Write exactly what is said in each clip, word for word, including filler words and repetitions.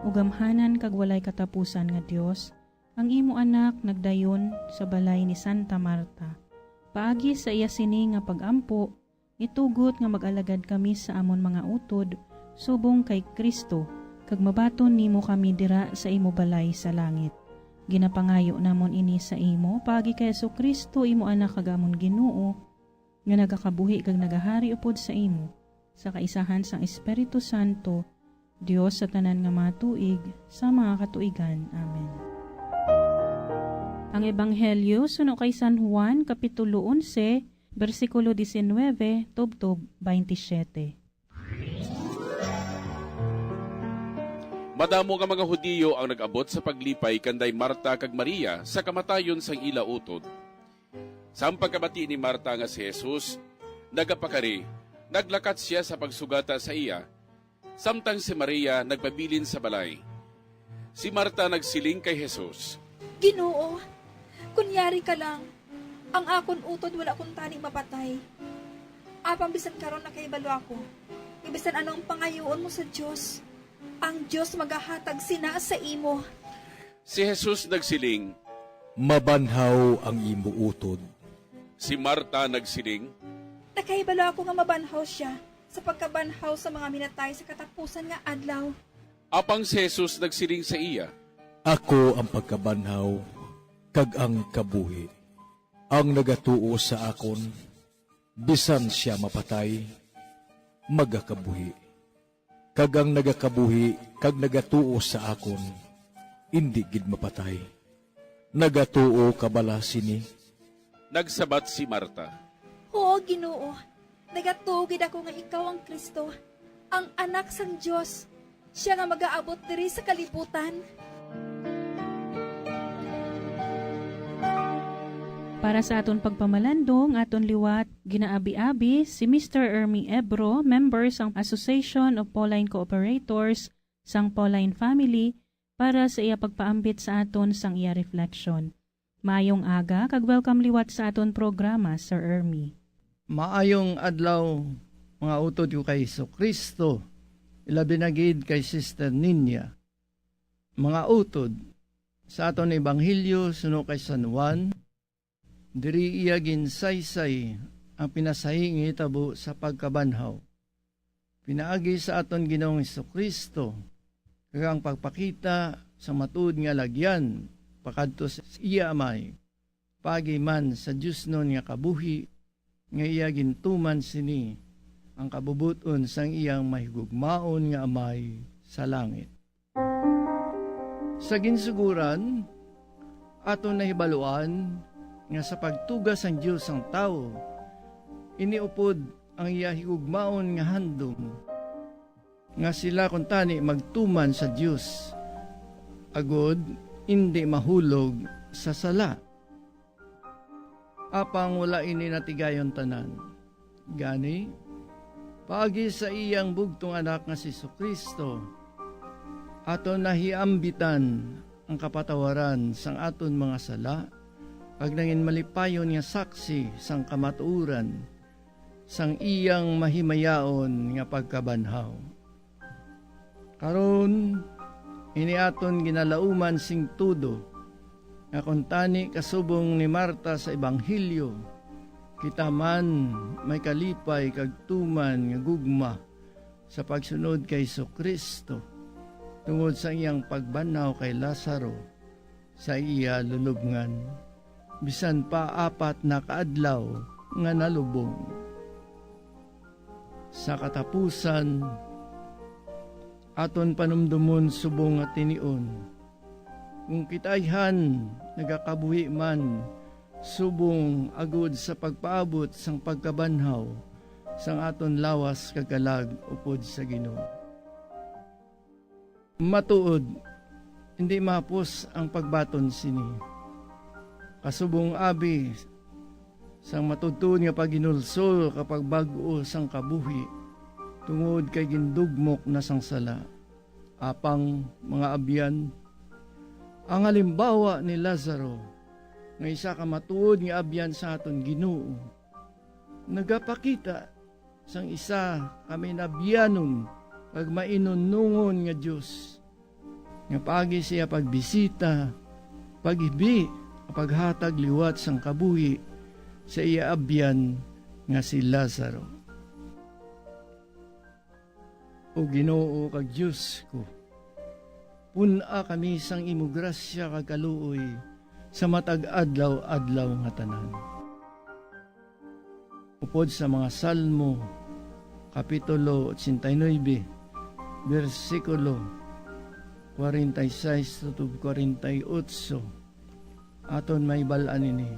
O gamhanan kag walay katapusan nga Dios, ang imo Anak nagdayon sa balay ni Santa Marta. Paagi sa iya sini nga pag-ampo, itugot nga mag-alagad kami sa amon mga utod subong kay Cristo, kag mabaton nimo kami dira sa imo balay sa langit. Ginapangayo namon ini sa imo paagi kay Jesu-Cristo, imo Anak kag amon Ginoo, nga nagakabuhi kag nagahari upod sa imo, sa kaisahan sang Espiritu Santo, Dios sa tanan nga mga tuig, sa mga katuigan. Amen. Ang Ebanghelyo suno kay San Juan, Kapitulo onse, bersikulo diecinueve tubtob twenty-siete. Madamo nga mga Hudiyo ang nag-abot sa paglipay kanday Marta kag Maria sa kamatayon sang ila utod. Sang pagkabati ni Marta nga si Jesus nagapakari, naglakat sia sa pagsugata sa iya, samtang si Maria nagpabilin sa balay. Si Marta nagsiling kay Jesus, "Ginoo, kun yari ka lang, ang akon utod wala kuntani mapatay. Apang bisan karon nakahibalo ako nga bisan ano ang pangayuon mo sa Dios, ang Dios magahatag sina sa imo." Si Jesus nagsiling, "Mabanhaw ang imo utod." Si Marta nagsiling, "Nakahibalo ako nga mabanhaw sia sa pagkabanhaw sa mga minatay sa katapusan nga adlaw." Apang si Jesus nagsiling sa iya, "Ako ang pagkabanhaw kag ang kabuhi. Ang nagatuo sa akon, bisan sia mapatay, magakabuhi. Kag ang nagakabuhi kag nagatuo sa akon, indi gid mapatay. Nagatuo ka bala sini?" Nagsabat si Marta, "Huo, Ginoo, nagatuo gid ako nga ikaw ang Cristo, ang Anak sang Dios, sia nga magaabot diri sa kalibutan." Para sa aton pagpamalandong, aton liwat ginaabi-abi si Mister Ermi Ebro, member sang Association of Pauline Cooperators sang Pauline Family, para sa iya pagpaambit sa aton sang iya reflection. Maayong aga kag welcome liwat sa aton programa, Sir Ermi. Maayong adlaw, mga utod ko kay Jesu-Cristo, ilabi na gid kay Sister Ninya. Mga utod, sa aton ebanghelyo suno kay San Juan, diri iya ginsaysay ang pinasahi nga hitabo sa pagkabanhaw pinaagi sa aton Ginoong Jesu-Cristo, kag ang pagpakita sa matuod nga lagyan pakadto sa iya Amay, paagi man sa diosnon nga kabuhi, nga iya gintuman sini ang kabubot-on sang iyang mahigugmaon nga Amay sa langit. Sa ginsuguran, aton nahibaluan nga sa pagtuga sang Dios sang tawo, iniupod ang iya higugmaon nga handom, nga sila kuntani magtuman sa Dios, agod indi mahulog sa sala. Apang wala ini natigayon tanan. Gani, paagi sa iyang bugtong Anak nga si Jesu-Cristo, aton nahiambitan ang kapatawaran sang aton mga sala, kag nangin malipayon nga saksi sang kamatuoran sang iyang mahimayaon nga pagkabanhaw. Karon, ini aton ginalauman sing tudo, nga kuntani kasubong ni Marta sa Ebanghelyo, kita man may kalipay kag tuman nga gugma sa pagsunod kay Jesu-Cristo tungod sa iyang pagbanhaw kay Lazaro sa iya lulubngan, bisan pa apat na ka adlaw nga nalubong. Sa katapusan, aton panumdomon subong nga tinion, kon kita ayhan nagakabuhi man subong agod sa pagpaabot sang pagkabanhaw sang aton lawas kag kalag upod sa Ginoo. Matuod, indi mahapos ang pagbaton sini. Kasubong abi sang matuod-tuod nga paghinulsol kag pagbag-o sang kabuhi tungod kay gindugmok na sang sala. Apang, mga abyan, ang halimbawa ni Lazaro, nga isa ka matuod nga abyan sa aton Ginoo, nagapakita sang isa ka mainabyanon kag mainunongon nga Dios. nga paagi sa iya pagbisita, paghibi, paghatag liwat sang kabuhi sa iya abyan nga si Lazaro. O Ginoo kag Dios ko, pun-a kami sang imo grasya kag kaluoy sa matag adlaw-adlaw nga tanan. Upod sa mga Salmo, Kapitulo ochenta y nuebe, bersikulo kwarenta y seis tutob kwarenta y otso, aton mabal-an ini.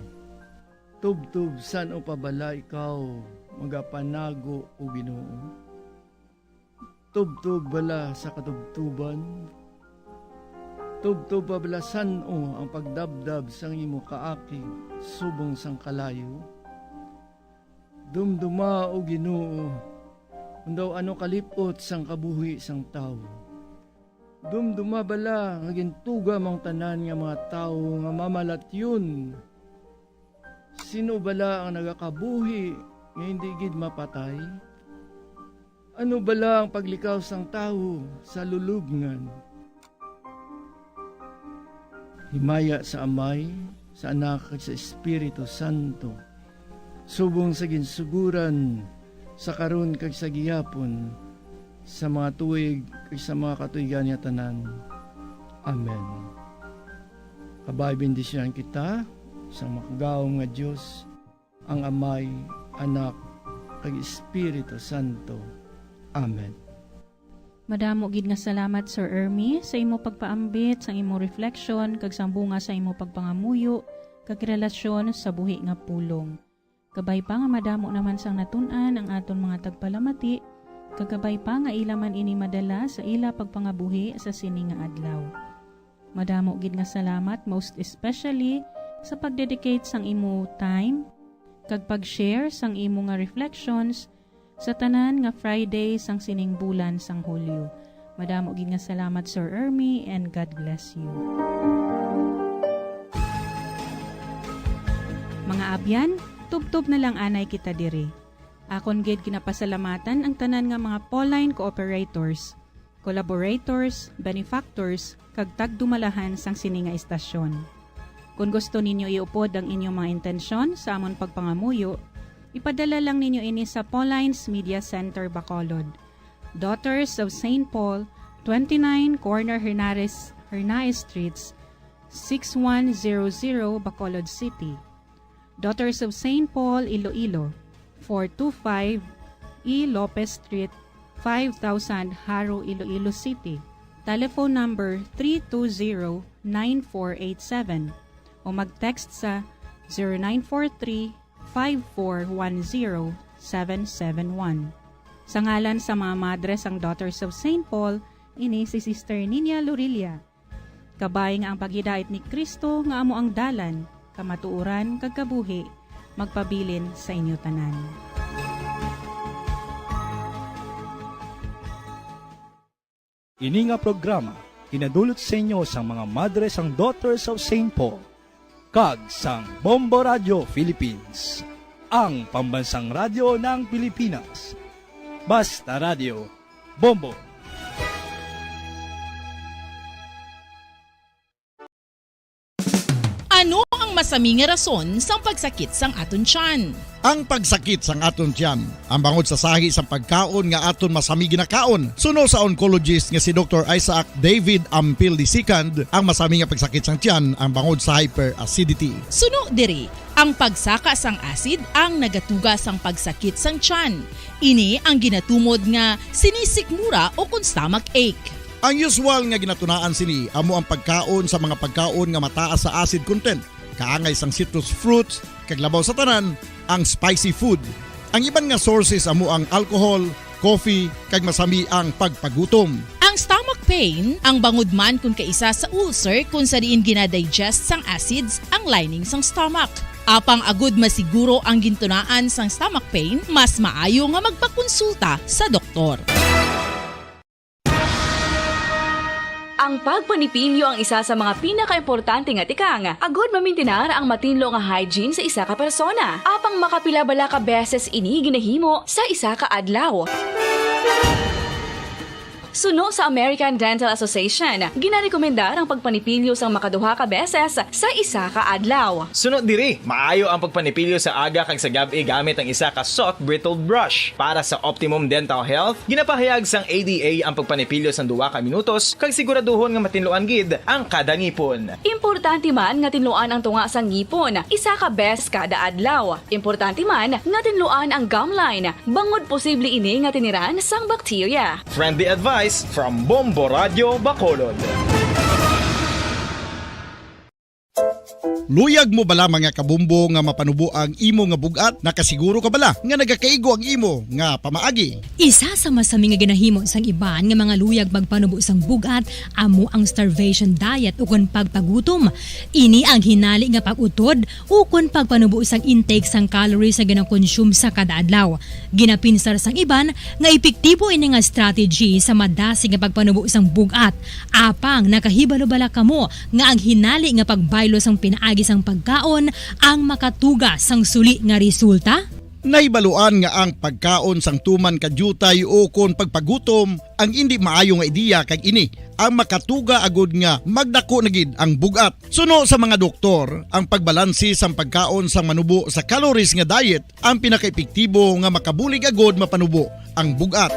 Tubtob san-o pa bala ikaw magapanago, O Ginoo? Tubtob bala sa katubtoban? Tubtob pa bala san-o ang pagdabdab sang imo kaakig subong sang kalayo? Dumduma, O Ginoo, kon daw ano kalip-ot sang kabuhi sang tawo. Dumduma bala nga gintugam ang tanan nga mga tawo nga mamalatyon. Sino bala ang nagakabuhi nga hindi gid mapatay? Ano bala ang paglikaw sang tawo sa lulubngan? Himaya sa Amay, sa Anak, kag sa Espiritu Santo, subong sa ginsuguran, sa karon, kag sa gihapon, sa mga tuig, kag sa mga katuigan niya tanan. Amen. Kabay, bendisyonan kita sang makagagahom nga Dios, ang Amay, Anak, kag Espiritu Santo. Amen. Madamo gid nga salamat, Sir Ermi, sa imo pagpaambit, sa imo reflection, kag sa bunga sa imo pagpangamuyo, kag relasyon sa buhi nga pulong. Kabay pa nga madamo naman sang natun-an ang aton mga tagpalamati, kag kabay pa nga ila man ini madala sa ila pagpangabuhi sa sini nga adlaw. Madamo gid nga salamat, most especially sa pag-dedicate sang imo time kag pag-share sang imo nga reflections sa tanan nga Friday sang sining bulan sang Hulyo. Madamo gid nga salamat, Sir Ermi, and God bless you. Mga abyan, tubtob na lang anay kita diri. Akon gid ginapasalamatan ang tanan nga mga Pauline cooperators, collaborators, benefactors, kag tagdumalahan sang sini nga istasyon. Kon gusto ninyo iupod ang inyong mga intensyon sa amon pagpangamuyo, ipadala lang ninyo ini sa Pauline's Media Center, Bacolod, Daughters of Saint Paul, twenty-nine Corner Hernares, Hernaez Streets, six one zero zero, Bacolod City. Daughters of Saint Paul, Iloilo, four two five E Lopez Street, five thousand, Jaro, Iloilo City. Telephone number three two zero, nine four eight seven o mag-text sa zero nine four three, five four one zero, seven seven one. Sa ngalan sa mga madre sang Daughters of Saint Paul, ini si Sister Nina Lorilla. Kabay nga ang paghidait ni Cristo nga amo ang dalan, kamatuoran, kag kabuhi, magpabilin sa inyo tanan. Ini nga programa ginadulot sa inyo sang mga madre sang Daughters of Saint Paul kag sang Bombo Radio Philippines, ang pambansang radyo ng Pilipinas. Basta Radio, Bombo. Ano ang masami nga rason sang pagsakit sang aton tiyan? Ang pagsakit sang aton tiyan, ang bangod sa sahi sang pagkaon nga aton masami ginakaon, suno sa oncologist nga si Doktor Isaac David Ampil the second, ang masami nga pagsakit sang tiyan, ang bangod sa hyperacidity. Suno diri, ang pagsaka sang acid ang nagatuga sang pagsakit sang tiyan. Ini ang ginatumod nga sinisikmura o kon stomach ache. Ang usual nga ginatunaan sini amo ang pagkaon sa mga pagkaon nga mataas sa acid content, kaangay sang citrus fruits, kag labaw sa tanan, ang spicy food. Ang iban nga sources amo ang alcohol, coffee, kag masami ang pagpagutom. Ang stomach pain, ang bangod man kon kaisa sa ulcer kon sa diin ginadigest sang acids ang lining sang stomach. Apang agud masiguro ang gintunaan sang stomach pain, mas maayo nga magpakonsulta sa doktor. Ang pagpanipilyo ang isa sa mga pinakaimportante nga tikang agud mamintinar ang matinlo nga hygiene sa isa ka persona. Apang makapila bala ka beses ini ginahimo sa isa ka adlaw? Suno sa American Dental Association, ginarekomendar ang pagpanipilyo sang makaduha ka beses sa isa ka adlaw. Suno diri, maayo ang pagpanipilyo sa aga kag sa gab-i gamit ang isa ka soft bristled brush. Para sa optimum dental health, ginapahayag sang A D A ang pagpanipilyo sang duha ka minutos kag siguraduhon nga matinluan gid ang kada ngipon. Importante man nga tinluan ang tunga sang ngipon isa ka beses kada adlaw. Importante man nga tinluan ang gum line, bangod posible ini nga tiniran sang bakterya. Friendly advice from Bombo Radio Bacolod. Luyag mo bala, mga kabombo, nga mapanubo ang imo nga bug-at? Nakasiguro ka bala nga nagakaigo ang imo nga pamaagi? Isa sa masami nga ginahimo sang iban nga mga luyag magpanubo sang bug-at amo ang starvation diet ukon pagpagutom. Ini ang hinali nga pag-utod ukon pagpanubo sang intake sang calories nga ginakonsume sa kada adlaw. Ginapinsar sang iban nga epektibo ini nga strategy sa madasig nga pagpanubo sang bug-at. Apang nakahibalo bala kamo nga ang hinali nga pagbaylo sang pinaagi sang pagkaon ang makatuga sang suli nga resulta? Nahibaluan nga ang pagkaon sang tuman ka diutay ukon pagpagutom ang indi maayo nga ideya, kag ini ang makatuga agud nga magdako na gid ang bug-at. Suno sa mga doktor, ang pagbalanse sang pagkaon sang manubo sa calories nga diet ang pinakaepektibo nga makabulig agud mapanubo ang bug-at.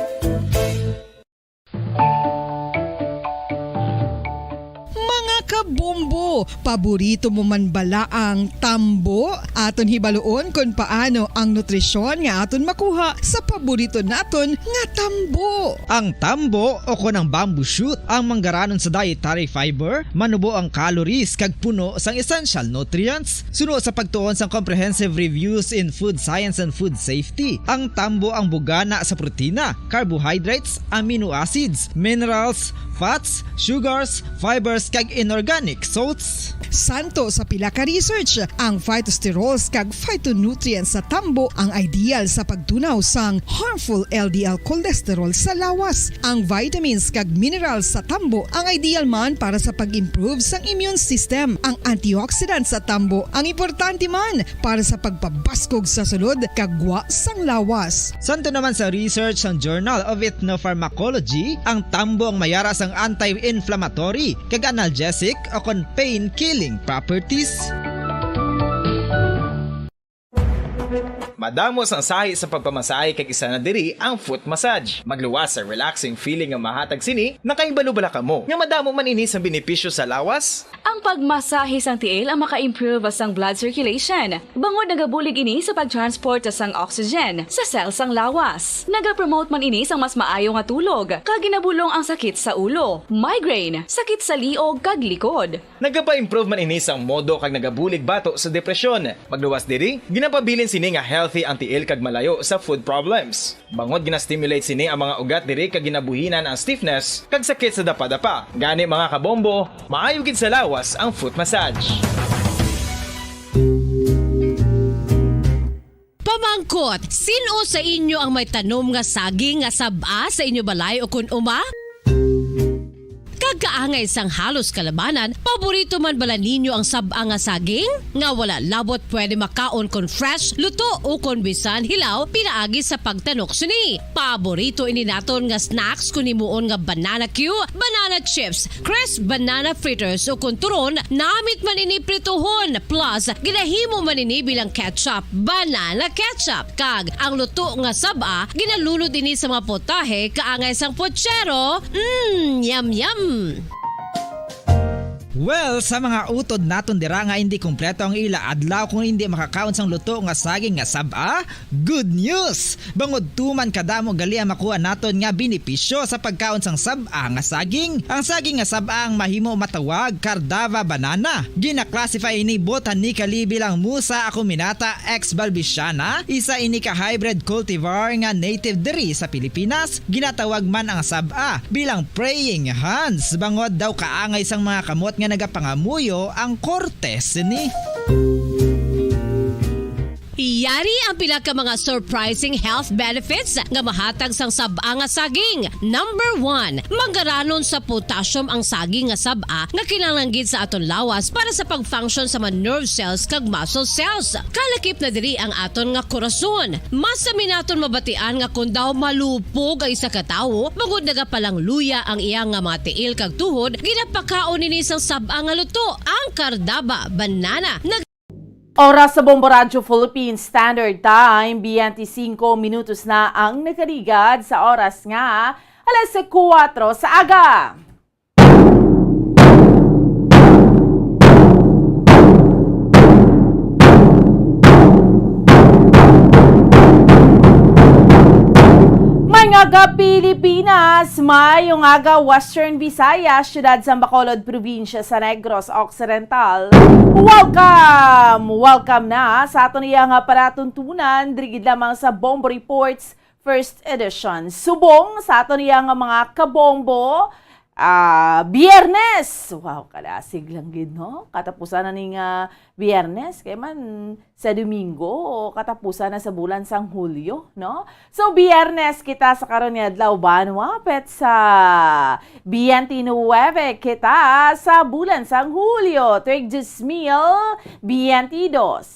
Mga kabombo, paborito mo man bala ang tambo? Aton hibaluon kon paano ang nutrisyon nga aton makuha sa paborito naton nga tambo. Ang tambo, o kon ang bamboo shoot, ang manggaranon sa dietary fiber, manubo ang calories kag puno sang essential nutrients. Suno sa pagtuon sang Comprehensive Reviews in Food Science and Food Safety, ang tambo ang bugana sa protina, carbohydrates, amino acids, minerals, fats, sugars, fibers, kag inorganic salts. Santo sa pila ka research, ang phytosterols kag phytonutrients sa tambo ang ideal sa pagtunaw sang harmful L D L cholesterol sa lawas. Ang vitamins kag minerals sa tambo ang ideal man para sa pag-improve sang immune system. Ang antioxidants sa tambo ang importante man para sa pagpabaskog sa sulod kag gwa sang lawas. Santo naman sa research sang Journal of Ethnopharmacology, ang tambo ang mayara sang anti-inflammatory kag analgesic o kon pain-killing properties. Madamo sang sahi sa pagpamasahe, kag isa na diri ang foot massage. Magluwas sa relaxing feeling nga mahatag sini. Nakahibalo bala kamo nga madamo man ini sang benepisyo sa lawas? Ang pagmasahe sang tiil ang maka-improve sang blood circulation, bangod nagabulig ini sa pag-transport sang oxygen sa cell sang lawas. Nagapromote man ini sang mas maayo nga tulog, kag ginabulong ang sakit sa ulo, migraine, sakit sa liog kag likod. Nagapa-improve man ini sang modo kag nagabulig bato sa depresyon. Magluwas diri, ginapabilin sini nga healthy ang tiil kag malayo sa foot problems. Bangod gina-stimulate sini ang mga ugat diri kag ginabuhinan ang stiffness kag sakit sa dapadapa. Gani, mga kabombo, maayo gid sa lawas ang foot massage. Pamangkot, sin-o sa inyo ang may tanom nga saging nga sab-a sa inyo balay o kun uma? Kag kaangay sang halos kalabanan, paborito man bala ninyo ang sab-a nga saging? Nga wala labot pwede makaon kon fresh, luto, o kon bisan hilaw pinaagi sa pagtanok sini. Paborito ini naton nga snacks kon himuon nga banana cue, banana chips, crisp banana fritters, o kon turon, namit man ini prituhon. Plus, ginahimo man ini bilang ketchup, banana ketchup. Kag ang luto nga sab-a, ginalunod ini sa mga potahe kaangay sang pochero. Mm, yum, yum! Well, sa mga utod naton dira nga indi kompleto ang ila adlaw kung indi makakaon sang luto nga saging nga sab-a, good news! Bangod tuman kadamo gali ang makuha naton nga benepisyo sa pagkaon sang sab-a nga saging. Ang saging nga sab-a ang mahimo matawag Cardava banana. Gina-classify ini botanically bilang Musa acuminata ex balbisiana, isa ini ka hybrid cultivar nga native diri sa Pilipinas. Ginatawag man ang sab-a bilang praying hands, bangod daw kaangay sang mga kamot nga nagapangamuyo ang korte sini. Yari ang pila ka mga surprising health benefits nga mahatag sang sab-a nga saging. Number one, manggaranon sa potassium ang saging nga sab-a nga kinahanglan gid sa aton lawas para sa pag-function sa mga nerve cells kag muscle cells. Kalakip na diri ang aton nga korason. Mas sami naton mabatian nga kon daw malupog ang isa ka tawo, bangod nagapalangluya ang iya nga mga tiil kag tuhod, ginapakaon nini sang sab-a nga luto, ang kardaba, banana. Nag- Oras sa Bombo Radyo Philippine Standard Time, twenty-five minutos na ang nakaligad sa oras nga alas kuwatro sa aga. Mga ka-Pilipinas, maayong aga, Western Visayas, siyudad sa Bacolod, probinsya sa Negros Occidental. Welcome! Welcome na sa aton iya nga palatuntunan, diri gid lamang sa Bombo Reports First Edition. Subong sa aton iya nga mga kabombo, ah, Biyernes! Wow, kalasig lang gid, no? Katapusan na ning, ah, Biyernes, kay man sa Domingo, katapusan na sa bulan sang Hulyo, no? So, Biyernes kita sa karon nga adlaw, banwa, pet sa twenty-nine kita sa bulan sang Hulyo, tuig dos mil twenty-dos.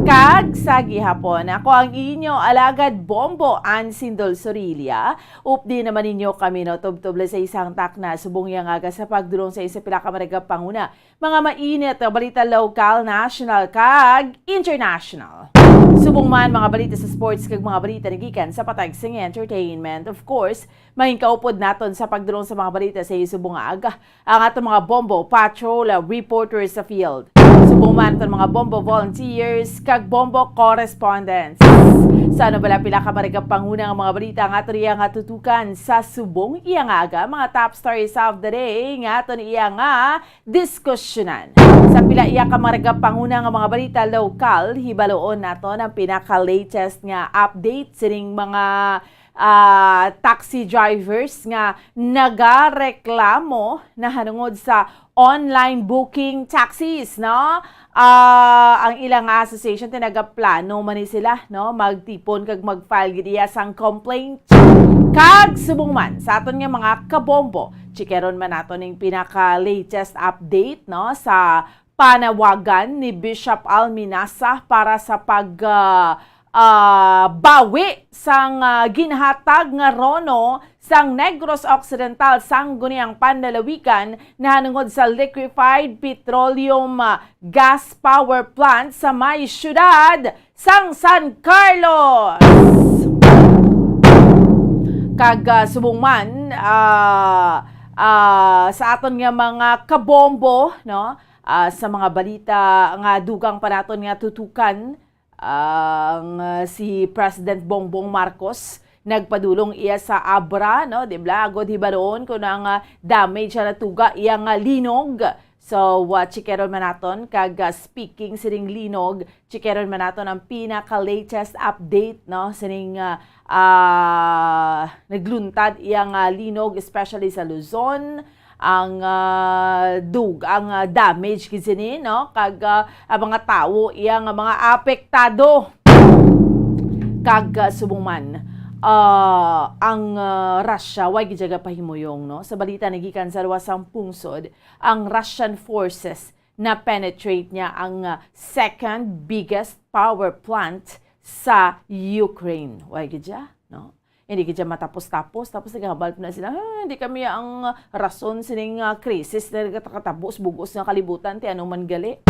Kag sa gihapon, ako ang inyo alagad Bombo, Ann Sindol Sorilla. Updi naman ninyo kami, no, tubtob lang sa isang takna, subong iya nga aga sa pagdulong sa isa pila ka maragapanguna, mga mainit nga balita, lokal, national, kag international. Subong man mga balita sa sports kag mga balita nagikan sa patag sing entertainment. Of course, mahin kaupod naton sa pagdulong sa mga balita sa subong nga aga ang aton mga Bombo Patrol, uh, reporters sa field. Subong man aton mga Bombo volunteers kag Bombo correspondents. Sa ano bala pila ka maragapanguna nga mga balita nga aton iya nga tutukan sa subong iya nga aga, mga top stories of the day nga aton iya nga diskusyonan. Sa pila iya ka maragapanguna nga mga balita lokal, hibaloon naton ang pinaka-latest nga update sining mga, ah, taxi drivers nga nagareklamo nahanungod sa online booking taxis, no? Ah, ang ilang association, tinagaplano man ni sila, no, magtipon kag mag-file gid iya sang complaint. Kag subong man sa aton nga mga kabombo, chikeron man nato ning pinaka-latest update, no, sa panawagan ni Bishop Alminasa para sa pag, ah, ah, bawi sang, ah, ginhatag nga rono sang Negros Occidental, Sangguniang Panlalawigan, nahanungod sa liquefied petroleum, ah, gas power plant sa may siyudad sang San Carlos. Kag, ah, subong man, ah, ah, sa aton nga mga kabombo, no, ah, sa mga balita nga dugang pa naton nga tutukan, ang, ah, si President Bongbong Marcos nagpadulong iya sa Abra, no, di ba? Agod hibaloon kung ang, ah, damage na natuga iya nga linog. So, ah, chikeron man naton kag, ah, speaking sining linog, chikeron man naton ang pinaka-latest update, no, sining, ah, ah, nagluntad iya nga linog, especially sa Luzon, ang, ah, dug-, ang, ah, damage gid sini, no, kag, ah, ang mga tawo iya nga mga apektado. Kag, ah, subong man, ah, ang, ah, Russia, way gid siya gapahimuyong, no? Sa balita nagikan sa luwas sang pungsod, ang Russian forces na-penetrate niya ang, ah, second biggest power plant sa Ukraine. Way gid siya, no? Hindi gid siya matapos-tapos. Tapos naghambal pa na sila, "Ah, hindi kami ang rason sining, ah, krisis na nagkatabo sa bug-os nga kalibutan, ti ano man gali."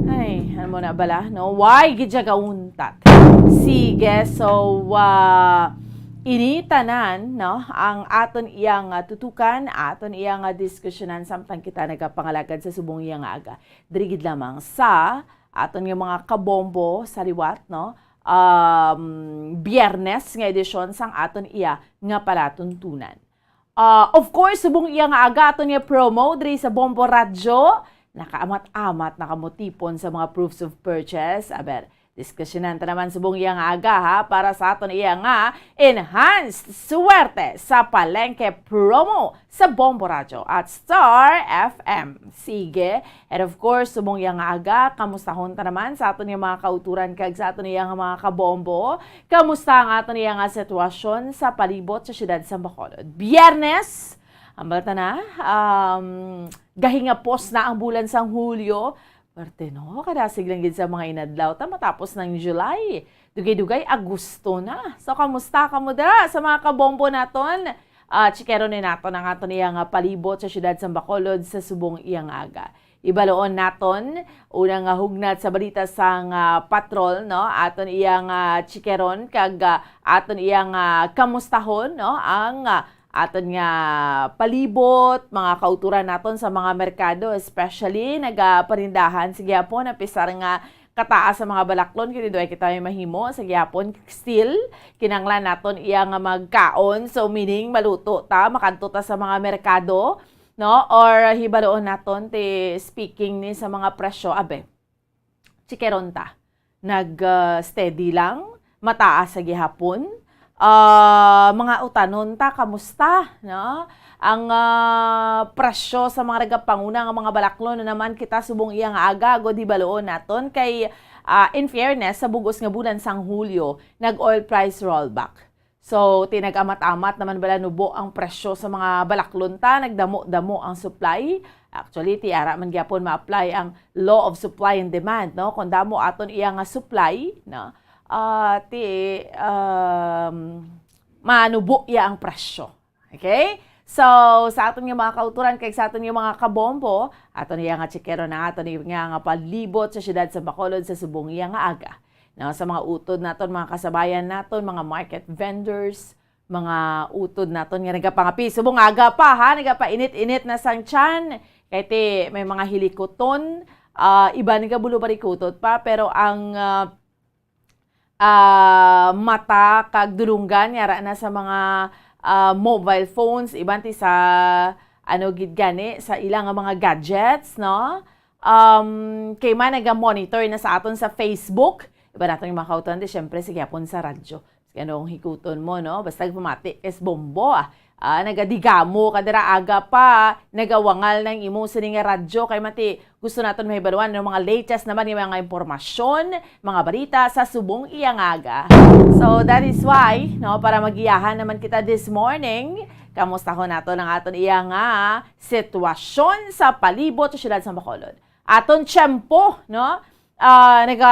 Ay, ano mo na bala, no? Why gid siya gauntat? Sige, so, ah, ini tanan, no, ang aton iya nga tutukan, aton iya nga diskusyonan samtang kita nagapangalagad sa subong iya nga aga. Diri gid lamang sa aton nga mga kabombo sa liwat, no? Um, Biyernes nga edisyon sang aton iya nga palatuntunan. Ah, of course, subong iya nga aga, aton nga promo diri sa Bombo Radyo. Nakaamat-amat na kamo tipon sa mga proofs of purchase. Aber, Diskusyonan ta naman subong iya nga aga, ha, para sa aton iya nga enhanced swerte sa palengke promo sa Bombo Radyo at Star F M. Sige. And of course, subong iya nga aga, kamustahon ta naman sa aton iya mga kauturan kag sa aton iya nga mga kabombo. Kamusta ang aton iya nga sitwasyon sa palibot sa siyudad sa Bacolod? Biyernes, ambal ta na, um, gahingapos na ang bulan sang Hulyo. Parte, no? Kadasig lang gid sa mga inadlaw ta matapos ng July. Dugay-dugay, Agosto na. So, kamusta kamo dira sa mga kabombo naton? Ah, chikero ni naton ang aton iya nga palibot sa siyudad sa Bacolod sa subong iya nga aga. Ibaloon naton, una nga hugnat sa balita sang, ah, patrol, no? Aton iya nga chikeron kag, ah, aton iya nga kamustahon, no? Ang, ah, aton nga palibot, mga kauturan naton sa mga merkado, especially nagapanindahan sa gihapon, ang pisar nga kataas sa mga balaklon, kini duay kita may mahimo sa gihapon. Still, kinanglan naton iya nga magkaon. So, meaning, maluto ta, makanto ta sa mga merkado, no? Or hibaloon naton, ti speaking ni sa mga presyo, abe, chikeron ta. Nag, ah, steady lang, mataas sa gihapon. Ah, mga utanon ta, kamusta, no? Ang, ah, presyo sa mga nagapanguna nga mga balaklon na naman kita subong iya nga aga, agod hibaloon naton kay, ah, in fairness, sa bugos nga bulan sang Hulyo, nag-oil price rollback. So, ti nag-amat-amat naman bala nubo ang presyo sa mga balaklon ta, nagdamo-damo ang supply. Actually, ti ara man gyapon ma-apply ang law of supply and demand, no? Kung damo aton iya nga supply, no? Ah, ti, um, manubo iya ang presyo. Okay? So, sa aton nga mga kauturan kag sa aton nga mga kabombo, aton iya nga chikero na aton iya nga palibot sa siyudad sa Bacolod sa subong iya nga aga. No, sa mga utod naton, mga kasabayan naton, mga market vendors, mga utod naton nga nagapangapi. Subong aga pa, ha, nagapainit-init na sang tiyan. Kay ti, may mga hilikuton, ah, iban nga bulo barikutot pa, pero ang, ah, ah, mata kag dulunggan yara na sa mga, ah, mobile phones, iban ti sa, ano gid gani, sa ilang mga gadgets, no? Um, kay man naga-monitor na sa aton sa Facebook, iba naton yung mga kauturan, di syempre, sige hapon sa radyo. Sige, anong hikuton mo, no? Basta pamati kay sa bombo, ah. Ah, nagadigamo ka dira aga pa, nagawangal ng imo sini nga radyo kay mati gusto naton mahibaluan ng mga latest naman yung mga impormasyon, mga balita sa subong iya nga aga. So, that is why, no, para magiyahan naman kita this morning, kamustahon nato ng aton iya nga sitwasyon sa palibot sa siyudad sa Bacolod. Aton tiyempo, no? Ah, naga,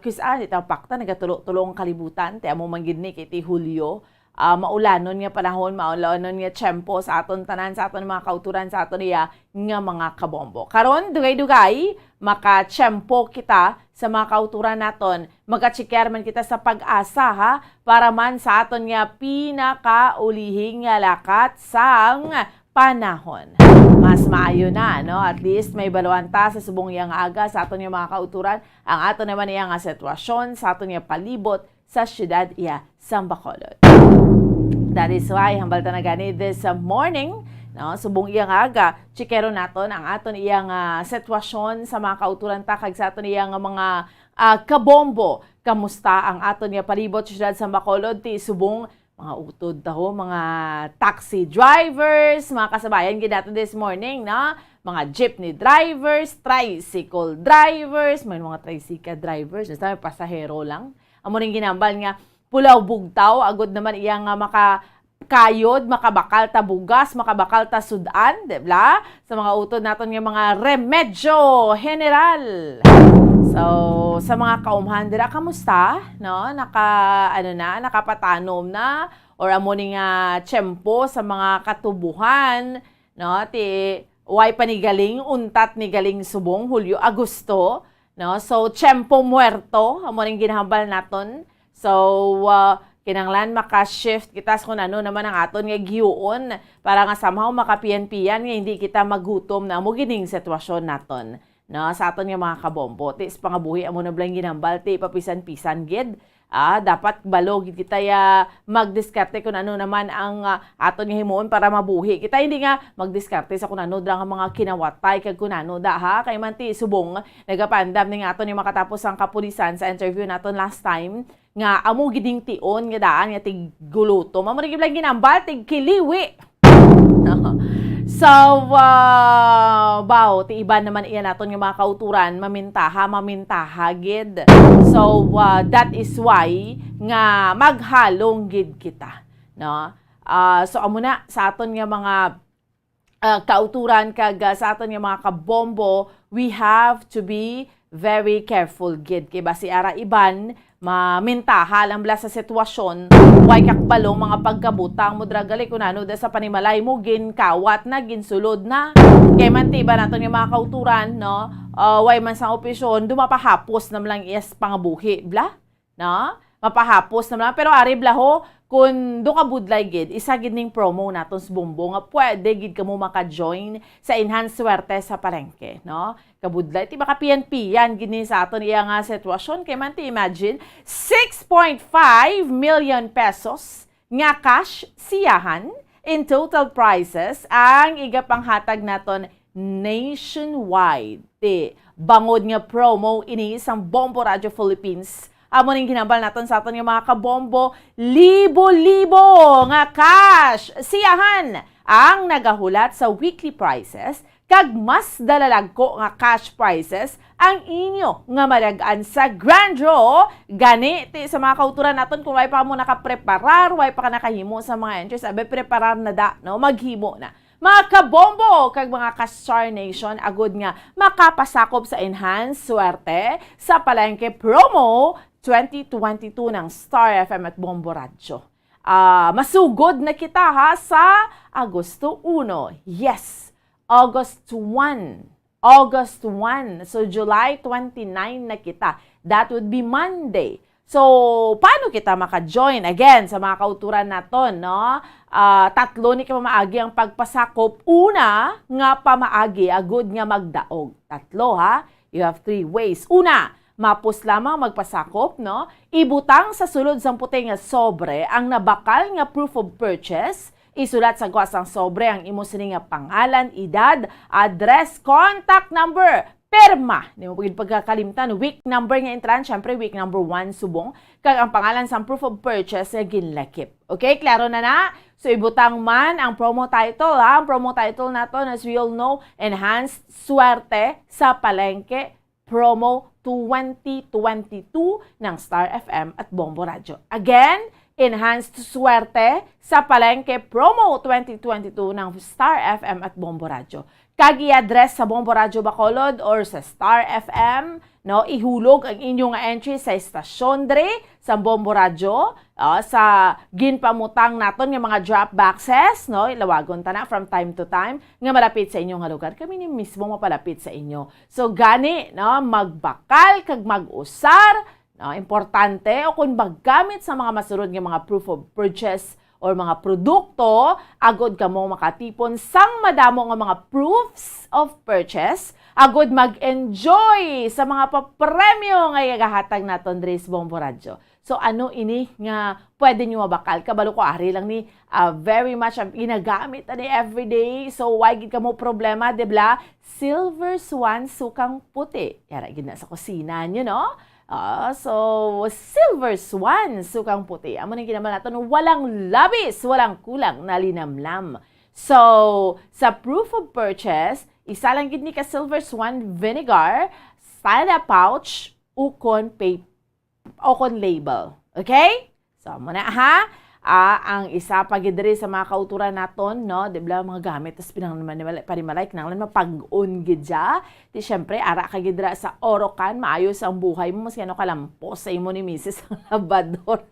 kus-, ah, di ta pakta, nagatulo-tulo ang kalibutan. Ti amo man gid ni kay ti Hulyo. Ah, maulanon nga panahon, maulanon nga tiyempo sa aton tanan, sa aton mga kauturan, sa aton iya nga mga kabombo. Karon, dugay-dugay, makatiyempo kita sa mga kauturan naton. Magachikar man kita sa PAGASA, ha, para man sa aton nga pinakaulihing nga lakat sang panahon. Mas maayo na, no? At least may baluan ta sa subong iya nga aga sa aton nga mga kauturan, ang aton naman iya nga sitwasyon sa aton nga palibot sa siyudad iya sang Bacolod. That is why, hambal ta na gani this, uh, morning, no? Subong iya nga aga, chikero naton ang aton iya nga sitwasyon sa mga kauturan ta kag sa aton iya nga mga, ah, kabombo. Kamusta ang aton nga palibot sa siyudad sang Bacolod? Ti subong mga utod taho, mga taxi drivers, mga kasabayan gid nato this morning, no? Mga jeepney drivers, tricycle drivers, may mga tricycle drivers, basta may pasahero lang. Amo ning ginambal nga pulaw bugtaw, agod naman iya nga makakayod, makabakal ta bugas, makabakal ta sud-an, di ba? Sa mga utod naton nga mga remedyo general. So, sa mga kaumhan dira, kamusta? No? Naka, ano na, nakapatanom na? Or amo ni nga tiyempo sa mga katubuhan, no? Ti, way pa ni galing, untat ni galing subong, Hulyo, Agosto, no? So, tiyempo muerto, amo ning ginahambal naton. So, ah, kinahanglan maka-shift kita sa kung ano naman ang aton nga gihuon para nga somehow makapiyan-piyan nga hindi kita magutom na amo gining sitwasyon naton, no? Sa aton nga mga kabombo, ti sa pangabuhi amo na bala ang ginambal, ti papisan-pisan gid Ah, dapat balo gid kita ya magdiskarte kung ano naman ang, ah, aton nga himuon para mabuhi kita. Hindi nga magdiskarte sa kung ano dira nga mga kinawatay kag kung ano da, ha. Kay man ti subong nagapaandam ni nga aton yung makatapos ang kapulisan sa interview naton last time nga amo gid ning tion nga daan nga tig gulutom. Amo rin lang ginambal, tig kiliwi. So, ah, baw, ti iban naman iya naton nga mga kauturan, mamintaha, mamintaha gid. So, ah, that is why nga maghalong gid kita, no? Ah, so, amo na sa aton nga mga, ah, kauturan kag, ah, sa aton nga mga kabombo, we have to be very careful gid. Kay basi ara iban, mamintaha lang bala sa sitwasyon, way kakbalo mga pagkabutang mo dira gali kung ano da sa panimalay mo, ginkawat na, ginsulod na. Kay man ti iba naton nga mga kauturan, no? Ah, way man sang opisyon, dumapahapos na man lang iyas pangabuhi, bla? No? Mapahapos na man lang. Pero ari bla ho, kung do ka budlay gid, isa gid ning promo naton sa Bombo nga pwede gid kamo maka-join sa Enhanced Swerte sa Palengke, no? Kabudlay, ti makapiyan-piyan gid ni sa aton iya nga sitwasyon. Kay man ti imagine, six point five million pesos nga cash siyahan in total prizes ang igapanghatag naton nationwide. Ti bangod nga promo ini sang Bombo Radio Philippines, amo ning ginambal naton sa aton nga mga kabombo, libo-libo nga cash siyahan ang nagahulat sa weekly prizes kag mas dalalagko nga cash prizes ang inyo nga madag-an sa Grand Draw. Gani, ti sa mga kauturan naton, kung way pa mo nakapreparar, way pa ka nakahimo sa mga entries, abi, preparar na da, no? Maghimo na. Mga kabombo kag mga ka-Star Nation, agud nga makapasakop sa Enhanced Swerte sa Palengke Promo twenty twenty-two ng Star F M at Bombo Radyo. Ah, masugod na kita, ha, sa Agosto uno. Yes, August one. August one. So, July twenty-nine na kita. That would be Monday. So, paano kita maka-join? Again, sa mga kauturan naton, no? Ah, tatlo ni ka pamaagi ang pagpasakop. Una nga pamaagi, agud nga magdaog. Tatlo, ha? You have three ways. Una, mapos lamang magpasakop, no? Ibutang sa sulod sang puti nga sobre ang nabakal nga proof of purchase. Isulat sa gwa sang sobre ang imo sini nga pangalan, edad, address, contact number, pirma. Di mo gid pagkakalimtan, week number nga entrahan, syempre week number one subong, kag ang pangalan sang proof of purchase nga ginlakip. Okay, klaro na na? So, ibutang man ang promo title, ha? Ang promo title naton, as we all know, Enhanced Swerte sa Palengke Promo twenty twenty-two ng Star F M at Bombo Radyo. Again, Enhanced Swerte sa Palengke Promo twenty twenty-two ng Star F M at Bombo Radyo. Kag i-address sa Bombo Radyo Bacolod or sa Star F M, no, ihulog ang inyo nga entry sa estasyon dre sa Bombo Radyo, ah, sa ginpamutang naton nga mga drop boxes, no, ilawagon ta na from time to time nga malapit sa inyo nga lugar. Kami ni mismo mapalapit sa inyo. So gani, no, magbakal kag mag-usar, no, importante, o kung maggamit sa mga masunod nga mga proof of purchase or mga produkto, agod kamo makatipon sang madamo nga mga proofs of purchase, agod mag-enjoy sa mga papremyo nga igahatag naton diri sa Bombo Radyo. So, ano ini nga pwede nyo mabakal? Kabalo ko, ari lang ni, ah, very much ang ginagamit ani everyday. So, why gid kamo problema, di bla? Silver Swan sukang puti. Yara gid na sa kusina nyo, no? Ah, so, Silver Swan sukang puti. Amo nang ginambal naton, walang labis, walang kulang na linamlam. So, sa proof of purchase, isa lang gid ni ka Silver Swan vinegar, style pouch, ukon paper, o kon label. Okay? So, amo na, ha? Ah, ang isa pa gid diri sa mga kauturan naton, no? Di ba, mga gamit, tas pinang naman ni Malay, panimalay, kinahanglan mapag-on gid siya. Di, syempre, ara ka gid dira sa Orocan, maayos ang buhay mo, maski ano kalampos sa imo ni misis ang labador.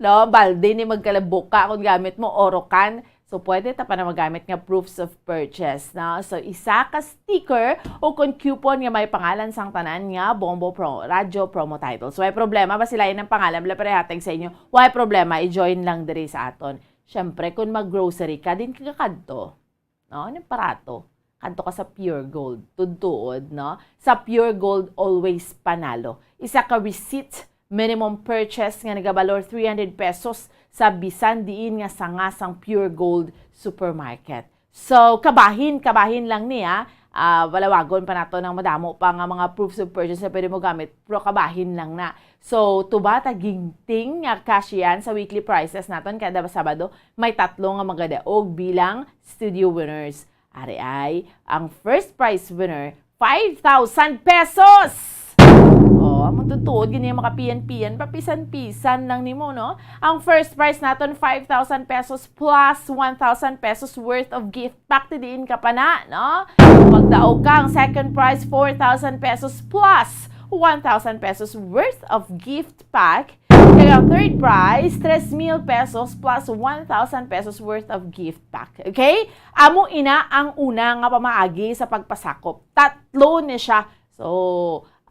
No? Balde ni magkalabuka kung gamit mo, Orocan. So, pwede ta pa na magamit nga proofs of purchase, no? So, isa ka sticker o kon coupon nga may pangalan sang tanan nga Bombo Pro, Radyo Promo Title. So, may problema ba sila ang pangalan? Wala pa rin hatag sa inyo. Way problema, i-join lang diri sa aton. Siyempre, kung mag-grocery ka, din ka kadto. No? Ano yung parato? Kadto ka sa Pure Gold. Tudtuod, no? Sa Pure Gold, always panalo. Isa ka receipt minimum purchase nga nagabalor three hundred pesos sa bisan diin nga sanga sang Pure Gold Supermarket. So, kabahin, kabahin lang ni, ah. Ah, balawagon pa nato ng madamo pa nga mga proofs of purchase na pwede mo gamit, pero kabahin lang na. So, tuba ta ginting nga cash yan sa weekly prices naton kada Sabado, may tatlo nga magadaog bilang studio winners. Ari ay, ang first prize winner, five thousand pesos! Oh, among tutuod gini yung mga piyan-piyan, papisan-pisan lang nimo, no? Ang first prize naton, five thousand pesos plus one thousand pesos worth of gift pack. Ti diin ka pa na, no? Magdaog ka. Ang second prize, four thousand pesos plus one thousand pesos worth of gift pack. Kaya ang third prize, tres mil pesos plus one thousand pesos worth of gift pack. Okay? Amo ina ang una nga pamaagi sa pagpasakop. Tatlo ni siya. So,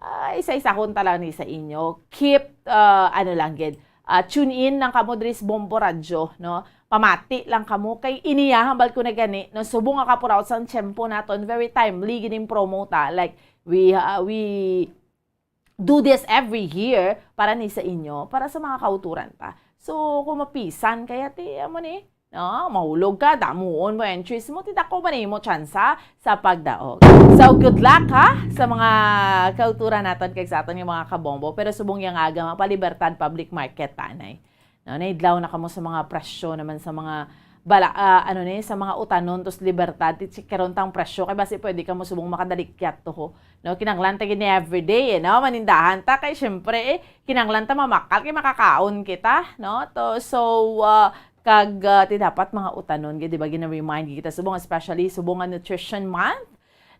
ah, isa-isahon ta lang ni sa inyo. Keep, ah, ano lang gid, ah, tune in lang kamo diri sa Bombo Radyo, no? Pamati lang kamo kay iniya hambal ko na gani, no, subong nga kapuraot sang tiyempo naton, very timely gid ning promo ta. Like, we, ah, we do this every year para ni sa inyo, para sa mga kauturan ta. So, kung mapisan kaya ti, amo ni, no, mahulog ka, damuon mo entries mo, ti dako man imo tsansa sa pagdaog. So, good luck ha sa mga kauturan naton kag sa aton nga mga kabombo. Pero subong yang aga, mapalibertad public market tanay. No, naidlaw na kamo sa mga presyo naman sa mga bala, ah, ano ni, sa mga utanon tos Libertad, ti checkeron tang presyo kay basi pwede kamo subong makadalikyat to ho. No, kinahanglan ta gid ni everyday, eh, no? Manindahan ta kay syempre, eh, kinahanglan ta mamakal kay makakaon kita, no? To, so, ah, kag, ah, ti dapat mga utanon gid, di ba, gina-remind gid kita subong, especially subong nga Nutrition Month,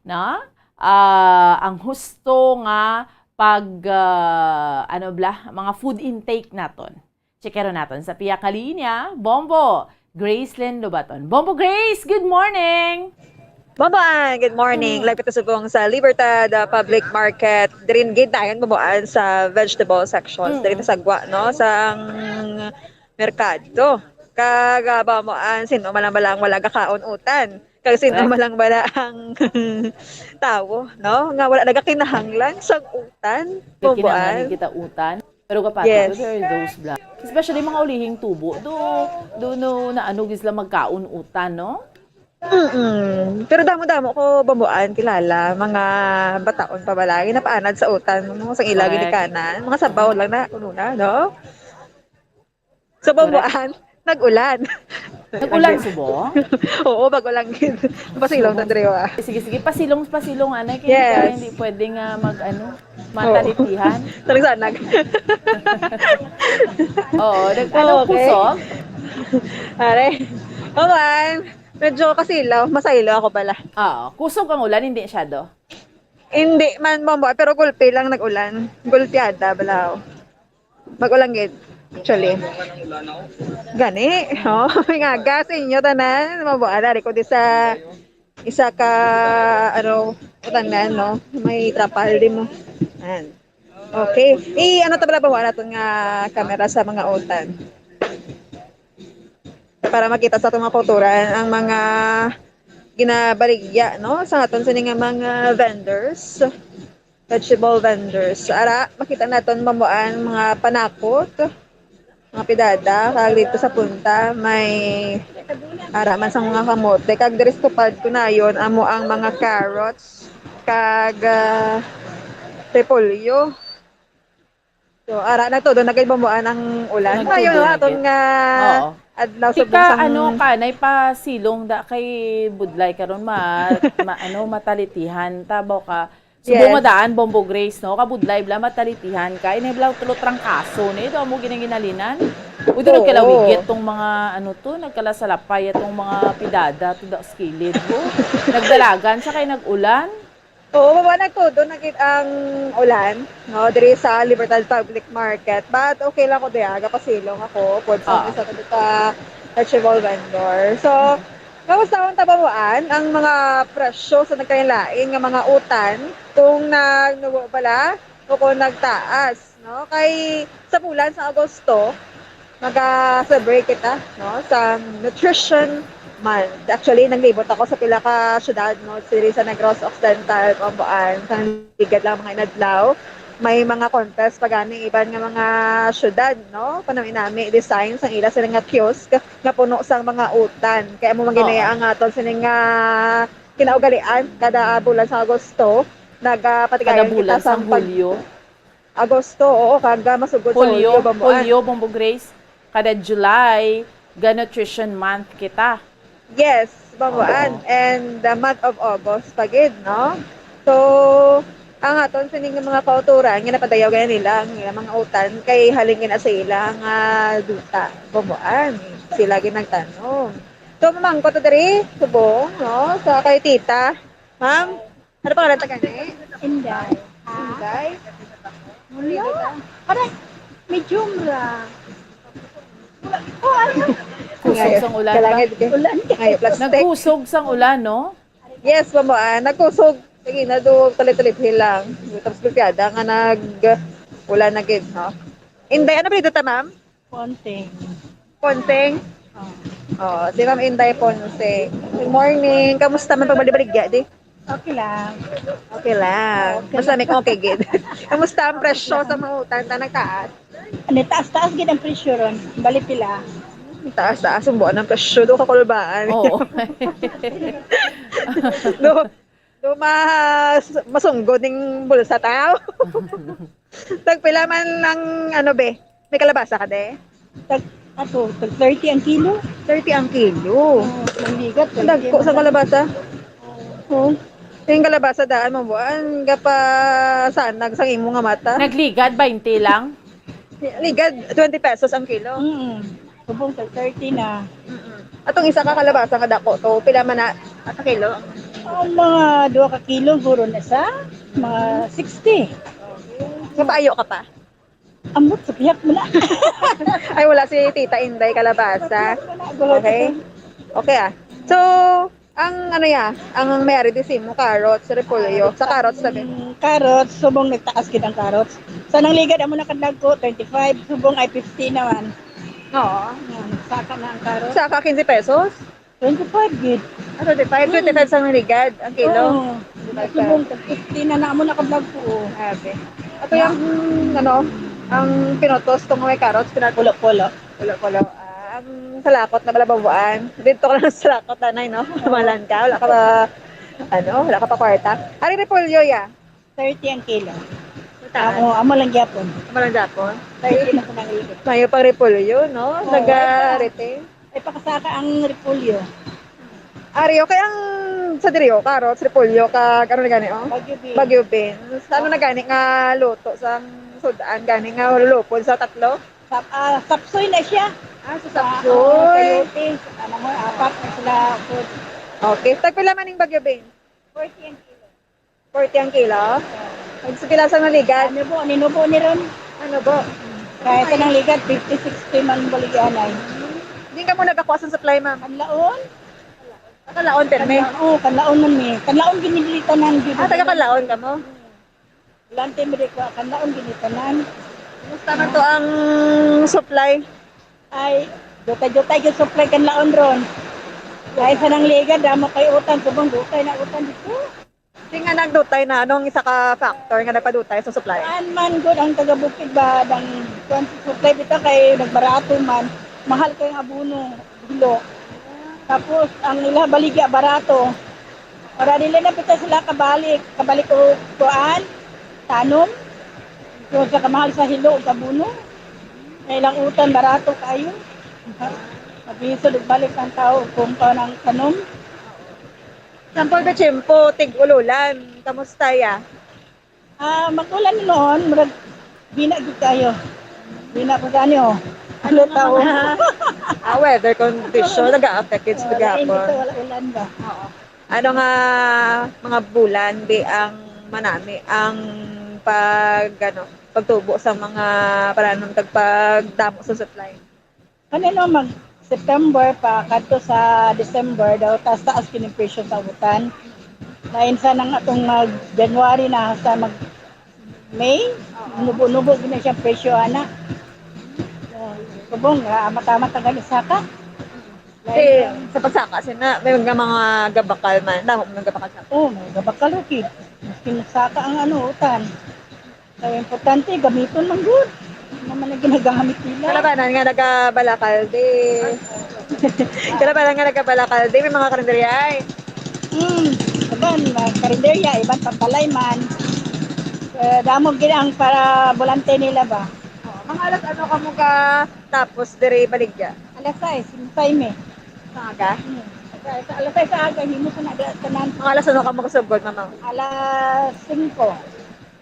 no? Ah, ang husto nga pag, ah, ano bla, mga food intake naton. Checkeron naton sa pihak nga linya, Bombo Gracelyn Lobaton. Bombo Grace, good morning! Bombo Ann, good morning. Mm. Live kita subong sa Libertad, ah, Public Market. Diri gid dayon, Bombo Ann, sa vegetable sections. Mm. Diri sa sagwa, no? Sa merkado. Kag, ah, Bombo Ann, sino man lang bala ang wala gakaon utan? Kag sino Correct. man lang bala ang tawo, no? Nga wala nagakinahanglan sa utan, Bombo Kinahanglan Ann? Kita utan. Pero kapatid Yes. ko, there are those bla-, especially mga ulihing tubo, do, do no, naano gid sila magkaon utan, no? Mm-mm. Pero damo-damo ko, Bombo Ann, kilala, mga bataon pa bala, ginapaanad sa utan, no? Sa ila Correct. ginikanan, mga sabaw lang na, kuno na, no? So, Bombo Correct. Ann, nag-ulan. Nag-ulan subong? Oo, pag-ulan gid. Pasilong Subong. ta diri, wa. Sige, sige, pasilong, pasilong, anay, kay Yes. hindi, hindi pwedeng, ah, mag, ano, Oo. matalitihan. Talisanag. Oo, nag-, ano, Okay. kusog? Are. Bombo Ann, medyo kasilaw, masaylo ako bala. Oo, kusog ang ulan, hindi siya do. Hindi man, Bombo, pero gulpi lang nag-ulan. Gulpiada bala, oh. Mag-ulan gid, actually. Gani, oh, may nga aga sa inyo tanan. Mabuana, ari ko di sa isa ka, ano, utanan, no? May trapal di mo. Yan. Okay. I, ano, tabla ba, wala naton nga camera sa mga utan. Para makita sa atong mga kauturan ang mga ginabaligya, no? Sa aton sini nga mga vendors. Vegetable vendors. So, ara, makita naton, Bombo Ann, mga panakot, mga pidada, kag dito sa punta, may ara man sa mga kamote. Kag diri sa tupad ko na yon, amo ang mga carrots, kag, ah, repolyo. So, ara na to, doon na kay Bombo Ann ang ulan. Nagtubo Ngayon, na aton gid. nga Oo. adlaw sa Tika, bunsang ano ka, nay pasilong da kay budlay karon ma, ma, ano, matalitihan. Tabaw ka, Subo Yes. nga daan, Bombo Grace, no? Kabudlay, bla, matalitihan ka. Inay, bla, tulo trangkaso, ni. Ito, amo ginanginalinan. Uy, doon Oo. nagkalawigit tong mga, ano to, nagkalasalapay, itong mga pidada, to da, skilid, oh. Nagdalagan siya kay nag-ulan. Oo, baba na todo, nagit ang ulan, no? Diri sa Libertad Public Market. But okay lang ko diya, gapasilong ako, pod sa Ah. isa ka vegetable vendor. So, Hmm. Kamusta ang tabawan ang mga presyo sa nagkalain-lain nga mga utan kung nagnubo bala o kung nagtaas, no? Kay sa bulan sa Agosto, maga-celebrate kita, no, sa Nutrition Month. Actually, naglibot ako sa pila ka syudad, no, diri sa Negros Occidental, Bombo Ann, sa ligad lang mga inadlaw. may mga contest pa gani iban nga mga syudad, no? Panami-nami design sang ila sila nga kiosk nga puno sang mga utan. Kaya mo man gani ang aton sini nga kinaugalian kada bulan sa Agosto, nagapatigayon kita sang pag- Hulyo. Agosto, oo, kag, ah, masugod sa Hulyo, Hulyo, Bambuan. Hulyo, Bombo Grace. Kada July, ga Nutrition Month kita. Yes, Bambuan. Oo. And the month of August pa gid, no? So, ang aton sining mga kautoran nga napadayaw gani nila ang ilang mga utan kay halin gina sa ila nga duta, Bambuan. Sila gid nagtanom. So, mamangkot ta diri, subong, no? Sa kay tita. Ma'am, ano pangalan ta gani? Inday. Inday? Wala. Aray, medium ra. Oh, ano? Kusog sang ulan ba? Kailangan di. Ulan. Ay, plastic. Nagkusog sang ulan, no? Yes, ma'am, ah, nagkusog. Sige na do, talit-talit lang. Tapos gulpiada nga nag-ulan na gid, no? Inday, ano ba dito ta, ma'am? Ponseng. Ponseng? Oh. Oh, si Ma'am Inday Ponseng. Good morning. Kamusta man pagbaligya di? Okay lang. Okay lang. Okay. Basta may okay gid. Kamusta ang presyo sa mga utan ta nagtaas? Ani, taas-taas gid ang presyo ron. Bali pila? Taas-taas ang buwan ng presyo do kakulbaan. Oo. Do, do mas masunggod ning bulsa tao. Tagpila man ang, ano, be? May kalabasa ka, de? Tag, ato, tag thirty ang kilo. Thirty ang kilo. Oh, ang ligat, ang dagko sa kalabasa. Oh. Yung kalabasa daan mo, buwan, gapa sanag sang imo nga mata. Nagligad, twenty lang? Ligad, twenty pesos ang kilo. Mm. Subong sa thirty na. Mm-mm. Atong isa ka kalabasa nga dako to, pila man na sa kilo? Ang mga duha ka kilo, guro na sa mga sixty. Mapayo ka pa? Ambot, sa pihak mo na. Ay, wala si Tita Inday kalabasa. Sa pihak mo na, guro. Okay. Okay, ah. So, ang ano ya, ang may-ari di simo, carrots, repolyo. Sa carrots, sabi. Mm, carrots, subong nagtaas gid ang carrots. Sa nang ligad, amo na kadagko, twenty-five, subong ay fifty naman. Oo. Yan, saka na ang carrots. Saka, quince pesos? Twenty-five gid. Ah, twenty-five, mm, twenty-five sa nang ligad, ang kilo. Oo. Twenty-five. Subong, tag fifty na na, amo na kadagko, oh. Grabe. Ato yung, ano, ang pinutos, itong may carrots, pinat- Pulo-pulo. Wala, wala. Ah, ang salakot na balababuan. Dito ka lang sa salakot, nanay, no? Oo. Malan ka, wala ka ba, ano, wala ka pa kwarta? Ari repolyo, ya? Thirty ang kilo. Mataas. Amo, amo lang gyapon. Amo lang gyapon? Thirty na sa nang libo. Mayo pang repolyo, no? Oo, naga-retain. Ay, pakasaka ang repolyo. Ari, okay ang sa diri, oh, carrots, repolyo, kag ano na gani, oh? Baguio beans. Baguio beans. Ano na gani nga luto sa sud-an gani nga lulupon sa tatlo? Sap-, ah, sapsoy na siya. Ah, sa sapsoy. Ah, oo, sayote. Ano mo, apat na sila, food. Okay. Tagpila man ning Baguio beans? Forty ang kilo. Forty ang kilo? Ang sa pila sa naligat? Ano po? Ninubo ni ron? Ano po? Kaya sa nang ligat, fifty, sixty man baligyan ay. Di ka mo nagkakuha sa supply, ma'am? Kanlaon? Kanlaon, perme? Kanlaon, oh, kanlaon man ni. Kanlaon ginigilitan ng. Ah, taga Kanlaon ka mo? Lante mo di ko, kanlaon ginitanan. Kumusta man to ang supply? Ay, dutay-dutay yung supply kanlaon ron. Ay, sa nang ligat, damo kay utan, subong dutay na utan dito. Di nga nagdutay na, anong isa ka factor nga nagpadutay sa supply? Saan man gud ang taga-bukid ba, dang kuwan sa supply bitaw kay nagbarato man, mahal kay ang abono, bilo. Tapos, ang ila baligya barato. Para dili na pita sila kabalik, kabalik o kuan, tanom. So, sa kamahal sa hilo ug abono. Kay ilang utan, barato kayo. Mabisod ug balik ang tao kung kuan ang tanom. Sample, Bechimpo, tig-ululan, kamusta ya? Ah, mag-ulan noon, murag bina gid kayo. Bina pa gani, oh. Ano Ano tao? Mga, ah, weather condition, nag-a-affect gid sa gahapon. Wala, hindi to, wala ulan ba? Oo. Ano nga mga bulan di ang manami ang pag, ano, pagtubo sa mga pananom kag pagdamo sa supply? Kanino mag September pa kadto sa December daw taas-taas kini presyo sa utan. Lain sa nang atong mag January na sa mag May, nubo-nubo gina siya presyo ana. Oh, subong, ah, amat-amat ang gani saka. Kasi sa pagsaka sina may mga, mga gabakal man, damo man gabakal sa. Oh, may gabakal, okay. Maskin saka ang ano, utan. Ang importante, gamiton man gud. Ano man ang ginagamit nila? Kalabanan nga nagabalakal, di. Kalabanan nga nagabalakal, di. May mga karinderya, ay. Hmm, iban, mga karinderya, iban pambalay man. Eh, damo gid ang para bolante nila ba? Oh, mga alas ano ka mo ka tapos dire baligya? Alas sais, alas sais me. Sa aga? Hmm. Sa, sa alas sais sa aga, himo sa nada tanan. Mga alas ano ka mo kasugod, mama? Alas singko.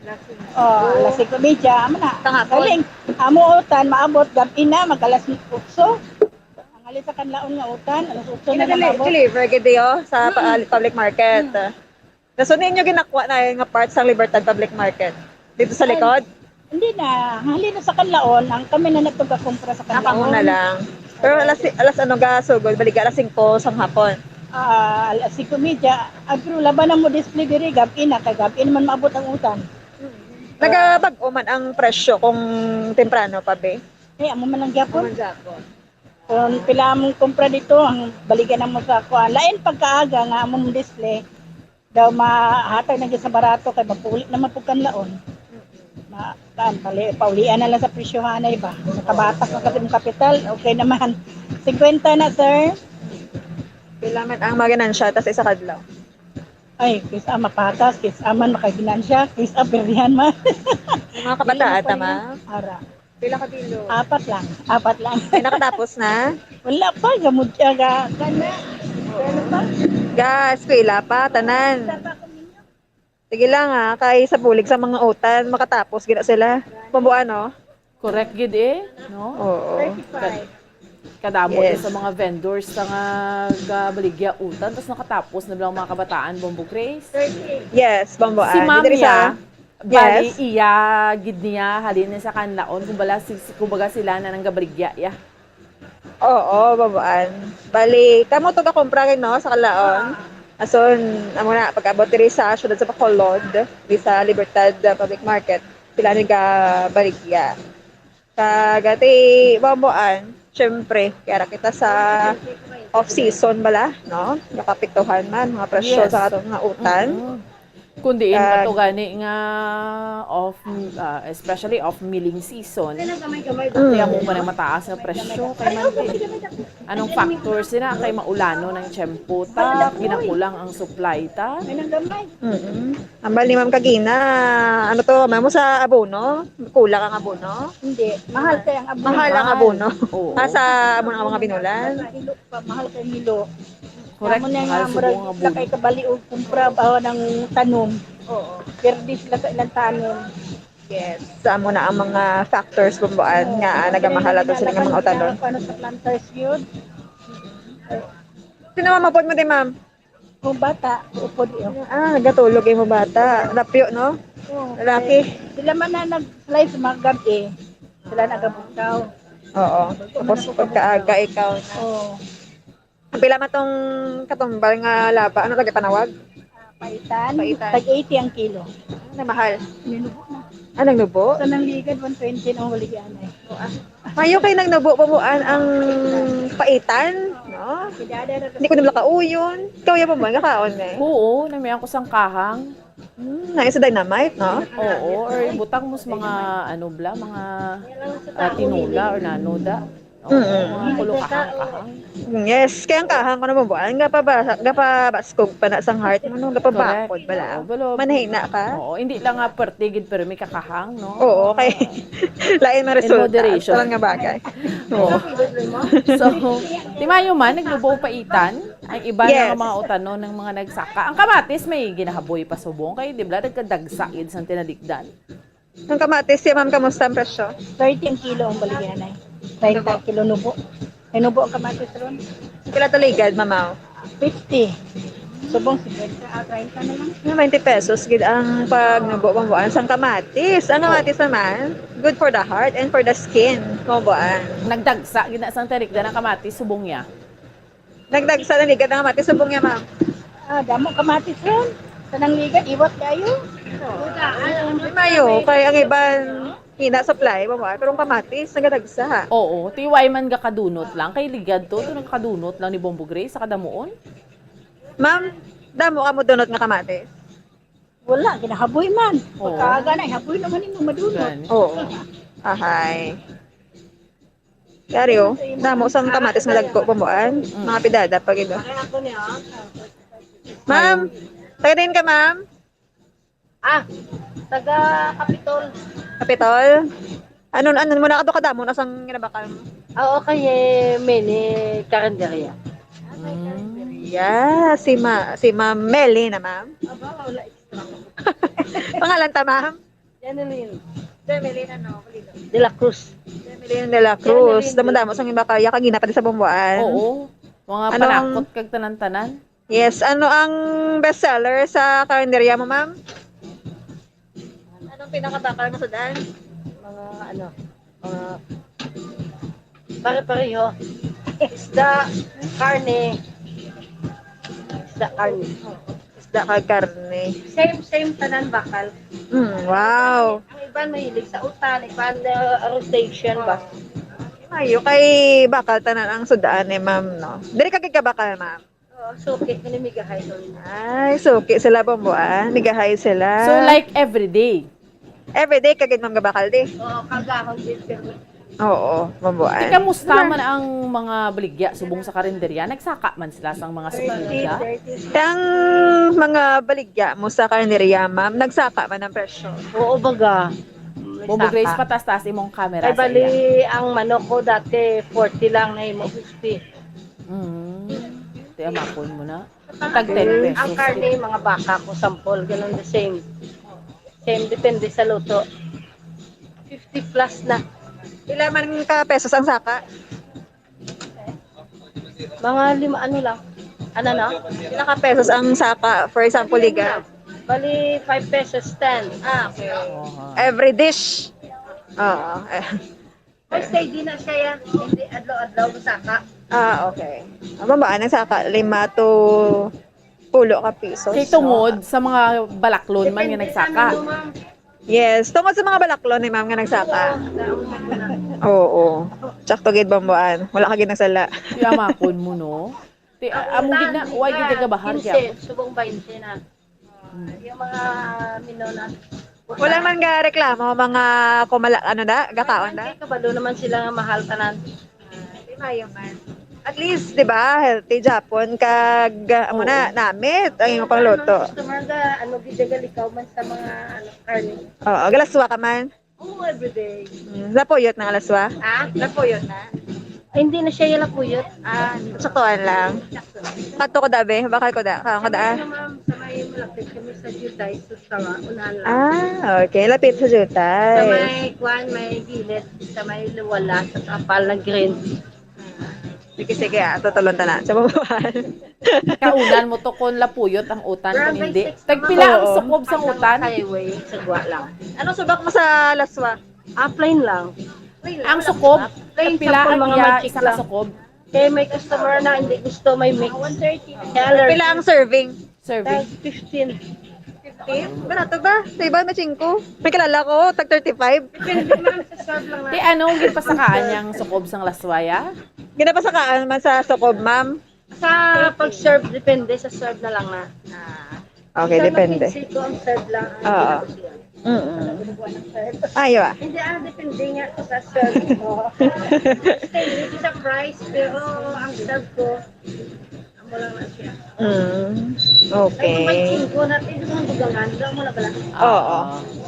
Alas singko. Oh, alas singko medya, amo na. Kangapon. Galing. Amo utan, maabot, gabi na, mag alas otso. Ang alis sa kanlaon nga utan, alas otso na Ina-deli-, nang maabot. Deliver gid yo sa pa-, Mm. Public market. Mm. Nasunod ninyo ginakuha na yun nga part sa Libertad Public Market? Dito sa Ay, likod? Hindi na. Halin na sa kanlaon, ang kami na nagpagakumpra sa kanlaon. Nakamo na lang. Pero alas, alas ano ga sugod? Baligya alas singko sang hapon. Ah, alas singko medya. Ah, pero laban ang mo display diri, gabi na, kay gabi naman maabot ang utan. Nagabag-o man ang presyo kung temprano pa, be? Eh, amo man lang gyapon. Amo man gyapon. Kung pila among kumpra dito, ang balikan ang mga kuan. Lain pagkaaga nga among display, daw mahatag na gyud sa barato kay magpauli naman pud kanlaon. Ma, kan, pali, paulian na lang sa presyohanay ba? Sa kabatas na kasi mong kapital, okay naman. Singkwenta na, sir. Pila man ang mga ganansya ta sa isa kadlaw? Ay, kis-a mapatas, kis-a man makaginansya, kis-a perdihan man. Yung mga kabataan, tama? Ara. Pila ka bilog? Apat lang. Apat lang. Ay, nakatapos na? Wala pa, gamot siya ga, kana. Ano pa? Ga, eskwela pa, tanan. Isa pa ako ninyo. Sige lang, ah, kay sa bulig sa mga utan, makatapos gina sila. Pambuan, no? Correct gid eh, no? Oo. Thirty-five. Kadamo Yes. din sa mga vendors sa nga gabaligya utan, tas nakatapos na bilang mga kabataan, Bombo Grace. Thirty-eight. Yes, Bombo Si Ann. Ma'am Diri sa niya, Bali, Yes. iya gid niya, halin niya sa kanlaon, kumbaga, si, si, kumbaga sila na nang gabaligya, ya. Oo, Bombo Ann. Bali, kamo to gakumpra gid, no, sa kanlaon. Ason, amo na, pag-abot diri sa siyudad sa Bacolod, di sa Libertad, uh, Public Market, sila ni gabaligya. Kag ati, Bombo Ann, syempre, kaya ra kita sa off-season bala, no? Nakapiktuhan man, mga presyo Yes. sa atong mga utan. Mm-mm. Kung diin pa Kag to gani nga off, ah, especially off milling season, Mm. kaya mo pa na mataas nga presyo. Kay man, anong factor sila? Kay maulano ng tiyempo ta, ginakulang ang supply ta. May nang gamay. Mm-mm. Ambal ni Ma'am Kagina, ano to, ma'am, mo sa abono? Kulang ang abono? Hindi. Mahal kaya ang abono. Mahal ang Mahal. abono. Oo. Ah, sa amo ng mga binulan? Sa hilo pa, mahal kay hilo. Correct, Amo na mahal nga, subong murag ang abono. Lakay kabali og kumpra ba ng tanom. Oo. Perde sila sa ilang tanom. Yes. Sa amo na ang mga factors, Bombo Ann, Oo. nga, ah, nagamahal ato sila nga mga utanon. Ano sa planters yun? Sino mamapod mo din, ma'am? Ang bata, upod yun. Ah, nagatulog yung bata. Lapyo, no? Oo. Lalaki. Eh, sila man na nag-slice mga gabi. Sila nagabugtaw. Oo. Tapos pagkaaga ikaw na. Oo. Ang pila man tong katumbal nga laba? Ano lagi panawag? Ah, paitan. Paitan. Tag eighty ang kilo. Ah, namahal. Ninubo na. Ah, nagnubo? Sa nang ligad, one twenty ang huli yan eh. Oo, ah. Mayo kay nagnubo pa mo an-, ang paitan, no? Hindi ko nila kauyon. Ikaw yan pa mo, nakaon na eh. Oo, namiyan ko sang kahang. Hmm, na sa dynamite, no? Oo, or ibutang mo sa mga, ano bla, mga, ah, tinola or nano da. Oo, Mm-mm. mga kulo kahang-kahang. Yes, kaya ang kahang ko na mabuan, gapabasa-, gapabaskog pa na sang heart mo, no? Gapabakod Correct. bala. Oo, balo. Manhina ka? Oo, hindi lang nga perte gid, pero may kakahang, no? Oo, okay. Lain man In resulta. moderation. Sa nga bagay. Oo. So, timayo man, naglubo paitan. Ang iba Yes. nga mga utanon ng mga nagsaka. Ang kamatis may ginahaboy pa subong. Kay, di ba, nagkadagsa gid sang tinalikdan. Ang kamatis, siya, ma'am, kamusta ang presyo? Thirty ang kilo ang baligyan ay. Thirty ang kilo nubo. May nubo ang kamatis ron. Pila to ligad, mamaw? Fifty. Subong fifty, ah, treinta na lang. Nga twenty pesos gid ang pagnubo, mabuan sang kamatis. Ang kamatis naman, good for the heart and for the skin, mabuan. Nagdagsa gid na sang tarik na ng kamatis, subong niya. Nagdagsa na ligad ang kamatis, subong niya, ma'am. Ah, damo kamatis ron. Sa nang ligad, iwat kayo. Mayo, kay ang iban, hina supply, mabuan. Pero ang kamatis, nagadagsa. Oo, tiway man gakadunot lang. Kay ligad to, to nagkakadunot lang ni Bombo Grace sa kadamuon. Ma'am, damo ka mo dunot nga kamatis? Wala, ginahaboy man. Oo. Pagkaaga na, haboy naman yung madunot. Gani. Oo. Ahay. Yari, oh. Damo sang kamatis nga dagko, Bomboan. Mm. Mga pidada pa gid, oh. Ma'am, taga din ka, ma'am? Ah, taga Kapitol. Kapitol? Ano, ano mo na, kadamo na sang ginabakal mo? Ah, okay, eh, mini karinderya. Mm. Yeah, si Ma-, si Ma'am Melly na, ma'am. Aba, wala extra. Pangalan ta, ma'am? Janeline. Janeline, ano, Pulido? De la Cruz. Janeline de la Cruz. Janeline de la Damo-damo sang ginabakal ya, kagina pa di sa Bomboan. Oo. Mga Ano ang panakot kag tanan-tanan. Yes, ano ang best seller sa karinderya mo, ma'am? Anong pinakabakal mo sa daan? Mga ano, mga pare-pareho. Isda, karne. Isda, karne. Isda kag karne. Same, same tanan bakal. Mm, wow. Ang iban mahilig sa utan, iban, uh, rotation ba? Ayo, kay bakal tanan ang sud-an ni ma'am, no? Diri ka gid kabakal, ma'am? Oo, suki, kini migahay to. Ay, suki sila, Bomboan. Migahay sila. So, like, everyday? Everyday ka gid, ma'am, gabakal di? Oo, kagahon gid, pero Oo, Bomboan. Di, kamusta man ang mga baligya subong sa karinderya? Nagsaka man sila sang mga suki nila? Ang mga baligya mo sa karinderya, ma'am, nagsaka man ang presyo? Oo, baga. Bombo Grace, Nagsaka. Pataas-taas imong camera Ay, sa bali, iya. Ang manok ko dati, forty lang, nahimo fifty. Mm. Ti, amakon mo na. Tag ten Ang pesos. Karne, mga baka ko, sampol, ganun, the same. Same, depende sa luto. Fifty plus na. Pila man ka pesos ang saka? Mga lima, ano lang. Ano, no? Pila ka pesos ang saka, for example, liga? Bali, five pesos, ten. Ah, okay. Oha. Every dish? Oo. First day, di na siya yan. Hindi adlaw-adlaw masaka. Ah, okay. Ang baba, ang saka, lima to pulo ka pesos, Kay no? Tungod sa mga balaklon man nga Depende sa nagsaka. Menu, ma'am. Yes, tungod sa mga balaklon ni ma'am nga nagsaka. Oo, daon na po na. Oo. Tsakto gid, Bomboan. Wala ka gid nagsala. Ti, amakon mo, no? Ti, Ang amo gid na, utang, why gid ka gabahar quince, gyapon? Subong twenty na. Hmm. Yung mga menu na. Wala man ga reklamo, mga kumala-, ano da, gakaon da? Ay, kabalo naman sila nga mahal tanan. Ah, di maayo man. At least, di ba, healthy gyapon kag, ah, amo na, Oo. Namit ang imong pangluto. Ang customer ga, ano, gid, galikaw man sa mga, ano, karne. Oo, galaswa ka man? Oo, everyday. Mm, lapuyot na nga laswa? Ha? Lapuyot na? Ay, hindi na siya yung lapuyot. Ah, saktuan lang. Sakto. Kato ko dabe, bakal ko da, kaon ko da. Sa may, ano, ma'am, sa may malapit kami sa Juday, sa Sara, unahan lang. Ah, okay. Lapit sa Juday. Sa may, kwan, may gilid, sa may wala, sa kapal na green. Sige, sige, ah, tutulon ta na. Sa babahan. Kaunan mo to kung lapuyot ang utan, kung Barangay hindi. Six Tagpila naman. ang Oo. sukob sang Ang utan? Highway, sagwa lang. Anong subak mo sa laswa? Ah, plain lang. Plain lang, Ang wala sukob, subak. Plain tagpila sample, ang mga iya magic isa ka lang. sukob? Kaya may customer na hindi gusto may mix. Kaya allergy. Pila ang serving? Serving. Tag fifteen. Fifteen? Barato ba? Sa iba, may singko. May kilala ko, tag thirty-five. Depende, ma'am, sa serve lang Ti, natin. Ano, ginapasakaan niyang sukob sang laswa ya? Ginapasakaan man sa sukob, ma'am. Sa pag-serve, depende sa serve na lang na. Ah. Okay, Minsan depende. Mag-quince ko ang serve lang. Ang Oo. ginagawa ko siya. Mm-mm. Ano, ginawa ng serve. Ayo, ah. Hindi, ah, depende nga sa serve ko. Depende sa price, pero ang serve ko, amo lang na siya. Mm. Ay, kung may Okay. singko na, pwede mo nang dugangan, doon mo na pala. Oo. Oo.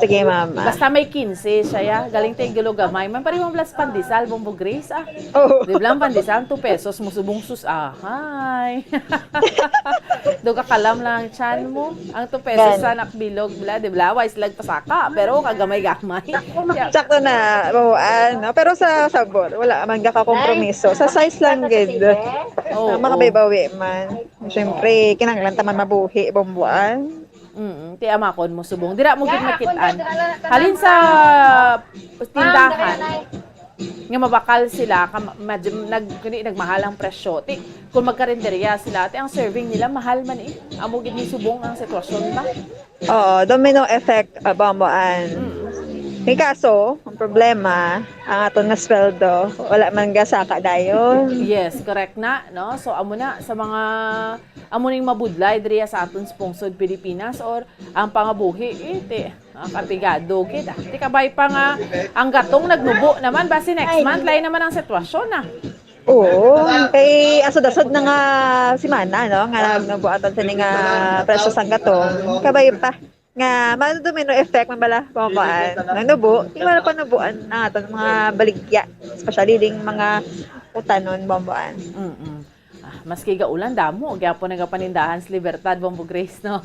Sige, mama. Basta may quince siya, ya. Galing tayo gulo gamay. Man, pareho ang plus pandesal, Bombo Grace, ah. Oo. Di ba lang pandesal, two pesos, musubong sus, ah. Hay. Duga kalam lang ang tiyan mo. Ang two pesos Gan. sa anak bilog, bla, di ba? Wais lang pasaka, pero kagamay-gamay. Sakto na, Bomboan, no? Pero sa sabor, wala man gakakompromiso. Sa size lang gid. Oo. Makabawi-bawi man. Siyempre, kinahanglan ta man mabuhi, Bomboan. Mm, ti amakon mo subong. Dira mo gid makit-an. Halin sa tindahan nga mabakal sila, ka, medyo nag, kani, nagmahal ang presyo. Ti, kung magkarinderya sila, ti ang serving nila mahal man eh. Amo gid ni subong ang sitwasyon ba? Oo, domino effect, ah, Bomboan. Mm. May kaso, ang problema, ang aton nga sweldo, wala man gasaka dayon. Yes, correct na, no? So, amo na, sa mga, amo ning mabudlay diriya sa aton sa pungsod Pilipinas or ang pangabuhi, eh, ti, ah, kapigado gid, ah. Ti kabay pa nga, ang gatong nagnubo naman, basi next month, lain naman ang sitwasyon, ah. Oo, kay asod-asod na nga simana, no, nga nagnubo aton sini nga presyo sang gatong. Kabay pa nga ma-domino effect man bala, Bomboan. Nagnubo, di wala pa nubuan ang aton mga baligya, especially ding mga utanon, Bomboan. Mm-mm. Ah, maski gaulan, damo gyapon nagapanindahan sa Libertad, Bombo Grace, no?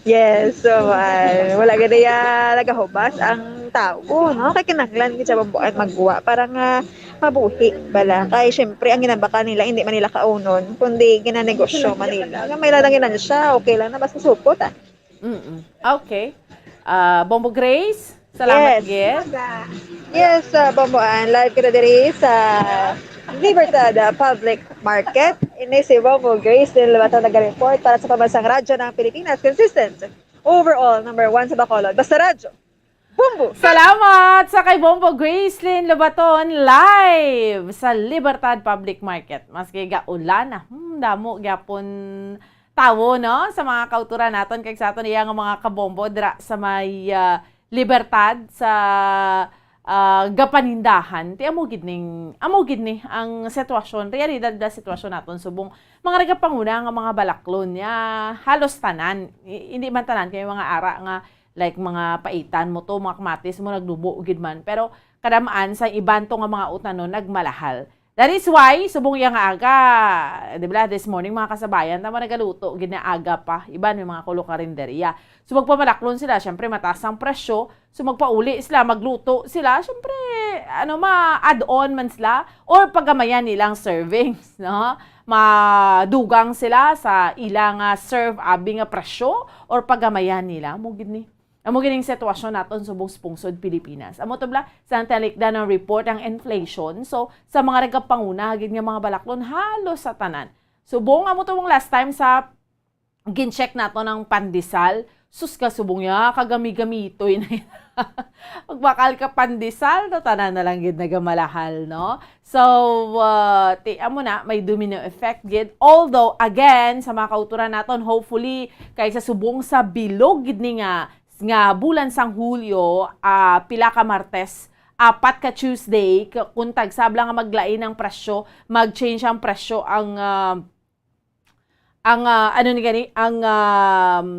Yes, so, ah, wala gid ya nagahubas ang tawo, no? Kay kinahanglan gid siya, Bomboan, magwa para nga mabuhi bala. Kay syempre, ang ginabakal nila, hindi man nila kaunon, kundi ginanegosyo man nila. Nga may lang ginansya, okay lang na, basta supot, ah. Mm-mm. Okay. Ah, Bombo Grace, salamat Yes. gid. Yes, uh, Bomboan, live kita diri sa Libertad, uh, Public Market. Ini si Bombo Grace din Lubaton nag-report para sa Pambansang Radyo ng Pilipinas. Consistent. Overall, number one sa Bacolod. Basta Radyo. Bombo! Salamat sa kay Bombo Gracelyn Lobaton live sa Libertad Public Market. Maski gaulan na, hmm, damo gyapon tawo, no, sa mga kauturan naton kag sa aton iya nga mga kabombo dira sa may, ah, Libertad sa, ah, gapanindahan. Ti amo gid ning, amo gid ni ang sitwasyon, realidad na sitwasyon naton subong mga nagapanguna nga mga balaklon niya. Halos tanan, i- hindi man tanan kay mga ara nga like mga paitan mo to, mga kamatis mo, nagnubo gid man. Pero kadamaan sa iban to nga mga utanon nagmalahal. That is why, subong iya nga aga, di ba, this morning, mga kasabayan, tama nagaluto, gid na aga pa, iban may mga kulo karinderya. So, magpamalaklon sila, syempre, mataas ang presyo. So, magpauli sila, magluto sila, syempre, ano, ma-add on man sila, or pagamayan nilang servings, no? Madugang sila sa ilang, ah, serve abi nga presyo, or pagamayan nila, mo gid ni. Amo gining sitwasyon naton subong sa pungsod Pilipinas. Amo to bala, sa talikdan ng report ang inflation. So, sa mga nagapanguna gid nga mga balaklon, halos sa tanan. Subong amo to ang last time sa gin-check nato ng pandesal. Sus ka subong ya, kagami-gamitoy na yun. Magbakal ka pandesal, no, tanan na lang gid nagamalahal, no? So, uh, ti, amo na, may domino effect gid. Although, again, sa mga kauturan naton, hopefully, kay sa subong sa bilog gid ni nga nga bulan sang Hulyo, ah, pila ka Martes, apat ka Tuesday, k- kung tagsabla nga maglain ang presyo, mag-change ang presyo, ang, ah, ang, ah, ano ni gani, ang, um,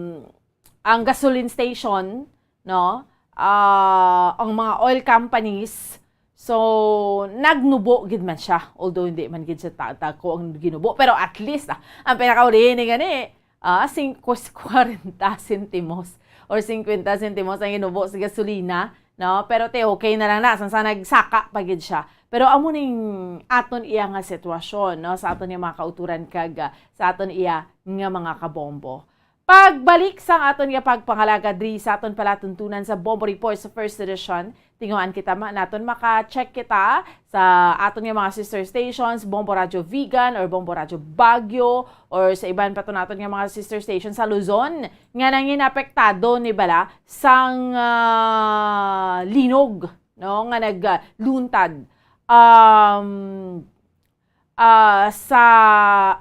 ang gasoline station, no? Ah, ang mga oil companies, so, nagnubo gid man siya. Although hindi man gid siya ta- dako ang ginubo, pero at least, ah, ang pinakauli ni gani, ah, sing-, kus-, kwarenta sentimos or singkwenta sentimos ang inubo sa gasolina, no? Pero te, okay na lang na, sang sa nagsaka pa gid siya. Pero amo ning aton iya nga sitwasyon, no? Sa aton nga mga kauturan kag, ah, sa aton iya nga mga kabombo. Pagbalik sa aton nga pagpangalaga diri sa aton palatuntunan sa Bombo Report sa first edition, tinguhaan kita ma-, naton maka-check kita sa aton nga mga sister stations, Bombo Radyo Vigan or Bombo Radyo Baguio, or sa iban pa to naton nga mga sister station sa Luzon nga nangin apektado ni bala sang, ah, linog, no, nga nagluntad. Um, ah, sa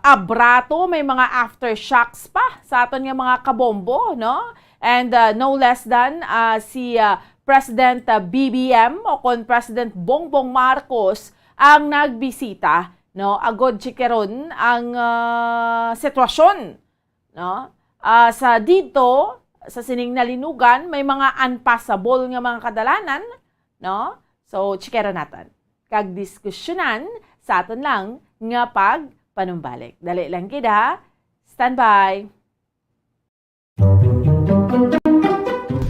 Abrato, may mga aftershocks pa sa aton nga mga kabombo, no? And, ah, no less than, ah, si, ah, President, ah, B B M o kon President Bongbong Marcos ang nagbisita, no? Agod chikeron ang, ah, sitwasyon, no? Ah, sa dito, sa sining nalinugan, may mga unpassable nga mga kadalanan, no? So, chikeron naton kag diskusyonan sa aton lang nga pagpanumbalik. Dali lang gid, ha. Standby.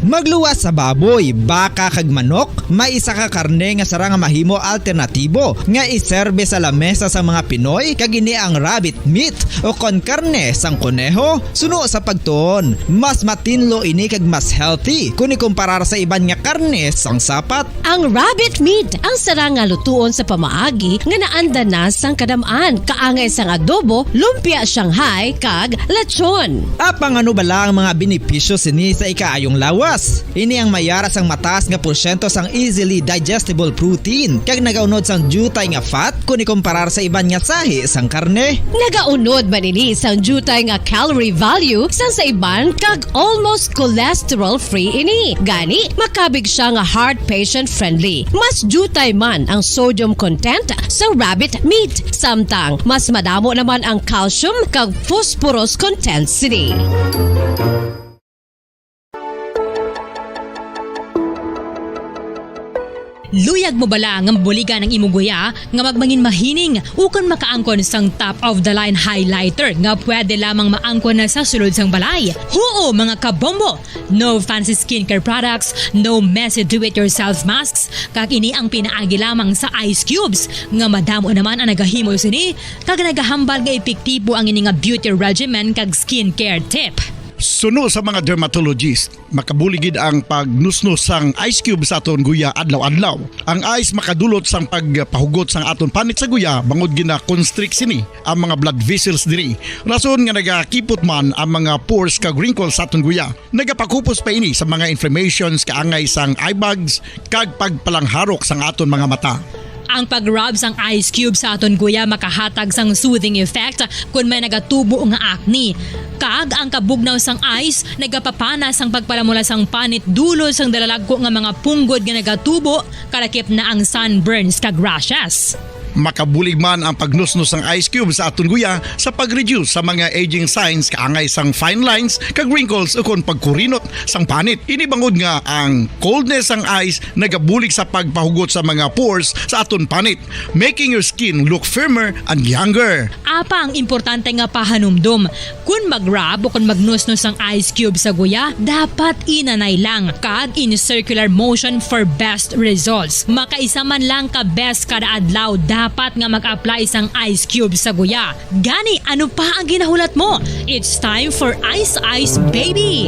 Magluwas sa baboy, baka kag manok, may isa ka karne nga sarang nga mahimo alternatibo nga iserbe sa lamesa sa mga Pinoy, kag ini ang rabbit meat o kon karne sang koneho. Suno sa pagtuon, mas matinlo ini kag mas healthy kon ikumparar sa iban nga karne sang sapat. Ang rabbit meat ang sarang nga lutuon sa pamaagi nga naanda na sang kadam-an, kaangay sang adobo, lumpia Shanghai, kag lechon. Apang ano bala ang mga benepisyo sini sa ikaayong lawas? Ini ang may ara sang mataas nga porsyento sang easily digestible protein kag nagaunod sang diutay nga fat kon ikumparar sa iban nga sahi sang karne. Nagaunod man ini sang diutay nga calorie value sang sa iban kag almost cholesterol-free ini. Gani, makabig siya nga heart patient-friendly. Mas diutay man ang sodium content sa rabbit meat, samtang mas madamo naman ang calcium kag phosphorus content sini. Luyag mo bala nga mabuligan ang imo guya nga magmangin mahining ukon makaangkon sang top of the line highlighter nga pwede lamang maangkon na sa sulod sang balay? Huo, mga kabombo! No fancy skincare products, no messy do-it-yourself masks, kag ini ang pinaagi lamang sa ice cubes nga madamo naman ang nagahimo sini kag nagahambal nga epektibo ang ini nga beauty regimen kag skincare tip. Suno sa mga dermatologist, makabulig gid ang pagnusnos sang ice cube sa aton guya adlaw-adlaw. Ang ice makadulot sang pagpahugot sang aton panit sa guya bangod gina-constrict sini ang mga blood vessels diri. Rason nga nagakipot man ang mga pores kag wrinkles sa aton guya. Nagapakupos pa ini sa mga inflammations kaangay sang eye bags kag pagpalangharok sang aton mga mata. Ang pag-rub sang ice cube sa aton guya makahatag sang soothing effect kon may nagatubo nga acne. Kag ang kabugnaw sang ice nagapapana sang pagpalamula sang panit dulot sang dalalagko nga mga punggod nga nagatubo, kalakip na ang sunburns kag rashes. Makabulig man ang pagnusnos sang ice cube sa aton guya sa pag-reduce sa mga aging signs kaangay sang fine lines kag wrinkles ukon pagkurinot sang panit. Ini bangod nga ang coldness sang ice nagabulig sa pagpahugot sa mga pores sa aton panit, making your skin look firmer and younger. Apang importante nga pahanumdom, kon mag-rub o kon magnusnos ang ice cube sa guya, dapat inanay lang kag in circular motion for best results. Makaisa man lang ka beses kada adlaw dapat nga mag-apply sang ice cube sa guya. Gani, ano pa ang ginahulat mo? It's time for Ice Ice Baby!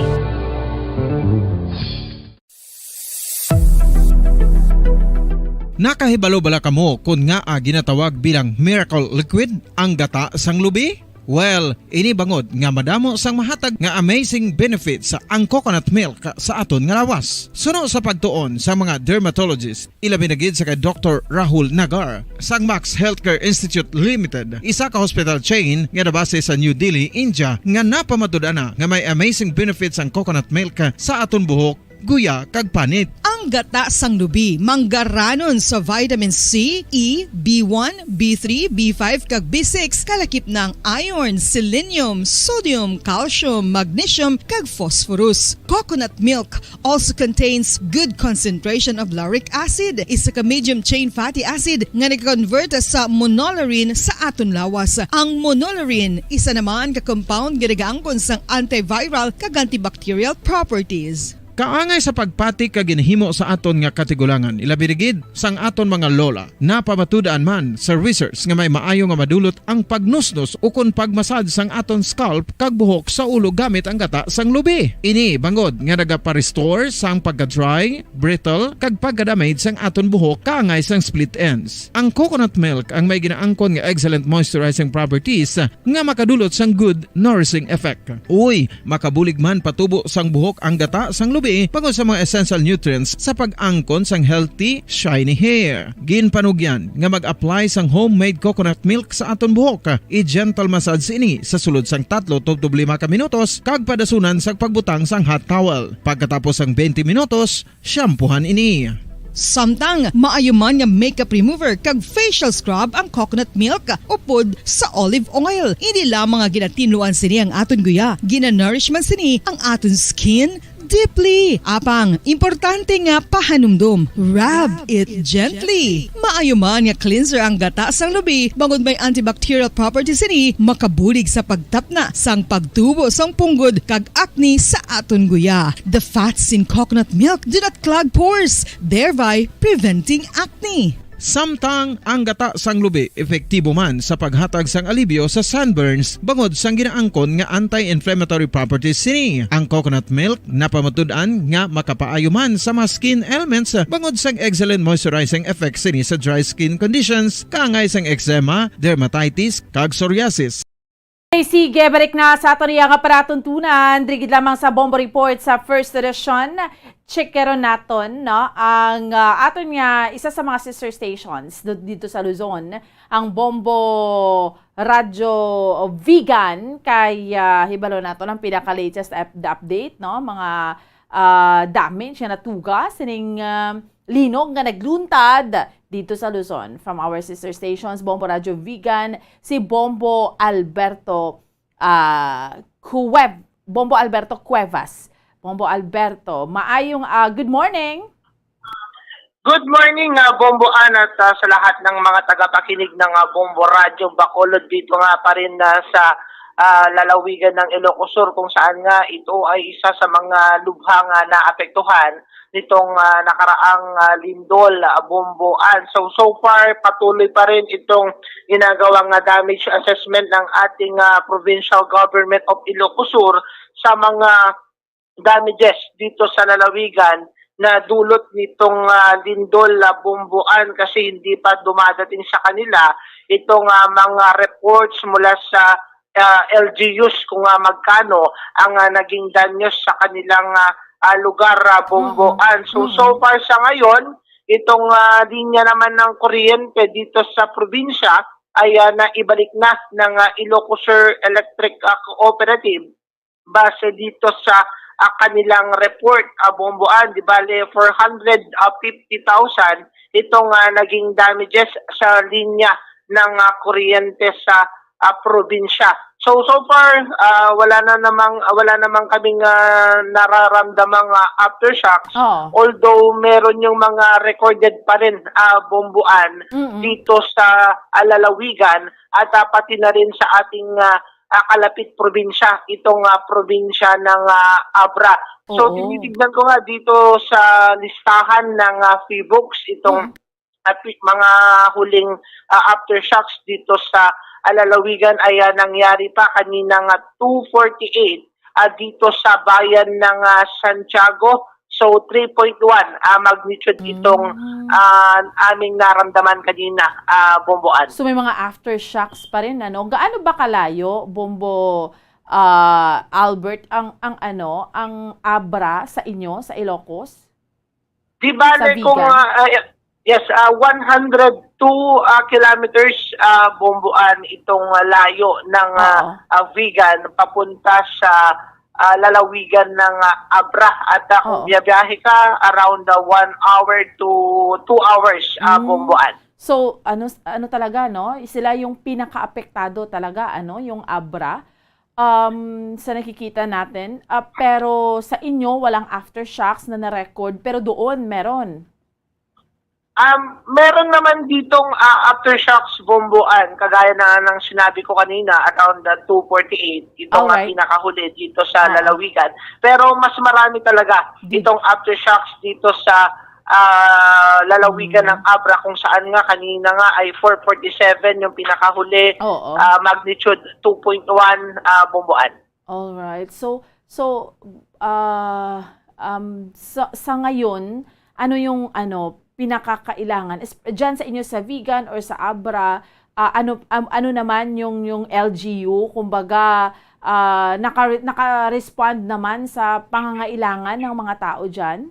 Nakahibalo bala kamo kon ngaa ginatawag bilang miracle liquid ang gata sang lubi? Well, ini bangod nga madamo sang mahatag nga amazing benefits ang coconut milk sa aton nga lawas. Suno sa pagtuon sa mga dermatologist, ilabi na gid sa kay Doktor Rahul Nagar sang Max Healthcare Institute Limited, isa ka hospital chain nga nabase sa New Delhi, India, nga napamatud-an na nga may amazing benefits ang coconut milk sa aton buhok, guya, kag panit. Ang gata sang lubi manggaranon sa vitamin C, E, B one, B three, B five, kag B six, kalakip na ang iron, selenium, sodium, calcium, magnesium, kag phosphorus. Coconut milk also contains good concentration of lauric acid, isa ka medium chain fatty acid nga nag-convert sa monolaurin sa aton lawas. Ang monolaurin, isa naman ka compound nga nagaangkon sang antiviral kag antibacterial properties. Kaangay sa pagpati kag ginhimo sa aton nga katigulangan, ilabi na gid sang aton mga lola, napamatud-an man sa research nga may maayo nga madulot ang pagnusnos ukon pagmasad sang aton scalp kag buhok sa ulo gamit ang gata sang lubi. Ini bangod nga nagapa-restore sang pagka-dry, brittle, kag pagka-damage sang aton buhok kaangay sang split ends. Ang coconut milk ang may ginaangkon nga excellent moisturizing properties nga makadulot sang good nourishing effect. Uy, makabulig man patubo sang buhok ang gata sang lubi bangod sa mga essential nutrients sa pag-angkon sang healthy, shiny hair. Ginpanugyan nga mag-apply sang homemade coconut milk sa aton buhok. I-gentle massage ini sa sulod sang tatlo tubtob lima ka minutos kag padasunan sang pagbutang sang hot towel. Pagkatapos sang twenty minutos, shampoohan ini. Samtang maayo man nga makeup remover kag facial scrub ang coconut milk upod sa olive oil. Ini lamang nga ginatinluan sini ang aton guya. Gina-nourish man sini ang aton skin deeply. Apang, importante nga pahanumdom, rub it gently. Maayo man nga cleanser ang gata sang lubi, bangod may antibacterial properties sini, makabulig sa pagtapna sang pagtubo sang punggod kag acne sa aton guya. The fats in coconut milk do not clog pores, thereby preventing acne. Samtang ang gata sang lubi epektibo man sa paghatag sang alibyo sa sunburns bangod sang ginaangkon nga anti-inflammatory properties sini. Ang coconut milk napamatud-an nga makapaayo man sa mga skin ailments bangod sang excellent moisturizing effects sini sa dry skin conditions kaangay sang eczema, dermatitis, kag psoriasis. Okay, sige, balik na sa aton iya nga palatuntunan. Diri gid lamang sa Bombo Report sa First Edition. Check karon naton, no, ang, ah, aton nga isa sa mga sister stations do-, dito sa Luzon, ang Bombo Radyo Vigan. Kay, ah, hibalo naton ang pinaka-latest up-, update, no, mga, ah, damage nga natuga sining, ah, linog nga nagluntad dito sa Luzon. From our sister stations, Bombo Radyo Vigan, si Bombo Alberto, ah, Cuev-, Bombo Alberto Cuevas. Bombo Alberto, maayong, ah, good morning. Good morning, ah, Bombo Ann, at, ah, sa lahat ng mga tagapakinig ng, ah, Bombo Radyo Bacolod dito nga pa rin, ah, sa, ah, lalawigan ng Ilocos Sur, kung saan nga ito ay isa sa mga lubha nga naapektuhan nitong, ah, nakaraang, ah, lindol, ah, Bombo Ann. So, so far, patuloy pa rin itong ginagawang, ah, damage assessment ng ating, ah, Provincial Government of Ilocos Sur sa mga damages dito sa lalawigan na dulot nitong, ah, lindol, ah, Bombo Ann, kasi hindi pa dumadating sa kanila itong, ah, mga reports mula sa, ah, L G Us kung, ah, magkano ang, ah, naging danyos sa kanilang, ah, ah, lugar, ah, Bombo Ann. So, so far sa ngayon, itong, ah, linya naman ng kuryente dito sa probinsya ay, ah, naibalik na ng, ah, Ilocos Sur Electric, ah, Cooperative. Base dito sa, ah, kanilang report, ah, Bombo Ann, di bale, four hundred fifty thousand itong, ah, naging damages sa linya ng, ah, kuryente sa, ah, probinsya. So, so far, ah, wala na namang, wala namang kaming, ah, nararamdamang, ah, aftershocks. Oo. Although meron yung mga recorded pa rin, ah, Bombo Ann, Mm-mm. dito sa, ah, lalawigan at, ah, pati na rin sa ating, ah, ah, kalapit probinsya, itong, ah, probinsya ng, ah, Abra. So, Oo. tinitignan ko nga dito sa listahan ng, ah, PHIVOLCS, itong Mm. at mga huling, ah, aftershocks dito sa, ah, lalawigan ay, ah, nangyari pa kanina nga two forty-eight, ah, dito sa bayan ng, ah, Santiago. So, three point one, ah, magnitude itong, Mm. ah, aming naramdaman kanina, ah, Bombo Ann. So, may mga aftershocks pa rin, ano? Gaano ba kalayo, Bombo, ah, Albert, ang, ang ano, ang Abra sa inyo, sa Ilocos? Di bale Sa kung, Vigan? ah, ah, yes, ah, one hundred two, ah, kilometers, ah, Bombo Ann, itong, ah, layo ng, ah, Oo. ah, Vigan papunta sa, ah, lalawigan ng, ah, Abra. At, ah, kung Oo. biyabiyahe ka, around, ah, one hour to two hours, ah, Mm. Bombo Ann. So, ano, ano talaga, no? Sila yung pinakaapektado talaga, ano, yung Abra, um, sa nakikita natin. Ah, pero sa inyo, walang aftershocks na na-record, pero doon, meron? Um, meron naman ditong, ah, aftershocks, Bombo Ann, kagaya na ng sinabi ko kanina, around the two forty-eight, ito nga Alright. pinakahuli dito sa Oo. lalawigan. Pero mas marami talaga Di- itong aftershocks dito sa, ah, lalawigan Hmm. ng Abra, kung saan nga kanina nga ay four forty-seven yung pinakahuli, Oo. ah, magnitude two point one, ah, Bombo Ann. Alright. So, so, ah, um, sa, sa ngayon, ano yung, ano, pinakakailangan? Es-, dyan sa inyo sa Vigan or sa Abra, ah, ano, am-, ano naman yung, yung L G U? Kumbaga, ah, naka-, naka-respond naman sa pangangailangan ng mga tao dyan?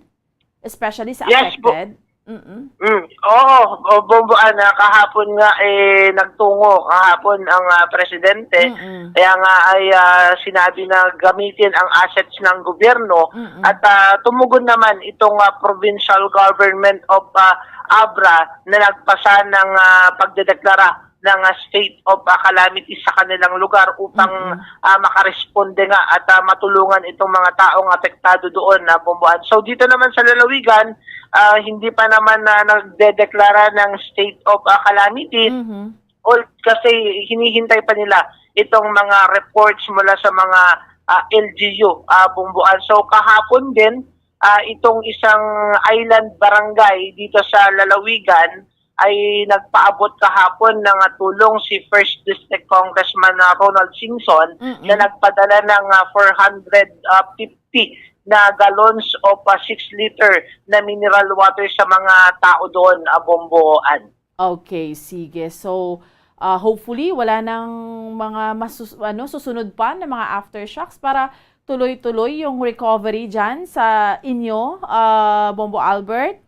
Especially sa Yes, bo- affected? Mm-mm. Mm. Oo, o, Bombo Ann, ah, kahapon nga, eh, nagtungo kahapon ang, ah, presidente. Mm-mm. Kaya nga ay, ah, sinabi na gamitin ang assets ng gobyerno Mm-mm. at, ah, tumugon naman itong, ah, Provincial Government of, ah, Abra na nagpasa ng, ah, pagdedeklara ng, ah, state of, ah, calamity sa kanilang lugar upang, Mm-mm. ah, makaresponde nga at, ah, matulungan itong mga taong apektado doon na, Bombo Ann. So, dito naman sa lalawigan, ah, hindi pa naman na nagdedeklara ng state of, ah, calamity. Mhm. All, kasi hinihintay pa nila itong mga reports mula sa mga, ah, L G U, ah, Bombo Ann. So, kahapon din, ah, itong isang island barangay dito sa lalawigan ay nagpaabot kahapon ng, ah, tulong si First District Congressman, ah, Ronald Singson Mm-mm. na nagpadala ng, ah, four hundred fifty na gallons of, ah, six liter na mineral water sa mga tao doon, ah, Bombo Ann. Okay, sige. So, Ah, hopefully, wala nang mga masus-, ano, susunod pa na mga aftershocks para tuloy-tuloy yung recovery dyan sa inyo, ah, Bombo Albert?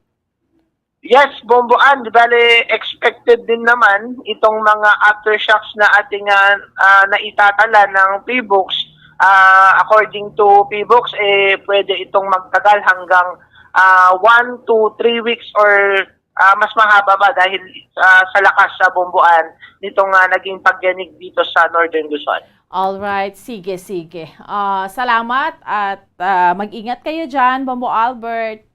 Yes, Bombo Ann, di bale, expected din naman itong mga aftershocks na ating, ah, ah, naitatala ng PHIVOLCS. Ah, according to PHIVOLCS, eh, pwede itong magtagal hanggang, ah, one to three weeks or, ah, mas mahaba pa dahil, ah, sa lakas sa Bombo Ann nitong, ah, naging pagyanig dito sa Northern Luzon. All right, sige, sige. Ah, salamat at, ah, mag-ingat kayo dyan, Bombo Albert.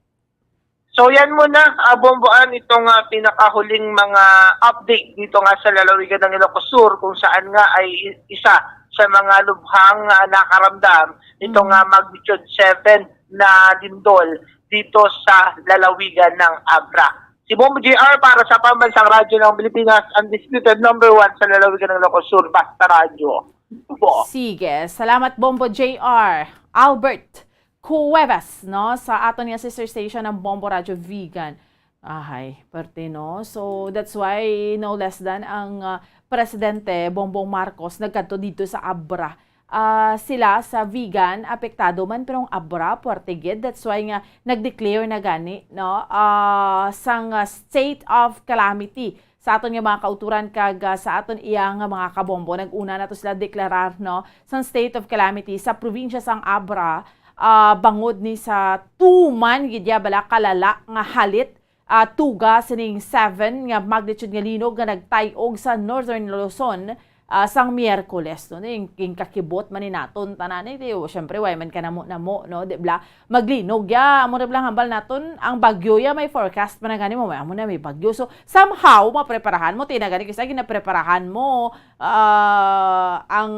So yan muna, ah, Bombo Ann, itong, ah, pinakahuling mga update dito nga sa lalawigan ng Ilocos Sur, kung saan nga ay i-, isa sa mga lubhang, ah, nakaramdam nitong, Mm. ah, magnitude seven na lindol dito sa lalawigan ng Abra. Si Bombo J R para sa Pambansang Radyo ng Pilipinas, undisputed number one sa lalawigan ng Ilocos Sur, Basta Radyo. Bo. Sige, salamat, Bombo J R. Albert Cuevas, no, sa aton nga sister station, ang Bombo Radyo Vigan. Ahay, perte, no? So, that's why, no less than ang, ah, Presidente Bongbong Marcos nagkadto dito sa Abra. Ah, sila sa Vigan, apektado man, pero ang Abra, puwerte gid. That's why nga nag-declare na gani, no? Ah, sang, ah, state of calamity sa aton nga mga kauturan kag, ah, sa aton iya nga mga kabombo. Nag-una na to sila deklarar, no, sang state of calamity sa probinsya sang Abra, ah, bangod ni sa tuman gid ya bala kalala nga halit, ah, tuga sining seven nga magnitude nga linog nga nagtay-og sa Northern Luzon, ah, sang Miyerkules, no? Ning, ning kakibot man ni naton tanan, eh, di, o, syempre, way man ka namo-namo, no? Di bala, maglinog ya, amo na bala hambal naton, ang bagyo ya, may forecast pa na gani mo, may amo na, may bagyo. So, somehow, mapreparahan mo, ti na gani, kisa ginapreparahan mo, ah, ang,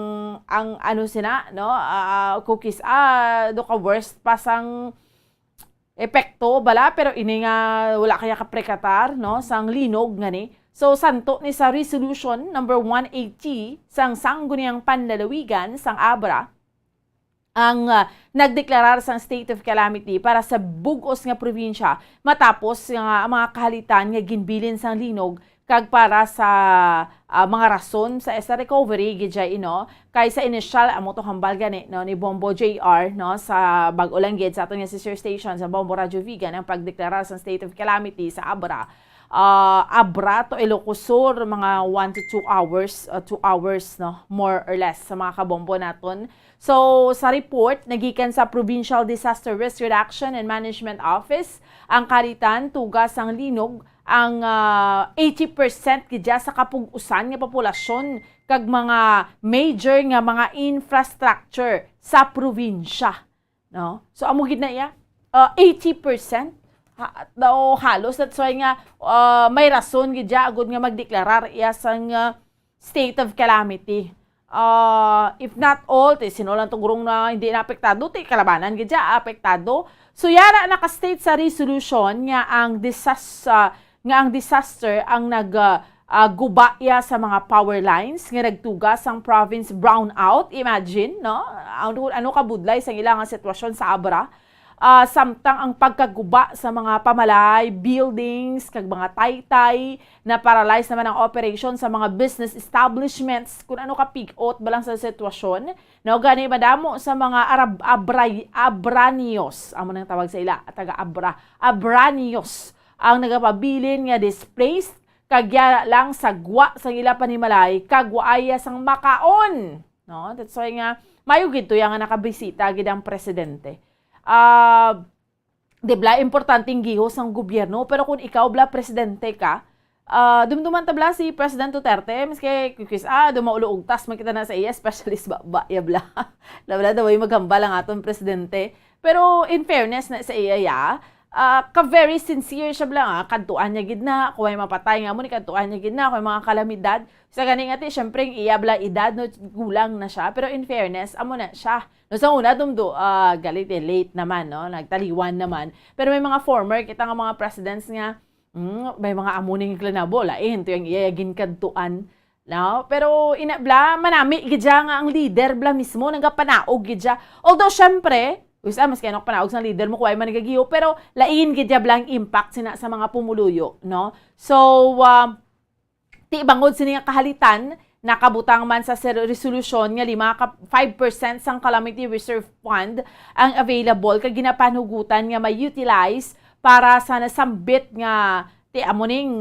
ang ano sina, no? Ah, kukis, ah, do ka worst pa sang epekto bala, pero ini nga wala kaya kaprekatar, no, sang linog nga ni. So, santo ni sa Resolution number one eighty sang Sangguniang Panlalawigan sang Abra, ang, ah, nagdeklarar sang state of calamity para sa bug-os nga probinsya matapos nga ang mga kahalitan nga ginbilin sang linog kag para sa, ah, mga rason sa esta recovery gid siya, ino, kay sa inisyal, amo to hambal gani, no, ni Bombo J R, no, sa bag-o lang gid sa aton nga sister station sa Bombo Radyo Vigan ang pagdeklarar sa state of calamity sa Abra. Ah, Abra to Ilocos Sur, mga one to two hours, ah, two hours, no, more or less, sa mga kabombo naton. So, sa report nagikan sa Provincial Disaster Risk Reduction and Management Office, ang kahalitan tuga sang linog ang, ah, eighty percent gid sa kapug-usan nga populasyon kag mga major nga mga infrastructure sa probinsya, no? So, amo gid na iya, ah, eighty percent. Ha, daw halos, that's why nga, ah, may rason gid siya agud nga magdeklarar iya sang, ah, state of calamity. Ah, if not all, ti sino lang to gurong na hindi naapektado, ti kalabanan gid siya apektado. So, yara naka-state sa resolution nga ang disas-, ah, nga ang disaster ang nag, ah, ah, guba iya sa mga power lines nga nagtuga sang province brownout. Imagine, no? Ano, ano kabudlay sang ila nga sitwasyon sa Abra. Ah, samtang ang pagkaguba sa mga pamalay, buildings, kag mga taytay, na-paralyze naman ang operation sa mga business establishments. Kung ano ka pigot ba lang sa sitwasyon, no? Gani, madamo sa mga Arab-, Abray-, Abranios, amo nang tawag sa ila, taga Abra, Abranios, ang nagapabilin nga displaced, kag yara lang sa gwa sang ila panimalay, kag waay sang makaon. No? That's why nga, mayo gid to ya nga nakabisita gid ang presidente. Ah, di bala, importanteng gihos ang gobyerno, pero kung ikaw bala presidente ka, ah, dumduman ta bala si President Duterte, maski kukis, ah, dumaulo ugtas man kita na sa iya, especially sa baba, ya bala. Labla daw ay maghambal ang aton presidente. Pero in fairness na sa iya, ya, ah, ka very sincere siya bala nga, kadtuan niya gid na, kung may mapatay nga mo ni kadtuan niya gid na, kung may mga kalamidad, sa gani nga ti, syempre, ang iya bala edad, no, gulang na siya. Pero in fairness, amo na siya. No, sa una, dumdo, ah, galit eh, late naman, no? Nagtaliwan naman. Pero may mga former kita nga mga presidents nga, mm, may mga amo ning klanabo, lain, to yung iya ginkadtuan, no? Pero ina bala, manami gid siya nga ang leader bala mismo, nagapanaog gid siya. Although, syempre, usa, maski ano panaog sa leader mo, kuway man nagagiyo, pero lain gid siya bala ang impact sina sa mga pumuluyo, no? So, ah, Ti bangod sini nga kahalitan, nakabutang man sa ser-, resolusyon nga lima ka, five percent sang Calamity Reserve Fund ang available kag ginapanhugutan nga ma-utilize para sa nasambit nga ti amo ning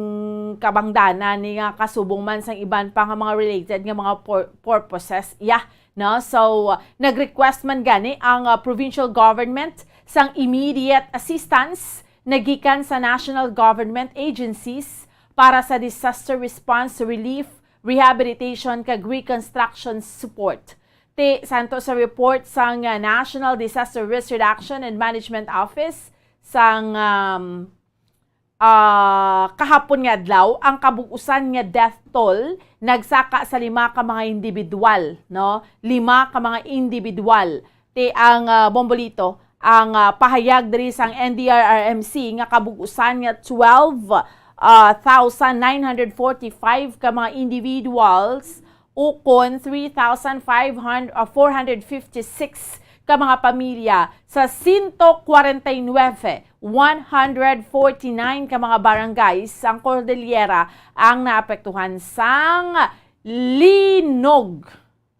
kabangdanan ni nga kasubong man sang iban pa nga mga related nga mga pur-, purposes. Yeah, no? So, nag-request man gani ang, ah, provincial government sang immediate assistance nagikan sa national government agencies para sa disaster response, relief, rehabilitation, kag reconstruction support. Ti santo sa report sang, ah, National Disaster Risk Reduction and Management Office sang, um, ah, kahapon nga adlaw, ang kabug-usan nga death toll nagsaka sa lima ka mga individual, no? Lima ka mga individual. Ti ang, ah, Bombolito, ang, ah, pahayag diri sang N D R R M C nga kabug-usan nga twelve, ah, thousand nine hundred forty-five ka mga individuals ukon three thousand five hundred, ah, four hundred fifty-six ka mga pamilya sa sento kwarenta y nuwebe, one hundred forty-nine ka mga barangay sang Cordillera ang naapektuhan sang linog.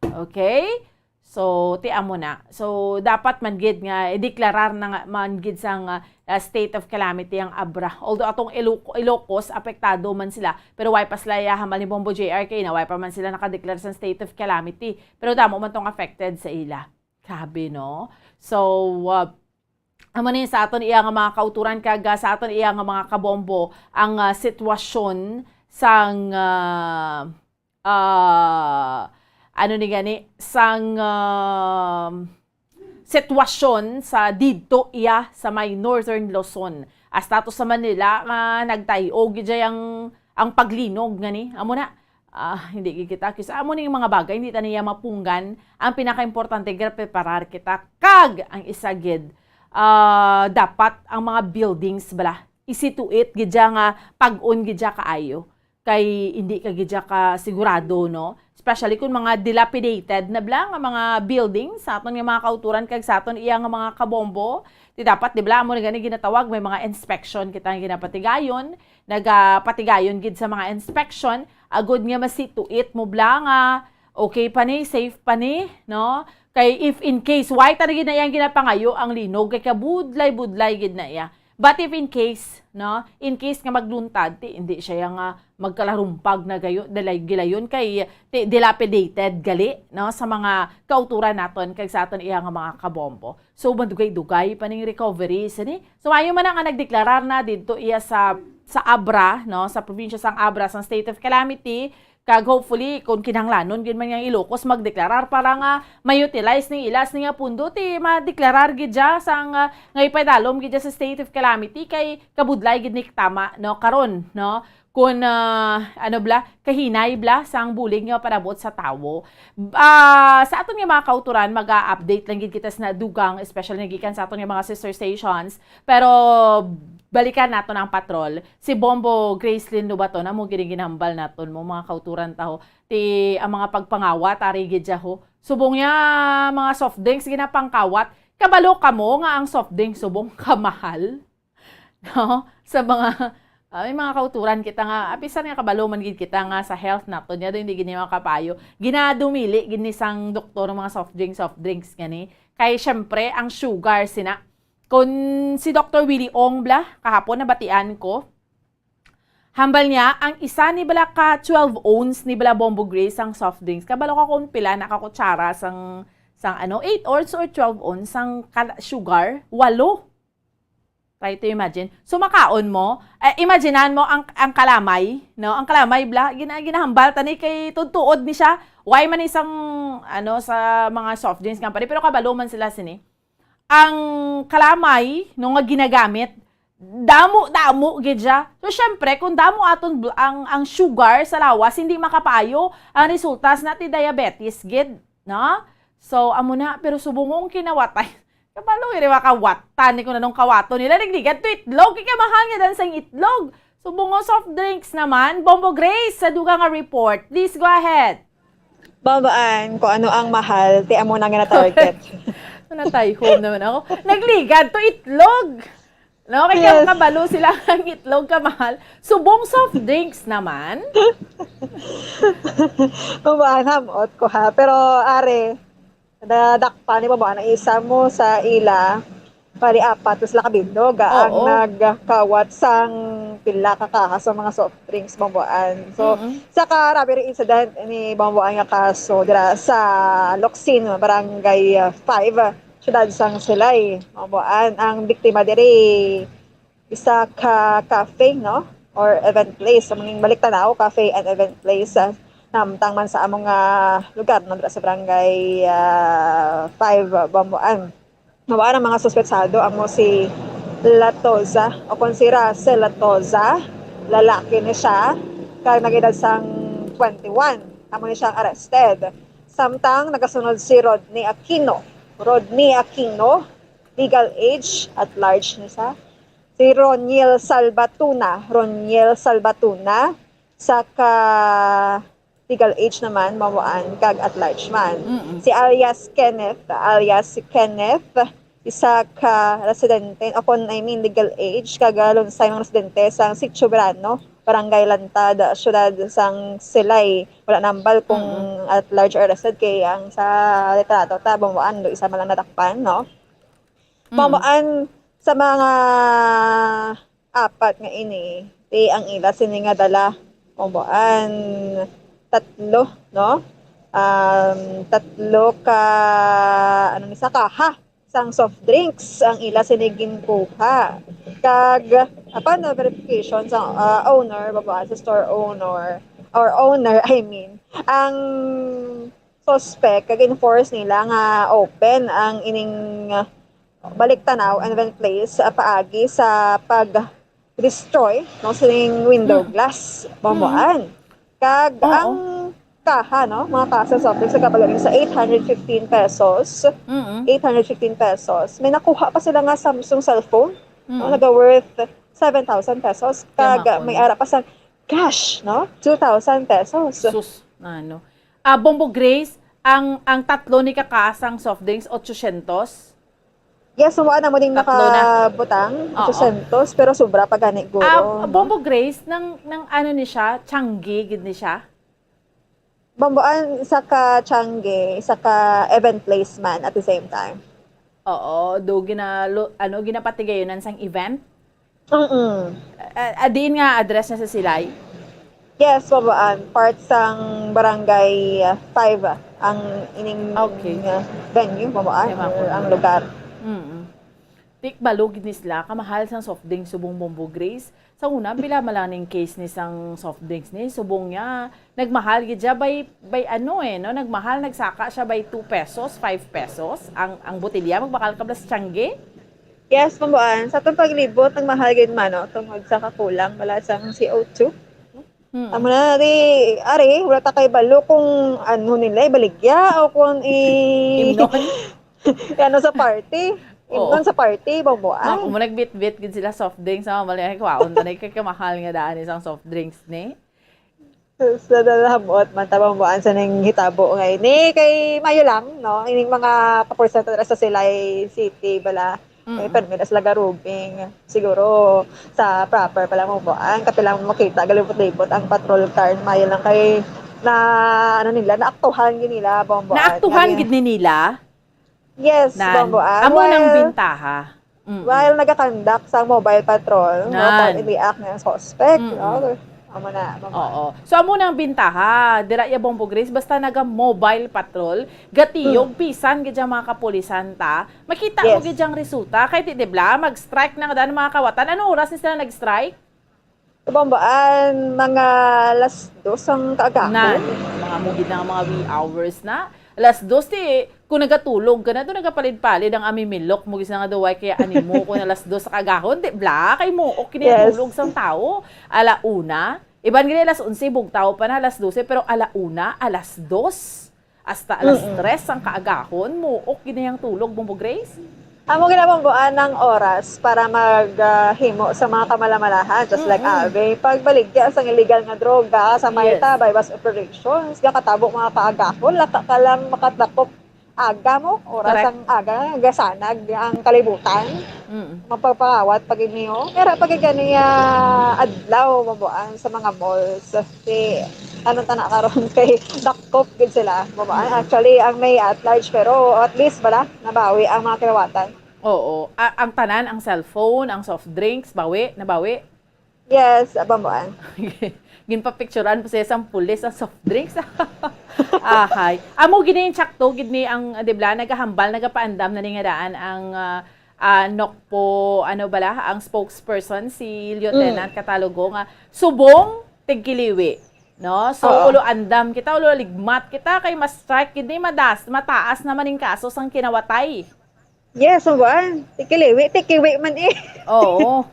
Okay? So, ti amo na. So, dapat man gid nga ideklarar na nga man gid sang, ah, state of calamity ang Abra. Although atong Iloco-, Ilocos, apektado man sila, pero way pa sila iya, hambal ni Bombo J R K na way pa man sila nakadeklar sang state of calamity. Pero damo man tong affected sa ila. Grabe, no? So, ah, amo ni sa aton iya nga mga kauturan kag, ah, sa aton iya nga mga kabombo ang, ah, sitwasyon sang, ah, ah, ano ni gani, sang, ah, sitwasyon sa didto iya sa may Northern Luzon. Hasta to sa Manila nga nagtay-o gid ang, ang paglinog ngani. Amo na, ah, hindi gid kita, kis-, amo ning mga bagay, hindi ta niya mapunggan. Ang pinakaimportante, preparar kita. Kag ang isa gid, ah, dapat ang mga buildings bala, isituit gid siya nga pag-on gid siya kaayo. Kay hindi ka gid siya ka sigurado, no? Especially kung mga dilapidated na bala nga mga building sa aton nga mga kauturan kag sa aton iya nga mga kabombo. Di dapat, di bala, amo na gani ginatawag, may mga inspection kita nga ginapatigayon, nagapatigayon gid sa mga inspection, agud nga masituit mo bala nga okay pa ni, safe pa ni, no? Kay if in case, why ta na gid na iyang ginapangayo ang linog, kay kabudlay-budlay gid na iya. But if in case, no, in case nga magluntad, ti, hindi siya nga magkalarumpag na gayo, dalay, gilayon kay, ti, dilapidated gali, no, sa mga kauturan naton kag sa aton iya nga mga kabombo. So, madugay-dugay pa ning recovery sini. So, ayo man na nga nagdeklarar na didto iya sa, sa Abra, no, sa probinsya sang Abra, sang state of calamity, kag hopefully, kung kinahanglanon gid man yang Ilocos magdeklarar para nga ma-utilize ning ilas ni nga pundo, ti madeklarar gid siya sang, ah, nga ipadalom gid siya sa state of calamity kay kabudlay gid ni tama, no, karon, no? Kung, ah, ano bala, kahinay bala sang bulig nga panabot sa tawo. Ah, sa aton nga mga kauturan, maga-update lang gid kita sa nadugang, especially nagikan sa aton nga mga sister stations. Pero balikan naton ang patrol. Si Bombo Gracelyn Lobaton, amo gid ang ginahambal naton mo, mga kauturan ta ho. Ti ang mga pagpangawat, ari gid siya ho. Subong niya, mga soft drinks, ginapangkawat. Kabalo kamo nga ang soft drinks subong kamahal? No? Sa mga, ah, may mga kauturan kita nga, apisan nga kabalo man gid kita nga sa health naton, niya daw hindi gid niya makapayo. Ginadumili gid ni sang doktor ang mga soft drinks, soft drinks gani. Kay syempre, ang sugar sina. Kung si Doktor Willie Ong bala, kahapon nabatian ko, hambal niya, ang isa ni bala ka twelve ounce ni bala Bombo Grace ang soft drinks. Kabalo ka kung pila na ka kutsara sang, sang ano, eight ounce or twelve ounce sang kal-, sugar? Walo. Try to imagine. So, makaon mo, eh, imaginan mo ang, ang kalamay, no? Ang kalamay, bala, gina-, ginahambal tani kay tuod-tuod ni siya. Why man isang, ano, sa mga soft drinks nga pare, pero kabalo man sila sini. Ang kalamay, no, nga ginagamit, damo-damo gid siya. So, syempre, kung damo aton bl-, ang, ang sugar sa lawas, hindi makapaayo, ang resulta sa nati diabetes gid, no? So, amo na, pero subong nga kinawatay. Kabalo gid makawatan ni kung anong kawaton nila. Nagligad to itlog, kay kamahal nga dan sang itlog. Subong nga soft drinks naman. Bombo Grace, sa dugang nga report. Please go ahead. Babaan, kung ano ang mahal, ti amo na nga na-target. Natay home naman ako. Nagligad to itlog. No, kay Yes. kabalo sila ang itlog kamahal. Subong soft drinks naman. Mabuang hamot ko ha. Pero, are, nadakpan ni Mabuang ang isa mo sa ila, pali apat sila ka bilog ang Oo. nagkawat sang pila ka kaha sa mga soft drinks, Mabuang. So, Mm-mm. sa ka-robbery incident ni Mabuang nga kaso dira sa Locsin, Barangay, ah, five, siyudad sang Silay, Mabuang. Ang biktima diri, isa ka cafe, no? Or event place. So, maning Balik Tanaw Cafe and Event Place, ah, namtang man sa among, ah, lugar, no? Dira sa Barangay, ah, five, ah, Bambuan. Mao ang mga suspetsado amo si Latoza, o kon si Russell Latoza. Lalaki ni siya, kag nag-edad sang twenty-one. Amo ni siya ang arrested. Samtang nagasunod si Rodney Aquino. Rodney Aquino, legal age, at large ni siya. Si Roniel Salvatuna, Roniel Salvatuna, sa ka legal age naman, Mabuang, kag at large man. Mm-mm. Si alias Kenneth, alias si Kenneth, isa ka residente, o kon, I mean, legal age, kag, ah, lunsay mga residente sa Sitio Verano, Barangay Lantad, siyudad sang Silay. Wala nambal kung Mm-mm. at large or arrested, kay ang sa litrato ta, Mabuang, do isa man lang nadakpan, no? Mm. Mabuang, sa mga apat nga ini, ti ang ila sini nga dala, Mabuang, tatlo, no? Um, tatlo ka, ano ni, sa kaha sang soft drinks ang ila sini ginkuha. Kag, upon verification sa, ah, owner, Mabuang, sa store owner, or owner, I mean, ang suspect, kag enforce nila nga open ang ining, ah, Balik Tanaw and Event Place, ah, paagi sa pag-destroy, no, sining window Mm. glass, Mm. Mabuang. Kag Oo. ang kaha, no, mga kaha sa soft drinks, nagkabalo sa eight hundred fifteen pesos. Mm-mm. Eight hundred fifteen pesos. May nakuha pa sila nga Samsung cellphone, no, Mm. naga-worth seven thousand pesos. Kaya Kag nga, may kuno. ara pa sa cash, no? Two thousand pesos. Sus, ano. Ah, Bombo Grace, ang, ang tatlo ni kakasang soft drinks, otsosyentos? Yes, sumuan na mo ding Tatlo na. nakabutang, Oo. otsosyentos, pero sobra pa gani, guro, Ah, no? Bombo Grace, nang, nang ano ni siya, Changi, gid ni siya? Bomboan, isa ka Changi, isa ka event place man at the same time. Oo, do ginalo-, ano, ginapatigayonan sang event? Mm-mm. Ah, ah, diin nga address na sa Silay? Yes, Bomboan. Part sang Barangay, ah, five, ah, ang ining, Okay. ah, venue, Bomboan, Kaya or ako ang na. lugar. Mm-mm. Ti kabalo gid ni sila, kamahal sang soft drinks subong Bombo Grace. Sa una, pila man lang ning case ni sang soft drinks ni, subong niya, nagmahal gid siya by, by ano eh, no? Nagmahal, nagsaka siya by two pesos, five pesos. Ang, ang botelya, magbakal ka bala sa Changi? Yes, Bomboan. Sa atong paglibot, nagmahal gid man, no? Tungod sa kakulang bala sang C O two. Hmm. Amo na, di, ari, wala ta kay balo kung ano nila, ibaligya o kung i-, Imnon? ano sa party. Oo. Imnon sa party, Bomboan. Mao, kung nagbitbit gid sila soft drinks, ah, mali, ay, kwaon ta na, kay kamahal nga daan isang soft drinks ni. Sa dalhabot man ta, Bomboan, sa ning hitabo nga ini, kay mayo lang, no? Ining mga kaporsyento dira sa Silay City, bala, eh, Mm-mm. permi na sila garubing. Siguro, sa proper pala, Bomboan, kapila mo makita, galibot-libot ang patrol car, mayo lang kay na, ano nila, naaktuhan gid nila, Bomboan. Naaktuhan Nga gid ni nila? Yes, Nan, Bomboan. Amo nang While, bintaha. Mm-mm. while nagakandak sa mobile patrol, no, Nan. pag i-react nga suspect, Mm-mm. no? Amo na, Bomboan. Oo. So, amo nang bintaha. Dira ya, Bombo Grace, basta naga-mobile patrol, gatiyog, Mm. pisan gid ang mga kapulisan ta, makita mo Yes. gid ang resulta. Kay di, di bala, mag-strike na nga daan mga kawatan. Anong oras ni sila nag-strike? Sa Bomboan, mga alas dos ang kaagahon. Nan, mga mugid na nga mga wee hours na. Alas dos, ti, kung nagatulog ka na, do nagapalid-palid ang amimilok mo, gis na nga do, way kaya animo kung alas dos sa kaagahon, di bala, kay muok kini Yes. tulog sang tawo. Ala una, iban gani alas onse, bugtaw pa na, alas dose, pero ala una, alas dos. Hasta alas Mm-mm. tres ang kaagahon, muok gid na yang tulog, Bombo Grace? Amo gid na, Bomboan, ang oras para mag, ah, himo sa mga kamalamalahan, just like Mm-mm. Ave. Pagbaligya sa illegal nga droga, sa may Yes. tabay, bus operations, gakatabo mga kaagahon, laka ka lang makatakop aga mo, oras Correct. ang aga, gasanag ang kalibutan. Mm. Mapapangawat pag inyo. Pero pag gani, ah, adlaw, mabuan sa mga malls. Si, ano ta na karon kay dakop gid sila. Mabuan. Mm. Actually, ang may at large, pero at least bala, nabawi ang mga kinawatan. Oo. A-, ang tanan, ang cellphone, ang soft drinks, bawi, nabawi. Yes, abambuan. Ginpapicturan pa siya sang pulis ang soft drinks. Ahay. Amo gid ni, sakto gid ni ang, di ba, nagahambal, nagapaandam na ni nga daan ang, ah, ah, Nokpo, ano bala, ang spokesperson, si Lieutenant Mm. Catalogo, nga subong tigkiliwi, no? So, Oo. ulo andam kita, ulo ligmat kita, kay mas strike gid ni, madas, mataas naman ning kaso sang kinawatay. Yes, ang buwan. Tikiliwi, tikiwi man eh. Oo.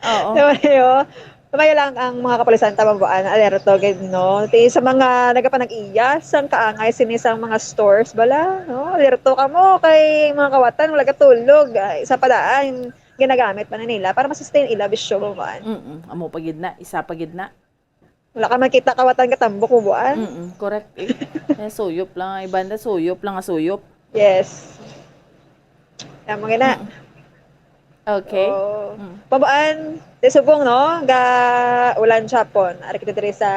Oo. Diba, yo? Mayo lang ang mga kapulisan ta, Mambuan, alerto gid, no? Ti sa mga nagapanag-iya sang kaangay sini sang mga stores bala, no? Alerto kamo kay mga kawatan wala gatulog. Ay, isa pa daan ginagamit pa na nila para ma-sustain ila bisyo, Mambuan. Mm-mm. Amo pa gid na, isa pa gid na. Wala ka makita kawatan gatambok, Mambuan. Mm-mm, correct eh. Eh, suyop lang ang iban na, suyop lang ang suyop. Yes. Tama nga na. Mm. Okay. So, Mm. Pabaan, ti subong, no? Ga ulan siya pon. Ari kita diri sa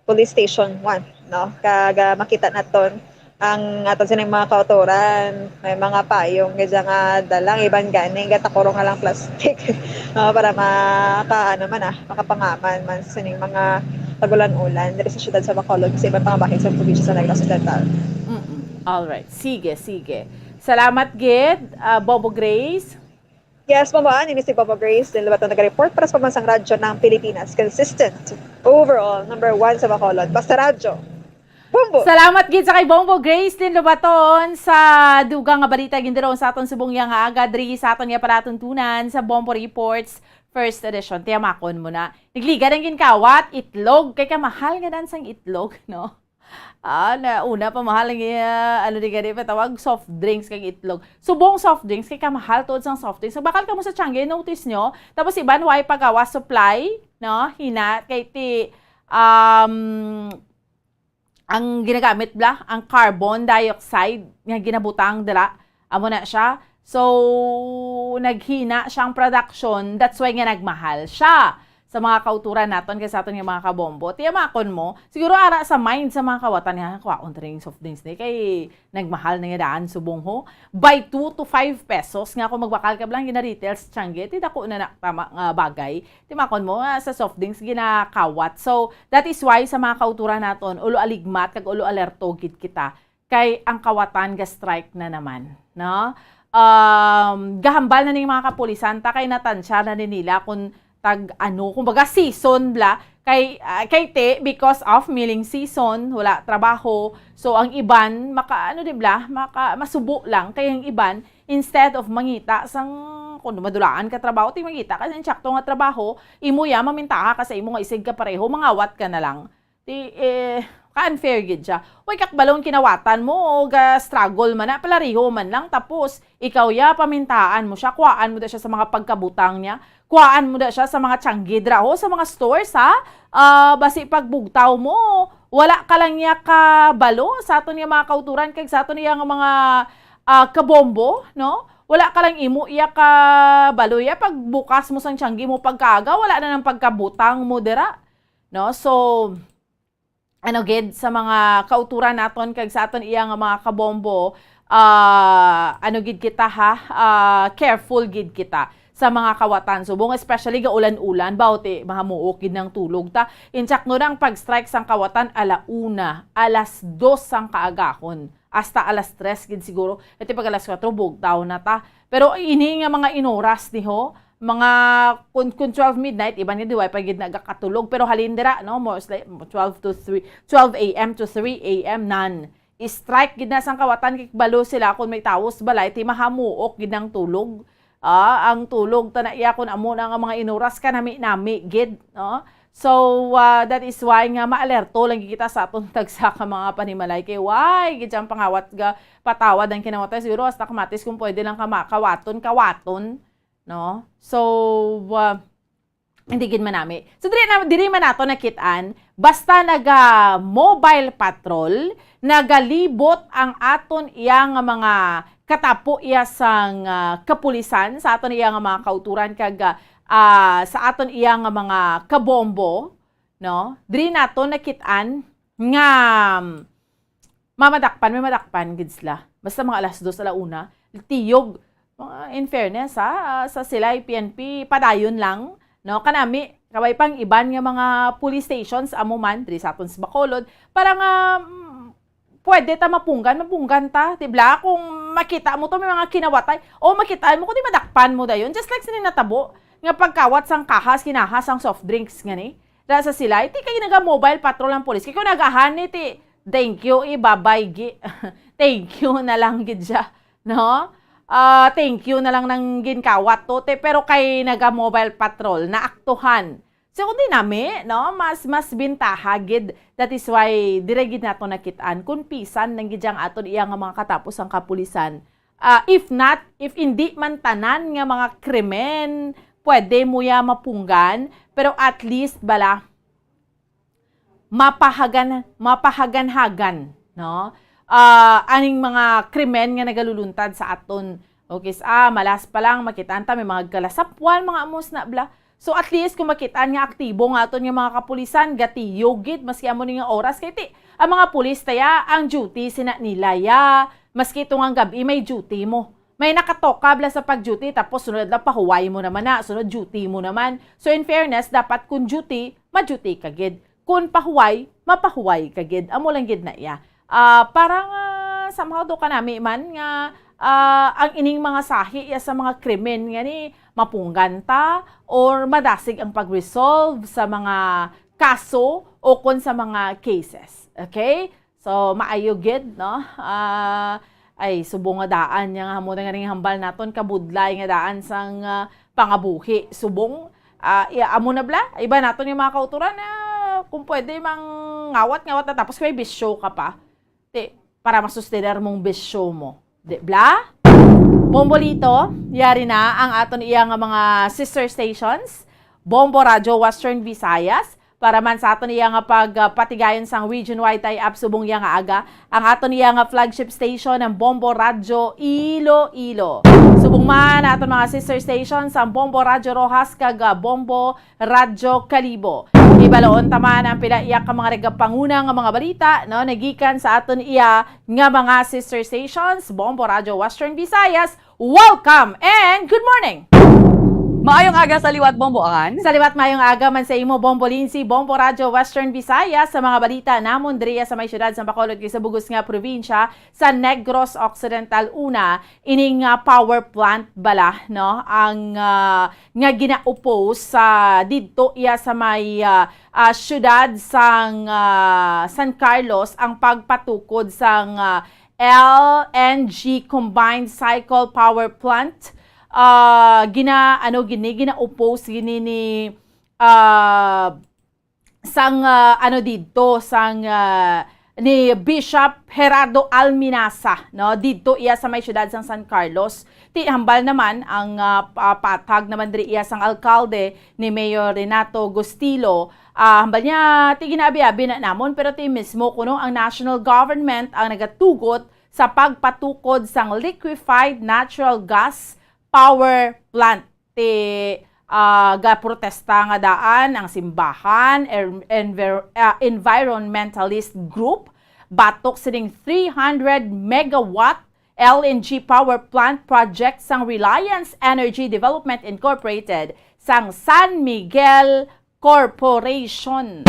police station one, no? Kag, ah, makita naton ang aton sining mga kautoran. May mga payong gid siya nga dala, ang iban gani gatakurong nga lang plastic, no? Para maka, ano man, ah, makapangaman man sa sining mga pag-ulan-ulan diri sa siyudad sa Bacolod, sa iban pa nga bahin sa probinsya sa Negros Occidental. Mm-mm. Alright. Sige, sige. Salamat gid, ah, Bobo Grace. Yes, Mambuan, ini si Bobo Grace Lin Lobaton, nag-report para sa Pambansang Radyo ng Pilipinas. Consistent, overall, number one sa Bacolod. Basta Radyo. Bombo! Salamat gid sa kay Bombo Grace Lin Lobaton sa dugang nga balita gindaron sa aton subong iya nga aga diri sa aton nga palatuntunan sa Bombo Reports First Edition. Tiyamakon mo na. Nagligad ang ginkawat, itlog. Kay kamahal nga dan sang itlog, no? Ah, na, una pa mahal ang, ah, ano di gani, patawag, soft drinks kag itlog. Subong soft drinks, kay kamahal tuod sang soft drinks. So, bakal kamo sa tiangge, notice nyo? Tapos iban, way pagawas supply, no? Hina, kay ti, um, ang ginagamit bla, ang carbon dioxide nga ginabutang dira, amo na siya. So, naghina siyang production, that's why nga nagmahal siya sa mga kauturan naton kay sa aton nga mga kabombo. Tiyamakon mo, siguro ara sa mind sa mga kawatan nga, "Kwaon ta ning soft drinks ni kay nagmahal na nga daan subong ho." By two to five pesos nga kung magbakal ka bla nga gina-retail sa tiangge, ti dako na na tama nga bagay. Timakon mo nga sa soft drinks ginakawat. So, that is why sa mga kauturan naton, ulo aligmat kag ulo alerto gid kita. Kay ang kawatan ga-strike na naman, no? Um, gahambal na ning mga kapulisan ta kay natansya na ni nila kung tag ano, kumbaga season bla. Kay, ah, kay ti, because of milling season, wala trabaho. So, ang iban, maka, ano di bla, maka, masubo lang. Kay ang iban, instead of mangita sang, kung madulaan ka trabaho, ti mangita ka sa insakto nga trabaho, imo ya, mamintaha ka sa imo nga isig ka pareho, mangawat ka na lang. Ti, eh, ka-unfair gid siya. Way kakbalon kinawatan mo, o ga-struggle man na, palariho man lang, tapos, ikaw ya, pamintaan mo siya, kuhaan mo da siya sa mga pagkabutang niya, kuhaan mo da siya sa mga tiangge dira, ho, sa mga stores, ha? Ah, basi pagbugtaw mo, wala ka lang niya kabalo sa aton nga mga kauturan, kag sa aton nga mga, ah, kabombo, no? Wala ka lang imo iya kabalo ya, pagbukas mo sang tiangge mo pagkaaga, wala na nang pagkabutang mo dira, no? So, ano gid, sa mga kauturan naton kag sa aton iya nga mga kabombo, ah, ano gid kita, ha? Ah, careful gid kita sa mga kawatan subong, especially ga ulan-ulan, baw ti mahamuok gid nang tulog ta. Insak no ang pag-strike sang kawatan ala una, alas dos sang kaagahon, hasta alas tres gid siguro. Iti pag alas kuwatro, bugtaw na ta. Pero ini nga mga inoras ni ho, mga kun, kun twelve midnight, iban nga di way pa gid nagakatulog. Pero halin dira, no, more like twelve to three, twelve a m to three a m, nan. I-strike gid na sang kawatan kay balo sila kung may tawo sa balay, ti mahamuok gid ang tulog. Ah, ang tulog ta na iya kun amo na nga mga inoras, kanami-nami gid, no? So, ah, that is why nga maalerto lang gid kita sa aton tagsa ka mga panimalay kay way gid siyang pangawat ga patawad ang kinawatay. Siguro hasta kamatis kung pwede lang ka makawaton, kawaton, no? So, ah, hindi gid manami. So, diri na, diri man nato nakit-an, Basta naga-mobile patrol, nagalibot ang aton iya nga mga katapo iya sang, ah, kapulisan, sa aton iya nga mga kauturan kag, ah, ah, sa aton iya nga mga kabombo, no? Diri nato nakit-an nga, um, mamadakpan, may madakpan gid sila. Basta mga alas dos, ala una, tiyog. Mga, in fairness, ha, ah, sa Silay P N P, padayon lang, no? Kanami, kabay pang iban nga mga police stations, amo man, diri sa aton sa Bacolod, para nga, mm, pwede ta mapunggan, mapunggan ta, di ba? Kung makita mo to, may mga kinawatay, o makita mo, kundi madakpan mo dayon. Just like sini natabo, nga pagkawat sang kahas, kinahas ang soft drinks nga ni. Dira sa Silay, ti kay naga-mobile patrol ang police. Kay kung nagahan ni, ti, thank you, ibabay, gi. Thank you na lang gid siya, no? Ah, thank you na lang nang ginkawat to, te, pero kay naga-mobile patrol, naaktuhan. So, kung di nami, no, mas, mas bintaha gid. That is why, dire gid nato nakit-an kung pisan lang gid ang aton iya nga mga katapos ang kapulisan. Ah, if not, if hindi man tanan nga mga krimen, pwede mo ya mapunggan, pero at least bala, mapahagan, mapahagan-hagan, no? Ah, aning mga krimen nga nagaluluntad sa aton. Okay, s-, ah, malas pa lang, makita ta may mga galasapwan, mga amos na bla. So, at least, kung makita nga aktibo nga aton nga mga kapulisan, gatiyog gid, maski amo ni nga oras, kay ti, ang mga pulis taya, ang duty sina nila ya, maski itong ang gabi, may duty mo. May nakatoka bla sa pag-duty, tapos sunod lang pahuway mo naman na, sunod duty mo naman. So, in fairness, dapat kung duty, ma-duty ka gid. Kung pahuway, mapahuway ka gid. Amo lang gid na iya. Ah, para nga somehow do kanami man nga, ah, ang ining mga sahi iya sa mga krimen nga ni mapunggan ta or madasig ang pag-resolve sa mga kaso o kon sa mga cases. Okay? So, maayo gid, no? Ah, ay, subong nga daan niya nga amo na nga ning hambal naton, kabudlay nga daan sang, ah, pangabuhi. Subong, ah, iya, amo na bla, iba naton yung mga kauturan na kung pwede mang ngawat-ngawat na tapos may bisyo ka pa. Ti, para masustenar mong bisyo mo. Di bla? Bombolito, yari na ang aton iya nga mga sister stations. Bombo Radyo Western Visayas, para man sa aton iya nga pagpatigayon sang region-wide tie-up subong iya nga aga, ang aton iya nga flagship station, ang Bombo Radyo Iloilo. Subong man aton mga sister stations, ang Bombo Radyo Roxas kag, ah, Bombo Radyo Kalibo. Ibaloon ta man ang pila iya ka mga nagapanguna nga mga balita, no, nagikan sa aton iya nga mga sister stations, Bombo Radyo Western Visayas, Welcome and good morning! Maayong aga sa liwat, Bombo Ann. Sa liwat, maayong aga man sa imo, Bombo Lindsay, Bombo Radyo Western Visayas, sa mga balita namon diriya sa may siyudad sa Bacolod kag sa bug-os nga probinsya sa Negros Occidental. Una, ining, ah, power plant bala, no? Ang, ah, nga ginaupos sa didto iya sa may, ah, ah, siyudad sang, ah, San Carlos ang pagpatukod sang, ah, L N G combined cycle power plant. Ah, gina-, ano gini, gina-oppose gini ni, ah, sang, ah, ano didto, sang, ah, ni Bishop Gerardo Alminaza, no? Didto iya sa may siyudad sang San Carlos. Ti hambal naman ang, ah, pa-, patag naman diri iya sang alkalde ni Mayor Renato Gustilo. Ah, hambal niya, ti ginaabi-abi na namon, pero ti mismo kuno ang national government ang nagatugot sa pagpatukod sang liquefied natural gas power plant. Ti, ah, gaprotesta nga daan ang simbahan, er-, envir-, ah, environmentalist group batok sining three hundred megawatt L N G power plant project sang Reliance Energy Development Incorporated sang San Miguel Corporation.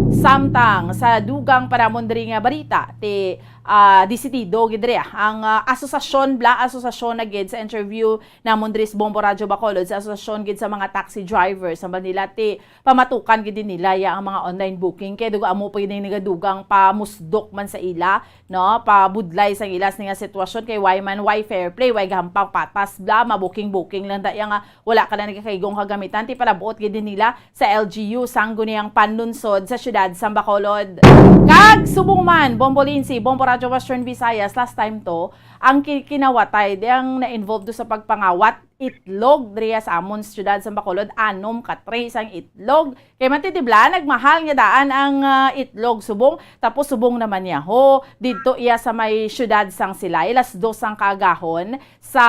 Samtang sa dugang pa namon diri nga balita, ti, ah, desidido gid diri, ah, ang, ah, asosasyon, bla, asosasyon na gid sa interview namon diri sa Bombo Radyo Bacolod, sa asosasyon gid sa mga taxi drivers, sa Manila, ti pamatukan gid nila ya ang mga online booking, kay dugo amo pa gid ang nagadugang pamusdok man sa ila, no, pabudlay sang ila sa nga sitwasyon, kay why man, why fair play, why gahampang patas, bla, ma-booking-booking lang da ya nga wala ka lang nagakaigo nga kagamitan, ti palabuot gid nila sa L G U, Sangguniang Panlunsod sa siyudad sang Bacolod. Kag subong man, Bombo Lindsay, Bombo Radyo Western Visayas, last time to, Ang ki-, kinawatay, di ang na-involve do sa pagpangawat itlog diriya sa amon siyudad sa Bacolod, anom ka tray sang itlog. Kay man ti, di bala, nagmahal nga daan ang, ah, itlog subong, tapos subong naman niya ho, didto iya sa may siyudad sang Silay, alas dos sang kaagahon, sa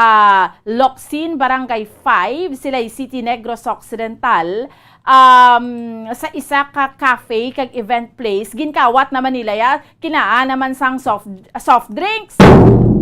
Locsin, Barangay five, Silay City, Negros Occidental, um, sa isa ka cafe kag event place, ginkawat naman nila ya, kinaa naman sang soft, soft drinks.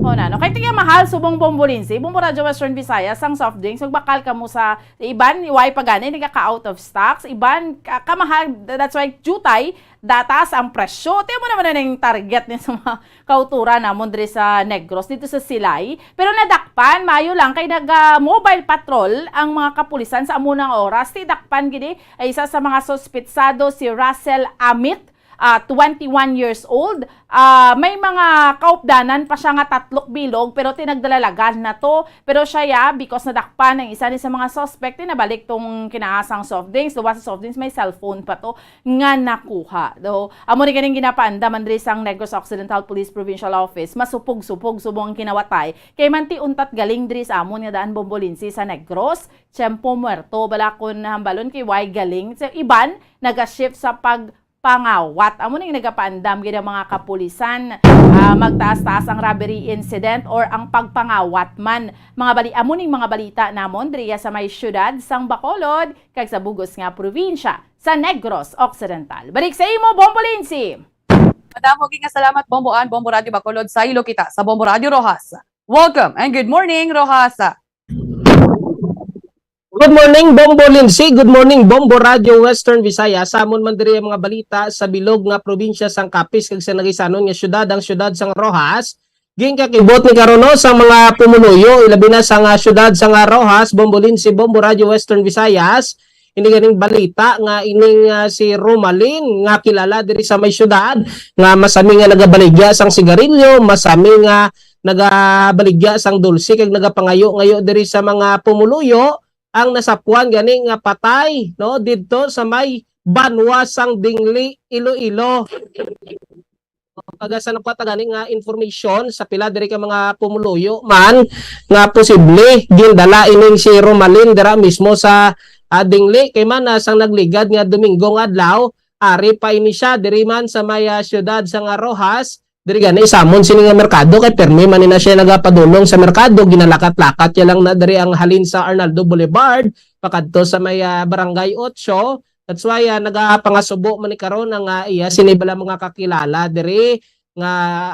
O na, no? Kay tiga mahal subong Bombolinsi, Bombo Radyo Western Visayas, sang soft drinks. Magbakal kamo sa iban, why pa gani, nagaka out of stocks. Iban, ka-, kamahal, that's why jutay, dataas ang presyo. Tiyan mo naman na yung target niya sa mga kauturan namon diri sa Negros, dito sa Silay. Pero nadakpan, maayo lang, kay nag-, ah, mobile patrol ang mga kapulisan sa amo nang oras. Ti dakpan gini ay isa sa mga suspitsado, si Russell Amit, ah, twenty-one years old. Ah, may mga kaupdanan pa siya nga tatlok bilog, pero tinagdalalagan na to. Pero siya, ya, because nadakpan ang isa ni sa mga suspect, tinabalik tong kinaasang soft drinks. Duwa sa soft drinks, may cellphone pa to nga nakuha. Do, amo ni ganing ginapaandam man diri sang Negros Occidental Police Provincial Office, masupog-supog subong ang kinawatay, kay manti untat galing diri sa amon nga daan Bombolinsi sa Negros, tiempo muerto, bala kon hambalon kay way galing. Sa iban, naga-shift sa pagpangawat. Amo ning nagapaandam gid ang mga kapulisan. Ah, magtaas-taas ang robbery incident or ang pagpangawat man. Mga bali, amo ning mga balita namon diriya sa may siyudad sang Bacolod kag sa bugos nga probinsya sa Negros Occidental. Balik sa imo, Bombolinsi! Madamo gid nga salamat, Bombo An, Bombo Radyo Bacolod, saylo kita sa Bombo Radyo Roxas. Welcome and good morning, Roxas. Good morning, Bombolinsi. Good morning, Bombo Radyo Western Visayas. Sa amon man diri ang mga balita sa bilog nga probinsya sang Capiz kag sa nagaisanon nga syudad, ang syudad sang Roxas. Ginkakibot ni karon, no, sa mga pumuluyo, ilabi na sa nga syudad sang Roxas, Bombolinsi, Bombo Radyo Western Visayas. Ini ganing balita nga ining, ah, si Romalin nga kilala diri sa may syudad nga masami nga nagabaligya sang sigarilyo, masami nga nagabaligya sang dulce kag nagapangayo-ngayo diri sa mga pumuluyo ang nasapuan gani nga patay, no, didto sa may banwa sang Dingli, Iloilo. Kag sa nakuha ta gani nga information sa pila diri ka mga pumuluyo man nga posible gindala ining si Romalin dira mismo sa, ah, Dingli, kay man, ah, sang nagligad nga Domingo nga adlaw, ari pa ini siya diri man sa may, ah, siyudad sang Roxas. Diri gani samon sini nga merkado kay permi man ni na siya nagapadulong sa merkado, ginalakat-lakat niya lang na diri ang halin sa Arnaldo Boulevard pakadto sa may, ah, Barangay Ocho. That's why, ah, nagapangasubo man ni karon ang, ah, iya sini bala mga kakilala diri nga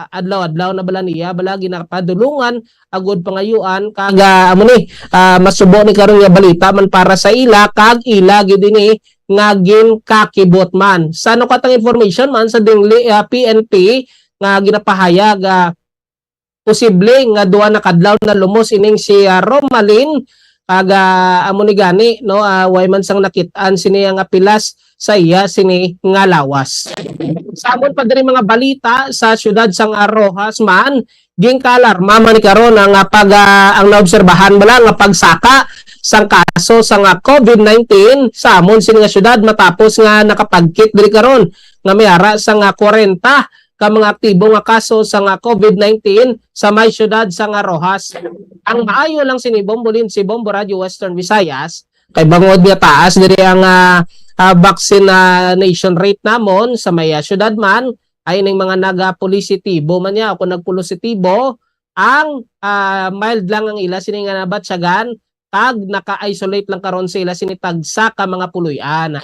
adlaw-adlaw na bala niya bala ginapadulungan agud pangayuan kag, ah, amo ni, ah, masubo ni karon nga balita man para sa ila kag ila gid ini nga ginkakibot man. Sa ano katang information man sa Dingli, ah, P N P nga ginapahayag, ah, posible nga duha na kadlaw na lumos ining si, ah, Romalin, kag, ah, amo ni gani, no, ah, way man sang nakit-an sini nga pilas sa iya sini nga lawas. Sa amon pa diri mga balita sa siyudad sang Roxas man, ginkaalarma man ni karon ang, ah, pag, ah, ang naobserbahan bala nga pagsaka sang kaso sang, ah, COVID nineteen sa amon sini nga siyudad matapos nga nakapagkit diri karon nga may ara sang, ah, kwarenta ka mga aktibo nga kaso sa nga COVID nineteen sa may siyudad sa nga Roxas. Ang maayo lang sini, Bombolinsi, Bombo Radyo Western Visayas, kay bangod nga taas diri ang, ah, ah, vaccination rate namon sa may, ah, siyudad man, ay ning mga nagapositibo man niya o kung nagpositibo, ang, ah, mild lang ang ila sini nga nabatyagan, kag naka-isolate lang karon sa ila sini tagsa ka mga puloy-an.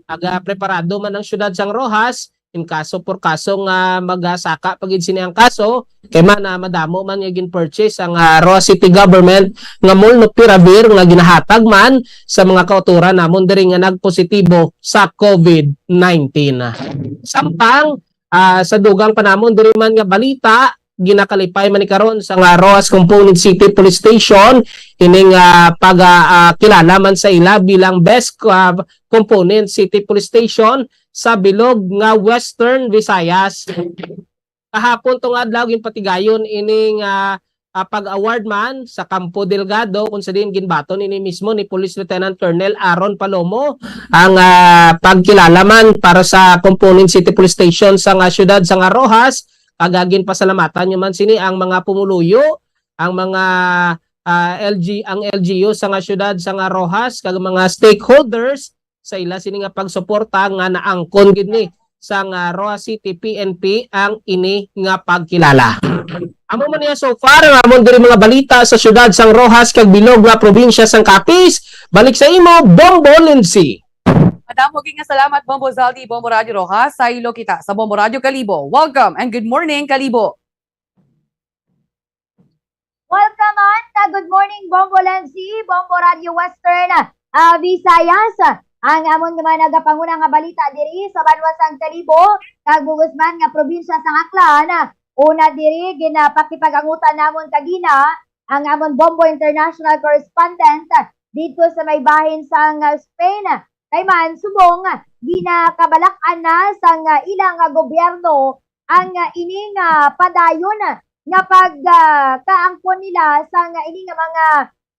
Aga preparado man ang siyudad sang Roxas, in kaso por kaso nga magasaka pa gid sini ang kaso, kay man, ah, madamo man nga gin-purchase ang, ah, Roxas City Government nga Molnupiravir nga ginahatag man sa mga kautoran namon diri nga nagpositibo sa COVID nineteen. Samtang, ah, sa dugang pa namon diri man nga balita, ginakalipay man ni karon sa nga Roxas Component City Police Station, ining, ah, pag, ah, ah, kilala man sa ila bilang Best, ah, Component City Police Station sa bilog nga Western Visayas. Kahapon tong adlaw, ginpatigayon ining, ah, ah, pag-award man sa Campo Delgado, kung sa diin ginbaton ini mismo ni Police Lieutenant Colonel Aaron Palomo ang, ah, pagkilala man para sa Component City Police Station sa nga siyudad sa nga Roxas, Kag, ah, ginpasalamatan nyo man sini ang mga pumuluyo, ang mga, ah, L G, ang L G U sa nga syudad sa nga Roxas, kag mga stakeholders sa ila sini nga pagsuporta nga naangkon gid ni sang, ah, Roxas City P N P ang ini nga pagkilala. Amo man niya so far ang amon diri mga balita sa syudad sang Roxas kag bilog nga probinsya sang Capiz. Balik sa imo, Bombo Lindsay. Madamo gid nga salamat, Bombo Zaldi, Bombo Radyo Roxas. Saylo kita sa Bombo Radyo Kalibo. Welcome and good morning, Kalibo. Welcome on sa Good Morning Bombo Lenzi, Bombo Radio Western, ah, Visayas. Ang amon nga mga nagapanguna nga balita diri sa banwa sang Kalibo, kag bug-os man nga probinsya sang Aklan. Una diri, ginapakipag-angutan namon kagina ang amon Bombo International Correspondent dito sa may bahin sang, ah, Spain. Kay man, subong, ginakabalak-an na sang, ah, ilang, ah, gobyerno ang, ah, ini nga padayon, ah, nga pag, ah, kaangkon nila sang, ah, ini nga mga,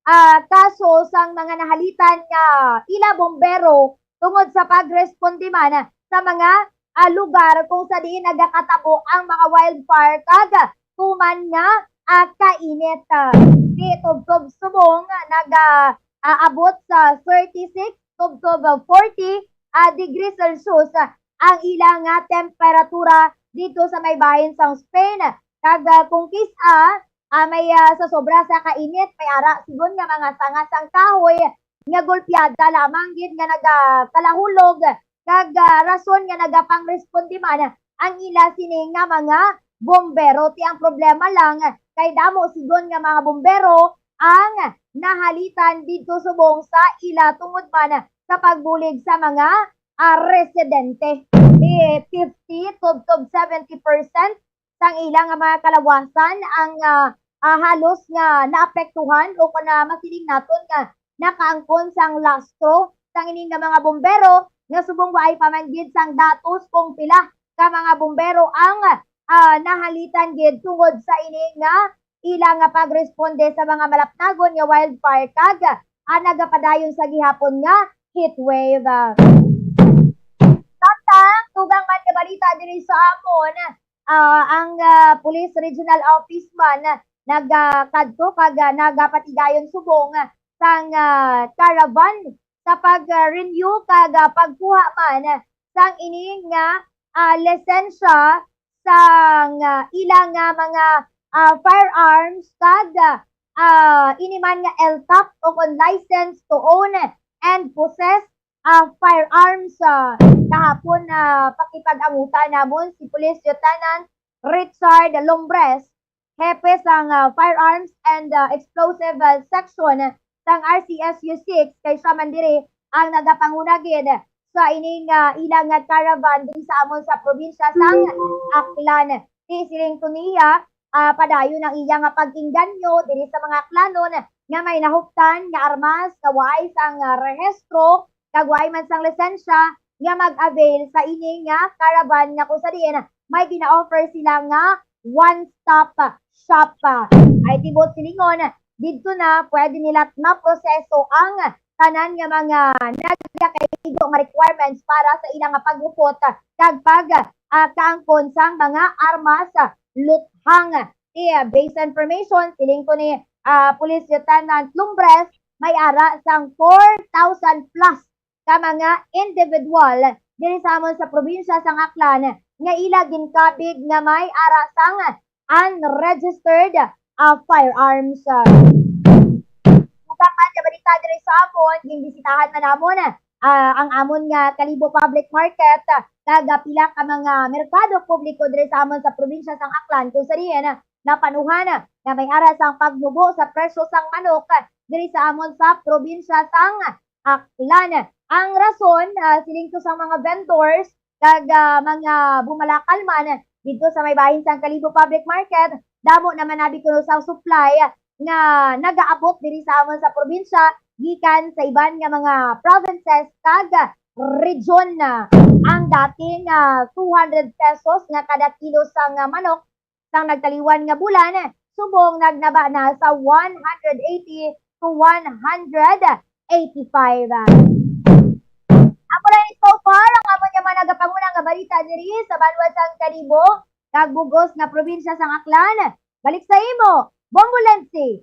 ah, kaso sang mga nahalitan nga ila bombero tungod sa pagresponde man, ah, sa mga, ah, lugar kung sa diin nagakatabo ang mga wildfire kag, ah, tuman nga, ah, kainit. Ah, di tubtob subong, ah, naga, ah, abot sa thirty-six tubtob forty, ah, degrees Celsius, ah, ang ila nga temperatura dito sa may bahin sang Spain. Kag, ah, kung kis-a, ah, may, ah, sa sobra sa kainit, may ara sigon nga mga sanga sang kahoy nga golpeada lamang gid nga nagakalahulog, kag, ah, rason nga nagapangresponde man ang ila sini nga mga bombero. Ti ang problema lang kay damo sigon nga mga bombero ang nahalitan didto subong sa ila tungod man sa pagbulig sa mga, ah, residente. Ti fifty tubtob seventy percent sang ila nga mga kalawasan ang, ah, ah, halos nga naapektuhan o kon, ah, masiling naton nga nakaangkon sang lastro sang ini nga mga bombero, nga subong waay pa man gid sang datos kung pila ka mga bombero ang, ah, nahalitan gid tungod sa ini nga ila nga pagresponde sa mga malapnagon nga wildfire kag, ah, nagapadayon sa gihapon nga heat wave. Samtang dugang man nga balita diri sa amon, ah, ang, ah, Police Regional Office man nagakadto kag, ah, nagapatigayon subong sang, ah, caravan sa pag-renew kag, ah, pagkuha man sang ini nga, ah, lisensya sang, ah, ila nga mga, ah, firearms kag, ah, ini man nga L T O P o kon license to own and possess, ah, firearms. Ah, kahapon, ah, pakipag-angutan namon si Police Lieutenant Richard Lombres, hepe sang, ah, Firearms and, ah, Explosive, ah, Section sang R C S U six, kay siya man diri ang nagapanguna gid sa ini nga ila nga caravan diri sa amon sa probinsya sang Aklan. Ti siling to niya, ah, padayon ang iya nga pag-inganyo diri sa mga Aklanon nga may nahuptan nga armas nga waay sang, ah, rehistro kag waay man sang lisensya nga mag-avail sa ini nga caravan nga kung sa diin may gina-offer sila nga one-stop shop. Ay tibuot silingon, didto na pwede nila maproseso ang tanan nga mga nagakaigo nga requirements para sa ila nga paghupot kag pag, ah, kaangkon sang mga armas, ah, luthang. Ti, ah, based sa information, siling to ni, ah, Police Lieutenant Lumbres, may ara sang four thousand plus ka mga individual diri sa amon sa probinsya sang Aklan nga ila ginkabig nga may ara sang unregistered, ah, firearms. Matapad nga balita diri sa amon, ginbisitahan man namon, ah, ang amon nga Kalibo Public Market, ah, kag pila ka mga merkado publiko diri sa amon sa probinsya sang Aklan, kung sa diin, ah, napanuhan, ah, nga may ara sang pagmubo sa presyo sang manok, ah, diri sa amon sa probinsya sang Aklan. Ang rason, ah, siling to sang mga vendors kag, ah, mga bumalakal man didto sa may bahin sang Kalibo Public Market, damo naman abi kuno sa supply nga nagaabot diri sa amon sa probinsya gikan sa iban nga mga provinces kag region. Ang dating, ah, two hundred pesos nga kada kilo sang, ah, manok sang nagtaliwan nga bulan, subong nagnaba na sa one hundred eighty to one hundred eighty-five. Amo lang ni so far ang amon nga mga nagapanguna nga balita diri sa banwa sang Kalibo. kag bug-os nga probinsya sang Aklan. Balik sa imo, Bombo Lensi.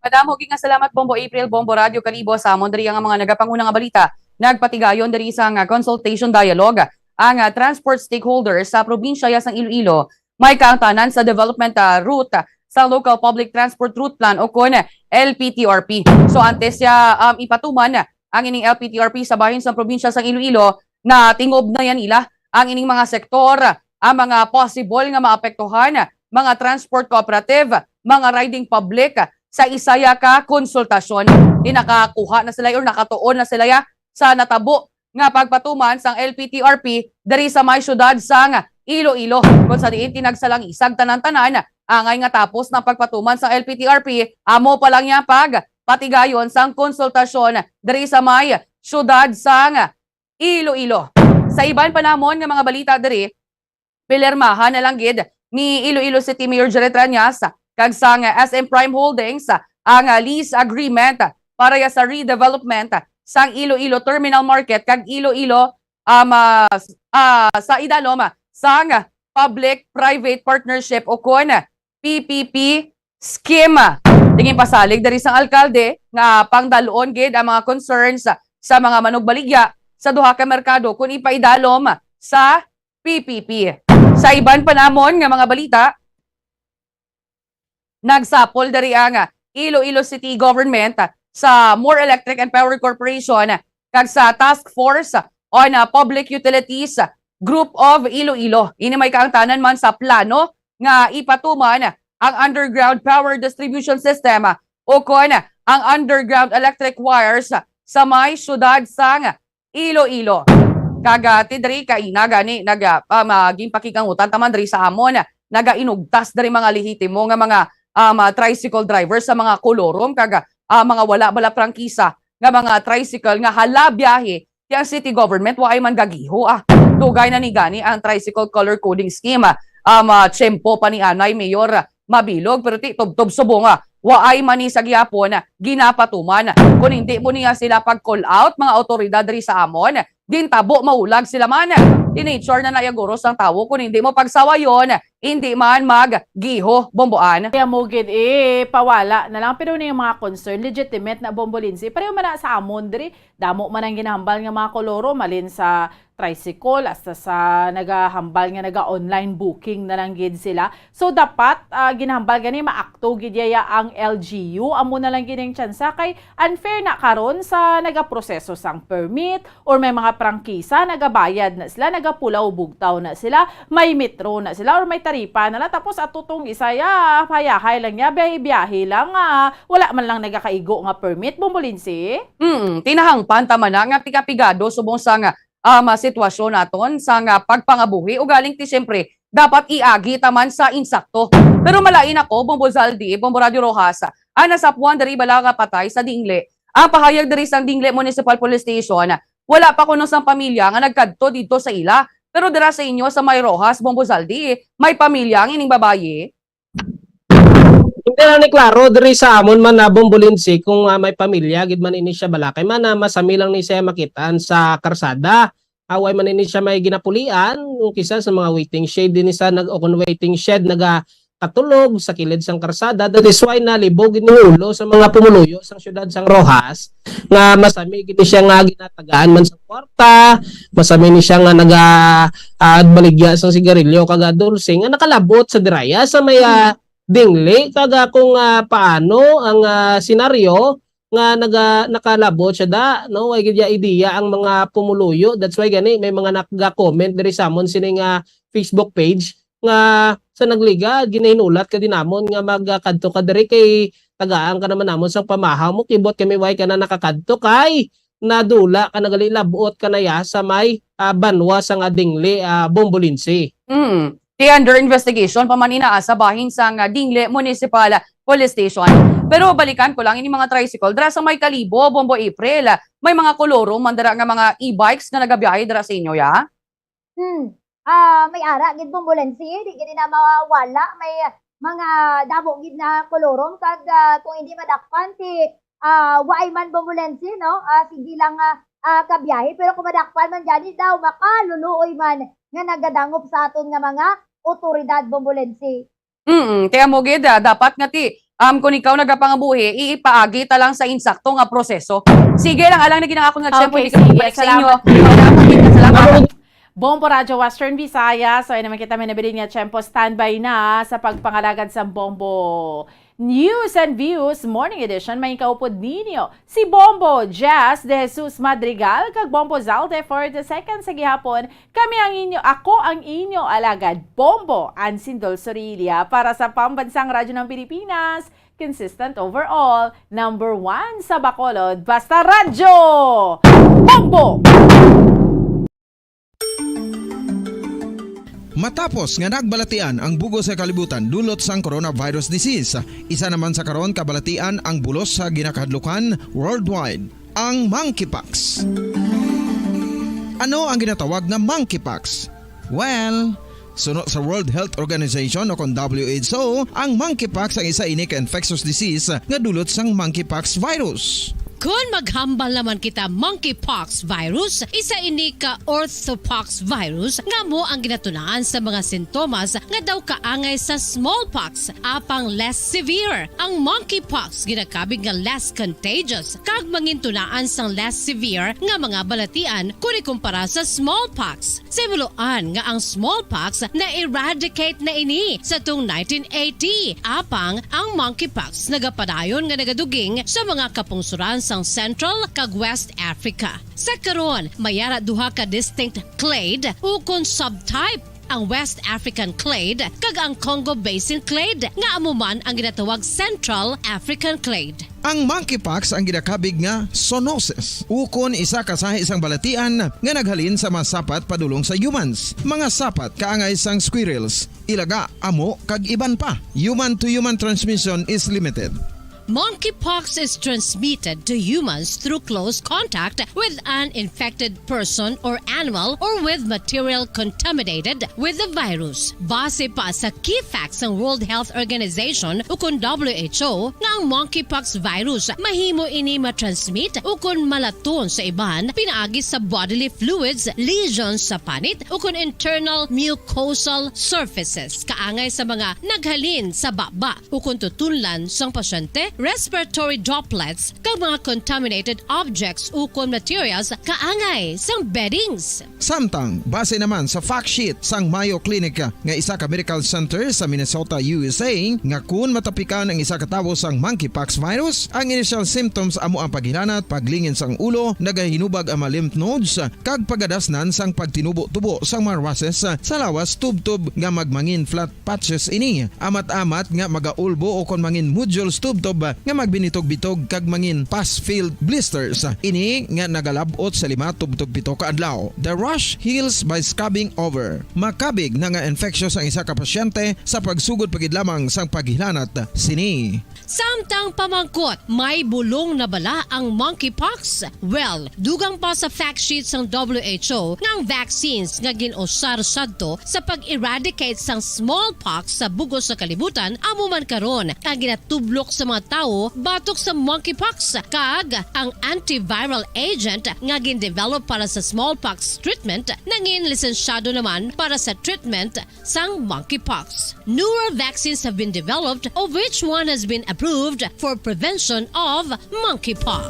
Madamo gid nga salamat, Bombo April, Bombo Radyo Kalibo. Sa amon diri ang mga nagapanguna nga balita. Nagpatigayon diri sa nga consultation dialogue ang, ah, transport stakeholders sa probinsya sang Iloilo. May kaangtanan sa development, ah, route sa Local Public Transport Route Plan o kon L P T R P. So antes siya, um, ipatuman ang ining L P T R P sa bahin sa probinsya sang Iloilo, natingob na yan nila ang ining mga sektor, ang mga possible nga maapektuhan, mga transport cooperative, mga riding public, sa isaya ka konsultasyon. Di nakakuha na sila or nakatuon na sila ya sa natabo nga pagpatuman sang L P T R P diri sa may siyudad sang Iloilo, kung sa diin tinagsalangisag tanan-tanan, angay nga tapos na pagpatuman sang L P T R P, amo pa lang niya pagpatigayon sang konsultasyon diri sa may siyudad sang Iloilo. Sa iban pa namon nga mga balita diri, pinirmahan na lang gid ni Iloilo City Mayor Jared Rañas kag sang S M Prime Holdings ang, ah, lease agreement para ya sa redevelopment sang Iloilo Terminal Market kag Iloilo, um, ah, s-, ah, sa idalom sang Public-Private Partnership o kon P P P scheme. Tingin pasalig diri sang alkalde nga pangdalon gid ang mga concerns sa mga manugbaligya sa duha ka merkado kon ipaidalom sa P P P. Sa iban pa namon nga mga balita, nagsapol diri ang Iloilo City Government sa More Electric and Power Corporation kag sa Task Force on, uh, Public Utilities Group of Iloilo. Ini may kaangtanan man sa plano nga ipatuman ang underground power distribution system o kon ang underground electric wires sa may siyudad sang Iloilo. Kag, ah, ti diri kaina gani nag, ah, um, ah, ginpakigangutan ta man diri sa amon, nagainugtas diri mga lehitimo nga mga, um, ah, tricycle driver sa mga kolorom kag, ah, mga wala bala prangkisa nga mga tricycle nga hala biyahe ti ang city government waay man gagiho, ah. Dugay na ni gani ang tricycle color coding scheme, ah, um, ah, tiyempo pa ni anay Mayor, ah, Mabilog, pero ti tubtob subong, ah, waay man ni sa gihapon ginapatuman. Kon hindi mo niya sila pag-call out, mga awtoridad diri sa amon, gintabo maulag sila man. Tinature na naya guro sang tawo kon hindi mo pagsawayon, hindi man maggiho, Bomboan. Kaya mo gid, eh, pawala na lang. Pero ni mga concern, legitimate na, Bombo Lindsay. Pareho man na sa amon diri. Damo man ang ginahambal nga mga koloro, malin sa tricycle, hasta sa nagahambal nga naga-online booking na lang gid sila. So, dapat, ah, ginahambal gani maakto gid yaya ang L G U. Amo na lang gid ang tsansa kay unfair na karon sa nagaproseso sang permit or may mga prangkisa, nagabayad na sila, nagapulaw bugtaw na sila, may metro na sila, or may taripa na lang. Tapos ato tong isa ya, hayahay lang niya, biyahe-biyahe lang, ah, wala man lang nagakaigo nga permit, Bombo Lindsay. Mm, tinahangpan ta man na nga pikapigado subong sa nga, um, sitwasyon naton sa nga pagpangabuhi, ugaling ti siyempre dapat iagi ta man sa insakto. Pero malain ako, Bombo Zaldi, Bombo Radyo Rojas, ang nasapuan diri bala nga patay sa dingle. Ang pahayag diri sang Dingle Municipal Police Station, wala pa kuno sang pamilya nga nagkadto didto sa ila. Pero dira sa inyo sa may Rojas, Bombo Zaldi, may pamilya ang ining babayi? Hindi na ni klaro diri sa amon man na, Bombo Lindsay, kung, ah, may pamilya gid man ini siya bala. Kay man, ah, masami lang ni siya makitaan sa karsada. Away man ini siya may ginapulian, kisa sa mga waiting shed din sa nag-, o kung waiting shed, naga-, katulog sa kilid sang karsada. That is why nalibog ini ulo sa mga pumuluyo sang siyudad sang Rojas, nga masami gid siya nga ginatagaan man sa kwarta, masami ni siya nga naga, ah, baligya sang sigarilyo kag dulce nga nakalabot sa diraya sa may, ah, dingli. Kag, ah, kung, ah, paano ang, ah, senaryo nga naga-, nakalabot siya da, no? Way gid ya idea ang mga pumuluyo. That's why gani may mga nag-comment diri sa amon sining, ah, Facebook page nga sa nagligad, ginahinulat ka din namon nga magkadto ka diri kay tagaan ka naman namon sang pamahaw mo, kibot kami way ka na nakakadto kay nadula ka nagalilabot ka na ya sa may, ah, banwa sa nga dingli, ah, Bombo Lindsay. Mm. Ti under investigation pa man inaa sa bahin sa nga Dingle Municipal Police Station. Pero balikan ko lang ini mga tricycle dira sa may Kalibo, Bombo April. May mga koloro man dira nga mga e-bikes nga nagabiyahe dira sa inyo, ya? Hmm. Ah, may ara gid, Bombo Lindsay, di gid na mawala. May mga damo gid na kolorom kag, ah, kung hindi madakpan ti, ah, waay man, Bombo Lindsay, no? Ah, sige lang, ah, ah, kabiyahe, pero kung madakpan man gani daw, makaluluoy man nga nagadangop sa aton nga mga otoridad, Bombolense. Mm, kaya mo gid, ah, dapat nga ti, um, kung ikaw nagapangabuhi, iipaagi ta lang sa insakto nga proseso. Sige lang, alang na ginang akon nga tiyempo, Okay, hindi ka sige. bumalik sa inyo. Salamat. Salamat, salamat. Bombo Radyo Western Visayas, so ina man kita may nabilin nga tiyempo, standby na sa pagpangalagad sa Bombo News and Views Morning Edition. May kaupod ninyo si Bombo Jazz De Jesus Madrigal kag Bombo Zalde for the second sa gihapon. Kami ang inyo, ako ang inyo alagad, Bombo Ansindol Sorilla para sa Pambansang Radyo ng Pilipinas. Consistent overall, number one sa Bacolod, basta radyo! Bombo! Matapos nga nagbalatian ang bugos sa kalibutan dulot sang coronavirus disease, isa naman sa karon kabalatian ang bulos sa ginakahadlukan worldwide, ang monkeypox. Ano ang ginatawag nga monkeypox? Well, suno sa World Health Organization o kon W H O, ang monkeypox ang isa ini ka infectious disease nga dulot sang monkeypox virus. Kon maghambal naman kita monkeypox virus, isa ini ka orthopox virus nga amo ang ginatunaan sa mga sintomas nga daw kaangay sa smallpox, apang less severe. Ang monkeypox ginakabig nga less contagious kag mangintunaan sang less severe nga mga balatian kon ikumpara sa smallpox. Sa himuloan nga ang smallpox na-eradicate na ini sa tung nineteen eighty, apang ang monkeypox nagapadayon nga nagaduging sa mga kapungsoran sang Central kag West Africa. Sa karon, may ara duha ka distinct clade ukon subtype, ang West African clade kag ang Congo Basin clade, nga amo man ang ginatawag Central African clade. Ang monkeypox ang ginakabig nga zoonosis, ukon isa ka sahi sang balatian nga naghalin sa mga sapat padulong sa humans. Mga sapat kaangay sang squirrels, ilaga, amo, kag iban pa. Human-to-human transmission is limited. Monkeypox is transmitted to humans through close contact with an infected person or animal or with material contaminated with the virus. Base pa sa key facts sang World Health Organization ukon W H O, nga ang monkeypox virus mahimo ini matransmit ukon malaton sa iban pinaagi sa bodily fluids, lesions sa panit, ukon internal mucosal surfaces kaangay sa mga naghalin sa baba ukon tutunlan sang pasyente, respiratory droplets, kag mga contaminated objects ukon materials kaangay sang beddings. Samtang, base naman sa fact sheet sang Mayo Clinic nga isa ka medical center sa Minnesota, U S A, nga kun matapikan ang isa ka tawo sang monkeypox virus, ang initial symptoms amo ang paghilanat, paglingin sang ulo, nagahinubag ang mga lymph nodes, kag pagadasnan sang pagtinubo-tubo sang mga rushes sa lawas tubtob nga magmangin flat patches ini, amat-amat nga magaulbo ukon mangin nodules tubtob nga magbinitog-bitog kag mangin pus-filled blisters. Ini nga nagalab-ot sa lima tubtob pito ka adlaw. The rash heals by scabbing over. Makabig na nga infectious ang isa ka pasyente sa pagsugod pa gid lamang sang paghilanat sini. Samtang pamangkot, may bulong na bala ang monkeypox? Well, dugang pa sa fact sheet sang W H O nga ang vaccines nga gin-usar sadto sa pag-eradicate sang smallpox sa bugos sa kalibutan amo man karon ang ginatublok sa mga tawo batok sa monkeypox, kag ang antiviral agent nga gin-develop para sa smallpox treatment nangin lisensyado naman para sa treatment sang monkeypox. Newer vaccines have been developed, of which one has been approved for prevention of monkeypox.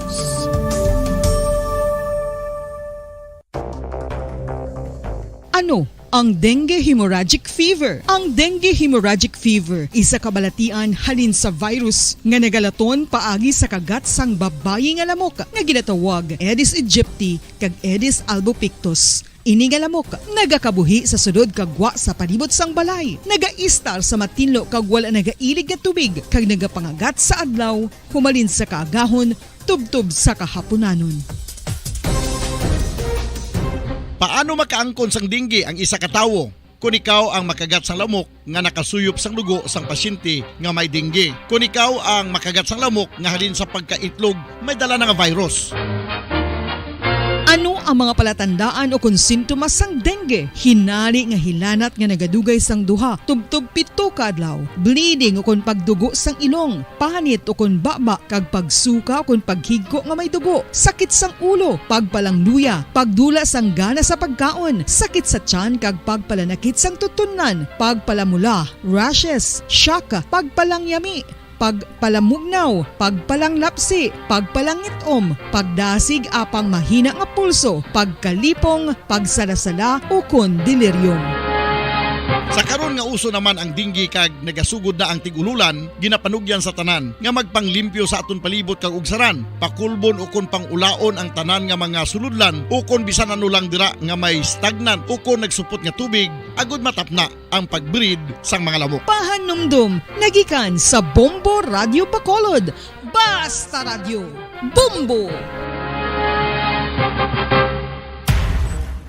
Ano ang dengue hemorrhagic fever? Ang dengue hemorrhagic fever isa ka balatian halin sa virus nga nagalaton paagi sa kagat sang babayi nga lamok nga ginatawag Aedes aegypti kag Aedes albopictus. Ini nga lamok nagakabuhi sa sulod kag gwa sa palibot sang balay, nagaistar sa matinlo kag wala nagailig nga tubig, kag nagapangagat sa adlaw humalin sa kaagahon tubtob sa kahapunanon. Paano makaangkon sang dengue ang isa ka tawo? Kon ikaw ang makagat sang lamok nga nakasuyop sang dugo sang pasyente nga may dengue. Kon ikaw ang makagat sang lamok nga halin sa pagkaitlog may dala na nga virus. Ano Ang mga palatandaan ukon sintomas sang dengue: hinari nga hilanat nga nagadugay sang duha tubtob pito ka adlaw, bleeding ukon pagdugo sang ilong, panit ukon baba kag pagsuka ukon paghigko nga may dugo, sakit sang ulo, pagpalangluya, pagdula sang gana sa pagkaon, sakit sa tiyan kag pagpalanakit sang tutunlan, pagpalamula, rashes, shock, pagpalangyami, pagpalamugnaw, pagpalanglapsi, pagpalangit-om, pagdasig apang mahina nga pulso, pagkalipong, pagsalasala, ukon delirium. Sa karon nga uso naman ang dengue kag nagasugod na ang tig-ululan, ginapanugyan sa tanan nga magpanglimpyo sa aton palibot kag ugsaran, pakulbon ukon pangulaon ang tanan nga mga sulodlan ukon bisan ano lang dira nga may stagnant ukon nagsupot nga tubig, agud matapna ang pag-breed sang mga lamok. Pahanumdom nagikan sa Bombo Radyo Bacolod. Basta Radyo, Bombo!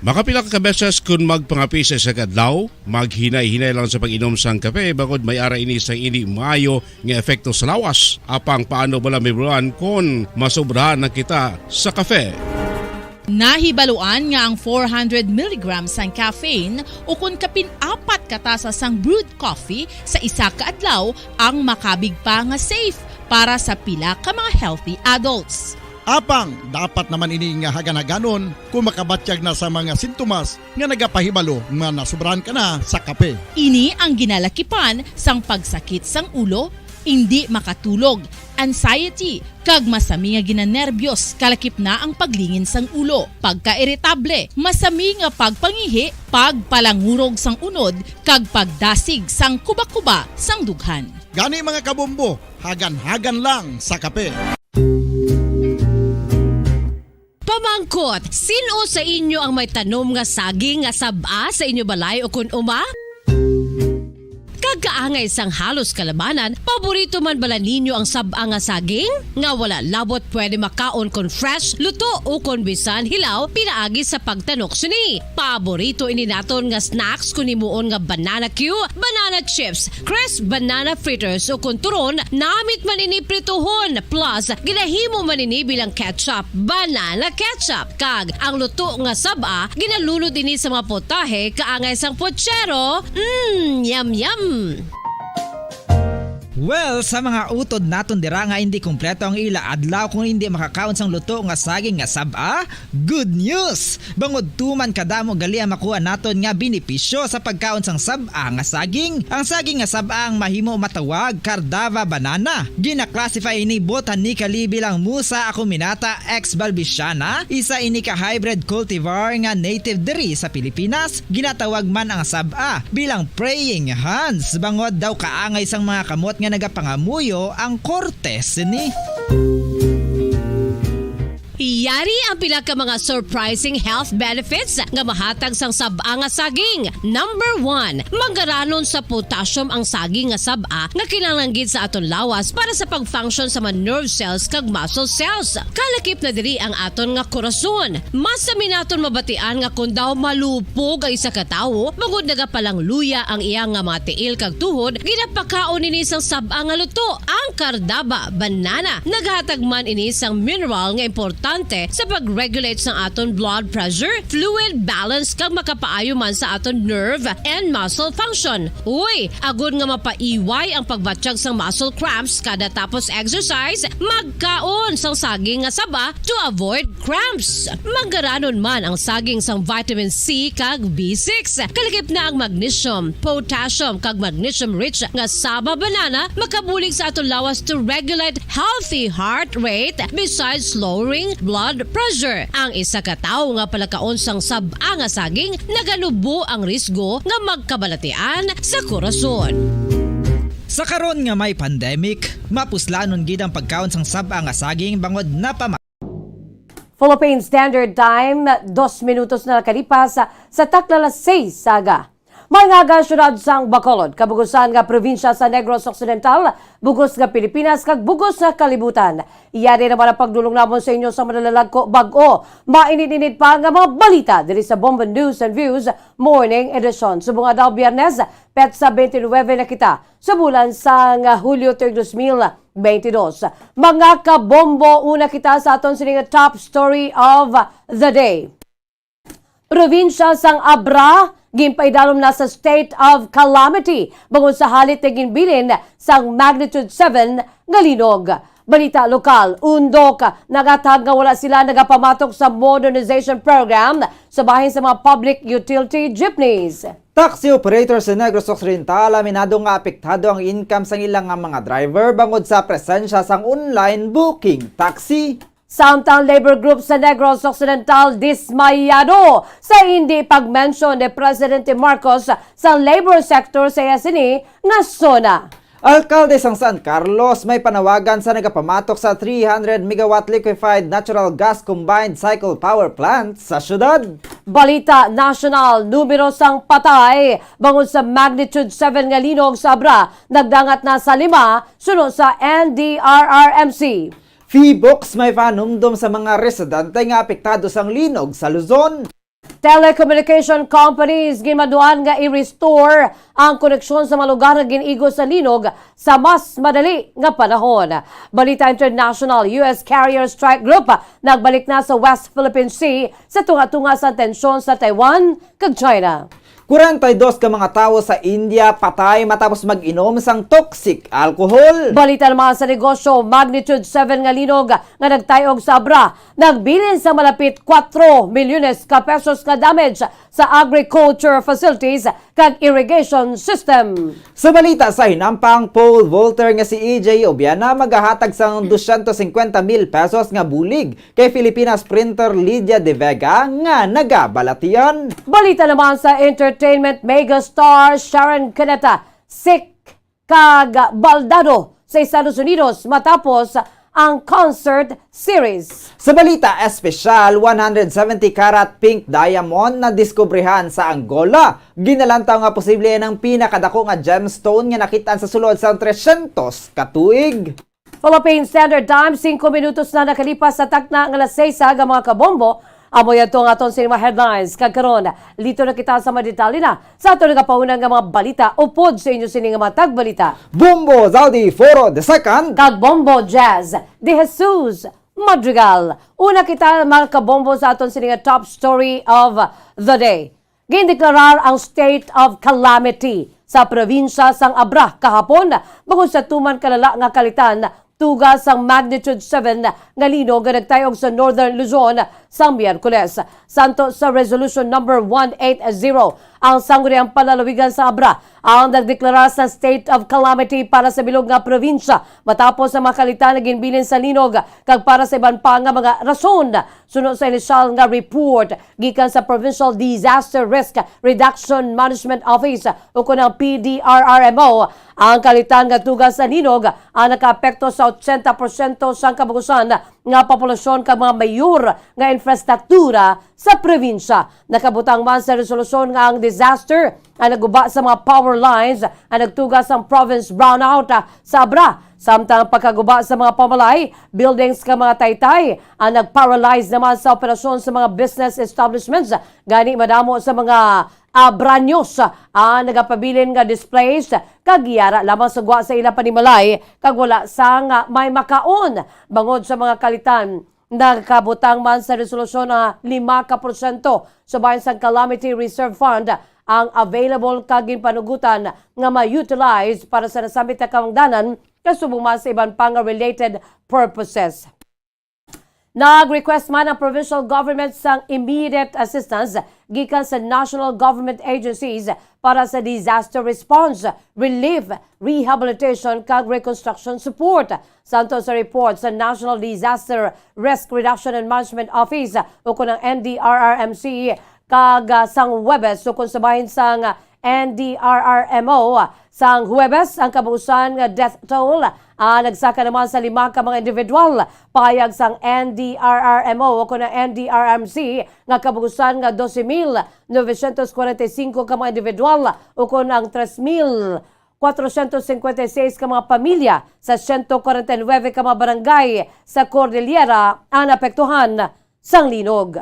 Makapila ka beses kun magpangape sa isa ka adlaw, maghinay-hinay lang sa pag-inom sang kape, bangod may ara ini sang indi maayo nga epekto sa lawas. Apang paano bala, Mibruan, kon masobrahan na kita sa kape? Nahibaluan nga ang four hundred milligrams sang caffeine, ukon kapin apat ka tasa sang brewed coffee sa isa ka adlaw, ang makabig pa nga safe para sa pila ka mga healthy adults. Apang dapat naman ini nga hagan-haganon kung makabatyag na sa mga sintomas nga nagapahibalo nga nasobrahan ka na sa kape. Ini ang ginalakipan sang pagsakit sang ulo, indi makatulog, anxiety, kag masami nga ginanerbiyos, kalakip na ang paglingin sang ulo, pagkairitable, masami nga pagpangihi, pagpalangurog sang unod, kag pagdasig sang kubakuba sang dughan. Gani, mga kabombo, hagan-hagan lang sa kape. Pamangkot, sin-o sa inyo ang may tanom nga saging nga sab-a sa inyo balay ukon uma? Kag kaangay sang halos kalabanan, paborito man bala ninyo ang sab-a nga saging? Nga wala labot pwede makaon kon fresh, luto, ukon bisan hilaw pinaagi sa pagtanok sini. Paborito ini naton nga snacks kon himuon nga banana cue, banana chips, crisp banana fritters, ukon turon, namit man ini prituhon, plus ginahimo man ini bilang ketchup, banana ketchup. Kag ang luto nga sab-a, ginalunod ini sa mga putahe kaangay sang puchero. Mm, yum, yum! Well, sa mga utod naton dira nga indi kompleto ang ila adlaw kung indi makakaon sang luto nga saging nga sab-a, good news! Bangod tuman kadamo gali ang makuha naton nga benepisyo sa pagkaon sang sab-a nga saging. Ang saging nga sab-a ang mahimo matawag Cardava banana. Gina-classify ini botanically bilang Musa acuminata exbalbiciana. Isa ini ka hybrid cultivar nga native diri sa Pilipinas. Ginatawag man ang sab-a bilang praying hands, bangod daw kaangay sang mga kamot nga nagapangamuyo ang korte sini. Yari ang pila ka mga surprising health benefits nga mahatag sang sab-a nga saging. Number one, manggaranon sa potassium ang saging nga sab-a nga kinahanglan gid sa aton lawas para sa pag-function sa mga nerve cells kag muscle cells. Kalakip na diri ang aton nga korason. Masami naton mabatian nga kon daw malupog ang isa ka tawo, bangod nagapalangluya ang iya nga mga tiil kag tuhod, ginapakaon ini sang sab-a nga luto. Ang Cardaba banana nagahatag man ini sang mineral nga importante sa pag-regulate sang aton blood pressure, fluid balance, kag makapaayo man sa aton nerve and muscle function. Uy, agod nga mapaiway ang pagbatyag sang muscle cramps kada tapos exercise, magkaon sang saging nga saba to avoid cramps. Manggaranon man ang saging sang vitamin C kag B six. Kalakip na ang magnesium, potassium, kag magnesium-rich nga saba banana makabulig sa aton lawas to regulate healthy heart rate besides lowering blood pressure. Ang isa ka tawo nga palakaon sang sab-a nga saging naganubo ang risgo nga magkabalatian sa korason. Sa karon nga may pandemic, mapuslanon gid ang pagkaon sang sab-a nga saging bangod napama- Philippine Standard Time, dos minutos na nakalipas sa takna alas seis sa aga. May nga aga, siyudad sang Bacolod, kabugusan nga probinsya sa Negros Occidental, bugos nga Pilipinas, kag bugos nga kalibutan. Iya din naman ang pagdulong namon sa inyo sa malalalagko bag-o mainit-init pa nga mga balita diri sa Bombo News and Views Morning Edition. Subong adlaw, Biyernes, petsa twenty-nine na kita sa bulan sang Hulyo tuig dos mil twenty-dos. Mga kabombo, una kita sa aton sini nga top story of the day. Probinsya sang Abra ginpaidalom na sa state of calamity bangod sa halit nga ginbilin sang magnitude seven nga linog. Balita lokal, Undok, nagathag nga wala sila nagapamatok sa modernization program sa bahin sa mga public utility jeepneys. Taxi operator sa Negros Occidental aminado nga apektado ang income sang ila nga mga driver bangod sa presensya sang online booking taxi. Samtang labor group sa Negros Occidental dismayado sa hindi pag-mention ni Presidente Marcos sa labor sector sa iya sini nga zona. Alkalde sang San Carlos may panawagan sa nagapamatok sa three hundred megawatt liquefied natural gas combined cycle power plant sa syudad. Balita nasyonal, numero sang patay bangod sa magnitude seven nga linog sa Abra nagdangat na sa lima, suno sa N D R R M C. Phivolcs may panumdom sa mga residente nga apektado sang linog sa Luzon. Telecommunication companies ginmaduan nga i-restore ang koneksyon sa mga lugar nga gin-igo sa linog sa mas madali nga panahon. Balita international, U S carrier strike group nagbalik na sa West Philippine Sea sa tunga-tunga sa tensyon sa Taiwan kag China. Kwarenta y dos ka mga tawo sa India patay matapos mag-inom sang toxic alcohol. Balita naman sa negosyo, magnitude seven nga linog nga nagtayog sa Abra nagbilin sa malapit kuwatro milyones ka pesos nga damage sa agriculture facilities kag irrigation system. Sa balita sa hinampang, pole vaulter nga si E J Obiana magahatag sang dosyentos singkwenta mil pesos nga bulig kay Filipina sprinter Lydia De Vega nga nagabalatian. Balita naman sa entertainment, megastar Sharon Cuneta, sick kag baldado sa Estados Unidos matapos ang concert series. Sa balita espesyal, one hundred seventy karat pink diamond na diskubrihan sa Angola. Ginalantaw nga posible ang pinakadako nga gemstone nga nakit-an sa sulod sang tresyentos ka tuig. Philippine Standard Time, singko minutos na nakalipas sa takna nga alas seis, mga kabombo. Amo yadto ang aton sini mga headlines. Kag karon, liton na kita sa mga detalye na sa aton nagapauna nga mga balita upod sa inyo sini nga mga tagbalita, Bombo Zaldi Foro the second kag Bombo Jazz de Jesus Madrigal. Una kita, mga kabombo, sa aton sini nga top story of the day. Gindeklarar ang state of calamity sa probinsya sang Abra kahapon bangod sa tuman kalala nga kalitan tuga sang magnitude seven nga linog nga nagtayog sa Northern Luzon sang Miyerkules. Santo sa Resolution Number one eight zero, ang Sangguniang Panlalawigan sa Abra ang nagdeklara sa state of calamity para sa bilog nga probinsya matapos ang mga kalitan nga ginbilin sa linog kag para sa iban pa nga mga rason. Suno sa inisyal nga report gikan sa Provincial Disaster Risk Reduction Management Office, ukon ang P D R R M O, ang kalitan nga tuga sa linog ang nakaapekto sa ochenta porsyento sang kabugusan nga populasyon kag mga mayor nga infrastruktura sa probinsya. Nakabutang man sa resolusyon nga ang disaster ang nagguba sa mga power lines, ang nagtuga sang province brownout, ah, sa Abra, samtang pagkaguba sa mga pamalay, buildings kag mga taytay, ang nag-paralyze naman sa operasyon sa mga business establishments. Gani, madamo sa mga Abranyos, ah, ang nagapabilin nga displaced kag yara lamang sa gwa sa ila panimalay kag wala sang may makaon bangod sa mga kalitan. Nakabutang man sa resolusyon nga lima ka porsyento subay sang Calamity Reserve Fund ang available kag ginpanugotan nga ma-utilize para sa nasambit nga kahangdanan, kasubong man sa iban pa nga related purposes. Nag-request man ang provincial government sang immediate assistance gikan sa national government agencies para sa disaster response, relief, rehabilitation, kag reconstruction support. Santo sa report sa National Disaster Risk Reduction and Management Office, ukon ang N D R R M C, kag, ah, sang Huwebes, ukon sa bahin sang N D R R M O, sang Huwebes, ang kabuusan nga death toll, ah, nagsaka naman sa lima ka mga individual. Pahayag sang N D R R M O, ukon ang N D R R M C, nga kabuusan nga dose mil novecientos kwarenta y cinco ka mga individual, ukon ang tres mil kwatrocientos cincuenta y seis ka mga pamilya sa ciento cuarenta y nueve ka mga barangay sa Cordillera ang naapektuhan sang linog.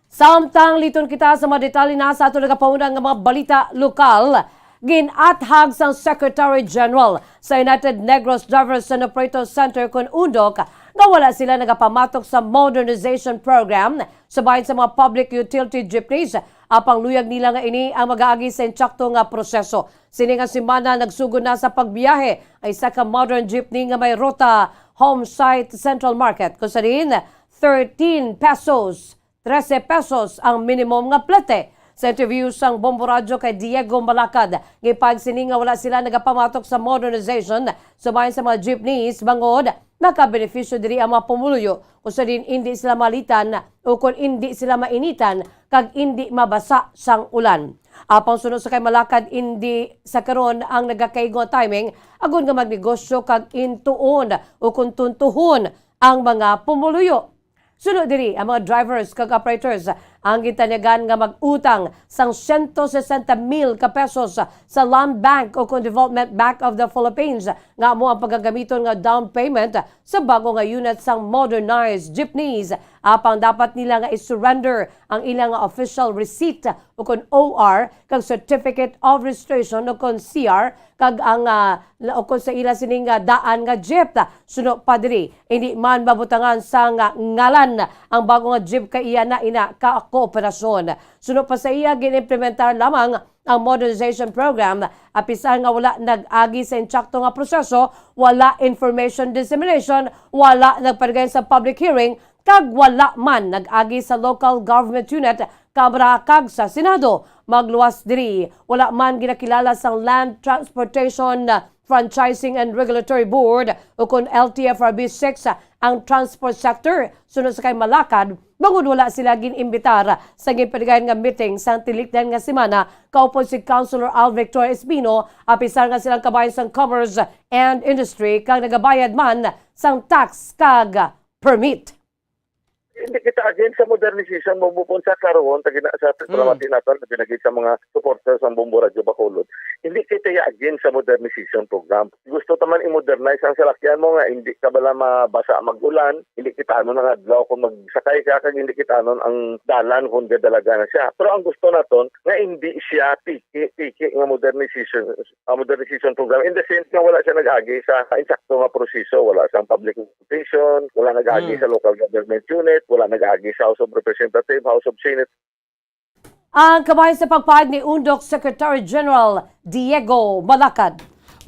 Samtang liton kita sa mga detalye na sa aton nagapauna nga mga balita lokal, gin-athag sang Secretary General sa United Negros Drivers and Operators Center, kon UNDOC, nga wala sila nagapamatok sa modernization program sa bahin sa mga public utility jeepneys, apang luyag nila nga ini ang mag-aagi sa insakto nga proseso. Sini nga semana, nagsugod na sa pagbiyahe ang isa ka modern jeepney nga may ruta Homesite Central Market, kung sa diin thirteen pesos, trese pesos ang minimum nga plete. Sa interview sang Bombo Radyo kay Diego Malacad, gipahayag sini nga wala sila nagapamatok sa modernization sa bahin sa mga jeepneys bangod makabenepisyo diri ang mga pumuluyo kung sa diin indi sila malitan o kung indi sila mainitan kag indi mabasa sang ulan. Apang suno sa kay Malacad, indi sa karon ang nagakaigo nga timing agod nga magnegosyo kag intuon o kung tuntuhon ang mga pumuluyo. Suno diri, ang mga drivers kag operators ang gintanyagan nga mag-utang sang siyento sesenta mil ka pesos sa Land Bank o kon Development Bank of the Philippines nga amo ang pagagamiton nga down payment sa bago nga unit sang modernized jeepneys. Apang dapat nila nga i-surrender ang ilang official receipt o kon O R kag Certificate of Registration o kon C R kag ang, ah, la-, o kon sa ila sining, ah, daan nga jeep. Suno pa diri, hindi man mabutangan sang, ah, ngalan ang bago nga jeep kay iya na ina ka kooperasyon. Suno pa sa iya, gin-implementar lamang ang modernization program, apisar nga wala nag-agi sa insakto nga proseso, wala information dissemination, wala nagpadayon sa public hearing, kag wala man nag-agi sa local government unit, Kamara kag sa Senado. Magluwas diri, wala man ginakilala sang Land Transportation Franchising and Regulatory Board o kon L T F R B six ang transport sector, suno sa kay Malacad, bangod wala sila gin-imbitar sa ginpadayon nga meeting sang tilikdan nga semana kaupod si Councilor Al Victor Espino, apisar nga silang kabahin sang Commerce and Industry kag nagabayad man sang tax kag permit. Hindi kita against sa modernization, Bombo, kung sa karon, tagina sa Mm. palamati naton, pinagid sa mga supporters sang Bombo Radyo Bacolod. Hindi kita against sa modernization program. Gusto ta man i-modernize ang salakyan mo nga hindi ka bala mabasa mag-ulan, hindi kita anon ang adlaw kung magsakay ka, kag hindi kita anon ang dalan kung gadalaga na siya. Pero ang gusto naton nga hindi siya tiki-tiki nga modernization, ah, modernization program. In the sense nga wala siya nag-agi sa insakto nga proseso, wala sang public consultation, wala nag-agi Mm. sa local government unit, wala nag-agi sa House of Representatives, House of Senate. Ang kabahin sa pagpahayag ni Undok Secretary General Diego Malacad.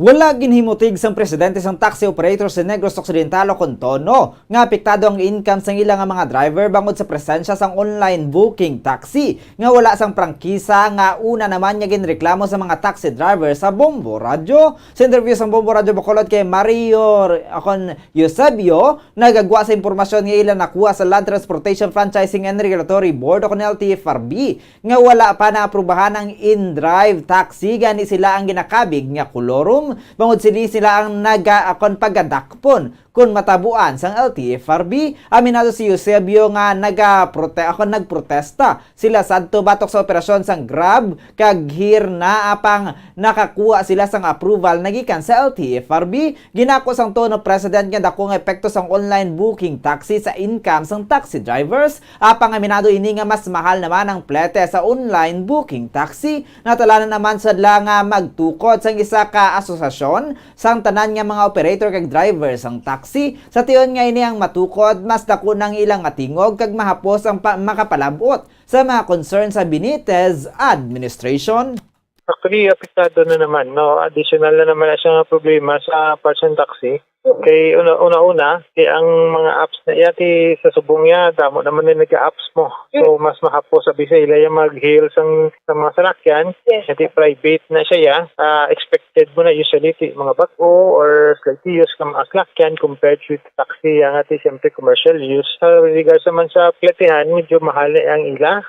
Wala ginhimutig sang presidente sang taxi operator sa Negros Occidental o kon Tono nga apektado ang income sang ila nga mga driver bangod sa presensya sang online booking taxi nga wala sang prangkisa nga una naman nga ginreklamo sa mga taxi driver sa Bombo Radyo. Sa interview sang Bombo Radyo Bacolod kay Mario Re-, akon Eusebio, nagagwa sa impormasyon nga ila nakuha sa Land Transportation Franchising and Regulatory Board o kon L T F R B nga wala pa naaprubahan ang in-drive taxi, gani sila ang ginakabig nga kolorum, bangod sini sila ang naga-, akon pagadakpon kon matabuan sang L T F R B. Aminado si Eusebio nga nagaprote-, akon nagprotesta sila sadto batok sa operasyon sang Grab, kag hirna apang nakakuha sila sang approval na gikan sa L T F R B. Ginako sang Tono President nga dako nga epekto sang online booking taxi sa income sang taxi drivers. Apang aminado ini nga mas mahal naman ang plete sa online booking taxi. Natalanan naman sadla nga magtukod sang isa ka asosasyon sang tanan nga mga operator kag driver sang taxi. Sa tion nga ini ang matukod, mas dako nang ilang matingog kag mahapos ang pa-, makapalabot sa mga concern sa Benitez administration. Actually, apektado na naman, no? Additional na naman na siya nga problema sa parts and taxi. Kay una, una-una, kay ang mga apps na iya, kay sa subong niya, damo naman na nag-apps mo. So, mas mahapos, sabi sa ila, yung mag-hail sang, sa mga salakyan. Yes. Kay private na siya, ya. Ah, expected mo na usually, ti, mga bag-o or slightly used ka mga salakyan compared to taxi, yang ati, siyempre, commercial use. Sa regards naman sa platihan, medyo mahal na ang ila.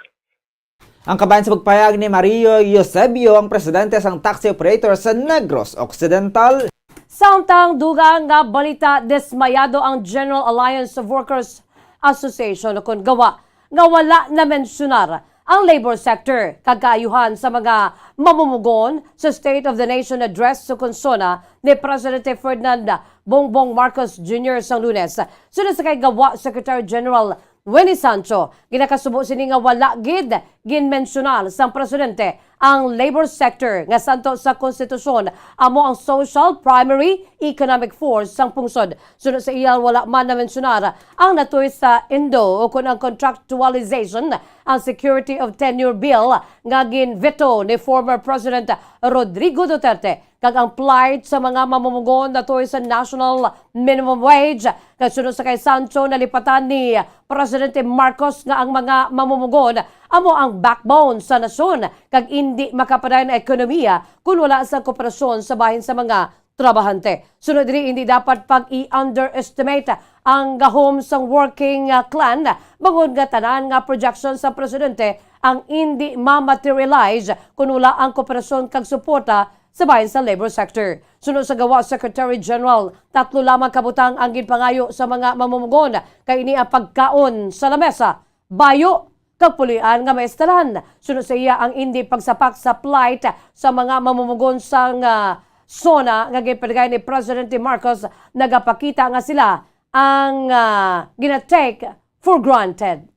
Ang kabahin sa pagpahayag ni Mario Eusebio, ang presidente sang taxi operator sa Negros Occidental. Samtang dugang nga balita, dismayado ang General Alliance of Workers Association o kon GAWA nga wala na mensyonar ang labor sector kag kaayuhan sa mga mamumugon sa State of the Nation Address sa konsona ni Presidente Ferdinand Bongbong Marcos Junior sang Lunes. Suno sa kay GAWA Secretary General Winnie Sancho, ginakasubo sini nga wala gid ginmensyonar sang presidente Ang labor sector nga santo sa konstitusyon amo ang social primary economic force sang pungsod. Suno sa iya, wala man namentsionar ang natuy sa indo o kon ang contractualization, ang Security of Tenure Bill nga gin-veto ni former President Rodrigo Duterte, kag ang plight sa mga mamumugon natuy sa national minimum wage. Kag suno sa kay Sancho, nalipatan ni Presidente Marcos nga ang mga mamumugon amo ang backbone sa nasyon kag indi makapadayon ang ekonomiya kon wala sa kooperasyon sa bahin sa mga trabahante. Sunod diri, hindi dapat pag-i-underestimate ang gahom sang working, ah, clan, bangod nga tanan nga projection sa presidente ang hindi ma-materialize kon wala ang kooperasyon kag suporta sa bahin sa labor sector. Suno sa gawa Secretary General, tatlo lamang ka butang ang ginpangayo sa mga mamumugon, kay ini ang pagkaon sa lamesa, bayo, kag puloy-an nga maestaran. Suno sa iya, ang indi pagsapak sa plight sa mga mamumugon sang, ah, SONA nga ginpaligay ni Presidente Marcos nagapakita nga sila ang, ah, gina-take for granted.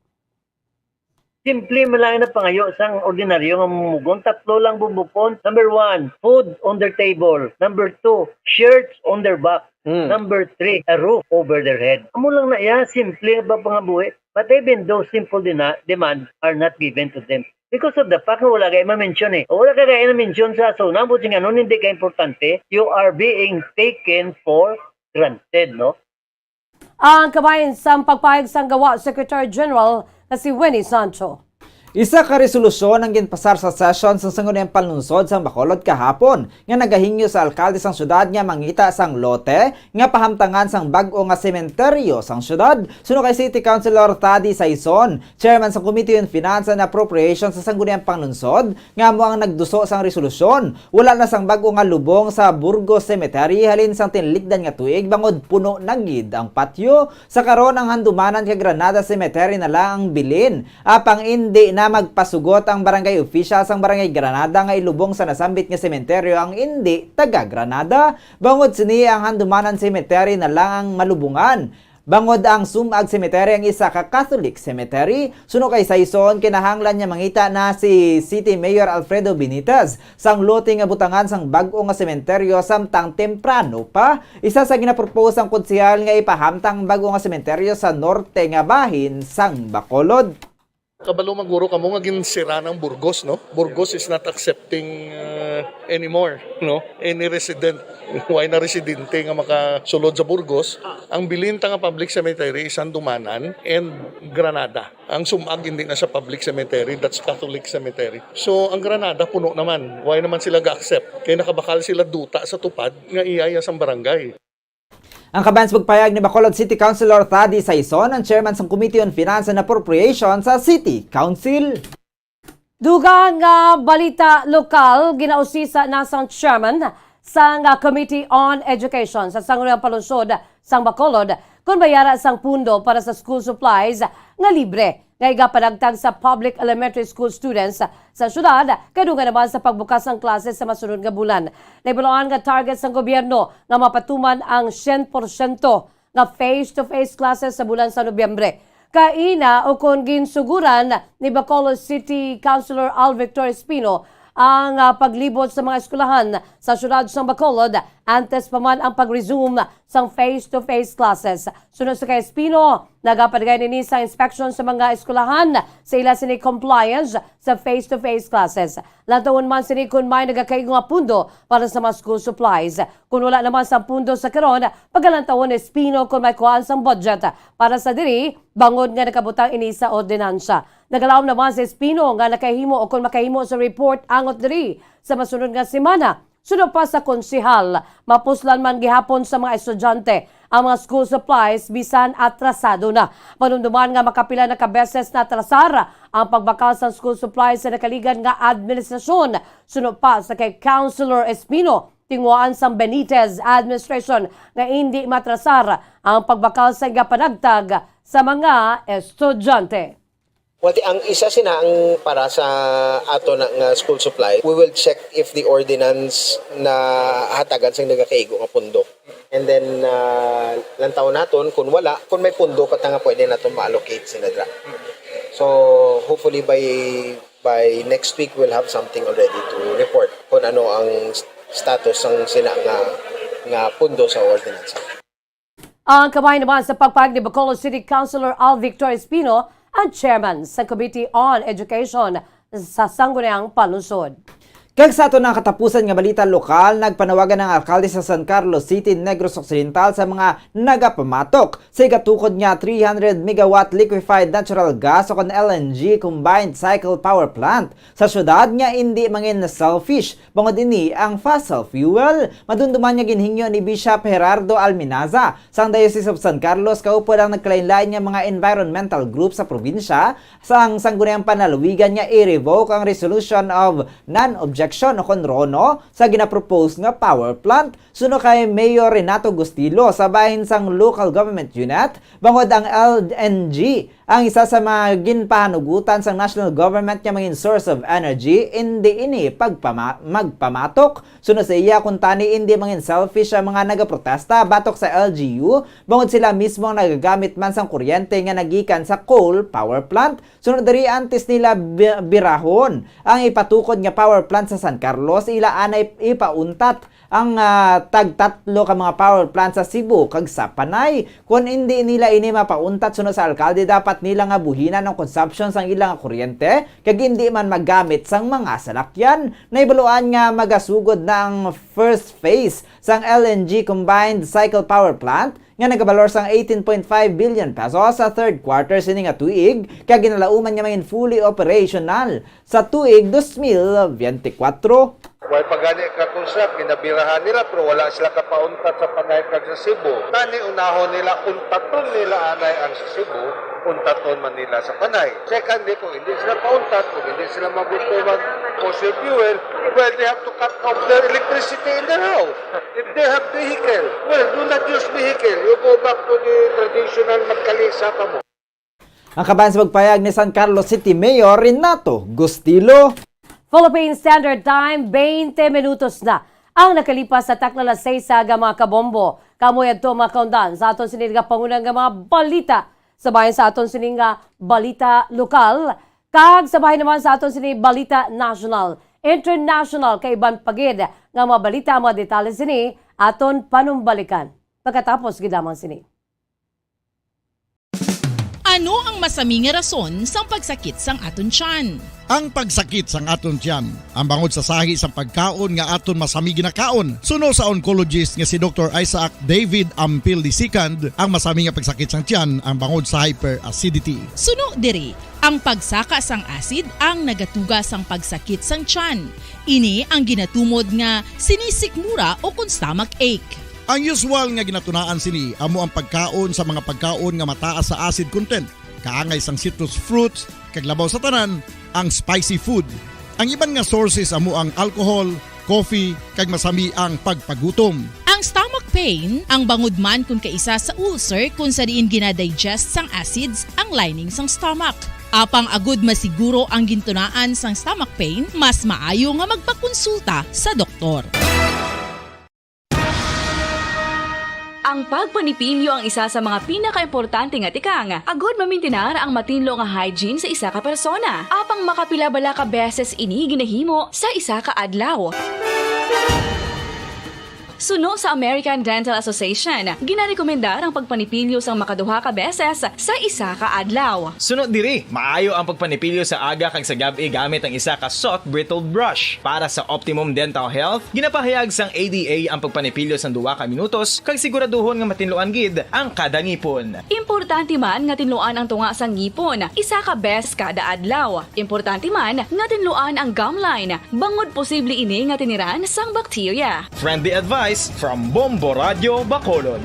Simple man lang na pangayo sang ordinaryo nga mamumugon. Tatlo lang bubukon. Number one, food on their table. Number two, shirts on their back. Hmm. Number three, a roof over their head. Amo lang na iya, simple ba pangabuhi? But even those simple dina- demands are not given to them. Because of the fact nga wala kay ma-mention eh. Wala ka kay na-mention sa SONA, buti nga nun hindi ka importante, you are being taken for granted, no? Ang kabahin sang pagpahayag sang gawa Secretary General nga si Winnie Sancho. Isa ka resolusyon ang ginpasar sa session sang Sangguniang Panlungsod sang Bacolod kahapon nga nagahingyo sa alkalde sang syudad nga mangita sang lote nga pahamtangan sang bag-o nga sementeryo sang syudad. Suno kay City Councilor Taddy Saison, chairman sang Committee on Finance and Appropriation sa Sangguniang Panlungsod, nga amo ang nagduso sang resolusyon. Wala na sang bag-o nga lubong sa Burgos Cemetery halin sang tinlikdan nga tuig bangod puno na gid ang patio. Sa karon, ang Handumanan kag Granada Cemetery na lang ang bilin. Apang indi na magpasugot ang barangay official sang Barangay Granada nga ilubong sa nasambit nga sementeryo ang indi taga Granada. Bangod sini, ang Handumanan Cemetery na lang ang malubungan. Bangod ang Sumag Cemetery ang isa ka Catholic cemetery, suno kay Saison, kinahanglan nga mangita na si City Mayor Alfredo Benitez sang lote nga butangan sang bag-o nga sementeryo samtang temprano pa. Isa sa ginapropose sang konsehal nga ipahamtang ang bag-o nga sementeryo sa norte nga bahin sang Bacolod. Kabalo man guro kamo nga ginsira ang Burgos, no? Burgos is not accepting, uh, anymore, no? Any resident. Wala na residente nga makasulod sa Burgos. Ang bilin ta nga public cemetery is Handumanan and Granada. Ang Sumag hindi na sa public cemetery, that's Catholic cemetery. So, ang Granada puno naman. Wala naman sila ga-accept? Kay nakabakal sila duta sa tupad nga iya sang barangay. Ang kabahin sa pagpahayag ni Bacolod City Councilor Thady Saison, ang chairman sang Committee on Finance and Appropriation sa City Council. Dugang nga balita lokal, ginausisa na sang chairman sang, ah, Committee on Education sa Sangguniang Panlungsod sang Bacolod kon may ara sang pundo para sa school supplies nga libre nga igapanagtag sa public elementary school students sa syudad, kay dugang naman sa pagbukas sang klase sa masunod nga bulan. Nahibaluan nga target sang gobyerno nga mapatuman ang syen porsyento nga face-to-face classes sa bulan sa Nobyembre. Kaina, ukon ginsuguran ni Bacolod City Councilor Al Victor Espino ang, ah, paglibot sa mga eskwelahan sa syudad sang Bacolod antes pa man ang pag-resume sang face-to-face classes. Suno sa kay Espino, nagapaligay ini sa inspection sa mga eskwelahan sa ila sini compliance sa face-to-face classes. Lantawon man sini kon may nagakaigo nga pundo para sa mga school supplies. Kon wala naman sang pundo sa karon, pagalantawon ni Espino kon may kuhaan sang budget para sa diri, bangod nga nakabutang ini sa ordinansa. Nagalaom naman si Espino nga nakahimo o kon makahimo sa report angot diri sa masunod nga semana. Suno pa sa konsehal, mapuslan man gihapon sa mga estudyante ang mga school supplies bisan atrasado na. Panumduman nga makapila na ka beses na atrasar ang pagbakal sang school supplies sa nakaligad nga administrasyon. Suno pa sa kay Councilor Espino, tinguhaan sang Benitez administration nga indi matrasar ang pagbakal sa igapanagtag sa mga estudyante. Well, ti-, ang isa sina ang para sa ato na nga school supply, we will check if the ordinance na hatagan sang nagakaigo nga pundo. And then, ah, lantawon naton kung wala, kung may pundo pa ta nga pwede naton ma-allocate sina dra. So, hopefully by By next week, we'll have something already to report kung ano ang status sang sina nga, nga pundo sa ordinansa. Ang kabahin naman sa pagpahayag ni Bacolod City Councilor Al Victor Espino, ang chairman sa Committee on Education sa Sangguniang Panlungsod. Kag sa aton nga katapusan nga balita lokal, nagpanawagan ang alkalde sa San Carlos City, Negros Occidental, sa mga nagapamatok sa igatukod nga three hundred megawatt liquefied natural gas o kon L N G combined cycle power plant sa syudad nga indi mangin selfish bangod ini ang fossil fuel. Madumduman nga ginhingyo ni Bishop Gerardo Alminaza sang Diocese of San Carlos kaupod ang nagkalainlain nga mga environmental group sa probinsya sang Sangguniang Panlalawigan nga i-revoke ang Resolution of Non-Objection o kon RONO sa ginapropose nga power plant. Suno kay Mayor Renato Gustilo sa bahin sang local government unit, bangod ang L N G ang isa sa mga ginpahanugutan sang national government nga mangin source of energy, indi ini pagpama-, magpamatok. Suno sa iya, kuntani indi mangin selfish ang mga nagaprotesta batok sa L G U, bangod sila mismo ang nagagamit man sang kuryente nga nagikan sa coal power plant. Suno diri, antes nila bi-, birahon ang ipatukod nga power plant sa San Carlos, ila anay ipauntat ang, ah, tagtatlo ka mga power plant sa Cebu kag sa Panay. Kon indi nila ini mapauntat, suno sa alkalde, dapat nila nga buhinan ang consumption sang ila nga kuryente, kag indi man magamit sang mga salakyan. Nahibaluan nga magasugod na ang first phase sang L N G combined cycle power plant nga nagabalor sang eighteen point five billion pesos sa third quarter sini nga tuig, kag ginalauman nga mangin fully operational sa tuig dos mil biyente kwatro. Way pa gani ka-construct, ginabirahan nila, pero wala sila kapauntat sa Panay kag sa Cebu. Tani, unahon nila, untaton nila anay ang sa Cebu, untaton man nila sa Panay. Secondly, kung hindi sila pauntat, kung hindi sila mabuto mag fossil fuel, well, they have to cut off their electricity in their house. If they have vehicle, well, do not use vehicle. You go back to the traditional, magkalisa ka mo. Ang kabahin sa pagpahayag ni San Carlos City Mayor Renato Gustilo. Philippine Standard Time, twenty minutos na ang nakalipas sa takna alas seis sa aga, mga kabombo. Kamo yadto, mga kaundan, sa aton sini nga pangunang nga mga balita. Sa bahin sa aton sini nga balita lokal, kag sa bahin naman sa aton sini balita national, international, kag iban pa gid nga mga balita, mga detalye sini aton panumbalikan pagkatapos gid lamang sini. Ano ang masami nga rason sang pagsakit sang aton tiyan? Ang pagsakit sang aton tiyan, ang bangod sa sahi sang pagkaon nga aton masami ginakaon. Suno sa oncologist nga si Doktor Isaac David Ampil the second, ang masami nga pagsakit sang tiyan ang bangod sa hyperacidity. Suno diri, ang pagsaka sang acid ang nagatuga sang pagsakit sang tiyan. Ini ang ginatumod nga sinisikmura o kon stomach ache. Ang usual nga ginatunaan sini amo ang pagkaon sa mga pagkaon nga mataas sa acid content, kaangay sang citrus fruits, kag labaw sa tanan, ang spicy food. Ang iban nga sources amo ang alcohol, coffee, kag masami ang pagpagutom. Ang stomach pain, ang bangod man kon kaisa sa ulcer, kon sa diin ginadigest sang acids ang lining sang stomach. Apang agud masiguro ang gintunaan sang stomach pain, mas maayo nga magpakonsulta sa doktor. Ang pagpanipilyo ang isa sa mga pinakaimportante nga tikang agud mamintinar ang matinlo nga hygiene sa isa ka persona. Apang makapila bala ka beses ini ginahimo sa isa ka adlaw? Suno sa American Dental Association, ginarekomendar ang pagpanipilyo sang makaduha ka beses sa isa ka adlaw. Suno diri, maayo ang pagpanipilyo sa aga kag sa gab-i gamit ang isa ka soft bristled brush. Para sa optimum dental health, ginapahayag sang A D A ang pagpanipilyo sang duha ka minutos kag siguraduhon nga matinluan gid ang kada ngipon. Importante man nga tinluan ang tunga sang ngipon isa ka beses kada adlaw. Importante man nga tinluan ang gum line, bangod posible ini nga tiniran sang bakterya. Friendly advice from Bombo Radyo Bacolod.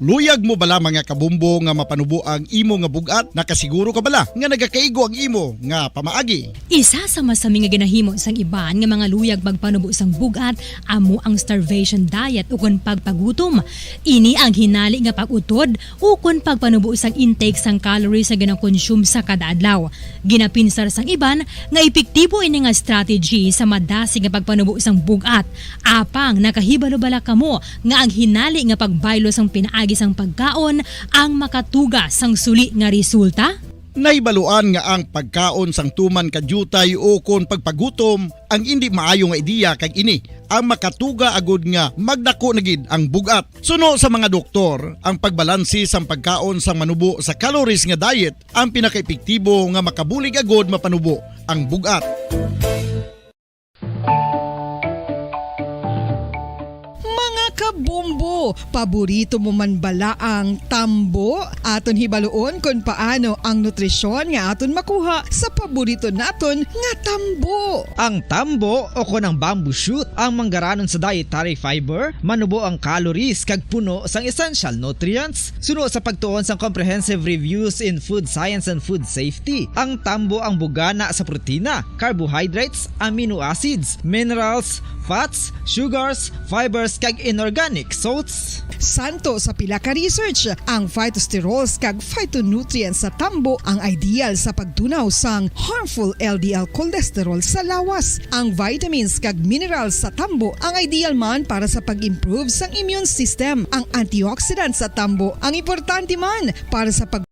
Luyag mo bala, mga kabombo, nga mapanubo ang imo nga bug-at? Nakasiguro ka bala nga nagakaigo ang imo nga pamaagi? Isa sa masami nga ginahimo sang iban nga mga luyag magpanubo sang bug-at amo ang starvation diet ukon pagpagutom. Ini ang hinali nga pag-utod ukon pagpanubo sang intake sang calories nga ginakonsume sa kada adlaw. Ginapinsar sang iban nga epektibo ini nga strategy sa madasig nga pagpanubo sang bug-at. Apang nakahibalo bala kamo nga ang hinali nga pagbaylo sang pinaagi sang pagkaon ang makatuga sang suli nga resulta? Nahibaluan nga ang pagkaon sang tuman ka diutay o kon pagpagutom ang indi maayo nga ideya, kag ini ang makatuga agud nga magdako na gid ang bug-at. Suno sa mga doktor, ang pagbalanse sang pagkaon sang manubo sa calories nga diet ang pinakaepektibo nga makabulig agud mapanubo ang bug-at. Mga kabombo, paborito mo man bala ang tambo? Aton hibaluon kon paano ang nutrisyon nga aton makuha sa paborito naton nga tambo. Ang tambo o kon ang bamboo shoot ang manggaranon sa dietary fiber, manubo ang calories kag puno sang essential nutrients. Suno sa pagtuon sang Comprehensive Reviews in Food Science and Food Safety, ang tambo ang bugana sa protina, carbohydrates, amino acids, minerals, fats, sugars, fibers, kag inorganic salts. Santo sa pila ka research, ang phytosterols kag phytonutrients sa tambo ang ideal sa pagtunaw sang harmful L D L cholesterol sa lawas. Ang vitamins kag minerals sa tambo ang ideal man para sa pag-improve sang immune system. Ang antioxidants sa tambo ang importante man para sa pag-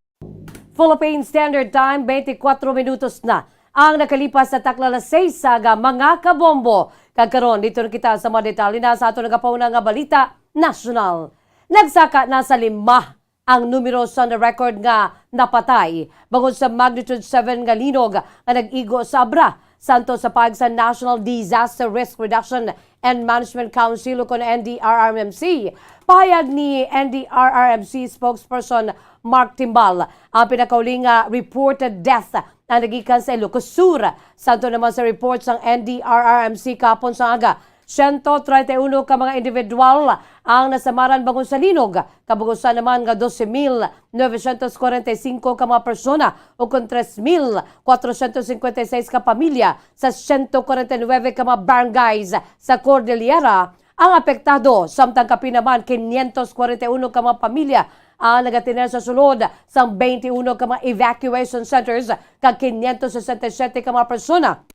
Philippine Standard Time, twenty-four minutos na ang nakalipas sa takna alas seis sa aga, mga kabombo. Kag karon, dito na kita sa mga detalye na sa aton nagapauna nga balita nasyonal. Nagsaka na sa lima ang numero sa na-record nga napatay bangod sa magnitude seven nga linog nga nag-igo sa Abra. Santo sa pahayag sa National Disaster Risk Reduction and Management Council, o kon N D R R M C, pahayag ni N D R R M C spokesperson Mark Timbal, ang pinakauling nga reported death ang nagikan sa Ilocos Sur. Santo naman sa report sang N D R R M C kahapon sa aga, siyento treinta y uno ka mga individual ang nasamaran bangod sa linog, kag bug-osan naman nga doce mil novecientos cuarenta y cinco ka mga persona, o kon tres mil cuatrocientos cincuenta y seis ka pamilya sa siyento kwarenta y nuebe ka mga barangays sa Cordillera ang apektado, samtang kapin naman quinientos kwarenta y uno ka mga pamilya ang nagatener sa sulod sang twenty-uno ka mga evacuation centers, kag quinientos sesenta y siete ka mga persona,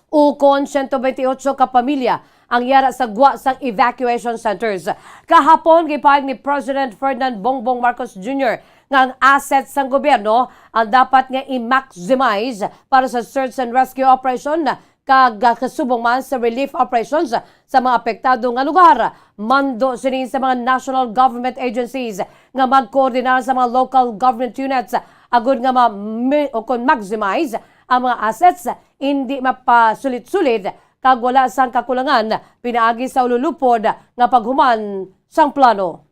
ukon siyento bentiocho ka pamilya ang yara sa gwa sang evacuation centers. Kahapon, gipahayag ni President Ferdinand Bongbong Marcos Junior nga ang assets sang gobyerno ang dapat nga i-maximize para sa search and rescue operation, kag kasubong man sa relief operations sa mga apektado nga lugar. Mando sini sa mga national government agencies nga magkoordinar sa mga local government units agud nga ma-, mi-, o kon maximize ang mga assets, indi mapasulit-sulit kag wala sang kakulangan pinaagi sa ululupod nga paghuman sang plano.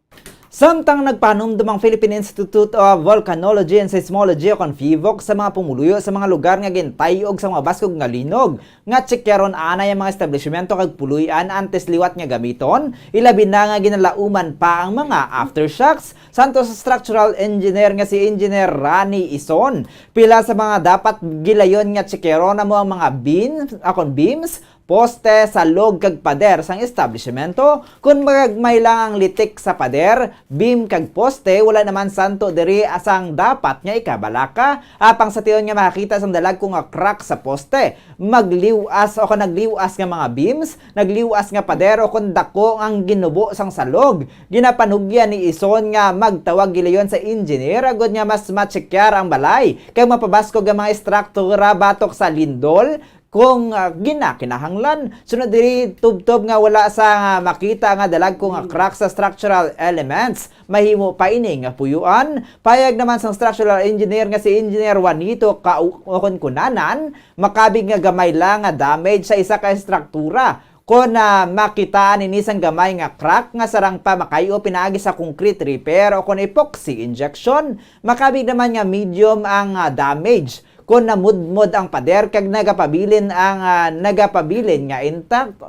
Samtang nagpahanumdom ang Philippine Institute of Volcanology and Seismology, o kon PHIVOC, sa mga pumuluyo sa mga lugar nga gintay-og sa mga baskog nga linog, nga tsikyaron anay ang mga establishmento kag puloy-an antes liwat nga gamiton, ilabi na nga ginalauman pa ang mga aftershocks. Santo sa structural engineer nga si Engineer Rani Ison, pila sa mga dapat gilayon nga tsikyaron amo ang mga beam, o kon beams, poste, salog, kag pader sang establishmento. Kon magagmay lang ang litik sa pader, beam, kag poste, wala naman santo diri sang dapat nga ikabalaka. Apang sa tion nga makakita sang dalagko nga crack sa poste, magliw-as o kon nagliw-as nga mga beams, nagliw-as nga pader, o kon dako ang ginubo sang salog, ginapanugyan ni Ison nga magtawag gilayon sa engineer agud nga mas matsekyar ang balay kag mapabaskog ang mga estruktura batok sa lindol, kung, ah, ginakinahanglan. Sunod diri, tubtob nga wala sa, ah, makita nga dalagko nga crack sa structural elements, mahimo pa ini nga puyuan. Payag naman sang structural engineer nga si Engineer Juanito Ka-, Oconcunanan, makabig nga gamay lang nga damage sa isa ka estruktura. Kon, ah, makitaan ini sang gamay nga crack nga sarang pa makayo pinaagi sa concrete repair o kon epoxy injection, makabig naman nga medium ang, ah, damage. Kon namudmod ang pader kag nagapabilin ang, ah, nagapabilin nga intact,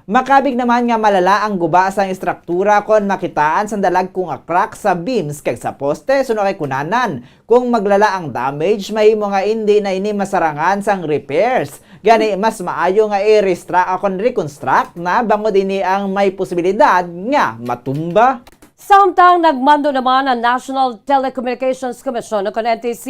makabig naman nga malala ang guba sang estruktura kon makitaan sang dalagko nga crack sa beams kag sa poste, suno kay kunanan. Kung maglala ang damage, mahimo nga indi na ini masarangan sang repairs. Gani, mas maayo nga i-restra-, o kon reconstruct na bangod ini ang may posibilidad nga matumba. Samtang nagmando naman ang National Telecommunications Commission, o kon N T C,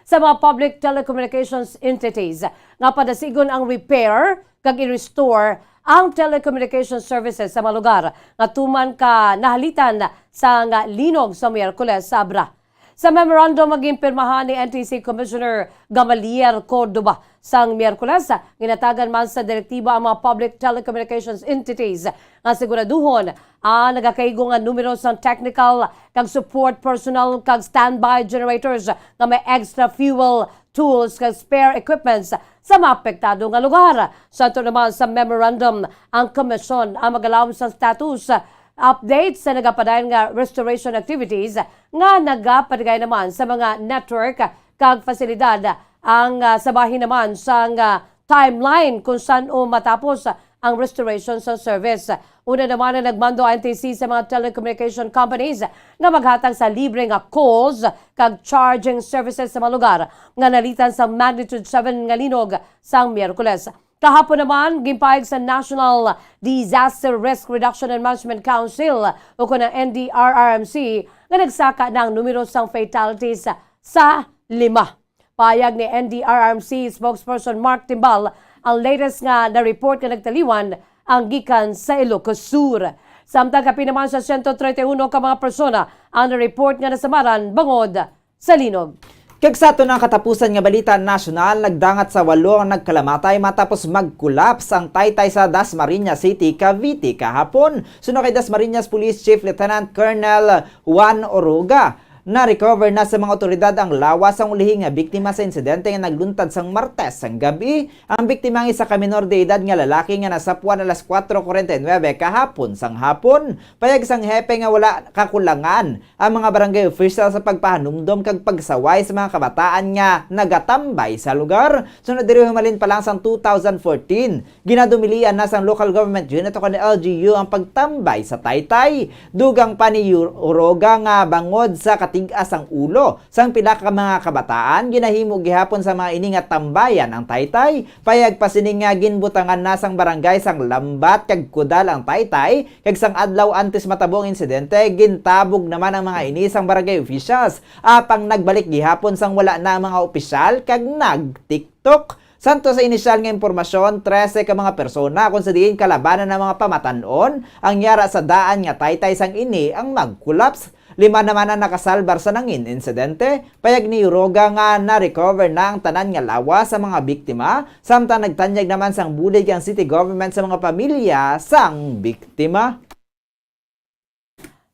sa mga public telecommunications entities nga padasigon ang repair kag i-restore ang telecommunication services sa mga lugar nga tuman ka nahalitan sang linog sa Miyerkules sa Abra. Sa memorandum nga ginpirmahan ni N T C Commissioner Gamaliel Cordova sang Miyerkules, ginhatagan man sa direktiba ang mga public telecommunications entities nga siguraduhon ang nagakaigo nga numero sang technical kag support personnel kag standby generators nga may extra fuel, tools kag spare equipments sa mga apektado nga lugar. Sa naman sa memorandum, ang komisyon ang magalaom sa status update sa nagapadayon nga restoration activities nga nagapadigay naman sa mga network kag fasilidad. Ang, ah, sa bahin naman sang, ah, timeline kung san-o matapos ang restoration sa service. Una naman ang nagmando ang N T C sa mga telecommunication companies nga maghatag sa libre nga calls kag charging services sa mga lugar nga nalitan sa magnitude seven nga linog sang Miyerkules. Kahapon naman, ginpahayag sa National Disaster Risk Reduction and Management Council, o kon ang N D R R M C, nga nagsaka na ang numero sang fatalities sa lima. Pahayag ni N D R R M C spokesperson Mark Timbal, ang latest nga na-report nga nagtaliwan ang gikan sa Ilocos Sur. Samtang kapin naman sa siyento treinta y uno ka mga persona ang na-report nga nasamaran bangod sa linog. Kag sa aton nga katapusan nga balita nasyonal, nagdangat sa walo ang nagkalamatay matapos magkulaps ang taytay sa Dasmariñas City, Cavite kahapon. Suno kay Dasmariñas Police Chief Lieutenant Colonel Juan Oroga, na-recover na sa mga otoridad ang lawas sang ulihi nga biktima sa insidente nga nagluntad sang Martes sang gabi. Ang biktima ang isa ka minor de edad nga lalaki nga nasapwan alas kuwatro kuwarenta y nuwebe kahapon sang hapon. Payag sang hepe nga wala kakulangan ang mga barangay official sa pagpahanumdom kag pagsaway sa mga kabataan nga nagatambay sa lugar. Sunod diri, humalin pa lang sang two thousand fourteen, ginadumilian na sang local government unit o kon L G U ang pagtambay sa taytay. Dugang pa ni Ur-, Oroga nga bangod sa katig-as sang ulo sang pila ka mga kabataan, ginahimo gihapon sa mga ini nga tambayan ang taytay. Payag pa sini nga ginbutangan na sang barangay sang lambat kag kudal ang taytay, kag sang adlaw antes matabo ang insidente, gintabog naman ang mga ini sang barangay officials. Apang nagbalik gihapon sang wala na ang mga opisyal kag nag-TikTok. Santo sa inisyal nga impormasyon, trese ka mga persona kon sa diin kalabanan ang mga pamatan-on ang yara sa daan nga taytay sang ini ang magkulaps. Lima naman ang nakasalbar sa nangin insidente. Payag ni Oroga nga na-recover na ang tanan nga lawas sa mga biktima, samtang nagtanyag naman sang bulig ang city government sa mga pamilya sang biktima.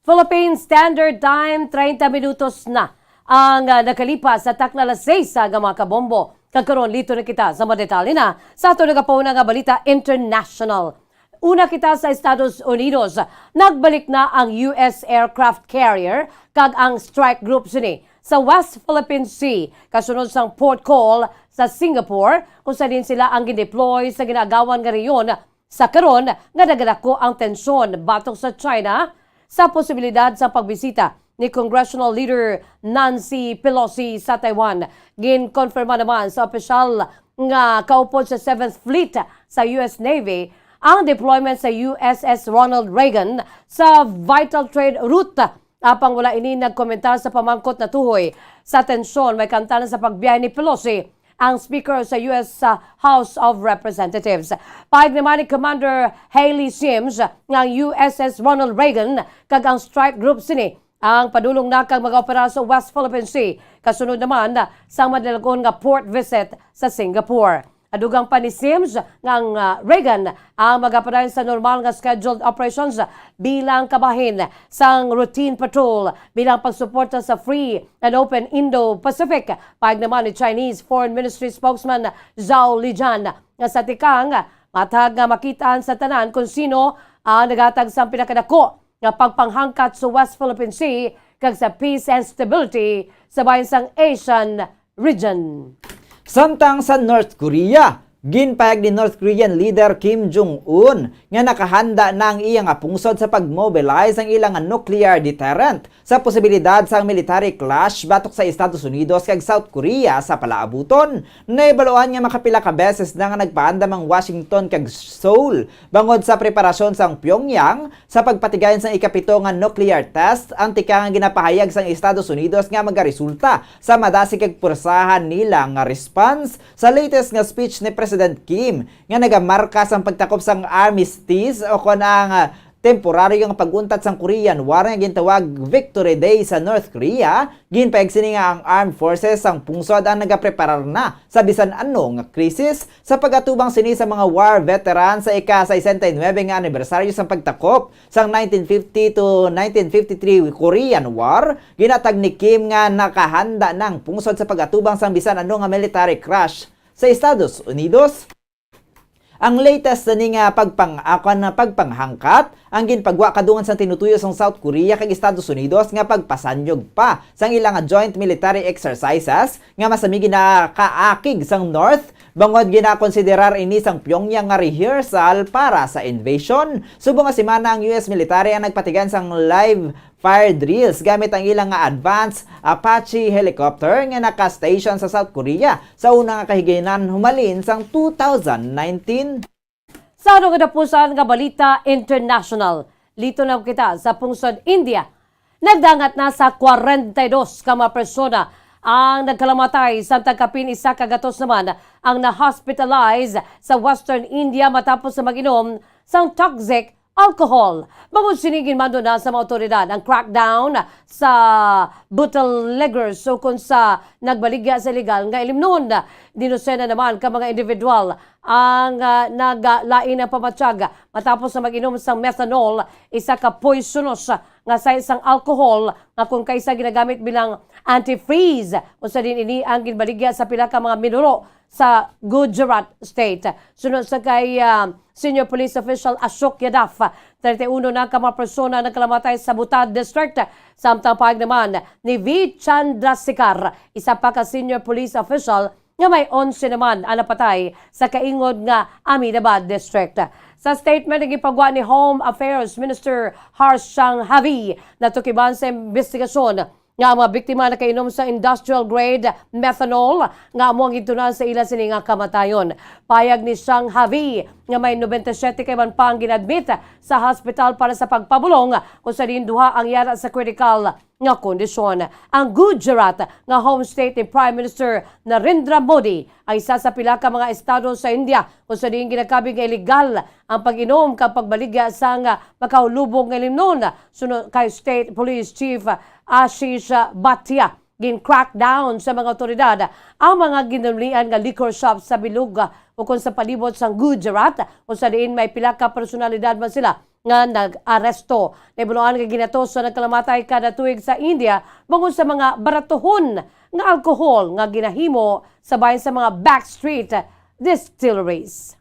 Philippine Standard Time, treinta minutos na ang, ah, nakalipas sa takna alas seis nga mga kabombo. Kag karon, liton na kita sa mga detalye na sa aton nagapauna nga balita international. Una kita sa Estados Unidos. Nagbalik na ang U S aircraft carrier kag ang strike group sini sa West Philippine Sea, kasunod sang port call sa Singapore, kung sa diin sila ang gindeploy sa ginaagawan nga rehiyon sa karon nga nagadako ang tensyon batok sa China. Sa posibilidad sa pagbisita ni Congressional Leader Nancy Pelosi sa Taiwan, ginkonfirma naman sa opisyal nga kaupod sa Seventh Fleet sa U S Navy ang deployment sa U S S Ronald Reagan sa vital trade route. Apang wala ini nagkomentar sa pamangkot natuhoy sa tensyon may kaangtanan sa pagbiyahe ni Pelosi ang Speaker sa U S, uh, House of Representatives. Pahayag naman ni Commander Haley Sims nga ang U S S Ronald Reagan kag ang strike group sini ang padulong na kag mag-opera sa West Philippine Sea, kasunod naman sa madalagon nga port visit sa Singapore. Adugang pa ni Sims nga ang, ah, Reagan ang magapadayon sa normal nga scheduled operations bilang kabahin sang routine patrol bilang pagsuporta sa free and open Indo-Pacific. Pahayag naman ni Chinese Foreign Ministry spokesman Zhao Lijian nga sa tikang, matag nga makitaan sa tanan kung sino ang naghatag sang pinakadako nga pagpanghangkat sa West Philippine Sea kag sa peace and stability sa bahin sang Asian region. Samtang sa North Korea, ginpahayag ni North Korean leader Kim Jong-un nga nakahanda na ang iya nga pungsod sa pag-mobilize ang ila nga nuclear deterrent sa posibilidad sang military clash batok sa Estados Unidos kag South Korea sa palaabuton. Nahibaluan nga makapila ka beses na nga nagpaandam ang Washington kag Seoul bangod sa preparasyon sang Pyongyang sa pagpatigayon sang ikapito nga nuclear test, ang tikang nga ginapahayag sang Estados Unidos nga magaresulta sa madasig kag pwersahan nila nga response. Sa latest nga speech ni President Kim nga nagamarka sang pagtakop sang armistice o kon ang, ah, temporaryo nga pag-untat sang Korean War nga gintawag Victory Day sa North Korea, ginpahayag sini nga ang armed forces sang pungsod ang nagapreparar na sa bisan ano nga krisis sa pag-atubang sini sa mga war veteran sa ika-sesenta y nuebe nga anibersaryo sang pagtakop sang nineteen fifty to nineteen fifty-three Korean War. Ginatag ni Kim nga nakahanda na ang pungsod sa pag-atubang sang bisan ano nga military crash sa Estados Unidos. Ang latest na ni nga pagpang-, ah, kuwan na pagpanghangkat ang ginpagwa kadungan sang tinutuyo sang South Korea kag Estados Unidos nga pagpasanyog pa sang ila nga joint military exercises nga masami ginakaakig sang North, bangod ginakonsiderar ini sang Pyongyang nga rehearsal para sa invasion. Subong nga semana, ang U S military ang nagpatigayon sang live fire drills gamit ang ila nga advanced Apache helicopter nga naka-station sa South Korea sa una nga kahigayonan humalin sang two thousand nineteen. Sa ano nga dapusan nga balita international, lito na kita sa pungsod India. Nagdangat na sa kwarenta y dos ka mga persona ang nagkalamatay, samtang kapin isa ka gatos naman ang na-hospitalize sa Western India matapos sa mag-inom sang toxic alcohol. Bangod sini, ginmando na sa mga awtoridad ang crackdown sa bootleggers ukon sa nagbaligya sa illegal nga ilimnon. Dinusena naman ka mga individual ang, ah, naglain ang pamatyag matapos na mag-inom sang methanol, isa ka poisonous nga size sang alcohol nga kon kaisa ginagamit bilang antifreeze. Usa din ini ang ginbaligya sa pila ka mga minuro sa Gujarat State. Suno sa kay, ah, Senior Police Official Ashok Yadav, treinta y uno na ka mga persona ang nagkalamatay sa Bothani District. Samtang pahayag naman ni V Chandrasekhar, isa pa ka senior police official, nga may onse naman ang napatay sa kaingod nga Ahmedabad District. Sa statement nga gipagwa ni Home Affairs Minister Harsh Sanghavi, natukiban sa investigasyon nga ang mga biktima nakainom sa industrial grade methanol nga amo ang gintunan sa ila sini nga kamatayon. Payag ni Sanghavi nga may nobenta y siyete ka iban pa ang gin-admit sa hospital para sa pagpabulong, kung sa diin duha ang yara sa critical nga kondisyon. Ang Gujarat, nga home state ni Prime Minister Narendra Modi, ang isa sa pila ka mga estado sa India kung sa diin ginakabig nga illegal ang pag-inom kag pagbaligya sang makahulubog nga ilimnon. Suno kay State Police Chief Ashish Bhatia, gin-crackdown sa mga awtoridad ang mga ginulnian nga liquor shop sa bilog ukon sa palibot sang Gujarat, kung sa diin may pila ka personalidad man sila nga nag-aresto. Nahibaluan nga ginatos sa nagkalamatay kada tuig sa India bangod sa mga baratuhon nga alkohol nga ginahimo sa bahin sa mga backstreet distilleries.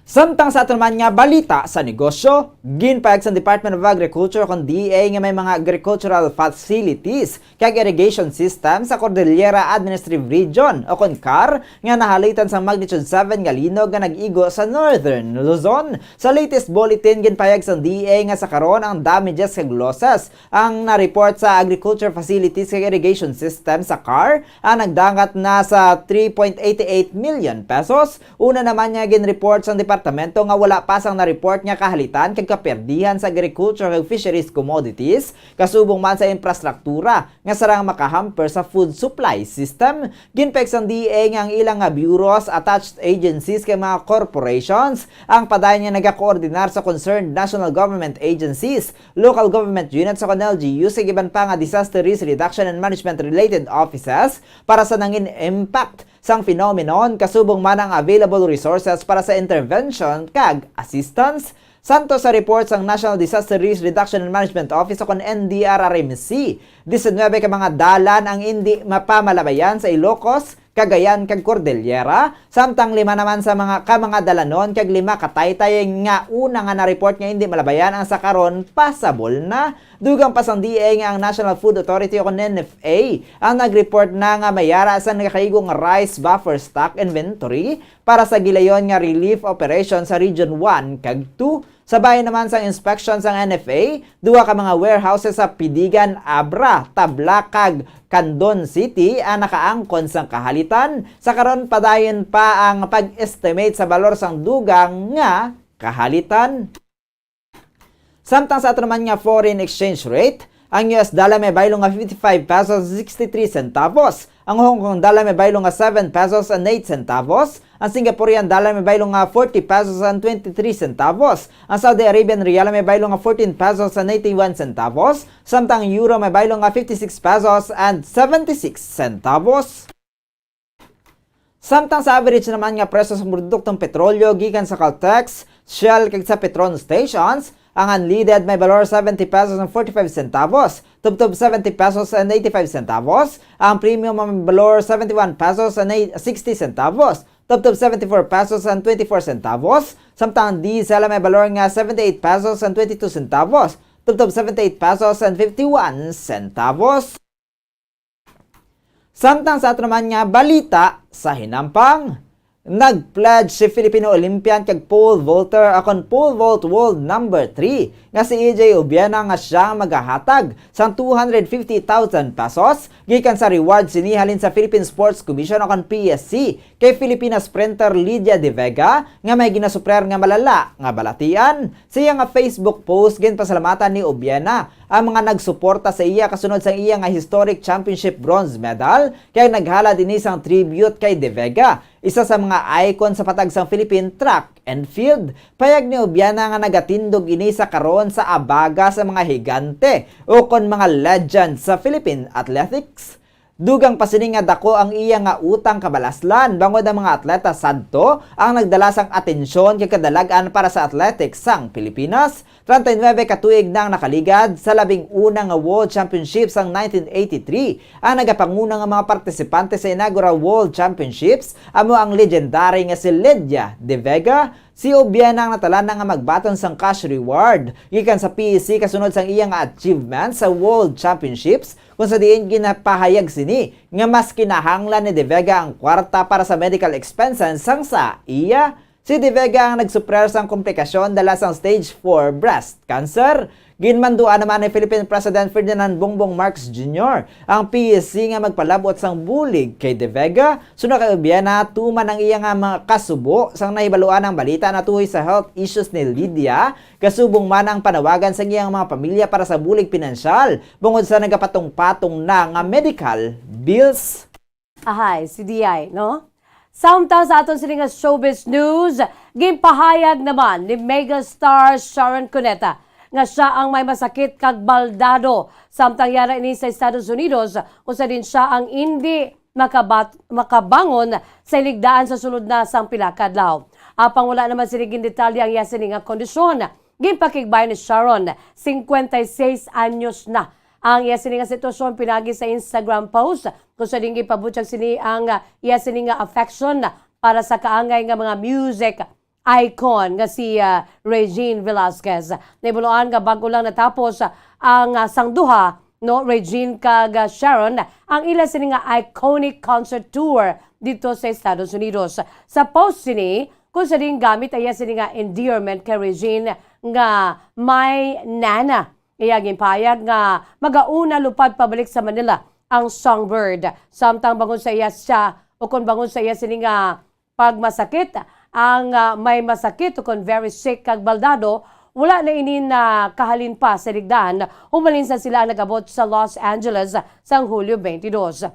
Samtang sa aton man nga balita sa negosyo, ginpahayag sa Department of Agriculture, kon D E A, nga may mga agricultural facilities kag irrigation system sa Cordillera Administrative Region, o kon CAR, nga nahalitan sa magnitude seven nga linog nga nag-igo sa Northern Luzon. Sa latest bulletin, ginpahayag sang D E A nga sa karon ang damages kag losses ang na-report sa agriculture facilities kag irrigation system sa CAR ang nagdangat na sa three point eight eight million pesos. Una naman nga gin-report sang departamento nga wala pa sang na-report nga kahalitan kag kaperdihan sa agriculture kag fisheries commodities, kasubong man sa infrastruktura nga sarang makahamper sa food supply system. Ginpahayag sang D E A nga ang ilang nga bureaus, attached agencies kag mga corporations ang padayon nga nagakoordinar sa concerned national government agencies, local government units o kon L G Us kag iban pa nga disaster risk reduction and management related offices para sa nangin impact sang phenomenon, kasubong man ang available resources para sa intervention kag assistance. Samtang sa report sang National Disaster Risk Reduction and Management Office o kon N D R R M C, diecinuebe ka mga dalan ang indi mapamalabayan sa Ilocos, Cagayan kag Cordillera, samtang lima naman sa mga, ka mga dalanon kag lima ka taytay nga una nga na-report nga indi malabayan ang sa karon pasabol na. Dugang pa sang D E A nga ang National Food Authority o kon N F A ang nag-report na nga may yara sang nakaigo nga rice buffer stock inventory para sa gilayon nga relief operation sa Region one kag two. Sa bahin naman sang inspection sang N F A, duha ka mga warehouses sa Piligan, Abra, Tablac kag Candon City ang nakaangkon sang kahalitan. Sa karon, padayon pa ang pag-estimate sa balor sang dugang nga kahalitan. Samtang sa ato naman nga foreign exchange rate, Ang U S dollar may baylo nga fifty-five pesos and sixty-three centavos. Ang Hong Kong dollar may baylo nga seven pesos and eight centavos. Ang Singaporean dollar may baylo nga forty pesos and twenty-three centavos. Ang Saudi Arabian riyal may baylo nga fourteen pesos and eighty-one centavos. Samtang ang euro may baylo nga fifty-six pesos and seventy-six centavos. Samtang sa average naman nga presyo sa produktong petrolyo gikan sa Caltex, Shell, kag sa Petron stations, ang unleaded may balor seventy pesos and forty-five centavos, tubtob seventy pesos and eighty-five centavos, ang premium may balor seventy-one pesos and sixty centavos, tubtob seventy-four pesos and twenty-four centavos, samtang ang diesel may balor nga seventy-eight pesos and twenty-two centavos, tubtob seventy-eight pesos and fifty-one centavos. Samtang sa ato naman nga balita sa hinampang, nag-pledge si Filipino Olympian kag pole vaulter akon pole vault world number three nga si E J Obiena nga siya ang magahatag sang two hundred fifty thousand pesos gikan sa reward sini halin sa Philippine Sports Commission akon P S C kay Filipina sprinter Lydia De Vega nga may ginasuprer nga malala nga balatian. Sa iya nga Facebook post, ginpasalamatan ni Obiena ang mga nagsuporta sa iya kasunod sang iya nga historic championship bronze medal, kay naghalad ini sang tribute kay De Vega, isa sa mga icon sa patag sang Philippine track and field. Payag ni Obiena nga nagatindog ini sa karon sa abaga sa mga higante ukon mga legend sa Philippine athletics. Dugang pa sini nga dako ang iya nga utang kabalaslan, bangod ang mga atleta sadto ang nagdala sang atensyon kag kadalag-an para sa athletics sang Pilipinas. Treinta y nueve ka tuig na ang nakaligad sa labing una nga World Championship sang nineteen eighty-three. Ang nagapanguna nga mga partisipante sa inaugural World Championships amo ang legendary nga si Lydia De Vega, si Obiena ang natalan-an nga magbaton sang cash reward gikan sa P E C kasunod sang iya nga achievement sa World Championships, kung sa diin ginapahayag sini nga mas kinahanglan ni De Vega ang kwarta para sa medical expenses sang sa iya. Si De Vega ang nagsuprer sang komplikasyon dala sang stage four breast cancer. Ginmanduan naman ni Philippine President Ferdinand Bongbong Marcos Junior ang P E C nga magpalab-ot sang bulig kay De Vega. Suno kay Obiena, tuman ang iya nga mga kasubo sang nahibaluan ang balita natuhoy sa health issues ni Lydia, kasubong man ang panawagan sang iyang mga pamilya para sa bulig pinansyal bangod sa nagapatong-patong na nga medical bills. Ahay, si D I, no? Samtang sa aton sini nga showbiz news, ginpahayag naman ni megastar Sharon Cuneta nga siya ang may masakit kag baldado, samtang yara ini sa Estados Unidos, kung sa diin siya ang indi makabat-, makabangon sa hiligdaan sa sulod na sang pila ka adlaw. Apang wala naman sini gindetalye ang iya sini nga kondisyon. Ginpakigbayan ni Sharon, cincuenta y seis anyos na ang iya sini nga sitwasyon, pinaagi sa Instagram post kung sa diin ginpabutyag sini ang, ah, iya sini nga affection para sa kaangay nga mga music icon nga si, ah, Regine Velasquez. Nahibaluan nga bag-o lang natapos ang, ah, sang duha, no, Regine kag, ah, Sharon, ang ila sini nga iconic concert tour dito sa Estados Unidos. Sa post sini, kung sa diin gamit ang iya sini nga endearment kay Regine nga "My Nana", iya ginpahayag nga magauna lupad pabalik sa Manila ang Songbird. Samtang bangod sa iya siya, o kon bangod sa iya sini nga pagmasakit, ang, ah, may masakit o kon very sick kag baldado, wala na ini nakahalin pa sa hiligdaan, humalin sa sila ang nag-abot sa Los Angeles sang Hulyo twenty-two.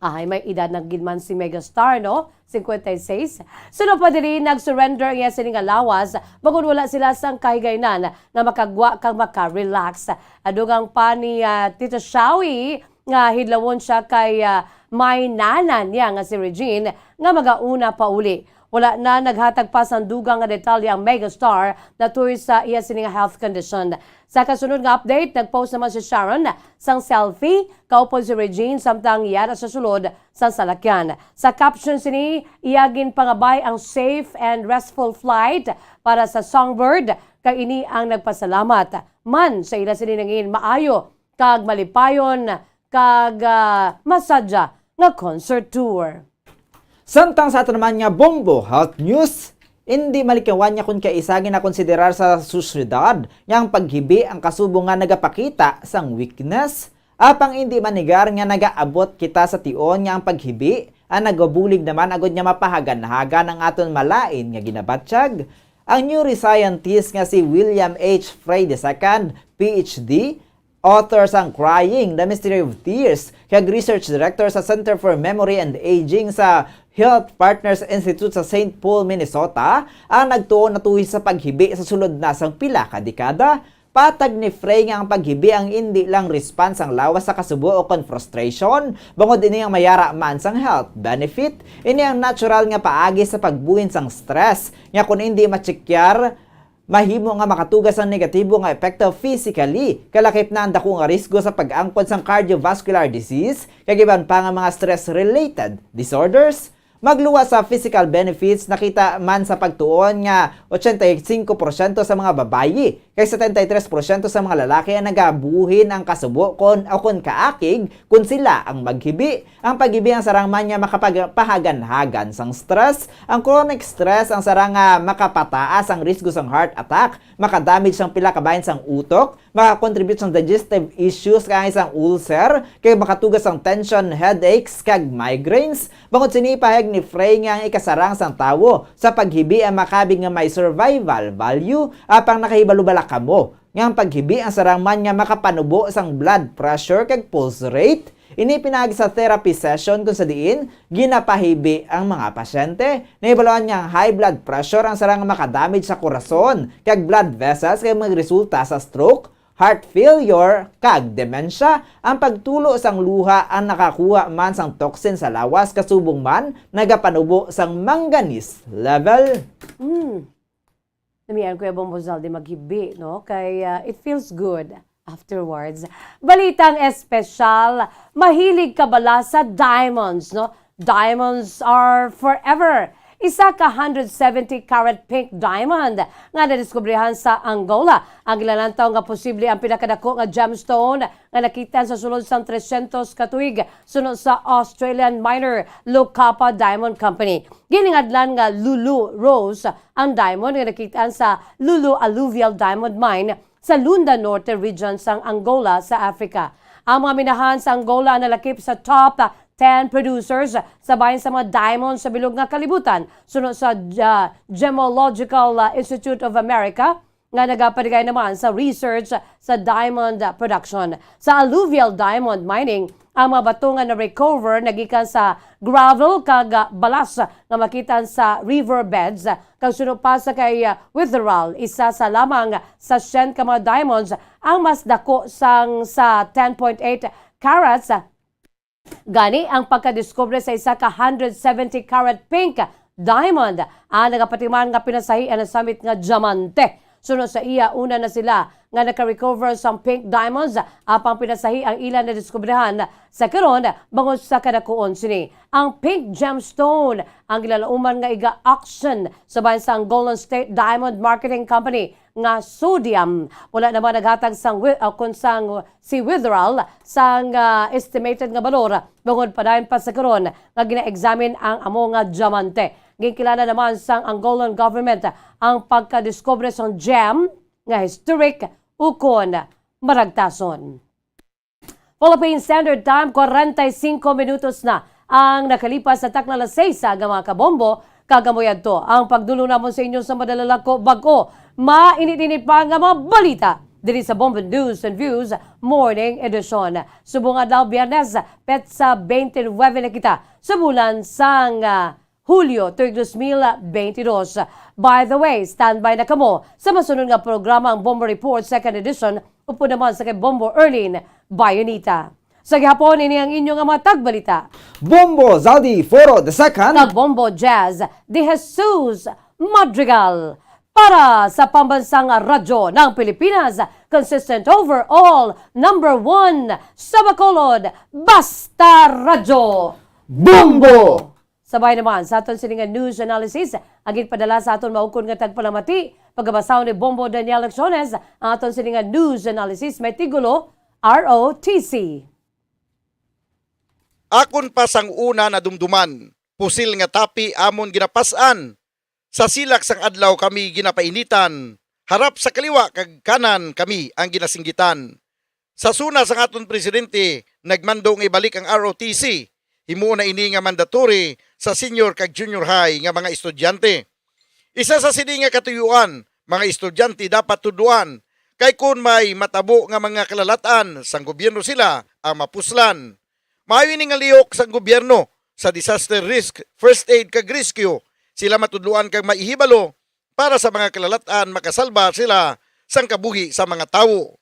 Ay, may edad na gid man si megastar, no? Cincuenta y seis. Suno pa diri, nag-surrender ang iya sini nga lawas, bangod wala sila sang kahigayunan nga makagwa kag maka-relax. Adugang pa ni, ah, Tito Shawi nga hidlawon siya kay, ah, "My Nana" niya nga si Regine nga magauna pauli. Wala na naghatag pa sang dugang nga detalye ang megastar natuy sa iya sini nga health condition. Sa kasunod nga update, nag-post naman si Sharon sang selfie kaupod si Regine samtang yara sa sulod sang salakyan. Sa caption sini, iya ginpangabay ang safe and restful flight para sa Songbird, kag ini ang nagpasalamat man sa ila sini nangin maayo kag malipayon kag, ah, masadya nga concert tour. Samtang sa ato naman nga Bombo Health News, indi malikawan nga kon kaisa ginakonsiderar sa sosyedad nga ang paghibi ang kasubo nga nagapakita sang weakness. Apang indi manigar nga nagaabot kita sa tion nga ang paghibi ang nagabulig naman agud nga mapahaganhagan ang aton malain nga ginabatyag. Ang neuroscientist nga si William H. Frey the second, P H D, Author sang Crying: The Mystery of Tears, kag research director sa Center for Memory and Aging sa Health Partners Institute sa Saint Paul, Minnesota, ang nagtuon natuhi sa paghibi sa sulod na sang pila ka dekada. Patag ni Frey nga ang paghibi ang indi lang response sang lawas sa kasubo o kon frustration, bangod ini ang mayara man sang health benefit. Ini ang natural nga paagi sa pagbuhin sang stress, nga kon indi matsekyar, mahimo nga makatuga sang negatibo nga epekto physically, kalakip na ang dako nga risgo sa pag-angkon sang cardiovascular disease kag iban pa nga mga stress-related disorders. Magluwas sa physical benefits, nakita man sa pagtuon nga ochenta y cinco porsyento sa mga babayi kag setenta y tres porsyento sa mga lalaki ang nagabuhin ang kasubo kon o kon kaakig kon sila ang maghibi. Ang paghibi ang sarang man nga makapag-, pahaganhagan sang stress. Ang chronic stress ang sarang nga makapataas ang risgo sang heart attack, makadamage sang pila ka bahin sang utok, makakontribute sang digestive issues kaangay sang ulcer, kag makatuga sang tension, headaches, kag migraines. Bangod sini, ipahayag ni Frey nga ang ikasarang sang tawo sa paghibi ang makabig nga may survival value, apang nakahibalo bala kamo nga ang paghibi ang sarang man nga makapanubo sang blood pressure kag pulse rate? Ini pinaagi sa therapy session kon sa diin ginapahibi ang mga pasyente. Nahibaluan nga ang high blood pressure ang sarang nga makadamage sa korason kag blood vessels kag magresulta sa stroke, heart failure, kag dementia. Ang pagtulo sang luha ang nakakuha man sang toxin sa lawas, kasubong man nagapanubo sang manganese level. Mm. Namian, Kuya Bombo Zaldi, maghibi, no? Kay, ah, it feels good afterwards. Balitang espesyal, mahilig ka bala sa diamonds, no? Diamonds are forever. Isa ka one hundred seventy carat pink diamond nga nadiskubrihan sa Angola ang gilalantaw nga posible ang pinakadako nga gemstone nga nakita sa sulod sang trescientos ka tuig, suno sa Australian miner Lucapa Diamond Company. Giningadlan nga Lulu Rose ang diamond nga nakit-an sa Lulu Alluvial Diamond Mine sa Lunda Norte region sang Angola sa Africa. Ang mga minahan sa Angola nalakip sa top ten producers sa bahin sa mga diamond sa bilog nga kalibutan, suno sa, ah, Gemological, ah, Institute of America, nga nagapaligay naman sa research sa diamond production. Sa alluvial diamond mining, ang mga bato nga na-recover nagikan sa gravel kag balas nga makita sa river beds, kag suno pa sa kay Witherall, isa sa lamang sa siyam ka mga diamonds ang mas dako sang sa ten point eight carats. Gani, ang pagkadiskubre sa isa ka one hundred seventy carat pink diamond ang nagapatiman nga pinasahi ang nasamit nga diamante. Suno sa iya, una na sila nga naka-recover sang pink diamonds, apang pinasahi ang ila nadiskubrihan sa karon bangod sa kadakuon sini. Ang pink gemstone ang gilalauman nga iga-auction sa bahin sa Angolan State Diamond Marketing Company nga Sodiam. Wala naman naghatag sang wi-, ah, kon sang si Witherall sang, ah, estimated nga balor, bangod padayon pa sa karon nga gina-examine ang amo nga diamante. Ginkilala naman sang Angolan government ang pagkadiskubre sang gem nga historic ukon maragtason. Philippine Standard Time, kwarenta y singko minutos na ang nakalipas sa takna alas seis nga, mga kabombo, kag amo yadto ang pagdulong namon sa inyo sa madala lang ko bag-o, mainit-init pa nga mga balita diri sa Bombo News and Views Morning Edition. Subong adlaw, Biyernes, petsa twenty-nine na kita sa bulan sang, ah, Hulyo, tuig dos mil bentidós. By the way, standby na kamo sa masunod nga programa, ang Bombo Report Second Edition, upod naman sa kay Bombo Erlin Bayonita. Sa gihapon, ini ang inyo nga mga tagbalita. Bombo Zaldi Foro the Second. Kag Bombo Jazz de Jesus Madrigal. Para sa Pambansang Radyo ng Pilipinas, consistent overall, number one sa Bacolod, Basta Radyo. Bombo! Sabay naman sa aton sini nga news analysis, ang ginpadala sa aton maukon nga tagpalamati, pagabasahon ni Bombo Daniel Lecciones, ang aton sini nga news analysis may tigulo, R O T C. Akon pa sang una nadumduman, pusil nga tapi amon ginapas-an. Sa silak sang adlaw kami ginapainitan, harap sa kaliwa kag kanan kami ang ginasinggitan. Sa SONA sang aton presidente, nagmando nga ibalik ang R O T C. Himuon na ini nga mandatory sa senior kag junior high nga mga estudyante. Isa sa sini nga katuyuan, mga estudyante dapat tudloan Kay kon may matabo nga mga kalalat-an sang gobyerno sila ang mapuslan. Maayo ini nga lihok sang gobyerno sa disaster risk, first aid kag rescue. Sila matudloan kag maihibalo para sa mga kalalat-an makasalba sila sang kabuhi sa mga tawo.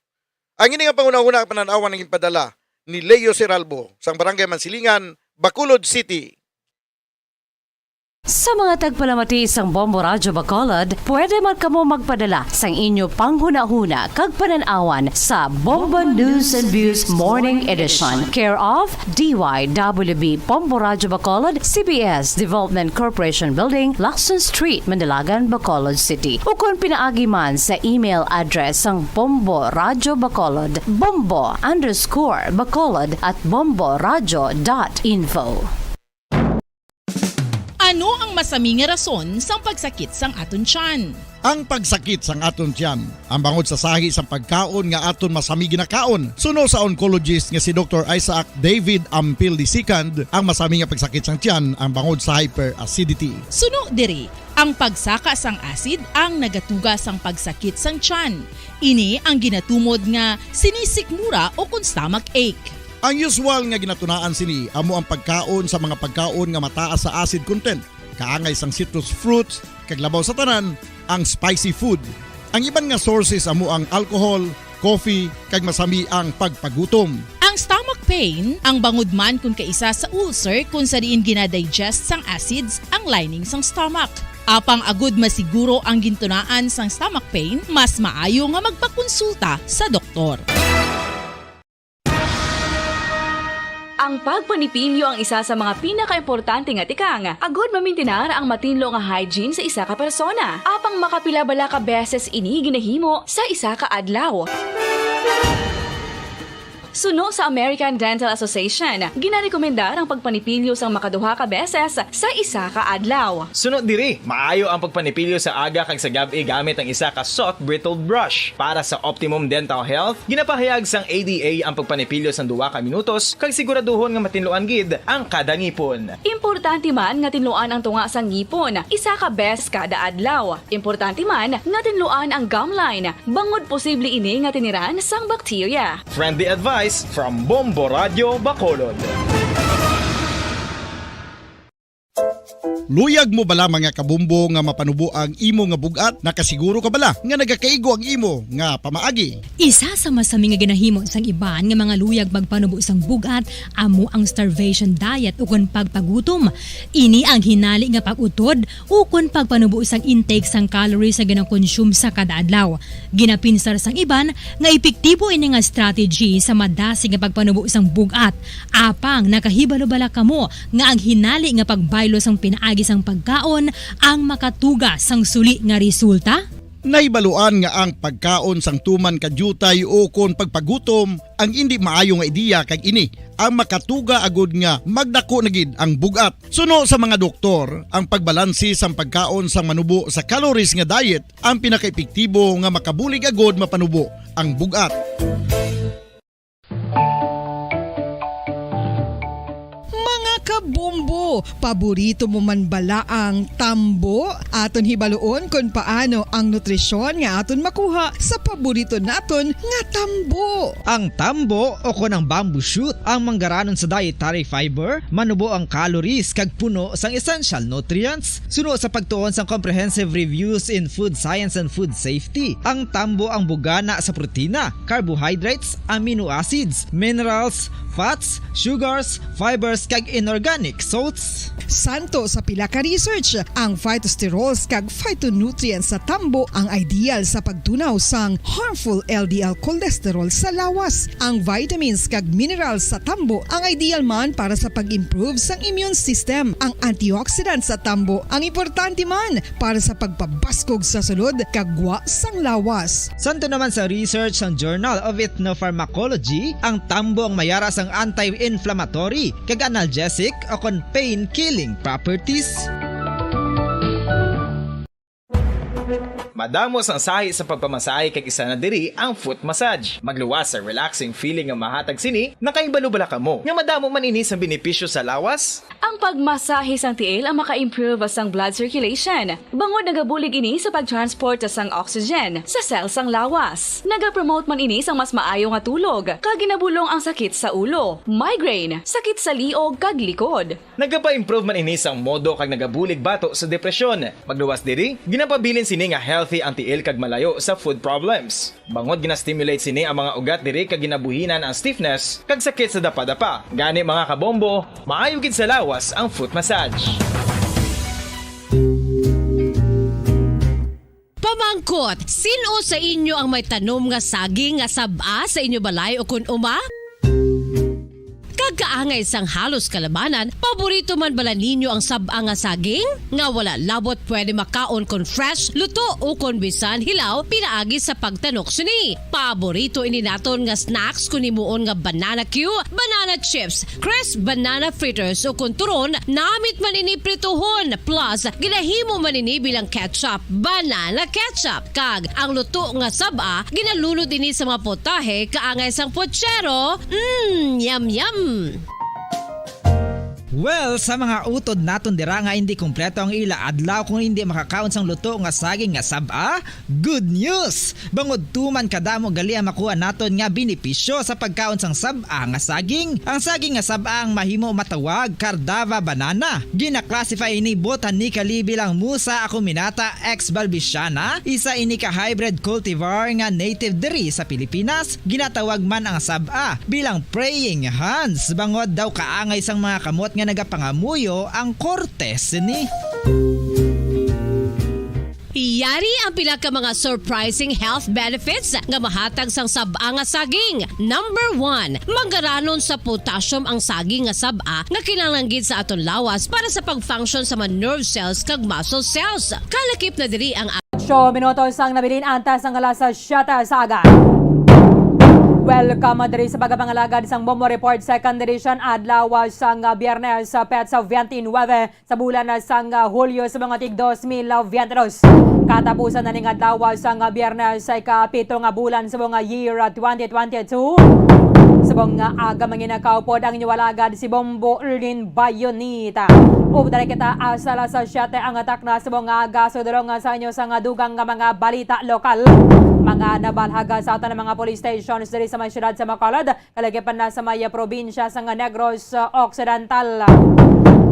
Ang ini nga panghunahuna ang panan-awan nga ginpadala ni Leo Seralbo sang Barangay Mansilingan, Bacolod City. Sa mga tagpalamati sang Bombo Radyo Bacolod, pwede man kamo magpadala sang inyo panghunahuna kag panan-awan sa Bombo News and Views Morning Edition, care of D Y W B Bombo Radyo Bacolod, C B S Development Corporation Building, Lacson Street, Manalagan, Bacolod City, ukon pinaagi man sa email address sang Bombo Radyo Bacolod, bombo underscore bacolod at bomboradyo dot info. Ano ang masami nga rason sang pagsakit sang aton tiyan? Ang pagsakit sang aton tiyan, ang bangod sa sahi sang pagkaon nga aton masami ginakaon. Suno sa oncologist nga si Doktor Isaac David Ampil the second, ang masami nga pagsakit sang tiyan ang bangod sa hyperacidity. Suno diri, ang pagsaka sang acid ang nagatuga sang pagsakit sang tiyan. Ini ang ginatumod nga sinisikmura o kon stomach ache. Ang usual nga ginatunaan sini amo ang pagkaon sa mga pagkaon nga mataas sa acid content, kaangay sang citrus fruits, kag labaw sa tanan, ang spicy food. Ang iban nga sources amo ang alcohol, coffee, kag masami ang pagpagutom. Ang stomach pain, ang bangod man kon kaisa sa ulcer kon sa diin ginadigest sang acids ang lining sang stomach. Apang agud masiguro ang gintunaan sang stomach pain, mas maayo nga magpakonsulta sa doktor. Ang pagpanipilyo ang isa sa mga pinakaimportante nga tikang agud mamintinar ang matinlo nga hygiene sa isa ka persona. Apang makapila bala ka beses ini ginahimo sa isa ka adlaw? Suno sa American Dental Association, ginarekomendar ang pagpanipilyo sang makaduha ka beses sa isa ka adlaw. Suno diri, maayo ang pagpanipilyo sa aga kag sa gab-i gamit ang isa ka soft bristled brush. Para sa optimum dental health, ginapahayag sang A D A ang pagpanipilyo sang duha ka minutos kag siguraduhon nga matinluan gid ang kada ngipon. Importante man nga tinluan ang tunga sang ngipon isa ka beses kada adlaw. Importante man nga tinluan ang gum line, bangod posible ini nga tiniran sang bakterya. Friendly advice from Bombo Radyo Bacolod. Luyag mo bala, mga kabombo, nga mapanubo ang imo nga bug-at? Nakasiguro ka bala nga nagakaigo ang imo nga pamaagi? Isa sa masami nga ginahimo sang iban nga mga luyag magpanubo sang bug-at amo ang starvation diet ukon pagpagutom. Ini ang hinali nga pag-utod ukon pagpanubo sang intake sang calories nga ginakonsume sa kada adlaw. Ginapinsar sang iban nga epektibo ini nga strategy sa madasig nga pagpanubo sang bug-at. Apang nakahibalo bala kamo nga ang hinali nga pagbaylo sang pinaagi sang pagkaon ang makatuga sang suli nga resulta? Nahibaluan nga ang pagkaon sang tuman ka diutay ukon pagpagutom ang indi maayo nga ideya, kag ini ang makatuga agud nga magdako na gid ang bug-at. Suno sa mga doktor, ang pagbalanse sang pagkaon sang manubo sa calories nga diet ang pinakaepektibo nga makabulig agud mapanubo ang bug-at. Mga kabombo, paborito mo man bala ang tambo? Aton hibaluon kon paano ang nutrisyon nga aton makuha sa paborito naton nga tambo. Ang tambo, o kon ang bamboo shoot, ang manggaranon sa dietary fiber, manubo ang calories kag puno sang essential nutrients. Suno sa pagtuon sang Comprehensive Reviews in Food Science and Food Safety, ang tambo ang bugana sa protina, carbohydrates, amino acids, minerals, fats, sugars, fibers, kag inorganic salts. Suno sa pila ka research, ang phytosterols kag phytonutrients sa tambo ang ideal sa pagtunaw sang harmful L D L cholesterol sa lawas. Ang vitamins kag minerals sa tambo ang ideal man para sa pag-improve sang immune system. Ang antioxidants sa tambo ang importante man para sa pagpabaskog sa sulod kag gwa sang lawas. Suno naman sa research sang Journal of Ethnopharmacology, ang tambo ang mayara sang anti-inflammatory kag analgesic o kon pain-killing properties. Madamo sang sahi sa pagpamasahe, kag isa na diri ang foot massage. Magluwas sa relaxing feeling nga mahatag sini. Nakahibalo bala kamo nga madamo man ini sang benepisyo sa lawas? Ang pagmasahe sang tiil ang maka-improve sang blood circulation, bangod nagabulig ini sa pag-transport sang oxygen sa cell sang lawas. Nagapromote man ini sang mas maayo nga tulog, kag ginabulong ang sakit sa ulo, migraine, sakit sa liog, kag likod. Nagapa-improve man ini sang modo kag nagabulig bato sa depresyon. Magluwas diri, ginapabilin sini nga healthy ang tiil kag malayo sa foot problems. Bangod gina-stimulate sini ang mga ugat diri kag ginabuhinan ang stiffness kag sakit sa dapadapa. Gani, mga kabombo, maayo gid sa lawas ang foot massage. Pamangkot, sin-o sa inyo ang may tanom nga saging nga sab-a sa inyo balay o kon uma? Kag kaangay sang halos kalabanan, paborito man bala ninyo ang sab-a nga saging? Nga wala labot pwede makaon kon fresh, luto, o kon bisan hilaw pinaagi sa pagtanok sini. Paborito ini naton nga snacks kon himuon nga banana cue, banana chips, crisp banana fritters, o kon turon, namit man ini prituhon. Plus, ginahimo man ini bilang ketchup, banana ketchup. Kag ang luto nga sab-a, ginalunod ini sa mga putahe kaangay sang putsero. Mm, yum, yum! Well, sa mga utod naton dira nga hindi kompleto ang ila adlaw kung hindi makakaon sang luto nga saging nga sab-a, good news! Bangod tuman kadamo gali ang makuha naton nga benepisyo sa pagkaon sang sab-a nga saging. Ang saging nga sab-a ang mahimo matawag Cardava banana. Gina-classify ini botanically bilang Musa acuminata ex balbisiana, isa ini ka hybrid cultivar nga native diri sa Pilipinas. Ginatawag man ang sab-a bilang praying hands, bangod daw kaangay sang mga kamot nga nagapangamuyo ang korte sini. Yari ang pila ka mga surprising health benefits nga mahatag sang sab-a nga saging. Number one, mangaranon sa potassium ang saging nga sab-a nga kinahanglan gid sa aton lawas para sa pag-function sa mga nerve cells kag muscle cells. Kalakip na diri ang Ocho minutos ang nabilin antes sang alas siyete sa aga. Welcome diri sa pagpangalagad sang Bombo Report, second edition, adlaw sang Biyernes, petsa twenty-nine sa bulan sang Hulyo sa mga tig dos mil veintidos. Katapusan na ning adlaw sang Biyernes sa ikapito nga bulan sa mga year twenty twenty-two. Subong nga aga, manginakaw pod ang inyo alagad si Bombo Erlin Bayonita. Update kita, ah, sa alas siyete ang atak na subong nga aga. Sudulong, ah, sa inyo sa nga dugang nga mga balita lokal. Mga nabalhag, ah, sa aton mga police stations diri sa may siyudad sa Bacolod, kalagipan na sa may, ah, probinsya sa nga Negros, ah, Occidental.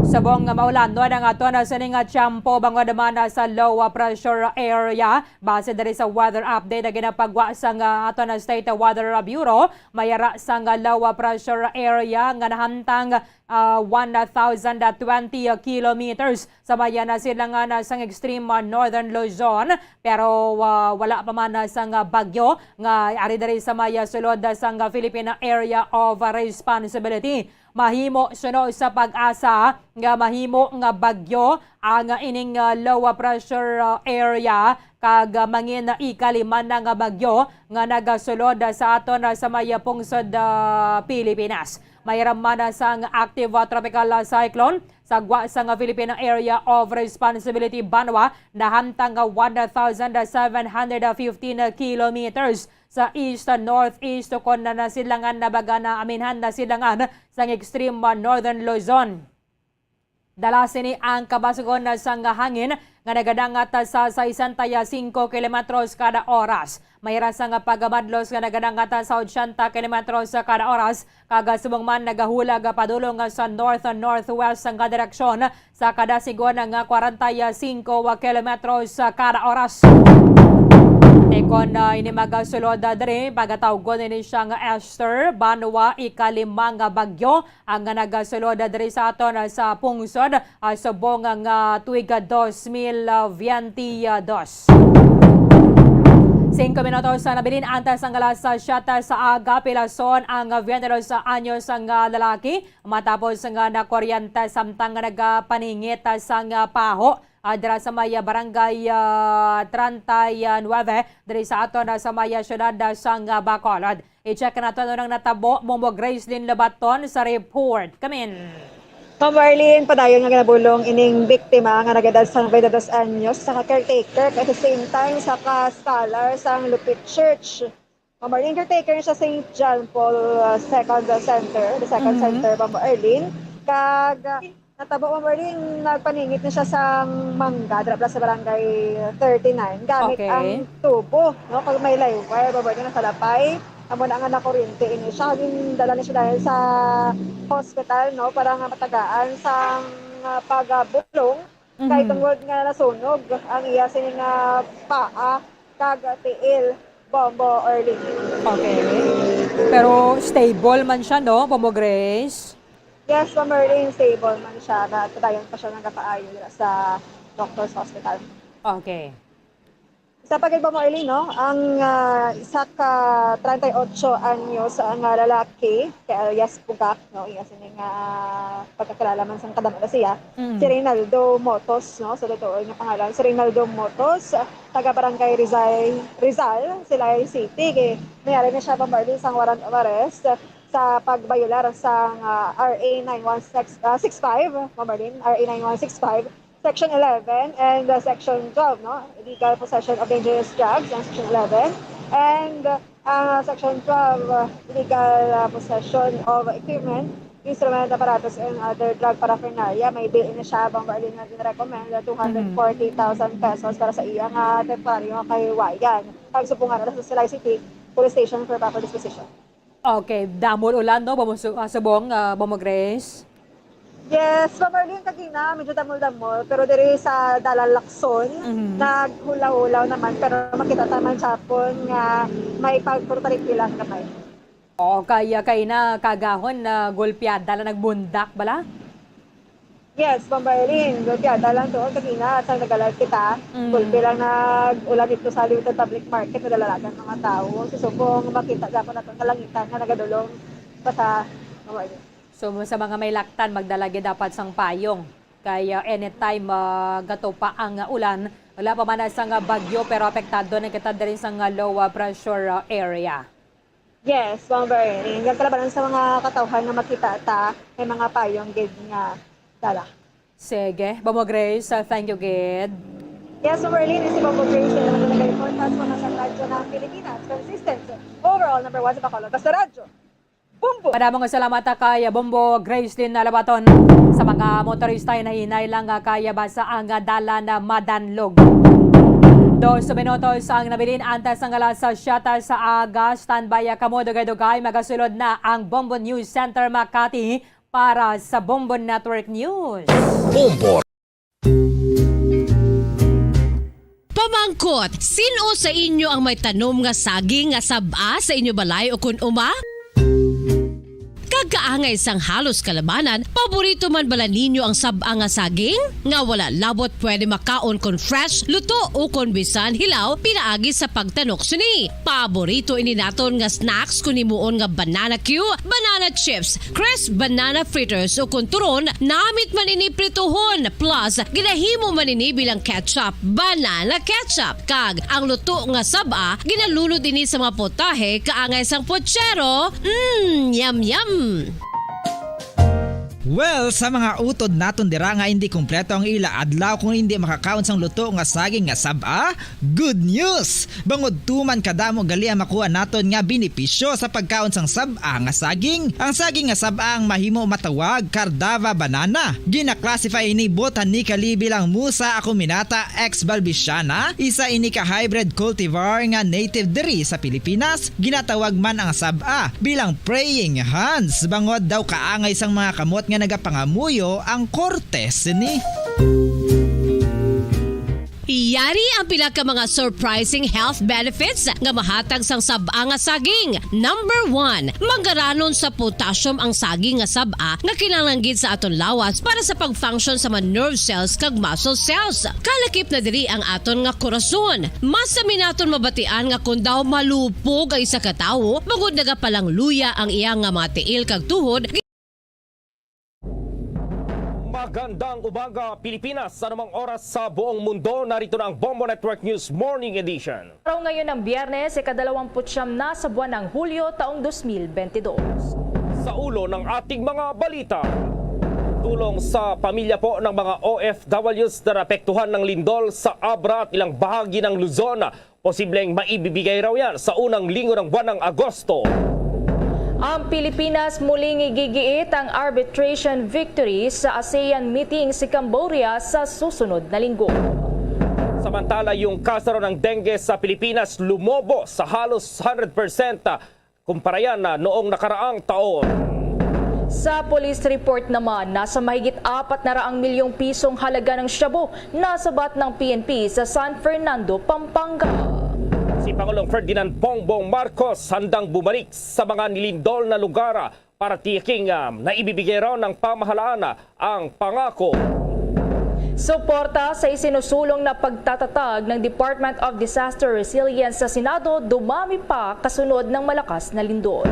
Subong nga maulan, no, ang aton, ah, sining, ah, tiyempo bangod man, ah, sa low, ah, pressure area. Base diri sa weather update na ginapagwa sa nga aton, ah, State Weather Bureau, may ara sang low pressure area nga nahamtang, ah, one thousand twenty kilometers sa may nasidlangan sang extreme, ah, northern Luzon, pero, ah, wala pa man, ah, sang bagyo nga ari diri sa may sulod sang Philippine Area of Responsibility. Mahimo suno sa PAGASA nga mahimo nga bagyo ang ining, ah, low pressure, ah, area kag, ah, mangin ikalima na nga bagyo nga nagasulod, ah, sa aton, ah, sa may, ah, pungsod, ah, Pilipinas. May ramana sang active, ah, tropical, ah, cyclone sa gwa sang Philippine Area of Responsibility, banwa, nahamtang nga one thousand seven hundred fifteen kilometers sa east, ah, northeast, kon na nasidlangan na baga na aminhan nasidlangan sang extreme, ah, northern Luzon. Dala sini ang kabasgon sang hangin nga nagadangat sa sesenta y cinco kilometros kada oras. May rasa nga pagmadlos nga nagadangat sa ochenta kilometros kada oras, kag subong man nagahulag padulong sa north-northwest nga direksyon sa kadasigon nga kwarenta y cinco kilometros kada oras. Tikon, ah, ini magasulod, ah, diri, pagatawgon ini siya nga Esther, banwa, ikalima nga bagyo ang nagasulod diri sa aton, ah, sa pungsod, ah, subong nga tuig, ah, dos mil veintidos. Singko minutos sa nabilin antes ang alas siyete sa aga, pilason ang veintidos anyos nga lalaki matapos nga nakuryente samtang nga nagapaningit sang paho, ah, dira sa may barangay, ah, treinta y nueve, diri sa aton, ah, sa may siyudad, ah, sang, ah, Bacolod. I-check naton ano ang natabo, Bombo Gracelyn Lobaton sa report. Kamin. Ma'am Arlene, padayon nga ginabulong ining biktima nga nag-edad sa twenty-two anyos sa caretaker, at the same time sa ka-scholar sa Lupit Church. Ma'am Arlene, caretaker siya sa Saint John Paul, uh, Second Center, the Second Mhm. Center, Ma'am Arlene. Kag, uh, Natabo, Ma'am Marlene, nagpaningit na siya sang mangga dira pala sa barangay thirty-nine gamit Okay. ang tubo, no? Kag may live wire, Ma'am Marlene, nasalapay. Amo na nga nakuryente ini siya. Gindala ni siya dahil sa hospital, no, para nga matagaan sang, ah, pagabulong. Kay Mhm. tungod nga nasunog ang iya sini nga paa kag tiil, Bombo Erling. Okay. Pero stable man siya, no, Bombo Grace? Yes, Ma'am Erling, stable man siya. Nagpadayon pa siya nagapaayo dira sa doctor's hospital. Okay. Sa pagkaiba mo, Eli, no? Ang, ah, isa ka treinta y ocho anyos nga lalaki, kay alias Pugak, no? Iya sini nga pagkakilala man sang kadamo na siya. Mm. Si Reynaldo Motos, no? So, totoo nga pangalan. Si Reynaldo Motos, taga Barangay Rizal, Rizal, Silay City. Kay mayari na siya, Ma'am Marlene, sang warrant of arrest sa pagbayolar sang, ah, R A nine one six, ah, six five, Ma'am Marlene, R A nine one six five, Section eleven and, uh, Section twelve, no? Illegal possession of dangerous drugs, ang Section eleven. And, uh, ang Section twelve, uh, illegal, uh, possession of equipment, instrument, apparatus, and other drug paraphernalia. May bail na siya, Bombo Erling, nga gin-recommend na two hundred forty thousand pesos para sa iya nga temporaryo nga kahiwayan. Pagsupungan na sa Silay City Police Station for proper disposition. Okay, damo ulan, no? Bamo su-, ah, subong, ah, Bombo Grace? Yes, Ma'am Marlene, kagina, medyo damol-damol, pero diri sa Dalan Lacson, Mhm. naghulaw-hulaw naman, pero makita ta man siya pon nga may pagpurtariki lang gamay. Oo, kaya, kay na kagahon na gulpiada lang nagbundak bala? Yes, Ma'am Marlene, gulpiada lang doon kagina, sa nag-alive kita, Mm. gulpi lang nag-ulan dito sa Liwton Public Market, nadalalagan mga tao. Susubong makita gyapon nato ang kalangitan nga nagadulong pa sa, Ma'am Marlene. So, sa mga may laktan, magdala gid dapat sang payong. Kay, ah, anytime, ah, gatupa ang, ah, ulan, wala pa man na sang, ah, bagyo, pero apektado na kita diri sang, ah, low, ah, pressure, ah, area. Yes, Ma'am Marlene. Ang kalabanan sa mga katawhan nga makita ta, may mga payong gid nga dala. Sige, Bombo Grace, ah, thank you gid. Yes, Ma'am Marlene, si Bombo Grace, na naman nag-report para sa mga radyo ng Pilipinas. Consistent, overall number one sa Bacolod. Basta radyo, Bombo! Madamo nga salamat, ah, kay Bombo Gracelyn Labaton. Sa mga motorista, hinay-hinay lang, ah, kay basa ang, ah, dalan, ah, madanlog. Dos minutos ang nabilin antes ang alas siyete sa aga. Standby, ah, kamo, dugay-dugay, magasulod na ang Bombo News Center Makati para sa Bombo Network News. Bombo. Pamangkot, sin-o sa inyo ang may tanom nga saging nga sab-a sa inyo balay ukon uma? Kag kaangay sang halos kalabanan, paborito man bala ninyo ang sab-a nga saging? Nga wala labot pwede makaon kon fresh, luto, ukon bisan hilaw pinaagi sa pagtanok sini. Paborito ini naton nga snacks kon himuon nga banana cue, banana chips, crisp banana fritters, ukon turon, namit man ini prituhon, plus ginahimo man ini bilang ketchup, banana ketchup. Kag ang luto nga sab-a, ginalunod ini sa mga potahe kaangay sang pochero. Mm, yum, yum! Well, sa mga utod naton dira nga hindi kompleto ang ila adlaw kung hindi makakaon sang luto nga saging nga sab-a, good news! Bangod tuman kadamo gali ang makuha naton nga benepisyo sa pagkaon sang sab-a nga saging. Ang saging nga sab-a ang mahimo matawag Cardava banana. Gina-classify ini botanically bilang Musa acuminata ex balbisiana. Isa ini ka hybrid cultivar nga native diri sa Pilipinas. Ginatawag man ang sab-a bilang praying hands, bangod daw kaangay sang mga kamot nga nagapangamuyo ang korte sini. Yari ang pila ka mga surprising health benefits nga mahatag sang sab-a nga saging. Number one, mangaranon sa potassium ang saging nga sab-a nga kinahanglan gid sa aton lawas para sa pag-function sa mga nerve cells kag muscle cells. Kalakip na diri ang aton nga korason. Mas sami naton mabatian nga kon daw malupog ang isa ka tawo, bangod nagapalangluya ang iya nga mga tiil kag tuhod, Magandang umaga, Pilipinas. Sa anumang oras sa buong mundo, narito na ang Bombo Network News Morning Edition. Araw ngayon ng Biyernes, ikadalawamput-siyam na sa buwan ng Hulyo, taong dos mil bentidós. Sa ulo ng ating mga balita, tulong sa pamilya po ng mga O F Ws na naapektuhan ng lindol sa Abra at ilang bahagi ng Luzon. Posibleng maibibigay raw yan sa unang linggo ng buwan ng Agosto. Ang Pilipinas muling igigiit ang arbitration victory sa ASEAN meeting si Cambodia sa susunod na linggo. Samantala, yung kaso ng dengue sa Pilipinas lumobo sa halos one hundred percent kumpara yan na noong nakaraang taon. Sa police report naman, nasa mahigit apat na raang milyong pisong halaga ng shabu nasabat ng P N P sa San Fernando, Pampanga. Si Pangulong Ferdinand Bongbong Marcos handang bumalik sa mga nilindol na lugar para tiyaking, ah, na ibibigay raw ng pamahalaan ang pangako. Suporta sa isinusulong na pagtatatag ng Department of Disaster Resilience sa Senado dumami pa kasunod ng malakas na lindol.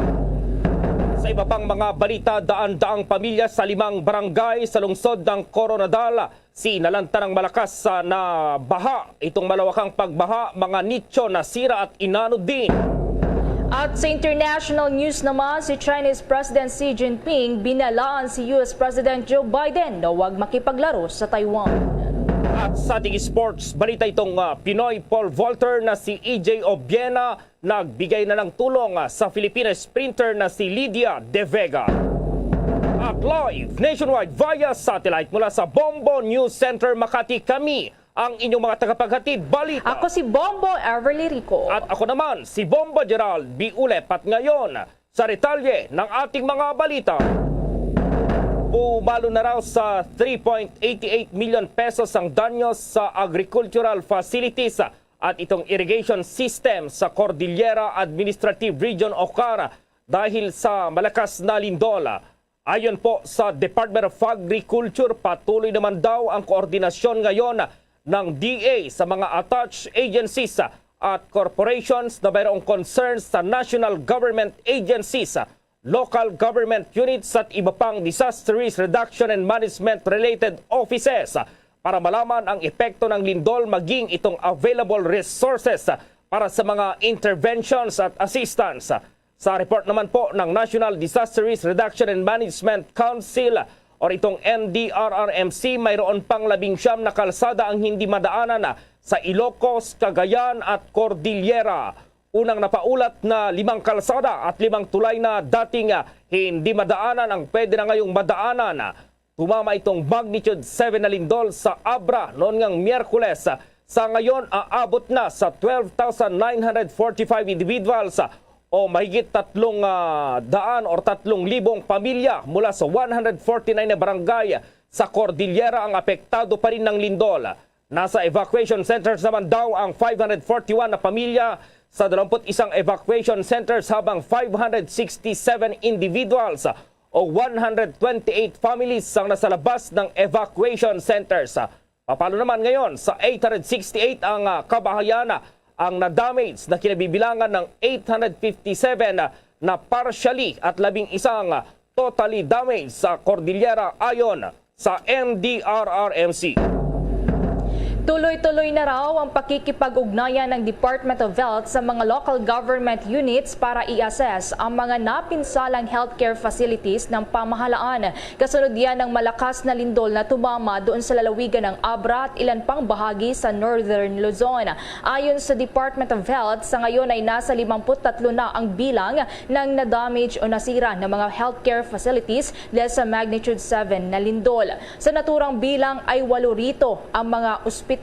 Sa iba pang mga balita, daan-daang pamilya sa limang barangay sa lungsod ng Koronadal sinalanta ng malakas, ah, na baha. Itong malawakang pagbaha, mga nicho nasira at inanod din. At sa international news naman, si Chinese President Xi Jinping binalaan si U S President Joe Biden na huwag makipaglaro sa Taiwan. At sa ating sports balita, itong, ah, Pinoy pole vaulter na si E J Obiena nagbigay na ng tulong, ah, sa Filipino sprinter na si Lydia De Vega. At live nationwide via satellite mula sa Bombo News Center Makati, kami ang inyong mga tagapaghatid balita. Ako si Bombo Everly Rico. At ako naman, si Bombo Gerald B. Ulep. At ngayon, sa detalye ng ating mga balita. Pumalo na raw sa three point eight eight million pesos ang danyos sa agricultural facilities at itong irrigation system sa Cordillera Administrative Region o CAR dahil sa malakas na lindol. Ayon po sa Department of Agriculture, patuloy naman daw ang koordinasyon ngayon ng D A sa mga attached agencies at corporations na mayroong concerns sa national government agencies, local government units at iba pang disaster risk reduction and management related offices para malaman ang epekto ng lindol, maging itong available resources para sa mga interventions at assistance. Sa report naman po ng National Disaster Risk Reduction and Management Council o itong N D R R M C, mayroon pang labing siyam na kalsada ang hindi madaanan sa Ilocos, Cagayan at Cordillera. Unang napaulat na limang kalsada at limang tulay na dating, ah, hindi madaanan ang pwede na ngayong madaanan. Tumama itong magnitude seven na lindol sa Abra noon ngang Miyerkules. Sa ngayon, aabot na sa twelve thousand nine hundred forty-five individuals o mahigit tatlong, ah, daan or tatlong libong pamilya mula sa one hundred forty-nine na barangay sa Cordillera ang apektado pa rin ng lindol. Nasa evacuation centers naman daw ang five hundred forty-one na pamilya sa dalawampu't isang evacuation centers, habang five hundred sixty-seven individuals o one hundred twenty-eight families ang nasa labas ng evacuation centers. Papalo naman ngayon sa eight hundred sixty-eight ang, ah, kabahayan, ah, ang na-damage na kinabibilangan ng eight hundred fifty-seven na partially at labing isang totally damaged sa Cordillera ayon sa N D R R M C. Tuloy-tuloy na raw ang pakikipag-ugnayan ng Department of Health sa mga local government units para i-assess ang mga napinsalang healthcare facilities ng pamahalaan. Kasunod yan ng malakas na lindol na tumama doon sa lalawigan ng Abra at ilan pang bahagi sa Northern Luzon. Ayon sa Department of Health, sa ngayon ay nasa limampu't tatlo na ang bilang ng na-damage o nasira na mga healthcare facilities dahil sa magnitude seven na lindol. Sa naturang bilang ay walo rito ang mga ospital.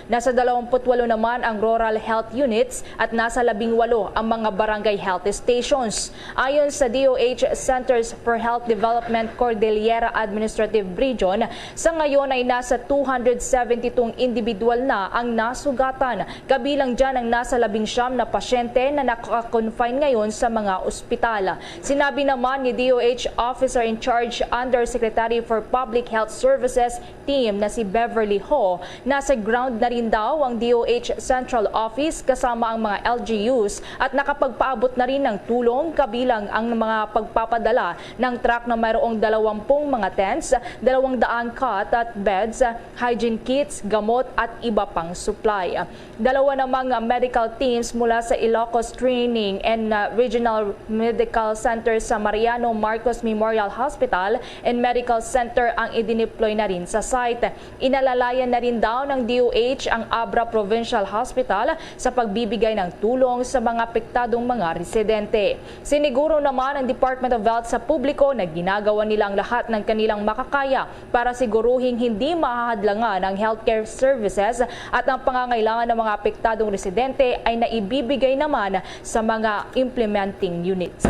Nasa dalawampu't walo naman ang rural health units at nasa labing walo ang mga barangay health stations. Ayon sa D O H Centers for Health Development Cordillera Administrative Region, sa ngayon ay nasa two hundred seventy-two individual na ang nasugatan. Kabilang dyan ang nasa labing siyam na pasyente na naka-confine ngayon sa mga ospital. Sinabi naman ni D O H Officer in Charge Undersecretary for Public Health Services team na si Beverly Ho, nasa ground na rin daw ang D O H Central Office kasama ang mga L G Us at nakapagpaabot na rin ng tulong, kabilang ang mga pagpapadala ng truck na mayroong dalawampung mga tents, dalawang daang cot at beds, hygiene kits, gamot at iba pang supply. Dalawa namang, ah, medical teams mula sa Ilocos Training and, ah, Regional Medical Center sa Mariano Marcos Memorial Hospital and Medical Center ang idineploy na rin sa site. Inalalayan na rin daw ng H ang Abra Provincial Hospital sa pagbibigay ng tulong sa mga apektadong mga residente. Siniguro naman ang Department of Health sa publiko na ginagawa nila ang lahat ng kanilang makakaya para siguruhing hindi mahahadlangan ang healthcare services at ang pangangailangan ng mga apektadong residente ay naibibigay naman sa mga implementing units.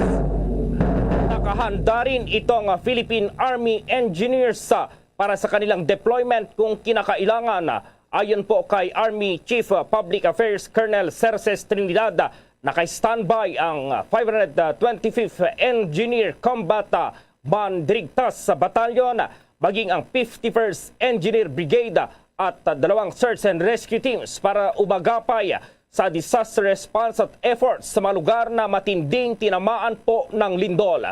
Nakahanda rin itong Philippine Army Engineers para sa kanilang deployment kung kinakailangan. Ayon po kay Army Chief Public Affairs Colonel Cerces Trinidad, naka-standby ang five hundred twenty-fifth Engineer Combat Bandirigtas Battalion, maging ang fifty-first Engineer Brigade at dalawang search and rescue teams para umagapay sa disaster response at efforts sa mga lugar na matinding tinamaan po ng lindol.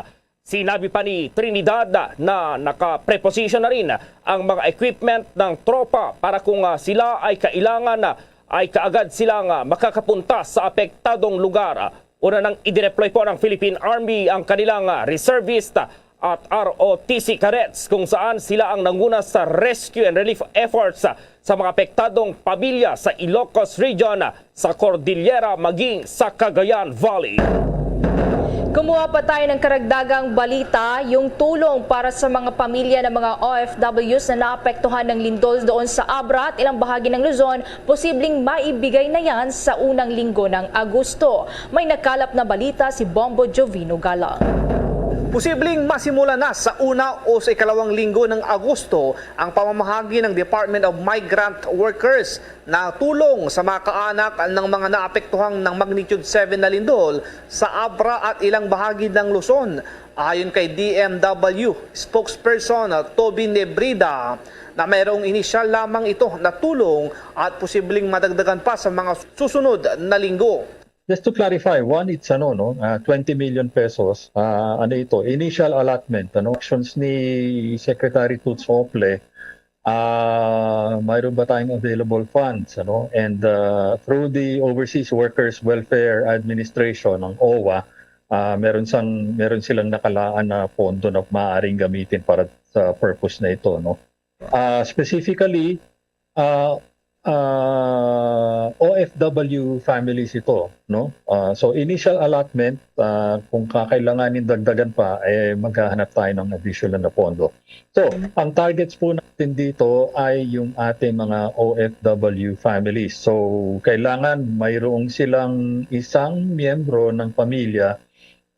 Sinabi pa ni Trinidad na nakapreposisyon na rin ang mga equipment ng tropa para kung ah, sila ay kailangan, ah, ay kaagad silang ah, makakapunta sa apektadong lugar. Una nang idineploy po ng Philippine Army ang kanilang ah, reservist at R O T C cadets kung saan sila ang nanguna sa rescue and relief efforts sa mga apektadong pamilya sa Ilocos Region, sa Cordillera, maging sa Cagayan Valley. Kumuha pa tayo ng karagdagang balita, yung tulong para sa mga pamilya ng mga O F Ws na naapektuhan ng lindol doon sa Abra at ilang bahagi ng Luzon, posibleng maibigay na yan sa unang linggo ng Agosto. May nakalap na balita si Bombo Jovino Galang. Posibleng masimula na sa una o sa ikalawang linggo ng Agosto ang pamamahagi ng Department of Migrant Workers na tulong sa mga kaanak ng mga naapektuhang ng magnitude seven na lindol sa Abra at ilang bahagi ng Luzon. Ayon kay D M W spokesperson Toby Nebrida, na mayroong inisyal lamang ito na tulong at posibleng madagdagan pa sa mga susunod na linggo. Just to clarify, one, it's ano, no, ah, twenty million pesos, ah, ano ito, initial allotment, ano, actions ni Secretary Toots Ople, ah, mayroon ba tayong available funds, ano? And ah, through the Overseas Workers Welfare Administration, ang OWWA, ah, meron sang meron silang nakalaan na pondo na maaaring gamitin para sa purpose na ito, no? Ah, specifically, ah, ah, O F W families ito, no? Ah, so initial allotment, ah, kung kakailanganin dagdagan pa, eh maghahanap tayo ng additional na pondo. So, ang targets po natin dito ay yung ating mga O F W families. So, kailangan mayroong silang isang miyembro ng pamilya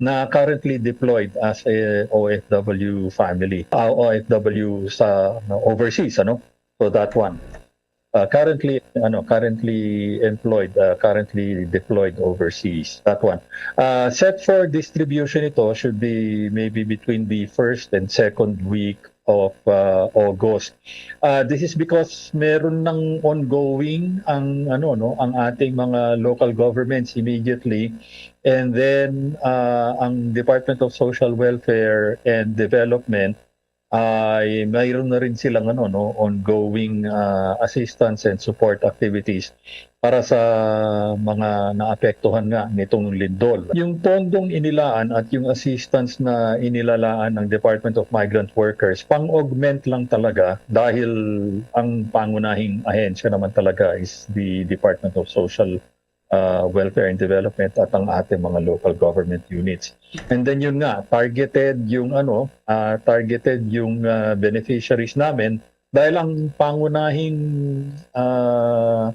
na currently deployed as a O F W family, ah, O F W sa, ano, overseas, ano? So that one. Uh, currently, ano, currently employed, uh, currently deployed overseas. That one. Uh, set for distribution ito should be maybe between the first and second week of uh, August. Uh, this is because meron ng ongoing ang, ano, no, ang ating mga local governments immediately, and then uh, ang Department of Social Welfare and Development ay mayroon na rin silang, ano, no, ongoing uh, assistance and support activities para sa mga naapektuhan nga nitong lindol. Yung pondong inilaan at yung assistance na inilalaan ng Department of Migrant Workers, pang-augment lang talaga, dahil ang pangunahing ahensya naman talaga is the Department of Social uh, Welfare and Development at ang ating mga local government units. And then yun nga, targeted yung, ano, uh, targeted yung uh, beneficiaries namin, dahil ang pangunahing uh,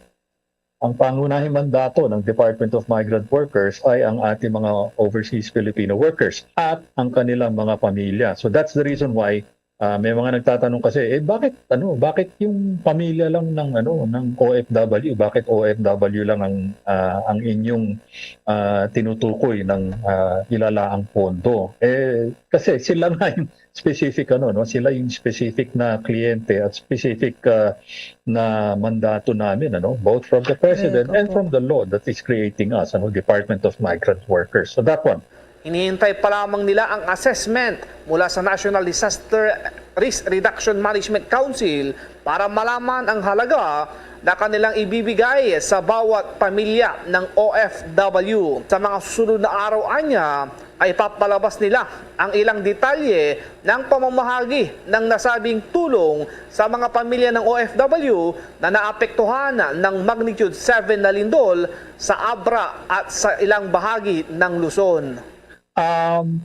ang pangunahing mandato ng Department of Migrant Workers ay ang ating mga overseas Filipino workers at ang kanilang mga pamilya. So that's the reason why uh, may mga nagtatanong kasi, eh, bakit, ano, bakit yung pamilya lang ng, ano, ng O F W, bakit O F W lang ang uh, ang inyong uh, tinutukoy ng uh, ilalaang pondo? Eh, kasi sila nga yung specific, ano, no, sila yung specific na kliyente at specific uh, na mandato namin, ano, both from the president and from the law that is creating us, ano, Department of Migrant Workers. So that one. Hinihintay pa lamang nila ang assessment mula sa National Disaster Risk Reduction Management Council para malaman ang halaga na kanilang ibibigay sa bawat pamilya ng O F W. Sa mga susunod na araw, anya, ay papalabas nila ang ilang detalye ng pamamahagi ng nasabing tulong sa mga pamilya ng O F W na naapektuhan ng magnitude seven na lindol sa Abra at sa ilang bahagi ng Luzon. Um,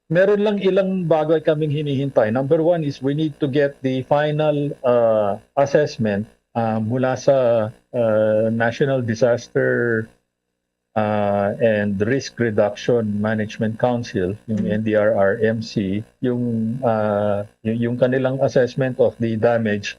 meron lang ilang bagay kaming hinihintay. Number one is we need to get the final uh, assessment uh, mula sa uh, National Disaster uh, and Risk Reduction Management Council, yung N D R R M C, yung uh, yung, yung kanilang assessment of the damage,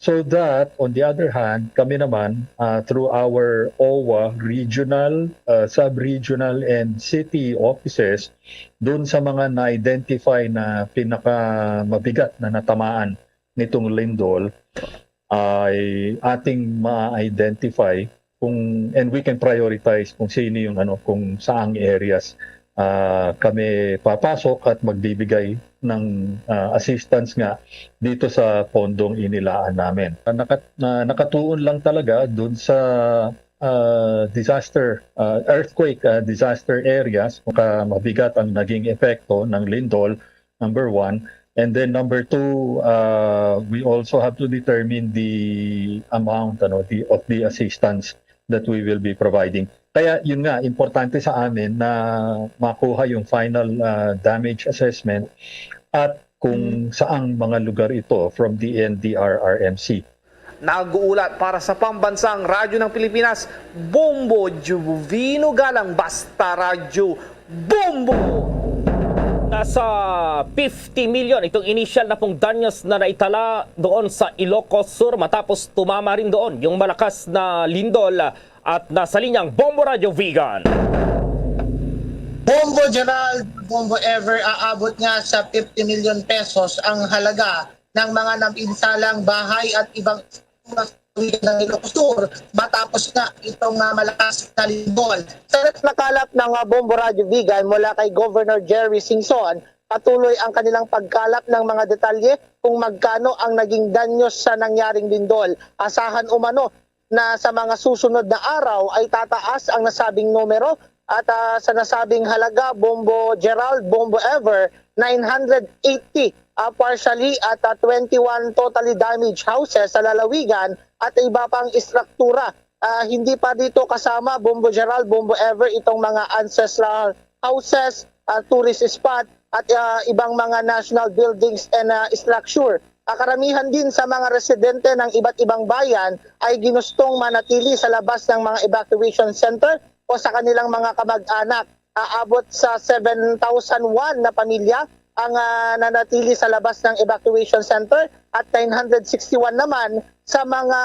so that on the other hand, kami naman uh, through our O W A regional, uh, sub-regional and city offices, doon sa mga na-identify na pinakamabigat na natamaan nitong lindol, ay ating ma-identify kung, and we can prioritize kung sino yung ano, kung saang areas uh, kami papasok at magbibigay ng uh, assistance nga dito sa pondong inilaan namin. Nakat, uh, nakatuon lang talaga doon sa uh, disaster, uh, earthquake uh, disaster areas, kung mabigat ang naging epekto ng lindol, number one. And then number two, uh, we also have to determine the amount ano, the, of the assistance that we will be providing. Kaya yun nga, importante sa amin na makuha yung final uh, damage assessment at kung saang mga lugar ito from the N D R R M C. Nag-uulat para sa Pambansang Radyo ng Pilipinas, Bombo Juvino Galang, basta Radyo Bombo! Nasa fifty million itong initial na pong danyos na naitala doon sa Ilocos Sur matapos tumama rin doon yung malakas na lindol at nasa linyang Bombo Radyo Vigan. Bombo Gerald, Bombo Ever, aabot nga sa fifty million pesos ang halaga ng mga napinsalang bahay at ibang ng Ilocos Sur matapos nga itong uh, malakas na lindol. Sa nakalap ng uh, Bombo Radyo Vigan mula kay Governor Jerry Singson, patuloy ang kanilang pagkalap ng mga detalye kung magkano ang naging danyos sa nangyaring lindol. Asahan umano na sa mga susunod na araw ay tataas ang nasabing numero at uh, sa nasabing halaga, Bombo Gerald, Bombo Ever, nine hundred eighty uh, partially at uh, twenty-one totally damaged houses sa lalawigan at iba pang istruktura. Uh, hindi pa dito kasama, Bombo Gerald, Bombo Ever, itong mga ancestral houses, uh, tourist spot at uh, ibang mga national buildings and uh, structure. Uh, karamihan din sa mga residente ng iba't ibang bayan ay ginustong manatili sa labas ng mga evacuation center o sa kanilang mga kamag-anak. Aabot sa seven thousand one na pamilya ang uh, nanatili sa labas ng evacuation center at nine hundred sixty-one naman sa mga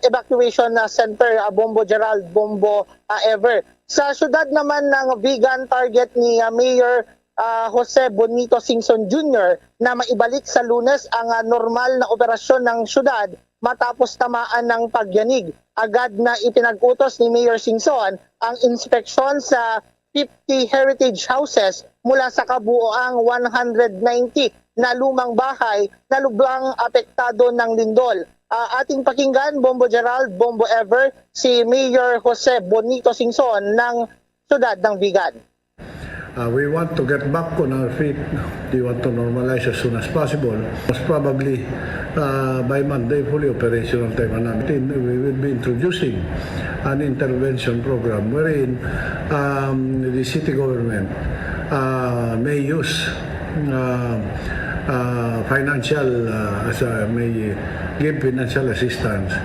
evacuation uh, center, uh, Bombo Gerald, Bombo uh, Ever. Sa syudad naman ng Vigan, target ni uh, Mayor uh, Jose Bonito Singson Junior na maibalik sa Lunes ang uh, normal na operasyon ng syudad matapos tamaan ng pagyanig. Agad na ipinag-utos ni Mayor Singson ang inspeksyon sa fifty heritage houses mula sa kabuoang one hundred ninety na lumang bahay na lubang apektado ng lindol. Uh, ating pakinggan, Bombo Gerald, Bombo Ever, si Mayor Jose Bonito Singson ng siyudad ng Vigan. Uh, we want to get back on our feet. We want to normalize as soon as possible. Most probably, uh, by Monday, fully operational tayo na natin. We will be introducing an intervention program wherein um, the city government uh, may use uh, uh, financial uh, as a, may give financial assistance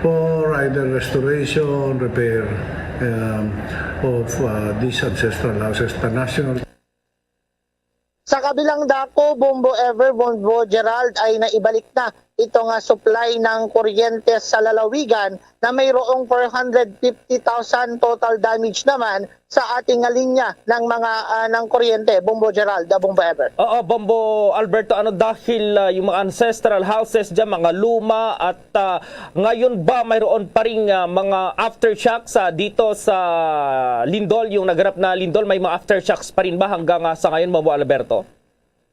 for either restoration, repair um, of uh, these ancestral houses, the national Sa kabilang dako, Bombo Ever, Bombo Gerald ay naibalik na ito nga supply ng kuryente sa lalawigan na mayroong four hundred fifty thousand total damage naman sa ating nga linya ng mga uh, ng kuryente, Bombo Gerald, uh, Bombo Ever. Oo, Bombo Alberto, ano dahil uh, yung mga ancestral houses dyan, mga luma at uh, ngayon ba mayroon pa rin uh, mga aftershocks uh, dito sa lindol, yung naganap na lindol, may mga aftershocks pa rin ba hanggang uh, sa ngayon, Bombo Alberto?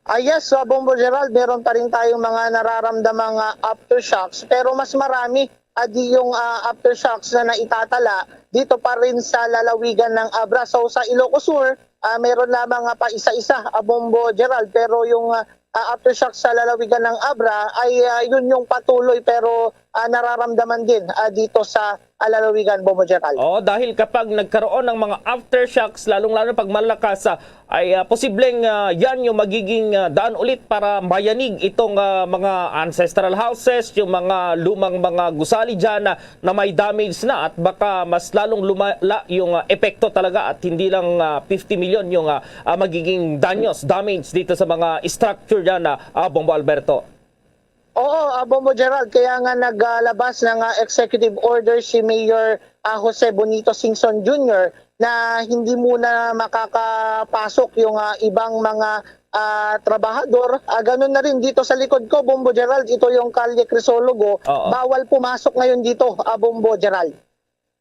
Ah, yes, uh, Bombo Gerald, meron pa rin tayong mga nararamdamang ah, aftershocks, pero mas marami adi yung ah, aftershocks na naitatala dito pa rin sa lalawigan ng Abra. So sa Ilocos Sur, ah, meron lamang ah, pa isa-isa, ah, Bombo Gerald, pero yung ah, ah, aftershocks sa lalawigan ng Abra ay ah, yun yung patuloy pero ah, nararamdaman din ah, dito sa ah, lalawigan, Bombo Gerald. Oo, dahil kapag nagkaroon ng mga aftershocks, lalong-lalo pag malakas, ah, ay ah, posibleng ah, yan yung magiging ah, daan ulit para mayanig itong ah, mga ancestral houses, yung mga lumang mga gusali dyan na, na may damage na, at baka mas lalong lumala yung ah, epekto talaga, at hindi lang ah, fifty million yung ah, ah, magiging danyos, damage dito sa mga structure dyan, ah, ah, Bombo Alberto. Oo, ah, Bombo Gerald, kaya nga naglabas ng ah, executive order si Mayor ah, Jose Bonito Singson Junior na hindi muna makakapasok yung ah, ibang mga ah, trabahador. Ah, ganun na rin dito sa likod ko, Bombo Gerald, ito yung Kalye Crisologo. Oo. Bawal pumasok ngayon dito, ah, Bombo Gerald.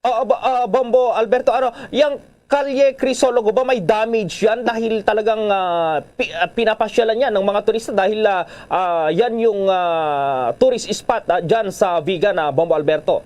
Oo, Bo- ah, Bombo Alberto, ano, yung Kalye Crisologo ba, may damage yan dahil talagang ah, pi- ah, pinapasyalan yan ng mga turista dahil ah, ah, yan yung ah, tourist spot ah, dyan sa Vigan, ah, Bombo Alberto.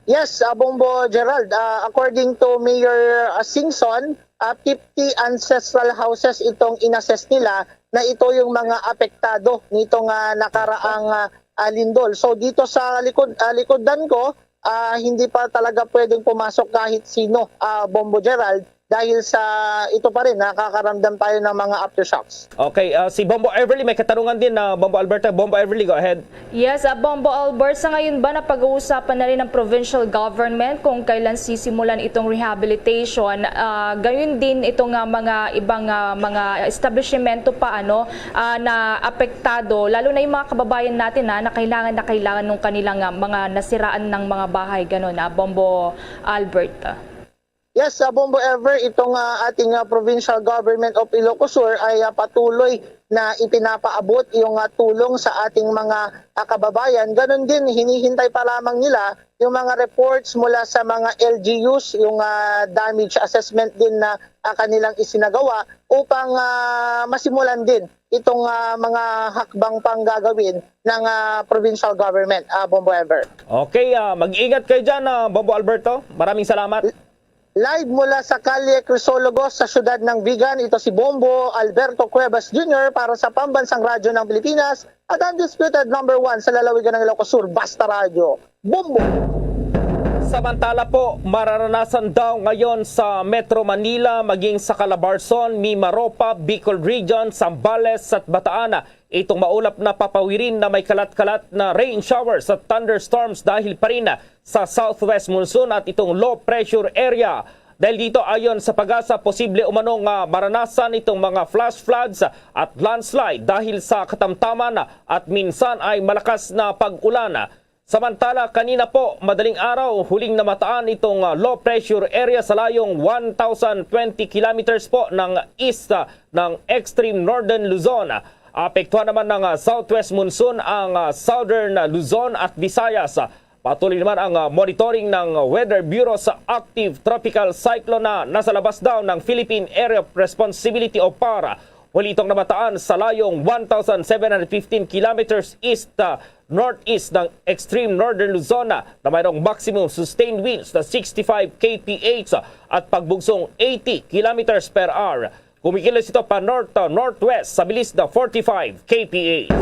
Yes, uh, Bombo Gerald, uh, according to Mayor uh, Singson, uh, fifty ancestral houses itong inassess nila na ito yung mga apektado nitong uh, nakaraang uh, uh, lindol. So dito sa likod uh, likodan ko, uh, hindi pa talaga pwedeng pumasok kahit sino, uh, Bombo Gerald, dahil sa ito pa rin, nakakaramdam tayo ng mga aftershocks. Okay, ah, si Bombo Everly may katanungan din na, Bombo Alberto. Bombo Everly, go ahead. Yes, ah, Bombo Albert, sa ngayon ba napag-uusapan na rin ng provincial government kung kailan sisimulan itong rehabilitation? Ah, gayon din itong ah, mga ibang ah, mga establishmento pa ano ah, na apektado, lalo na yung mga kababayan natin ah, na kailangan na kailangan ng kanilang ah, mga nasiraan ng mga bahay, ganun ah, Bombo Albert. Yes, uh, Bombo Ever, itong uh, ating uh, Provincial Government of Ilocos Sur ay uh, patuloy na ipinapaabot yung uh, tulong sa ating mga uh, kababayan. Ganon din, hinihintay pa lamang nila yung mga reports mula sa mga L G Us, yung uh, damage assessment din na uh, kanilang isinagawa upang uh, masimulan din itong uh, mga hakbang pang gagawin ng uh, provincial government, uh, Bombo Ever. Okay, ah, mag-ingat kayo dyan, ah, Bombo Alberto. Maraming salamat. Live mula sa Kalye Crisologo sa siyudad ng Vigan, ito si Bombo Alberto Cuevas Junior para sa Pambansang Radyo ng Pilipinas at Undisputed Number One sa lalawigan ng Ilocos Sur, Basta Radyo. Bombo! Samantala po, mararanasan daw ngayon sa Metro Manila, maging sa Calabarzon, Mimaropa, Bicol Region, Zambales at Bataan itong maulap na papawirin na may kalat-kalat na rain showers at thunderstorms dahil pa rin sa southwest monsoon at itong low pressure area. Dahil dito, ayon sa PAGASA, posible umano nga maranasan itong mga flash floods at landslide dahil sa katamtaman at minsan ay malakas na pag-ulan. Samantala, kanina po, madaling araw, huling namataan itong ah, low pressure area sa layong one thousand twenty kilometers po ng east ah, ng extreme northern Luzon. Apektuhan naman ng ah, southwest monsoon ang ah, southern Luzon at Visayas. Patuloy naman ang ah, monitoring ng Weather Bureau sa active tropical cyclone na nasa labas daw ng Philippine Area of Responsibility o PAR. Huli itong namataan sa layong one thousand seven hundred fifteen kilometers east ah, northeast ng extreme northern Luzon na mayroong maximum sustained winds na sixty-five K P H at pagbugsong eighty kilometers per hour. Kumikilos ito pa north to northwest sa bilis na forty-five K P H.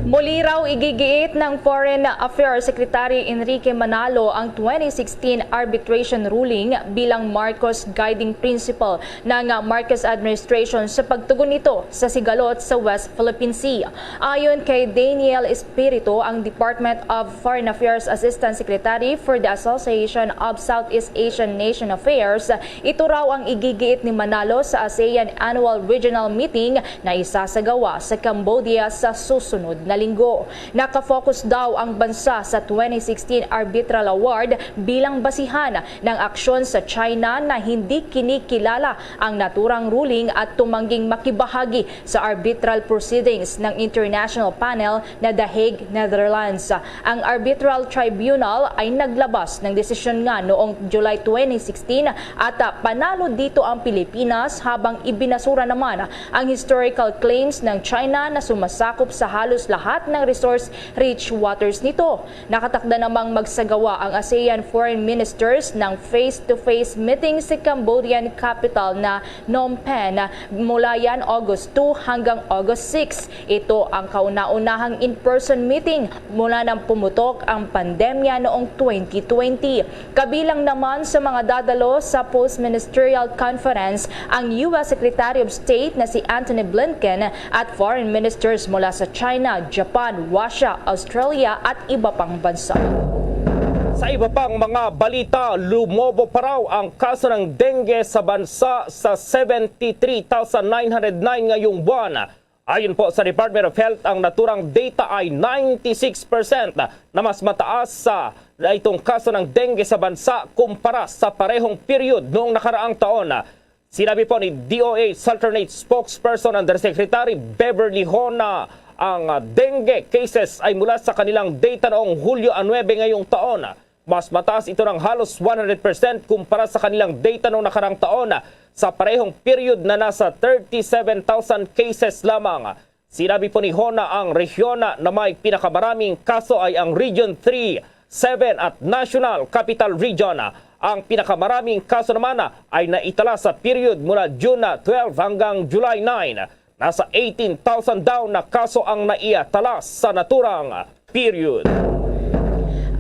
Muli raw igigiit ng Foreign Affairs Secretary Enrique Manalo ang twenty sixteen arbitration ruling bilang Marcos guiding principle ng Marcos administration sa pagtugon nito sa sigalot sa West Philippine Sea. Ayon kay Daniel Espiritu, ang Department of Foreign Affairs Assistant Secretary for the Association of Southeast Asian Nation Affairs, ito raw ang igigiit ni Manalo sa ASEAN Annual Regional Meeting na isasagawa sa Cambodia sa susunod na linggo. Nakafocus daw ang bansa sa twenty sixteen Arbitral Award bilang basihan ng aksyon sa China na hindi kinikilala ang naturang ruling at tumangging makibahagi sa arbitral proceedings ng International Panel na The Hague, Netherlands. Ang Arbitral Tribunal ay naglabas ng desisyon nga noong July twenty sixteen at, ah, panalo dito ang Pilipinas, habang ibinasura naman ang historical claims ng China na sumasakop sa halos lahat ng resource-rich waters nito. Nakatakda namang magsagawa ang ASEAN foreign ministers ng face-to-face meeting sa Cambodian capital na Phnom Penh mula yan August two hanggang August six. Ito ang kauna-unahang in-person meeting mula nang pumutok ang pandemya noong twenty twenty. Kabilang naman sa mga dadalo sa post-ministerial conference ang U S Secretary of State na si Antony Blinken at foreign ministers mula sa China, Japan, Russia, Australia at iba pang bansa. Sa iba pang mga balita, lumobo pa raw ang kaso ng dengue sa bansa sa seventy-three thousand nine hundred nine ngayong buwan. Ayon po sa Department of Health, ang naturang data ay ninety-six percent na mas mataas sa itong kaso ng dengue sa bansa kumpara sa parehong period noong nakaraang taon. Sinabi po ni D O H alternate spokesperson Undersecretary Beverly Ho na ang, ah, dengue cases ay mula sa kanilang data noong Hulyo a nuebe ngayong taon. Mas mataas ito ng halos one hundred percent kumpara sa kanilang data noong nakarang taon. Sa parehong period na nasa thirty-seven thousand cases lamang. Sinabi po ni Ho na ang rehiyon na may pinakamaraming kaso ay ang Region three, seven at National Capital Region. Ang pinakamaraming kaso naman ay naitala sa period mula June twelve hanggang July nine. Nasa eighteen thousand daw na kaso ang naiatala sa naturang period.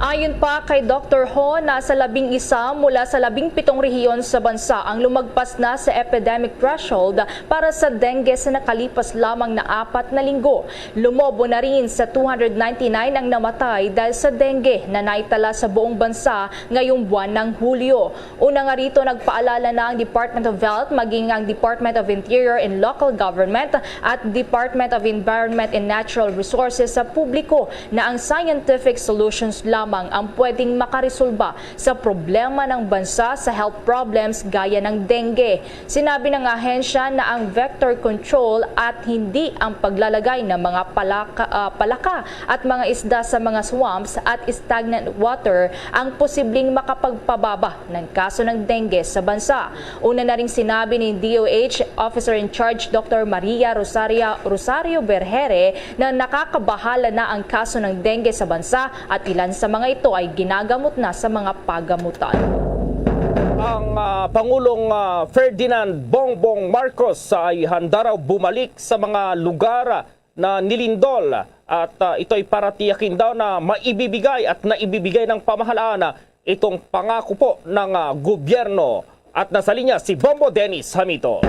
Ayon pa kay Doktor Ho, nasa labing isa mula sa labing pitong rehiyon sa bansa ang lumagpas na sa epidemic threshold para sa dengue sa nakalipas lamang na apat na linggo. Lumobo na rin sa two hundred ninety-nine ang namatay dahil sa dengue na naitala sa buong bansa ngayong buwan ng Hulyo. Una nga rito, nagpaalala na ang Department of Health, maging ang Department of Interior and Local Government at Department of Environment and Natural Resources sa publiko na ang scientific solutions lamang ang pwedeng makaresolba sa problema ng bansa sa health problems gaya ng dengue. Sinabi ng ahensya na ang vector control at hindi ang paglalagay ng mga palaka, ah, palaka at mga isda sa mga swamps at stagnant water ang posibleng makapagpababa ng kaso ng dengue sa bansa. Una na ring sinabi ni D O H Officer in Charge Doktor Maria Rosaria, Rosario Berhere na nakakabahala na ang kaso ng dengue sa bansa at ilan sa mga ito ay ginagamot na sa mga pagamutan. Ang, ah, Pangulong, ah, Ferdinand Bongbong Marcos ay handa raw bumalik sa mga lugar na nilindol at, ah, ito ay para tiyakin daw na maibibigay at naibibigay ng pamahalaan itong pangako po ng, ah, gobyerno. At nasa linya si Bombo Dennis Hamito.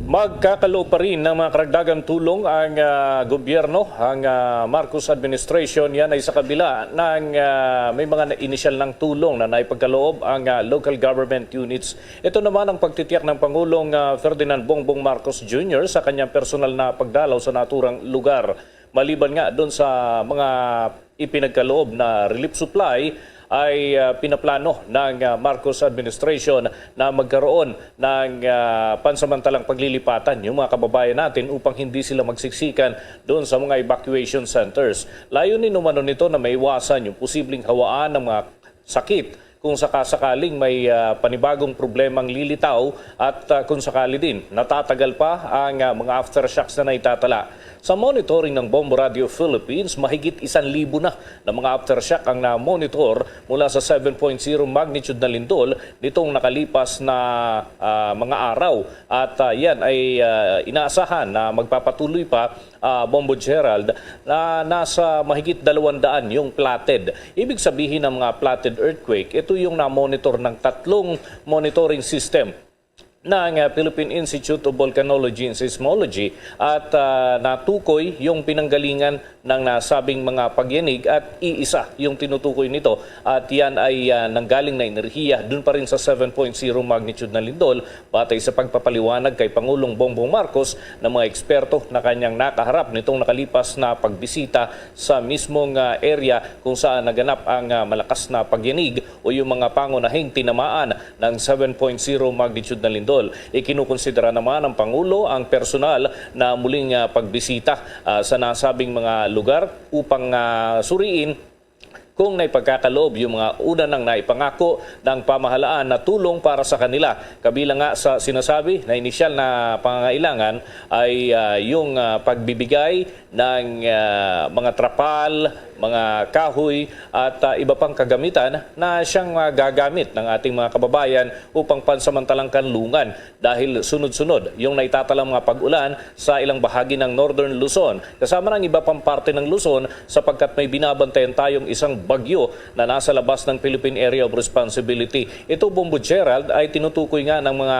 Magkakaloob pa rin ng mga karagdagang tulong ang, ah, gobyerno, ang, ah, Marcos administration. Yan ay sa kabila ng, ah, may mga na-, inisyal ng tulong na naipagkaloob ang, ah, local government units. Ito naman ang pagtitiyak ng Pangulong, ah, Ferdinand Bongbong Marcos Junior sa kanyang personal na pagdalaw sa naturang lugar. Maliban nga doon sa mga ipinagkaloob na relief supply, ay, ah, pinaplano ng, ah, Marcos administration na magkaroon ng, ah, pansamantalang paglilipatan yung mga kababayan natin upang hindi sila magsiksikan doon sa mga evacuation centers. Layunin umano nito na maiwasan yung posibleng hawaan ng mga sakit kung sakasakaling may, ah, panibagong problemang lilitaw at, ah, kung sakali din natatagal pa ang, ah, mga aftershocks na naitatala. Sa monitoring ng Bombo Radio Philippines, mahigit isang libo na na mga aftershock ang na-monitor mula sa seven point zero magnitude na lindol nitong nakalipas na, ah, mga araw. At, ah, yan ay, ah, inaasahan na magpapatuloy pa, ah, Bombo Gerald, na nasa mahigit dalawang daan yung platted. Ibig sabihin ng mga platted earthquake, ito yung na-monitor ng tatlong monitoring system. ng, ah, Philippine Institute of Volcanology and Seismology at, ah, natukoy yung pinanggalingan ng nasabing mga pagyanig at iisa yung tinutukoy nito at yan ay, ah, nanggaling na enerhiya dun pa rin sa seven point zero magnitude na lindol batay sa pagpapaliwanag kay Pangulong Bongbong Marcos ng mga eksperto na kanyang nakaharap nitong nakalipas na pagbisita sa mismong, ah, area kung saan naganap ang, ah, malakas na pagyanig o yung mga pangunahing tinamaan ng seven point zero magnitude na lindol. Ikinukonsidera naman ng Pangulo ang personal na muling, ah, pagbisita, ah, sa nasabing mga lugar upang, ah, suriin kung may pagkakaloob yung mga una nang naipangako ng pamahalaan na tulong para sa kanila. Kabilang nga sa sinasabi na inisyal na pangangailangan ay, ah, yung, ah, pagbibigay ng, ah, mga trapal, mga kahoy, at, ah, iba pang kagamitan na siyang magagamit ng ating mga kababayan upang pansamantalang kanlungan dahil sunod-sunod yung naitatalang mga pag-ulan sa ilang bahagi ng Northern Luzon, kasama ng iba pang parte ng Luzon, sapagkat may binabantayan tayong isang bagyo na nasa labas ng Philippine Area of Responsibility. Ito, Bombo Gerald, ay tinutukoy nga ng mga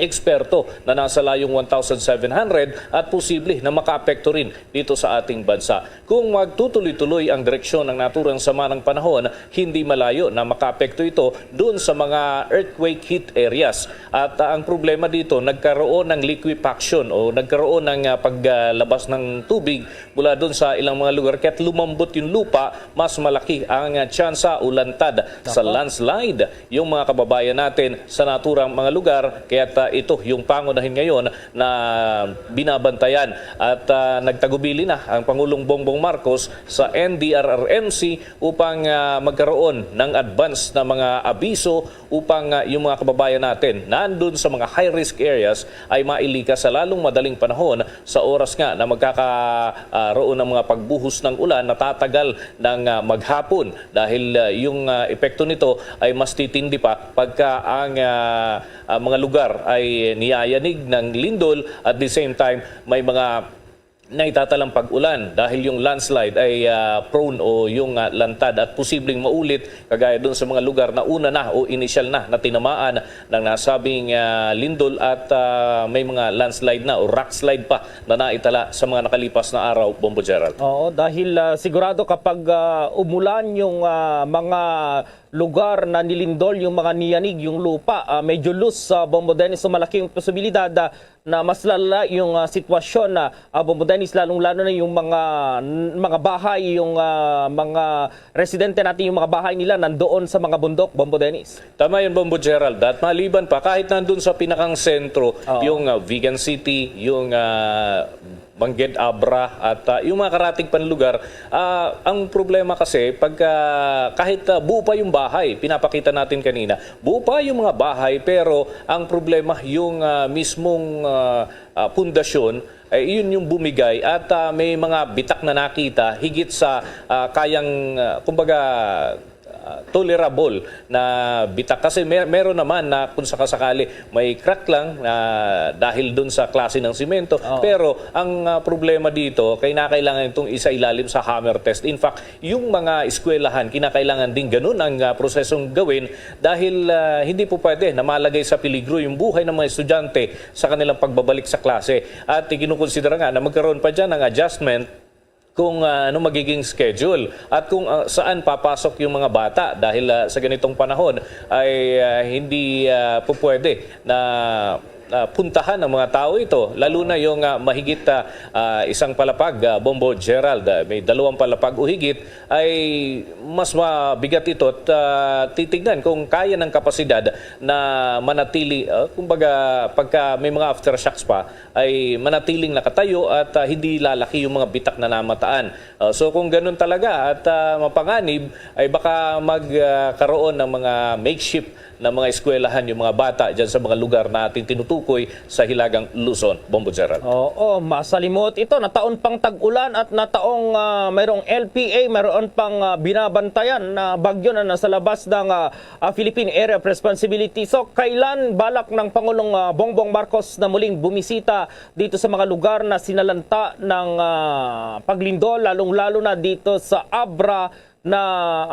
eksperto na nasa layong one thousand seven hundred at posible na makaapekto rin dito sa ating bansa. Kung magtutuloy-tuloy ang direksyon ng naturang sama ng panahon, hindi malayo na makaapekto ito dun sa mga earthquake hit areas. At, ah, ang problema dito, nagkaroon ng liquefaction o nagkaroon ng, ah, paglabas ng tubig mula dun sa ilang mga lugar, kaya't lumambot yung lupa, mas malaki ang, ah, tsansa o lantad sa Nako. landslide yung mga kababayan natin sa naturang mga lugar. Kaya't, ah, ito yung pangunahin ngayon na binabantayan. At, ah, nagtagubili na ang Pangulong Bongbong Marcos sa N D R R M C upang, ah, magkaroon ng advance na mga abiso upang, ah, yung mga kababayan natin nandun sa mga high-risk areas ay mailikas sa lalong madaling panahon sa oras nga na magkakaroon ng mga pagbuhos ng ulan na tatagal ng, ah, maghapon dahil, ah, yung, ah, epekto nito ay mas titindi pa pagka ang, ah, ah, mga lugar ay niyayanig ng lindol at the same time may mga naitatalang pag-ulan dahil yung landslide ay, ah, prone o yung, ah, lantad at posibleng maulit kagaya dun sa mga lugar na una na o inisyal na na tinamaan ng nasabing, ah, lindol at, ah, may mga landslide na o rock slide pa na naitala sa mga nakalipas na araw, Bombo Gerald. Oo, dahil, ah, sigurado kapag, ah, umulan yung, ah, mga lugar na nilindol yung mga niyanig, yung lupa, ah, medyo loose, ah, Bombo Dennis, so malaking posibilidad, ah, na mas lala yung, ah, sitwasyon na, ah, Bombo Dennis, lalong-lalo na yung mga, mga bahay, yung, ah, mga residente natin, yung mga bahay nila nandoon sa mga bundok, Bombo Dennis. Tama yun, Bombo Gerald. At maliban pa, kahit nandun sa pinakang sentro, Oo. yung, ah, Vigan City, yung, ah, Benguet, Abra, at, ah, yung mga karatig pang lugar, ah, ang problema kasi, pagka, kahit, ah, buo pa yung bahay, pinapakita natin kanina, buo pa yung mga bahay, pero ang problema, yung, ah, mismong, ah, ah, pundasyon, eh, yun yung bumigay at, ah, may mga bitak na nakita higit sa, ah, kayang, ah, kumbaga, ah, tolerable na bitak. Kasi mer-, meron naman na kung sakasakali may crack lang na dahil dun sa klase ng simento. Oo. Pero ang, ah, problema dito, kay nakailangan itong isailalim sa hammer test. In fact, yung mga eskwelahan, kinakailangan din ganun ang, ah, prosesong gawin dahil, ah, hindi po pwede na malagay sa peligro yung buhay ng mga estudyante sa kanilang pagbabalik sa klase. At ikinukonsidera nga na magkaroon pa dyan ng adjustment kung, ah, ano magiging schedule at kung, ah, saan papasok yung mga bata dahil, ah, sa ganitong panahon ay, ah, hindi, ah, po pwede na, ah, puntahan ng mga tao ito, lalo na yung, ah, mahigit, ah, ah, isang palapag, ah, Bombo Gerald, ah, may dalawang palapag o higit, ay mas mabigat ito at, ah, titignan kung kaya ng kapasidad na manatili, ah, kumbaga pagka may mga aftershocks pa, ay manatiling nakatayo at, ah, hindi lalaki yung mga bitak na namataan. Ah, so kung ganun talaga at, ah, mapanganib, ay baka magkaroon ng mga makeshift na mga eskwelahan yung mga bata dyan sa mga lugar na ating tinutukoy sa Hilagang Luzon. Bombo Gerald. Oo, masalimot ito. Nataon pang tag-ulan at nataong, ah, mayroong L P A, mayroon pang, ah, binabantayan na bagyo na nasa labas ng, ah, ah, Philippine Area of Responsibility. So, kailan balak ng Pangulong, ah, Bongbong Marcos na muling bumisita dito sa mga lugar na sinalanta ng, ah, paglindol, lalong-lalo na dito sa Abra, na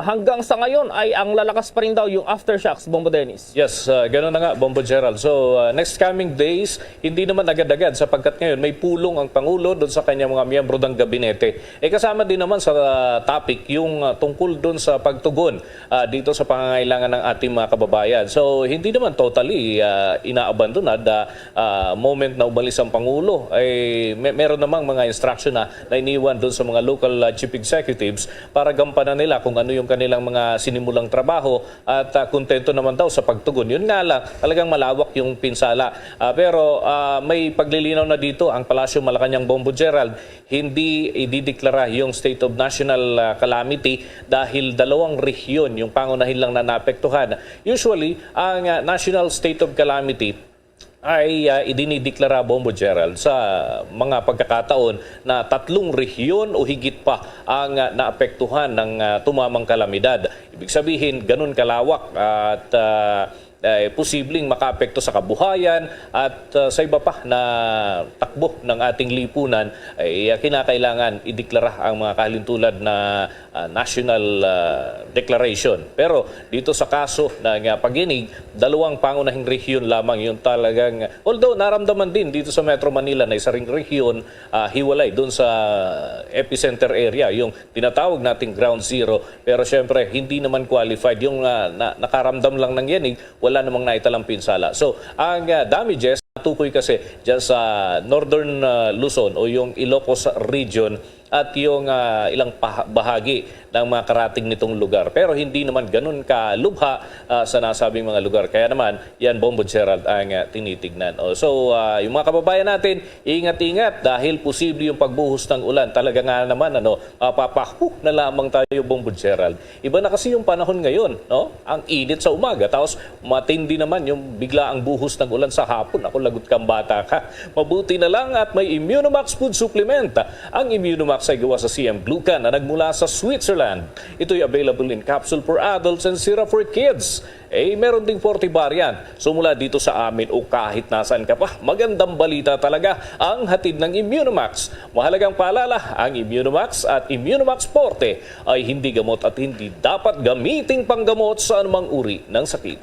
hanggang sa ngayon ay ang lalakas pa rin daw yung aftershocks, Bombo Dennis. Yes, uh, ganun na nga, Bombo Gerald. So, uh, next coming days, hindi naman agad-agad sapagkat ngayon may pulong ang Pangulo doon sa kanyang mga miyembro ng gabinete. Eh, kasama din naman sa, uh, topic yung, uh, tungkol doon sa pagtugon, uh, dito sa pangangailangan ng ating mga kababayan. So, hindi naman totally, uh, inaabandonad, uh, uh, moment na umalis ang Pangulo. Ay, may, meron namang mga instruction na, na iniwan doon sa mga local, uh, chief executives para gampanan nila kung ano yung kanilang mga sinimulang trabaho at, ah, kontento naman daw sa pagtugon. Yun nga lang, talagang malawak yung pinsala. Ah, pero, ah, may paglilinaw na dito ang Palasyo Malacañang, Bombo Gerald. Hindi idideklara yung state of national, ah, calamity dahil dalawang rehiyon yung pangunahin lang na naapektuhan. Usually, ang, ah, national state of calamity ay, ah, idinideklara, Bombo Gerald, sa mga pagkakataon na tatlong rehiyon o higit pa ang, ah, naapektuhan ng, ah, tumamang kalamidad. Ibig sabihin, ganun kalawak at, ah, ay posibleng makaapekto sa kabuhayan at, ah, sa iba pa na takbo ng ating lipunan, ay, ah, kinakailangan ideklara ang mga kahalintulad na, ah, national, ah, declaration. Pero dito sa kaso na nga pag-inig, dalawang pangunahing rehiyon lamang yung talagang, although naramdaman din dito sa Metro Manila na isa ring rehiyon, ah, hiwalay doon sa epicenter area, yung tinatawag nating ground zero. Pero syempre, hindi naman qualified yung, ah, na, nakaramdam lang ng yanig, wala namang naitalang pinsala. So, ang, ah, damages natukoy kasi dyan sa northern, ah, Luzon o yung Ilocos region at yung, ah, ilang paha-, bahagi ng mga karating nitong lugar. Pero hindi naman ganun kalubha, ah, sa nasabing mga lugar. Kaya naman, yan, Bombo Gerald, ang, ah, tinitignan. O, so, ah, yung mga kababayan natin, ingat-ingat dahil posible yung pagbuhos ng ulan. Talaga nga naman, ano, ah, papahu na lamang tayo, Bombo Gerald. Iba na kasi yung panahon ngayon, no? Ang init sa umaga, tapos matindi naman yung bigla ang buhos ng ulan sa hapon. Ako, lagot kang bata ka. Mabuti na lang at may Immunomax Food Supplement. Ang Immunomax ay gawa sa C M glucan na nagmula sa Switzerland. Ito'y available in capsule for adults and syrup for kids. Eh, meron ding forty bar yan. So, mula dito sa amin o kahit nasaan ka pa, magandang balita talaga ang hatid ng Immunomax. Mahalagang paalala, ang Immunomax at Immunomax Forte ay hindi gamot at hindi dapat gamiting panggamot sa anumang uri ng sakit.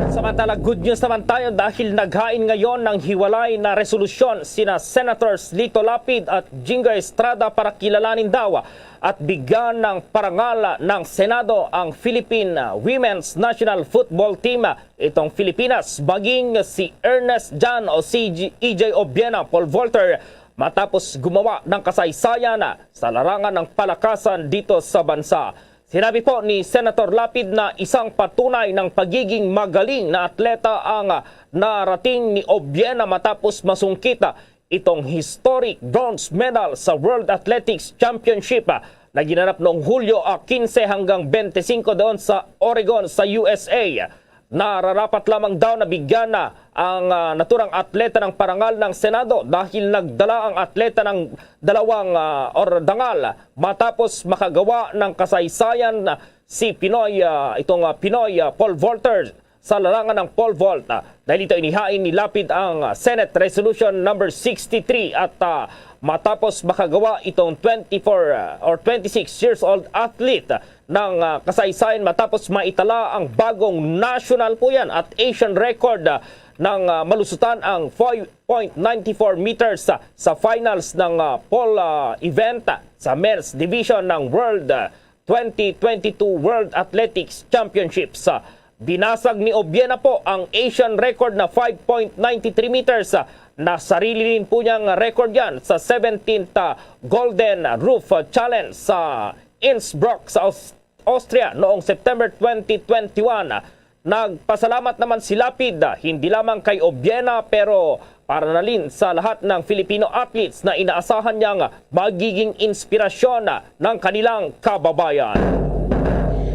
Samantala, good news naman tayo dahil naghain ngayon ng hiwalay na resolusyon sina Senators Lito Lapid at Jinggoy Estrada para kilalanin daw at bigyan ng parangal ng Senado ang Philippine Women's National Football Team, itong Filipinas, maging si Ernest John o si E J Obiena Paul Volter matapos gumawa ng kasaysayan sa larangan ng palakasan dito sa bansa. Sinabi po ni Senator Lapid na isang patunay ng pagiging magaling na atleta ang narating ni Obiena matapos masungkit itong historic bronze medal sa World Athletics Championship na ginanap noong Hulyo, ah, quince hanggang twenty-five doon sa Oregon sa U S A. Nararapat lamang daw na bigyan na ang, ah, naturang atleta ng parangal ng Senado dahil nagdala ang atleta ng dalawang, ah, or dangal matapos makagawa ng kasaysayan, ah, si Pinoy, ah, itong, ah, Pinoy, ah, pole vaulter sa larangan ng pole vault. Ah, dahil ito, inihain ni Lapid ang, ah, Senate Resolution number sixty-three at, ah, matapos makagawa itong twenty-four, ah, or twenty-six years old athlete ng, ah, kasaysayan matapos maitala ang bagong national po yan at Asian record, ah, ng, ah, malusutan ang five point nine four meters sa, sa finals ng, ah, pole, ah, event, ah, sa men's division ng World, ah, twenty twenty-two World Athletics Championships. Ah, binasag ni Obiena po ang Asian record na five point nine three meters, ah, na sarili rin po niyang record yan sa seventeenth, ah, Golden Roof Challenge sa Innsbruck sa Aus-, Austria noong September twenty twenty-one. Nagpasalamat naman si Lapid, ah, hindi lamang kay Obiena, pero para na rin sa lahat ng Filipino athletes na inaasahan niyang magiging inspirasyon, ah, ng kanilang kababayan.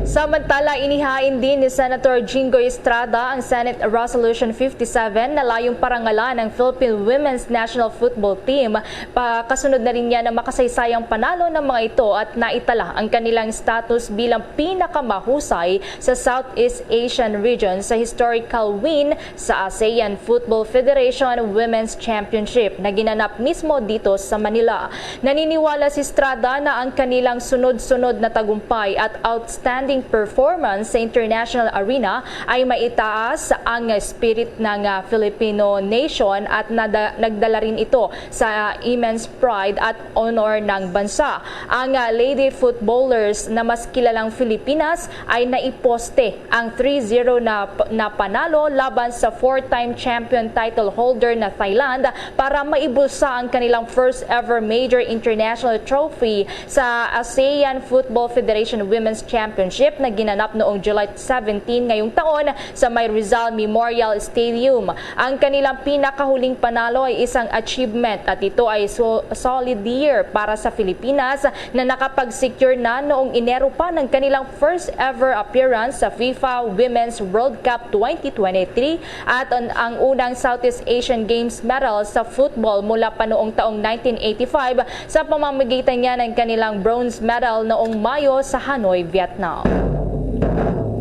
Samantala, inihain din ni Senator Jinggoy Estrada ang Senate Resolution fifty-seven na layong parangalan ang Philippine Women's National Football Team. Pakasunod na rin niya ng makasaysayang panalo ng mga ito at naitala ang kanilang status bilang pinakamahusay sa Southeast Asian region sa historical win sa ASEAN Football Federation Women's Championship na ginanap mismo dito sa Manila. Naniniwala si Estrada na ang kanilang sunod-sunod na tagumpay at outstanding performance sa international arena ay maitaas ang spirit ng, ah, Filipino nation at nada-, nagdala rin ito sa immense pride at honor ng bansa. Ang, ah, lady footballers na mas kilalang Filipinas ay naiposte ang three zero na, na panalo laban sa four-time champion title holder na Thailand para maibulsa ang kanilang first ever major international trophy sa ASEAN Football Federation Women's Championship na ginanap noong July seventeen ngayong taon sa may Rizal Memorial Stadium. Ang kanilang pinakahuling panalo ay isang achievement at ito ay so-, solid year para sa Filipinas na nakapag-secure na noong Enero pa ng kanilang first ever appearance sa FIFA Women's World Cup twenty twenty-three at an-, ang unang Southeast Asian Games medal sa football mula pa noong taong nineteen eighty-five sa pamamagitan niya ng kanilang bronze medal noong Mayo sa Hanoi, Vietnam.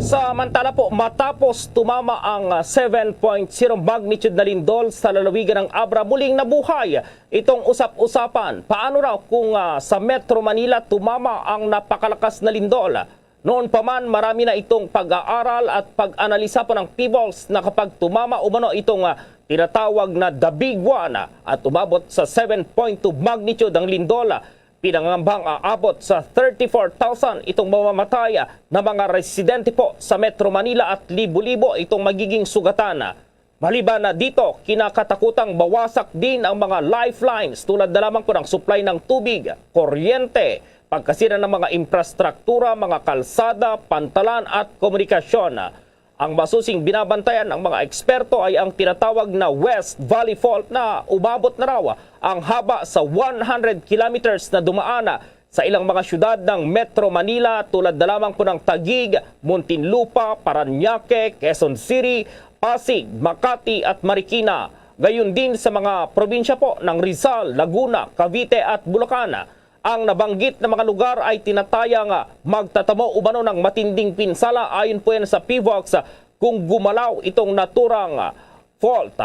Samantala po, matapos tumama ang seven point zero magnitude na lindol sa lalawigan ng Abra, muling nabuhay itong usap-usapan. Paano raw kung, ah, sa Metro Manila tumama ang napakalakas na lindol? Noon pa man, marami na itong pag-aaral at pag-analisa po ng PHIVOLCS na kapag tumama umano itong, ah, tinatawag na the big one, ah, at umabot sa seven point two magnitude ang lindol, ah, pinangangambahang aabot sa thirty-four thousand itong mamamatay, ah, na mga residente po sa Metro Manila at libo-libo itong magiging sugatan. Maliban na dito, kinakatakutang mawasak din ang mga lifelines tulad na lamang po ng supply ng tubig, kuryente, pagkasira ng mga infrastruktura, mga kalsada, pantalan at komunikasyon. Ang masusing binabantayan ng mga eksperto ay ang tinatawag na West Valley Fault na umabot na raw ang haba sa one hundred kilometers na dumaan sa ilang mga syudad ng Metro Manila tulad na lamang po ng Taguig, Muntinlupa, Parañaque, Quezon City, Pasig, Makati at Marikina. Gayon din sa mga probinsya po ng Rizal, Laguna, Cavite at Bulacan. Ang nabanggit na mga lugar ay tinatayang magtatamo umano ng matinding pinsala ayon po yan sa PHIVOLCS kung gumalaw itong naturang fault.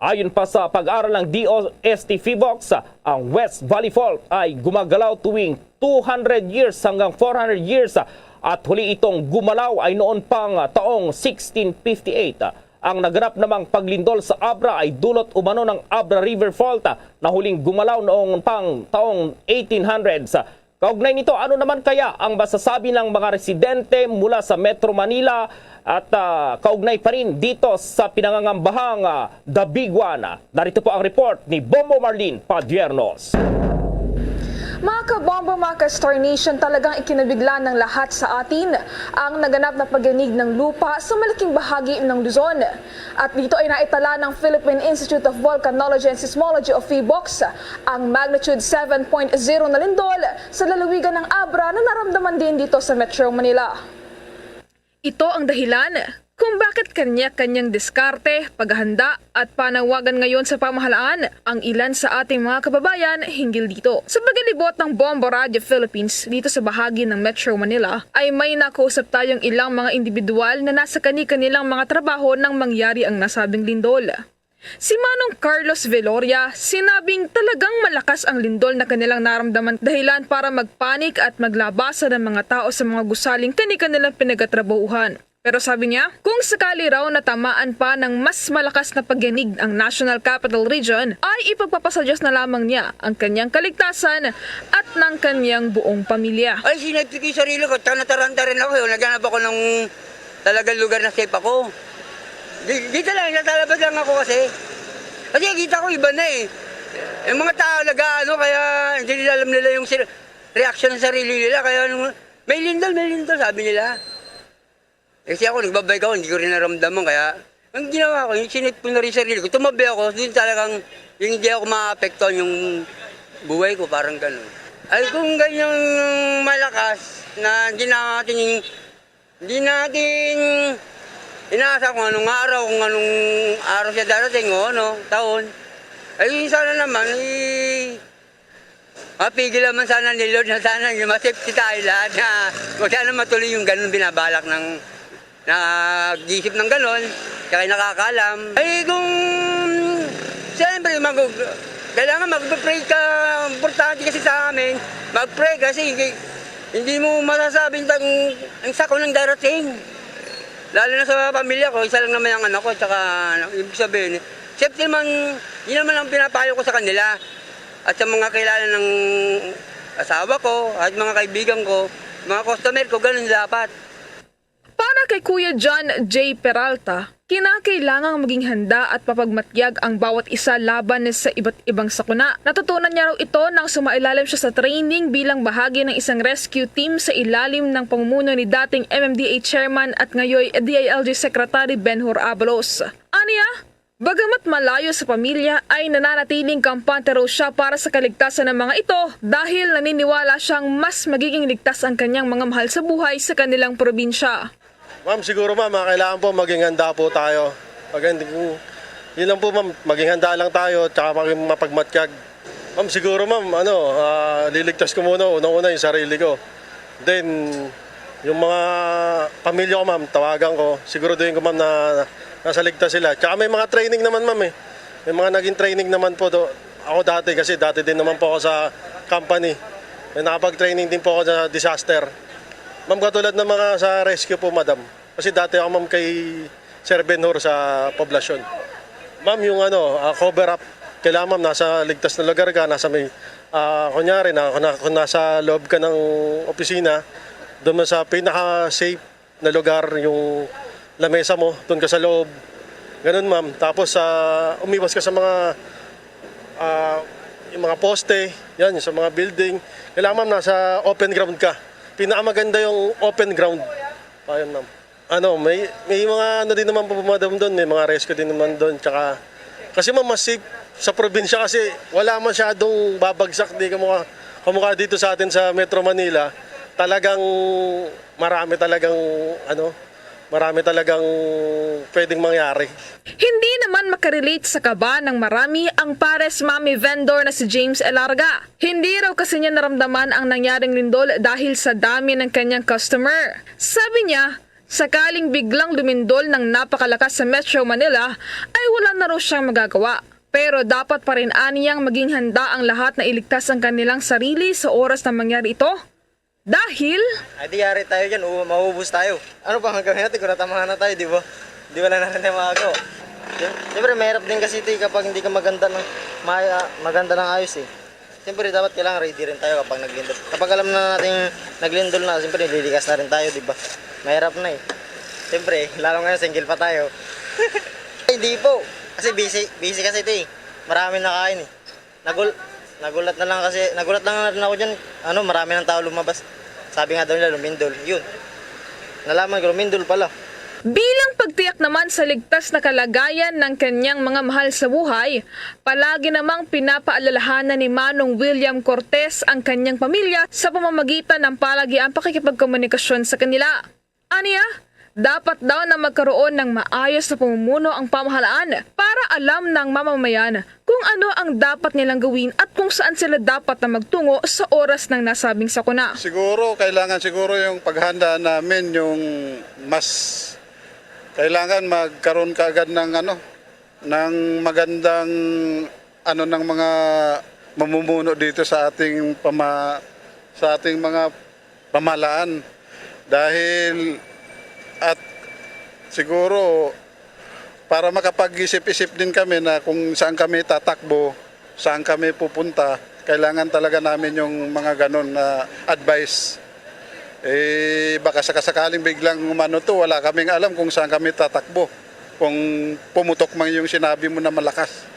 Ayon pa sa pag-aral ng DOST PHIVOLCS, ang West Valley Fault ay gumagalaw tuwing two hundred years hanggang four hundred years at huli itong gumalaw ay noon pang taong sixteen fifty-eight. Ang naganap namang paglindol sa Abra ay dulot umano ng Abra River Fault na huling gumalaw noong pang taong eighteen hundreds. Kaugnay nito, ano naman kaya ang masasabi ng mga residente mula sa Metro Manila at, ah, kaugnay pa rin dito sa pinangangambahang, ah, The Big One? Narito po ang report ni Bombo Marlene Padiernos. Mga kabombo, mga ka-Star Nation, talagang ikinabigla ng lahat sa atin ang naganap na pagyanig ng lupa sa malaking bahagi ng Luzon. At dito ay naitala ng Philippine Institute of Volcanology and Seismology o PHIVOLCS ang magnitude seven point zero na lindol sa lalawigan ng Abra na naramdaman din dito sa Metro Manila. Ito ang dahilan kung bakit kanya-kanyang diskarte, paghahanda at panawagan ngayon sa pamahalaan ang ilan sa ating mga kababayan hinggil dito. Sa paglibot ng Bombo Radio Philippines dito sa bahagi ng Metro Manila, ay may nakuusap tayong ilang mga individual na nasa kani-kanilang mga trabaho nang mangyari ang nasabing lindol. Si Manong Carlos Veloria, sinabing talagang malakas ang lindol na kanilang naramdaman, dahilan para magpanik at maglabasa ng mga tao sa mga gusaling kani-kanilang pinagkatrabahuhan. Pero sabi niya, kung sakali raw natamaan pa ng mas malakas na pagyanig ang National Capital Region, ay ipagpapasa-Diyos na lamang niya ang kanyang kaligtasan at ng kanyang buong pamilya. Ay, sinadto ko yung sarili ko, tanataranta rin ako, eh. Naghanap ako ng talagang lugar na safe ako. Di, dito lang, natalabas lang ako kasi. Kasi kita ko iba na eh. Yung mga tao nag-aano, kaya hindi nila alam nila yung sila, reaction ng sarili nila. Kaya nung, may lindol, may lindol, sabi nila. Eh, kasi ako, nagbabike ako, hindi ko rin naramdaman. Kaya, ang ginawa ko, yung sinipon na rin sarili ko. Tumabi ako, dun talagang yung hindi ako maapektuhan yung buhay ko, parang ganun. Ay, kung ganyang malakas na hindi natin yung Hindi natin inaasa kung anong araw, kung anong araw siya darating o ano, taon. Ay, sana naman, eh, mapigil naman sana ni Lord na sana yung ma-safety tayo lahat na huwag sana matuloy yung ganun binabalak ng nag-iisip ng ganun, tsaka yung nakakaalam. Ay, kung, siyempre, mag-, kailangan mag-pray ka, importante kasi sa amin, mag-pray kasi hindi mo masasabing ang, ang sakto nang darating. Lalo na sa pamilya ko, isa lang naman ang anak ko, tsaka, ano, ibig sabihin, safety naman, yun naman ang pinapayo ko sa kanila. At sa mga kilala ng asawa ko, at mga kaibigan ko, mga customer ko, ganun dapat. Para kay Kuya John J. Peralta, kinakailangang maging handa at papagmatyag ang bawat isa laban sa iba't ibang sakuna. Natutunan niya raw ito nang sumailalim siya sa training bilang bahagi ng isang rescue team sa ilalim ng pamumuno ni dating M M D A Chairman at ngayoy D I L G Secretary Benhur Abalos. Aniya, bagamat malayo sa pamilya, ay nananatiling kampante raw siya para sa kaligtasan ng mga ito dahil naniniwala siyang mas magiging ligtas ang kanyang mga mahal sa buhay sa kanilang probinsya. Ma'am, siguro ma'am, ah, kailangan po maging handa po tayo. Pag, yun lang po ma'am, maging handa lang tayo tsaka maging mapagmatyag. Ma'am, siguro ma'am, ano, ah, liligtas ko muna, unang-una yung sarili ko. Then, yung mga pamilya ko ma'am, tawagan ko, siguraduhin ko ma'am na nasa ligtas sila. Tsaka may mga training naman ma'am eh. May mga naging training naman po do. Ako dati kasi, dati din naman po ako sa company. May nakapag-training din po ako sa disaster. Ma'am, katulad ng mga sa rescue po, madam. Kasi dati ako, ma'am, kay Sir Benhur sa poblasyon. Ma'am, yung ano, ah, cover up, kailangan, ma'am, nasa ligtas na lugar ka, nasa may, ah, kunyari, na, na, kung nasa loob ka ng opisina, doon sa pinaka-safe na lugar, yung lamesa mo, doon ka sa loob. Ganun, ma'am. Tapos, ah, umiwas ka sa mga, ah, yung mga poste, yan, sa mga building. Kailangan, ma'am, nasa open ground ka. Pinakamaganda yung open ground. Ayun, ma'am. Ano, may, may mga ano din naman po, madam, doon. May mga rescue din naman doon. Tsaka, kasi, ma'am, mas safe sa probinsya kasi wala masyadong babagsak. Di kamukha, kamukha dito sa atin sa Metro Manila. Talagang marami talagang, ano, marami talagang pwedeng mangyari. Hindi naman makarelate sa kaba ng marami ang pares mami vendor na si James Elarga. Hindi raw kasi niya naramdaman ang nangyaring lindol dahil sa dami ng kanyang customer. Sabi niya, sakaling biglang lumindol ng napakalakas sa Metro Manila, ay wala na raw siyang magagawa. Pero dapat pa rin aniyang maging handa ang lahat na iligtas ang kanilang sarili sa oras na mangyari ito. Dahil Ay, di yari tayo dyan. U- maubos tayo. Ano pa ang gawin natin kung natamaan na tayo, di ba? Di wala natin tayo makagawa. Siyem- Siyempre, mahirap din kasi ito eh, kapag hindi ka maganda ng, may, ah, maganda ng ayos eh. Siyempre, dapat kailangan ready rin tayo kapag naglindol. Kapag alam na natin naglindol na, siyempre, lilikas na rin tayo, di ba? Mahirap na eh. Siyempre, lalo ngayon, single pa tayo. Hindi po. Kasi busy, busy kasi ito eh. Marami nakain eh. Nagul nagulat na lang kasi, nagulat lang na rin ako dyan. Ano, marami ng tao lumabas. Sabi nga daw nila, lumindol. Yun. Nalaman ko, lumindol pala. Bilang pagtiyak naman sa ligtas na kalagayan ng kanyang mga mahal sa buhay, palagi namang pinapaalalahanan ni Manong William Cortez ang kanyang pamilya sa pamamagitan ng palagiang pakikipagkomunikasyon sa kanila. Aniya, dapat daw na magkaroon ng maayos na pamumuno ang pamahalaan para alam ng mamamayan kung ano ang dapat nilang gawin at kung saan sila dapat na magtungo sa oras ng nasabing sakuna. Siguro, kailangan siguro yung paghanda namin yung mas kailangan magkaroon kaagad ng ano, ng magandang ano ng mga mamumuno dito sa ating pama sa ating mga pamahalaan dahil at siguro para makapag-isip-isip din kami na kung saan kami tatakbo, saan kami pupunta, kailangan talaga namin yung mga ganon na advice. Eh, baka sakasakaling biglang umano to, wala kaming alam kung saan kami tatakbo. Kung pumutok man yung sinabi mo na malakas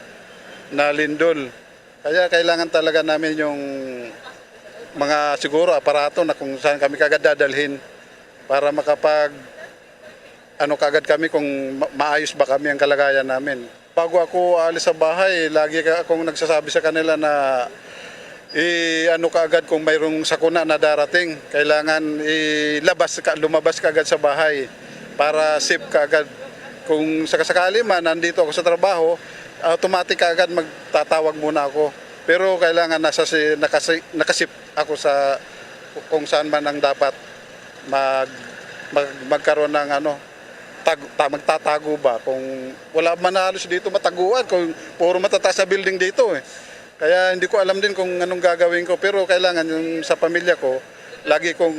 na lindol. Kaya kailangan talaga namin yung mga siguro aparato na kung saan kami kagad dadalhin para makapag ano kagad kami kung ma- maayos ba kami ang kalagayan namin. Bago ako alis sa bahay, lagi ka- akong nagsasabi sa kanila na I-ano ka agad kung mayroong sakuna na darating. Kailangan ilabas ka, lumabas ka agad sa bahay para safe ka agad. Kung sakasakali man, nandito ako sa trabaho, automatic ka agad magtatawag muna ako. Pero kailangan nasa si, nakasi, nakasip ako sa kung saan man ang dapat mag, mag, magkaroon ng ano, tag, ta, magtatago ba. Kung wala man halos dito mataguan, kung puro matataas na building dito eh. Kaya hindi ko alam din kung anong gagawin ko, pero kailangan yung sa pamilya ko, lagi kong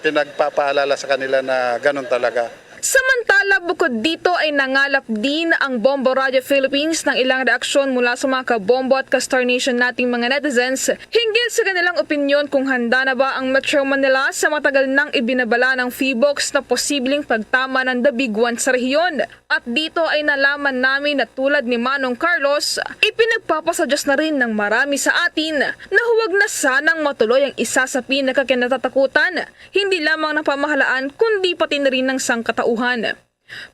pinagpapaalala sa kanila na ganun talaga. Samantala, bukod dito ay nangalap din ang Bombo Radio Philippines ng ilang reaksyon mula sa mga kabombo at ka-Star Nation nating mga netizens hinggil sa kanilang opinyon kung handa na ba ang Metro Manila sa matagal nang ibinabala ng PHIVOLCS na posibleng pagtama ng The Big One sa rehiyon. At dito ay nalaman namin na tulad ni Manong Carlos, ipinagpapasadyos na rin ng marami sa atin na huwag na sanang matuloy ang isa sa pinakakinatatakutan, hindi lamang ng pamahalaan kundi pati na rin ng sangkatauhan.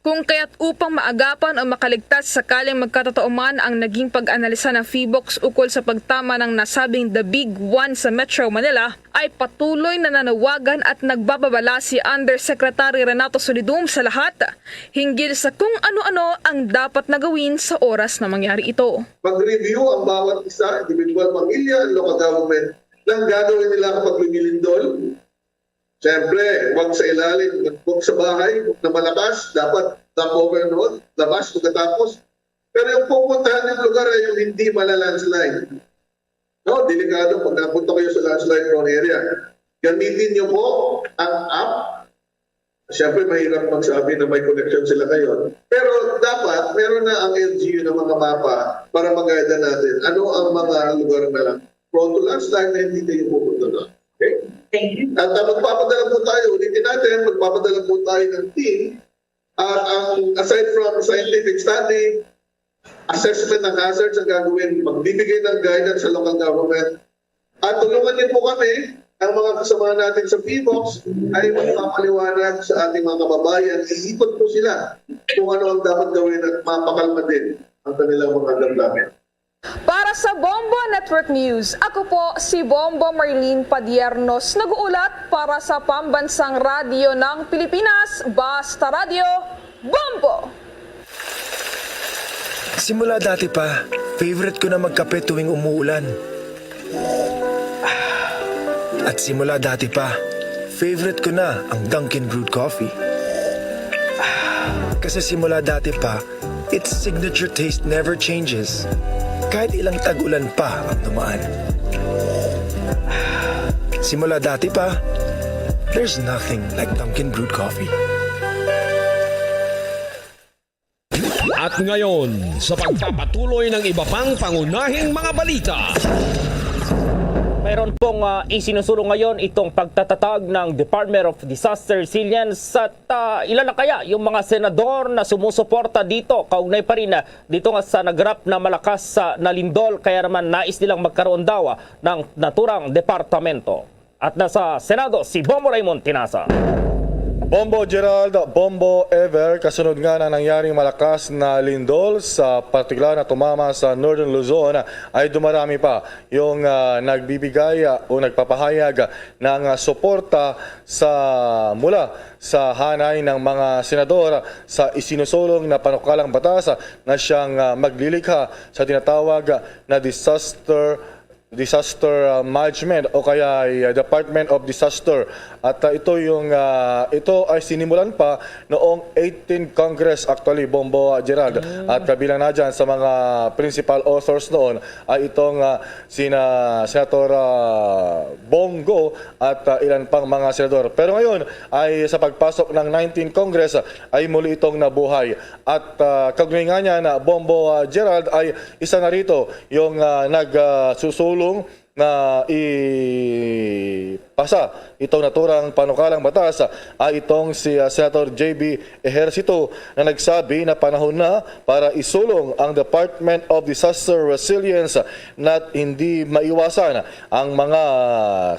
Kung kaya't upang maagapan o makaligtas sakaling magkatotoo man ang naging pag-analisa ng PHIVOLCS ukol sa pagtama ng nasabing The Big One sa Metro Manila, ay patuloy na nanawagan at nagbababala si Undersecretary Renato Solidum sa lahat hinggil sa kung ano-ano ang dapat na gawin sa oras na mangyari ito. Mag-review ang bawat isa, individual, pamilya, local government, ng gagawin nila kapag lumilindol. Siyempre, huwag sa ilalim, huwag sa bahay, huwag na malakas, dapat knock over and hold, labas pagkatapos. Pero yung pupuntahan yung lugar ay yung hindi mala-landslide. No, delikado pag napunta kayo sa landslide prone area. Gamitin niyo po ang app. Siyempre, mahirap magsabi na may connection sila ngayon. Pero dapat, meron na ang L G U ng mga mapa para mag-guide natin. Ano ang mga lugar na prone to landslide na hindi kayo pupunta doon? Okay? Thank you. At uh, magpapadala po tayo, ulitin natin, magpapadala po tayo ng team. At ang aside from scientific study, assessment ng hazards ang gagawin, magbibigay ng guidance sa local government. At tulungan niyo po kami, ang mga kasama natin sa PHIVOLCS ay magpapaliwanag sa ating mga kababayan. Iikot po sila kung ano ang dapat gawin at mapakalma din ang kanilang mga damdamin. Para sa Bombo Network News, ako po si Bombo Marlene Padiernos, nag-uulat para sa Pambansang Radyo ng Pilipinas, Basta Radyo, Bombo! Simula dati pa, favorite ko na magkape tuwing umuulan. At simula dati pa, favorite ko na ang Dunkin Brewed Coffee. Kasi simula dati pa, its signature taste never changes. Kahit ilang tag-ulan pa ang dumaan. Simula dati pa, there's nothing like Dunkin Brewed Coffee. At ngayon, sa pagpapatuloy ng iba pang pangunahing mga balita. Mayroon pong uh, isinusulong ngayon itong pagtatatag ng Department of Disaster Resilience at uh, ilan na kaya yung mga senador na sumusuporta dito kaugnay pa rin uh, dito nga sa nagrap na malakas sa nalindol kaya naman nais nilang magkaroon daw uh, ng naturang departamento. At nasa Senado si Bombo Raymond Tinasa. Bombo Gerald, Bombo Ever, kasunod nga na nangyaring malakas na lindol sa partikular na tumama sa Northern Luzon, ay dumarami pa yung uh, nagbibigay uh, o nagpapahayag ng uh, suporta sa mula sa hanay ng mga senador sa isinusulong na panukalang batas na siyang uh, maglilikha sa tinatawag na disaster Disaster uh, Management o kaya ay uh, Department of Disaster. At uh, ito yung uh, ito ay sinimulan pa noong eighteenth Congress actually, Bombo uh, Gerald. At kabilang na dyan sa mga principal authors noon ay itong uh, sina Senator uh, Bong Go at uh, ilan pang mga senador. Pero ngayon ay sa pagpasok ng nineteenth Congress ay muli itong nabuhay. At uh, kaugnay nga niya na Bombo uh, Gerald ay isa na rito yung uh, nagsusulong na ipasa itong naturang panukalang batas ay itong si uh, Senator J B Ejercito na nagsabi na panahon na para isulong ang Department of Disaster Resilience na hindi maiwasan ang mga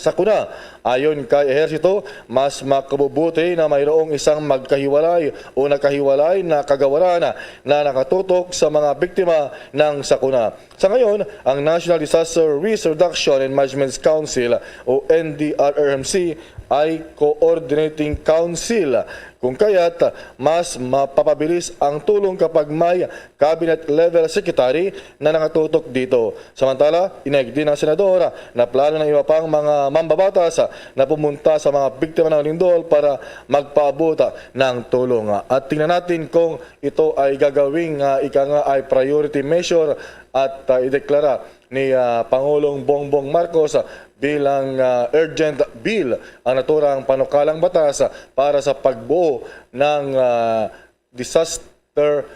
sakuna Ayon kay Ehersito, mas makabubuti na mayroong isang magkahiwalay o nagkahiwalay na kagawaran na nakatutok sa mga biktima ng sakuna. Sa ngayon, ang National Disaster Risk Reduction and Management Council o N D R R M C ay coordinating council, kung kaya't mas mapapabilis ang tulong kapag may cabinet level secretary na nakatutok dito. Samantala, inigdi ng senador na plano ng iba pang mga mambabatas na pumunta sa mga biktima ng lindol para magpaabot ng tulong. At tingnan natin kung ito ay gagawing, ah, ika nga ay priority measure at, ah, ideklara ni, ah, Pangulong Bongbong Marcos bilang, ah, urgent bill ang naturang panukalang batas para sa pagbuo ng, ah, disaster,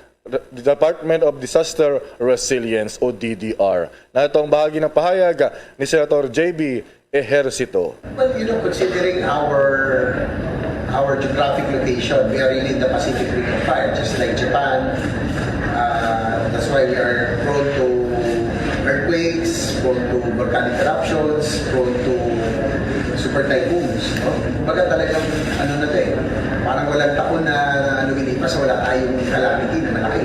Department of Disaster Resilience o D D R. Na itong bahagi ng pahayag ni Senator J B Ejercito. Well, you know, considering our our geographic location, we are really in the Pacific Ring of Fire, just like Japan. Uh, that's why we are prone to earthquakes, prone to volcanic eruptions, prone to super typhoons. No? Baga talagang ano na to eh, parang walang takon na ano, lumipas, wala tayong calamity na malaki.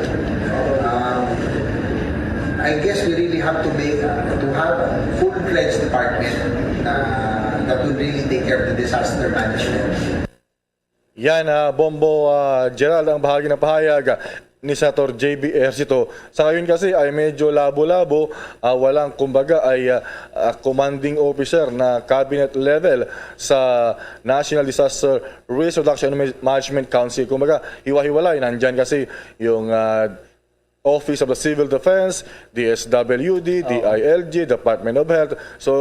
Um, I guess we really have to make, to have a full-fledged department na, that will really take care of the disaster management. Yan, ah, Bombo, ah, Gerald, ang bahagi ng pahayag ni Senator J B Ejercito. Sa ngayon kasi ay medyo labo-labo, ah, walang kumbaga ay, ah, ah, commanding officer na cabinet level sa National Disaster Risk Reduction and Management Council. Kumbaga, hiwa-hiwalay. Nandyan kasi yung, ah, Office of the Civil Defense, D S W D, D I L G, Department of Health. So,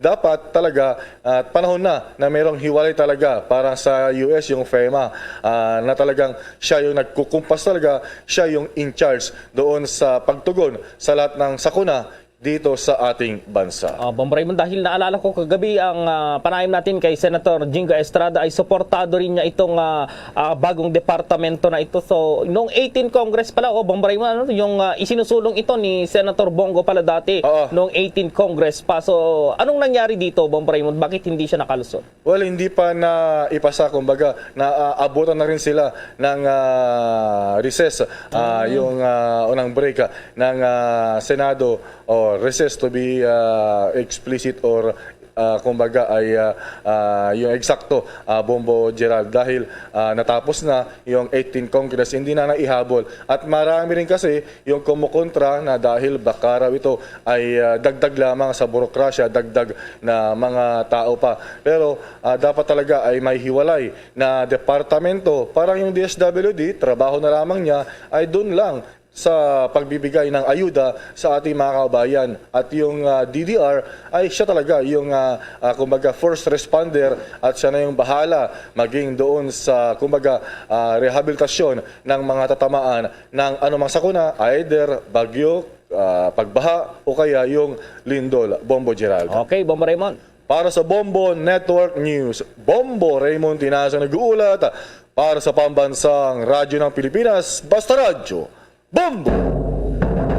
dapat talaga, ah, panahon na na merong hiwalay talaga. Parang sa U S, yung FEMA, ah, na talagang siya yung nagkukumpas talaga, siya yung in charge doon sa pagtugon sa lahat ng sakuna dito sa ating bansa. Ah, Bombo Raymond, dahil naalala ko kagabi ang, ah, panaim natin kay Senator Jingo Estrada, ay suportado rin niya itong, ah, ah, bagong departamento na ito. So, noong eighteen Congress pala, oh, Bombo Raymond, ano, yung, ah, isinusulong ito ni Senator Bongo pala dati, Oo. Noong eighteen Congress pa. So, anong nangyari dito, Bombo Raymond? Bakit hindi siya nakalusot? Well, hindi pa na ipasa, kumbaga, na, ah, abutan na rin sila ng, ah, recess, ah, yung, ah, unang break, ah, ng, ah, Senado, o recess to be, ah, explicit or, ah, kumbaga ay, ah, ah, yung eksakto, ah, Bombo Gerald, dahil, ah, natapos na yung eighteen Congress, hindi na naihabol. At marami rin kasi yung kumukontra na dahil baka raw ito ay, ah, dagdag lamang sa burokrasya, dagdag na mga tao pa. Pero, ah, dapat talaga ay may hiwalay na departamento. Parang yung D S W D, trabaho na lamang niya ay dun lang sa pagbibigay ng ayuda sa ating mga kababayan. At yung, ah, D D R ay siya talaga yung, ah, ah, kumbaga, first responder, at siya na yung bahala maging doon sa, kumbaga, ah, rehabilitasyon ng mga tatamaan ng anumang sakuna, either bagyo, ah, pagbaha, o kaya yung lindol. Bombo Gerald. Okay, Bombo Raymond. Para sa Bombo Network News, Bombo Raymond Tinazo nag-uulat. Para sa Pambansang Radyo ng Pilipinas, Basta Radyo, Bombo!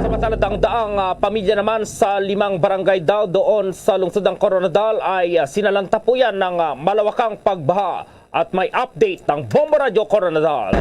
Samantala, dangdaang, ah, pamilya naman sa limang barangay daw doon sa lungsod ng Koronadal ay, ah, sinalantapuyan ng, ah, malawakang pagbaha. At may update ang Bombo Radyo Koronadal.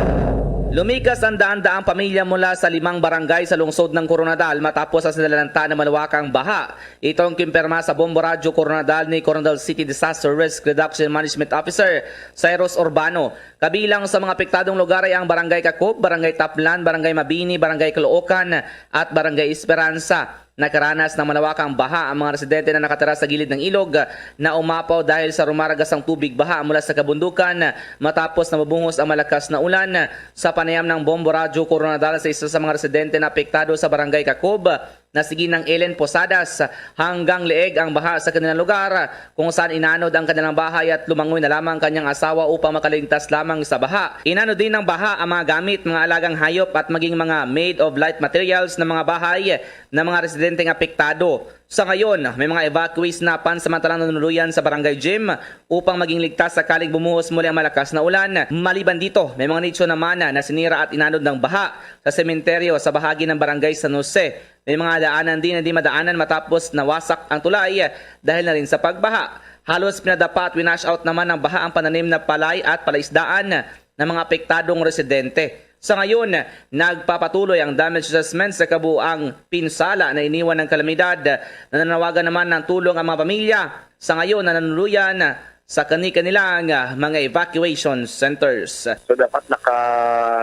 Lumikas ang daan-daang pamilya mula sa limang barangay sa lungsod ng Koronadal matapos ang sinalantapuyan ng malawakang baha. Ito ang kinumpirma sa Bombo Radyo Koronadal ni Koronadal City Disaster Risk Reduction Management Officer Cyrus Urbano. Kabilang sa mga apektadong lugar ay ang Barangay Kakup, Barangay Taplan, Barangay Mabini, Barangay Caloocan at Barangay Esperanza. Nakaranas ng malawakang baha ang mga residente na nakatira sa gilid ng ilog na umapaw dahil sa rumaragas ang tubig baha mula sa kabundukan matapos na mabuhos ang malakas na ulan. Sa panayam ng Bombo Radyo Koronadal sa isa sa mga residente na apektado sa Barangay Kakup, na si Ginang Ellen Posadas, hanggang leeg ang baha sa kanilang lugar, kung saan inanod ang kanilang bahay at lumangoy na lamang kanyang asawa upang makaligtas lamang sa baha. Inanod din ng baha ang mga gamit, mga alagang hayop at maging mga made of light materials na mga bahay ng mga residenteng apektado. Sa ngayon, may mga evacuees na pansamantalang nanuluyan sa barangay gym upang maging ligtas sakaling bumuhos muli ang malakas na ulan. Maliban dito, may mga nicho naman na sinira at inanod ng baha sa sementeryo sa bahagi ng barangay San Jose. May mga daanan din na di madaanan matapos nawasak ang tulay dahil na rin sa pagbaha. Halos pinadapa at winash out naman ng baha ang pananim na palay at palaisdaan ng mga apektadong residente. Sa ngayon, nagpapatuloy ang damage assessment sa kabuang pinsala na iniwan ng kalamidad. Nananawagan naman ng tulong ang mga pamilya sa ngayon na nanuluyan sa kani-kanilang mga evacuation centers. So dapat naka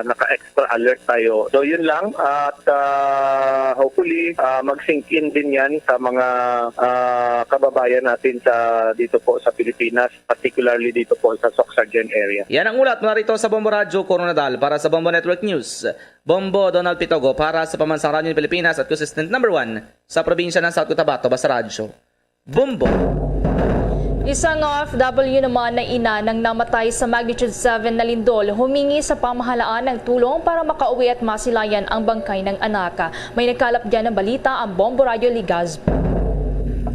naka extra alert tayo. So yun lang, at ah, hopefully ah, mag-sink in din yan sa mga ah, kababayan natin sa dito po sa Pilipinas, particularly dito po sa Soccsksargen area. Yan ang ulat mula rito sa Bombo Radyo Coronadal. Para sa Bombo Network News, Bombo Donald Pitogo para sa Pambansang Radyo ng Pilipinas at consistent number one sa probinsya ng South Cotabato. Basta Radyo, Bombo. Isang O F W naman na ina ng namatay sa magnitude seven na lindol humingi sa pamahalaan ng tulong para makauwi at masilayan ang bangkay ng anak. May nagkalap dyan ng balita ang Bombo Radyo Legazpi.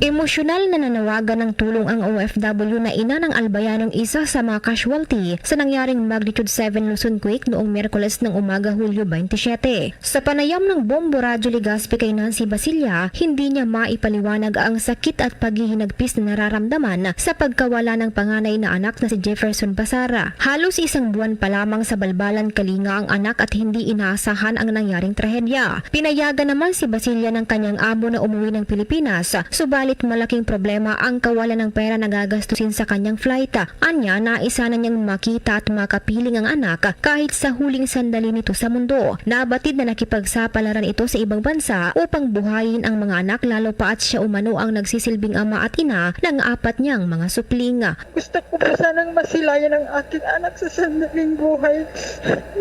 Emosyonal na nanawagan ng tulong ang O F W na ina ng Albayanong isa sa mga casualty sa nangyaring magnitude seven Luzon quake noong Miyerkules ng umaga, Hulyo twenty-seven. Sa panayam ng Bombo Radyo Legazpi kay Nancy Basilla, hindi niya maipaliwanag ang sakit at paghihinagpis na nararamdaman sa pagkawala ng panganay na anak na si Jefferson Basara. Halos isang buwan pa lamang sa balbalan kalinga ang anak at hindi inaasahan ang nangyaring trahedya. Pinayagan naman si Basilla ng kanyang amo na umuwi ng Pilipinas, subalit malaking problema ang kawalan ng pera na gagastusin sa kanyang flight. Anya, nais sana niyang makita at makapiling ang anak kahit sa huling sandali nito sa mundo. Nabatid na nakipagsapalaran ito sa ibang bansa upang buhayin ang mga anak, lalo pa at siya umano ang nagsisilbing ama at ina ng apat niyang mga supling. Gusto ko po sanang masilayan ang aking anak sa sandaling buhay,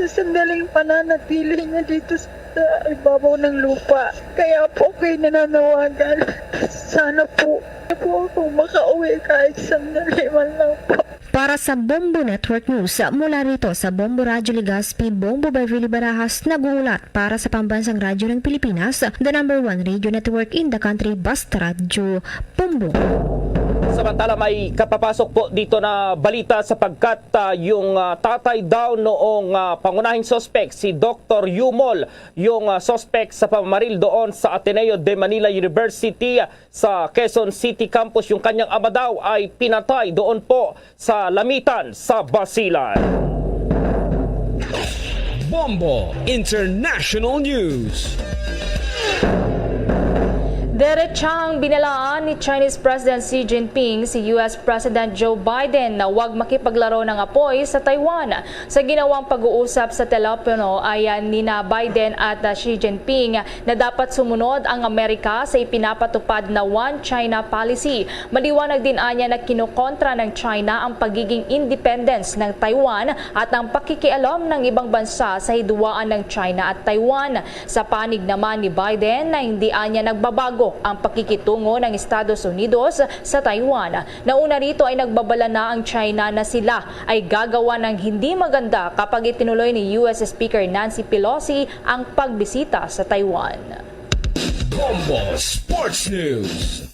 sa sandaling pananatili niya dito sa ibabaw ng lupa. Kaya po ako'y nananawagan. Sana po, po ako makauwi kahit sandali man lang po. Para sa Bombo Network News, mula rito sa Bombo Radyo Legazpi, Bombo Beverly Barajas, nag-uulat para sa Pambansang Radyo ng Pilipinas, the number one radio network in the country, Basta Radyo, Bombo. Samantala, may kapapasok po dito na balita sapagkat ah, yung ah, tatay daw noong ah, pangunahing suspect, si Doktor Yumol, yung ah, suspect sa pamamaril doon sa Ateneo de Manila University, ah, sa Quezon City Campus. Yung kanyang ama daw ay pinatay doon po sa Lamitan sa Basilan. Bombo International News. Diretsang binalaan ni Chinese President Xi Jinping si U S President Joe Biden na huwag makipaglaro ng apoy sa Taiwan. Sa ginawang pag-uusap sa telepono ay ah, nina Biden at ah, Xi Jinping na dapat sumunod ang Amerika sa ipinapatupad na One China Policy. Maliwanag din anya na kinokontra ng China ang pagiging independence ng Taiwan at ang pakikialam ng ibang bansa sa hidwaan ng China at Taiwan. Sa panig naman ni Biden na hindi anya nagbabago ang pakikitungo ng Estados Unidos sa Taiwan. Nauna rito ay nagbabala na ang China na sila ay gagawa ng hindi maganda kapag itinuloy ni U S Speaker Nancy Pelosi ang pagbisita sa Taiwan. Bombo Sports News.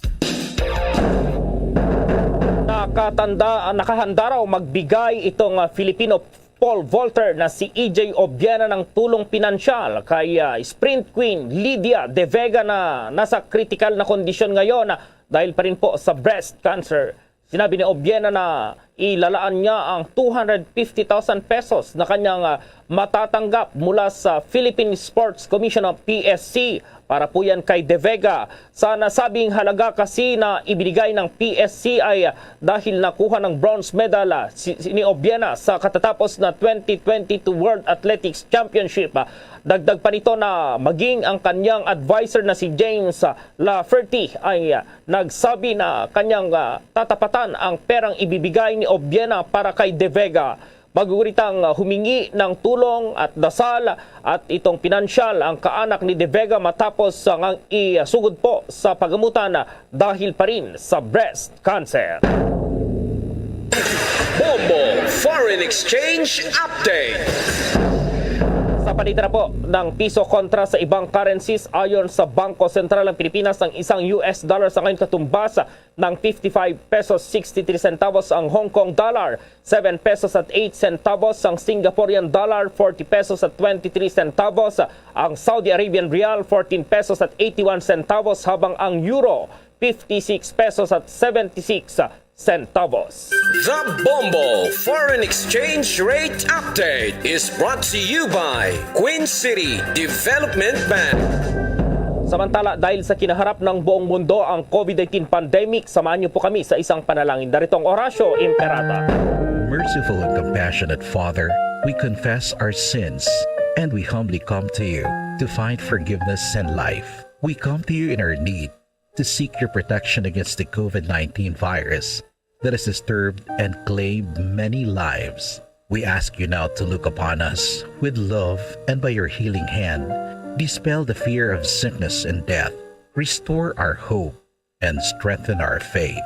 Nakatanda, nakahanda raw magbigay itong ah, Filipino pole vaulter na si E J Obiena ng tulong pinansyal kay ah, Sprint Queen Lydia De Vega na nasa critical na kondisyon ngayon ah, dahil pa rin po sa breast cancer. Sinabi ni Obiena na ilalaan niya ang two hundred fifty thousand pesos na kanyang ah, matatanggap mula sa Philippine Sports Commission o P S C para po yan kay De Vega. Sa nasabing halaga kasi na ibinigay ng P S C ay dahil nakuha ng bronze medal ah, si, si ni Obiena sa katatapos na twenty twenty-two World Athletics Championship. Ah, dagdag pa nito na maging ang kanyang adviser na si James ah, Laferte ay ah, nagsabi na kanyang ah, tatapatan ang perang ibibigay ni Obiena para kay De Vega. Maguguritang ah, humingi ng tulong at dasal at itong pinansyal ang kaanak ni De Vega matapos ah, ngang isugod po sa pagamutan ah, dahil pa rin sa breast cancer. Bombo Foreign Exchange Update. Sa Palitan na po ng piso kontra sa ibang currencies. Ayon sa Bangko Sentral ng Pilipinas, ang isang U S dollar sa ngayon katumbas ng fifty-five pesos sixty-three centavos, ang Hong Kong dollar seven pesos at eight centavos, ang Singaporean dollar forty pesos at twenty-three centavos, ang Saudi Arabian rial fourteen pesos at eighty-one centavos, habang ang euro fifty-six pesos at seventy-six centavos. The Bombo Foreign Exchange Rate Update is brought to you by Queen City Development Bank. Samantala, dahil sa kinaharap ng buong mundo ang COVID nineteen pandemic, samahan niyo po kami sa isang panalangin. Narito ang Orasyo Imperata. Merciful and compassionate Father, we confess our sins and we humbly come to you to find forgiveness and life. We come to you in our need to seek your protection against the COVID nineteen virus that has disturbed and claimed many lives. We ask you now to look upon us with love and by your healing hand, dispel the fear of sickness and death, restore our hope, and strengthen our faith.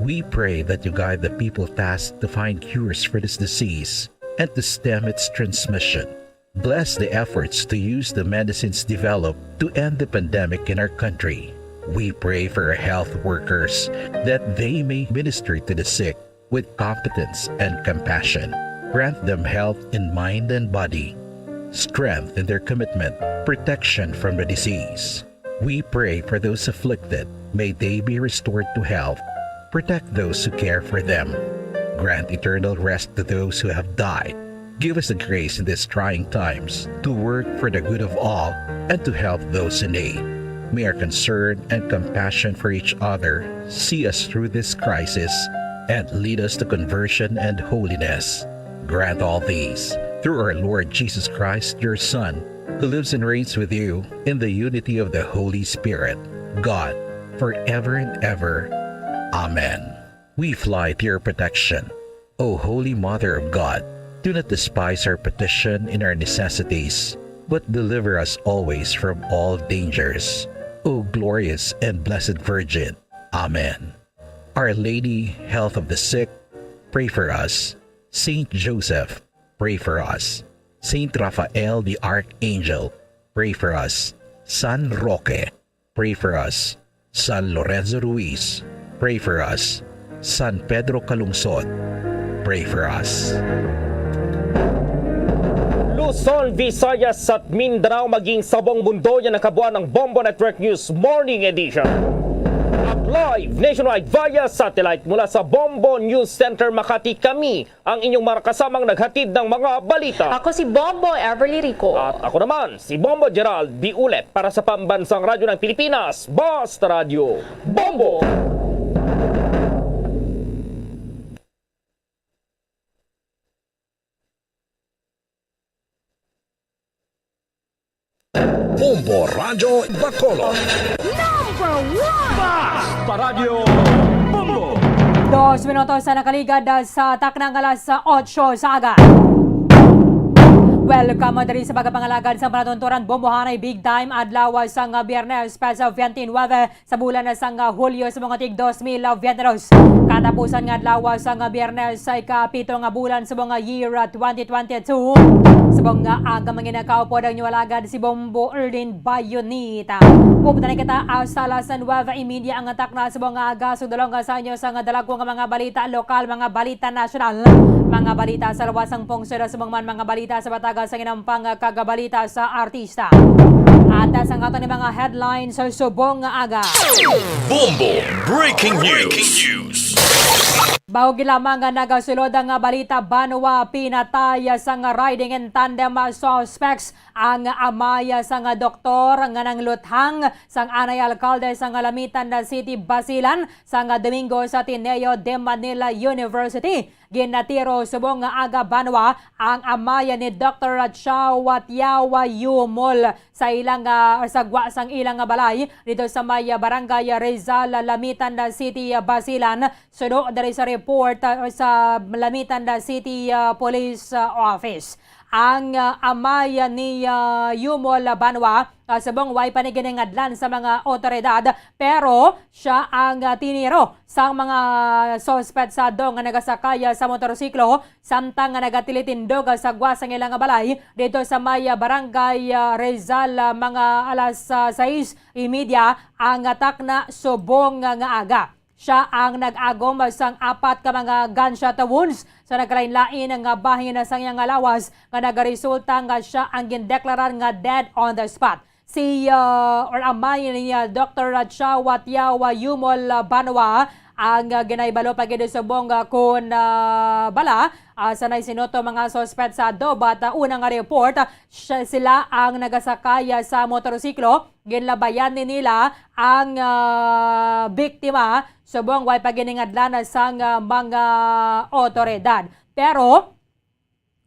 We pray that you guide the people tasked to find cures for this disease and to stem its transmission. Bless the efforts to use the medicines developed to end the pandemic in our country. We pray for our health workers that they may minister to the sick with competence and compassion. Grant them health in mind and body, strength in their commitment, protection from the disease. We pray for those afflicted. May they be restored to health. Protect those who care for them. Grant eternal rest to those who have died. Give us the grace in these trying times to work for the good of all and to help those in need. May our concern and compassion for each other see us through this crisis and lead us to conversion and holiness. Grant all these through our Lord Jesus Christ, your Son, who lives and reigns with you in the unity of the Holy Spirit, God, forever and ever. Amen. We fly to your protection, O Holy Mother of God. Do not despise our petition in our necessities, but deliver us always from all dangers, O glorious and blessed Virgin. Amen. Our Lady, Health of the Sick, pray for us. Saint Joseph, pray for us. Saint Raphael the Archangel, pray for us. San Roque, pray for us. San Lorenzo Ruiz, pray for us. San Pedro Calungsod, pray for us. Luzon, Visayas at Mindanao, maging sa buong mundo, yan ang kabuuan ng Bombo Network News Morning Edition. At live nationwide via satellite mula sa Bombo News Center, Makati, kami ang inyong mga kasamang naghatid ng mga balita. Ako si Bombo Everly Rico. At ako naman, si Bombo Gerald Diulet para sa Pambansang Radyo ng Pilipinas, Basta Radyo Bombo! Bombo Radyo Bacolod. Number one! Basta Radyo Bombo! Dos minutos sa nakaligad sa taknang alas otso sa aga. Welcome diri sa pagpangalagad sa panatunturan Bombohanay Big Time, adlaw sang Biyernes, petsa twenty-nine sa bulan sang Hulyo sa mga tig dos mil veintidos. Katapusan nga adlaw sang Biyernes sa ikapito nga bulan sa mga year twenty twenty-two. Subong nga aga, mga ginakaupo, ang inyo alagad si Bombo Erlin Bayonita. Updan kita, ah, sa alas nuwebe y media ang takna sa mga aga. Sugdalong sa inyo sa nga dalagko nga mga balita lokal, mga balita nasyonal, mga balita sa luwas sang pungsod, subong man mga balita sa bataga sa ginampang kag balita sa artista. At sa aton mga headlines sa subong nga aga. Bombo Breaking News. Bago lamang nga nagasulod ang balita, banwa pinatay sang riding in tandem suspects ang amay sang doktor nga nangluthang sang anay alkalde sang Lamitan City, Basilan, sang Domingo sa Ateneo de Manila University. Ginatiro subong nga aga banwa ang amay ni Doktor Chao Tiawa Yumol sa ilang, ah, sa gwa sang ilang balay dito sa may, ah, Barangay Rizal, Lamitan City, Basilan, suno diri sa report, ah, sa Lamitan City, ah, Police, ah, Office. ang, ah, amay ni, ah, Yumol Banwa, ah, subong way pa ni giningadlan sa mga otoridad, pero siya ang, ah, tiniro sang mga suspetsado nga nagasakay, ah, sa motorsiklo samtang nga nagatilitindog, ah, sa gwa sang ilang balay dito sa may, ah, barangay, ah, Rizal, ah, mga alas, ah, sais y media ang, ah, takna subong, ah, nga aga. Siya ang nag-agom sang apat ka mga gunshot wounds sa nagkalain-lain nga bahin sang iyang lawas, nga nagaresulta nga siya ang gindeklarar nga dead on the spot. Si, ah, or amay ni, ah, Doktor Chao Watiao, ah, Yumol, ah, Banwa ang, ah, ginahibalo pa gid subong, ah, kon, ah, bala, ah, sa nagsinuto mga suspetsado, but, ah, una nga report, ah, siya, sila ang nagasakay, ah, sa motorsiklo. Ginlabayan ni nila ang, ah, biktima subong way pa giningadlan sang, ah, mga otoridad. Pero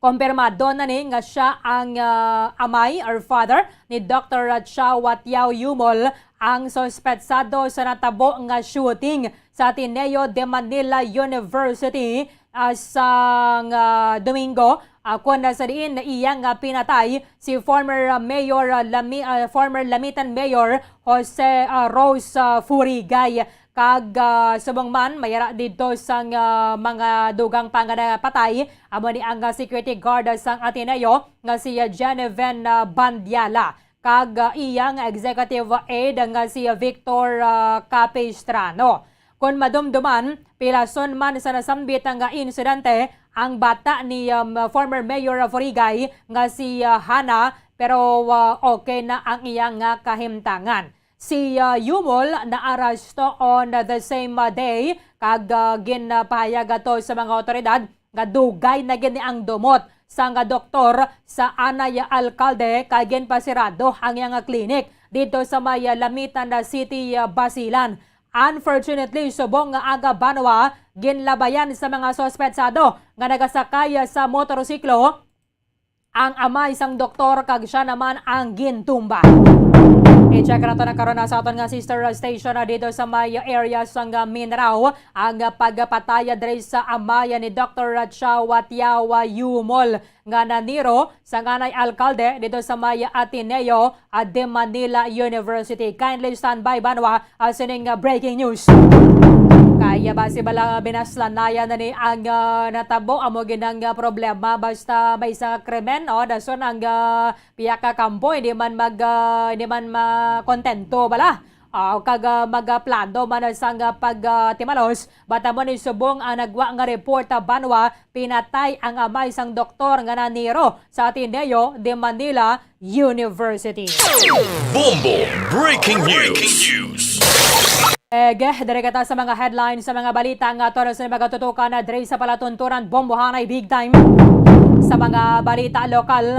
kompirmado na ni nga siya ang, ah, amay or father ni Doktor Chao Watiao Yumol, ang suspetsado sa natabo nga shooting sa Ateneo de Manila University, ah, sang, ah, Domingo, ah, kon sa diin na iya nga pinatay si former, ah, Mayor, ah, Lami-, ah, former Lamitan Mayor Jose, ah, Rose, ah, Furigay. Kag, ah, subong man, mayara didto sang, ah, mga dugang pa nga napatay, amo ni ang, ah, security guard sang Ateneo nga si, ah, Genevieve, ah, Bandiala, kag, ah, iya nga executive aide nga si, ah, Victor, ah, Capistrano. Kon madumduman, pilason man sa nasambit nga insidente ang bata ni, um, former Mayor Furigay nga si, ah, Hana, pero, ah, okay na ang iya nga kahimtangan. Si, ah, Yumol naaresto on the same, ah, day, kag, ah, ginpahayag ato sa mga otoridad nga dugay na gid ni ang dumot sang, ah, doktor sa anay alkalde, kay ginpasirado ang iyang klinik didto sa may, ah, Lamitan na City, ah, Basilan. Unfortunately, subong nga aga banwa, ginlabayan sa mga suspetsado nga nagasakay sa motorsiklo ang amay sang doktor, kag siya naman ang gintumba. I-check nato na karon na sa aton nga sister station na dito sa may area sang, ah, Mindanao ang, ah, pagpataya diri sa amay ni Doktor Chao Watiao Yumol nga naniro sa nganay alkalde dito sa may Ateneo, ah, de Manila University. Kindly stand by, banwa, ah, sining, ah, breaking news. Kaya ba si bala binaslanayan na ni ang, ah, natabo? Amo gid ang, ah, problema. Basta may isa nga krimen, oh, dason ang, ah, pihak ka kampo, hindi man mag, ah, hindi man makontento bala. Ah, kag, ah, magaplano man sang, ah, pag, ah, timalos, bata mo ni subong ang nagwa nga report, ah, banwa, pinatay ang amay sang doktor nga naniro sa Ateneo de Manila University. Bombo Breaking News. Ege, diri kita sa mga headlines sa mga balita nga ato sa mga tutukan na diri sa palatuntunan. Bombohanay big time sa mga balita lokal.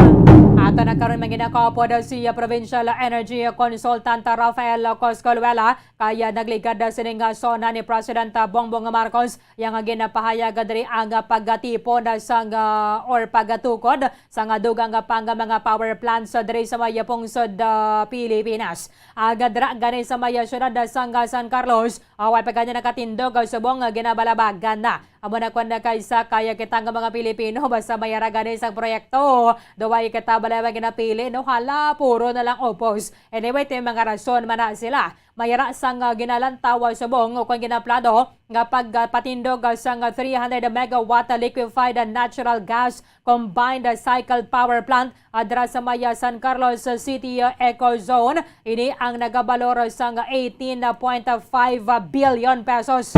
Ato na karon manginakapod si, uh, Provincial Energy Consultant Rafael Coscoluela, kaya nagligad na sining, uh, SONA ni President, uh, Bongbong Marcos. Yang ginapahayag diri ang, uh, pagtipon, uh, sang, uh, or pagtukod sang, uh, dugang, uh, pang mga power plants, uh, diri sa may pungsod, uh, Pilipinas. Ang dira gani sa may, uh, siyudad, uh, sang, uh, San Carlos, uh, way pa gani nakatindog, uh, subong, uh, ginabalabagan na. Amo na kwan na kaysa kaya kita nga mga Pilipino, basta may ara gani sang proyekto, daw way kita bala nga ginapili, no? Hala, puro na lang oppose. Anyway, ito yung mga rason man na sila. May ara sang, uh, ginalantaw, uh, subong o kung ginaplano nga pagpatindog, uh, sang, uh, three hundred megawatt liquefied natural gas combined cycle power plant, uh, dira sa may, uh, San Carlos City, uh, Eco Zone. Ini ang nagabalor sang eighteen point five billion pesos.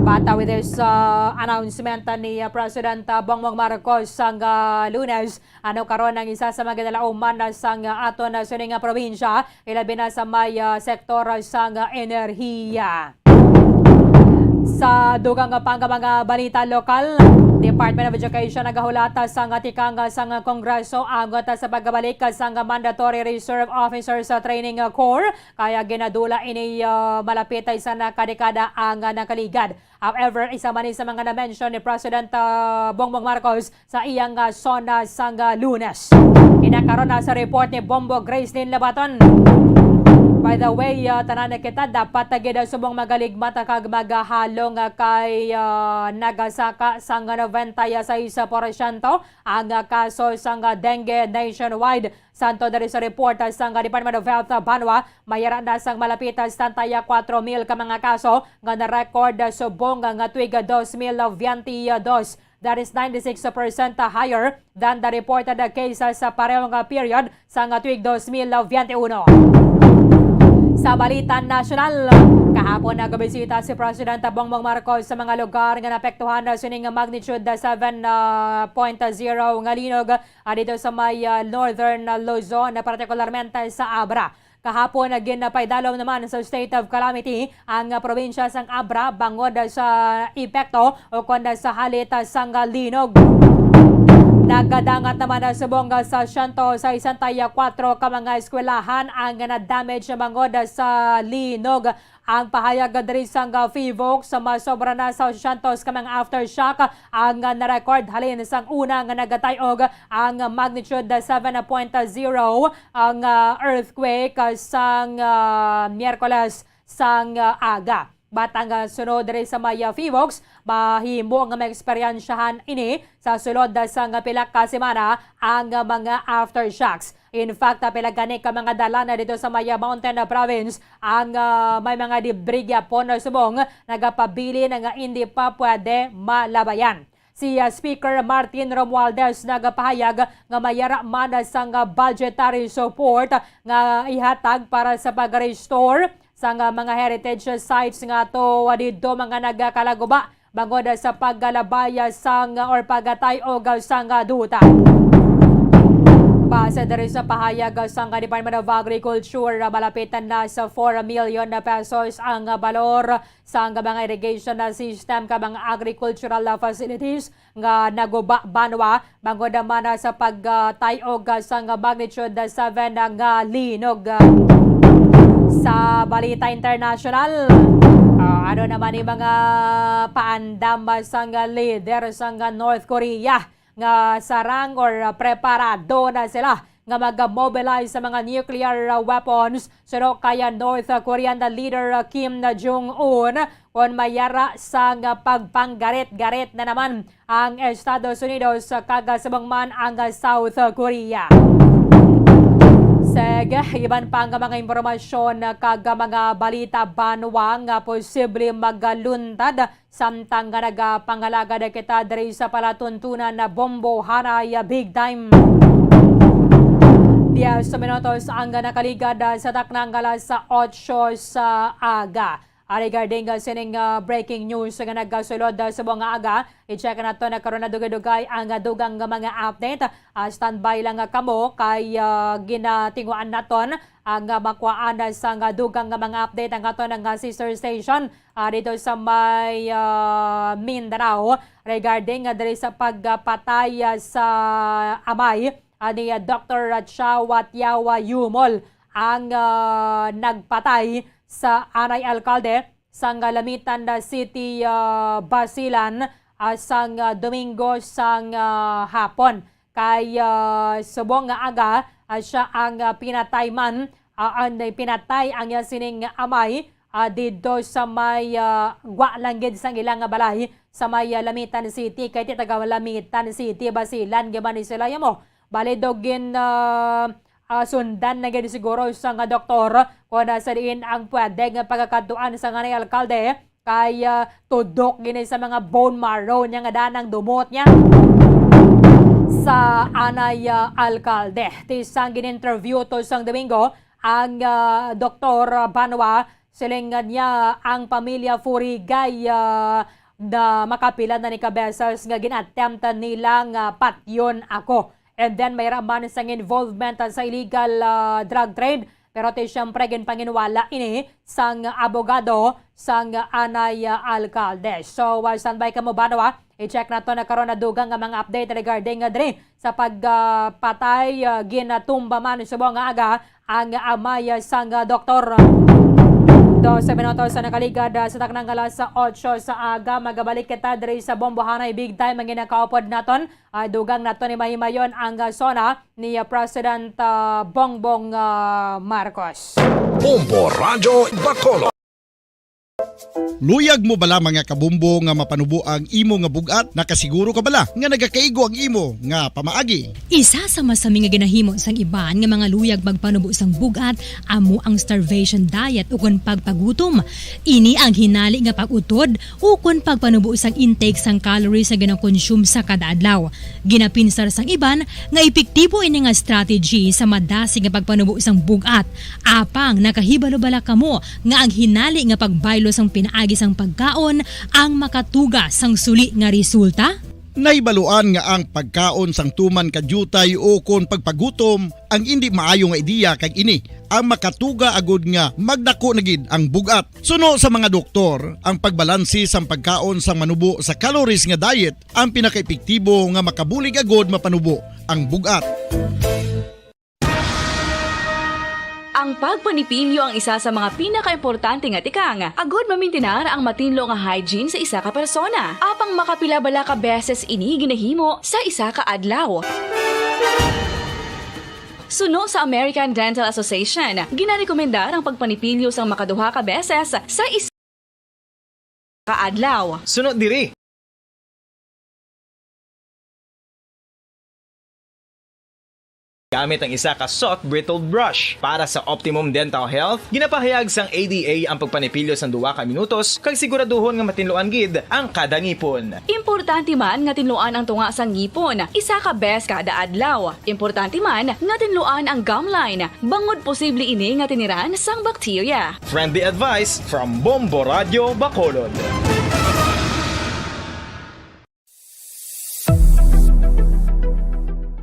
But, uh, with this, uh, announcement, uh, ni, uh, President, uh, Bongbong Marcos sang, uh, Lunes, ano karon ang isa sa mga ginalauman na sang, uh, aton, uh, sining, uh, probinsya, ilabi na sa may, uh, sektor, uh, sang, uh, enerhiya. Sa dugang nga pang mga balita lokal, Department of Education nagahulata sang tikang sang Kongreso angot sa pagbalik sang Mandatory Reserve Officers Training Corps, kaya ginadula ini, ah, malapit ay sa nakadekada ang nakaligad. However, isa man ni sa mga na-mention ni President, ah, Bongbong Marcos sa iyang, ah, SONA sang, ah, Lunes. Inakaron na sa report ni Bombo Gracelyn Labaton. By the way, ah, tanan na kita dapat na gid subong magaligmat kag magahalong, ah, kay, ah, nagasaka sang noventa y seis porsyento ang, ah, kaso sang, ah, dengue nationwide. Santo diri sa report, ah, sang, ah, Department of Health, ah, banwa, may ara na sang malapit, ah, setenta y cuatro mil ka mga kaso nga na-record, ah, subong, ah, nga tuig, ah, dos mil veinte y dos. That is ninety-six percent higher than the reported cases sa parehong period sang tuig dos mil twenty-one. Sa balita nasyonal, kahapon nagabisita si President Bongbong Marcos sa mga lugar nga naapektuhan sining magnitude seven point zero nga linog, ah, dito sa may, ah, Northern Luzon, partikularmente sa Abra. Kahapon, ah, ginapaidalom naman sa state of calamity ang, ah, probinsya sang Abra bangod, ah, sa epekto o kon, ah, sa halit, ah, sang, ah, linog. Nagadangat naman, ah, subong, ah, sa siyento sesenta y kuwatro ka mga eskwelahan ang na-damage bangod, ah, sa linog. Ang pahayag diri sang, ah, PHIVOLCS, sa masobra na sa siyento ka mga aftershock ang, ah, na-record halin sang una nga nagatay-og ang magnitude seven point zero ang, ah, earthquake, ah, sang, ah, Miyerkules sang, ah, aga. But ang, ah, sunod diri sa may, ah, PHIVOLCS, mahimo nga maeksperiensyahan ini sa sulod, ah, sang pila ka semana ang, ah, mga aftershocks. In fact, ah, pila gani ka mga dalan na dito sa may, ah, mountain, ah, province ang, ah, may mga debris gyapon na subong nagapabilin nga hindi pa pwede malabayan. Si, ah, Speaker Martin Romualdez nagapahayag nga may ara man sang, ah, budgetary support nga ihatag para sa pag-restore sang, ah, mga heritage sites nga to, ah, didto mga nagakalaguba bangod sa paggalabay sang, ah, or pagkatay-og sang, ah, duta. Base diri sa pahayag sang, ah, Department of Agriculture, ah, malapit na sa four million na pesos ang, ah, balor sang mga irrigation na system kag mga agricultural, ah, facilities nga naguba banwa bangod naman, ah, sa pagtay-og, ah, sang magnitude seven nga linog. Sa balita international, ah, ano naman ni mga paandam, ah, sang lider sang North Korea nga sarang or, ah, preparado na sila nga mag-mobilize sa mga nuclear, ah, weapons suno kay, ah, North Korean leader, ah, Kim Jong-un, kon may ara sang, ah, pagpanggarit-garit na naman ang Estados Unidos, ah, kag, ah, subong man ang, ah, South Korea. Sige, iban pa nga mga impormasyon, ah, kag, ah, mga balita banwa nga posible magaluntad samtang nga nagapangalagad kita diri sa palatuntunan na bombo hanay big time. Diez minutos ang nakaligad sa takna nga alas otso sa aga. Ah, regarding, ah, sining, ah, breaking news nga nagasulod, ah, subong nga aga, i-check nato na karon na dugay-dugay ang, ah, dugang nga mga update. Ah, standby lang nga kamo kay, ah, ginatinguan naton ang, ah, makuhaan sang, ah, dugang nga mga update ang aton nga sister station, ah, dito sa may, ah, Mindanao regarding, ah, diri sa pagpatay, ah, sa amay, ah, ni, ah, Doktor Chao Tiawa Yumol ang, ah, nagpatay sa anay alkalde sang Lamitan City, ah, Basilan, ah, sang, ah, Domingo sang, ah, hapon. Kay, ah, subong nga aga, ah, siya ang, ah, pinatay man, ah, ang pinatay ang iya sining amay, ah, didto sa may, ah, gwa lang gid sang ila nga balay sa may, ah, Lamitan City. Kay ti taga Lamitan City, Basilan, gid man ni sila, ya mo. Bali daw gin, ah, ah, sundan na gid siguro sang doktor kung sa diin ang pwede nga pagkakadtuan sa anay alkalde. Kay, ah, tudok gini sa mga bone marrow niya nga danang dumot niya sa anay, ah, alkalde. Ti sang gin-interview to sang Domingo ang, ah, doktor Banwa, siling niya ang pamilya Furigay, ah, na makapila na ni ka beses nga gin-attempt nila nga patyon ako. And then may ra man sang involvement sa illegal, ah, drug trade. Pero ti siyempre ginpanginwala ini sang abogado sang anay, ah, alkalde. So, ah, standby kamo, Banwa. I-check nato na karon na dugang nga mga update regarding, ah, diri sa pag, ah, patay, ah, ginatumba man subong nga aga ang amay, ah, sang, ah, doktor. Dose minutos sa nakaligad, ah, sa taknang alas otso sa aga. Magabalik kita diri sa Bombohanay Big Time. Ang ginakaupod naton, ah, dugang naton ni mahimayon ang, ah, zona ni, ah, President, ah, Bongbong, ah, Marcos. Bombo Radyo Bacolod. Luyag mo bala, mga kabombo, nga mapanubo ang imo nga bug-at? Nakasiguro ka bala nga nagakaigo ang imo nga pamaagi? Isa sa masami nga ginahimo sang iban nga mga luyag magpanubo sang bug-at amo ang starvation diet ukon pagpagutom. Ini ang hinali nga pag-utod ukon pagpanubo sang intake sang calories nga ginakonsume sa kada adlaw. Ginapinsar sang iban nga epektibo ini nga strategy sa madasig nga pagpanubo sang bug-at. Apang nakahibalo bala kamo nga ang hinali nga pagbaylo sang pinaagi sang pagkaon ang makatuga sang suli nga resulta? Nahibaluan nga ang pagkaon sang tuman ka diutay ukon pagpagutom ang indi maayo nga ideya, kag ini ang makatuga agud nga magdako na gid ang bug-at. Suno sa mga doktor, ang pagbalanse sang pagkaon sang manubo sa calories nga diet ang pinakaepektibo nga makabulig agud mapanubo ang bug-at. Ang pagpanipilyo ang isa sa mga pinakaimportante nga tikang agud mamintinar ang matinlo nga hygiene sa isa ka persona. Apang makapila bala ka beses ini ginahimo sa isa ka adlaw? Suno sa American Dental Association, ginarekomendar ang pagpanipilyo sang makaduha ka beses sa isa ka adlaw. Suno diri. Gamit ang isa ka soft bristled brush. Para sa optimum dental health, ginapahayag sang A D A ang pagpanipilyo sang duha ka minutos kag siguraduhon nga matinluan gid ang kada ngipon. Importante man nga tinluan ang tunga sang ngipon isa ka bes kada adlaw. Importante man nga tinluan ang gum line, bangod posible ini nga tiniran sang bakterya. Friendly advice from Bombo Radyo Bacolod.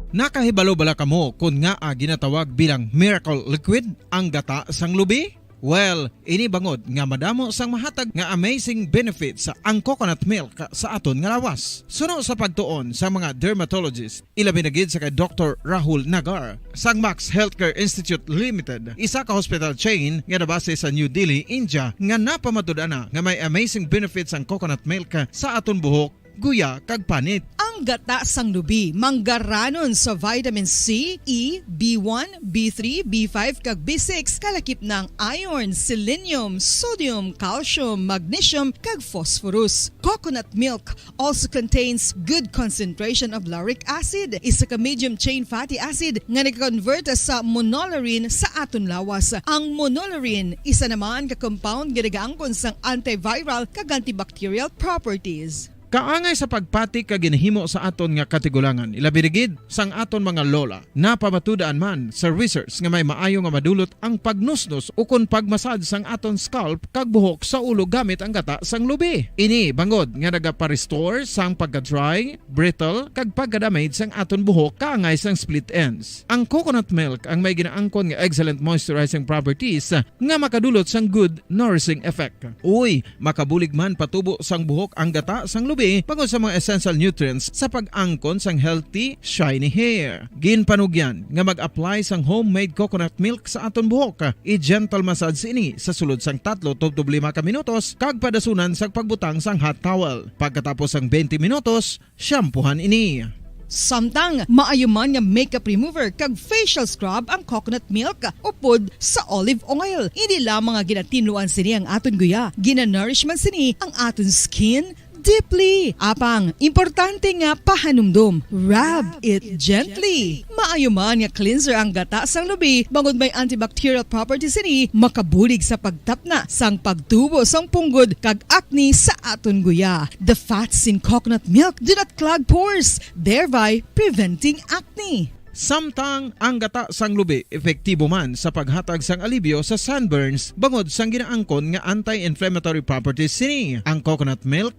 Nakahibalo bala kamo kon ngaa ginatawag bilang miracle liquid ang gata sang lubi? Well, ini bangod nga madamo sang mahatag nga amazing benefits ang coconut milk sa aton nga lawas. Suno sa pagtuon sa mga dermatologist, ilabi na gid sa kay Doktor Rahul Nagar sang Max Healthcare Institute Limited, isa ka hospital chain nga nabase sa New Delhi, India, nga napamatud-an na nga may amazing benefits ang coconut milk sa aton buhok, guya, kag panit. Ang gata sang lubi manggaranon sa vitamin C, E, B one, B three, B five, kag B six, kalakip na ang iron, selenium, sodium, calcium, magnesium, kag phosphorus. Coconut milk also contains good concentration of lauric acid, isa ka medium chain fatty acid nga nag-convert sa monolaurin sa aton lawas. Ang monolaurin isa naman ka compound nga nagaangkon sang antiviral kag antibacterial properties. Kaangay sa pagpati kag ginahimo sa aton nga katigulangan, ilabi na gid sang aton mga lola, napamatud-an man sa research nga may maayo nga madulot ang pagnusnos ukon pagmasad sang aton scalp kag buhok sa ulo gamit ang gata sang lubi. Ini bangod nga nagapa-restore sang pagka-dry, brittle, kag pagka-damage sang aton buhok kaangay sang split ends. Ang coconut milk ang may ginaangkon nga excellent moisturizing properties nga makadulot sang good nourishing effect. Uy, makabulig man patubo sang buhok ang gata sang lubi bangod sa mga essential nutrients sa pag-angkon sang healthy, shiny hair. Ginpanugyan nga mag-apply sang homemade coconut milk sa aton buhok. I-gentle massage ini sa sulod sang tatlo tubtob lima ka minutos kag padasunan sang pagbutang sang hot towel. Pagkatapos sang twenty minutos, shampoohan ini. Samtang maayo man nga makeup remover kag facial scrub ang coconut milk upod sa olive oil. Hindi lamang nga ginatinluan sini ang aton guya, ginanourish man sini ang aton skin deeply. Apang importante nga pahanumdom, rub it gently. Maayo man nga cleanser ang gata sang lubi, bangod may antibacterial properties sini, makabulig sa pagtapna sang pagtubo sang punggod kag acne sa aton guya. The fats in coconut milk do not clog pores, thereby preventing acne. Samtang ang gata sang lubi epektibo man sa paghatag sang alibyo sa sunburns bangod sang ginaangkon nga anti-inflammatory properties sini. Ang coconut milk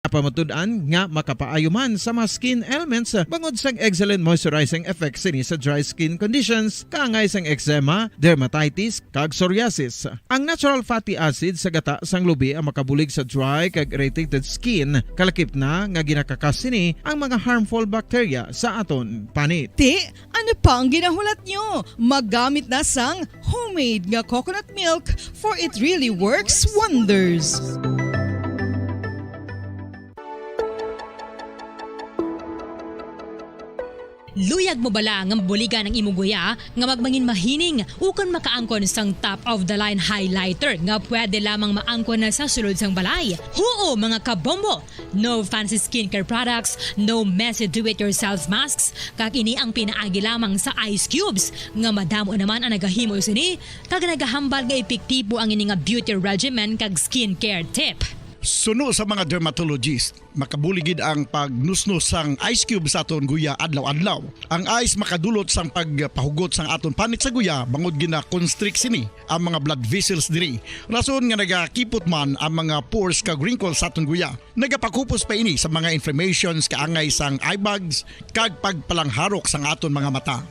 Napamatud-an nga makapaayo man sa mga skin ailments, ah, bangod sang excellent moisturizing effect sini sa dry skin conditions, kaangay sang eczema, dermatitis, kag psoriasis. Ang natural fatty acid sa gata sang lubi ang makabulig sa dry kag irritated skin, kalakip na nga ginakakas sini ang mga harmful bacteria sa aton panit. Ti, ano pa ang ginahulat nyo? Magamit na sang homemade nga coconut milk, for it really works wonders. Luyag mo bala nga mabuligan ang imo guya nga magmangin mahining ukon makaangkon sang top of the line highlighter nga pwede lamang maangkon na sa sulod sang balay? Huo, mga kabombo! No fancy skincare products, no messy do-it-yourself masks, kag ini ang pinaagi lamang sa ice cubes, nga madamo naman ang nagahimo sini, kag nagahambal nga epektibo ang ini nga beauty regimen kag skincare tip. Suno sa mga dermatologist, makabulig gid ang pagnusnos sang ice cube sa aton guya adlaw-adlaw. Ang ice makadulot sang pagpahugot sang aton panit sa guya, bangod gina-constrict sini ang mga blood vessels diri, rason nga nagakipot man ang mga pores kag wrinkles sa aton guya. Nagapakupos pa ini sa mga inflammations kaangay sang eye bags kag pagpalangharok sang aton mga mata.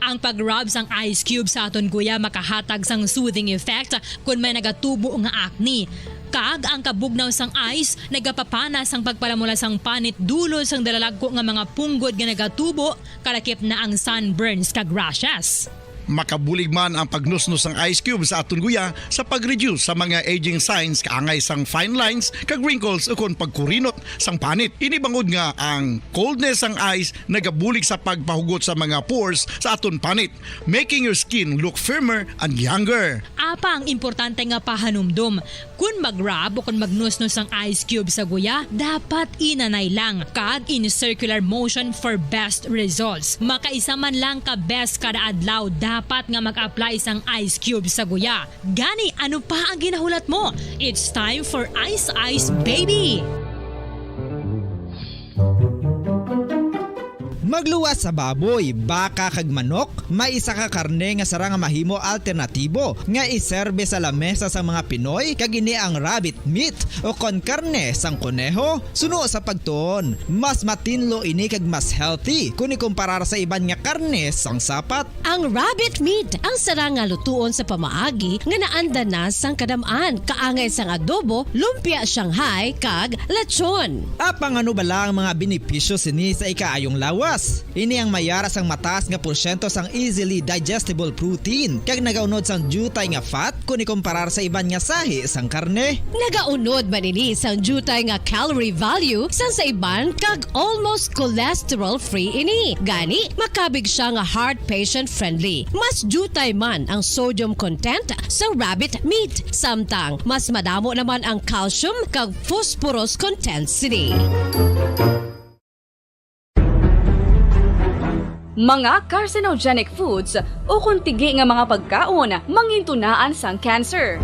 Ang pag-rub sang ice cube sa aton guya makahatag sang soothing effect kon may nagatubo nga acne. Kag ang kabugnaw sang ice nagapapana sang pagpalamula sang panit dulot sang dalalagko nga mga punggod nga nagatubo, kalakip na ang sunburns kag rashes. Makabulig man ang pagnusnos sang ice cube sa aton guya sa pag-reduce sa mga aging signs kaangay sang fine lines kag wrinkles ukon pagkurinot sang panit. Ini bangod nga ang coldness sang ice nagabulig sa pagpahugot sa mga pores sa aton panit, making your skin look firmer and younger. Apa ang importante nga pahanumdom? Kon mag-rub o kon magnusnos ang ice cube sa guya, dapat inanay lang kag in circular motion for best results. Makaisa man lang ka beses kada adlaw dapat nga mag-apply sang ice cube sa guya. Gani, ano pa ang ginahulat mo? It's time for Ice Ice Baby! Magluwas sa baboy, baka kag manok, may isa ka karne nga sarang nga mahimo alternatibo nga iserbe sa lamesa sang mga Pinoy, kag ini ang rabbit meat o kon karne sang koneho. Suno sa pagtuon, mas matinlo ini kag mas healthy kon ikumparar sa iban nga karne sang sapat. Ang rabbit meat ang sarang nga lutuon sa pamaagi nga naanda na sang kadam-an, kaangay sang adobo, lumpia Shanghai, kag lechon. Apang ano bala ang mga benepisyo sini sa ikaayong lawas? Ini ang mayara sang mataas nga porsyento sang easily digestible protein, kag nagaunod sang diutay nga fat kon ikumparar sa iban nga sahi sang karne. Nagaunod man ini sang diutay nga calorie value sang sa iban, kag almost cholesterol-free ini. Gani, makabig siya nga heart patient-friendly. Mas diutay man ang sodium content sa rabbit meat, samtang mas madamo naman ang calcium kag phosphorus content sini. Mga carcinogenic foods ukon tigi nga mga pagkaon mangintunaan sang cancer.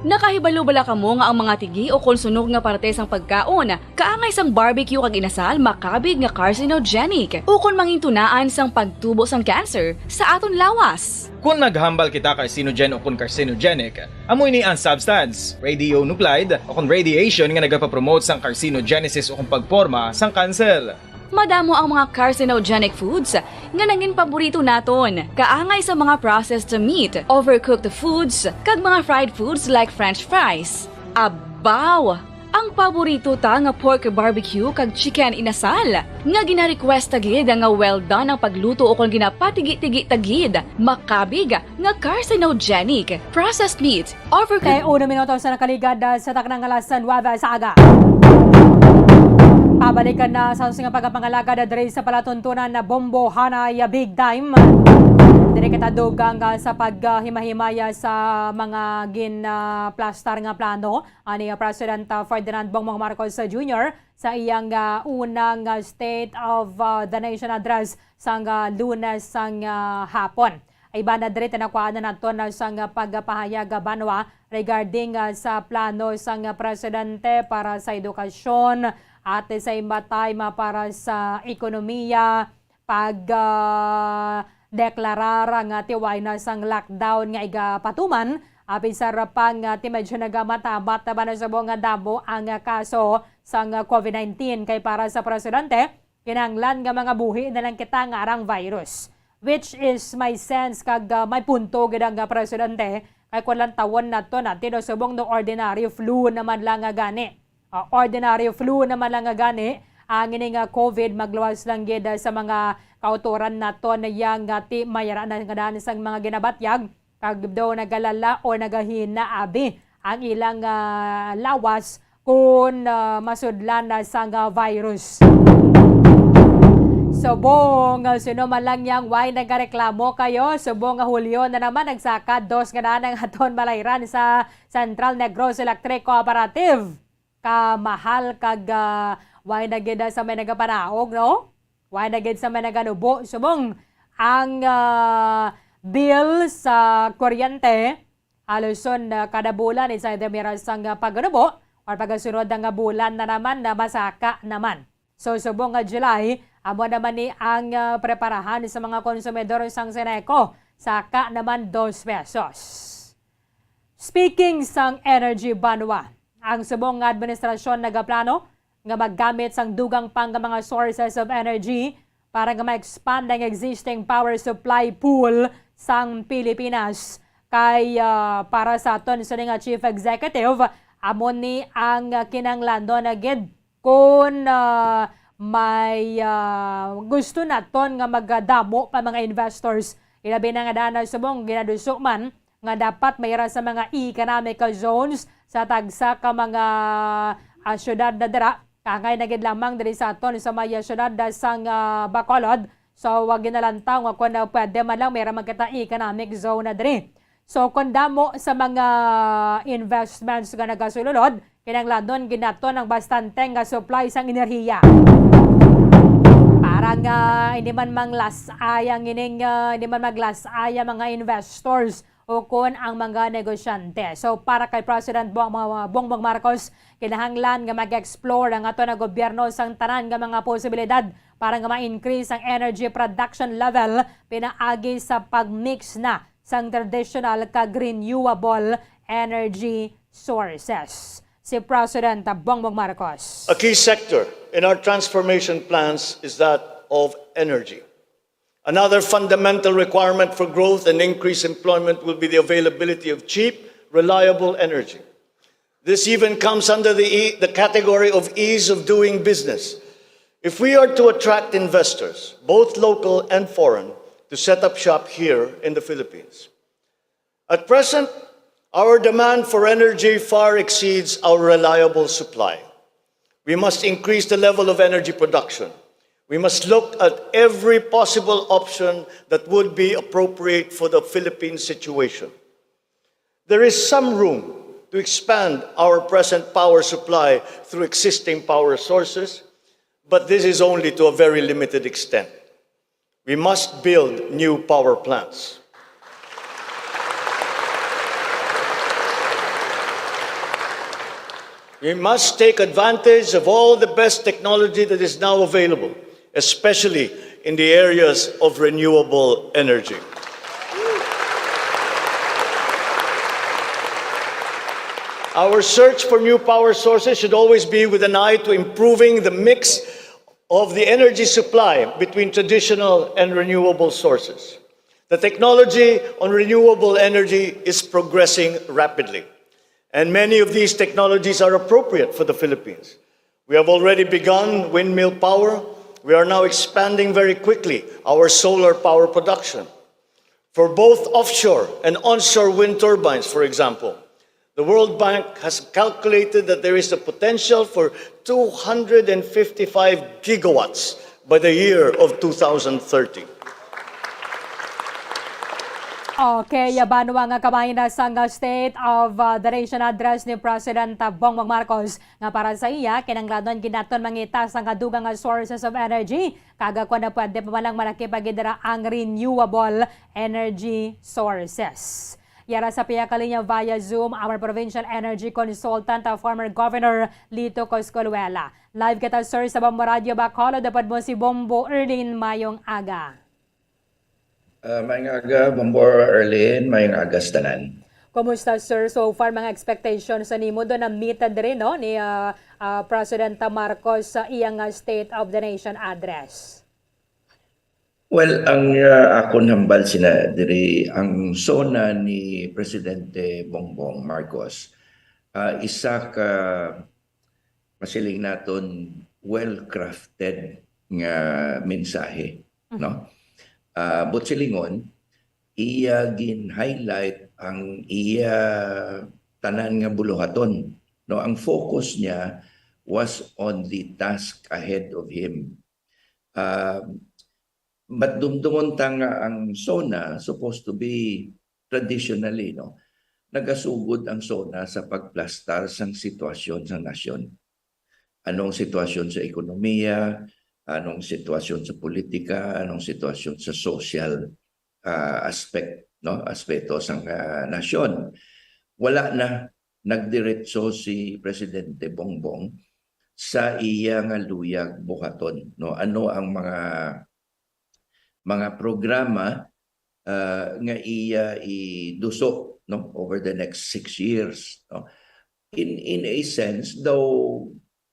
Nakahibalo bala kamo nga ang mga tigi ukon sunog nga parte sang pagkaon kaangay sang barbecue kag inasal makabig nga carcinogenic ukon mangintunaan sang pagtubo sang cancer sa aton lawas? Kon naghambal kita carcinogen ukon carcinogenic, amo ini ang substance, radionuclide, ukon radiation nga nagapapromote sang carcinogenesis ukon pagporma sang kanser. Madamo ang mga carcinogenic foods nga nangin paborito naton, kaangay sa mga processed meat, overcooked foods, kag mga fried foods like French fries. Abaw! Ang paborito ta nga pork barbecue kag chicken inasal, nga gina-request ta gid nga well done ang pagluto ukon ginapatigi-tigi ta gid, makabig nga carcinogenic. Processed meat, overcooked. Kay uno minuto sa nakaligad, ah, sa takna nga alas nuebe sa aga. Pabalikan na sa using pagpangalagad diri sa palatuntunan na Bombo Hanay Big Time. Diri kita dugang, ah, sa paghimahimaya sa mga gin, ah, plastar nga plano ani, ah, President, ah, Ferdinand Bongbong Marcos, ah, Junior sa iyang, ah, unang, ah, State of, ah, the Nation Address sang, ah, Lunes sang, ah, hapon. Iban na diri, tinakuan na naton sang pagpahayag, ah, banwa regarding, ah, sa plano sang, ah, presidente para sa edukasyon at sa imatay ma para sa ekonomiya, pag, ah, deklarar nga tiway na sang lockdown nga igapatuman Apin sa rapang nga ti medyo nagamatambat na ba na subong nga damo ang, ah, kaso sang, ah, covid nineteen, kay para sa presidente, kinahanglan nga mga buhi na lang kita nga arang virus. Which is my sense kag, ah, may punto gid ang, ah, presidente, kay kung lantawon nato na ti no subong no ordinary flu naman lang nga gani. Ah, ordinary flu naman lang nga gani, ang ini nga covid magluwas lang gid, ah, sa mga kautoran naton nga ti mayara na nga daan sang mga ginabatyag, kag daw nagalala o nagahina abi ang ilang, ah, lawas kun, ah, masudlan na sang, ah, virus. Subong, ah, sino man lang yang way nagareklamo kayo, subong nga Hulyo na naman nagsaka dos nga daan ang aton balayran sa Central Negros Electric Cooperative. Kamahal kag, ah, way na gid sa may nagapanaog, no? Way na gid sa may naganubo. Subong ang, ah, bill sa kuryente, haluson, ah, kada bulan, it's either may ra sang, ah, pagganubo or pagkasunod nga bulan na naman na masaka naman. So, subong nga July, amo naman ni ang, ah, preparahan sa mga konsumidor sang Seneco, saka naman dos pesos. Speaking sang energy banwa, ang subong nga administrasyon nagaplano nga maggamit sang dugang pang nga mga sources of energy para nga ma-expand ang existing power supply pool sang Pilipinas. Kay, ah, para sa aton sini nga Chief Executive, amo ni ang kinahanglanon na gid kun, ah, may, ah, gusto naton nga magadamo pa mga investors, ilabi na nga daan na subong ginaduso man nga dapat may ra sa mga economic zones sa tagsa ka mga, ah, syudad na dira. Kangay na gid lamang diri sa aton sa may, ah, syudad, ah, sang, ah, Bacolod. So, wag ginalantaw nga kung, ah, pwede man lang may ra man kita economic zone na diri. So, kung damo sa mga investments nga nagasululod, kinahanglanon gid naton ang bastante nga supply sang enerhiya. Para nga hindi man manglas-ay ang ining, ah, hindi man maglas-ay ang mga investors o kon ang mga negosyante. So, para kay President Bong-, Bongbong Marcos, kinahanglan nga mag-explore ang aton nga gobyerno sang tanan nga mga posibilidad para nga ma-increase ang energy production level pinaagi sa pag-mix na sang traditional kag renewable energy sources. Si President Bongbong Marcos. A key sector in our transformation plans is that of energy. Another fundamental requirement for growth and increased employment will be the availability of cheap, reliable energy. This even comes under the, e- the category of ease of doing business. If we are to attract investors, both local and foreign, to set up shop here in the Philippines, at present, our demand for energy far exceeds our reliable supply. We must increase the level of energy production. We must look at every possible option that would be appropriate for the Philippine situation. There is some room to expand our present power supply through existing power sources, but this is only to a very limited extent. We must build new power plants. We must take advantage of all the best technology that is now available, especially in the areas of renewable energy. Our search for new power sources should always be with an eye to improving the mix of the energy supply between traditional and renewable sources. The technology on renewable energy is progressing rapidly, and many of these technologies are appropriate for the Philippines. We have already begun windmill power. We are now expanding very quickly our solar power production. For both offshore and onshore wind turbines, for example, the World Bank has calculated that there is a potential for two hundred fifty-five gigawatts by the year of two thousand thirty. Okay, banwa nga kamay na sang State of, uh, the Nation Address ni President Bongbong Marcos nga para sa iya, kinahanglanon gid naton mangita sang dugang nga sources of energy, kag kung na pwede pa man lang malaki pa gid dira ang renewable energy sources. Yara sa pihak linya via Zoom, our provincial energy consultant, uh, former Governor Lito Coscoluela. Live kita, sir, sa Bombo Radio Bacolod. Dapat mo si Bombo Erlin. Mayong aga. Ah, mayong aga, Bombo Erlin. Mayong aga sa tanan. Kumusta, sir? So far, mga expectations sa nimo do na-meet diri, no, ni, ah, ah, President Marcos sa iyang, ah, State of the Nation address? Well, ang, ah, akon hambal sina diri, ang SONA ni Presidente Bongbong Marcos, ah, isa ka, masiling naton, well-crafted nga mensahe, Mhm. no? Ah, buot silingon, iya gin-highlight ang iya tanan nga buluhaton, no? Ang focus niya was on the task ahead of him. Ah, but dumdumon ta nga ang SONA supposed to be traditionally, no, nagasugod ang SONA sa pagplastar sang sitwasyon sang nasyon. Anong sitwasyon sa ekonomiya, anong sitwasyon sa politika, anong sitwasyon sa social, ah, aspect, no, aspeto sang, ah, nasyon. Wala na nagdiretso si Presidente Bongbong sa iya nga luyag buhaton, no? Ano ang mga, mga programa, ah, nga iya iduso, no, over the next six years, no? In, in a sense, daw,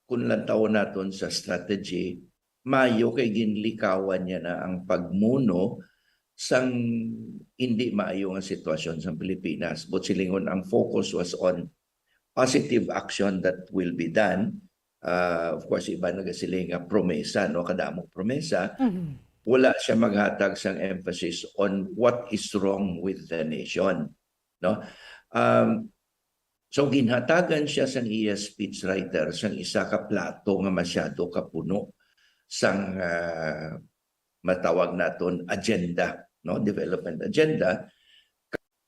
kung lantawon naton sa strategy, maayo kay ginlikawan niya na ang pagmuno sang indi maayo nga sitwasyon sang Pilipinas. Buot silingon, ang focus was on positive action that will be done. Ah, of course, iba nagasiling nga promesa, no? Kadamo promesa. Mhm. Wala siya maghatag sang emphasis on what is wrong with the nation, no? Um, so, ginhatagan siya sang iya speechwriter sang isa ka plato nga masyado kapuno sang, ah, matawag naton agenda, no? Development agenda.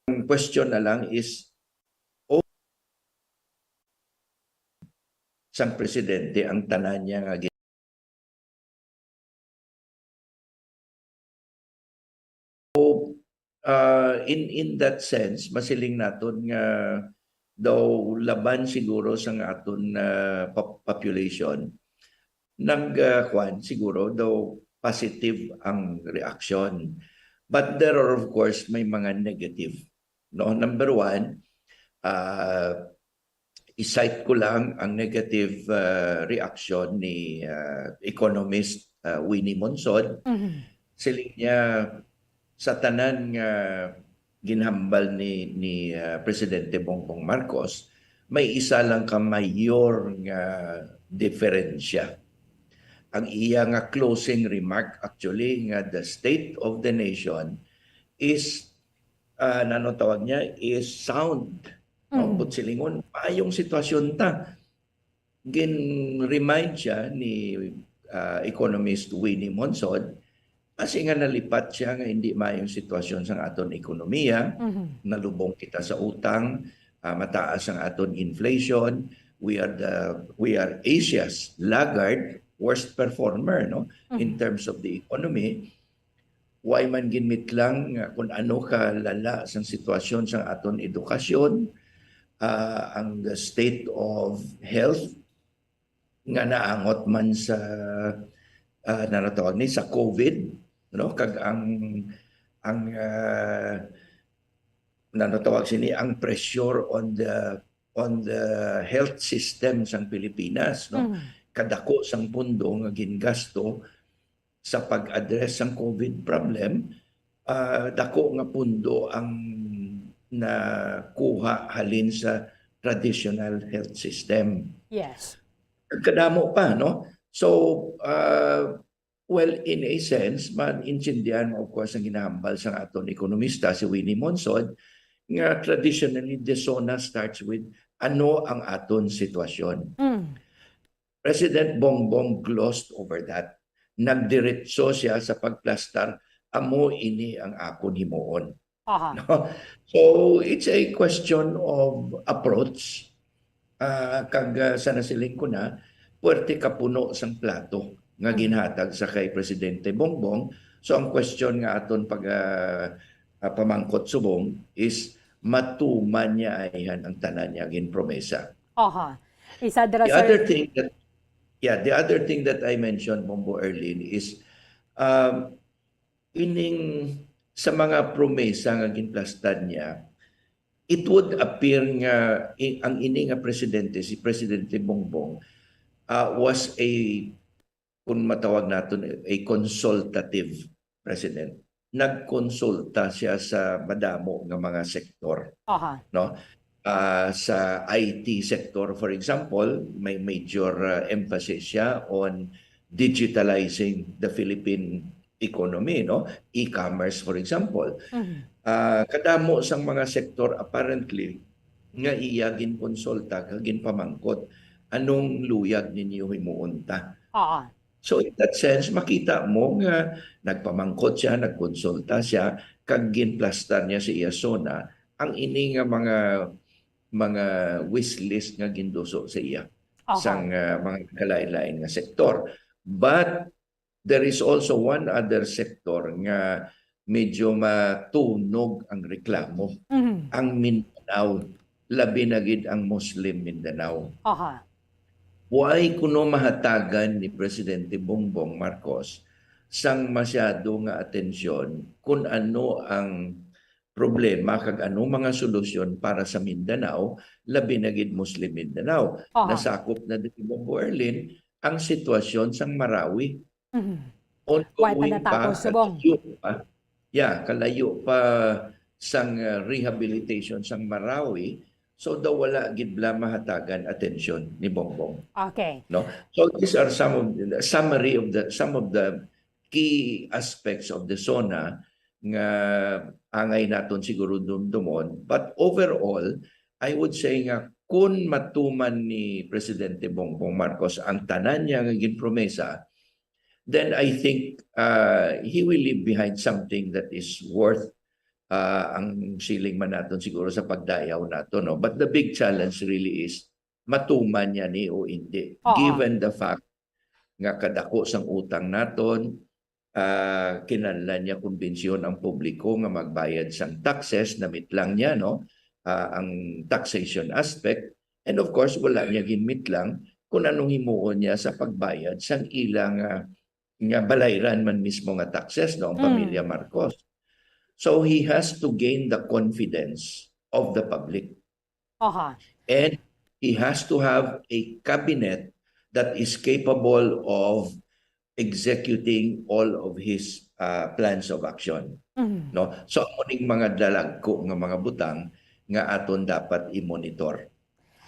Ang question na lang is, o sang presidente ang tanan niya nga gi-, so, ah, in, in that sense, masiling naton nga daw laban siguro sang aton, ah, pop-, population, nag, ah, kwan, siguro daw positive ang reaction. But there are, of course, may mga negative, no? Number one, ah, i-cite ko lang ang negative, ah, reaction ni, ah, economist, ah, Winnie Monsod. Mhm. Siling niya, sa tanan nga ginhambal ni, ni, ah, Presidente Bongbong Marcos, may isa lang ka mayor nga diferensya. Ang iya nga closing remark, actually, nga the state of the nation is, ah, nano tawag niya, is sound, no? Mm. Buot silingon, maayong sitwasyon ta. Gin-remind siya ni, ah, economist Winnie Monsod, kasi nga nalipat siya nga hindi maayong sitwasyon sang aton ekonomiya, Mhm. nalubong kita sa utang, ah, mataas ang aton inflation, we are the, we are Asia's laggard, worst performer, no, in Mhm. terms of the economy. Way man ginmitlang nga kung ano kalala sang sitwasyon sang aton edukasyon, ah, ang state of health nga naangot man sa, ah, nanatawag ni sa COVID, no? Kag ang, ang, ah, nanatawag sini ang pressure on the, on the health system sang Pilipinas, no? Mm. Kadako sang pundo nga gingasto sa pag-address sang COVID problem, ah, dako nga pundo ang nakuha halin sa traditional health system. Yes. Kadamo pa, no? So, ah, well, in a sense, maintindihan mo, of course, ang ginahambal sang aton ekonomista, si Winnie Monsod, nga traditionally, the SONA starts with ano ang aton sitwasyon. Mm. President Bongbong glossed over that. Nagdiretso siya sa pagplastar, "Amo ini ang akon himuon." Aha. No? So, it's a question of approach. Ah, kag, ah, sa nasiling ko na, puwerte ka puno sang plato nga Mhm. ginhatag sa kay Presidente Bongbong. So, ang question nga aton pag, ah, ah, pamangkot subong is, matuman niya ayhan ang tanan niya ginpromesa? Aha. Isa dira, The sir. Other thing that, yeah, the other thing that I mentioned, Bombo Erlin, is, um, ining sa mga promesa nga ginplastar niya, It would appear nga i-, ang ini nga presidente, si Presidente Bongbong, ah, was a, kung matawag naton, a consultative president. Nagkonsulta siya sa madamo nga mga sektor, Aha. no? Ah, sa I T sector, for example, may major, ah, emphasis siya on digitalizing the Philippine economy, no? E-commerce, for example. Mhm. Ah, kadamo sang mga sektor, apparently, nga iya ginkonsulta kag ginpamangkot, "Anong luyag ninyo himuon ta?" Oo. So, in that sense, makita mo nga nagpamangkot siya, nagkonsulta siya, kag ginplastar niya sa iya SONA ang ini nga mga, mga wish list nga ginduso sa iya Aha. sang, ah, mga kalain-lain nga sektor. But there is also one other sector nga medyo matunog ang reklamo. Mhm. Ang Mindanao, labi na gid ang Muslim Mindanao. Aha. Why kuno mahatagan ni Presidente Bongbong Marcos sang masyado nga atensyon kung ano ang problema kag ano mga solusyon para sa Mindanao, labi na gid Muslim Mindanao? Aha. Nasakop na diri, Bombo Erlin, ang sitwasyon sang Marawi. Mhm. Wala pa Ongoing pa, natapos, subong. kalayo pa, yeah, kalayo pa sang, uh, rehabilitation sang Marawi, so daw wala gid bala mahatagan atensyon ni Bongbong. Okay. No? So these are some of the summary of the, some of the key aspects of the SONA nga angay naton siguro dumdumon. But overall, I would say nga kun matuman ni Presidente Bongbong Marcos ang tanan niya nga ginpromesa, then I think, uh, he will leave behind something that is worth, uh, ang siling man naton siguro sa pagdayaw nato, no? But the big challenge really is matuman niya ni o hindi, Oo. given the fact nga kadako sang utang naton, ah, kinahanglan niya kumbinsyahon ang publiko nga magbayad sang taxes, namitlang niya, no, ah, ang taxation aspect. And of course, wala niya ginmitlang kung anong himuon niya sa pagbayad sang ila nga, nga balayran man mismo nga taxes, no, ang Mm. pamilya Marcos. So he has to gain the confidence of the public. Aha. And he has to have a cabinet that is capable of executing all of his, uh, plans of action. Mhm. No? So, amo ning mga dalagko nga mga butang nga aton dapat i-monitor.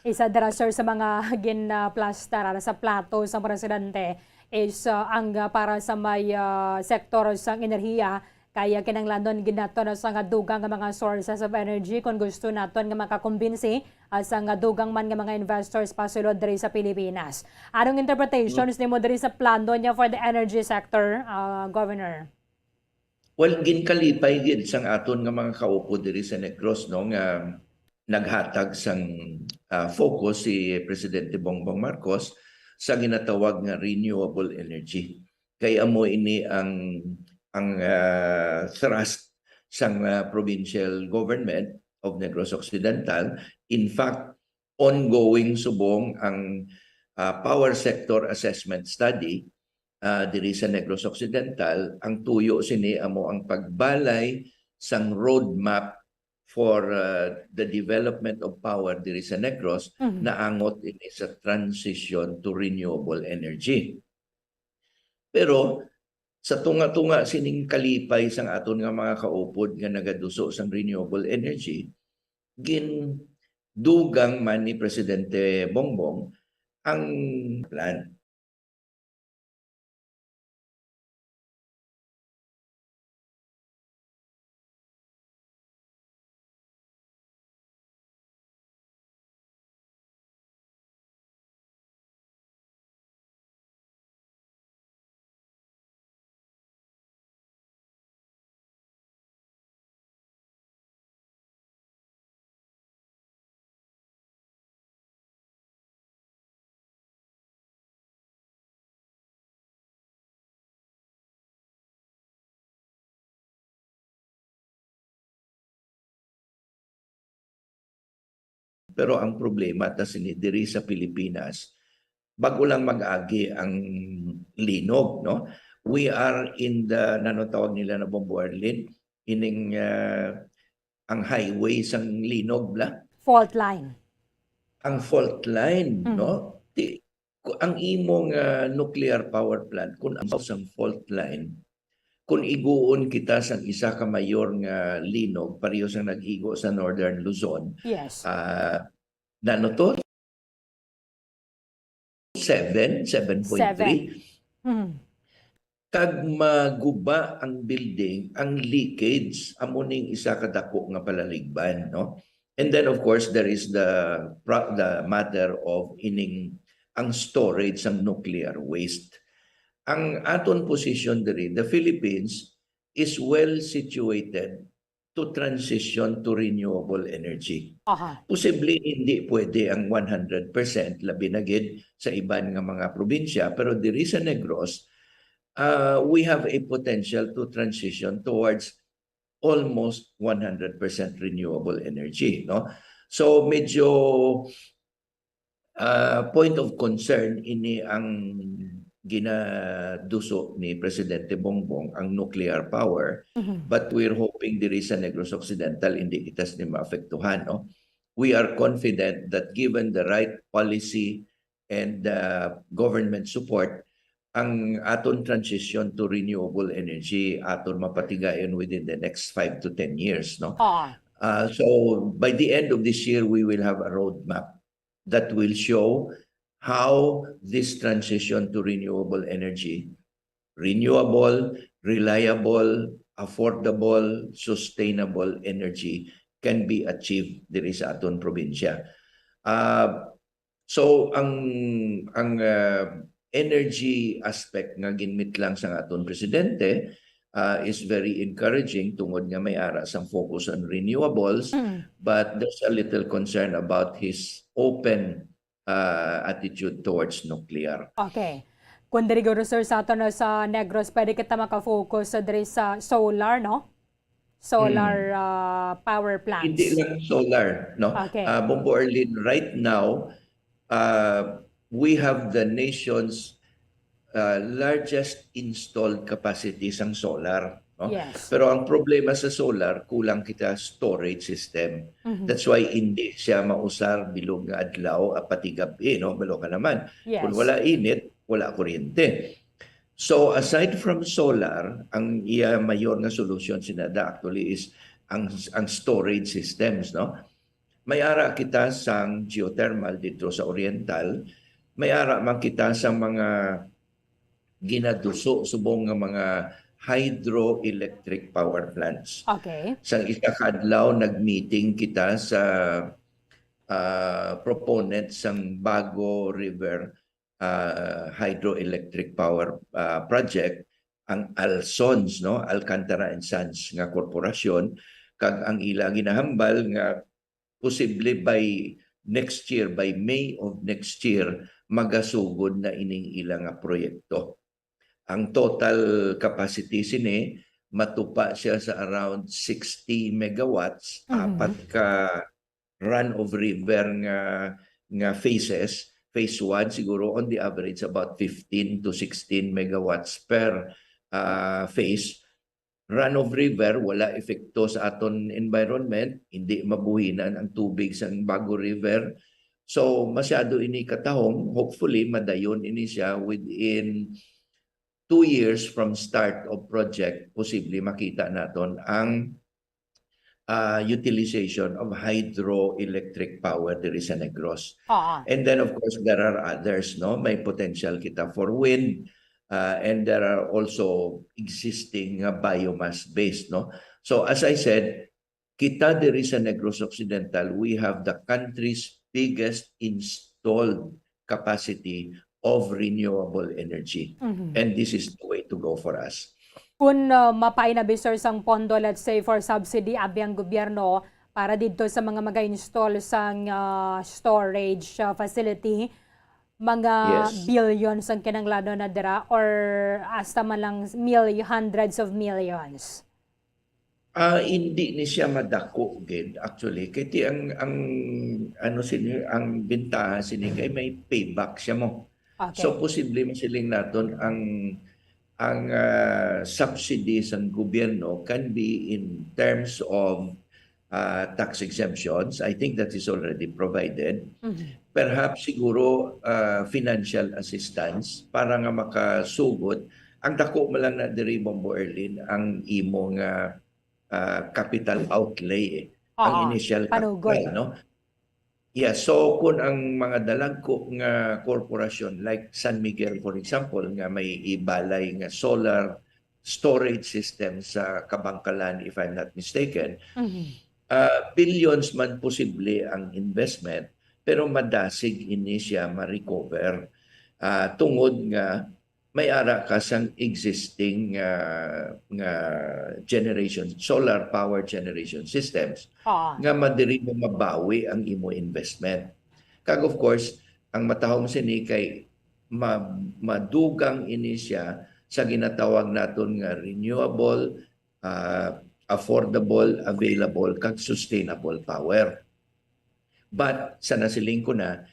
Isa dira, sir, sa mga ginaplastar sa plato sa presidente is, uh, ang, uh, para sa may, uh, sektor sang enerhiya, kaya kinahanglanon gid naton sa nga dugang nga mga sources of energy kung gusto naton nga makakumbinsi, ah, sa nga dugang man nga mga investors pasulod diri sa Pilipinas. Anong interpretations nimo diri sa plano niya for the energy sector, ah, Governor? Well, ginkalipay gid sang aton nga mga kaupod diri sa Negros, no, nga naghatag sang, ah, focus si Presidente Bongbong Marcos sa ginatawag nga renewable energy. Kay amo ini ang, ang, ah, thrust sang, ah, provincial government of Negros Occidental. In fact, ongoing subong ang, ah, power sector assessment study, ah, diri sa Negros Occidental. Ang tuyo sini amo ang pagbalay sang roadmap for, ah, the development of power diri sa Negros, Mhm. naangot ini sa transition to renewable energy. Pero sa tunga-tunga sining kalipay sang aton nga mga kaupod nga nagaduso sang renewable energy, gindugang man ni Presidente Bongbong ang plan. Pero ang problema ta sini diri sa Pilipinas, bag-o lang mag-agi ang linog, no? We are in the, nano tawag nila na, Bombo Erlin, ining, ah, ang highway sang Linog bla, Fault line. ang fault line, Mm. no? Ti, ku-, ang imong ah, nuclear power plant, kung ang sang fault line, kung iguon kita sang isa ka mayor nga Linog, pareho sang nag-igo sa Northern Luzon, Yes. ah, nano to? Seven, seven point three. Mm. Kag maguba ang building, ang leakage, amo ning isa ka dako nga palaligban, no? And then, of course, there is the pro-, the matter of ining, ang storage sang nuclear waste. Ang aton position diri, the Philippines is well situated to transition to renewable energy. Aha. Posible hindi pwede ang one hundred percent, labi na gid sa iban nga mga probinsya, pero diri sa Negros, uh, we have a potential to transition towards almost one hundred percent renewable energy, no? So medyo uh, point of concern ini ang ginaduso ni Presidente Bongbong, ang nuclear power, Mhm. but we're hoping diri sa Negros Occidental hindi kita sini maapektuhan, no? We are confident that given the right policy and uh, government support, ang aton transition to renewable energy aton mapatigayon within the next five to ten years, no? Ah, Uh, so by the end of this year, we will have a roadmap that will show how this transition to renewable energy, renewable, reliable, affordable, sustainable energy can be achieved diri sa aton probinsya. Uh, so ang ang uh, energy aspect nga ginmitlang sang aton presidente uh, is very encouraging tungod nga may ara sang focus on renewables, mm. But there's a little concern about his open uh, attitude towards nuclear. Okay. Kung diri guro, sir, sa aton na sa Negros, pwede kita makafocus sa diri sa solar, no? Solar Mm. uh, power plants. Hindi lang solar, no? Okay. Uh, Bombo Arlene, right now, uh, we have the nation's uh, largest installed capacity sang solar, no? Yes. Pero ang problema sa solar, kulang kita storage system. Mhm. That's why hindi siya mausar bilog nga adlaw, ah, pati gabi, no? Balo ka naman. Yes. Kung wala init, wala kuryente. So aside from solar, ang iya mayor nga solusyon sinada actually is ang ang storage systems, no? May ara kita sang geothermal dito sa Oriental, may ara man kita sa mga ginaduso subong nga mga hydroelectric power plants. Okay. Sang isa ka adlaw, nag-meeting kita sa ah, proponent sang Bago River ah, Hydroelectric Power ah, Project, ang Alsons, no, Alcantara and Sons nga korporasyon, kag ang ila ginahambal nga posible by next year, by May of next year, magasugod na ining ila nga proyekto. Ang total capacity sini matupa siya sa around sixty megawatts, Mhm. apat ka run of river nga nga phases. Phase one siguro on the average about fifteen to sixteen megawatts per ah, phase. Run of river, wala epekto sa aton environment, hindi mabuhinan ang tubig sa Bago River. So masyado ini katahom, hopefully madayon ini siya within two years from start of project, posible makita naton ang ah, utilization of hydroelectric power diri sa Negros. Oo. And then of course there are others, no? May potential kita for wind uh, and there are also existing uh, biomass based, no? So as I said, kita diri sa Negros Occidental, we have the country's biggest installed capacity of renewable energy. Mhm. And this is the way to go for us. Kung uh, mapainabi, sir, sang pondo, let's say, for subsidy, abi ang gobyerno para dito sa mga mag-install sang uh, storage uh, facility, mga Yes. billions ang kinahanglanon na dira or hasta man lang mil hundreds of millions? Ah, hindi ni siya madako gid actually. Kay ti ang ang ano sini, ang bintaha sini kay may payback siya mo. Okay. So posible masiling naton ang ang ah, subsidy sang gobyerno can be in terms of ah, tax exemptions. I think that is already provided. Mhm. Perhaps siguro, ah, financial assistance para nga makasugot. Ang dako man lang na diri, Bombo Erlin, ang imo nga, ah, capital outlay, eh. Ang Oo, initial panugot. capital, no? Yeah, so kung ang mga dalagko nga korporasyon like San Miguel, for example, nga may ibalay nga solar storage system sa Kabangkalan, if I'm not mistaken, Mhm. ah, billions man posible ang investment, pero madasig ini siya ma-recover, ah, tungod nga may ara ka sang existing, ah, nga generation, solar power generation systems Oo. nga madiri mo mabawi ang imo investment. Kag of course, ang matahom sini kay ma-, madugang ini siya sa ginatawag naton nga renewable, ah, affordable, available, kag sustainable power. But sa nasiling ko na,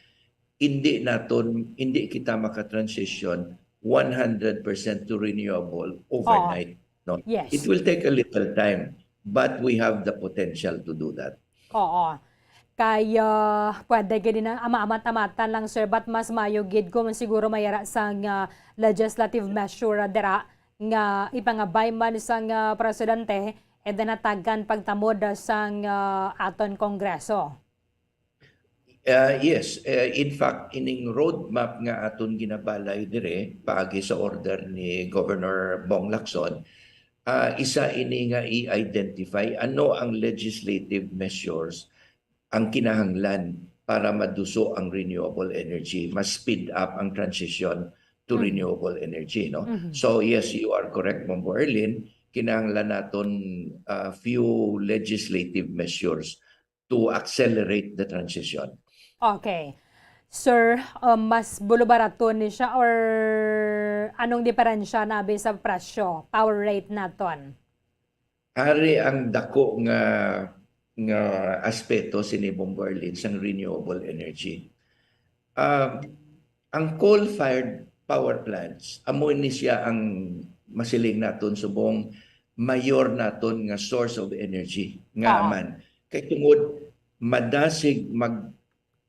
hindi naton, hindi kita maka-transition one hundred percent to renewable overnight, no? Yes. It will take a little time, but we have the potential to do that. Oo. Kay, ah, pwede gid na maamat-amatan lang, sir, but mas maayo gid kung siguro may ara sang, ah, legislative measure, ah, dira nga ipangabay man sang, ah, presidente, and then hatagan pagtamod, ah, sang, ah, aton Kongreso. Ah, yes. Eh, in fact, ining roadmap nga aton ginabalay dire, paagi sa order ni Governor Bong Lacson, ah, isa ini nga i-identify ano ang legislative measures ang kinahanglan para maduso ang renewable energy, mas speed up ang transition to Mhm. renewable energy, no? Mhm. So yes, you are correct, Bombo Erlin. Kinahanglan naton, ah, few legislative measures to accelerate the transition. Okay. Sir, um, mas bulubaraton ni siya, or anong diferensya nabi sa presyo, power rate naton? Ari ang dako nga, nga aspeto sini, Bombo Erlin, sang renewable energy. Ah, ang coal-fired power plants, amo ni siya ang masiling naton subong mayor naton nga source of energy. Nga Oo. Man, kay tungod madasig mag,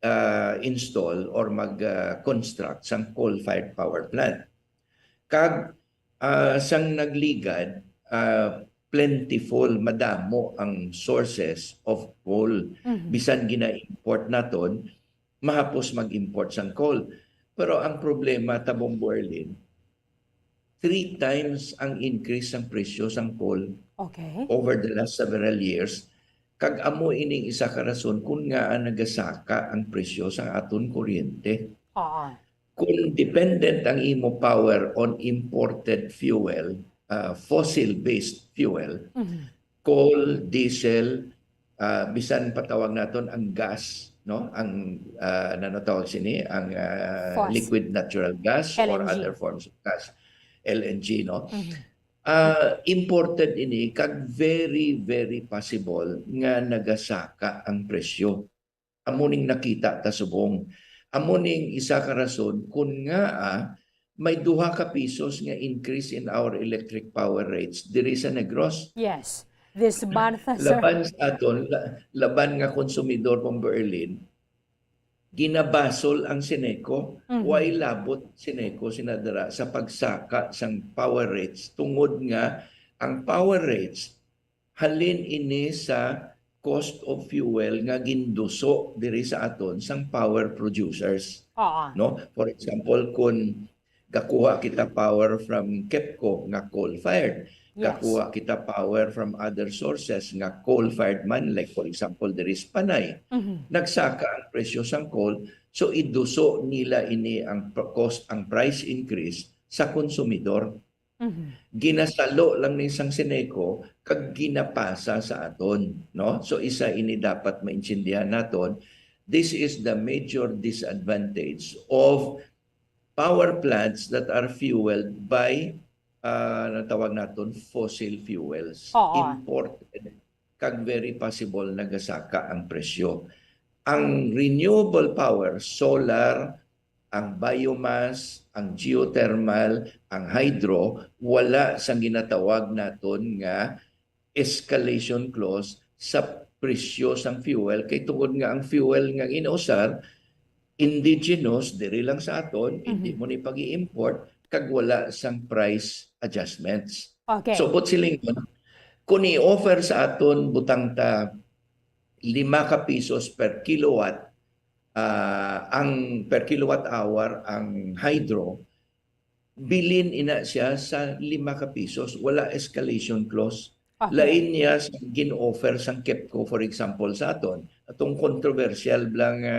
ah, install or mag, ah, construct sang coal-fired power plant. Kag, ah, sang nagligad, ah, plentiful, madamo ang sources of coal. Mhm. Bisan gina-import naton, mahapos mag-import sang coal. Pero ang problema, Bombo Erlin, three times ang increase sang presyo sang coal Okay. over the last several years. Kag amo ining isa ka rason kung ngaa nagasaka ang presyo sang aton kuryente. Oo. Kung dependent ang imo power on imported fuel, ah, fossil-based fuel, Mhm. coal, diesel, ah, bisan patawag naton ang gas, no? Ang, ah, ano tawag sini? Ang, ah, Fos- liquid natural gas or L N G. Other forms of gas, L N G, no? Mhm. Ah, imported ini, kag very, very possible nga nagasaka ang presyo. Amo ning nakita ta subong. Amo ning isa ka rason kun ngaa may duha ka pisos nga increase in our electric power rates diri sa Negros. Yes. This month, sir. Laban sa aton, la-, laban nga konsumidor, Bombo Erlin, ginabasol ang Ceneco. Mhm. Way labot Ceneco sina dira sa pagsaka sang power rates, tungod nga ang power rates halin ini sa cost of fuel nga ginduso diri sa aton sang power producers. Oo. No? For example, kung gakuha kita power from KEPCO nga coal-fired, Yes. gakuha kita power from other sources nga coal-fired man, like for example, diri sa Panay, Mhm. nagsaka ang presyo sang coal, so iduso nila ini ang pr-, cost, ang price increase sa konsumidor. Mhm. Ginasalo lang ni sang Ceneco kag ginapasa sa aton, no? So isa ini dapat maintindihan naton. This is the major disadvantage of power plants that are fueled by, ah, natawag naton fossil fuels, Oo. imported, kag very possible nagasaka ang presyo. Ang renewable power, solar, ang biomass, ang geothermal, ang hydro, wala sang ginatawag naton nga escalation clause sa presyo sang fuel, kay tungod nga ang fuel nga ginausar indigenous, diri lang sa aton, hindi Mhm. mo ni pag-i-import kag wala sang price adjustments. Okay. So, buot silingon, kung i-offer sa aton, butang ta lima ka pisos per kilowatt, ah, ang per kilowatt hour ang hydro, bilin ina siya sa lima ka pisos, wala escalation clause. Okay. Lain niya sa gin-offer sang KEPCO, for example, sa aton, atong controversial bla nga,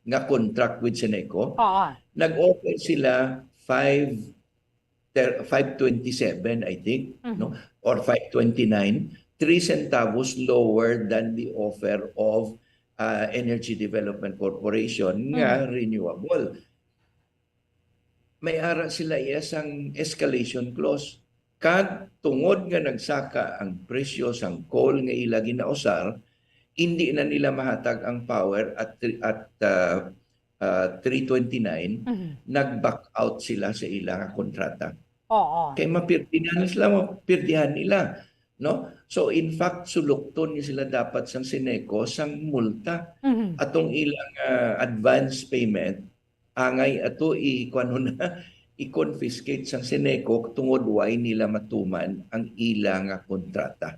nga contract with Ceneco. Oo. Nag-offer sila five ter-, five twenty-seven, I think, Mhm. no? Or five twenty-nine, three centavos lower than the offer of, ah, Energy Development Corporation nga Mhm. renewable. May ara sila iya sang escalation clause. Kag tungod nga nagsaka ang presyo sang coal nga ila ginausar, hindi na nila mahatag ang power at, at, ah, ah, three twenty-nine, Mhm. nag-back out sila sa ila nga kontrata. Oo. Kay mapirdihan sila, mapirdihan nila, no? So, in fact, sulukton ni sila dapat sang Ceneco sang multa. Mhm. Atong ilang, ah, advance payment, angay ato i-, kuwan na, i-confiscate sang Ceneco tungod way nila matuman ang ila nga kontrata.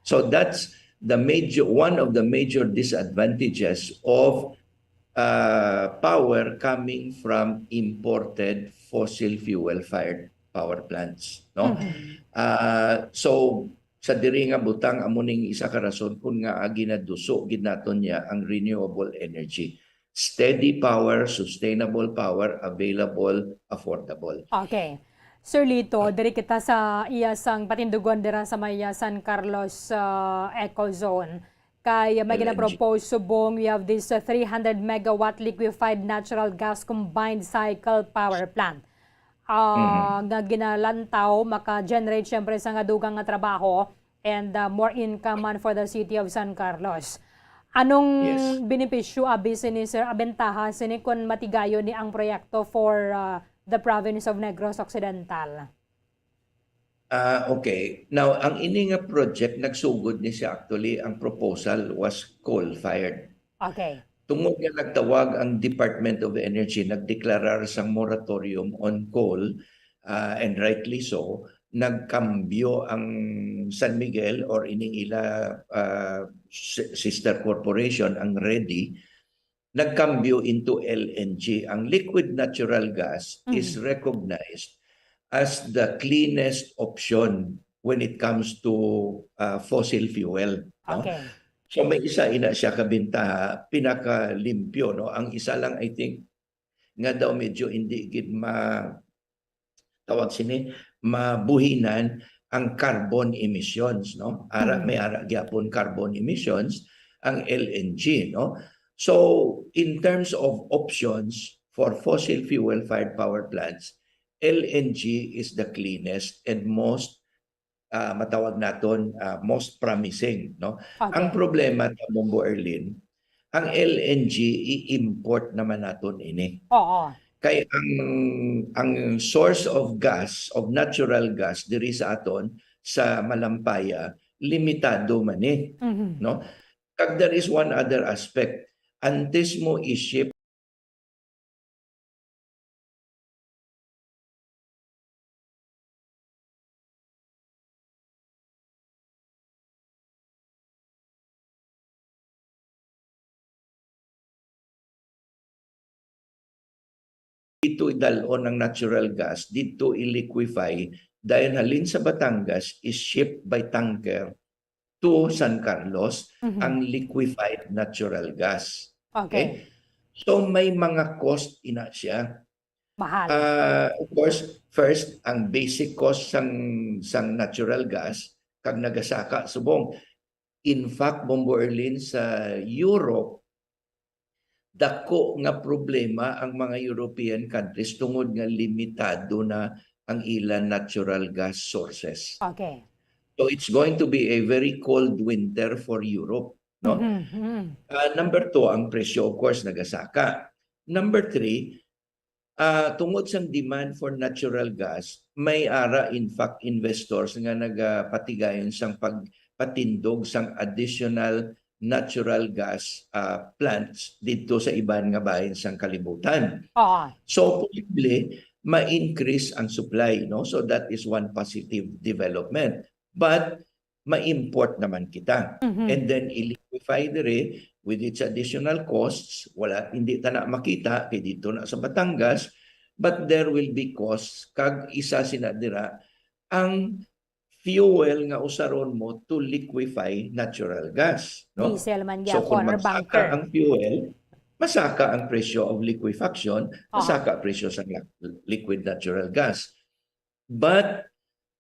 So that's the major, one of the major disadvantages of, uh, power coming from imported fossil fuel fired power plants, no? Mhm. Uh, so sa diri nga butang, amo ning isa ka rason kun nga ginaduso gid naton niya ang renewable energy. Steady power, sustainable power, available, affordable. Okay. Sir Lito, diri kita sa iya sang patindugon dira sa may, ah, San Carlos, ah, Eco Zone. Kay may L N G. Gina-propose subong, we have this, ah, three hundred megawatt liquefied natural gas combined cycle power plant. Ah, Mm. nga ginalantaw, maka-generate siyempre sa nga dugang nga trabaho and, ah, more income man for the city of San Carlos. Anong Yes. benepisyo abi sini, sir, abentaha sini kun matigayon ni ang proyekto for, ah, the province of Negros Occidental? Ah, okay. Now, ang ini nga project, nagsugod ni siya actually, ang proposal was coal-fired. Okay. Tungod nga nagtawag ang Department of Energy, nagdeklarar sang moratorium on coal, ah, and rightly so, nagkambyo ang San Miguel or ining ila, ah, si-, sister corporation, ang REDI, nagkambyo into L N G. Ang liquid natural gas is Mm. recognized as the cleanest option when it comes to, ah, fossil fuel, no? Okay. So, may isa ina siya ka bentaha, pinakalimpyo, no? Ang isa lang, I think, nga daw medyo hindi gid ma-, tawag sini, mabuhinan ang carbon emissions, no? Ara, Mm. may ara gyapon carbon emissions ang L N G, no? So, in terms of options for fossil fuel-fired power plants, L N G is the cleanest and most, ah, matawag naton, ah, most promising, no? Okay. Ang problema, Bombo Erlin, ang L N G, i-import naman naton ini. Oo. Kay ang, ang source of gas, of natural gas diri sa aton, sa Malampaya, limitado man ni, Mhm. no? Kag there is one other aspect. Antes mo i-ship dito idalon ang natural gas, dito i-liquefy, dayon halin sa Batangas, is shipped by tanker to San Carlos Mhm. ang liquefied natural gas. Okay. Okay? So, may mga cost ina siya. Mahal. Ah, of course, first, ang basic cost sang, sang natural gas, kag nagasaka subong. In fact, Bombo Erlin, sa Europe, dako nga problema ang mga European countries tungod nga limitado na ang ila natural gas sources. Okay. So, it's going to be a very cold winter for Europe, no? Mhm, mhm. Ah, number two, ang presyo, of course, nagasaka. Number three, ah, tungod sang demand for natural gas, may ara, in fact, investors nga nagapatigayon sang pagpatindog sang additional natural gas, ah, plants didto sa iban nga bahin sang kalibutan. Oo. So, posible ma-increase ang supply, no? So, that is one positive development. But ma-import naman kita. Mhm. And then i-liquefy dire with its additional costs, wala, hindi ta na makita kay dito na sa Batangas, but there will be costs kag isa sina dira ang fuel nga usaron mo to liquefy natural gas, no? Diesel man So kung gyapon or magsaka bunker. ang fuel, masaka ang presyo of liquefaction, Aha. masaka ang presyo sa la- liquid natural gas. But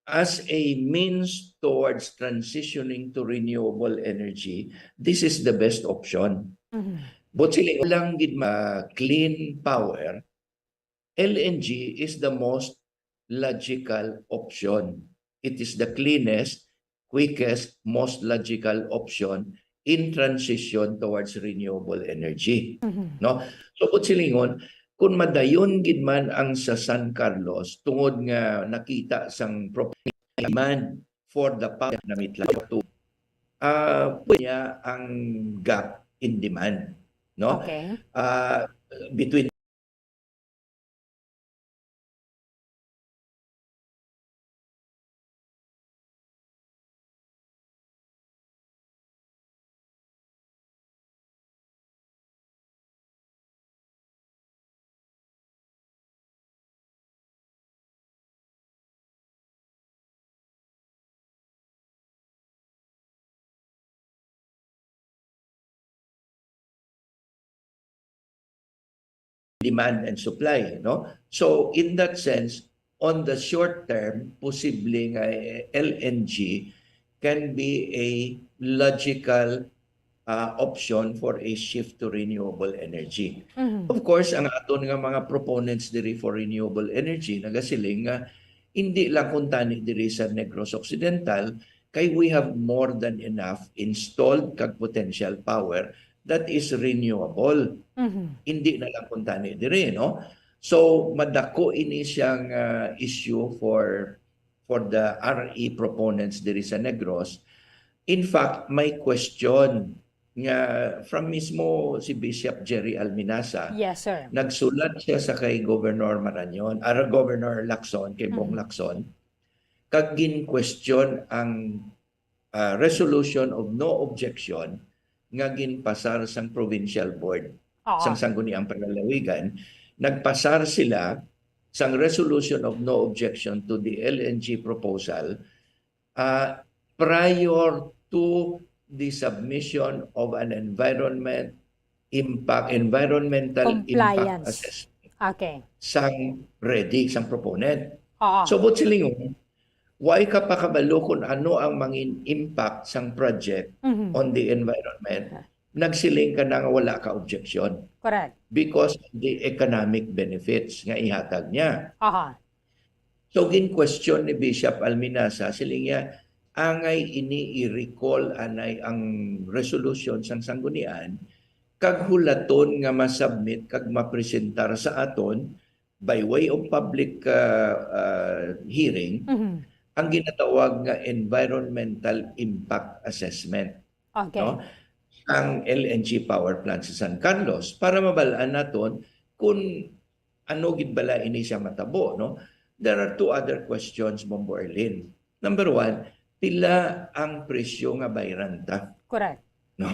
as a means towards transitioning to renewable energy, this is the best option. Mhm. But siling lang gid ma clean power, L N G is the most logical option. It is the cleanest, quickest, most logical option in transition towards renewable energy. Mhm. No? So, kung silingon, kung madayon gid man ang sa San Carlos, tungod nga nakita sang propane demand for the power na mitlato, ah, pwede niya ang gap in demand, no? Okay. Ah, between demand and supply, no? So, in that sense, on the short term, posible nga, eh, L N G can be a logical, ah, option for a shift to renewable energy. Mhm. Of course, ang aton nga mga proponents diri for renewable energy nagasiling nga hindi lang kuntani diri sa Negros Occidental, kay we have more than enough installed kag potential power that is renewable. Mhm. Hindi na lang kuntani diri, no? So, madako ini siyang, ah, issue for, for the R E proponents diri sa Negros. In fact, may question nga from mismo si Bishop Jerry Alminaza. Yes, sir. Nagsulat siya sa kay Governor Marañon, or Governor Lacson, kay Bong Mhm. Lacson, kag gin-question ang, ah, resolution of no objection nga ginpasar sang provincial board Oo. sang Sangguniang Panlalawigan. Nagpasar sila sang resolution of no objection to the L N G proposal, ah, prior to the submission of an environment impact, environmental impact Compliance. Assessment Okay. sang ready, sang proponent. Oo. So, but silingon, why ka pa kabalo kung ano ang mangin impact sang project Mhm. on the environment? Nagsiling ka na nga wala ka objection Correct. because of the economic benefits nga ihatag niya. Aha. So, gin-question ni Bishop Alminaza, siling niya, angay ini i-recall anay ang resolution sang sanggunian, kag hulaton nga ma-submit kag ma-presentar sa aton by way of public, ah, ah, hearing, Mhm. ang ginatawag nga environmental impact assessment, Okay. no? Ang L N G power plant sa San Carlos para mabal-an naton kung ano gid bala ini siya matabo, no? There are two other questions, Bombo Erlin. Number one, pila ang presyo nga bayran ta? Correct. No?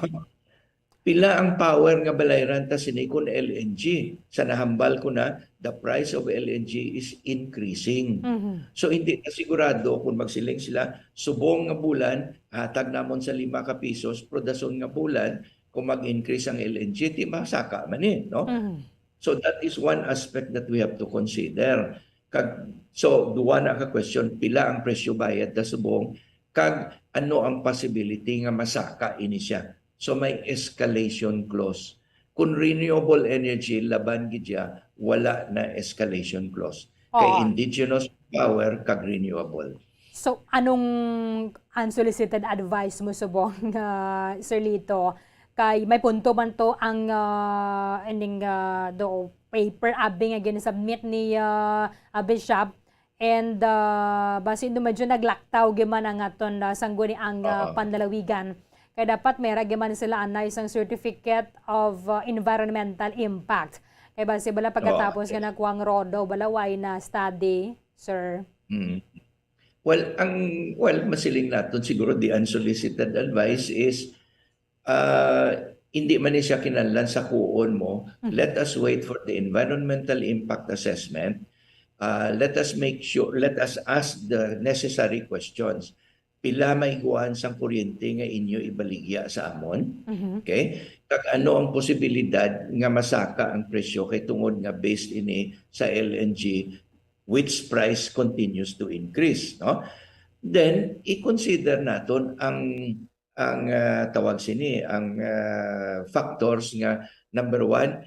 Pila ang power nga balayran ta sini kun L N G? Sa nahambal ko na, the price of L N G is increasing. Mhm. So, hindi na sigurado kung magsiling sila, "Subong nga bulan, hatag namon sa lima ka pisos, pero dason nga bulan, kung mag-increase ang L N G, di masaka man eh," no? Mhm. So, that is one aspect that we have to consider. Kag, so, duwa na ka question, pila ang presyo bayad ta subong, kag ano ang possibility nga masaka ini siya? So, may escalation clause. Kung renewable energy, laban gid siya, wala na escalation clause. Kay Oo. indigenous power kag renewable. So, anong unsolicited advice mo subong, ah, Sir Lito? Kay may punto man to ang, ah, ining, ah, do paper abi nga gin-submit ni, ah, ah, Bishop. And, ah, basin do medyo naglaktaw gyud man ang aton, ah, sangguniang, ah, Oo. panlalawigan. Kaya dapat may ra gyud man sila anay sang certificate of, uh, environmental impact. Kay basi bala Oo, pagkatapos nga yes. Nagkuwang rodo, bala way na study, sir. Mm. Well, ang, well, masiling naton siguro the unsolicited advice is, ah, hindi man ni siya kinahanglan sa kuon mo. Mhm. Let us wait for the environmental impact assessment. Ah, let us make sure, let us ask the necessary questions. Pila may kuan sang kuryente nga inyo ibaligya sa amon? Mhm. Okay? Kag ano ang posibilidad nga masaka ang presyo kay tungod nga based ini sa L N G, which price continues to increase, no? Then, i-consider naton ang, ang, ah, tawag sini, ang, ah, factors nga, number one,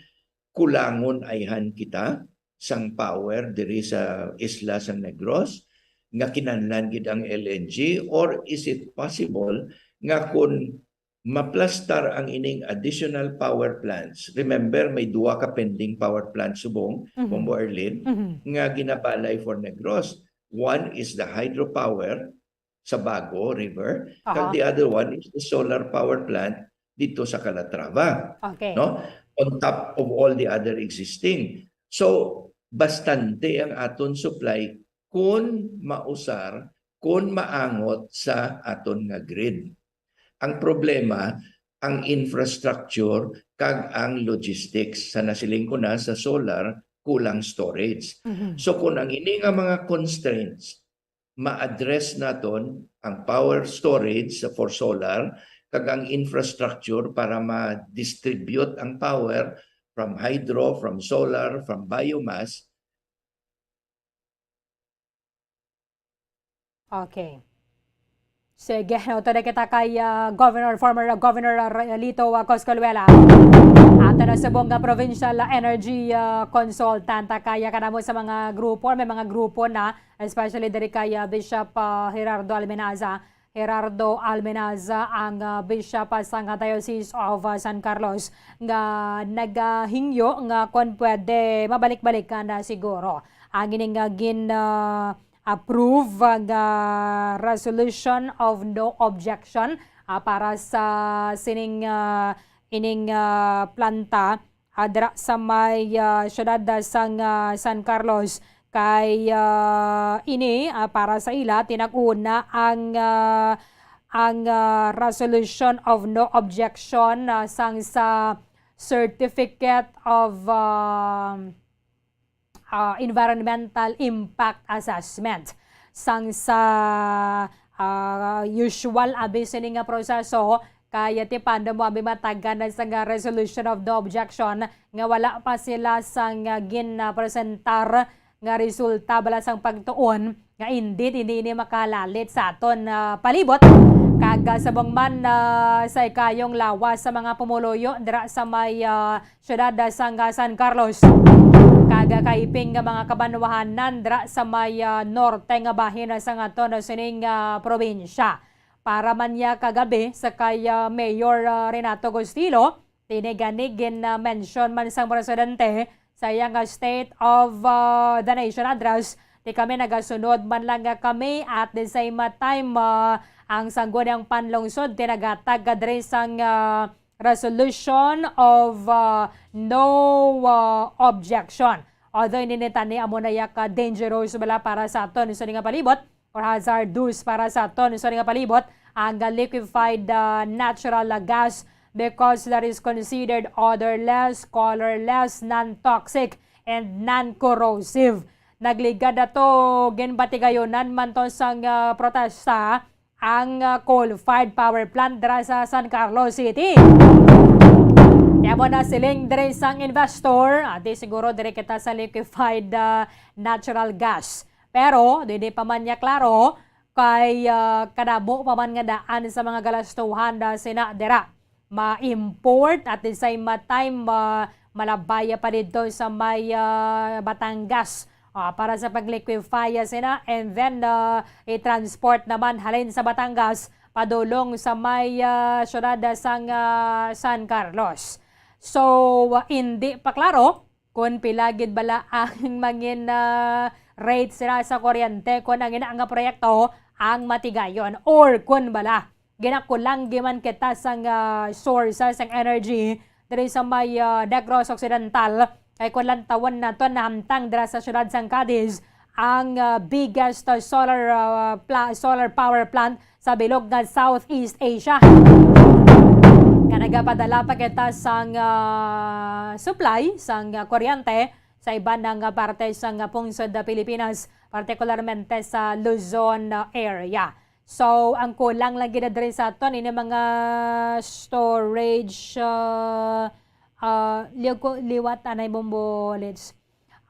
kulangon ayhan kita sang power diri sa isla sa Negros nga kinahanglan gid ang L N G, or is it possible nga kun maplastar ang ining additional power plants? Remember, may duha ka pending power plants subong, Mhm. Bombo Arlene, Mhm. nga ginabalay for Negros. One is the hydropower sa Bago River, kag Aha. the other one is the solar power plant dito sa Calatrava, Okay. no? On top of all the other existing. So, bastante ang aton supply kun mausar, kun maangot sa aton nga grid. Ang problema, ang infrastructure kag ang logistics. Sa nasiling ko na, sa solar, kulang storage. Mhm. So, kung ang ini nga mga constraints, ma-address naton ang power storage for solar kag ang infrastructure para ma-distribute ang power from hydro, from solar, from biomass. Okay. Sige, nautod na kita kay, ah, Governor, former, ah, Governor, ah, Ra-, Lito, ah, Coscaluela. Ato na subong nga provincial, ah, energy, ah, consultant, ah, kaya ka namo sa mga grupo, may mga grupo na, especially diri kay, ah, Bishop, ah, Gerardo Almenaza. Gerardo Almenaza ang, ah, Bishop, ah, sang Diocese of, ah, San Carlos nga nagahingyo nga kon pwede mabalik-balikan na siguro ang ining, ah, gin, ah, approve nga resolution of no objection, ah, para sa sining, ah, ining, ah, planta, ah, dira sa may, ah, siyudad, ah, sang, ah, San Carlos. Kay, ah, ini, ah, para sa ila, tinag-una ang, ah, ang, ah, resolution of no objection, ah, sang sa certificate of, um, ah, environmental impact assessment. Sang sa, ah, usual abi sini nga proseso, kaya tipando mo abi matagan na sa nga resolution of no objection nga wala pa sila sang, ah, gin, ah, presentar nga resulta bala sang pagtuon nga indeed hindi ini makahalalit sa aton, ah, palibot kag, ah, subong man, ah, sa ikayong lawas sa mga pumuluyo dira sa may, ah, siyudad sang San Carlos, kag kaiping nga mga kabanwahanan dira sa may, ah, norte nga bahin sang aton sining, ah, probinsya. Para man niya kagabi sa kay, ah, Mayor, ah, Renato Gustilo, tini gani gin, ah, mention man sang presidente sa iya nga State of, ah, the Nation Address, di kami nagasunod man lang nga kami at the same time, ah, ang sangguniang panlungsod tinagatag ka diri sang, ah, resolution of, uh, no, uh, objection. Although ini ni tani amo na ya ka dangerous bala para sa aton sa nga palibot or hazardous para sa aton sa nga palibot ang liquefied, uh, natural gas because that is considered odorless, colorless, non-toxic, and non-corrosive. Nagligad ato ginbatigayonan man to sang, uh, protesta ang, ah, coal-fired power plant dira sa San Carlos City. Kaya mo na siling diri sang investor, ah, di siguro diri kita sa liquefied, ah, natural gas. Pero, di, di pa man niya klaro, kay, ah, kadamo pa man nga daan sa mga galastuhan na sina dira ma-import at the same time, ah, malabaya pa dito sa may, ah, Batangas, ah, para sa pag-liquefy, ah, sina, and then, ah, i-transport naman halin sa Batangas padulong sa may, ah, syudad sang, ah, San Carlos. So, ah, hindi pa klaro kung pila gid bala ang mangin, ah, rate sila sa kuryente kung ang ina nga proyekto ang matigayon or kung bala ginakulang man kita sang, ah, sources sang energy diri sa may, ah, Negros Occidental. Kay kung lantawon naton, nahamtang dira sa siyudad sang Cadiz ang, ah, biggest, ah, solar, ah, pla-, solar power plant sa bilog nga Southeast Asia, nga nagapadala pa kita sang, ah, supply sang, ah, kuryente sa iban nga parte sang, ah, pungsod, ah, Pilipinas, partikularmente sa Luzon, ah, area. So, ang kulang lang gid diri sa aton ini mga storage, ah, ah, liw-, liwat anay, Bombo Lids.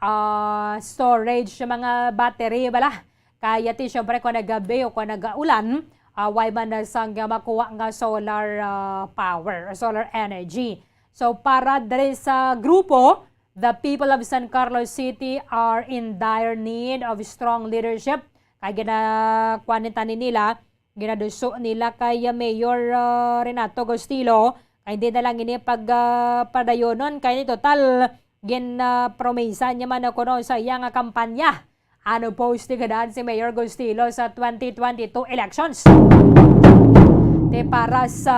Ah, storage sa mga battery bala. Kaya ti, syempre, kung nagabi o kung nagaulan, ah, way man na sang makuha nga solar, ah, power, solar energy. So, para diri sa grupo, the people of San Carlos City are in dire need of strong leadership. Kay ginakuan ni tani nila, ginaduso nila kay, ah, Mayor, ah, Renato Gustilo, kay hindi na lang ini pag, ah, padayonon, kay ni total gin, ah, promisa niya man kuno sa iya nga kampanya. Ano post ni gadaan si Mayor Gustilo sa twenty twenty-two elections? Te, para sa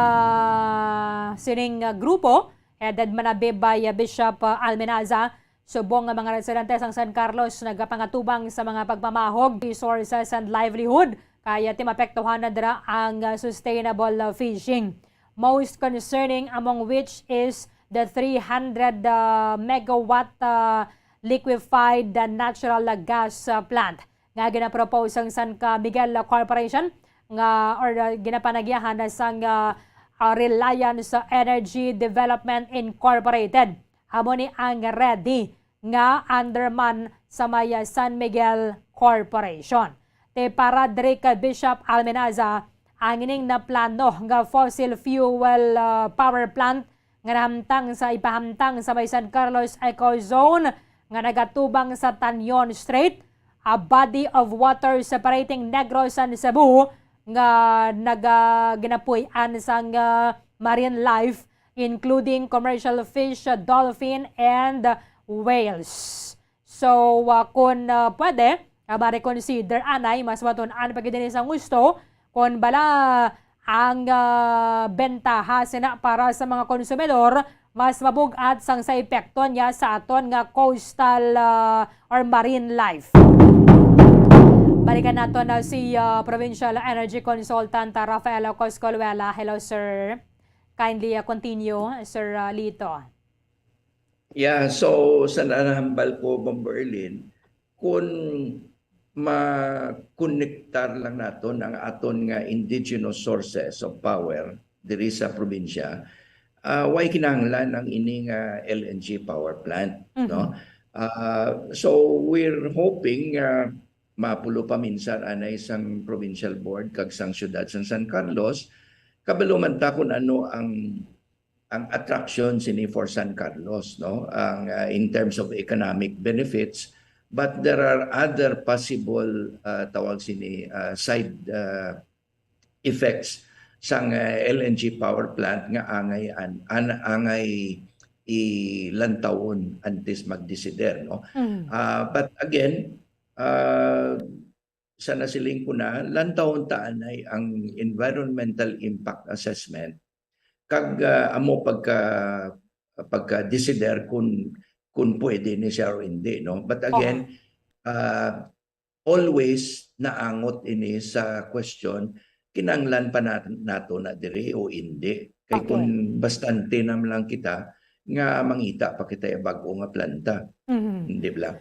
sining, ah, grupo, headed manabi by, ah, Bishop, ah, Almenaza, subong nga mga residente sang San Carlos nagapangatubang sa mga pagpamahog, resources and livelihood, kaya ti mapektuhan na dira ang, ah, sustainable, ah, fishing. Most concerning among which is the three hundred, ah, megawatt, ah, liquefied, ah, natural gas, ah, plant nga ginapropose sang San Ca-, Miguel Corporation nga, or, ah, ginapanagyahan na sang, ah, ah, Reliance Energy Development Incorporated. Amo ni ang REDI nga under man sa may San Miguel Corporation. Te, para diri kay Bishop Almenaza, ang ining naplano nga fossil fuel, ah, power plant nga nahamtang sa, ipahamtang sa may San Carlos Eco Zone nga nagatubang sa Tanyon Strait, a body of water separating Negros and Cebu nga naga-, ginapuy-an sang, ah, marine life, including commercial fish, dolphin, and whales. So, ah, kun, ah, pwede, ah, ma-reconsider anay, mas matun-an pa gid ini sang husto, kun bala ang, ah, bentaha sina para sa mga konsumidor mas mabug-at sang sa epekto niya sa aton nga coastal, ah, or marine life. Balikan nato na si, ah, Provincial Energy Consultant, ah, Rafael Coscoluela. Hello, sir. Kindly, ah, continue, Sir, ah, Lito. Yeah, so sa nahambal ko, Bombo Erlin, kung ma-connectar lang naton ang aton nga indigenous sources of power diri sa probinsya, ah, way kinahanglan ang ini nga L N G power plant, Mhm. no? Ah, so we're hoping nga mapulo pa minsan anay sang provincial board kag sang siyudad sang San Carlos, kabalo man ta kung ano ang ang attraction sini for San Carlos, no? Ang, ah, in terms of economic benefits, but there are other possible, ah, tawag sini, ah, side, ah, effects sang, ah, L N G power plant nga angay an-, an-, angay ilantawon antes magdesider, no? Mm. Ah, but again, ah, sa nasiling ko na, lantawon ta anay ang environmental impact assessment kag, ah, amo pagka, pagka-desider kun, kun pwede ni siya o hindi, no? But again, Oho. ah, always naangot ini sa question, kinahanglan pa na, nato na diri o hindi. Kay Okay. kung bastante na lang kita, nga mangita pa kita bag-o nga planta. Mhm. Di ba?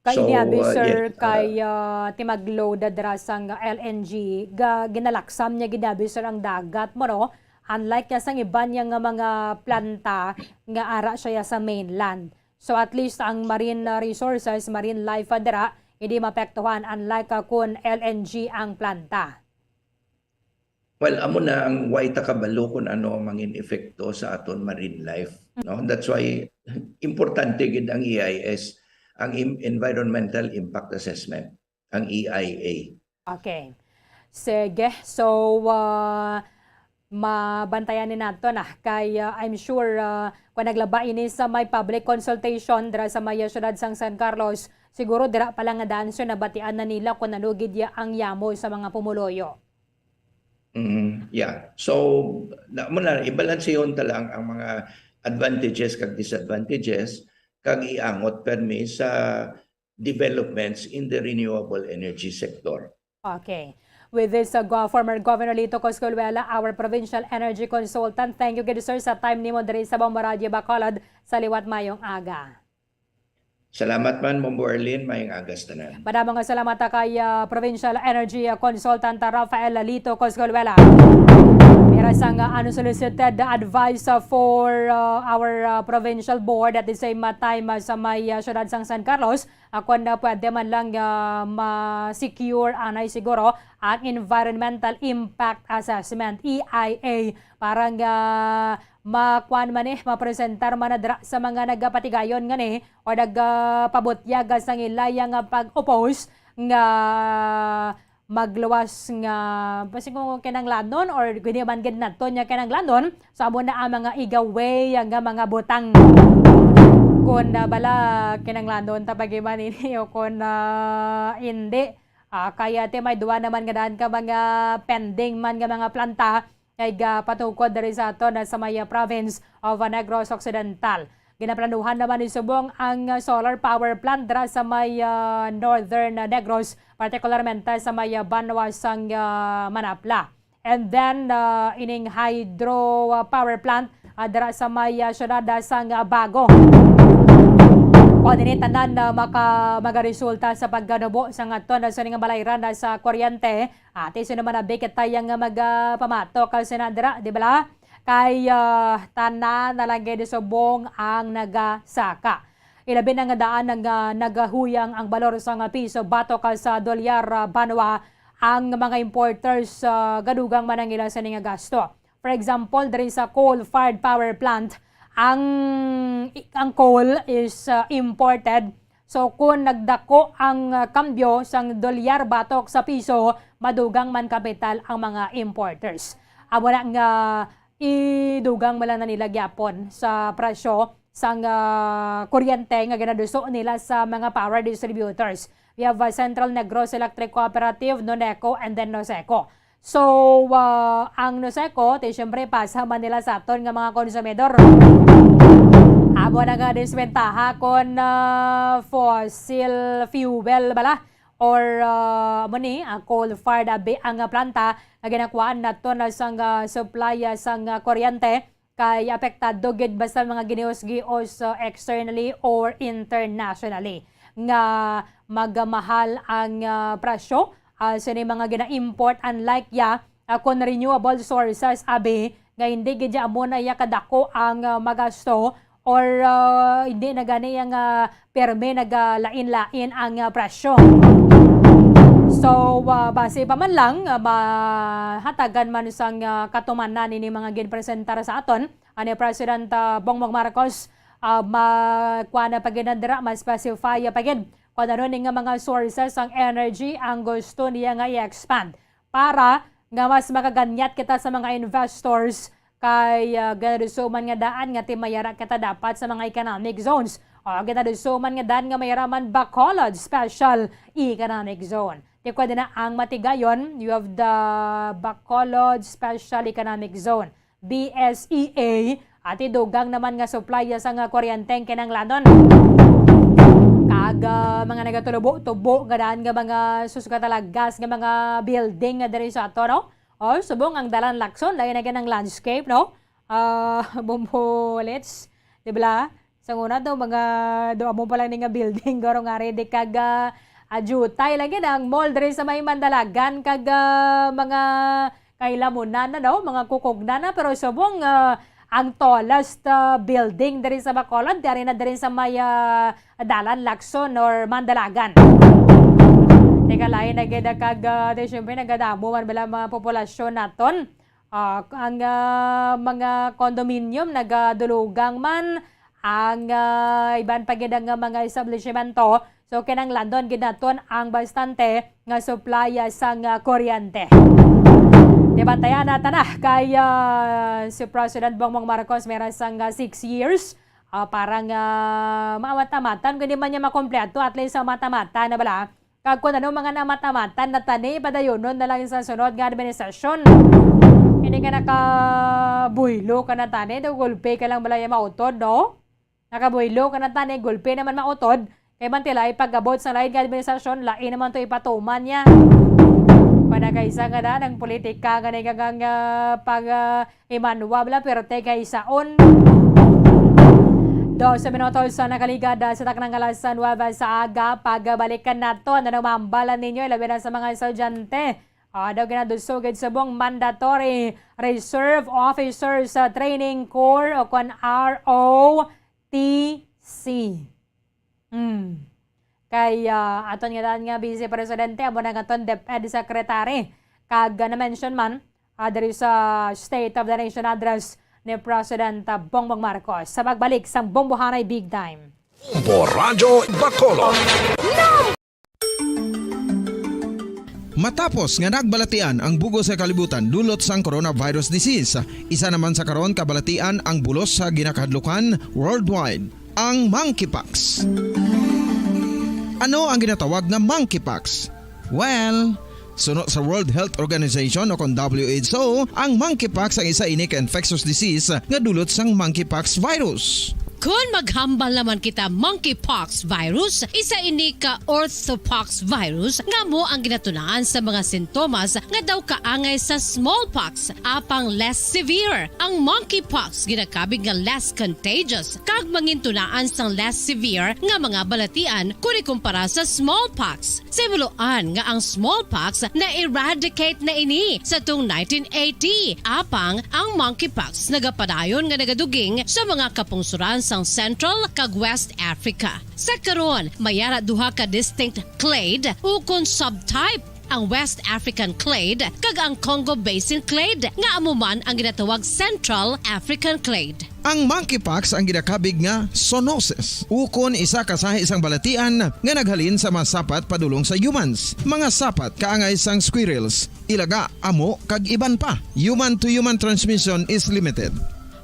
Kay So, niya, abi, uh, sir, yes, uh, kay, uh, timagload dira sang L N G, ga-, ginalaksam niya gid, abi, sir, ang dagat mo, no? Unlike niya sang iban niya nga mga planta nga ara siya sa mainland. So, at least ang marine, uh, resources, marine life, uh, dira, hindi maapektuhan, unlike, uh, kun L N G ang planta. Well, amo na ang way ta kabalo kung ano ang mangin epekto sa aton marine life, no? That's why importante gid ang E I S, ang im-, environmental impact assessment, ang E I A. Okay. Sige. So, ah, mabantayan ni nato na kay, ah, I'm sure, ah, kung naglaba ini sa may public consultation dira sa may, ah, siyudad sang San Carlos, siguro dira pa lang nga daan, sir, nabatian na nila kung ano gid ya ang yamo sa mga pumuluyo. Mm, yeah. So, na, mo na, ibalansehon ta lang ang mga advantages kag disadvantages, kag iangot permi sa developments in the renewable energy sector. Okay. With this, uh, go- former Governor Lito Cosgoluela, our provincial energy consultant. Thank you, good sir, sa time nimo diri sa Bombo Radio Bacolod. Sa liwat, mayong aga. Salamat man, Bombo Arlene. Mayong aga sa tanan. Madamo nga salamat ta kay, ah, Provincial Energy, ah, Consultant, ah, Rafael Lito Cosgoluela. Mira sang, ah, unsolicited advice, ah, for, ah, our, ah, provincial board at the same, ah, time, ah, sa may, ah, siyudad sang San Carlos, ah, kung, ah, pwede man lang, ah, ma-secure anay siguro ang Environmental Impact Assessment, E I A, para nga makuan man, eh, mapresentar man na dira sa mga nagapatigayon nga ni o nagapabutyag sang ilaya nga pag-oppose nga magluwas nga basi kung kinanglanon or hindi man gid naton nga kinanglanon, so amo na ang mga igaway nga mga butang. Kung, ah, bala kinanglanon ta pagiman ini o kung, ah, hindi. Ah, kaya ti may duwa naman nga daan ka mga pending man nga mga planta kay gapatukod diri sa aton, ah, sa may, ah, province of, ah, Negros Occidental. Ginaplanuhan naman ni subong ang, ah, solar power plant dira sa may, ah, Northern, ah, Negros, partikularmente sa may, ah, banwa sang, ah, Manapla. And then, ah, ining hydro, ah, power plant, ah, dira sa may, ah, siyudad, ah, sang, ah, Bago. Kung ini tanan, ah, maka-, magaresulta sa pagkanubo sa ngaton, ah, sa ning balayran, ah, sa kuryente, ati sino man abi kita yang, ah, magapamatok, ah, sa nadra, di ba? Kay, ah, tanan na lang gid subong ang nagasaka. Ilabi na nga daan nga nagahuyang ang balor sang piso batok sa dolyar, ah, banwa ang mga importers, ah, gadugang man ang ila sini nga gasto. For example, diri sa coal-fired power plant, ang, ang coal is, ah, imported. So, kung nagdako ang, ah, kambyo sang dolyar batok sa piso, madugang man kapital ang mga importers. Amo na nga idugang man lang na nila gyapon sa presyo sang, ah, kuryente nga ginaduso nila sa mga power distributors. We have, ah, Central Negros Electric Cooperative, Noneco, and then Noseco. So, ah, ang Noseco, ti siyempre, pasa man nila sa aton nga mga konsumidor. Amo na nga diswentaha kon, ah, fossil fuel bala or, ah, amo ni, ah, coal-fired abi ang, ah, planta nga ginakuhaan naton, ah, sang, ah, supply, ah, sang, ah, kuryente. Kay apektado gid basta mga ginios-gios, uh, externally or internationally nga magamahal ang, uh, presyo, uh, sini mga gina-import, unlike ya, uh, kon renewable sources abi nga hindi gid ya amo na ya kadako ang, uh, magasto or, uh, hindi na gani ang, uh, permi nagalain-lain ang, uh, presyo. So, uh, base pa man lang, uh, mahatagan man sang, uh, katumanan ini mga ginpresentar sa aton, ani President, ah, Bongbong Marcos, ah, ma-, kuha na pa gid na dira, ma-specify pa gid kung ano ni nga mga sources ang energy ang gusto niya nga i-expand para nga mas makaganyat kita sa mga investors kay, ah, ganaduso man nga daan nga ti mayara kita dapat sa mga economic zones o ganaduso man nga daan nga mayara man Bacolod Special Economic Zone. Ti pwede na ang matigayon, you have the Bacolod Special Economic Zone. B S E A, ati dugang naman nga supply sang kuryente ang kinahanglanon. Kag, ah, mga nagatubo-tubo nga daan nga mga sus katalagas nga mga building nga diri sa ato, no? O, subong ang dalan Lacson, lain na ang landscape, no? Ah, Bombolets, di ba? Sa una daw, mga do amo pa lang ni nga building, garo nga ready kag, ah, ah, jutay lagi na ang mall diri sa may Mandalagan kag, ah, mga kailamunan na daw, mga kukugnan na, pero subong, ah, ang tallest, ah, building diri sa Bacolod, diri na diri sa may, ah, Dalan Lacson or Mandalagan. Teka, lain na gid kag, ah, di, syempre, nagadamo man bala mga populasyon naton. Ah, ang, ah, mga condominium nagadulugang man, ang, ah, iban pa gid nga mga establishmento. So, kinahanglanon gid naton ang bastante nga supply, ah, sang, ah, kuryente. Di, bantayan naton na kay, ah, si President Bongbong Marcos meron sang, ah, six years, ah, para nga maawat-amatan, kundi man niya makompleto, at least sa mata-mata na bala. Kag kung ano mga namat-amatan na tani, padayonon na lang sa sunod nga administrasyon. Hindi nga nakabuylo ka na tani, daw gulpi ka lang balay mautod, no? Nakabuylo ka na tani, gulpi naman mautod. Kay man tila, ipag-abot sa lain nga administrasyon, lain naman to ipatuman niya. Panagaysa nga na, ng politika nga nagagang, ah, pag, ah, Emmanuel Perte kay saon. Dose minutos sa nakaligad sa taknang alas nuwebe sa aga. Pagbalikan nato, ano ang maambalan ninyo, ilabi na sa mga estudyante? Ah, daw ginadusugid subong mandatory reserve officers sa training corps o kon R O T C. Hmm. Kay, ah, aton nga daan nga Vice Presidente, amo na nga aton DepEd Secretary. Kag, ah, na-mention man, ah, diri sa State of the Nation Address ni President, ah, Bongbong Marcos. Sa pagbalik sang Bombohanay Big Time. Bombo Radyo Bacolod. Matapos nga nagbalatian ang bug-os nga kalibutan dulot sang coronavirus disease, isa naman sa karon kabalatian ang bulos sa ginakahadlukan worldwide, ang monkeypox. Ano ang ginatawag nga monkeypox? Well, suno sa World Health Organization o kon W H O, ang monkeypox ang isa ini ka infectious disease nga dulot sang monkeypox virus. Kon maghambal naman kita monkeypox virus, isa ini ka orthopox virus nga amo ang ginatunaan sa mga sintomas nga daw kaangay sa smallpox, apang less severe. Ang monkeypox ginakabig nga less contagious kag mangintunaan sang less severe nga mga balatian kon ikumpara sa smallpox. Sa himuloan nga ang smallpox na-eradicate na ini sa tuong nineteen eighty, apang ang monkeypox nagapadayon nga nagaduging sa mga kapungsoran sang Central kag West Africa. Sa karon, may ara duha ka distinct clade ukon subtype, ang West African clade kag ang Congo Basin clade, nga amo man ang ginatawag Central African clade. Ang monkeypox ang ginakabig nga zoonosis, ukon isa ka sahi sang balatian nga naghalin sa mga sapat padulong sa humans, mga sapat kaangay sang squirrels, ilaga, amo, kag iban pa. Human-to-human transmission is limited.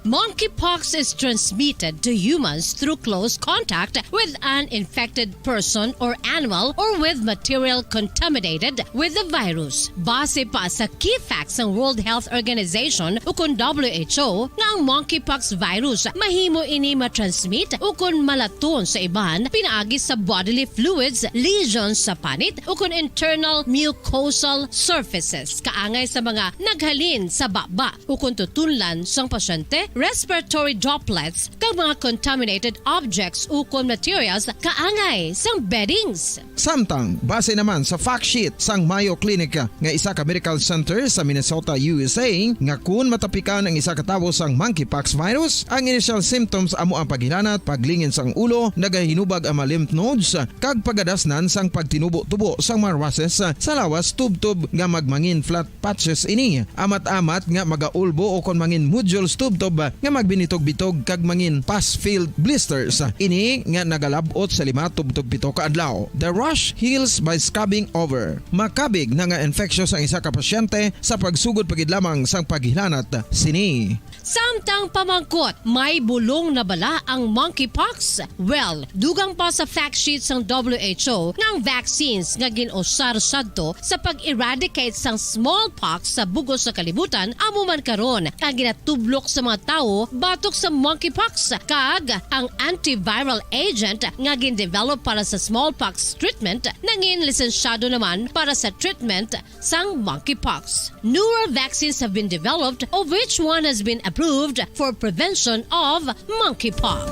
Monkeypox is transmitted to humans through close contact with an infected person or animal or with material contaminated with the virus. Base pa sa key facts sang World Health Organization ukon W H O nga ang monkeypox virus mahimo ini matransmit ukon malaton sa iban pinaagi sa bodily fluids, lesions sa panit ukon internal mucosal surfaces kaangay sa mga naghalin sa baba ukon tutunlan sang pasyente, respiratory droplets, kag mga contaminated objects ukon materials kaangay sang beddings. Samtang, base naman sa fact sheet sang Mayo Clinic nga isa ka medical center sa Minnesota, U S A, nga kun matapikan ang isa ka tawo sang monkeypox virus, ang initial symptoms amo ang paghilanat, paglingin sang ulo, nagahinubag ang mga lymph nodes, kag pagadasnan sang pagtinubo-tubo sang mga rushes sa lawas tubtob nga magmangin flat patches ini. Amat-amat nga magaulbo o kon mangin nodules tubtob nga magbinitog-bitog kag mangin pus-filled blisters. Ini nga nagalab-ot sa lima tubtob pito ka adlaw. The rash heals by scabbing over. Makabig na nga infectious ang isa ka pasyente sa pagsugod pa gid lamang sang paghilanat sini. Samtang pamangkot, may bulong na bala ang monkeypox? Well, dugang pa sa fact sheet sang W H O nga ang vaccines nga gin-usar sadto sa pag-eradicate sang smallpox sa bug-os nga kalibutan amo man karon ang ginatublok sa mga tawo batok sa monkeypox, kag ang antiviral agent nga gin-develop para sa smallpox treatment nangin lisensyado naman para sa treatment sang monkeypox. Newer vaccines have been developed, of which one has been approved for prevention of monkeypox.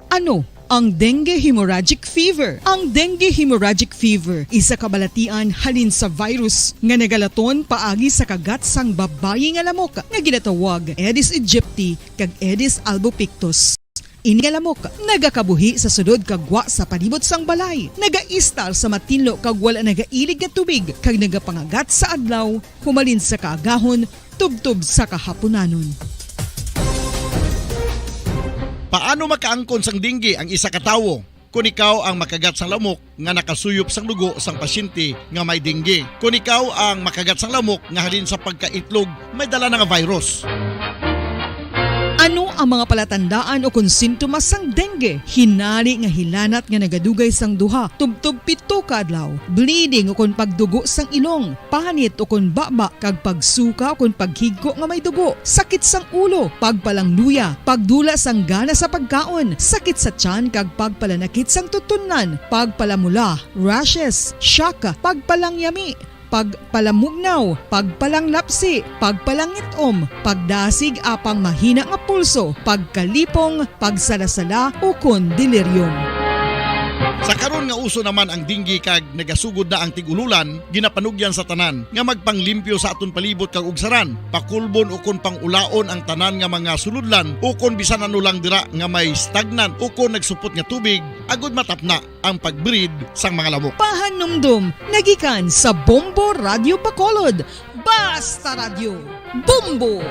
Ano ang dengue hemorrhagic fever? Ang dengue hemorrhagic fever, isa ka balatian halin sa virus nga nagalaton paagi sa kagat sang babayi nga lamok nga ginatawag Aedes aegypti kag Aedes albopictus. Ini nga lamok nagakabuhi sa sulod kag gwa sa palibot sang balay, nagaistar sa matinlo kag wala nagailig nga tubig, kag nagapangagat sa adlaw humalin sa kaagahon tubtob sa kahapunanon. Paano makaangkon sang dengue ang isa ka tawo? Kon ikaw ang makagat sang lamok nga nakasuyop sang dugo sang pasyente nga may dengue. Kon ikaw ang makagat sang lamok nga halin sa pagkaitlog may dala na nga virus. Ano ang Mga palatandaan ukon sintomas sang dengue: hinari nga hilanat nga nagadugay sang duha tubtob pito ka adlaw, bleeding ukon pagdugo sang ilong, panit ukon baba kag pagsuka ukon paghigko nga may dugo, sakit sang ulo, pagpalangluya, pagdula sang gana sa pagkaon, sakit sa tiyan kag pagpalanakit sang tutunlan, pagpalamula, rashes, shock, pagpalangyami, pagpalamugnaw, pagpalanglapsi, pagpalangit-om, pagdasig apang mahina nga pulso, pagkalipong, pagsalasala, ukon delirium. Sa karon nga uso naman ang dengue kag nagasugod na ang tig-ululan, ginapanugyan sa tanan nga magpanglimpyo sa aton palibot kag ugsaran, pakulbon ukon pangulaon ang tanan nga mga sulodlan ukon bisan ano lang dira nga may stagnant ukon nagsupot nga tubig, agud matapna ang pag-breed sang mga lamok. Pahanumdom nagikan sa Bombo Radyo Bacolod. Basta Radyo, Bombo!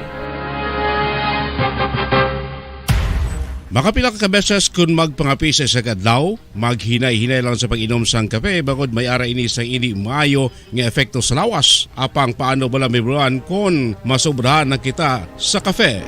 Makapila ka beses kon magpangape sa isa ka adlaw, maghinay-hinay lang sa pag-inom sang kape, bangod may ara ini sang indi maayo nga epekto sa lawas. Apang paano bala, May Bulan, kon masobrahan na kita sa kape?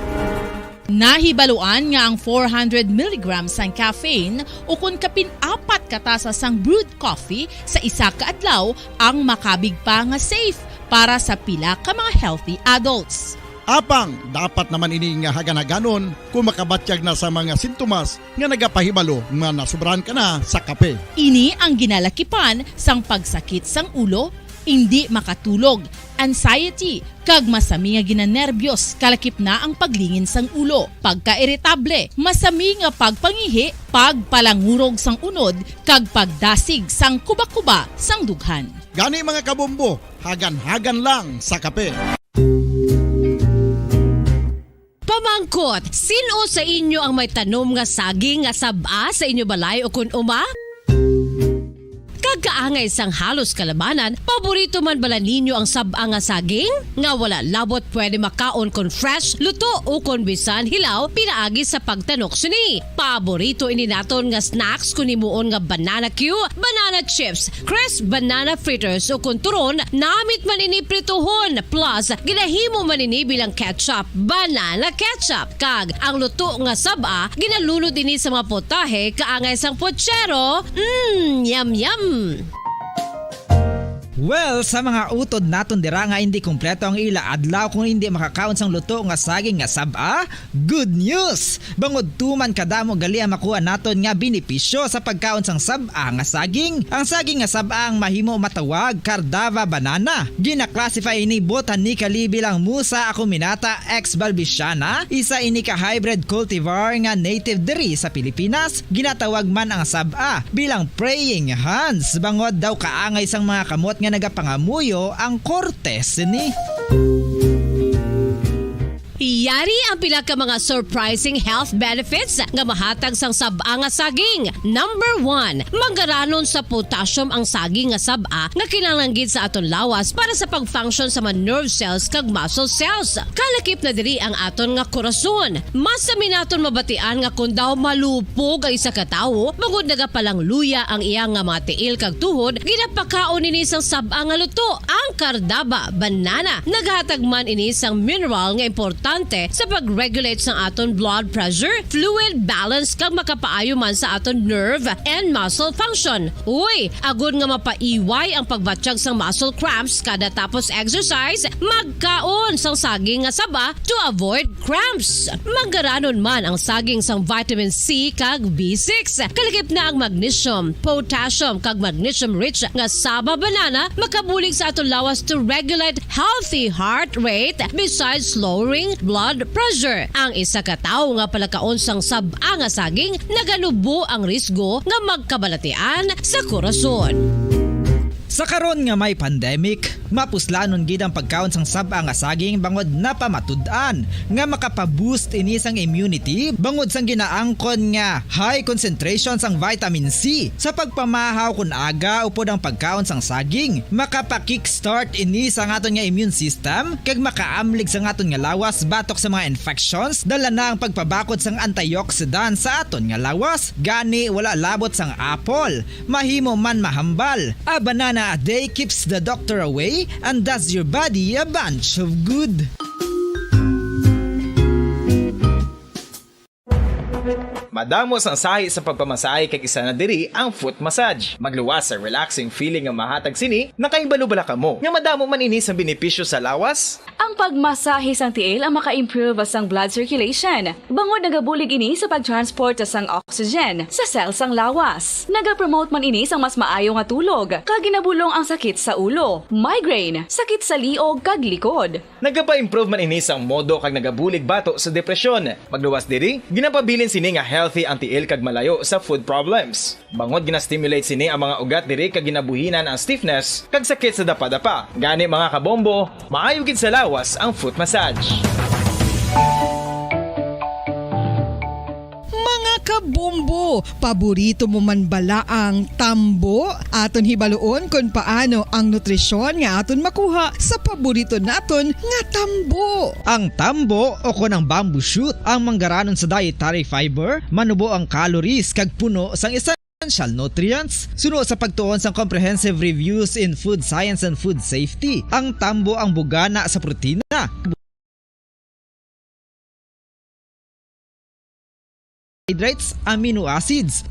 Nahibaluan nga ang four hundred milligrams sang caffeine, ukon kapin apat ka tasa sang brewed coffee sa isa ka adlaw, ang makabig pa nga safe para sa pila ka mga healthy adults. Apang dapat naman ini nga hagan-haganon kung makabatyag na sa mga sintomas nga nagapahibalo nga nasobrahan ka na sa kape. Ini ang ginalakipan sang pagsakit sang ulo, indi makatulog, anxiety, kag masami nga ginanerbyos, kalakip na ang paglingin sang ulo, pagkairitable, masami nga pagpangihi, pagpalangurog sang unod, kag pagdasig sang kubakuba sang dughan. Gani, mga kabombo, hagan-hagan lang sa kape. Pamangkot, sin-o sa inyo ang may tanom nga saging nga sab-a sa inyo balay ukon uma? Kag kaangay sang halos kalabanan, paborito man bala ninyo ang sab-a nga saging? Nga wala labot pwede makaon kon fresh, luto, ukon bisan hilaw pinaagi sa pagtanok sini. Paborito ini naton nga snacks kon himuon nga banana cue, banana chips, crisp banana fritters, ukon turon, namit man ini prituhon, plus ginahimo man ini bilang ketchup, banana ketchup. Kag ang luto nga sab-a, ginalunod ini sa mga potahe kaangay sang puchero. Mm, yum, yum! Well, sa mga utod naton dira nga indi kompleto ang ila adlaw kung indi makakaon sang luto nga saging nga sab-a, good news! Bangod tuman kadamo gali ang makuha naton nga benepisyo sa pagkaon sang sab-a nga saging. Ang saging nga sab-a ang mahimo matawag Cardava banana. Gina-classify ini botanically bilang Musa acuminata ex balbisiana, isa ini ka hybrid cultivar nga native diri sa Pilipinas. Ginatawag man ang sab-a bilang praying hands, bangod daw kaangay sang mga kamot nga nagapangamuyo ang korte sini. Yari ang pila ka mga surprising health benefits nga mahatag sang sab-a nga saging. Number one, manggaranon sa potassium ang saging nga sab-a nga kinahanglan gid sa aton lawas para sa pag-function sa mga nerve cells kag muscle cells. Kalakip na diri ang aton nga korason. Masami naton mabatian nga kon daw malupog ang isa ka tawo, bangod nagapalangluya ang iya nga mga tiil kag tuhod, ginapakaon ini sang sab-a nga luto, ang Cardaba banana. Naghatag man ini sang mineral nga importante sa pag-regulate sang aton blood pressure, fluid balance, kag makapaayo man sa aton nerve and muscle function. Uy, agod nga mapaiway ang pagbatyag sang muscle cramps kada tapos exercise, magkaon sang saging nga saba to avoid cramps. Manggaranon man ang saging sang vitamin C kag B six. Kalakip na ang magnesium, potassium, kag magnesium-rich nga saba banana makabulig sa aton lawas to regulate healthy heart rate besides lowering blood pressure. Ang isa ka tawo nga palakaon sang sab-a nga saging naganubo ang risgo nga magkabalatian sa korason. Sa karon nga may pandemic, mapuslanon gid ang pagkaon sang sab-a nga saging bangod napamatud-an nga makapa-boost ini sang immunity bangod sang ginaangkon nga high concentration sang vitamin C. Sa pagpamahaw kon aga upod ang pagkaon sang saging, makapa-kickstart ini sang aton nga immune system kag makaamlig sang aton nga lawas batok sa mga infections. Dala na ang pagpabakod sang antioxidant sa aton nga lawas. Gani, wala labot sang apple, mahimo man mahambal. A banana a day keeps the doctor away and does your body a bunch of good. Madamo sang sahi sa pagpamasahe, kag isa na diri ang foot massage. Magluwas sa relaxing feeling nga mahatag sini. Nakahibalo bala kamo nga madamo man ini sang benepisyo sa lawas? Ang pagmasahe sang tiil ang maka-improve sang blood circulation, bangod nagabulig ini sa pag-transport sang oxygen sa cell sang lawas. Nagapromote man ini sang mas maayo nga tulog, kag ginabulong ang sakit sa ulo, migraine, sakit sa liog, kag likod. Nagapa-improve man ini sang modo kag nagabulig bato sa depresyon. Magluwas diri, ginapabilin sini nga healthy ang tiil kag malayo sa foot problems. Bangod gina-stimulate sini ang mga ugat diri kag ginabuhinan ang stiffness kag sakit sa dapadapa. Gani, mga kabombo, maayo gid sa lawas ang foot massage. Mga kabombo, paborito mo man bala ang tambo? Aton hibaluon kon paano ang nutrisyon nga aton makuha sa paborito naton nga tambo. Ang tambo o kon ang bamboo shoot ang manggaranon sa dietary fiber, manubo ang calories kag puno sang essential nutrients. Suno sa pagtuon sang Comprehensive Reviews in Food Science and Food Safety, ang tambo ang bugana sa protina, hydrates, amino acids,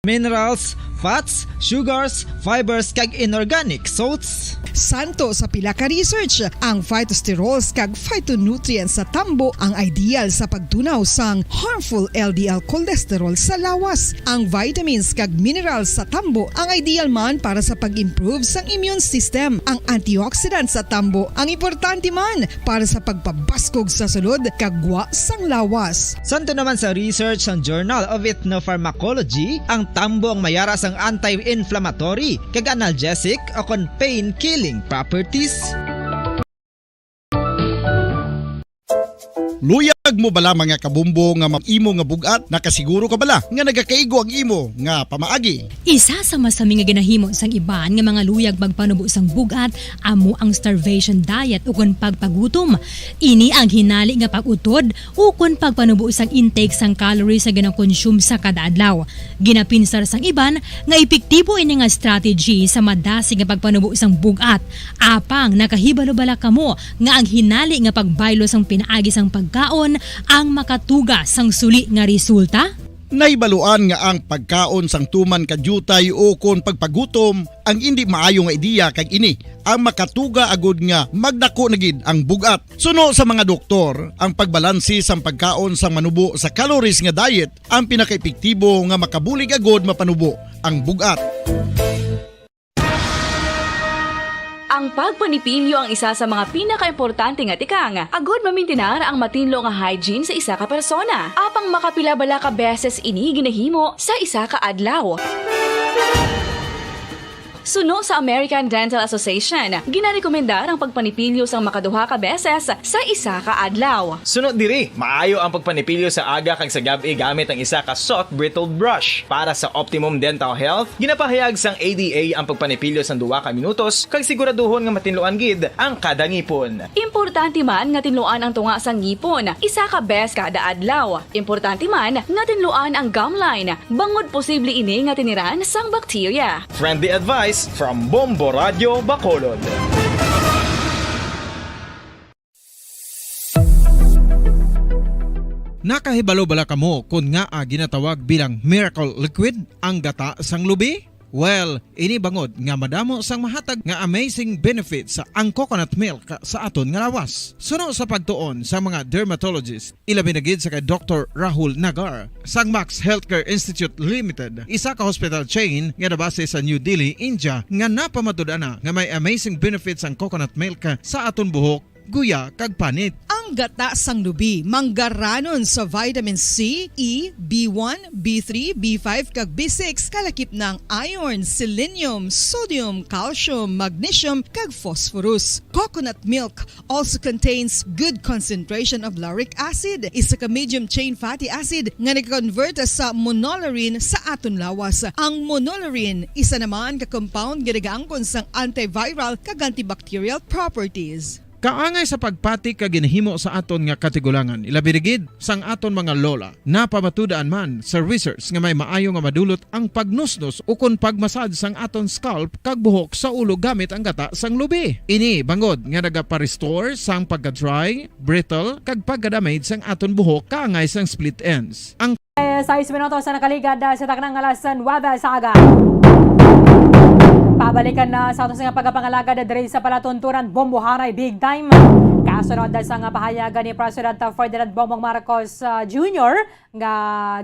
minerals, fats, sugars, fibers, kag inorganic salts. Santo sa pila ka research, ang phytosterols kag phytonutrients sa tambo ang ideal sa pagtunaw sang harmful L D L cholesterol sa lawas. Ang vitamins kag minerals sa tambo ang ideal man para sa pag-improve sang immune system. Ang antioxidants sa tambo ang importante man para sa pagpabaskog sa sulod kag gwa sang lawas. Santo naman sa research sang Journal of Ethnopharmacology, ang tambo ang mayara sang anti-inflammatory kag analgesic o kon pain-killing properties. Luyag mo bala, mga kabombo, nga ma-, imo nga bug-at? Nakasiguro ka bala nga nagakaigo ang imo nga pamaagi? Isa sa masami nga ginahimo sang iban nga mga luyag magpanubo sang bug-at amo ang starvation diet ukon pagpagutom. Ini ang hinali nga pag-utod ukon pagpanubo sang intake sang calories nga ginakonsume sa kada adlaw. Ginapinsar sang iban nga epektibo ini nga strategy sa madasig nga pagpanubo sang bug-at. Apang nakahibalo bala kamo nga ang hinali nga pagbaylo sang pinaagi sang pagkaon ang makatuga sang suli nga resulta? Nahibaluan nga ang pagkaon sang tuman ka diutay ukon pagpagutom ang indi maayo nga ideya, kag ini ang makatuga agud nga magdako na gid ang bug-at. Suno sa mga doktor, ang pagbalanse sang pagkaon sang manubo sa calories nga diet ang pinakaepektibo nga makabulig agud mapanubo ang bug-at. Ang pagpanipilyo ang isa sa mga pinakaimportante nga tikang agud mamintinar ang matinlo nga hygiene sa isa ka persona. Apang makapila bala ka beses ini ginahimo sa isa ka adlaw? Suno sa American Dental Association, ginarekomendar ang pagpanipilyo sang makaduha ka beses sa isa ka adlaw. Suno diri, maayo ang pagpanipilyo sa aga kag sa gab-i gamit ang isa ka soft bristled brush. Para sa optimum dental health, ginapahayag sang A D A ang pagpanipilyo sang duha ka minutos kag siguraduhon nga matinluan gid ang kada ngipon. Importante man nga tinluan ang tunga sang ngipon isa ka bes kada adlaw. Importante man nga tinluan ang gum line, bangod posible ini nga tiniran sang bakterya. Friendly advice from Bombo Radyo Bacolod. Nakahibalo bala kamo kon ngaa ginatawag bilang miracle liquid ang gata sang lubi? Well, ini bangod nga madamo sang mahatag nga amazing benefits ang coconut milk sa aton nga lawas. Suno sa pagtuon sa mga dermatologist, ilabi na gid sa kay Doktor Rahul Nagar sang Max Healthcare Institute Limited, isa ka hospital chain nga nabase sa New Delhi, India, nga napamatud-an na nga may amazing benefits ang coconut milk sa aton buhok, guya, kag panit. Ang gata sang lubi manggaranon sa vitamin C, E, B one, B three, B five, kag B six, kalakip na ang iron, selenium, sodium, calcium, magnesium, kag phosphorus. Coconut milk also contains good concentration of lauric acid, isa ka medium chain fatty acid nga nagakonvert sa monolaurin sa aton lawas. Ang monolaurin, isa naman ka compound nga nagaangkon sang antiviral kag antibacterial properties. kaangay sa pagpati kag ginahimo sa aton nga katigulangan, ilabi na gid sang aton mga lola. Napamatudan man sa research nga may maayo nga madulot ang pagnusnos ukon pagmasad sang aton scalp kag buhok sa ulo gamit ang gata sang lubi. Ini bangod nga nagapa-restore sang pagka-dry, brittle, kag pagka-damage sang aton buhok kaangay sang split ends. Ang Eh, sais minutos na nakaligad, ah, sa taknang alas nuebe sa aga. Pabalikan na sa aton sa pagpangalagad diri sa palatuntunan, Bombohanay Big Time. Kasunod na sa nga pahayagan ni President, ah, Ferdinand Bongbong Marcos, ah, Junior, nga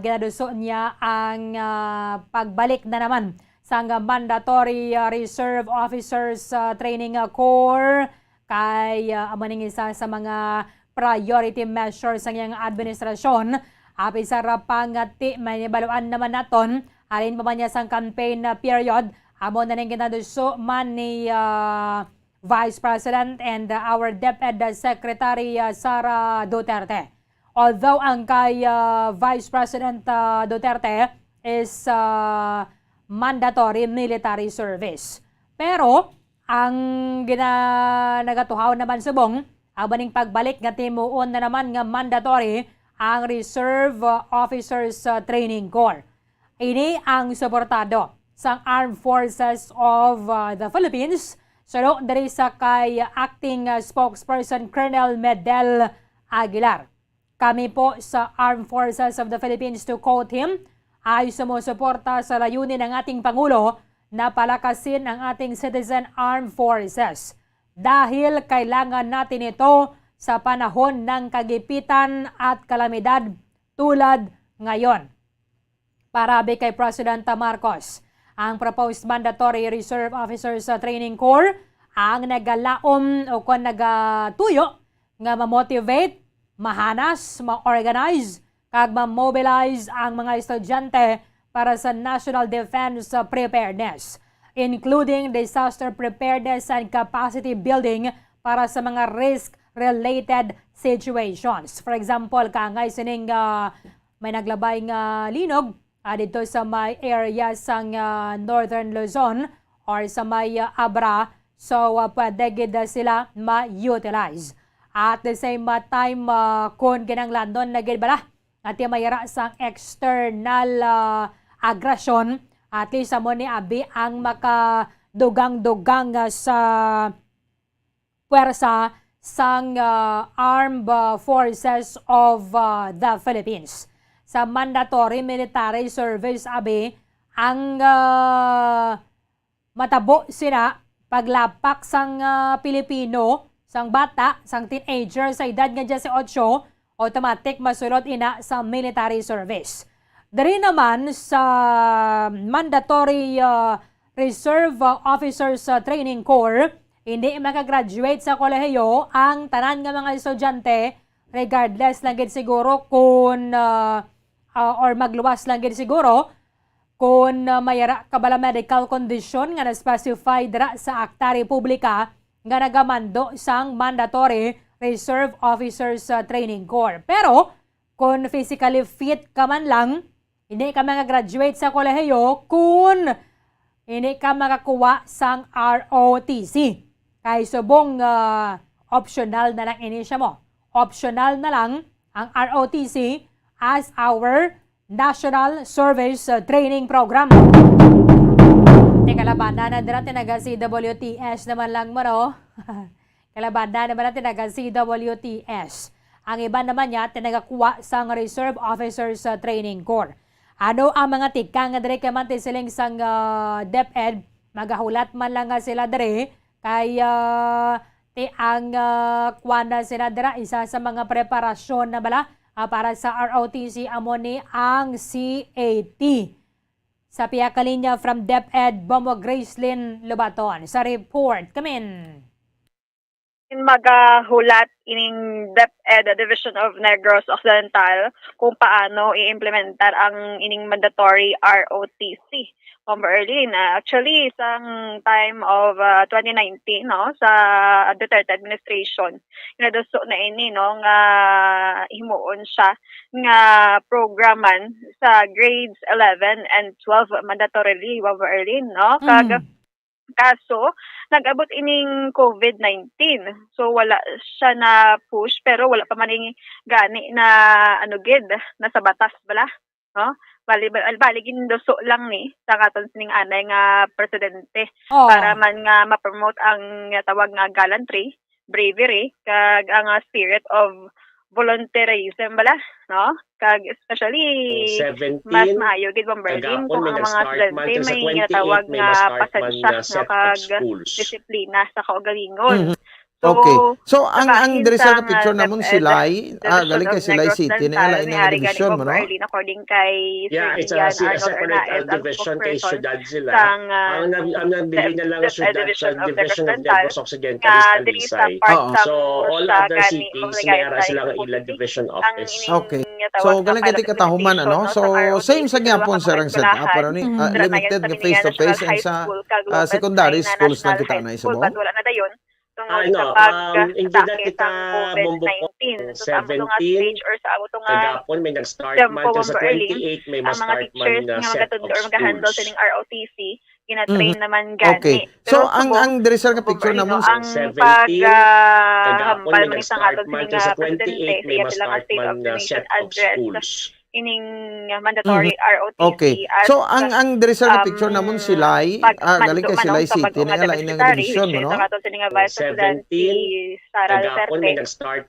ginaduso niya ang, ah, pagbalik na naman sang mandatory, ah, Reserve Officers, ah, Training, ah, Corps, kay, ah, amo ning isa sa mga priority measures sang iyang administrasyon. Apin sa ra pa nga ti-, may nabaluan naman naton, halin pa man niya sang campaign, ah, period, amo na ning ginaduso man ni, ah, Vice President and, uh, our DepEd Secretary, uh, Sara Duterte. Although ang kay, uh, Vice President, uh, Duterte is, uh, mandatory military service. Pero ang gina-, nagatuhaw naman subong, ang baning pagbalik nga timuon na naman nga mandatory ang Reserve, uh, Officers, uh, Training Corps. Ini ang suportado sang Armed Forces of, uh, the Philippines, suno diri sa kay Acting, uh, Spokesperson Colonel Medel Aguilar. "Kami po sa Armed Forces of the Philippines," to quote him, "ay sumusuporta sa layunin ng ating Pangulo na palakasin ang ating citizen armed forces dahil kailangan natin ito sa panahon ng kagipitan at kalamidad tulad ngayon." Para abi kay Presidenta Marcos, ang proposed mandatory Reserve Officers, uh, Training Corps ang nagalaom o kon nagatuyo nga ma-motivate, mahanas, ma-organize, kag ma-mobilize ang mga estudyante para sa national defense, uh, preparedness, including disaster preparedness and capacity building para sa mga risk-related situations. For example, kaangay sining, uh, may naglabay nga linog, ah, didto sa may area sang, ah, Northern Luzon or sa may, ah, Abra. So, ah, pwede gid, ah, sila ma-utilize. At the same, ah, time, ah, kung kinahanglanon na gid bala nga ti mayara sang external, ah, agresyon, at least amo ni abi ang makadugang-dugang, ah, sa puwersa sang, ah, Armed, ah, Forces of, ah, the Philippines. Sa mandatory military service, abi, ang, ah, matabo sina paglapak sang, ah, Pilipino, sang bata, sang teenager sa edad nga diyesotso, automatic masulod ina sa military service. Diri naman sa mandatory, ah, Reserve, ah, Officers, ah, Training Corps, hindi makagraduate sa kolehiyo ang tanan nga mga estudyante, regardless lang gid siguro kung, ah, ah, or magluwas lang gid siguro kung, ah, may ara ka bala medical condition nga na-specify dira sa Akta Republika nga nagamando sang mandatory Reserve Officers, ah, Training Corps. Pero kung physically fit ka man lang, hindi ka makagraduate sa kolehiyo kung hindi ka makakuha sang R O T C. Kay subong, ah, optional na lang ini siya mo. Optional na lang ang R O T C as our National Service, uh, Training Program. Te, kalabanan na dira, tinaga C W T S naman lang mo, no? Kalabanan naman na tinaga C W T S. Ang iban naman niya, tinagakuha sang Reserve Officers, uh, Training Corps. Ano ang mga tikang nga diri kay man ti siling sang, uh, DepEd? Magahulat man lang nga sila diri, kay, ah, ti ang, ah, kuwan na sila dira, isa sa mga preparasyon na bala, ah, para sa R O T C, amo ni ang C A T. Sa pihak kalinya from DepEd, Bomo Gracelyn Lobaton sa report. Kamin. Magahulat ining DepEd Division of Negros Occidental kung paano i-implementar ang ining mandatory R O T C. Ma'am Erlene, ah, actually, sang time of, ah, twenty nineteen, no, sa Duterte administration, ginaduso na ini, no, nga himuon siya nga programan sa grades eleven and twelve mandatorily, Ma'am Erlene, no? Kag Mm. Kaso, nag-abot ining covid nineteen. So, wala siya na-push, pero wala pa man ini gani na, ano gid, na sa batas bala, no? Bali, bali, bali, ginduso lang ni sa aton sining anay nga presidente Oh. para man nga ma-promote ang tawag nga gallantry, bravery, kag ang, ah, spirit of volunteerism bala, no? Kag especially, mas seventeen, maayo gid, Bomber Lim, kagapon kung may ang mga nag-start estudyante man, may sa ginatawag twenty-eight may nga mas start man pasensya, nga no, set of kag schools. Disiplina sa kaugalingon. Mhm. So, okay. So, ang, ang diri sa picture namon, Silay, ah, galing kay Silay City, na lain nga division mo, no? According kay Sir Ian Arnold Hernaez, ang spokesperson sang, ah, ang nag-, ang nagbili na lang sa syudad, sa Division of Negros Occidental is Talisay. Oo. So, all other cities, may ara sila nga ila division office. Okay. So, galing kay katahuman, ano? So, same sa gyapon, sir, ang setup, pero ni, ah, limited nga face-to-face and sa, ah, secondary schools lang kita na isabo. Wala na dayon. Tungod sa pag-, um, hindi na kita sa covid nineteen. So, sa amo to nga stage or sa amo to nga kagapon, may nag-start man, sa twenty-eight, may mas start man nga set of schools. Ang mga teachers nga magatundo or magahandle sining R O T C, gina-train naman gani. Okay. So, ang, ang diri sa picture namon, ang pag, ah, hambal man sa ato sining presidente sa iya silang State of the Nation Address, ining mandatory R O T C. Okay. So, ang, ang diri sa picture namon, Silay, ah, galing kay Silay City, na lain nga division mo, no? Sa aton sining Vice President, si Sara Duterte,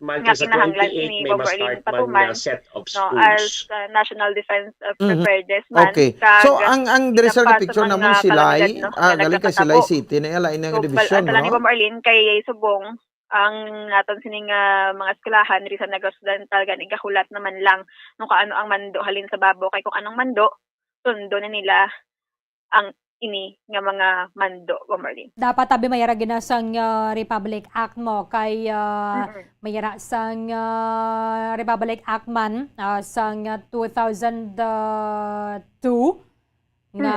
nga kinahanglan sini, Bomber Lim, patuman, no, as, ah, National Defense, ah, Preparedness Month. Okay. So, ang, ang diri sa picture namon, Silay, ah, galing kay Silay City, na lain nga division mo, no? Bomber Lim, kay subong ang aton sining, ah, mga eskwelahan diri sa Negros Occidental, gani gahulat naman lang no, kung ano ang mando halin sa babo, kay kung anong mando, sundo na nila ang ini nga mga mando, Bomber Lim. Dapat abi may ara gina sang, ah, Republic Act mo, kay, ah, may ara sang, ah, Republic Act man, ah, sang, ah, two thousand two nga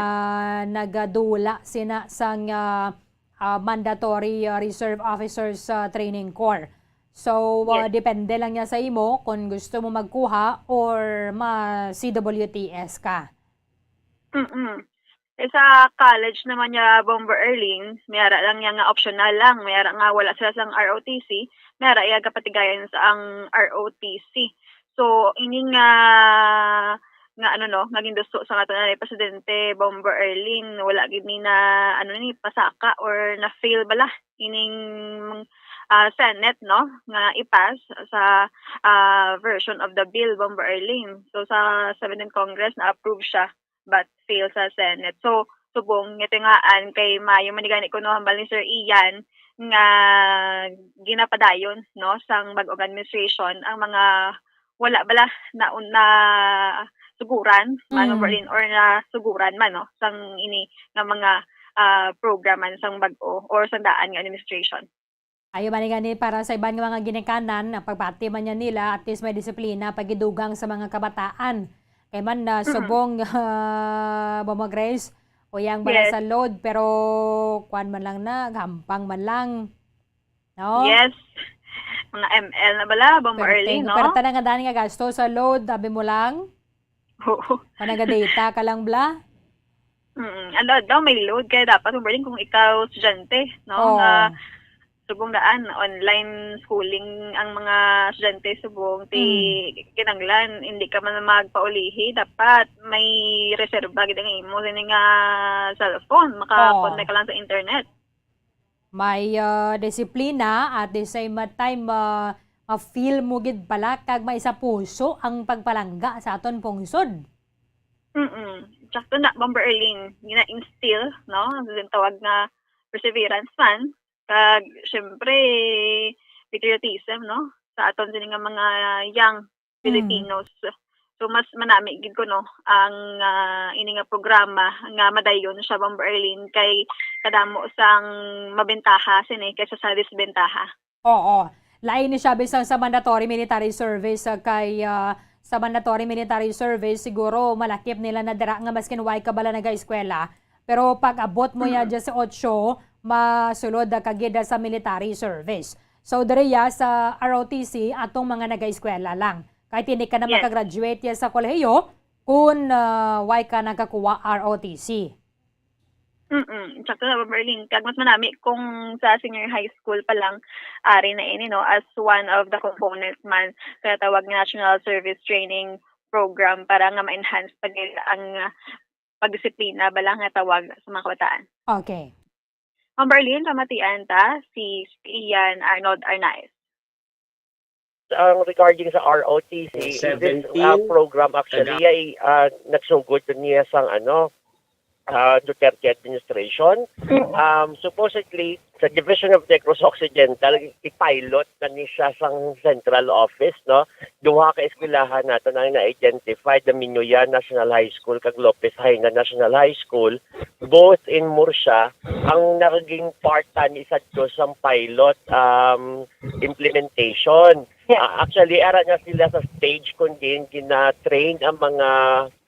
nagadula sina sang, ah, ah, mandatory, ah, reserve officers, ah, training corps. So, ah, depende lang niya sa imo kung gusto mo magkuha or ma-C W T S ka. Mm-mm. Eh, sa college naman niya, Bomber Erling, may ara lang niya nga optional lang, may ara nga wala sila sang R O T C, may ara iya kapatigayan sa ang R O T C. So, ini nga, nga ano, no, nga ginduso sa aton nga presidente, Bomber Erling, wala gid ni na, ano ni, pasaka or na-fail bala ining, ah, Senate, no, nga i-pass sa, ah, version of the bill, Bomber Erling. So, sa seventeenth Congress, na-approve siya, but fail sa Senate. So, subong, nga tingaan kay maayo man ni gani kuno hambal ni Sir Ian nga ginapadayon, no, sang bag-ong administration ang mga wala bala na, na suguran man, Bomber Erling, or na suguran man, no, sang ini nga mga, ah, program man sang bag-o or sang daan nga administration. Ayo man gani para sa iban nga mga ginikanan, ang pagpati man niya nila, at least may disiplina, pagidugang sa mga kabataan. Kay man na subong, ah, Mama Grace, uyang bala sa load, pero kuwan man lang na, gampang man lang. No? Yes. Mga M L na bala, Bomber Erling, no? Pero tanan nga daan nga gasto sa load, abi mo lang. Oo. Kung naga-data ka lang, bla? Mm, ano daw, may load kaya dapat, Bomber Erling, kung ikaw estudyante, no? Oh. Nga subong daan, online schooling ang mga estudyante subong, ti kinanglan, hindi ka man magpaulihi, dapat may reserba gid ang imo sini nga cellphone, maka-connect ka lang sa internet. May, ah, disiplina, at the same time, ah, ma-feel mo gid pala kag may sa puso ang pagpalangga sa aton pungsod. Mm. Sakto na, Bomber Erling, gina-instill, no? Ang tawag nga perseverance man. Kag, syempre, patriotism, no? Sa aton sini nga mga young Filipinos. So, mas manami gid kuno ang, ah, ini nga programa nga madayon siya, Bomber Erling, kay kadamo sang mabentaha sini kaysa sa disbentaha. Oo. Lain ni siya bisan sa mandatory military service, ah, kay, ah, sa mandatory military service, siguro malakip nila na dira nga maskin way ka bala nag-eskwela, pero pag abot mo ya diyes otso, masulod ka gid sa military service. So, diri ya sa R O T C, atong mga nag-eskwela lang. Kahit hindi ka na makagraduate ya sa kolehiyo, kung, ah, way ka nakakuha R O T C. Mm, sakto na, Bomber Lin. Kag mas manami kung sa senior high school pa lang, ari na ini, no, as one of the components man sa tawag nga National Service Training Program para nga ma-enhance pa gid ang, ah, pagdisiplina bala nga tawag sa mga kabataan. Okay. Bomber Lin, pamatian ta si Ian Arnold Arnaez. Ang regarding sa R O T C, in this, uh, Seventeen. Program actually, Ada- ay, uh, nagsugod niya sang, ano, uh, Duterte administration. Mm. Um, supposedly, sa Division of Negros Occidental, ipilot na ni siya sang central office, no? Duha ka eskwelahan nato na na-identify, the Minuyan National High School kag Lopez Jaena National High School, both in Murcia, ang naging part ta ni sadto sang pilot, um, implementation. Yeah. Ah, actually, ara na sila sa stage kung diin gina-train ang mga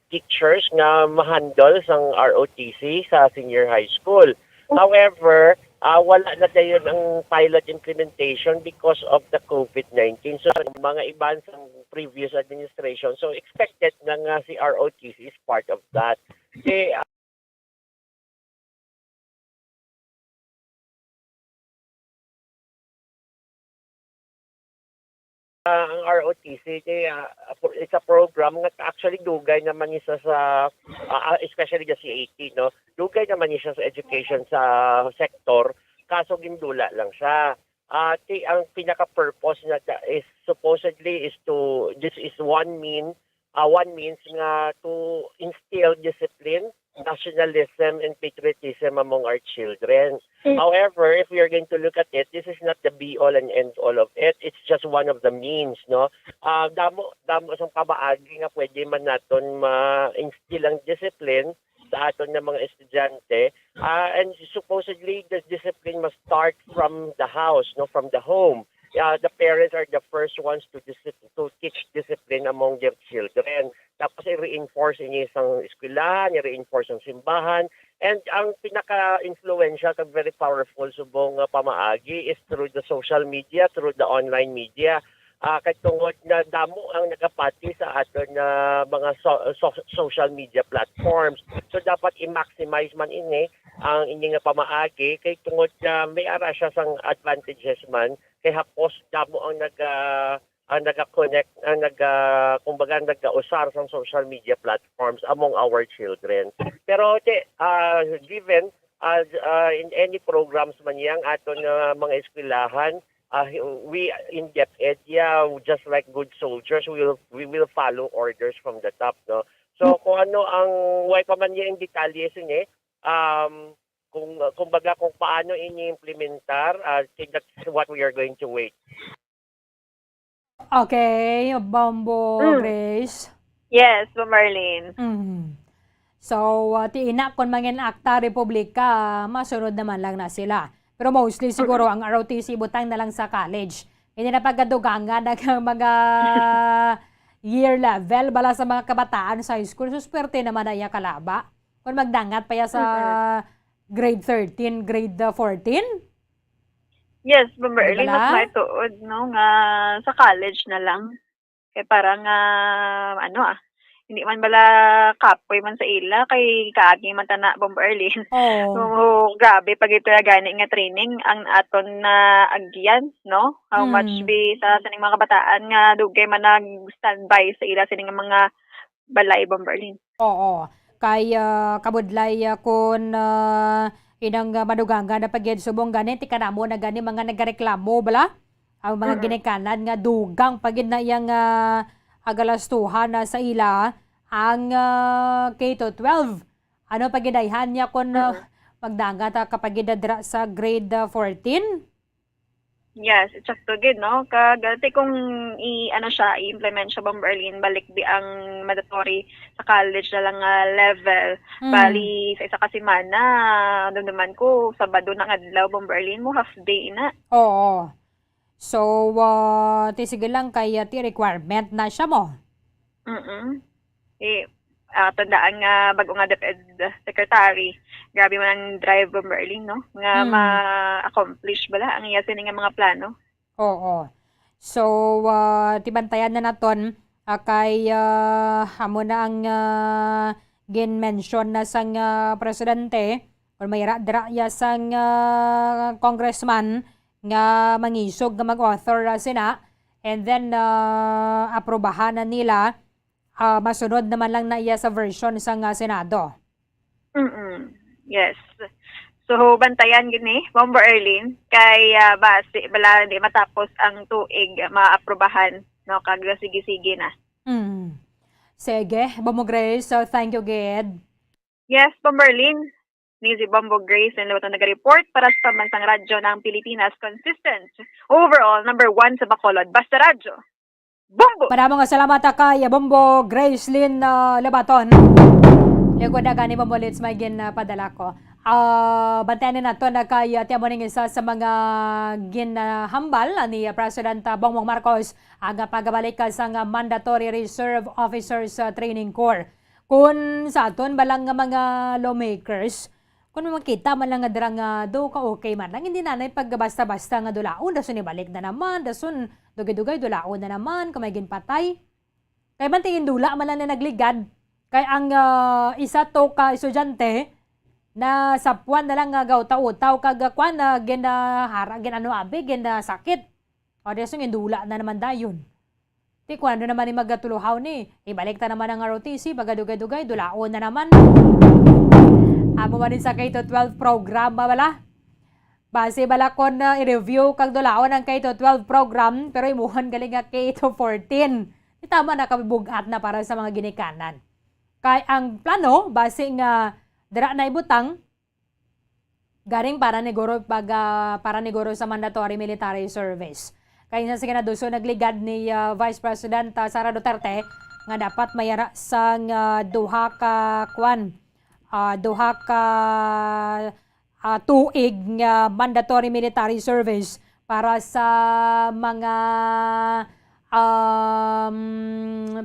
teachers nga ma-handle sang R O T C sa senior high school. However, ah, wala na dayon ang pilot implementation because of the COVID nineteen. So, mga iban sa previous administration. So, expected na nga si R O T C is part of that. Kasi, ah, Ah, ang R O T C, kay, ah, it's a program nga actually dugay naman ni siya sa, ah, ah, especially the C A T, no? Dugay naman ni siya sa education sa sector, kaso gindula lang siya. Ah, ti-, ang pinaka-purpose na ta-, is supposedly is to, this is one mean, ah, one means nga to instill discipline, nationalism, and patriotism among our children. Mm. However, if we are going to look at it, this is not the be all and end all of it. It's just one of the means, no? Ah, damo, damo sang pamaagi nga pwede man naton ma-instill ang discipline sa aton nga mga estudyante. Ah, and supposedly, the discipline must start from the house, no, from the home. Ah, the parents are the first ones to discipline, to teach discipline among their children. Tapos i-reinforce ini sang eskwelahan, i-reinforce ang simbahan. And ang pinaka-influential kag very powerful subong nga pamaagi is through the social media, through the online media. Ah, kay tungod nga damo ang nagapati sa aton nga mga so-, so-, social media platforms. So, dapat i-maximize man ini, ang ini nga pamaagi, kay tungod nga may ara siya sang advantages man, kay hapos damo ang naga-, ang naga-connect, ang naga-, kumbaga, nagausar sang social media platforms among our children. Pero, ti-, ah, given, ah, ah, in any programs man yang aton nga mga eskwelahan, ah, we in DepEd, yeah, just like good soldiers, we will, we will follow orders from the top, no? So, kung ano ang, way pa man niya ang detalye sini, um, kung, kumbaga, kung paano ini implementar, ah, I think that's what we are going to wait. Okay, Bombo Mm. Grace. Yes, Bombo Arlene. Mm. So, uh, ti ina, kon mangin akta republika, masunod naman lang na sila. Pero mostly siguro Mm. ang R O T C butang na lang sa college. Hindi na pagadugangan ang mga year level bala sa mga kabataan sa high school. So, swerte naman na iya kalaba. Kung magdangat pa iya sa Mm-mm. grade thirteen, grade, uh, fourteen? Yes, Bombo Di Arlene, mas bala? May tuod, no, nga sa college na lang. Kay parang, ah, ano, ah, hindi man bala kapoy man sa ila, kay kaagi man tana, Bombo Arlene. Oo. So, grabe pa gid talaga gani nga training ang aton na agyan, no? How much Mm. be sa sining mga kabataan nga dugay man nag-standby sa ila sining mga balay, Bombo Arlene. Oo. Kay, ah, kabudlay, ah, kun, ah, inang, ah, madugangan na pa gid subong gani, ti kanamo na gani mga nagareklamo bala. Ang mga Mm. ginikanan nga dugang pa gid na iyang, ah, agalastuhan na sa ila ang, ah, K to twelve. Ano pa gid ayhan niya kun, ah, Mm. magdangat, ah, ka pa gid na dira sa grade, ah, fourteen? Yes, it's up to gid, no? Kag, ah, ti kung i-, ano siya, i-implement siya, Bombo Arlene, balik di ang mandatory sa college na lang nga level. Mm. Bali, sa isa ka semana, dumduman ko, Sabado na nga adlaw, Bombo Arlene, mo half day na. Oo. So, ah, ti sige lang kay, ah, ti requirement na siya mo. Mm-mm. Eh, ah, tandaan nga bag-o nga DepEd secretary, grabe man ang drive, Bombo Arlene, no? Nga Hmm. ma-accomplish bala ang iya sini nga mga plano. Oo. So, ah, ti bantayan na naton, ah, kay, ah, amo na ang, ah, gin-mention na sang, ah, presidente, Kung may ra-, dira ya sang, ah, congressman nga mangisog nga mag-author, ah, sina, and then, ah, aprobahan na nila, ah, masunod naman lang na iya sa version sang, ah, Senado. Mm-mm. Yes. So, bantayan gini, Bombo Erlin, kay, ah, basi, bala, di matapos ang tuig, maaprubahan, no, kag sige-sige na. Mm. Sige, Bombo Grace, so thank you gid. Yes, Bombo Erlin. Ni si Bombo Grace and Lebaton nag-report para sa Pambansang Radyo ng Pilipinas, consistent, overall, number one sa Bacolod. Basta Radyo. Bombo! Padamo nga salamat, ah, kay Bombo Gracelyn, ah, Lebaton. Lingkod na gani, Bombo Litz, may gin, ah, padala ko. Ah, bantayan nato na kay, ah, ti amo ning isa sa mga ginahambal, ah, ni, ah, President, ah, Bongbong Marcos, ang, ah, pagbalik, ah, sang, ah, Mandatory Reserve Officers, ah, Training Corps. Kung sa aton ba lang nga mga lawmakers, kung makita man lang nga dira nga do ka okay man lang, hindi na nay pag basta-basta nga dulaon, dason ibalik na naman, dason dugay-dugay dulaon na naman, kung may ginpatay. Kay man tingin dula man lang na nagligad, kay ang, ah, isa to ka estudyante na sapuan na lang nga gautaw-utaw kag, ah, kwan na ginahara, gin-ano abi, ginasakit. O, dason gindula na naman dayon. Ti kung ano naman ni magatuluhaw ni, ibalik ta naman ang R O T C, pagadugay-dugay, dulaon na naman. Amo man din sa K to twelve program, ba bala? Base bala kon, ah, i-review kag dulaon ang K to twelve program, pero imuhan gali nga K to fourteen. Di tama na kami bugat na para sa mga ginikanan. Kay ang plano, base nga dira na ibutang, garing para ni guro pag, ah, para ni guro sa mandatory military service. Kay sa sige na duso nagligad ni, ah, Vice President, ah, Sara Duterte nga dapat mayara sang, ah, duha ka kwan, ah, duha ka, ah, tuig nga mandatory military service para sa mga, um,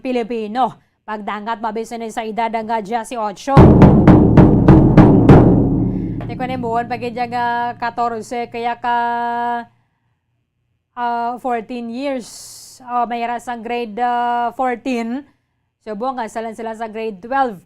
Pilipino. Pagdangat, mabis na sa edad nga diyesyocho. Di ko na imuon, pag iya nga katorse, kaya ka, ah, fourteen years. Oh, may ra sang grade, ah, fourteen. Subong nga, salan sila sa grade twelve.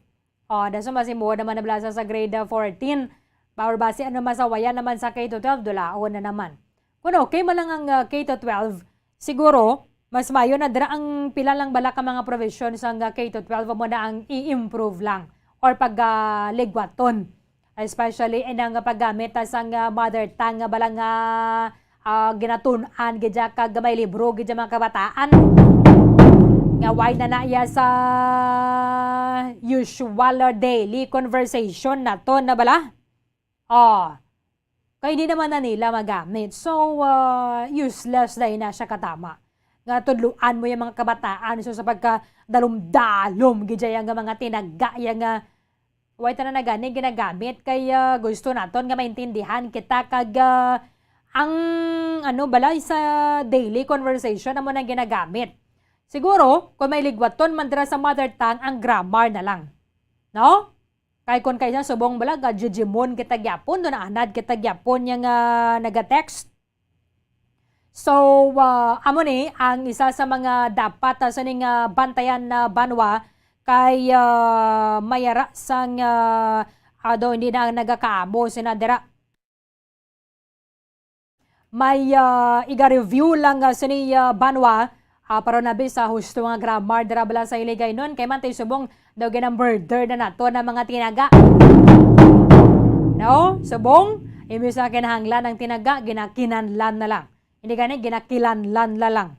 Oh, daso masimuod naman na bala sa, sa grade, ah, fourteen. Or basi ano, masawayan naman sa K to twelve, dulaon na naman. Kung okay man lang ang, ah, K to twelve, siguro, mas mayo na dira ang pila lang bala ka mga provision sang, ah, K to twelve, amo na ang i-improve lang or pag, ah, ligwaton. Especially in ang paggamit, ah, sang, ah, mother tongue nga bala nga, ah, ginatun-an gid siya kag may libro gid siya mga kabataan. Nga why na na iya sa usual or daily conversation nato na bala? Oh, kay di naman na nila magamit. So, ah, useless na ina siya katama. Nga tudluan mo yung mga kabataan so sa pagkadalom-dalom gid siya nga mga tinaga, ya nga way tanan na gani ginagamit kay, ah, gusto naton nga maintindihan kita kag, ah, ang ano bala sa daily conversation amo nang ginagamit. Siguro, kung may ligwaton man dira sa mother tongue, ang grammar na lang. No? Kay kung kaysa subong bala, gadjijimon kita gyapon, doon anad kita gyapon niya nga nagatext. So, ah, amo ni ang isa sa mga dapat, ah, sa ning, ah, bantayan na banwa kay, ah, mayara sang, ah, ado hindi na ang nagakaamo sina dira. May, ah, iga-review lang, ah, sini, ah, banwa, ah, pero nabi sa husto nga grammar dira bala sa Hiligaynon kay man tay subong daw ginamurder na nato na mga tinaga. No? Subong, imbis na kinahanglan ang tinaga, ginakinanlan na lang. Hindi gani, ginakilanlan na lang.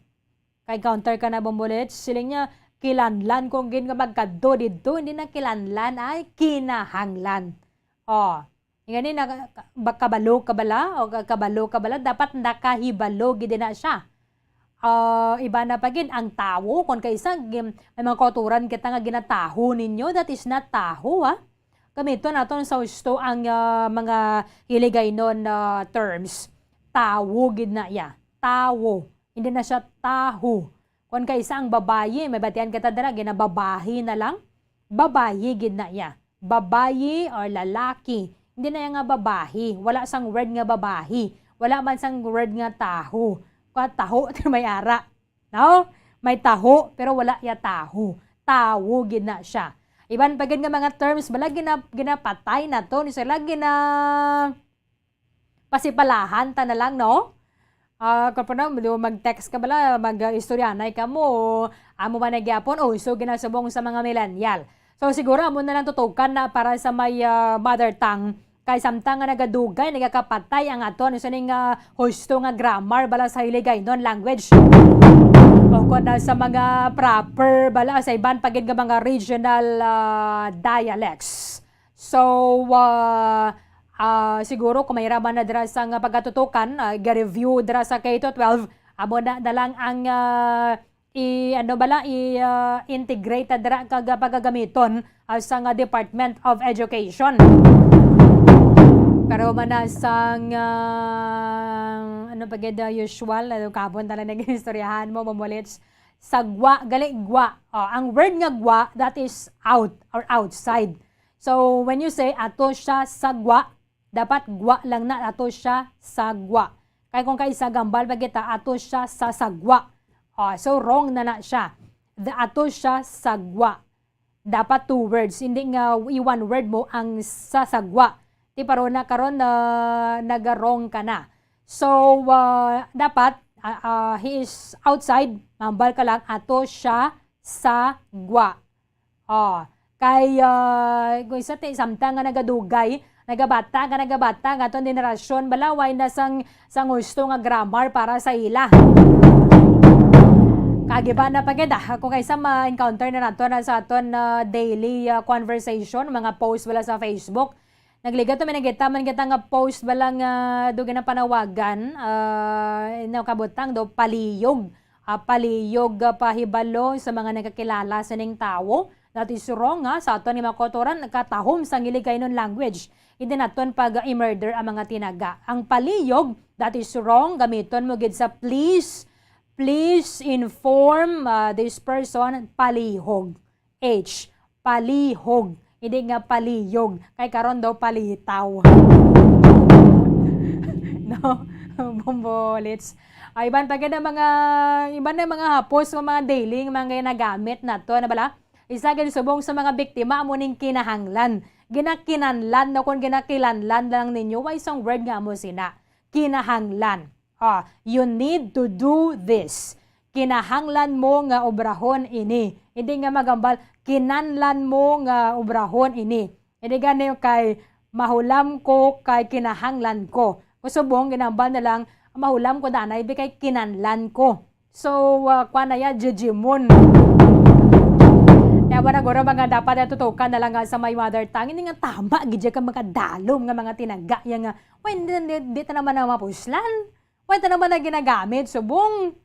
Kay counter ka na, Bombo Litz, siling niya, kilanlan kung gin nga magkadto didto, hindi na kilanlan, ay kinahanglan. Oh, gani na ka-, kabalo ka bala o ka-, kabalo ka bala, dapat nakahibalo gid na siya. Ah, iba na pa gid ang tawo, kung kaisa gin-, may mga kauturan kita nga ginataho ninyo, that is not taho, ha. Gamiton naton sa husto ang, ah, mga Hiligaynon, ah, terms. Tawo gid na iya. Tawo. Hindi na siya taho. Kung kaisa ang babayi, may batian kita dira, ginababahi na lang. Babayi gid na iya. Babayi or lalaki. Hindi na iya nga babahi. Wala sang word nga babahi. Wala man sang word nga taho. Kwa taho, may ara. No? May taho, pero wala iya taho. Tawo gid na siya. Iban pa gid nga mga terms bala gina-, ginapatay naton, sila gina-, pasipalahan ta na lang, no? Ah, kung pa na, do mag-text ka bala, mag-istoryanay ka mo, amo ba na gyapon? O, so ginasubong sa mga millennial. So, siguro amo na lang tutukan na para sa may, ah, mother tongue. Kay samtang nga nagadugay, nagakapatay ang aton sining, ah, husto nga grammar bala sa Hiligaynon language. O kon na sa mga proper bala sa iban pa gid nga mga regional, ah, dialects. So, ah, ah, siguro kung mahiraman na dira sa nga pagkatutukan, ah, ga-review dira sa K to twelve, amo na, na lang ang, ah, i-, ano bala, i-, ah, integrate na dira kag pagagamiton, ah, sa nga Department of Education. Pero man na sang, ah, ano pa gid, ah, usual, ano, kahapon tala nag-istoryahan mo, mamulits, sa gwa, gali gwa. Oh, ang word nga gwa, that is out or outside. So, when you say, "Ato siya sa gwa," dapat gwa lang na, "Ato siya sa gwa." Kay kung kaisa, gambal pa kita, "Ato siya sa sagwa." Oh, so, wrong na na siya. The, "Ato siya sa gwa." Dapat two words, hindi nga i-one word mo ang sa sagwa. Ti paro na karon na naga-wrong ka na. So, ah, dapat, ah, ah, he is outside, mambal ka lang, "Ato siya sa gwa." Oh, kay, ah, kung isa ti, samtang nga nagadugay, nagabata nga, nagabata nga aton henerasyon, balaway na sang, sang husto nga grammar para sa ila. Kagiba na pa gid, ah, kung kaisa ma-encounter na nato na sa aton, ah, daily, ah, conversation, mga post wala sa Facebook. Nagligat man kita, man kita nga post wala nga do ginapanawagan, ah, nakabutang do paliyog. Ah, paliyog, ah, pahibalo sa mga nagakilala sining tawo. That is wrong, ha, sa aton nga mga kautoran, katahom sang Hiligaynon language. Hindi naton pag-i-murder ang mga tinaga. Ang paliyog, that is wrong. Gamiton mo gid sa please, please inform, ah, this person, palihog. H, palihog. Hindi nga paliyog. Kay karon daw palitaw. No? Bombolits. Ay, iban pa gid ang mga, iban na mga hapos, mga daily, mga ginagamit nato, na bala? Isa gid subong sa mga biktima, amo ning kinahanglan. Ginakinanlan, no? Kung ginakilanlan lang ninyo, why sang word nga amo sina? Kinahanglan. Ah, you need to do this. Kinahanglan mo nga obrahon ini. Hindi nga magambal, kinanlan mo nga obrahon ini. Hindi gani kay mahulam ko kay kinahanglan ko. Kusubong, ginambal na lang, mahulam ko danay bi kay kinanlan ko. So, ah, kwa na ya, jejimon. Kaya wala guro mga dapat na tutukan na lang nga sa may mother tongue. Hindi nga tama, gidya ka mga dalom nga mga tinaga. Yan nga, well, di, di, di ta naman na mapuslan. Wala ta naman na ginagamit, subong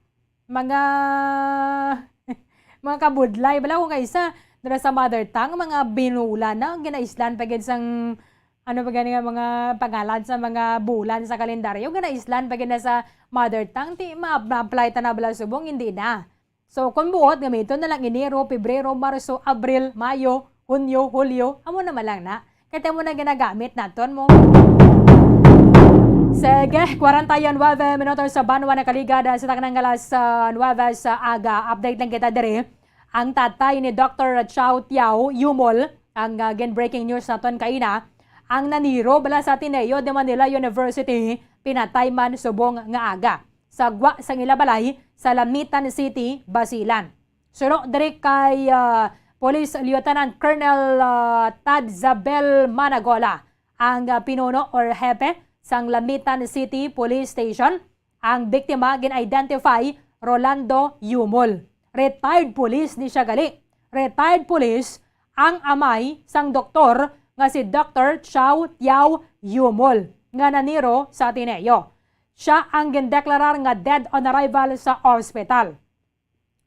mga, mga kabudlay. Bala ko kaisa, dira sa mother tongue, mga binula na, ginaislan pa gid sang, ano pa gani nga, mga pangalan sa mga bulan sa kalendaryo, ginaislan pa gid na sa mother tongue, ti ma-, ma-apply ta na bala subong, hindi na. So, kung buot, gamiton na lang Enero, Pebrero, Marso, Abril, Mayo, Hunyo, Hulyo, amo naman lang na. Kay amo na ginagamit naton mo. Sige, kwarenta y nuebe minutos sa banwa nakaligad sa taknang alas, ah, nuebe sa aga. Update lang kita diri. Ang tatay ni Doctor Chow Tiao Yumol, ang, ah, gin-breaking news naton kaina, ang naniro bala sa Ateneo de Manila University, pinatay man subong nga aga sa gwa sang ila balay sa Lamitan City, Basilan. Suno diri kay, ah, Police Lieutenant Colonel, ah, Tadzabel Managola, ang, ah, pinuno or hepe sang Lamitan City Police Station. Ang biktima gin-identify Rolando Yumol. Retired police ni siya gali. Retired police ang amay sang doktor nga si Doctor Chow Tiao Yumol nga naniro sa Ateneo. Siya ang gindeklarar nga dead on arrival sa ospital.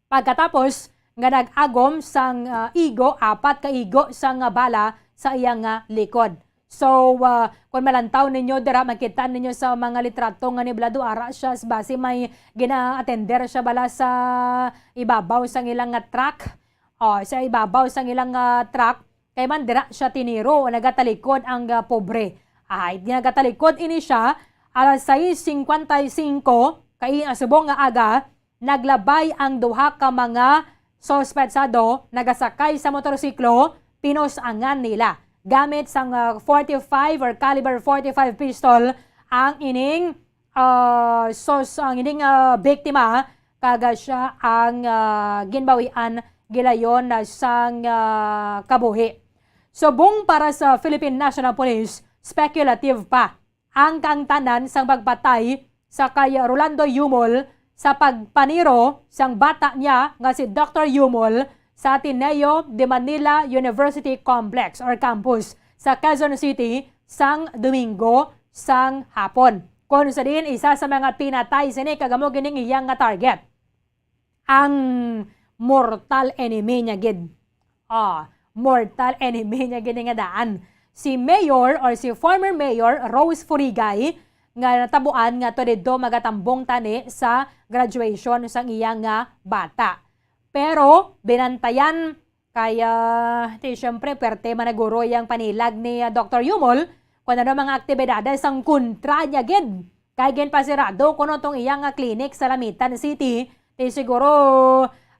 Pagkatapos nga nag-agom sang, ah, igo, apat ka igo sang, ah, bala sa iyang, ah, likod. So, ah, kung malantaw ninyo dira, makita ninyo sa mga litrato nga niblado, ara siya, s-, basi may gina-attender siya bala sa ibabaw sang ilang nga truck. Oh, sa ibabaw sang ilang, ah, truck, kay man dira siya tiniro, nagatalikod ang, ah, pobre. Ay, nagatalikod ini siya, alas sais cincuenta y cinco, kay, ah, subong nga aga, naglabay ang duha ka mga suspetsado, nagasakay sa motorsiklo, pinus-angan nila. Gamit sang, ah, forty-five or caliber forty-five pistol ang ining, ah, sos-, ang ining, ah, biktima, kag siya ang, ah, ginbawian gilayon na sang, ah, kabuhi. Subong para sa Philippine National Police, speculative pa ang kaangtanan sang pagpatay sa kay Rolando Yumol sa pagpaniro sang bata niya nga si Doktor Yumol sa Ateneo de Manila University Complex or Campus sa Quezon City sang Domingo sang hapon, kon sa diin isa sa mga pinatay sini kag amo gini ang iyang nga target, ang mortal enemy niya gid. Ah, mortal enemy niya gid nga daan. Si Mayor or si former Mayor Rose Furigay nga natabuan nga to didto magatambong tani sa graduation sang iya nga bata. Pero binantayan kay, ah, ti, siyempre, perte man na guro yang panilag ni, ah, Doktor Yumol, kung ano mga aktibidades ang kontra niya gid. Kay ginpasirado kuno tong iya nga clinic sa Lamitan City, ti siguro,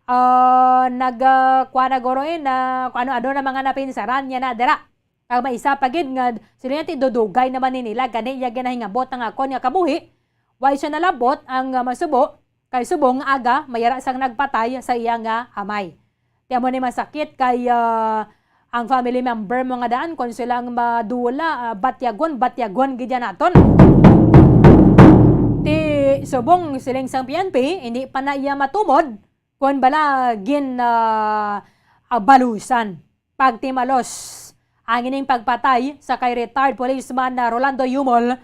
ah, nag, ah, kuha na guro, eh, na kung ano-ano na mga napinsaran niya na dira. Kag may isa pa gid nga sila ti dudugay naman ni nila gani iya ginahingabot ang akon nga kabuhi. Way siya nalabot ang, ah, masubo, kay subong nga aga may ara sang nagpatay sa iya nga amay. Ti amo ni masakit kay, ah, ang family member mo nga daan kon silang madula, ah, batyagon, batyagon gid yan naton. Ti subong siling sang P N P, hindi pa na iya matumod kon bala gin, ah, ah, balusan. Pagtimalos ang ining pagpatay sa kay retired policeman na Rolando Yumol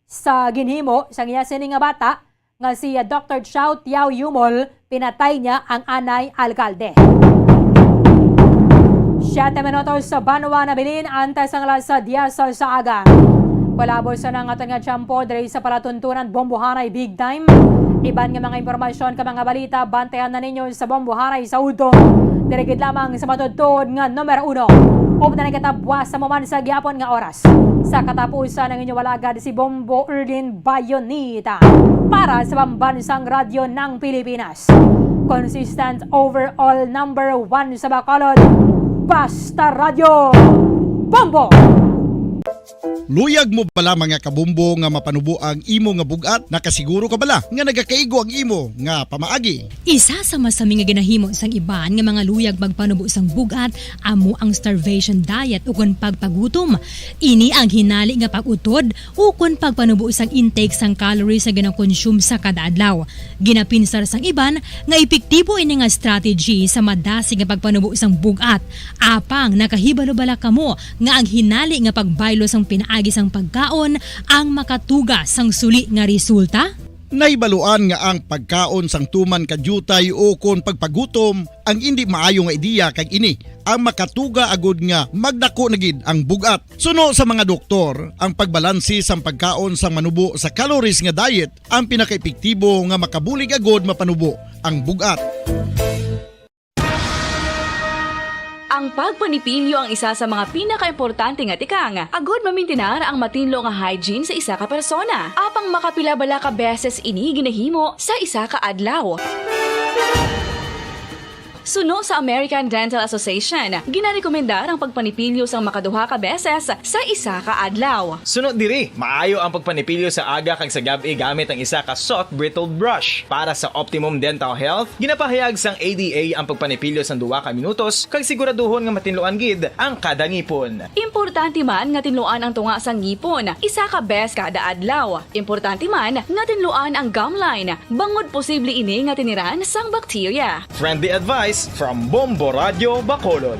sa ginhimo sang iya sini nga bata nga si Doktor Chow Tiao Yumol, pinatay niya ang anay alkalde. Siyete minutos sa banwa na bilin, antes ang alas diyes sa aga. Palabos sa nang aton nga tiyempo diri sa palatuntunan Bombohanay Big Time. Iban nga mga impormasyon ka mga balita, bantayan na ninyo sa Bombohanay sa udto. Diri gid lamang sa matudtod nga numero uno. Upod na nagatabwas sa maman sa gihapon nga oras. Sa katapusan ang inyo alagad si Bombo Erlin Bayonita para sa Pambansang Radyo ng Pilipinas. Consistent overall number one sa Bacolod. Basta Radyo. Bombo! Luyag mo bala, mga kabombo, nga mapanubo ang imo nga bug-at? Nakasiguro ka bala nga nagakaigo ang imo nga pamaagi? Isa sa masami nga ginahimo sang iban nga mga luyag magpanubo sang bug-at amo ang starvation diet ukon pagpagutom. Ini ang hinali nga pag-utod ukon pagpanubo sang intake sang calories nga ginakonsume sa kada adlaw. Ginapinsar sang iban nga epektibo ini nga strategy sa madasig nga pagpanubo sang bug-at. Apang nakahibalo bala kamo nga ang hinali nga pagbaylo sang pinaagi sang pagkaon ang makatuga sang suli nga resulta? Nahibaluan nga ang pagkaon sang tuman ka diutay ukon pagpagutom ang indi maayo nga ideya, kag ini ang makatuga agud nga magdako na gid ang bug-at. Suno sa mga doktor, ang pagbalanse sang pagkaon sang manubo sa calories nga diet ang pinakaepektibo nga makabulig agud mapanubo ang bug-at. Ang pagpanipilyo ang isa sa mga pinakaimportante nga tikang agud mamintinar ang matinlo nga hygiene sa isa ka persona. Apang makapila bala ka beses ini ginahimo sa isa ka adlaw? Suno sa American Dental Association, ginarekomendar ang pagpanipilyo sang makaduha ka beses sa isa ka adlaw. Suno diri, maayo ang pagpanipilyo sa aga kag sa gab-i gamit ang isa ka soft bristled brush. Para sa optimum dental health, ginapahayag sang A D A ang pagpanipilyo sang duha ka minutos kag siguraduhon nga matinluan gid ang kada ngipon. Importante man nga tinluan ang tunga sang ngipon isa ka bes kada adlaw. Importante man nga tinluan ang gum line, bangod posible ini nga tiniran sang bakterya. Friendly advice from Bombo Radyo Bacolod.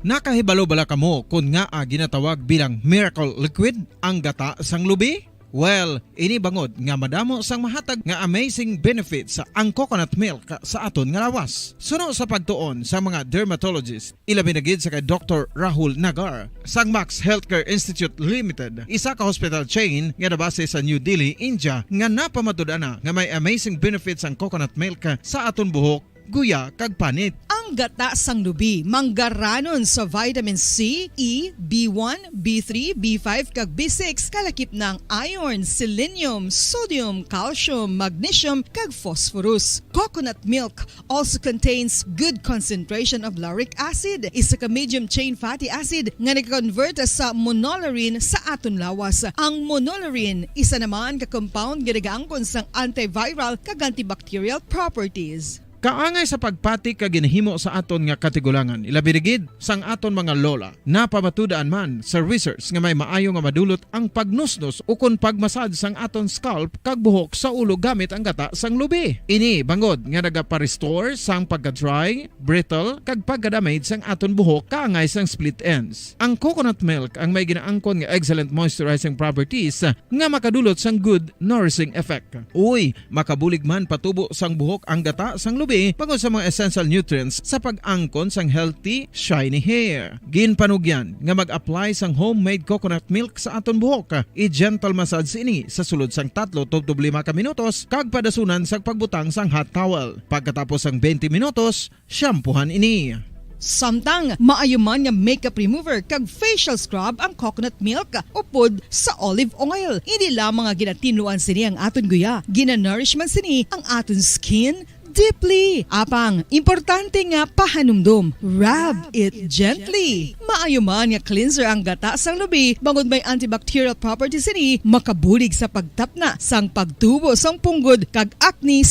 Nakahibalo bala kamo kon ngaa ginatawag bilang miracle liquid ang gata sang lubi? Well, ini bangod nga madamo sang mahatag nga amazing benefits ang coconut milk sa aton nga lawas. Suno sa pagtuon sa mga dermatologist, ilabi na gid sa kay Doktor Rahul Nagar sang Max Healthcare Institute Limited, isa ka hospital chain nga nabase sa New Delhi, India, nga napamatud-an na nga may amazing benefits ang coconut milk sa aton buhok guya, kag panit. Ang gata sang lubi manggaranon sa vitamin C, E, B one, B three, B five, kag B six, kalakip na ang iron, selenium, sodium, calcium, magnesium, kag phosphorus. Coconut milk also contains good concentration of lauric acid, isa ka medium chain fatty acid nga nag-convert sa monolaurin sa aton lawas. Ang monolaurin isa naman ka compound nga nagaangkon sang antiviral kag antibacterial properties. Kaangay sa pagpati ka ginahimo sa aton nga katigulangan, ilabi na gid sang aton mga lola. Napamatud-an man sa research nga may maayo nga madulot ang pagnusnos ukon pagmasad sang aton scalp kag buhok sa ulo gamit ang gata sang lubi. Ini bangod nga nagapa-restore sang pagka-dry, brittle, kag pagka-damage sang aton buhok kaangay sang split ends. Ang coconut milk ang may ginaangkon nga excellent moisturizing properties nga makadulot sang good nourishing effect. Uy, makabulig man patubo sang buhok ang gata sang lubi bangod sa mga essential nutrients sa pag-angkon sang healthy, shiny hair. Ginpanugyan nga mag-apply sang homemade coconut milk sa aton buhok. I-gentle massage ini sa sulod sang tatlo tubtob lima ka minutos kag padasunan sang pagbutang sang hot towel. Pagkatapos sang twenty minutos, shampoohan ini. Samtang maayo man nga makeup remover kag facial scrub ang coconut milk upod sa olive oil. Hindi lamang nga ginatinluan sini ang aton guya, ginanourish man sini ang aton skin deeply. Apang importante nga pahanumdom, rub it gently. Maayo man nga cleanser ang gata sang lubi bangod may antibacterial properties sini, makabulig sa pagtapna sang pagtubo sang punggod kag acne.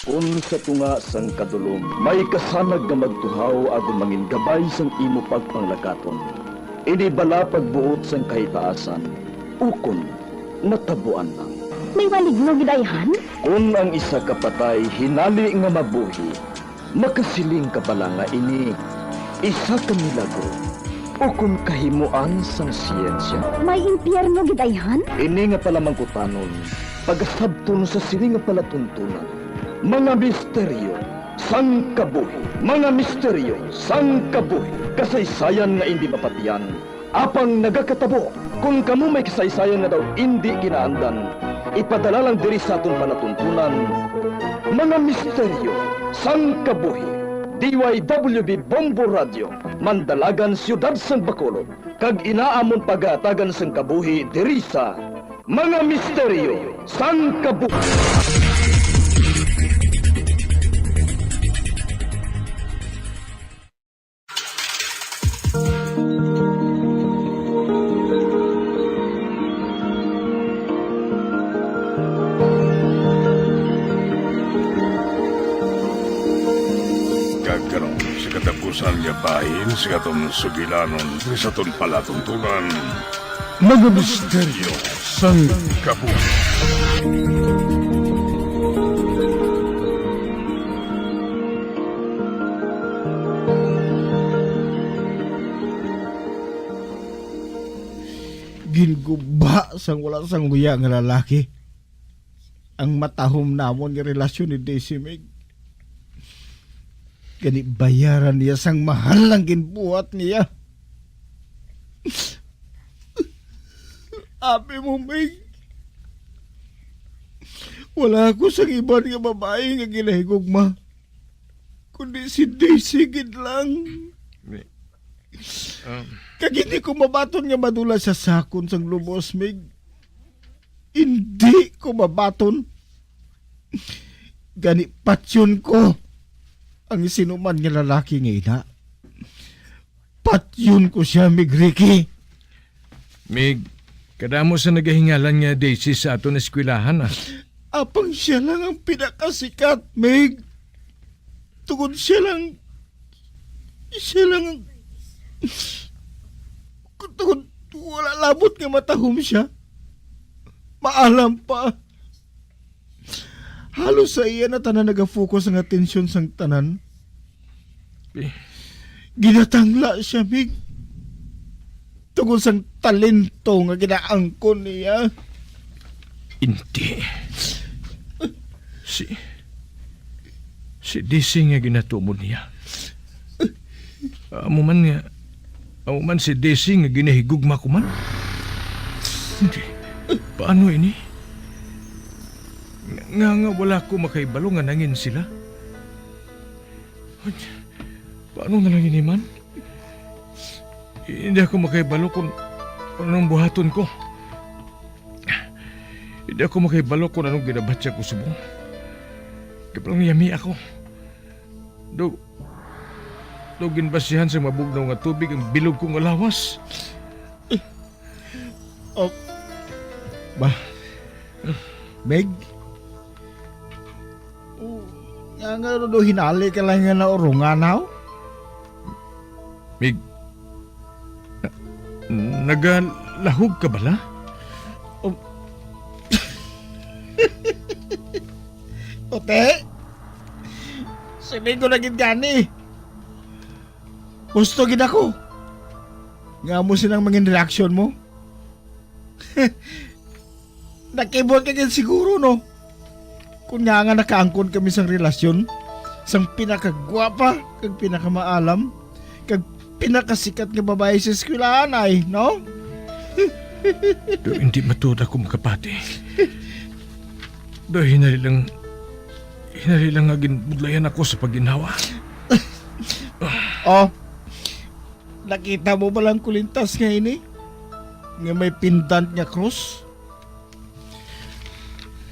Kon sa tunga sang kadulom may kasanag nga magtuhaw agud mangin gabay sang imo pagpanglakaton, ini bala pagbuot sang kahitaasan, ukon natabuan lang. May maligno gid ayhan? Kon ang isa ka patay hinali nga mabuhi, makasiling ka bala nga ini isa ka milagro ukon kahimuan sang siyensya? May impyerno gid ayhan? Ini nga palamangkutanon pagasabton sa sini nga palatuntunan. Mga misteryo sang kabuhi. Mga misteryo sang kabuhi. Kasaysayan nga indi mapatian, apang nagakatabo. Kon kamo may kasaysayan nga daw indi ginaandan, ipadala lang diri sa aton palatuntunan. Mga misteryo sang kabuhi. D Y W B Bombo Radio, Mandalagan, Siyudad sang Bacolod, kag ina amon pagahatagan sang kabuhi diri sa Mga misteryo sang kabuhi. Kag karon, sa katapusan nga bahin sa aton sugilanon, sa aton palatuntunan, Mga misteryo sang kabuhi. Ginguba sang wala sang luya nga lalaki ang matahom namon nga relasyon ni Daisy, Mig. Gani bayaran niya sang mahal ang ginbuhat niya. Abi mo, Mig. Wala ako sang iban nga babayi nga ginahigugma, kundi si Daisy gid lang. Mi-, um, Kag hindi ko mabaton nga madula siya sa akon sang lubos, Mig. Hindi ko mabaton. Gani, patyon ko ang sinuman nga lalaki nga ina. Patyon ko siya, Mig Ricky. Mig, kadamo sa nagahingalan nga Daisy sa aton eskwelahan, ah. Apang siya lang ang pinakasikat, Mig. Tungod siya lang, siya lang ang, tungod wala labot nga matahom siya. Maalam pa. Halos sa iya na tanan nagafocus ang atensyon sang tanan. Eh. Ginatangla siya, Mig. Tungod sang talento nga ginaangkon niya. Hindi. Si, si Daisy nga ginatumon niya. Amo man nga, amo man si Daisy nga ginahigugma ko man. Hindi. Paano ini? Nga, nga, nga wala ko makahibalo nga nangin sila? Paano na lang ini, man? Hindi ako makahibalo kung, kung anong buhaton ko. Hindi ako makahibalo kung anong ginabatya ko subong. Kapalang yami ako. Do, do ginbasihan sa mabugnaw nga tubig ang bilog ko nga lawas. Oh, ba, Meg? O, nga, nga, do hinali ka lang nga naurungan, haw? Mig, na-, nagalahog ka bala? O, Ote? Sabi ko na gid gani. Gusto gid ako nga amo sinang mangin reaksyon mo. Nakibot ka gid siguro, no? Kung nga nga nakaangkon kami sang relasyon, sang pinakagwapa, kag pinakamaalam, kag pinakasikat nga babayi sa eskwelahan ay, no? Do hindi matuod ako makapati. Do hinali lang, hinali lang nga ginbudlayan ako sa pagginhawa. Oh, nakita mo ba lang kulintas nga ini? Nga may pendant nga cross?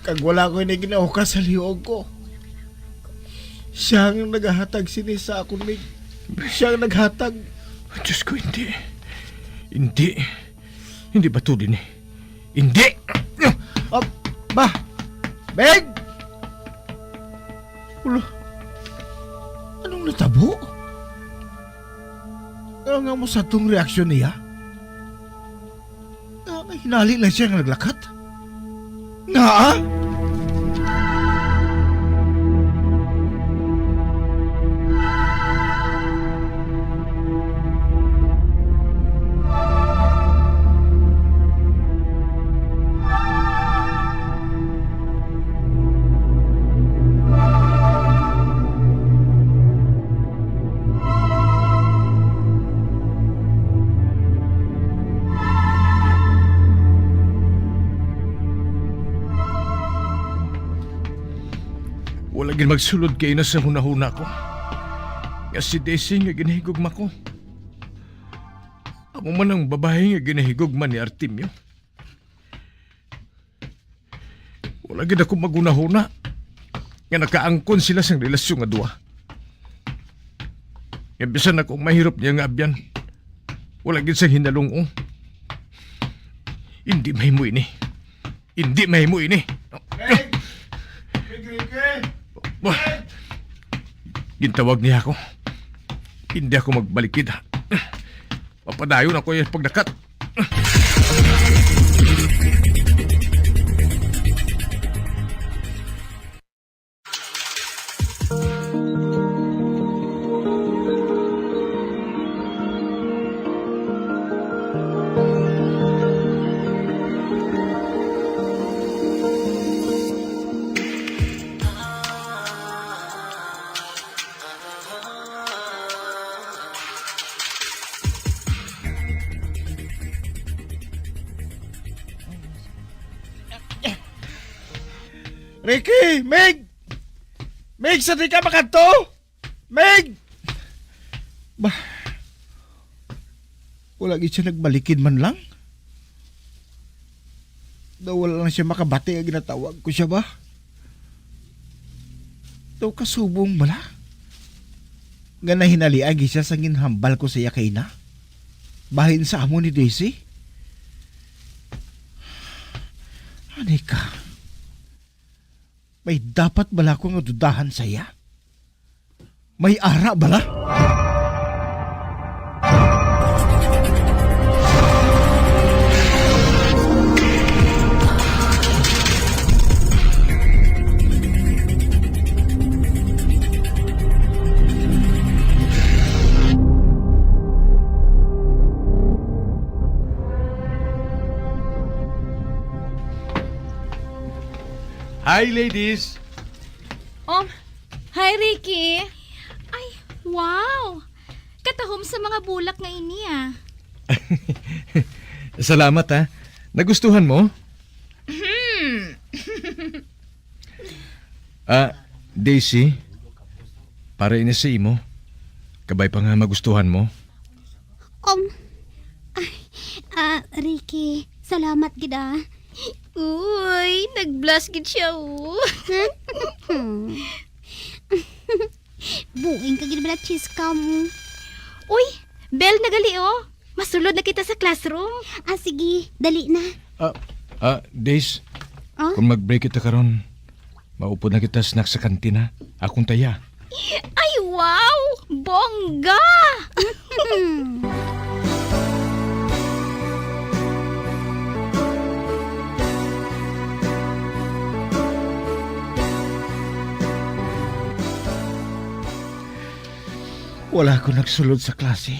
Kag wala ko ini ginahukas sa liog ko. Siya ang nagahatag sini sa akon, Mig. Siya ang naghatag. Diyos ko, hindi. Hindi. Hindi ba to din eh? Hindi! Ah, ba? Meg! Ulo, anong natabo? Ano nga mo sa tong reaksyon niya? Nga may hinali lang siya nga naglakat? Nga, ah? Wala gid magsulod kay na sa hunahuna ko nga si Daisy nga ginahigugma ko amo man ang babayi nga ginahigugma ni Artemio. Wala gid ako maghunahuna nga nakaangkon sila sang relasyon nga duha. Nga bisan ako ang mahirap niya nga abyan, wala gid sa hinalong-o. Hindi mahimo ini. Hindi mahimo ini. Hey! Hey, Ricky! Wah! Gintawag niya ako. Hindi ako magbalikid. Mapadayon ako yung pagdakat. Ricky! Mig! Mig, sa di ka makadto? Mig! Ba, wala gid siya nagbalikid man lang. Daw wala lang siya makabati nga ginatawag ko siya ba? Daw kasubong bala? Nga nahinalian gid siya sa ginhambal ko sa iya kaina? Bahin sa amo ni Daisy? Ani ka? May dapat bala ko nga dudahan sa iya? May ara bala? Hi, ladies! Um, hi, Ricky. Ay, wow! Katahom sa mga bulak nga ini, ah. Salamat, ha. Nagustuhan mo? Hmm. Ah, Daisy, Para ini sa imo. Kabay pa nga magustuhan mo. Um, ay, ah, Ricky, salamat gid, ah. Uy, nag-blush gid siya, oh. Hmm? Buing ka gid bala, Chiska mo. Uy, bell na gali, oh. Masulod na kita sa classroom. Ah, sige, dali na. Ah, ah, Days, Ah? Kung mag-break kita karon, maupod na kita snack sa kantina. Akong taya. Ay, wow! Bongga! Wala ko nagsulod sa klase.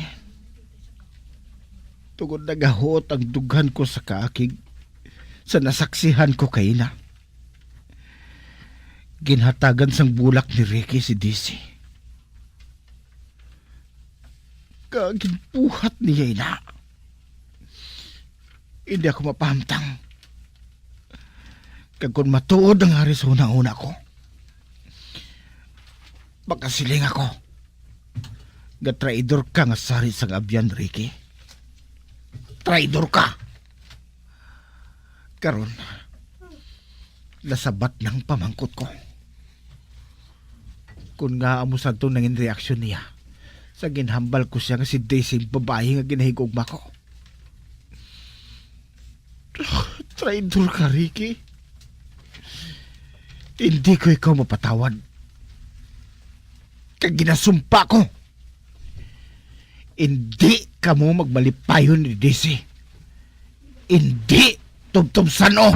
Tungod nagahuot ang dughan ko sa kaakig sa nasaksihan ko kaila. Ginhatagan sang bulak ni Ricky si Daisy. Kag ginbuhat niya ina. Hindi ako mapahamtang. Kag kung matuod ang hari sa hunahuna ko, makasiling ako nga traidor ka nga sari sang abyan, Ricky. Traidor ka! Karon, nasabat nang pamangkot ko. Kung nga amo sadto nangin reaksyon niya sa ginhambal ko siya nga si Daisy ang babayi nga ginahigugma ko. Traidor ka, Ricky. Hindi ko ikaw mapatawad. Kag ginasumpa ko, hindi kamo magmalipayon ni Daisy. Hindi tubtob san-o.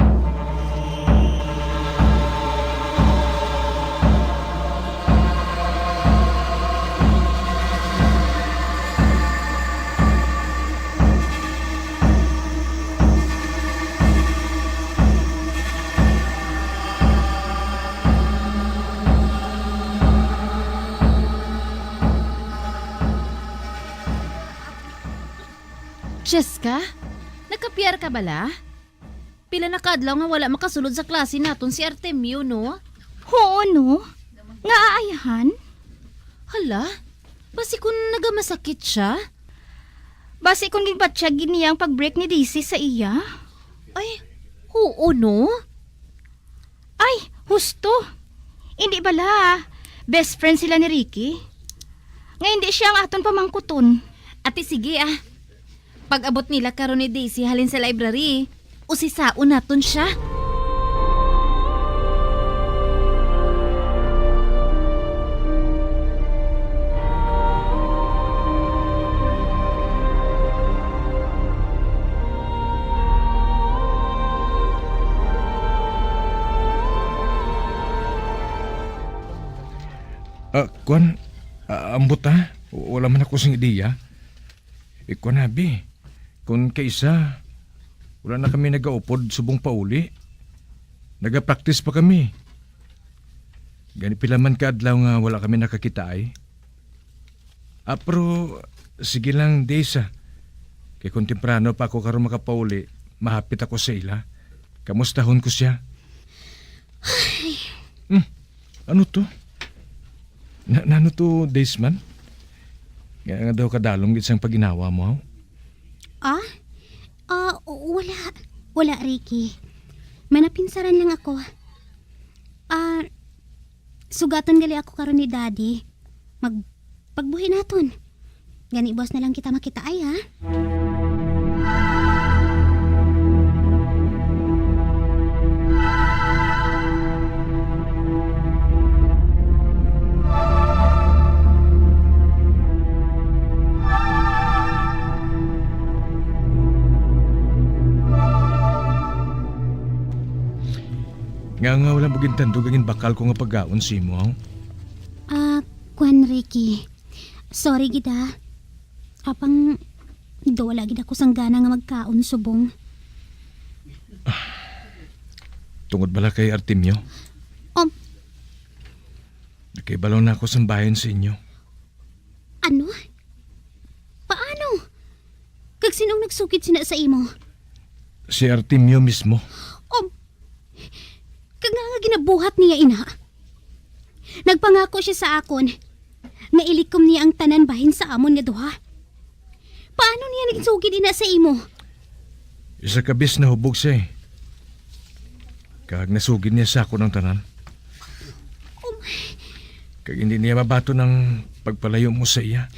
Jessica, nagkapiar ka bala? Pila na ka adlaw nga wala makasulod sa klase naton si Artemio, no? Huo, no? Nga aayahan? Hala, basi kun nagamasakit siya? Basi kun ginbatyag gid niya ang pag-break ni Daisy sa iya? Ay, huo, no? Ay, husto. Hindi bala, best friend sila ni Ricky. Nga hindi siya ang aton pamangkuton. Ate, sige, ah. Pag-abot nila karon ni Daisy halin sa library, usisaon naton siya. Ah, kwan, ah, ambot, ha? Wala man ako sing ideya. Eh, kwan, abi. Kung kaisa, wala na kami nagaupod subong pauli. Nagapractice pa kami. Gani pila man ka adlaw nga wala kami nakakitaay. Ah, pero sige lang, Days, ah. Kay kung temprano pa ako karon makapauli, mahapit ako sa ila. Kamustahon ko siya. Hmm, ano to? Na, nano to, Days man? Nga, nga daw kadalom gid sang paginawa mo, haw? Ah? Ah, wala. Wala, Ricky. May napinsaran lang ako. Ah, sugaton gali ako karon ni Daddy. Mag-, pagbuhi naton. Gani, buwas na lang kita makitaay, ha? Nga, nga wala mo gintandog ang ginbakal ko nga pagkaon sa imo, haw? Ah, kwan, Ricky. Sorry gid, ah. Apang, daw wala gid ako sang gana nga magkaon subong. Tungod bala kay Artemio? Um. Nakibalo na ako sang bahin sa inyo. Ano? Paano? Kag sinong nagsugid sina sa imo? Si Artemio mismo. Um, kag nga, nga ginabuhat niya ina? Nagpangako siya sa akon nga ilikom niya ang tanan bahin sa amon nga duha. Paano niya nagsugid ina sa imo? Isa ka bes nahubog siya, eh. Kag nasugid niya sa akon ang tanan. Oh my. Kag hindi niya mabaton ang pagpalayo mo sa iya.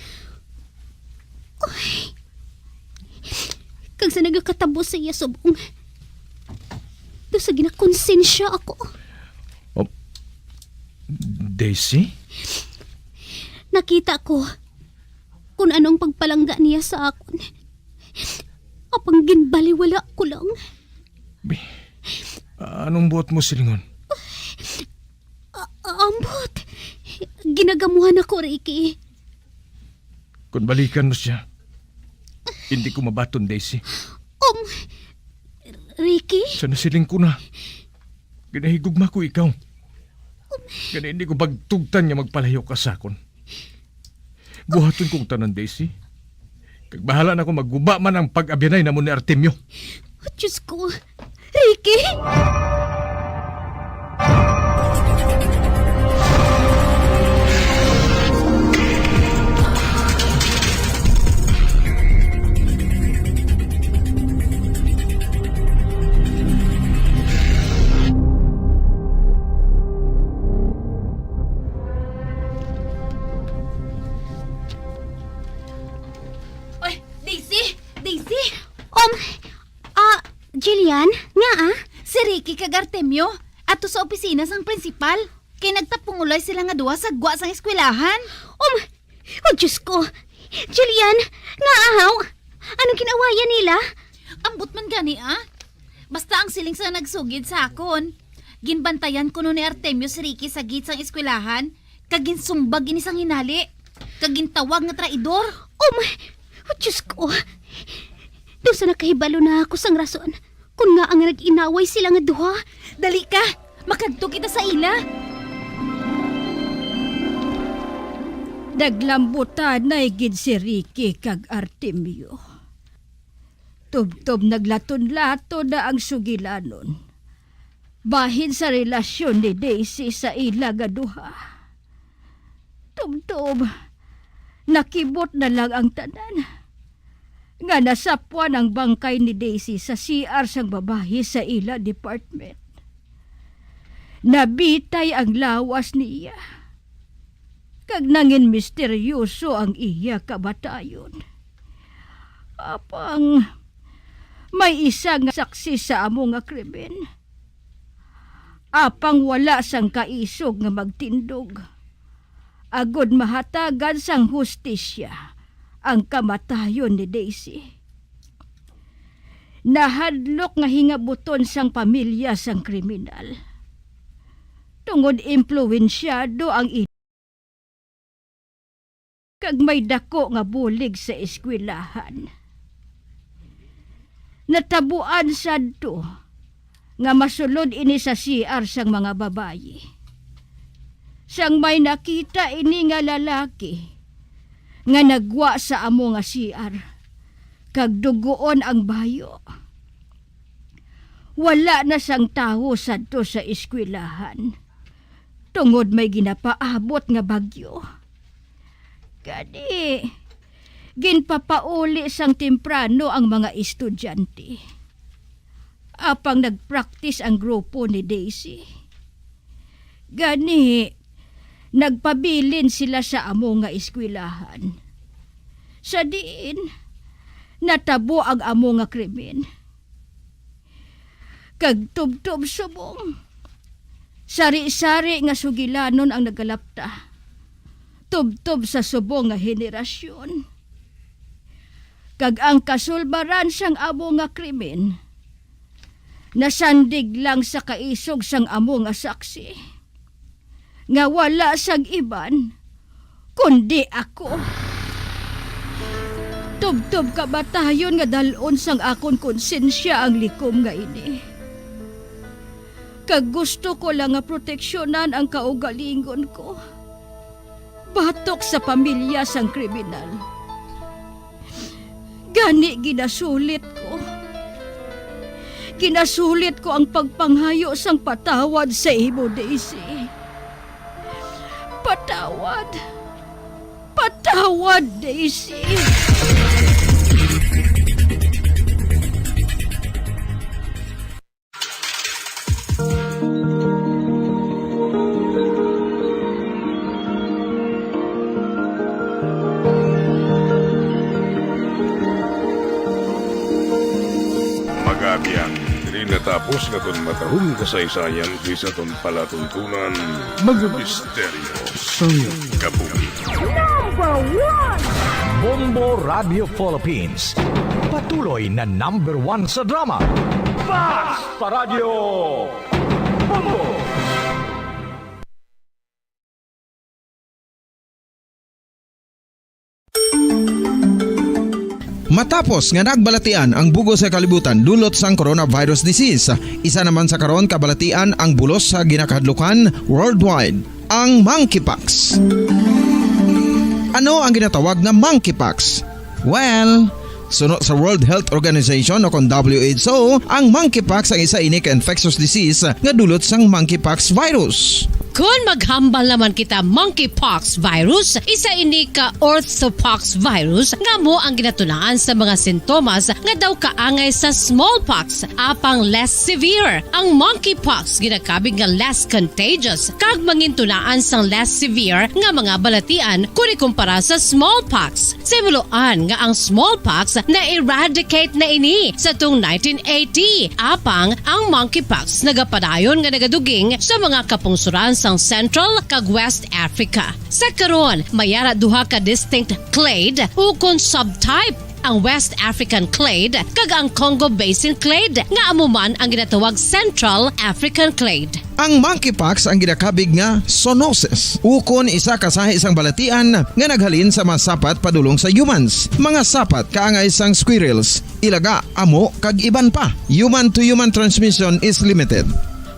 Kag sa nagakatabo sa iya subong, daw sa ginakonsensya ako. Oh, Daisy? Nakita ko kung ano ang pagpalangga niya sa akon. Apang ginbaliwala ko lang. Bi, anong buot mo silingon? A-, ambot. Ginagamuhan ako, Ricky. Kung balikan mo siya, hindi ko mabaton, Daisy. Um, Ricky? Sa nasiling ko na, ginahigugma ko ikaw. Gani hindi ko pagtugtan nga magpalayo ka sa akon. Buhaton kong tanan, Daisy. Kag bahala na kung maguba man ang pag-abyanay namo ni Artemio. Diyos ko, Ricky! Oy, Daisy! Daisy! Um, ah, Jillian, nga, ah? Si Ricky kag Artemio, ato sa opisina sang prinsipal. Kay nagtapungulay sila nga duha sa gwa sang eskwelahan. Um, oh, Diyos ko! Jillian, nga, ahaw? Anong ginawayan nila? Ambot man gani, ah. Basta ang siling sa nagsugid sa akon. Ginbantayan kuno ni Artemio si Ricky sa gate sang eskwelahan, kag ginsumbag ini sang hinali, kag gintawag nga traidor. Oh my, oh, Diyos ko. Daw sa nakahibalo na ako sang rason kung ngaa nga nag-inaway sila nga duha. Dali ka, makadto kita sa ila. Naglambutanay gid si Ricky kag Artemio. Tubtob naglaton-laton na ang sugilanon bahin sa relasyon ni Daisy sa ila nga duha. Tubtob, nakibot na lang ang tanan nga nasapwan ang bangkay ni Daisy sa C R sang babayi sa ila department. Nabitay ang lawas niya, kag nangin misteryoso ang iya kamatayon. Apang may isa nga saksi sa amo nga krimen. Apang wala sang kaisog nga magtindog, agod mahatagan sang hustisya ang kamatayon ni Daisy. Nahadlok nga hingabuton sang pamilya sang kriminal, tungod impluwensyado ang kag may daku nga bulig sa eskwelahan. Natabuan sadto nga masulod ini sa C R sang mga babayi, sang may nakita ini nga lalaki nga nagwa sa amo nga C R kag dugoon ang bayo. Wala na sang tawo sadto sa eskwelahan tungod may ginapaabot nga bagyo. Gani, ginpapauli sang temprano ang mga estudyante. Apang nagpraktis ang grupo ni Daisy. Gani, nagpabilin sila sa amo nga eskwelahan, sa diin natabo ang amo nga krimen. Kag tubtob subong, sari-sari nga sugilanon ang nagalapta, tubtob sa subong nga henerasyon. Kag ang kasulbaran sang amo nga krimen nasandig lang sa kaisog sang amo nga saksi, nga wala sang iban kundi ako. Tubtob kamatayon nga dal-on sang akon konsensya ang likom nga ini. Kag gusto ko lang nga proteksyonan ang kaugalingon ko batok sa pamilya sang kriminal. Gani ginasulit ko. Ginasulit ko ang pagpangayo sang patawad sa imo, Daisy. Patawad. What day is it? Mga abyan, diri natapos nga aton matahong kasaysayan sa aton palatuntunan, mga misteryo sang kabuhi. Number one! Bombo Radio Philippines, patuloy na number one sa drama. Fast Paradyo Bombo! Matapos nga nagbalatian ang bug-os sa kalibutan dulot sang coronavirus disease, isa naman sa karon kabalatian ang bulos sa ginakahadlukan worldwide, ang monkeypox. Ano ang ginatawag nga monkeypox? Well, suno sa World Health Organization o kon W H O, ang monkeypox ang isa ini ka infectious disease nga dulot sang monkeypox virus. Kon maghambal naman kita monkeypox virus, isa ini ka orthopox virus nga amo ang ginatunaan sa mga sintomas nga daw kaangay sa smallpox, apang less severe. Ang monkeypox ginakabig nga less contagious kag mangintunaan sang less severe nga mga balatian kon ikumpara sa smallpox. Sa himuloan nga ang smallpox na-eradicate na ini sa tuong nineteen eighty, apang ang monkeypox nagapadayon nga nagaduging sa mga kapungsoran sang Central kag West Africa. Sa karon, may ara duha ka distinct clade ukon subtype, ang West African clade kag ang Congo Basin clade, nga amo man ang ginatawag Central African clade. Ang monkeypox ang ginakabig nga zoonosis, ukon isa ka sahi sang balatian nga naghalin sa mga sapat padulong sa humans, mga sapat kaangay sang squirrels, ilaga, amo, kag iban pa. Human-to-human transmission is limited.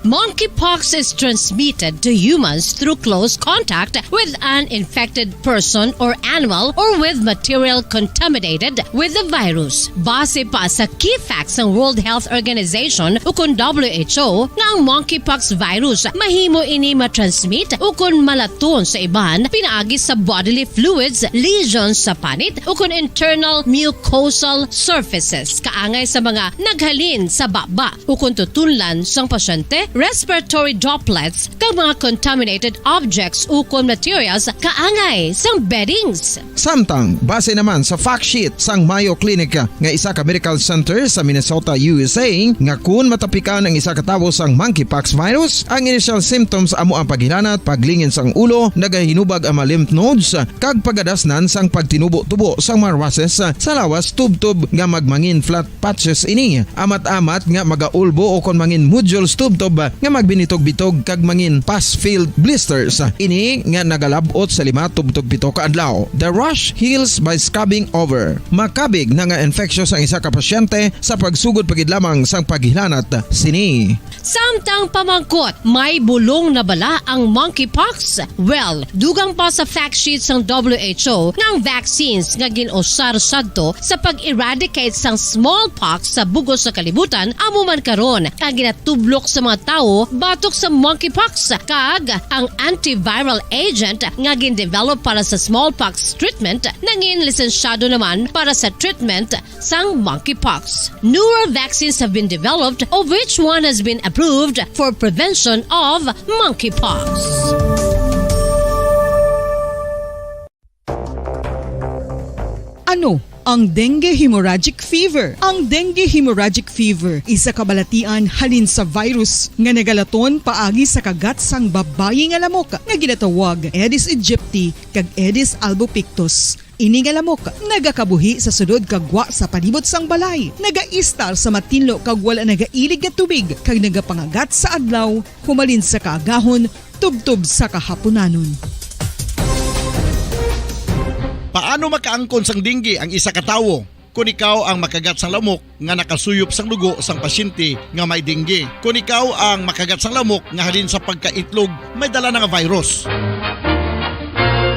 Monkeypox is transmitted to humans through close contact with an infected person or animal or with material contaminated with the virus. Base pa sa key facts sang World Health Organization ukon W H O nga ang monkeypox virus mahimo ini matransmit ukon malaton sa iban pinaagi sa bodily fluids, lesions sa panit ukon internal mucosal surfaces kaangay sa mga naghalin sa baba ukon tutunlan sang pasyente, respiratory droplets, kag mga contaminated objects ukon materials kaangay sang beddings. Samtang, base naman sa fact sheet sang Mayo Clinic nga isa ka medical center sa Minnesota, U S A, nga kun matapikan ang isa ka tawo sang monkeypox virus, ang initial symptoms amo ang paghilanat, paglingin sang ulo, nagahinubag ang mga lymph nodes, kag pagadasnan sang pagtinubo-tubo sang mga rushes sa lawas tubtob nga magmangin flat patches ini, amat-amat nga magaulbo ukon mangin nodules tubtob nga magbinitog-bitog kag mangin pus-filled blisters. Ini nga nagalab-ot sa lima tubtob pito ka adlaw. The rash heals by scabbing over. Makabig na nga infectious ang isa ka pasyente sa pagsugod pa gid lamang sang paghilanat sini. Samtang pamangkot, may bulong na bala ang monkeypox? Well, dugang pa sa fact sheet sang W H O nga ang vaccines nga gin-usar sadto sa pag-eradicate sang smallpox sa bug-os nga kalibutan amo man karon ang ginatublok sa mga tawo batok sa monkeypox, kag ang antiviral agent nga gin-develop para sa smallpox treatment nangin lisensyado naman para sa treatment sang monkeypox. Newer vaccines have been developed, of which one has been approved for prevention of monkeypox. Ano ang dengue hemorrhagic fever? Ang dengue hemorrhagic fever isa ka balatian halin sa virus nga nagalaton paagi sa kagat sang babayi nga lamok nga ginatawag Aedes aegypti kag Aedes albopictus. Ini nga lamok nagakabuhi sa sulod kag gwa sa palibot sang balay, nagaistar sa matinlo kag wala nagailig nga tubig, kag nagapangagat sa adlaw humalin sa kaagahon tubtob sa kahapunanon. Paano makaangkon sang dengue ang isa ka tawo? Kon ikaw ang makagat sang lamok nga nakasuyop sang dugo sang pasyente nga may dengue, kon ikaw ang makagat sang lamok nga halin sa pagkaitlog may dala na nga virus.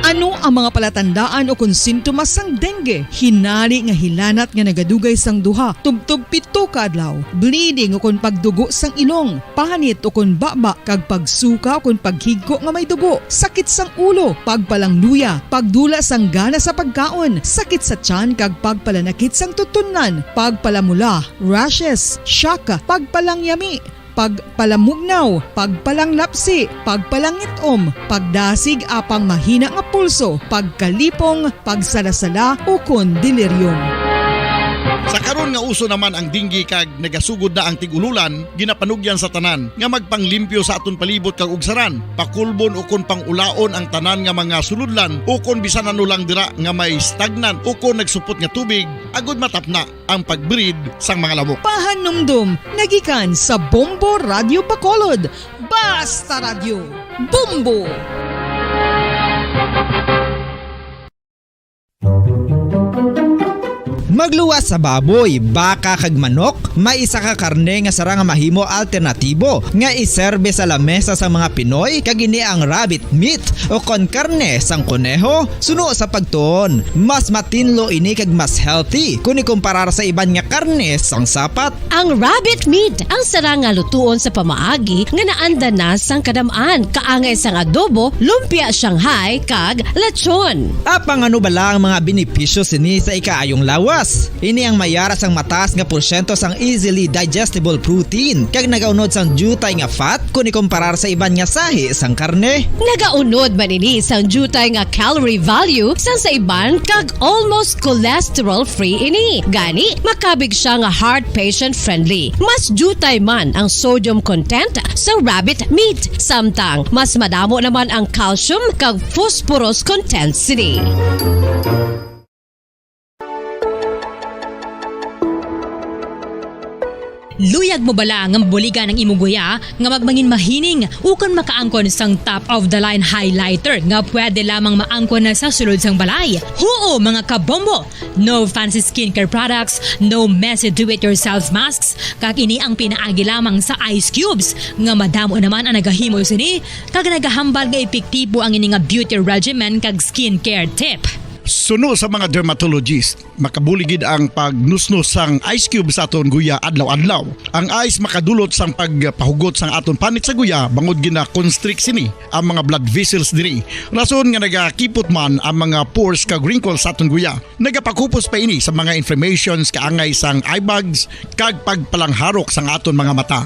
Ano Ang mga palatandaan ukon sintomas sang dengue: hinari nga hilanat nga nagadugay sang duha tubtob pito ka adlaw, bleeding ukon pagdugo sang ilong, panit ukon baba, kag pagsuka ukon paghigko nga may dugo, sakit sang ulo, pagpalangluya, pagdula sang gana sa pagkaon, sakit sa tiyan kag pagpalanakit sang tutunlan, pagpalamula, rashes, shock, pagpalangyami, pagpalamugnaw, pagpalanglapsi, pagpalangit-om, pagdasig apang mahina nga pulso, pagkalipong, pagsalasala, ukon delirium. Sa karon nga uso naman ang dengue kag nagasugod na ang tig-ululan, ginapanugyan sa tanan nga magpanglimpyo sa aton palibot kag ugsaran, pakulbon ukon pangulaon ang tanan nga mga sulodlan ukon bisan ano lang dira nga may stagnant ukon nagsupot nga tubig, agud matapna ang pag-breed sang mga lamok. Pahanumdom nga gikan sa Bombo Radyo Bacolod. Basta Radyo, Bombo! Magluwas sa baboy, baka, kag manok, may isa ka karne nga sarang nga mahimo alternatibo nga iserbe sa lamesa sang mga Pinoy, kag ini ang rabbit meat, ukon karne sang koneho. Suno sa pagtuon, mas matinlo ini kag mas healthy kon ikumparar sa iban nga karne sang sapat. Ang rabbit meat ang sarang nga lutuon sa pamaagi nga naanda na sang kadam-an, kaangay sang adobo, lumpia Shanghai, kag lechon. Apang ano bala ang mga benepisyo sini sa ikaayong lawas? Ini ang may ara sang mataas nga porsyento sang easily digestible protein, kag nagaunod sang diutay nga fat kon ikumparar sa iban nga sahi sang karne. Nagaunod man ini sang diutay nga calorie value sang sa iban, kag almost cholesterol-free ini. Gani, makabig sia nga heart patient-friendly. Mas diutay man ang sodium content sa rabbit meat, samtang mas madamo naman ang calcium kag phosphorus content sini. Luyag mo bala nga mabuligan ang imo guya nga magmangin mahining ukon makaangkon sang top-of-the-line highlighter nga pwede lamang maangkon na sa sulod sang balay? Huo, mga kabombo! No fancy skincare products, no messy do-it-yourself masks, kag ini ang pinaagi lamang sa ice cubes, nga madamo naman ang nagahimo sini, kag nagahambal nga epektibo ang ini nga beauty regimen kag skincare tip. Suno sa mga dermatologist, makabulig gid ang pagnusnos sang ice cube sa aton guya adlaw-adlaw. Ang ice makadulot sang pagpahugot sang aton panit sa guya, bangod gina-constrict sini ang mga blood vessels diri, rason nga nagakipot man ang mga pores kag wrinkles sa aton guya. Nagapakupos pa ini sa mga inflammations kaangay sang eye bags kag pagpalangharok sang aton mga mata.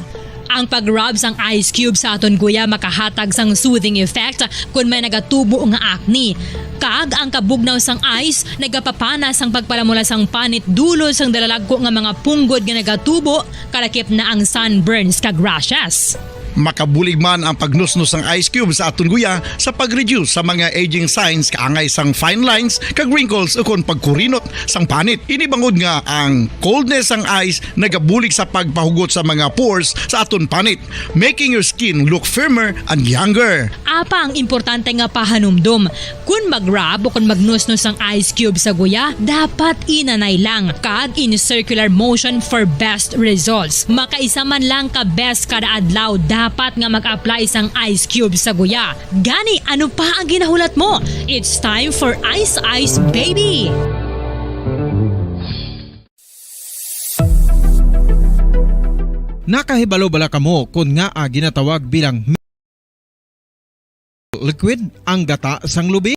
Ang pag-rub sang ice cube sa aton guya makahatag sang soothing effect kon may nagatubo nga acne. Kag ang kabugnaw sang ice nagapapana sang pagpalamula sang panit dulot sang dalalagko nga mga punggod nga nagatubo, kalakip na ang sunburns kag rashes. Makabulig man ang pagnusnos sang ice cube sa aton guya sa pag-reduce sa mga aging signs kaangay sang fine lines kag wrinkles ukon pagkurinot sang panit. Ini bangod nga ang coldness sang ice nagabulig sa pagpahugot sa mga pores sa aton panit, making your skin look firmer and younger. Apang importante nga pahanumdom, kon mag-rub o kon magnusnos ang ice cube sa guya, dapat inanay lang kag in circular motion for best results. Makaisa man lang ka beses kada adlaw dapat nga mag-apply sang ice cube sa guya. Gani, ano pa ang ginahulat mo? It's time for Ice Ice Baby! Nakahibalo bala kamo kon ngaa ginatawag bilang liquid ang gata sang lubi?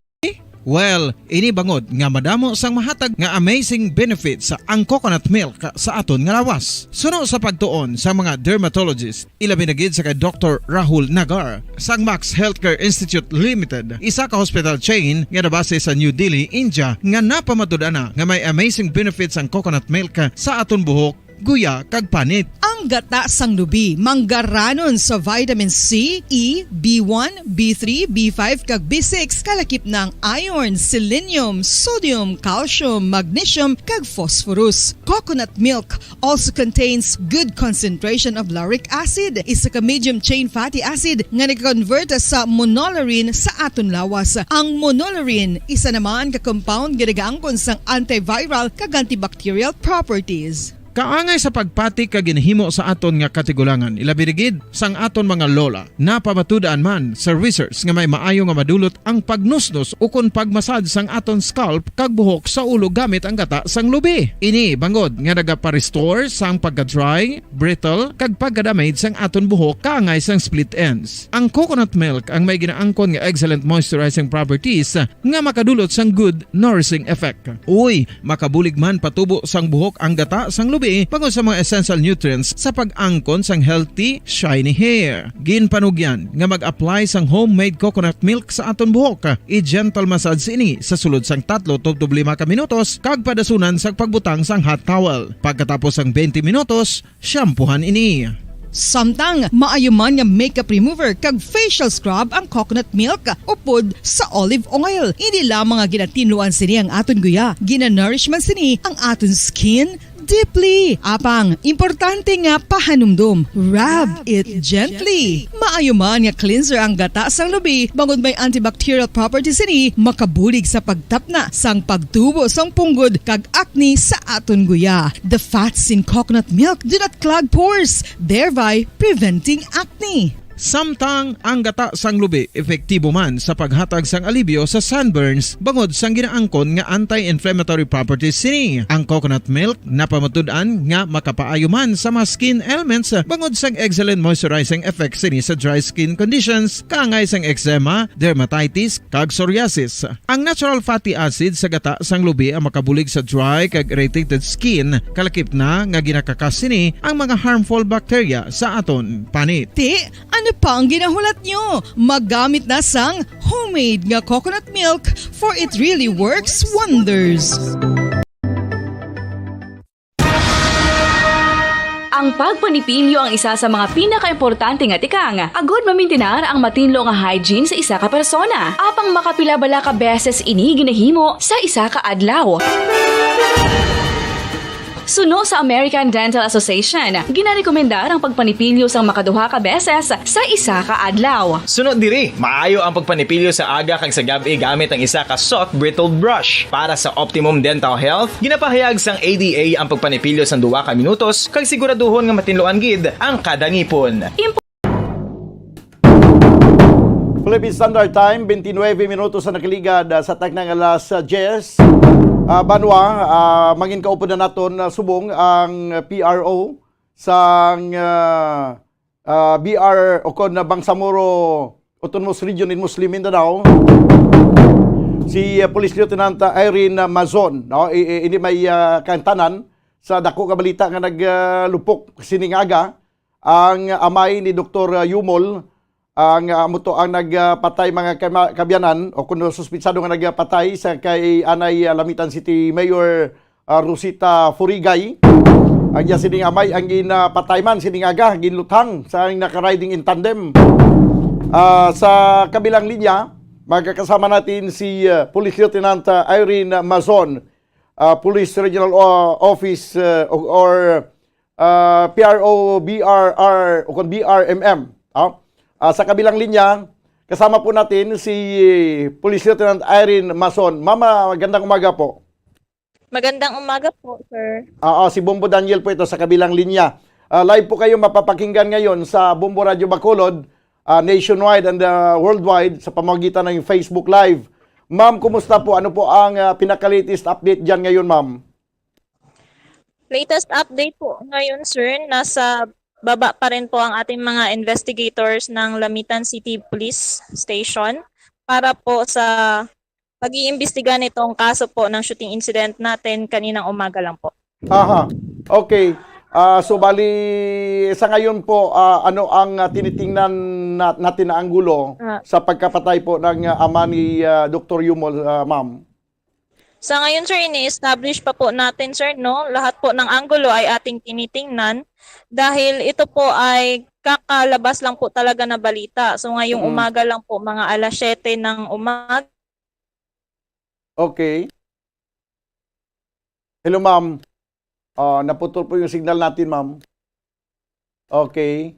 Well, ini bangod nga madamo sang mahatag nga amazing benefits ang coconut milk sa aton nga lawas. Suno sa pagtuon sa mga dermatologist, ilabi na gid sa kay Doktor Rahul Nagar sang Max Healthcare Institute Limited, isa ka hospital chain nga nabase sa New Delhi, India, nga napamatud-an na nga may amazing benefits ang coconut milk sa aton buhok, guya, kag panit. Ang gata sang lubi manggaranon sa vitamin C, E, B one, B three, B five, kag B six, kalakip na ang iron, selenium, sodium, calcium, magnesium, kag phosphorus. Coconut milk also contains good concentration of lauric acid, isa ka medium chain fatty acid nga nag-convert sa monolaurin sa aton lawas. Ang monolaurin, isa naman ka compound nga nagaangkon sang antiviral kag antibacterial properties. Kaangay sa pagpati kag ginhimo sa aton nga katigulangan, ilabi na gid sang aton mga lola. Napamatud-an man sa research nga may maayo nga madulot ang pagnusnos ukon pagmasad sang aton scalp kag buhok sa ulo gamit ang gata sang lubi. Ini bangod nga nagapa-restore sang pagka-dry, brittle, kag pagka-damage sang aton buhok kaangay sang split ends. Ang coconut milk ang may ginaangkon nga excellent moisturizing properties nga makadulot sang good nourishing effect. Uy, makabulig man patubo sang buhok ang gata sang lubi bangod sa mga essential nutrients sa pag-angkon sang healthy, shiny hair. Ginpanugyan nga mag-apply sang homemade coconut milk sa aton buhok. I-gentle massage ini sa sulod sang tatlo tubtob lima ka minutos kag padasunan sa pagbutang sang hot towel. Pagkatapos sang twenty minutos, shampoohan ini. Samtang maayo man nga makeup remover kag facial scrub ang coconut milk upod sa olive oil. Hindi lamang nga ginatinluan sini ang aton guya, ginanourish man sini ang aton skin deeply. Apang, importante nga pahanumdom, rub it gently. Maayo man nga cleanser ang gata sang lubi, bangod may antibacterial properties sini, makabulig sa pagtapna sang pagtubo sang punggod kag acne sa aton guya. The fats in coconut milk do not clog pores, thereby preventing acne. Samtang ang gata sang lubi epektibo man sa paghatag sang alibyo sa sunburns bangod sang ginaangkon nga anti-inflammatory properties sini. Ang coconut milk napamatud-an nga makapaayo man sa mga skin ailments bangod sang excellent moisturizing effect sini sa dry skin conditions, kaangay sang eczema, dermatitis, kag psoriasis. Ang natural fatty acid sa gata sang lubi ang makabulig sa dry kag irritated skin, kalakip na nga ginakakas sini ang mga harmful bacteria sa aton panit. Ti, ano pa ang ginahulat nyo? Magamit na sang homemade nga coconut milk, for it really works wonders. Ang pagpanipilyo ang isa sa mga pinakaimportante nga tikang agud mamintinar ang matinlo nga hygiene sa isa ka persona. Apang makapila bala ka beses ini ginahimo sa isa ka adlaw? Suno sa American Dental Association, ginarekomendar ang pagpanipilyo sang makaduha ka beses sa isa ka adlaw. Sunod diri, maayo ang pagpanipilyo sa aga kag sa gab-i gamit ang isa ka soft bristled brush. Para sa optimum dental health, ginapahayag sang A D A ang pagpanipilyo sang duha ka minutos kag siguraduhon nga matinluan gid ang kada ngipon. Philippine Standard Time, twenty-nine minutos ang nakaligad, ah, sa takna nga alas, ah, diyes. Ah, banwa, ah, mangin kaupod na naton, ah, subong ang P R O sang, ah, ah, B R o kon na Bangsamoro Autonomous Region in Muslim Mindanao, si, ah, Police Lieutenant, ah, Irene Mazon, no? I-, i-, ini may, ah, kaangtanan sa dako nga balita nga nag, ah, lupok sining aga ang amay ni Doktor Yumol, ang, ah, amo to ang nagpatay, mga kama-, kabyanan, o kuno suspitsado nga nagpatay sa kay anay, ah, Lamitan City Mayor, ah, Rosita Furigay. Ang iya sining amay ang ginapatay man sining aga, ginluthang sa naka-riding in tandem. Ah, sa kabilang linya, magkakasama natin si, ah, Police Lieutenant, ah, Irene Mazon, ah, Police Regional, ah, Office, ah, or, or, ah, P R O B R R o kon B R M M, ah. Ah, sa kabilang linya, kasama po natin si Police Lieutenant Irene Mason. Mama, magandang umaga po. Magandang umaga po, sir. Oo, si Bombo Daniel po ito sa kabilang linya. Ah, live po kayo mapapakinggan ngayon sa Bombo Radio Bacolod, ah, nationwide and, ah, worldwide sa pamamagitan ng Facebook Live. Ma'am, kumusta po? Ano po ang, ah, pinaka-latest update diyan ngayon, ma'am? Latest update po ngayon, sir, nasa baba pa rin po ang ating mga investigators ng Lamitan City Police Station para po sa pag-iimbestiga nitong kaso po ng shooting incident natin kaninang umaga lang po. Aha. Okay. Ah, so bali, sa ngayon po, ah, ano ang, ah, tinitingnan na-, natin na anggulo Ah. sa pagkapatay po ng, ah, ama ni, ah, Doktor Yumol, ah, ma'am? Sa ngayon, sir, ini-establish pa po natin, sir, no? Lahat po ng anggulo ay ating tinitingnan dahil ito po ay kakalabas lang po talaga na balita. So, ngayong Mm. umaga lang po, mga alas siyete ng umaga. Okay. Hello, ma'am. Ah, naputol po yung signal natin, ma'am. Okay.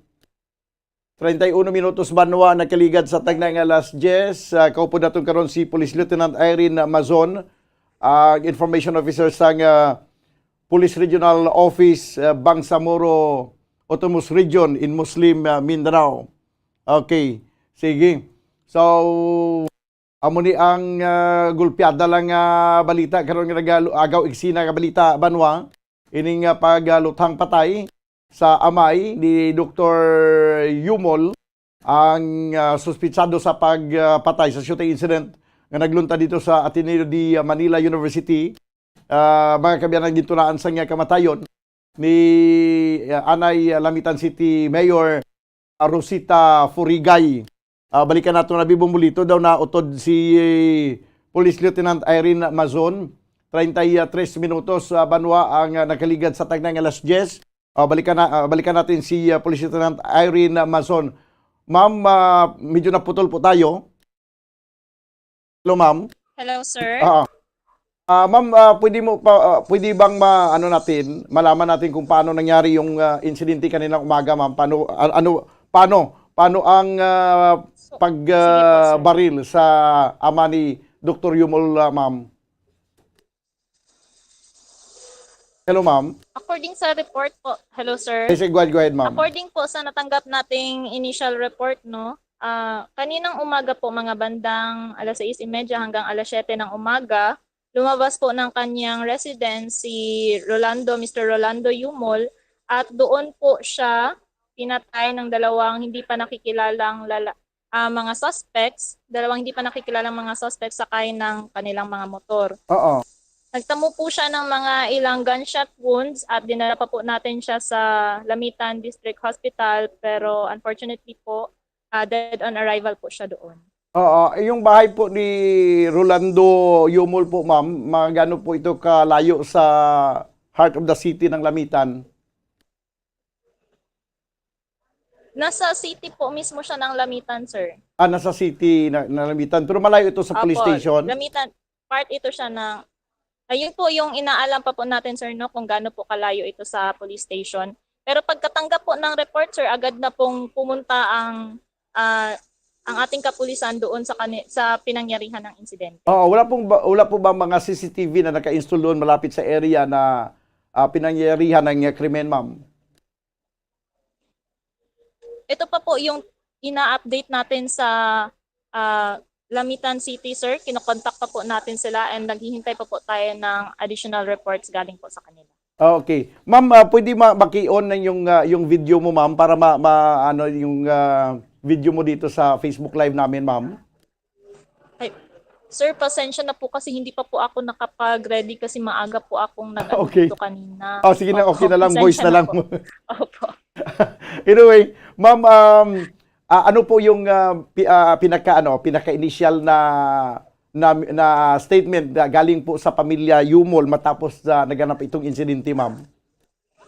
Treinta y uno minutos banwa nakaligad sa tagna nga alas diyes. Ah, kaupod naton karon si Police Lieutenant Irene Mazon, ah, Information Officer sang, ah, Police Regional Office, uh, Bangsamoro Autonomous Region in Muslim, uh, Mindanao. Okay, sige. So, amo ni ang, uh, gulpiada lang nga balita karon nga nagalu-, agaw eksena nga balita, Banwa. Ining, uh, pagluthang patay sa amay ni Doktor Yumol, ang, ah, suspitsado sa pagpatay sa shooting incident nga naglunta dito sa Ateneo de Manila University. Ah, mga kaabyanan, gintulaan sa nga kamatayon ni, ah, anay, ah, Lamitan City Mayor, ah, Rosita Furigay. Ah, balikan nato na, Bibong Bulito, daw nautod si Police Lieutenant Irene Mazon. Treinta y tres minutos, ah, Banwa, ang, ah, nakaligad sa tagna nga alas diyes. Ah, balikan na, ah, balikan natin si, ah, Police Lieutenant Irene Mazon. Ma'am, ah, medyo naputol po tayo. Hello, ma'am. Hello, sir. Ah, ah, ma'am, ah, pwede mo pa, ah, pwede bang ma-, ano natin, malaman natin kung paano nangyari yung, ah, insidente kanina umaga, ma'am? Paano, an-, ano, paano, paano ang, ah, So, pag, sige po, ah, sir. baril sa ama ni Doktor Yumol, ah, ma'am? Hello, ma'am. According sa report po, hello, sir. Yes, go ahead, go ahead, ma'am. According po sa natanggap nating initial report, no, ah, kaninang umaga po, mga bandang alas sais y media hanggang alas siyete ng umaga, lumabas po ng kanyang residence si Rolando, Mister Rolando Yumol, at doon po siya pinatay ng dalawang hindi pa nakikilalang lala-, ah, mga suspects, dalawang hindi pa nakikilalang mga suspects sakay ng kanilang mga motor. Oo. Nagtamo po siya ng mga ilang gunshot wounds at dinala pa po natin siya sa Lamitan District Hospital, pero unfortunately po, ah, dead on arrival po siya doon. Oo, yung bahay po ni Rolando Yumol po, ma'am, magano po ito kalayo sa heart of the city ng Lamitan? Nasa city po mismo siya ng Lamitan, sir. Ah, nasa city na, na Lamitan. Pero malayo ito sa police Opo, station? Lamitan, part ito siya ng, ayun po yung inaalam pa po natin, sir, no, kung gaano po kalayo ito sa police station. Pero pagkatanggap po ng report, sir, agad na pong pumunta ang, ah, ang ating kapulisan doon sa kani-, sa pinangyarihan ng insidente. Oo, wala pong ba, wala po ba mga C C T V na naka-install doon malapit sa area na, ah, pinangyarihan ng, ah, krimen, ma'am? Ito pa po yung ina-update natin sa, ah, Lamitan City, sir. Kinokontak pa po natin sila and naghihintay pa po tayo ng additional reports galing po sa kanila. Ah, okay. Ma'am, ah, pwede ma-, makion na yung, ah, yung video mo, ma'am, para ma-, ma-, ano, yung, ah, video mo dito sa Facebook Live namin, ma'am? Ay, sir, pasensya na po kasi hindi pa po ako nakapag-ready kasi maaga po akong nag-ano Okay. dito kanina. Oh, sige na, Opo, okay na lang, voice pasensya na na lang. po. Opo. Anyway, ma'am, um, ah, ano po yung, ah, pi-, ah, pinaka, ano, pinaka-initial na, na, na statement na galing po sa pamilya Yumol matapos na naganap itong insidente, ma'am?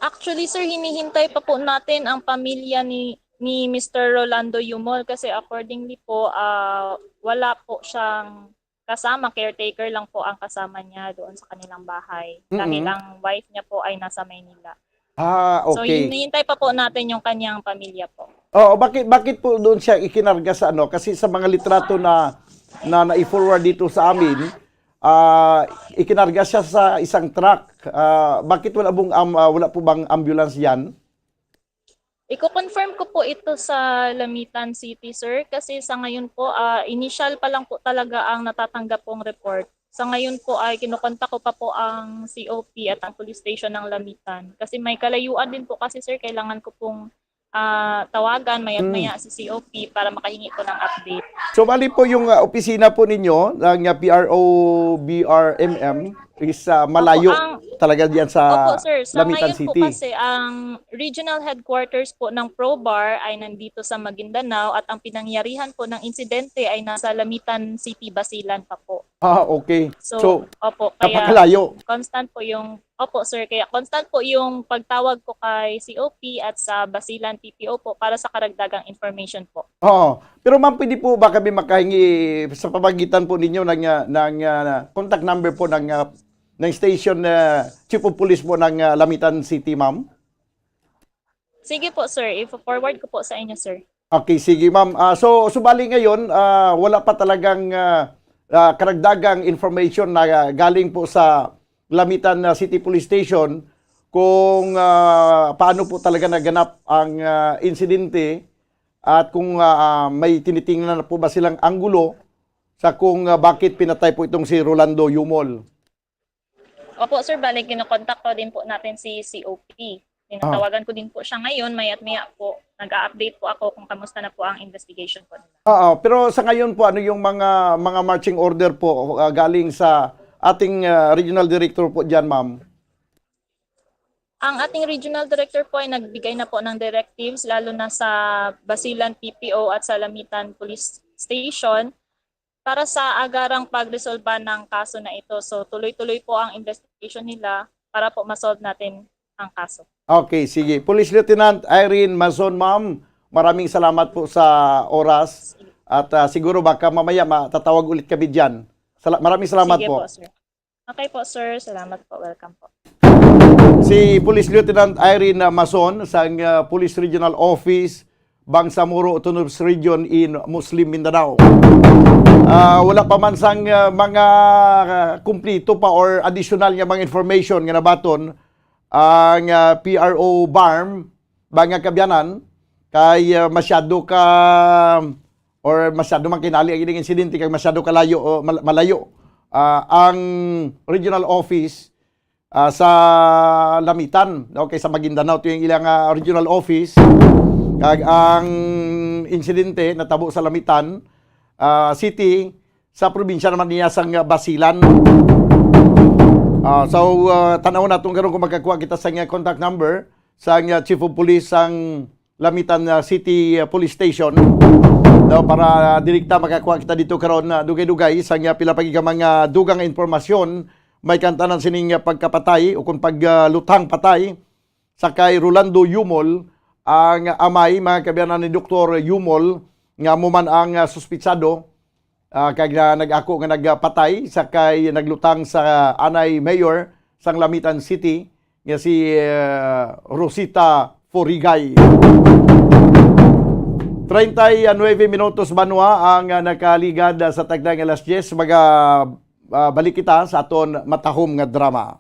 Actually, sir, hinihintay pa po natin ang pamilya ni, ni Mister Rolando Yumol kasi accordingly po, ah, wala po siyang kasama, caretaker lang po ang kasama niya doon sa kanilang bahay. Mm-mm. Dahil ang wife niya po ay nasa Maynila. Ah, So, okay. hinihintay pa po natin yung kanyang pamilya po. Oo, bakit, bakit po doon siya ikinarga sa ano? Kasi sa mga litrato na, na nai-forward dito sa amin, ah, ikinarga siya sa isang truck. Ah, bakit wala pong am-, ah, wala po bang ambulance diyan? Iko-confirm ko po ito sa Lamitan City, sir, kasi sa ngayon po, ah, initial pa lang po talaga ang natatanggap kong report. Sa ngayon po ay kinokontak ko pa po ang C O P at ang police station ng Lamitan. Kasi may kalayuan din po kasi, sir, kailangan ko pong, ah, tawagan maya't Mm. maya si C O P para makahingi po ng update. So, bali po yung, ah, opisina po ninyo, ang, ah, P R O B R M M, is, ah, Opo, malayo ang talaga diyan sa Opo, sir. Sa Lamitan ngayon po City. kasi, ang regional headquarters po ng PROBAR ay nandito sa Maguindanao at ang pinangyarihan po ng insidente ay nasa Lamitan City, Basilan pa po. Ah, okay. So, So, opo, kaya napakalayo. constant po yung, opo, sir, kaya constant po yung pagtawag ko kay C O P at sa Basilan P P O po para sa karagdagang information po. Oo. Pero ma'am, pwede po ba kami makahingi sa pamagitan po ninyo ng, ah, ng, ah, contact number po ng, ah, ng station, ah, chief of police po ng, ah, Lamitan City, ma'am? Sige po, sir. I-forward ko po sa inyo, sir. Okay, sige, ma'am. Ah, so, subali ngayon, ah, wala pa talagang, ah, ah, karagdagang information na, ah, galing po sa Lamitan, ah, City Police Station kung, ah, paano po talaga naganap ang, ah, insidente at kung, ah, ah, may tinitingnan na po ba silang anggulo sa kung, ah, bakit pinatay po itong si Rolando Yumol. Opo, sir. Bale, kinokontak po din po natin si C O P. Ah. Tinatawagan ko din po siya ngayon. Maya't maya po, nag-a-update po ako kung kamusta na po ang investigation po nila. Oo, pero sa ngayon po, ano yung mga, mga marching order po, ah, galing sa ating, ah, regional director po dyan, ma'am? Ang ating regional director po ay nagbigay na po ng directives, lalo na sa Basilan P P O at sa Lamitan Police Station, para sa agarang pagresolba ng kaso na ito. So, tuloy-tuloy po ang investigation nila para po ma-solve natin ang kaso. Okay, sige. Police Lieutenant Irene Mazon, ma'am, maraming salamat po sa oras. At, ah, siguro baka mamaya matatawag ulit kami dyan. Sala-, maraming salamat Sige po. po, sir. Okay po, sir. Salamat po. Welcome po. Si Police Lieutenant Irene Mazon sang, ah, Police Regional Office, Bangsamoro Autonomous Region in Muslim Mindanao. Ah, wala pa man sang, ah, mga, ah, kumplito pa or additional nga mga information nga nabaton ang, ah, P R O BARMM, mga kaabyanan, kay, ah, masyado ka, or masyado man kinali ang ining insidente kay masyado kalayo o mal-, malayo, ah, ang regional office, ah, sa Lamitan, no? Kay sa Maguindanao to yung ilang, ah, regional office. Kag ang insidente natabo sa Lamitan, ah, City, sa probinsya naman niya sang Basilan. Ah, so, ah, tan-awon naton karon kung makakuha kita sa nga contact number sang, ah, Chief of Police sang Lamitan, ah, City, ah, Police Station. No, para direkta makakuha kita dito karon, ah, dugay-dugay sang, ah, pila pa gid ka mga dugang nga impormasyon may kantanan sining, ah, pagkapatay o kung pagluthang patay sa kay Rolando Yumol, ang amay, mga kaabyanan, ni Doktor Yumol, nga amo man ang, ah, suspitsado, ah, kag na nag-ako nga nagpatay sa kay naglutang sa anay mayor sang Lamitan City nga si, ah, Rosita Forigay. Treinta y nueve minutos banwa ang, ah, nakaligad, ah, sa takna nga alas diyes. Maga, ah, balik kita sa aton matahom nga drama.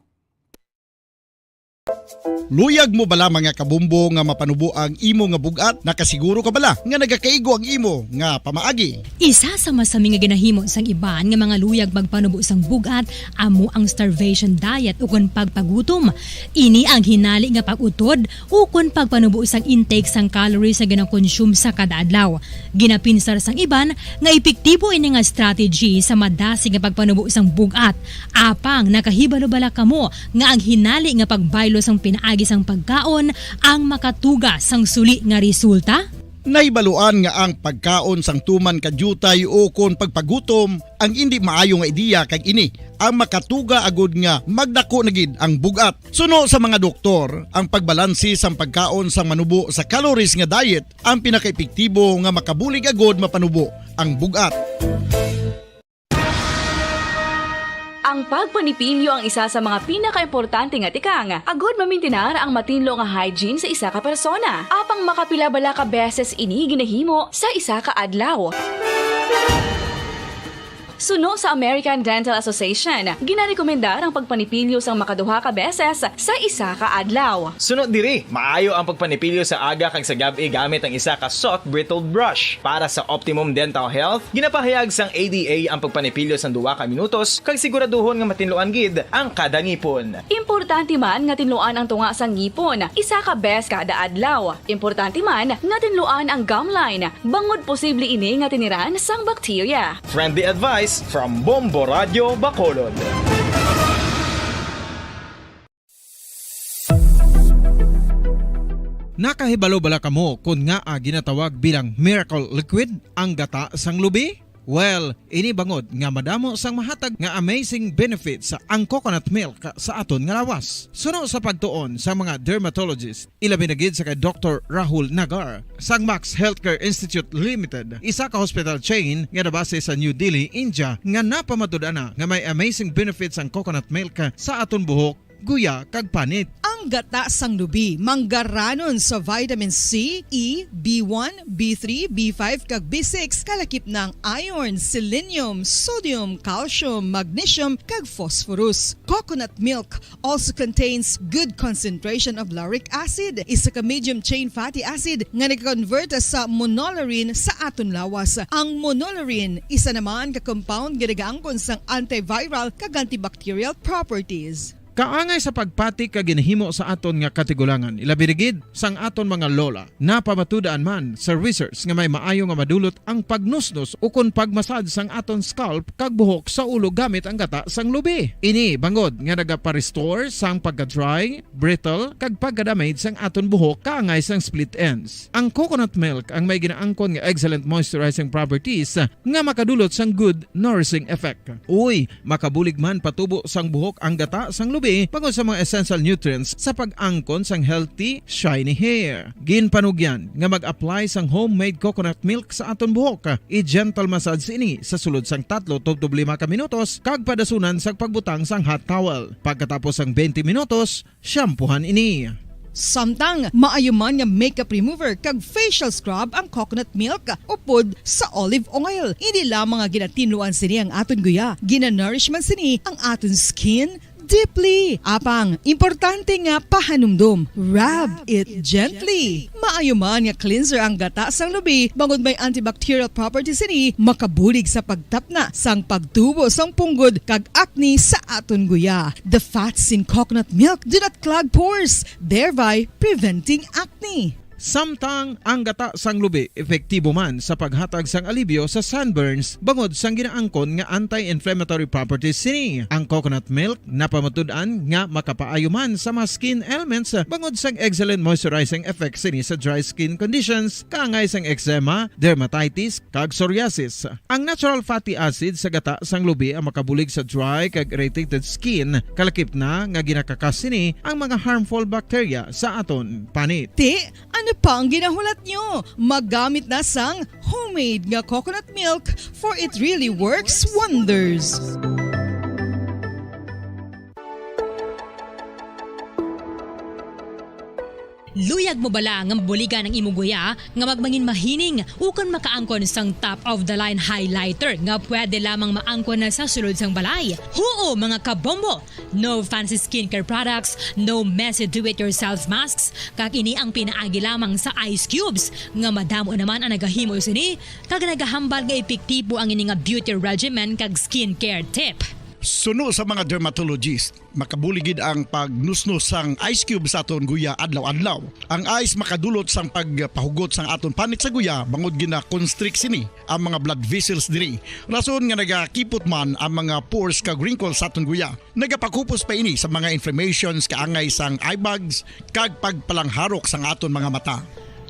Luyag mo bala, mga kabumbo, nga mapanubo ang imo nga bug-at? Nakasiguro ka bala nga nagakaigo ang imo nga pamaagi? Isa sa masami nga ginahimo sang iban nga mga luyag magpanubo sang bug-at amo ang starvation diet ukon pagpagutom. Ini ang hinali nga pag-utod ukon pagpanubo sang intake sang calories nga ginakonsume sa kada adlaw. Ginapinsar sang iban nga epektibo ini nga strategy sa madasig nga pagpanubo sang bug-at. Apang nakahibalo bala kamo nga ang hinali nga pagbaylo sang pinaagi sang pagkaon ang makatuga sang suli nga resulta? Nahibaluan nga ang pagkaon sang tuman ka diutay o kon pagpagutom ang indi maayo nga ideya, kag ini ang makatuga agud nga magdako na gid ang bug-at. Suno sa mga doktor, ang pagbalanse sang pagkaon sang manubo sa calories nga diet ang pinakaepektibo nga makabulig agud mapanubo ang bug-at. Ang pagpanipilyo ang isa sa mga pinakaimportante nga tikang agud mamintinar ang matinlo nga hygiene sa isa ka persona. Apang makapila bala ka beses ini ginahimo sa isa ka adlaw? Suno sa American Dental Association, ginarekomendar ang pagpanipilyo sang makaduha ka beses sa isa ka adlaw. Suno diri, maayo ang pagpanipilyo sa aga kag sa gab-i gamit ang isa ka soft bristled brush. Para sa optimum dental health, ginapahayag sang A D A ang pagpanipilyo sang duha ka minutos kag siguraduhon nga matinluan gid ang kada ngipon. Importante man nga tinluan ang tunga sang ngipon isa ka bes kada adlaw. Importante man nga tinluan ang gum line, bangod posible ini nga tiniran sang bakterya. Friendly advice from Bombo Radio Bacolod. Nakahibalo bala kamo kon ngaa ginatawag bilang miracle liquid ang gata sang lubi? Well, ini bangod nga madamo sang mahatag nga amazing benefits ang coconut milk sa aton nga lawas. Suno sa pagtuon sa mga dermatologist, ilabi na gid sa kay Doktor Rahul Nagar sang Max Healthcare Institute Limited, isa ka hospital chain nga nabase sa New Delhi, India, nga napamatud-an na nga may amazing benefits ang coconut milk sa aton buhok guya, kag panit. Ang gata sang lubi manggaranon sa vitamin C, E, B one, B three, B five, kag B six, kalakip na ang iron, selenium, sodium, calcium, magnesium, kag phosphorus. Coconut milk also contains good concentration of lauric acid, isa ka medium chain fatty acid nga nag-convert sa monolaurin sa aton lawas. Ang monolaurin isa naman ka compound nga nagaangkon sang antiviral kag antibacterial properties. Kaangay sa pagpati ka ginahimo sa aton nga katigulangan, ilabi na gid sang aton mga lola. Napamatud-an man sa research nga may maayo nga madulot ang pagnusnos ukon pagmasad sang aton scalp kag buhok sa ulo gamit ang gata sang lubi. Ini bangod nga nagaparestore sang pagka-dry, brittle, kag pagka-damage sang aton buhok kaangay sang split ends. Ang coconut milk ang may ginaangkon nga excellent moisturizing properties nga makadulot sang good nourishing effect. Uy, makabulig man patubo sang buhok ang gata sang lubi bangod sa mga essential nutrients sa pag-angkon sang healthy, shiny hair. Ginpanugyan nga mag-apply sang homemade coconut milk sa aton buhok. I-gentle massage ini sa sulod sang tatlo tubtob lima ka minutos kag padasunan sang pagbutang sang hot towel. Pagkatapos sang twenty minutos, shampoohan ini. Samtang maayo man nga makeup remover kag facial scrub ang coconut milk upod sa olive oil. Hindi lamang nga ginatinluan sini ang aton guya, ginanourish man sini ang aton skin deeply. Apang, importante nga pahanumdom, rub it gently. Maayo man nga cleanser ang gata sang lubi, bangod may antibacterial properties sini, makabulig sa pagtapna sang pagtubo sang punggod kag acne sa aton guya. The fats in coconut milk do not clog pores, thereby preventing acne. Samtang ang gata sang lubi epektibo man sa paghatag sang alibyo sa sunburns bangod sang ginaangkon nga anti-inflammatory properties sini. Ang coconut milk napamatud-an nga makapaayo man sa mga skin ailments bangod sang excellent moisturizing effect sini sa dry skin conditions, kaangay sang eczema, dermatitis, kag psoriasis. Ang natural fatty acid sa gata sang lubi ang makabulig sa dry kag irritated skin, kalakip na nga ginakakas sini ang mga harmful bacteria sa aton panit. Ti, ano pa ang ginahulat nyo? Maggamit na sang homemade nga coconut milk, for it really works wonders. Luyag mo bala nga mabuligan ang imo guya nga magmangin mahining ukon makaangkon sang top of the line highlighter nga pwede lamang maangkon na sa sulod sang balay? Huo, mga kabombo! No fancy skincare products, no messy do-it-yourself masks, kag ini ang pinaagi lamang sa ice cubes nga madamo naman ang nagahimo sini kag nagahambal nga epektibo ang ini nga beauty regimen kag skincare tip. Suno sa mga dermatologist, makabuli gid ang pagnusnos sang ice cube sa aton guya adlaw-adlaw. Ang ice makadulot sang pagpahugot sang aton panit sa guya bangod gina-constrict sini ang mga blood vessels diri. Rason nga nagakipot man ang mga pores kag wrinkles sa aton guya. Nagapakupos pa ini sa mga inflammations kaangay sang eye bags kag pagpalangharok sang aton mga mata.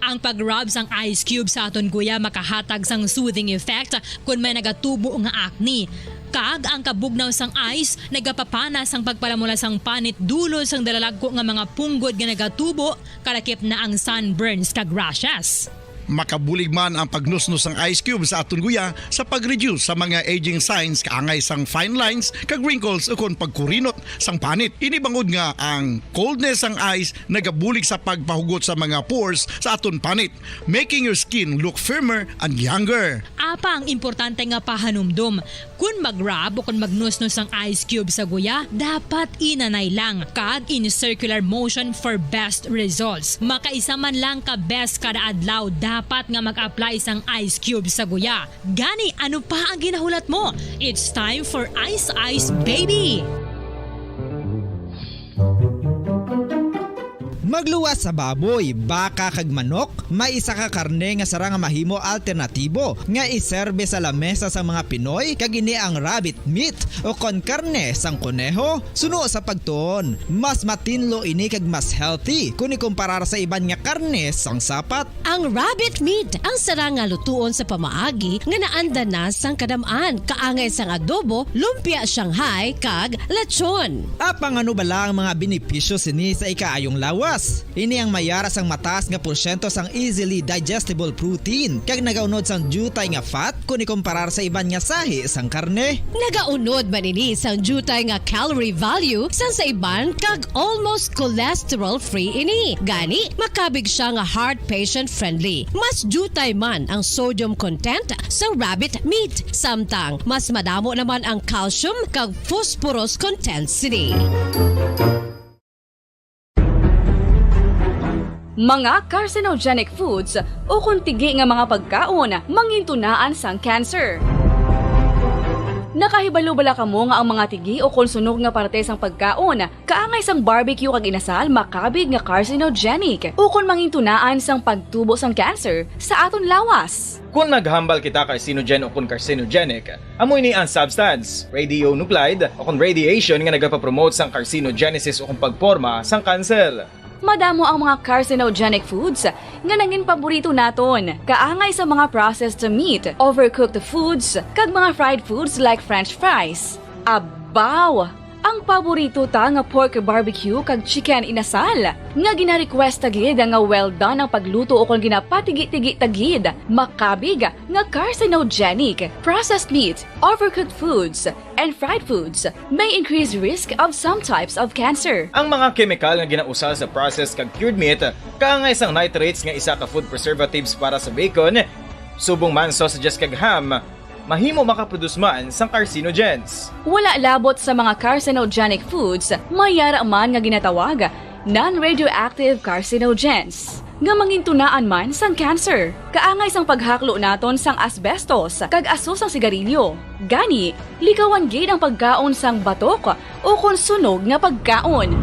Ang pag-rub sang ice cube sa aton guya makahatag sang soothing effect kon may nagatubo nga acne. Kag ang kabugnaw sang ice nagapapana sang pagpalamula sang panit dulot sang dalalagko nga mga punggod nga nagatubo, kalakip na ang sunburns kag rashes. Makabulig man ang pagnusnos sang ice cube sa aton guya sa pag-reduce sa mga aging signs kaangay sang fine lines kag wrinkles ukon pagkurinot sang panit. Ini bangod nga ang coldness sang ice nagabulig sa pagpahugot sa mga pores sa aton panit, making your skin look firmer and younger. Apang importante nga pahanumdom, kon mag-rub o kon magnusnos sang ice cube sa guya, dapat inanay lang kag in circular motion for best results. Makaisa man lang ka beses kada adlaw dapat nga mag-apply sang ice cube sa guya. Gani, ano pa ang ginahulat mo? It's time for Ice Ice Baby! Magluwas sa baboy, baka, kag manok, may isa ka karne nga sarang nga mahimo alternatibo nga iserbe sa lamesa sang mga Pinoy, kag ini ang rabbit meat, o kon karne sang koneho. Suno sa pagtuon, mas matinlo ini kag mas healthy kon ikumparar sa iban nga karne sang sapat. Ang rabbit meat ang sarang nga lutuon sa pamaagi nga naanda na sang kadam-an, kaangay sang adobo, lumpia Shanghai, kag lechon. Apang ano bala ang mga benepisyo sini sa ikaayong lawas? Ini ang may ara sang mataas nga porsyento sang easily digestible protein kag nagaunod sang diutay nga fat kon ikumparar sa iban nga sahi sang karne. Nagaunod man ini sang diutay nga calorie value sang sa iban kag almost cholesterol-free ini. Gani, makabig sia nga heart patient-friendly. Mas diutay man ang sodium content sa rabbit meat, samtang mas madamo naman ang calcium kag phosphorus content sini. Mga carcinogenic foods ukon tigi nga mga pagkaon mangintunaan sang cancer. Nakahibalo bala kamo nga ang mga tigi ukon sunog nga parte sang pagkaon kaangay sang barbecue kag inasal makabig nga carcinogenic ukon mangintunaan sang pagtubo sang cancer sa aton lawas? Kon naghambal kita carcinogen ukon carcinogenic, amo ini ang substance, radionuclide, ukon radiation nga nagapapromote sang carcinogenesis ukon pagporma sang cancer. Madamo ang mga carcinogenic foods nga nangin paborito naton, kaangay sa mga processed meat, overcooked foods, kag mga fried foods like French fries. Abaw! Ang paborito ta nga pork barbecue kag chicken inasal, nga gina-request ta gid nga well done ang pagluto ukon ginapatigi-tigi ta gid, makabig nga carcinogenic. Processed meat, overcooked foods, and fried foods may increase risk of some types of cancer. Ang mga kemikal nga ginausal sa processed kag cured meat, kaangay sang nitrates nga isa ka food preservatives para sa bacon, subong man sausages kag ham, mahimo makaproduce man sang carcinogens. Wala labot sa mga carcinogenic foods, may yara man nga ginatawag non-radioactive carcinogens, nga mangintunaan man sang cancer. Kaangay sang paghaklo naton sang asbestos kag aso sang sigarilyo. Gani, likawan gid ang pagkaon sang batok ukon sunog nga pagkaon.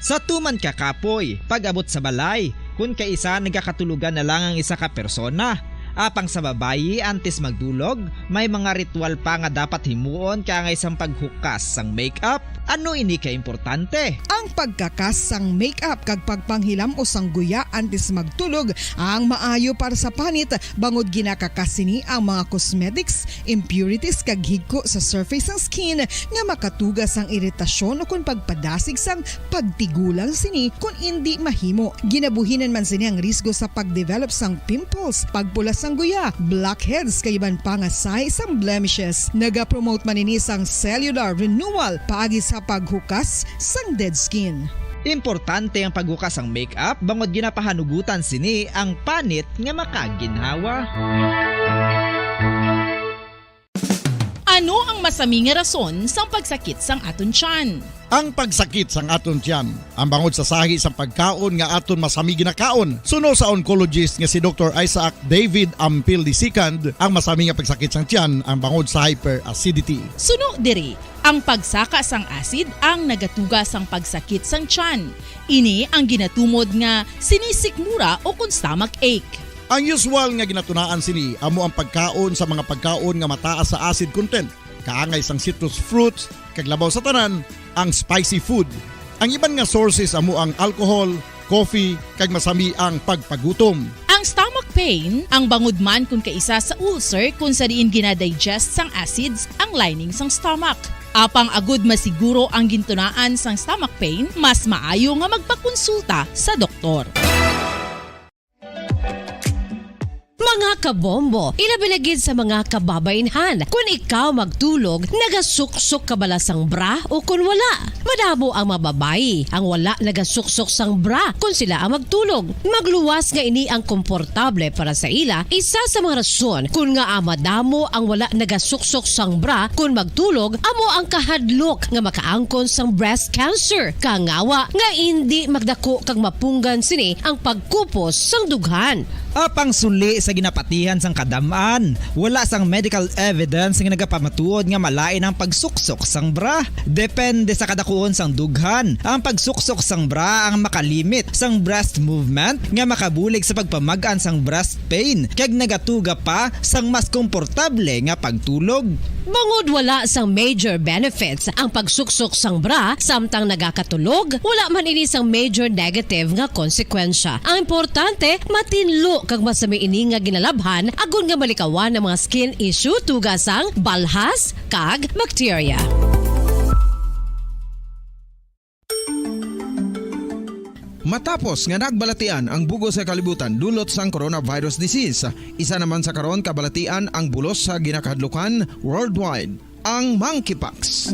Sa tuman ka kapoy, pag-abot sa balay, kun kaisa nagakatulogan na lang ang isa ka persona. Apang sa babayi, antes magdulog, may mga ritual pa nga dapat himuon kaangay sang paghukas sang makeup. Ano ini ka importante? Ang pagkakas sang makeup kag pagpanghilam-os sang guya antes magtulog ang maayo para sa panit, bangod ginakakas sini ang mga cosmetics, impurities kag higko sa surface sang skin nga makatuga sang iritasyon ukon pagpadasig sang pagtigulang sini kon indi mahimo. Ginabuhinan man sini ang risgo sa pagdevelop sang pimples, pagpula sang guya, blackheads, kag iban pa nga sahi sang blemishes. Nagapromote man ini sang cellular renewal paagi sa paghukas sang dead skin. Importante ang paghukas sang makeup bangod ginapahanugutan sini ang panit nga makaginhawa. Ano ang masami nga rason sang pagsakit sang aton tiyan? Ang pagsakit sang aton tiyan, ang bangod sa sahi sang pagkaon nga aton masami ginakaon. Suno sa oncologist nga si Doktor Isaac David Ampil the second, ang masami nga pagsakit sang tiyan ang bangod sa hyperacidity. Suno diri, ang pagsaka sang acid ang nagatuga sang pagsakit sang tiyan. Ini ang ginatumod nga sinisikmura ukon stomach ache. Ang usual nga ginatunaan sini amo ang pagkaon sa mga pagkaon nga mataas sa acid content, kaangay sang citrus fruits, kag labaw sa tanan, ang spicy food. Ang iban nga sources amo ang alcohol, coffee, kag masami ang pagpagutom. Ang stomach pain, ang bangod man kon kaisa sa ulcer kon sa diin gina-digest sang acids ang lining sang stomach. Apang agud masiguro ang gintunaan sang stomach pain, mas maayo nga magpakonsulta sa doktor. Mga kabombo, ilabi na gid sa mga kababaynhan, kon ikaw magtulog, nagasuksok ka bala sang bra o kon wala? Madamo ang mga babayi ang wala nagasuksok sang bra kon sila ang magtulog. Magluwas nga ini ang komportable para sa ila, isa sa mga rason kon ngaa madamo ang wala nagasuksok sang bra kon magtulog amo ang kahadlok nga makaangkon sang breast cancer. Kangawa nga indi magdako kag mapunggan sini ang pagkupos sang dughan. Apang suli sa ginapatihan sang kadam-an, wala sang medical evidence nga nagapamatuod nga malain ang pagsuksok sang bra. Depende sa kadakuon sang dughan, ang pagsuksok sang bra ang makalimit sang breast movement nga makabulig sa pagpamag-an sang breast pain kag nagatuga pa sang mas komportable nga pagtulog. Bangod wala sang major benefits ang pagsuksok sang bra samtang nagakatulog, wala man ini sang major negative nga konsekwensya. Ang importante, matinlo kag masami ini nga ginalabhan agod nga malikawan ang mga skin issue tuga sang balhas kag bakterya. Matapos nga nagbalatian ang bug-os nga kalibutan dulot sang coronavirus disease, isa naman sa karon kabalatian ang bulos sa ginakahadlukan worldwide, ang monkeypox.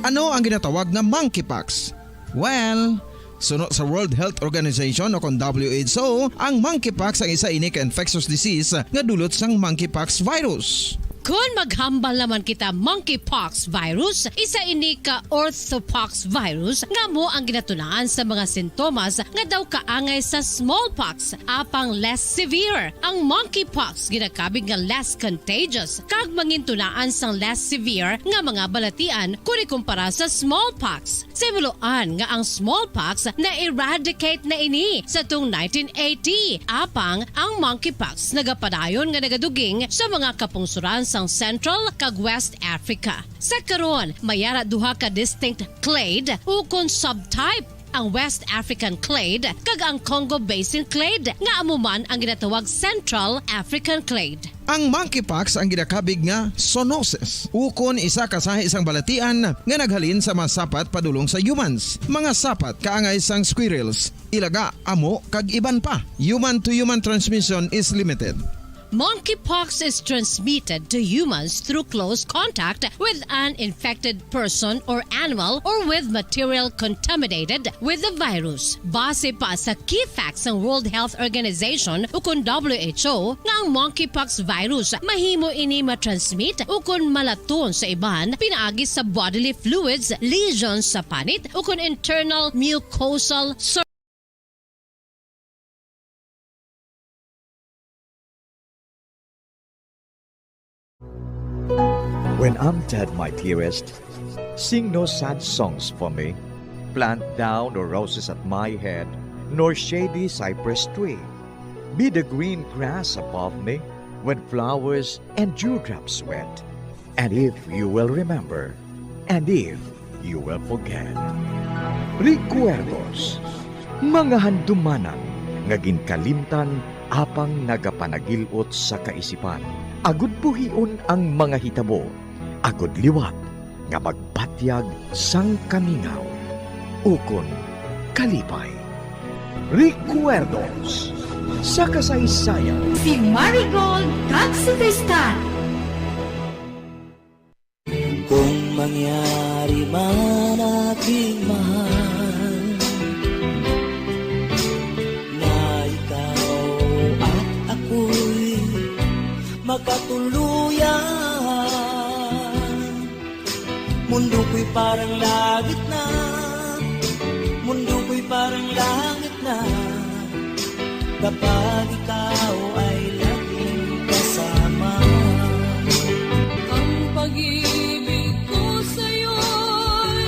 Ano ang ginatawag nga monkeypox? Well, suno sa World Health Organization o kon W H O, ang monkeypox ang isa ini ka infectious disease nga dulot sang monkeypox virus. Kon maghambal naman kita, monkeypox virus, isa ini ka orthopox virus nga amo ang ginatunaan sa mga sintomas nga daw kaangay sa smallpox, apang less severe. Ang monkeypox ginakabig nga less contagious kag mangintunaan sang less severe nga mga balatian kon ikumpara sa smallpox. Sa himuloan nga ang smallpox na-eradicate na ini sa tuong nineteen eighty, apang ang monkeypox nagapadayon nga nagaduging sa mga kapungsoran sang Central kag West Africa. Sa karon, may ara duha ka distinct clade ukon subtype, ang West African clade kag ang Congo Basin clade, nga amo man ang ginatawag Central African clade. Ang monkeypox ang ginakabig nga zoonosis, ukon isa ka sahi sang balatian nga naghalin sa mga sapat padulong sa humans, mga sapat kaangay sang squirrels, ilaga, amo, kag iban pa. Human-to-human transmission is limited. Monkeypox is transmitted to humans through close contact with an infected person or animal or with material contaminated with the virus. Base pa sa key facts sang World Health Organization ukon W H O, nga ang monkeypox virus mahimo ini matransmit ukon malaton sa iban pinaagi sa bodily fluids, lesions sa panit, ukon internal mucosal When I'm dead, my dearest, sing no sad songs for me. Plant thou no roses at my head, nor shady cypress tree. Be the green grass above me when flowers and dewdrops wet. And if you will remember, and if you will forget. Recuerdos, mga handumanan nga ginkalimtan apang nagapanagil-ot sa kaisipan, agud buhion ang mga hitabo, agud liwat nga magbatyag sang kamingaw ukon kalipay. Recuerdos sa kasaysayan. Si Marigold kag si Tristan. Kung mangyari man, aking mahal, na ikaw at ako'y magkatuluyan, mundo ko'y parang langit na, mundo ko'y parang langit na, kapag ikaw ay laging kasama. Ang pag-ibig ko sa'yo'y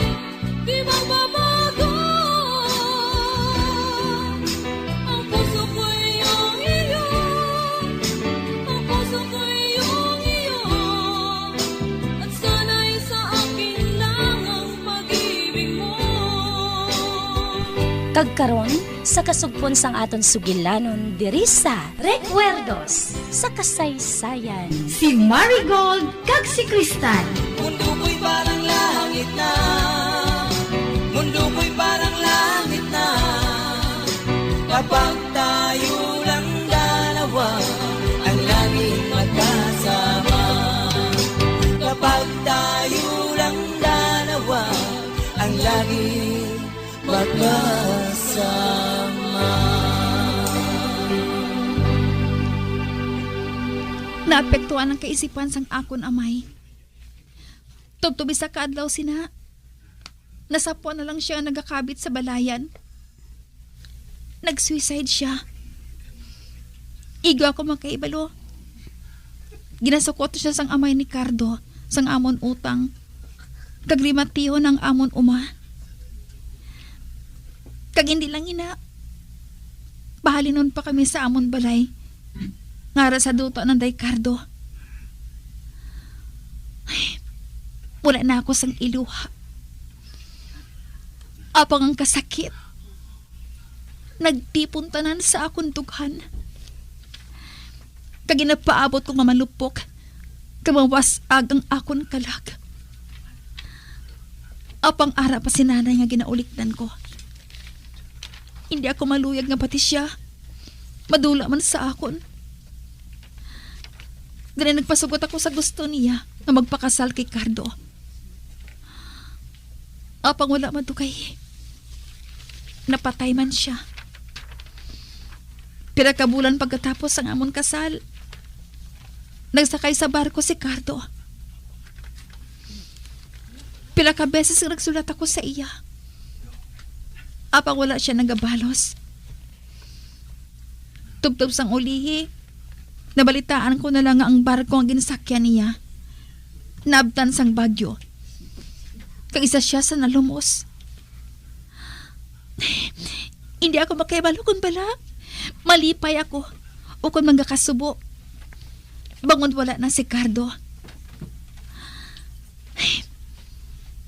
di magbabago. Ang puso ko'y iyong iyo, ang puso ko'y iyong iyo, at sana'y sa akin lang ang pag-ibig mo. Kag karon, sa kasugpon sang aton sugilanon diri sa Recuerdos sa Kasaysayan. Si Marigold kag si Cristal. Mundo ko'y parang langit na. Mundo ko'y parang langit na. Kapag tayo lang dalawa, ang laging magkasama. Kapag tayo lang dalawa, ang laging magkasama. Naapektuhan ang kaisipan sang akon amay. Tubtob isa ka adlaw sina, nasapwan na lang siya nga nagakabit sa balayan. Nag-suicide siya. Igo ako makahibalo. Ginasukot siya sang amay ni Cardo, sang amon utang, kag limatihon ang amon uma. Kag hindi lang ina, pahalinon pa kami sa amon balay, ngara sa duta nang Day Cardo. Ay, wala na ako sang iluha. Apang ang kasakit nagtipon tanan sa akon dughan. Kag ginapaabot ko nga malupok, kag mawas-ag ang akon kalag. Apang ara pa si nanay nga ginaulikdan ko. Hindi ako maluyag nga pati sia madula man sa akon. Gani nagpasugot ako sa gusto niya nga magpakasal kay Cardo. Apang wala madugay, napatay man sia. Pila ka bulan pagkatapos sang amon kasal, nagsakay sa barko si Cardo. Pila ka beses nga nagsulat ako sa iya, apang wala sia nagabalos. Tubtob sang ulihi, nabalitaan ko na lang nga ang barko nga ginsakyan niya naabtan sang bagyo, kag isa sia sa nalumos. Hindi ako makahibalo kon bala malipay ako o kon magakasubo, bangod wala na si Cardo.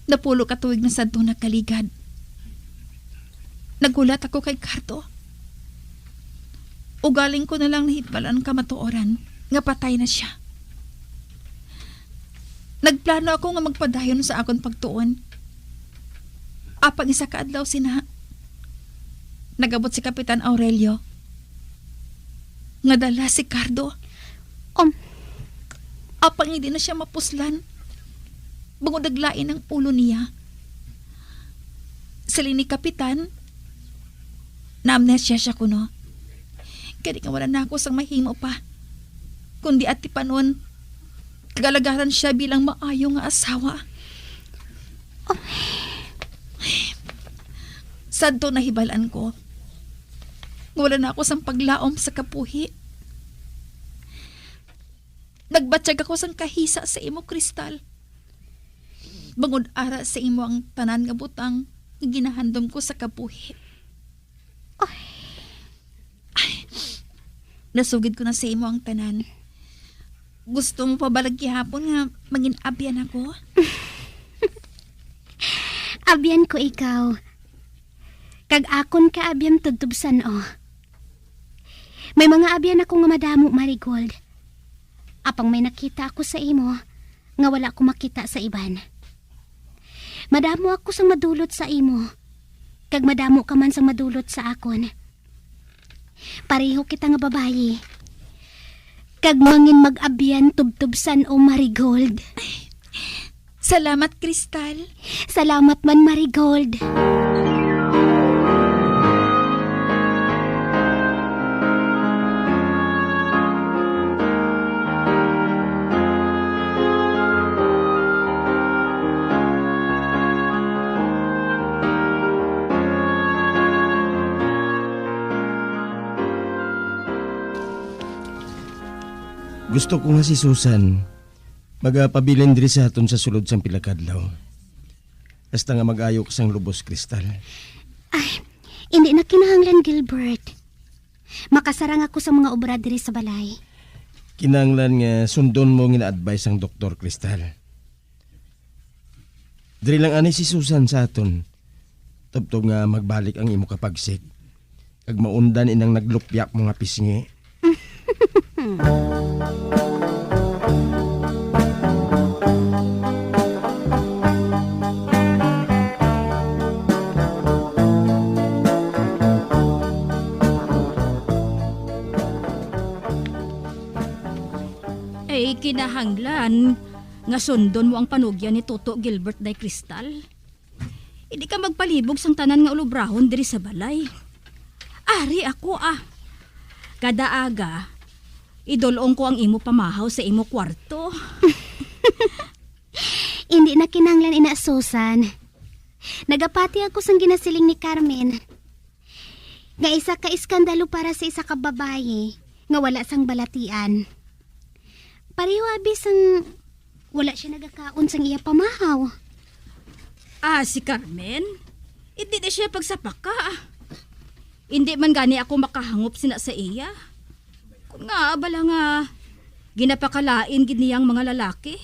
Napulo ka tuig na sadto nakaligad. Naghulat ako kay Cardo. Ugaling ko na lang nahibalaan ang kamatuoran nga patay na sia. Nagplano ako nga magpadayon sa akon pagtuon. Apang isa ka adlaw sina, nagabot si Kapitan Aurelio nga dala si Cardo. Um. Apang hindi na sia mapuslan, bangod naglain ang ulo niya. Siling ni Kapitan, naamnesia sia kuno. Kani nga wala na ako sang mahimo pa, kundi atipanon kag alagaran sia bilang maayo nga asawa. Sadto nahibalaan ko nga wala na ako sang paglaom sa kabuhi. Nagbatyag ako sang kahisa sa imo, Kristal, bangod ara sa imo ang tanan nga butang nga ginahandom ko sa kabuhi. Ay, nasugid ko na sa imo ang tanan. Gusto mo pa bala gihapon nga mangin-abyan ako? Abyan ko ikaw. Kag akon ka abyan tubtob san-o. May mga abyan ako nga madamo, Marigold. Apang may nakita ako sa imo nga wala ko makita sa iban. Madamo ako sang madulot sa imo, kag madamo ka man sang madulot sa akon. Pareho kita nga babayi, kag mangin mag-abyan tubtob san-o, Marigold. Salamat, Kristal. Salamat man, Marigold. Gusto ko nga si Susan magapabilin diri sa aton sa sulod sang pila ka adlaw. Hasta nga mag-ayo ka sang lubos, Kristal. Ay, hindi na kinahanglan, Gilbert. Makasarang ako sa mga obra diri sa balay. Kinahanglan nga sundon mo ang gina-advise sang doktor, Kristal. Diri lang ani si Susan sa aton, tubtob nga magbalik ang imo kapagsik, kag maundan inang naglupyak mo nga pisngi. Ay, kinahanglan nga sundon mo ang panugyan ni Toto Gilbert, Day Kristal. Hindi ka magpalibog sang tanan nga ulobrahon diri sa balay. Ari ako, ah. Kada aga, idul-ong ko ang imo pamahaw sa imo kwarto. Hindi na kinahanglan ina, Susan. Nagapati ako sang ginasiling ni Carmen, nga isa ka iskandalo para sa isa ka babayi nga wala sang balatian. Pareho abi sang wala siya nagakaon sang iya pamahaw. Ah, si Carmen? Hindi na siya pagsapaka. Hindi man gani ako makahangop sina sa iya. Kung nga, bala nga, ginapakalain gid niyang mga lalaki.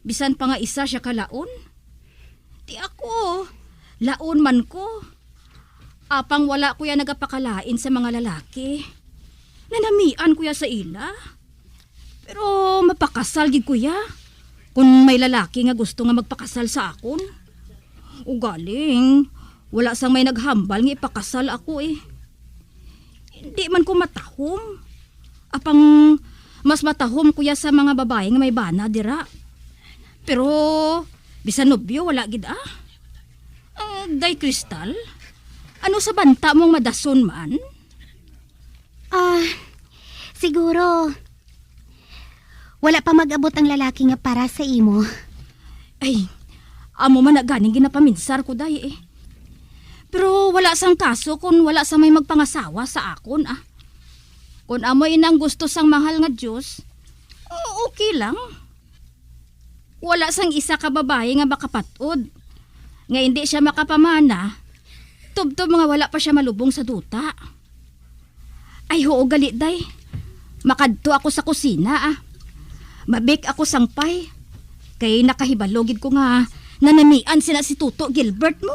Bisan pa nga isa siya kalaon. Ti ako, laon man ko. Apang wala ko ya nagapakalain sa mga lalaki. Nanamian ko ya sa ila. Pero mapakasal gid ko ya. Kung may lalaki nga gusto nga magpakasal sa akon. Ugaling, Wala sang may naghambal nga ipakasal ako, eh. Hindi man ko matahom. Apang mas matahom ko ya sa mga babayi nga may bana dira. Pero bisan nobyo, wala gid, ah. Ah, Day Crystal, ano sa banta mong madason man? Ah, siguro, wala pa mag-abot ang lalaki nga para sa imo. Ay, amo man na ganing ginapaminsar ko, Day, eh. Pero wala sang kaso kung wala sa may magpangasawa sa akon, ah. Kung amo ina ang gusto sang mahal nga Dios, o-, okay lang. Wala sang isa ka babayi nga makapat-od nga indi siya makapamana, tubtob nga wala pa siya malubong sa duta. Ay, huo gali, Day. Makadto ako sa kusina, ah. Mabik ako sang pay. Kay nakahibalo gid ko nga nanamian sina si Tuto Gilbert mo.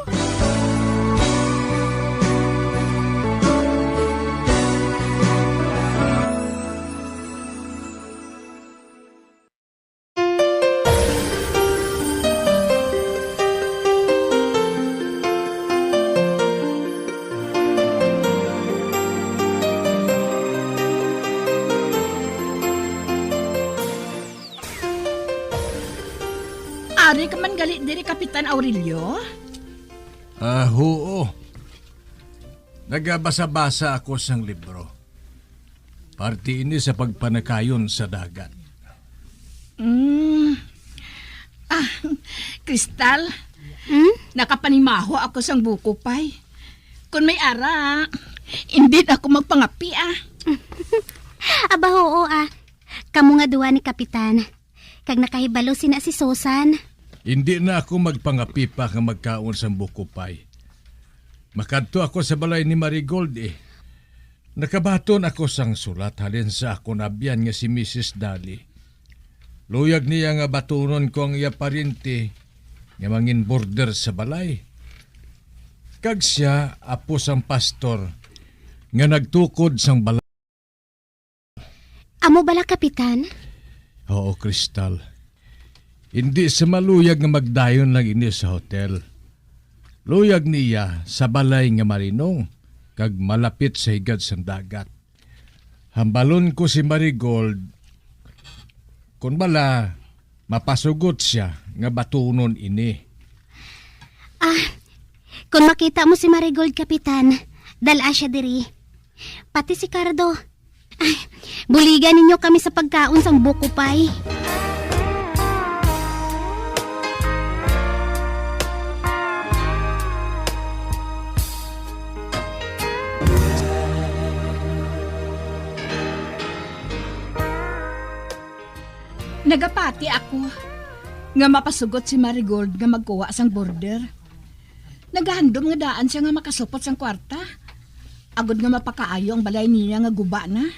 Ari ka man gali diri, Kapitan Aurelio? Ah, huo. Nagabasa-basa ako sang libro. Parte ini sa pagpanakayon sa dagat. Mm. Ah, Crystal, Hmm? nakapanimaho ako sang buko pie. Kon may ara, indi na ako magpangapi, ah. Aba, oo, ah. Kamo nga duha ni Kapitan. Kag nakahibalo sina si Susan. Indi na ako magpangapi pa nga magkaon sang buko pie. Makadto ako sa balay ni Marigold, eh. Nakabaton ako sang sulat halin sa akon abyan nga si Misis Dali. Luyag niya nga batunon ko ang iya paryente nga mangin-boarder sa balay. Kag sia apo sang pastor nga nagtukod sang balay. Amo bala, Kapitan? Oo, Crystal. Indi sa maluyag nga magdayon lang ini sa hotel. Luyag niya sa balay nga malinong kag malapit sa higad sang dagat. Hambalon ko si Marigold, kon bala, mapasugot sia nga batunon ini. Ah, kon makita mo si Marigold, Kapitan, dal-a sia diri. Pati si Cardo. Ay, buligan ninyo kami sa pagkaon sang buko pie. Nagapati ako nga mapasugot si Marigold nga magkuha sang boarder. Nagahandom nga daan sia nga makasupot sang kwarta, agod nga mapakaayo ang balay niya nga guba na.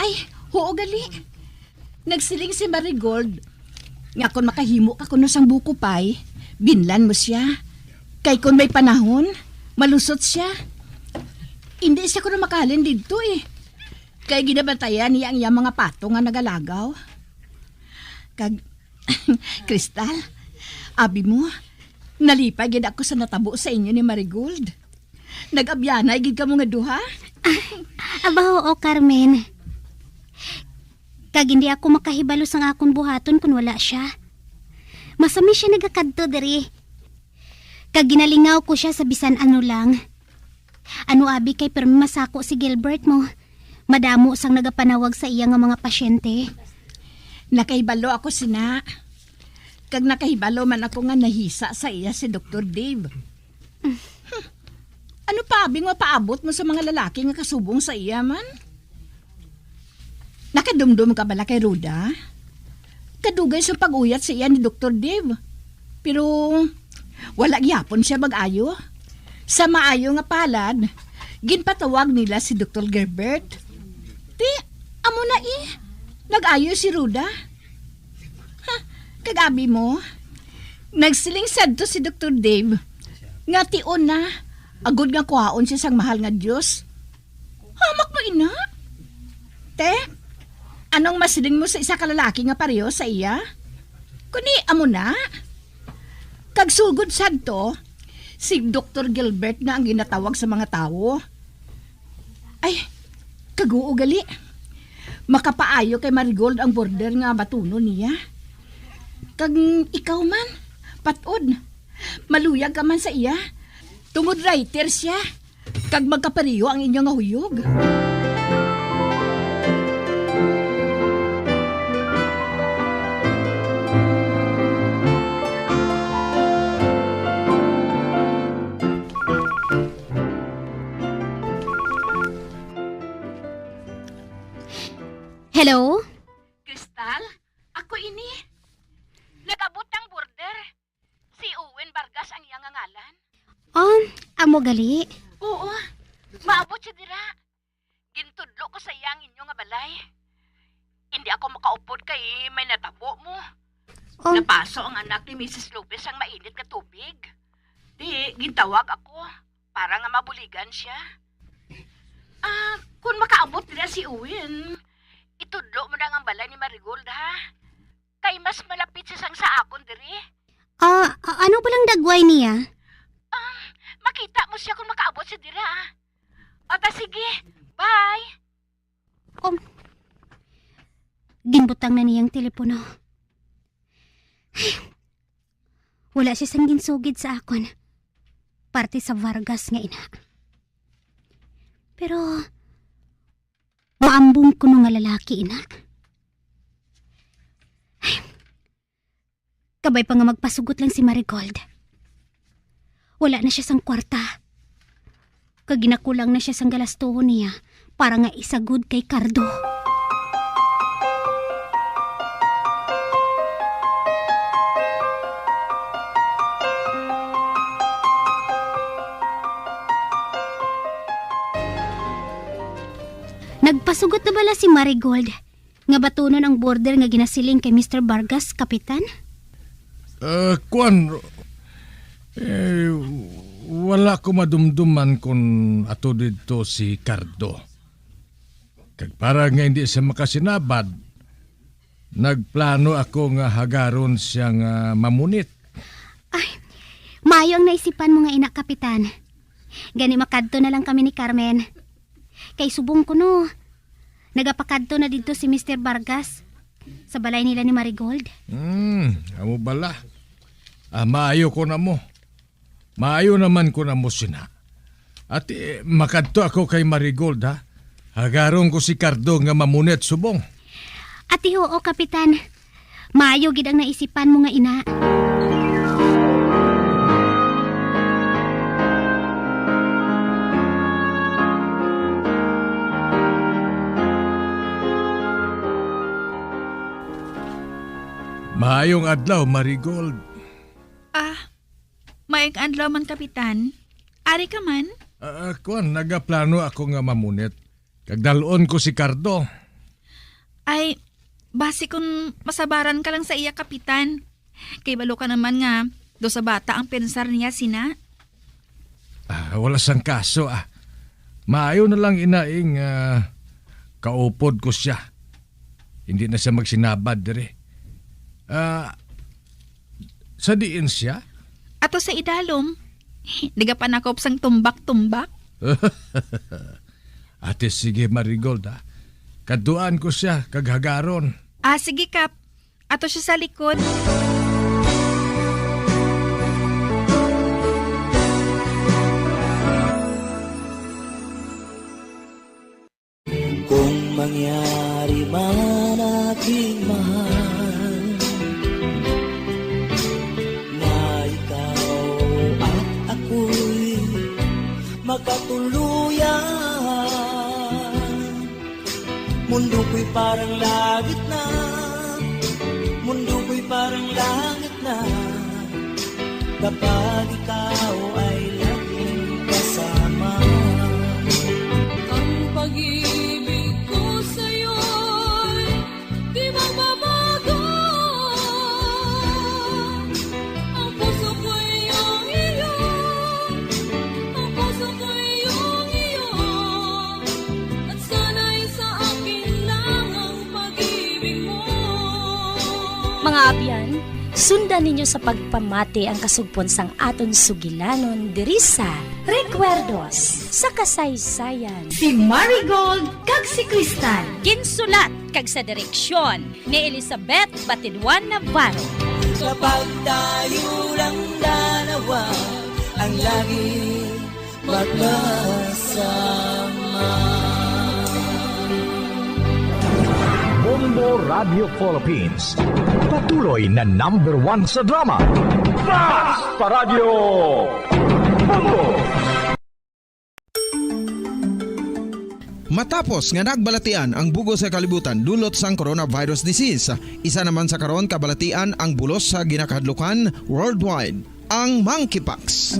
Ay, huo gali. Nagsiling si Marigold nga kon makahimo ka kuno sang buko pie, binlan mo sia. Kay kon may panahon, malusot sia. Indi sia kuno makahalin didto, eh. Kay ginabantayan niya ang iyang mga pato nga nagalagaw. Kag, Crystal, abi mo, nalipay gid ako sa natabo sa inyo ni Marigold. Nag-abyanay gid kamo nga duha? Aba, oo, Carmen. Kag hindi ako makahibalo sang akon buhaton kon wala sia. Masami sia nagakadto diri. Kag ginalingaw ko sia sa bisan ano lang. Ano abi kay pirmi masako si Gilbert mo. Madamo sang nagapanawag sa iya nga mga pasyente. Nakahibalo ako sina. Kag nakahibalo man ako nga nahisa sa iya si Doktor Dave. Hmm. Ano pa abi nga paabot mo sa mga lalaki nga kasubong sa iya man? Nakadumdom ka bala kay Rhoda? Kadugay sa pag-uyat sa iya ni Doktor Dave. Pero wala gyapon siya mag-ayo. Sa maayo nga palad, ginpatawag nila si Doktor Gerbert. Ti, amo na, eh. Nag-ayo si Rhoda. Ha, kag abi mo, nagsiling sadto si Doktor Dave nga tion na, agod nga kuhaon siya sang mahal nga Dios. Hamak mo, ina. Te, anong masiling mo sa isa ka lalaki nga pareho sa iya? Kundi amo na. Kag sugod sadto, Si Doktor Gilbert nga ang ginatawag sa mga tawo. Ay, kaguo gali. Makapaayo kay Marigold ang border nga batunon niya. Kag ikaw man, Pat-od, maluyag ka man sa iya. Tungod writer siya, kag magkapareho ang inyo nga huyog. Hello? Crystal, ako ini. Nag-abot ang border. Si Owen Vargas ang iya nga ngalan. Oh, amo gali? Oo, maabot siya dira. Gintudlo ko sa iya ang inyo nga balay. Hindi ako makaupod kay may natabo mo. Oh. Napaso ang anak ni Misis Lopez ang mainit nga tubig. Di, gintawag ako para nga mabuligan siya. Ah, kung makaabot dira si Owen, itudlo mo na ang balay ni Marigold, ha? Kay mas malapit siya sang sa akon diri. Ah, a-, ano ba lang dagway niya? Ah, makita mo siya kung makaabot siya dira. O ta, sige. Bye. Um, ginbutang na niyang telepono. Wala siya sang ginsugid sa akon. Parte sa Vargas nga ina. Pero, maambong kuno nga lalaki, ina. Kabay pa nga magpasugot lang si Marigold. Wala na siya sang kwarta. Kag ginakulang na siya sang galastuhon niya para nga isagod kay Cardo. Nagpasugot na bala si Marigold nga batunon ang border nga ginasiling kay Mister Vargas, Kapitan? Ah, kuwan, eh, wala ko madumduman kon ato didto si Cardo. Kag para nga hindi siya makasinabad, nagplano ako nga hagaron siya nga mamunit. Ay, maayo ang naisipan mo nga ina, Kapitan. Gani makadto na lang kami ni Carmen. Kay subong kuno, nagapakadto na didto si Mister Vargas sa balay nila ni Marigold. Hmm, amo bala. Ah, maayo ko na mo. Maayo naman ko na mo sina. Ati, makadto ako kay Marigold, ha? Hagaron ko si Cardo nga mamunit subong. Ati, oo, Kapitan. Maayo gid ang naisipan mo nga ina. Maayong adlaw, Marigold. Ah, maayong adlaw man, Kapitan. Ari ka man? Ah, kuwan, nagaplano ako nga mamunit. Kag dal-on ko si Cardo. Ay, basi kung masabaran ka lang sa iya, Kapitan. Kay balo ka naman nga, do sa bata ang pensar niya, sina? Ah, wala sang kaso, ah. Maayo na lang ina ing, ah, kaupod ko siya. Hindi na siya magsinabad diri. Ah, sa diin siya? Ato sa idalom. Nagapanakop sang tumbak-tumbak. Ate, sige, Marigold, ha? Kaduan ko siya, kag hagaron. Ah, sige, Kap. Ato siya sa likod. Kung mangyari man, aking mahal, na ikaw at ako'y magkatuluyan, mundo ko'y parang langit na, mundo ko'y parang langit na, kapag ikaw ay laging kasama. Ang pag-ibig ko sa'yo'y di magbabago. Ang puso ko'y iyong iyo, ang puso ko'y iyong iyo, at sana'y sa akin lang ang pag-ibig mo. Mga abyan, sundan Ninyo sa pagpamati ang kasugpon sang aton sugilanon diri sa Recuerdos sa Kasaysayan. Si Marigold kag si Crystal. Ginsulat kag sa direksyon ni Elizabeth Batidwan Navarro. Kapag tayo lang dalawa, ang langit magkasama. Bombo Radio Philippines, patuloy na number one sa drama. Basta Radyo Bombo! Matapos nga nagbalatian ang bug-os nga kalibutan dulot sang coronavirus disease, isa naman sa karon kabalatian ang bulos sa ginakahadlukan worldwide, ang monkeypox.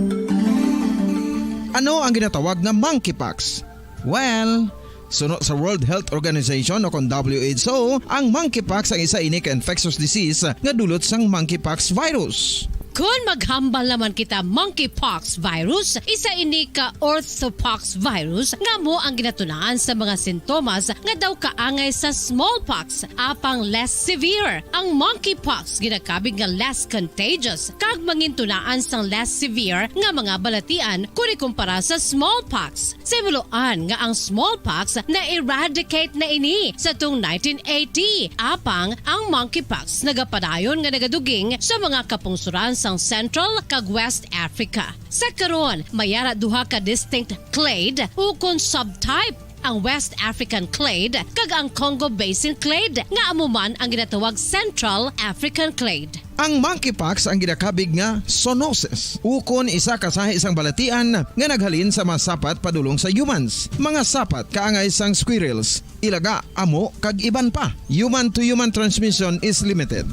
Ano ang ginatawag nga monkeypox? Well, suno sa World Health Organization o kon W H O, ang monkeypox ang isa ini ka infectious disease nga dulot sang monkeypox virus. Kon maghambal naman kita, monkeypox virus, isa ini ka orthopox virus nga amo ang ginatunaan sa mga sintomas nga daw kaangay sa smallpox, apang less severe. Ang monkeypox ginakabig nga less contagious kag mangintunaan sang less severe nga mga balatian kon ikumpara sa smallpox. Sa himuloan nga ang smallpox na-eradicate na ini sa tung nineteen eighty, apang ang monkeypox nagapadayon nga nagaduging sa mga kapungsoran sang Central kag West Africa. Sa karon, may ara duha ka distinct clade ukon subtype, ang West African clade kag ang Congo Basin clade, nga amo man ang ginatawag Central African clade. Ang monkeypox ang ginakabig nga zoonosis, ukon isa ka sahi sang balatian nga naghalin sa mga sapat padulong sa humans, mga sapat kaangay sang squirrels, ilaga, amo, kag iban pa. Human to human transmission is limited.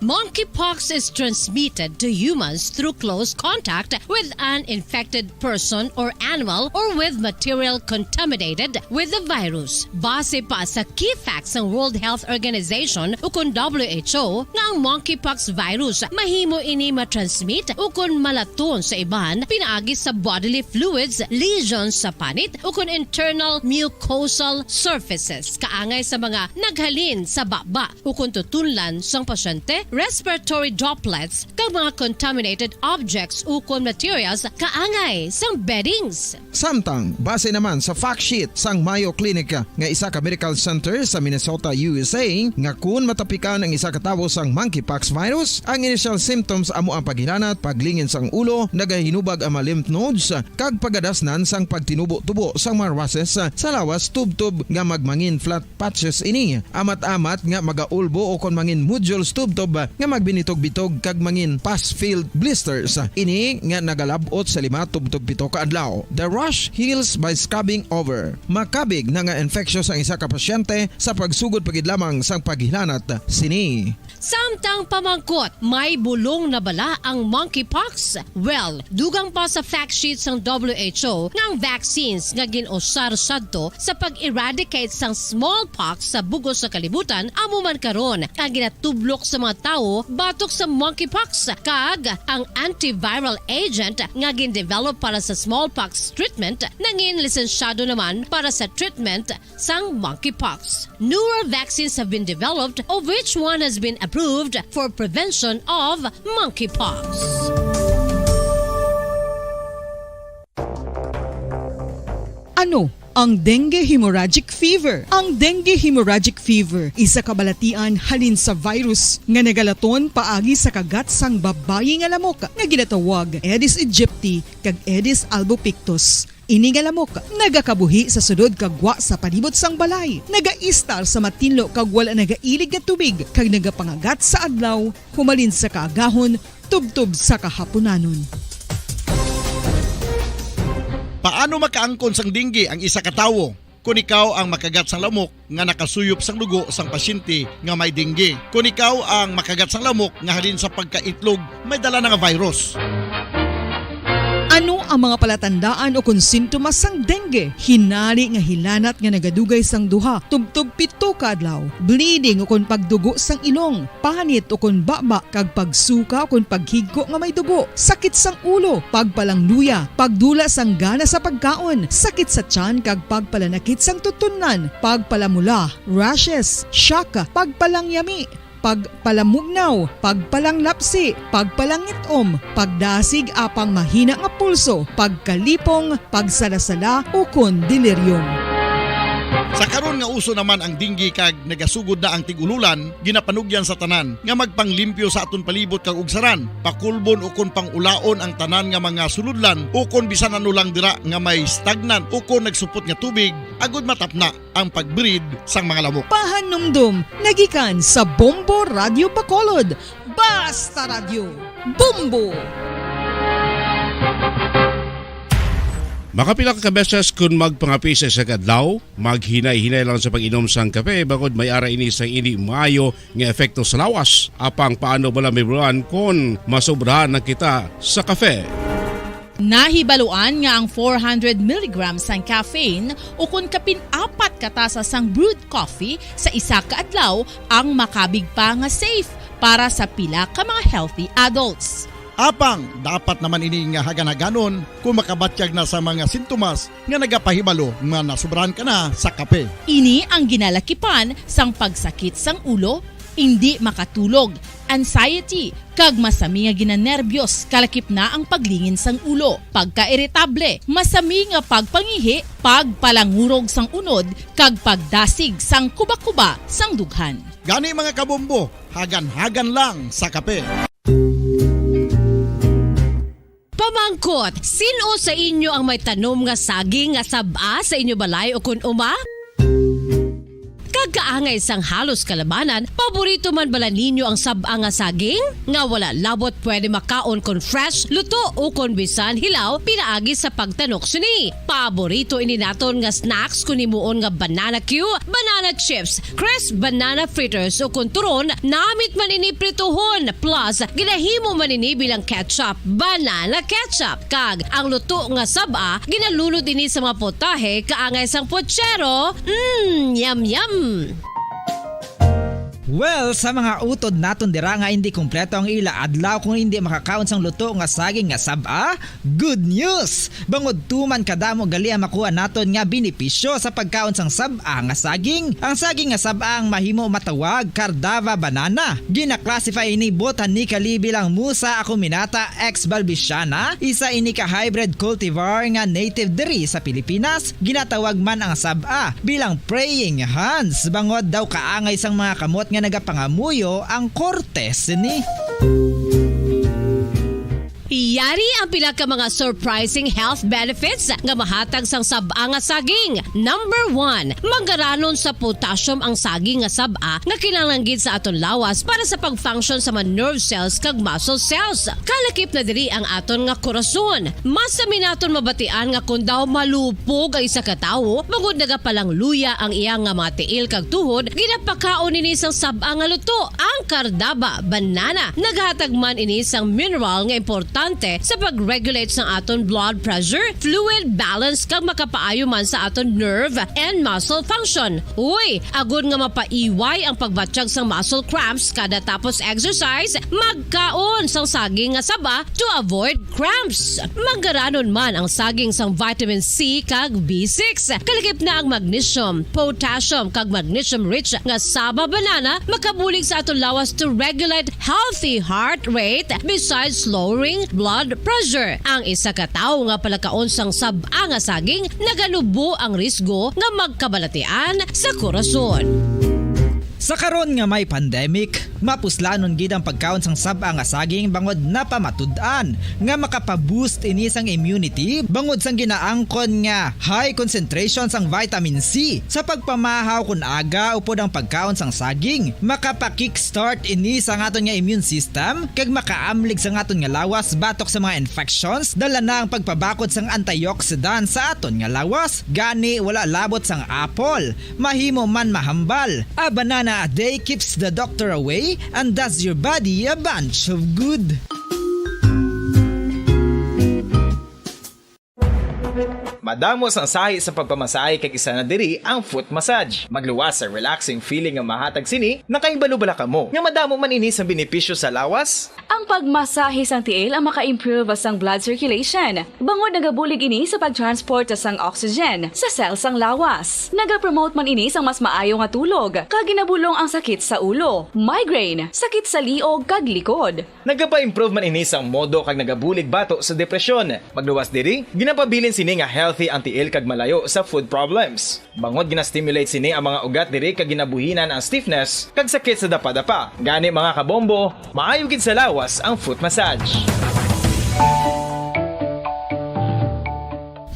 Monkeypox is transmitted to humans through close contact with an infected person or animal or with material contaminated with the virus. Base pa sa key facts sang World Health Organization ukon W H O nga ang monkeypox virus mahimo ini matransmit ukon malaton sa iban pinaagi sa bodily fluids, lesions sa panit ukon internal mucosal surfaces kaangay sa mga naghalin sa baba ukon tutunlan sang pasyente, respiratory droplets, kag mga contaminated objects ukon materials kaangay sang beddings. Samtang, base naman sa fact sheet sang Mayo Clinic nga isa ka medical center sa Minnesota, U S A, nga kun matapikan ang isa ka tawo sang monkeypox virus, ang initial symptoms amo ang paghilanat, paglingin sang ulo, nagahinubag ang mga lymph nodes, kag pagadasnan sang pagtinubo-tubo sang mga rashes sa lawas tubtob nga magmangin flat patches ini. Amat-amat nga magaulbo ukon mangin nodules tubtob nga magbinitog-bitog kag mangin pus-filled blisters. Ini nga nagalab-ot sa lima tubtob pito ka adlaw. The rash heals by scabbing over. Makabig na nga infectious ang isa ka pasyente sa pagsugod pa gid lamang sang paghilanat sini. Samtang pamangkot, may bulong na bala ang monkeypox? Well, dugang pa sa fact sheet sang W H O nga ang vaccines nga gin-usar sadto sa pag-eradicate sang smallpox sa bug-os nga kalibutan amo man karon ang ginatublok sa mga tawo batok sa monkeypox, kag ang antiviral agent nga gin-develop para sa smallpox treatment nangin lisensyado naman para sa treatment sang monkeypox. Newer vaccines have been developed, of which one has been approved for prevention of monkeypox. Ano ang dengue hemorrhagic fever? Ang dengue hemorrhagic fever, isa ka balatian halin sa virus nga nagalaton paagi sa kagat sang babayi nga lamok nga ginatawag Aedes aegypti kag Aedes albopictus. Ini nga lamok nagakabuhi sa sulod kag gwa sa palibot sang balay, nagaistar sa matinlo kag wala nagailig nga tubig, kag nagapangagat sa adlaw, humalin sa kaagahon tubtob sa kahapunanon. Paano makaangkon sang dengue ang isa ka tawo? Kon ikaw ang makagat sang lamok nga nakasuyop sang dugo sang pasyente nga may dengue. Kon ikaw ang makagat sang lamok nga halin sa pagkaitlog may dala na nga virus. Ano ang mga palatandaan ukon sintomas sang dengue? Hinari nga hilanat nga nagadugay sang duha tubtob pito ka adlaw, bleeding ukon pagdugo sang ilong, panit ukon baba, kag pagsuka ukon paghigko nga may dugo, sakit sang ulo, pagpalangluya, pagdula sang gana sa pagkaon, sakit sa tiyan kag pagpalanakit sang tutunlan, pagpalamula, rashes, shock, pagpalangyami, pagpalamugnaw, pagpalanglapsi, pagpalangit-om, pagdasig apang mahina nga pulso, pagkalipong, pagsalasala, ukon delirium. Sa karon nga uso naman ang dengue kag nagasugod na ang tig-ululan, ginapanugyan sa tanan nga magpanglimpyo sa aton palibot kag ugsaran, pakulbon ukon pang-ulaon ang tanan nga mga sulodlan ukon bisan ano lang dira nga may stagnant ukon nagsupot nga tubig, agud matapna ang pag-breed sang mga lamok. Pahanumdom nga gikan sa Bombo Radyo Bacolod. Basta Radyo, Bombo! Makapila ka beses kon magpangape sa isa ka adlaw, maghinay-hinay lang sa pag-inom sang kape, bangod may ara ini sang indi maayo nga epekto sa lawas. Apang paano bala, Ma'am Ron, kon masobrahan na kita sa kape? Nahibaluan nga ang four hundred milligrams sang caffeine ukon kapin apat ka tasa sang brewed coffee sa isa ka adlaw ang makabig pa nga safe para sa pila ka mga healthy adults. Apang dapat naman ini nga hagan-haganon kung makabatyag na sa mga sintomas nga nagapahibalo nga nasobrahan ka na sa kape. Ini ang ginalakipan sang pagsakit sang ulo, indi makatulog, anxiety, kag masami nga ginanerbyos, kalakip na ang paglingin sang ulo, pagkairitable, masami nga pagpangihi, pagpalangurog sang unod, kag pagdasig sang kubakuba sang dughan. Gani, mga kabombo, hagan-hagan lang sa kape. Pamangkot, sin-o sa inyo ang may tanom nga saging nga sab-a sa inyo balay ukon uma? Kag kaangay sang halos kalabanan, paborito man bala ninyo ang sab-a nga saging? Nga wala labot pwede makaon kon fresh, luto, ukon bisan hilaw pinaagi sa pagtanok sini. Paborito ini naton nga snacks kon himuon nga banana cue, banana chips, crisp banana fritters, ukon turon, namit man ini prituhon, plus ginahimo man ini bilang ketchup, banana ketchup. Kag ang luto nga sab-a, ginalunod ini sa mga putahe kaangay sang puchero. Mm, yum, yum! Well, sa mga utod naton dira nga indi kompleto ang ila adlaw kung indi makakaon sang luto nga saging nga sab-a, good news! Bangod tuman kadamo gali ang makuha naton nga benepisyo sa pagkaon sang sab-a nga saging. Ang saging nga sab-a ang mahimo matawag Cardava banana. Gina-classify ini botanically bilang Musa acuminata ex balbisiana, isa ini ka hybrid cultivar nga native diri sa Pilipinas. Ginatawag man ang sab-a bilang praying hands, bangod daw kaangay sang mga kamot nga nagapangamuyo ang korte sini. Yari ang pila ka mga surprising health benefits nga mahatag sang sab-a nga saging. Number one, manggaranon sa potassium ang saging nga sab-a nga kinahanglan gid sa aton lawas para sa pag-function sa mga nerve cells kag muscle cells. Kalakip na diri ang aton nga korason. Masami naton mabatian nga kon daw malupog ang isa ka tawo, bangod nagapalangluya ang iya nga mga tiil kag tuhod, ginapakaon ini sang sab-a nga luto, ang Cardava banana. Naghatag man ini sang mineral nga importante sa pag-regulate sang aton blood pressure, fluid balance, kag makapaayo man sa aton nerve and muscle function. Uy, agod nga mapaiway ang pagbatyag sang muscle cramps kada tapos exercise, magkaon sang saging nga saba to avoid cramps. Manggaranon man ang saging sang vitamin C kag B six. Kalakip na ang magnesium, potassium, kag magnesium-rich nga saba banana makabulig sa aton lawas to regulate healthy heart rate besides lowering blood pressure. Ang isa ka tawo nga palakaon sang sab-a nga saging naganubo ang risgo nga magkabalatian sa korason. Sa karon nga may pandemic, mapuslanon gid ang pagkaon sang sab-a nga saging bangod napamatud-an nga makapa-boost ini sang immunity bangod sang ginaangkon nga high concentration sang vitamin C. Sa pagpamahaw kon aga upod ang pagkaon sang saging, makapa-kickstart ini sa aton nga immune system kag makaamlig sa aton nga lawas batok sa mga infections, dala na ang pagpabakod sang antioxidant sa aton nga lawas. Gani, wala labot sang apple, mahimo man mahambal. A banana a day keeps the doctor away and does your body a bunch of good. Madamo sang sahi sa pagpamasahe kag isa na diri ang foot massage. Magluwas sa relaxing feeling nga mahatag sini. Nakahibalo bala kamo nga madamo man ini sang benepisyo sa lawas? Ang pagmasahe sang tiil ang maka-improve sang blood circulation, bangod nagabulig ini sa pag-transport sang oxygen sa cell sang lawas. Nagapromote man ini sang mas maayo nga tulog, kag ginabulong ang sakit sa ulo, migraine, sakit sa liog, kag likod. Nagapa-improve man ini sang modo kag nagabulig bato sa depresyon. Magluwas diri, ginapabilin sini nga healthy ang tiil kag malayo sa foot problems. Bangod gina-stimulate sini ang mga ugat diri kag ginabuhinan ang stiffness kag sakit sa dapadapa. Gani, mga kabombo, maayo gid sa lawas ang foot massage.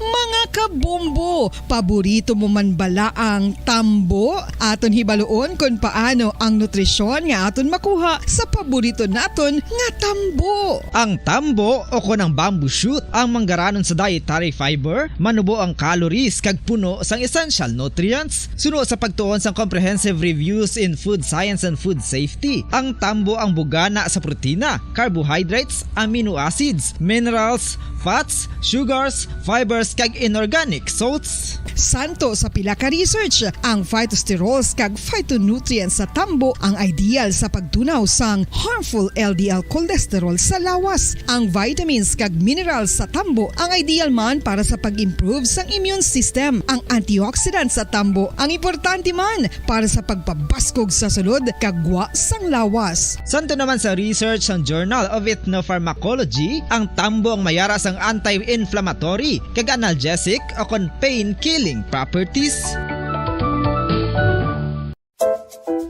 Mga kabombo, paborito mo man bala ang tambo? Aton hibaluon kon paano ang nutrisyon nga aton makuha sa paborito naton nga tambo. Ang tambo o kon ang bamboo shoot ang manggaranon sa dietary fiber, manubo ang calories kag puno sang essential nutrients. Suno sa pagtuon sang Comprehensive Reviews in Food Science and Food Safety, ang tambo ang bugana sa protina, carbohydrates, amino acids, minerals, fats, sugars, fibers, kag inorganic salts. Santo sa pila ka research, ang phytosterols kag phytonutrients sa tambo ang ideal sa pagtunaw sang harmful L D L cholesterol sa lawas. Ang vitamins kag minerals sa tambo ang ideal man para sa pag-improve sang immune system. Ang antioxidants sa tambo ang importante man para sa pagpabaskog sa sulod kag gwa sang lawas. Santo naman sa research sang Journal of Ethnopharmacology, ang tambo ang mayara sang anti-inflammatory kag analgesic o kon pain-killing properties.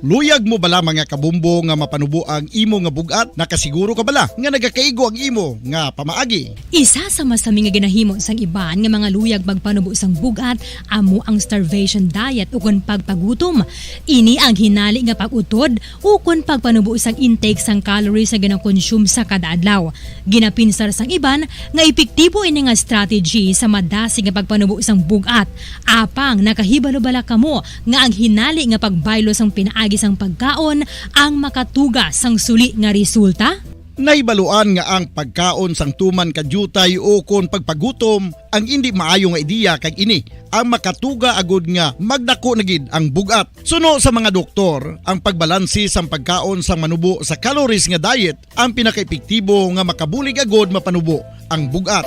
Luyag mo bala, mga kabumbo, nga mapanubo ang imo nga bug-at? Nakasiguro ka bala nga nagakaigo ang imo nga pamaagi? Isa sa masami nga ginahimo sang iban nga mga luyag magpanubo sang bug-at amo ang starvation diet ukon pagpagutom. Ini ang hinali nga pag-utod ukon pagpanubo sang intake sang calories nga ginakonsume sa kada adlaw. Ginapinsar sang iban nga epektibo ini nga strategy sa madasig nga pagpanubo sang bug-at. Apang nakahibalo bala kamo nga ang hinali nga pagbaylo sang pinaagi sang pagkaon ang makatuga sang suli nga resulta? Nahibaluan nga ang pagkaon sang tuman ka diutay ukon pagpagutom ang indi maayo nga ideya, kag ini ang makatuga agud nga magdako na gid ang bug-at. Suno sa mga doktor, ang pagbalanse sang pagkaon sang manubo sa calories nga diet ang pinakaepektibo nga makabulig agud mapanubo ang bug-at.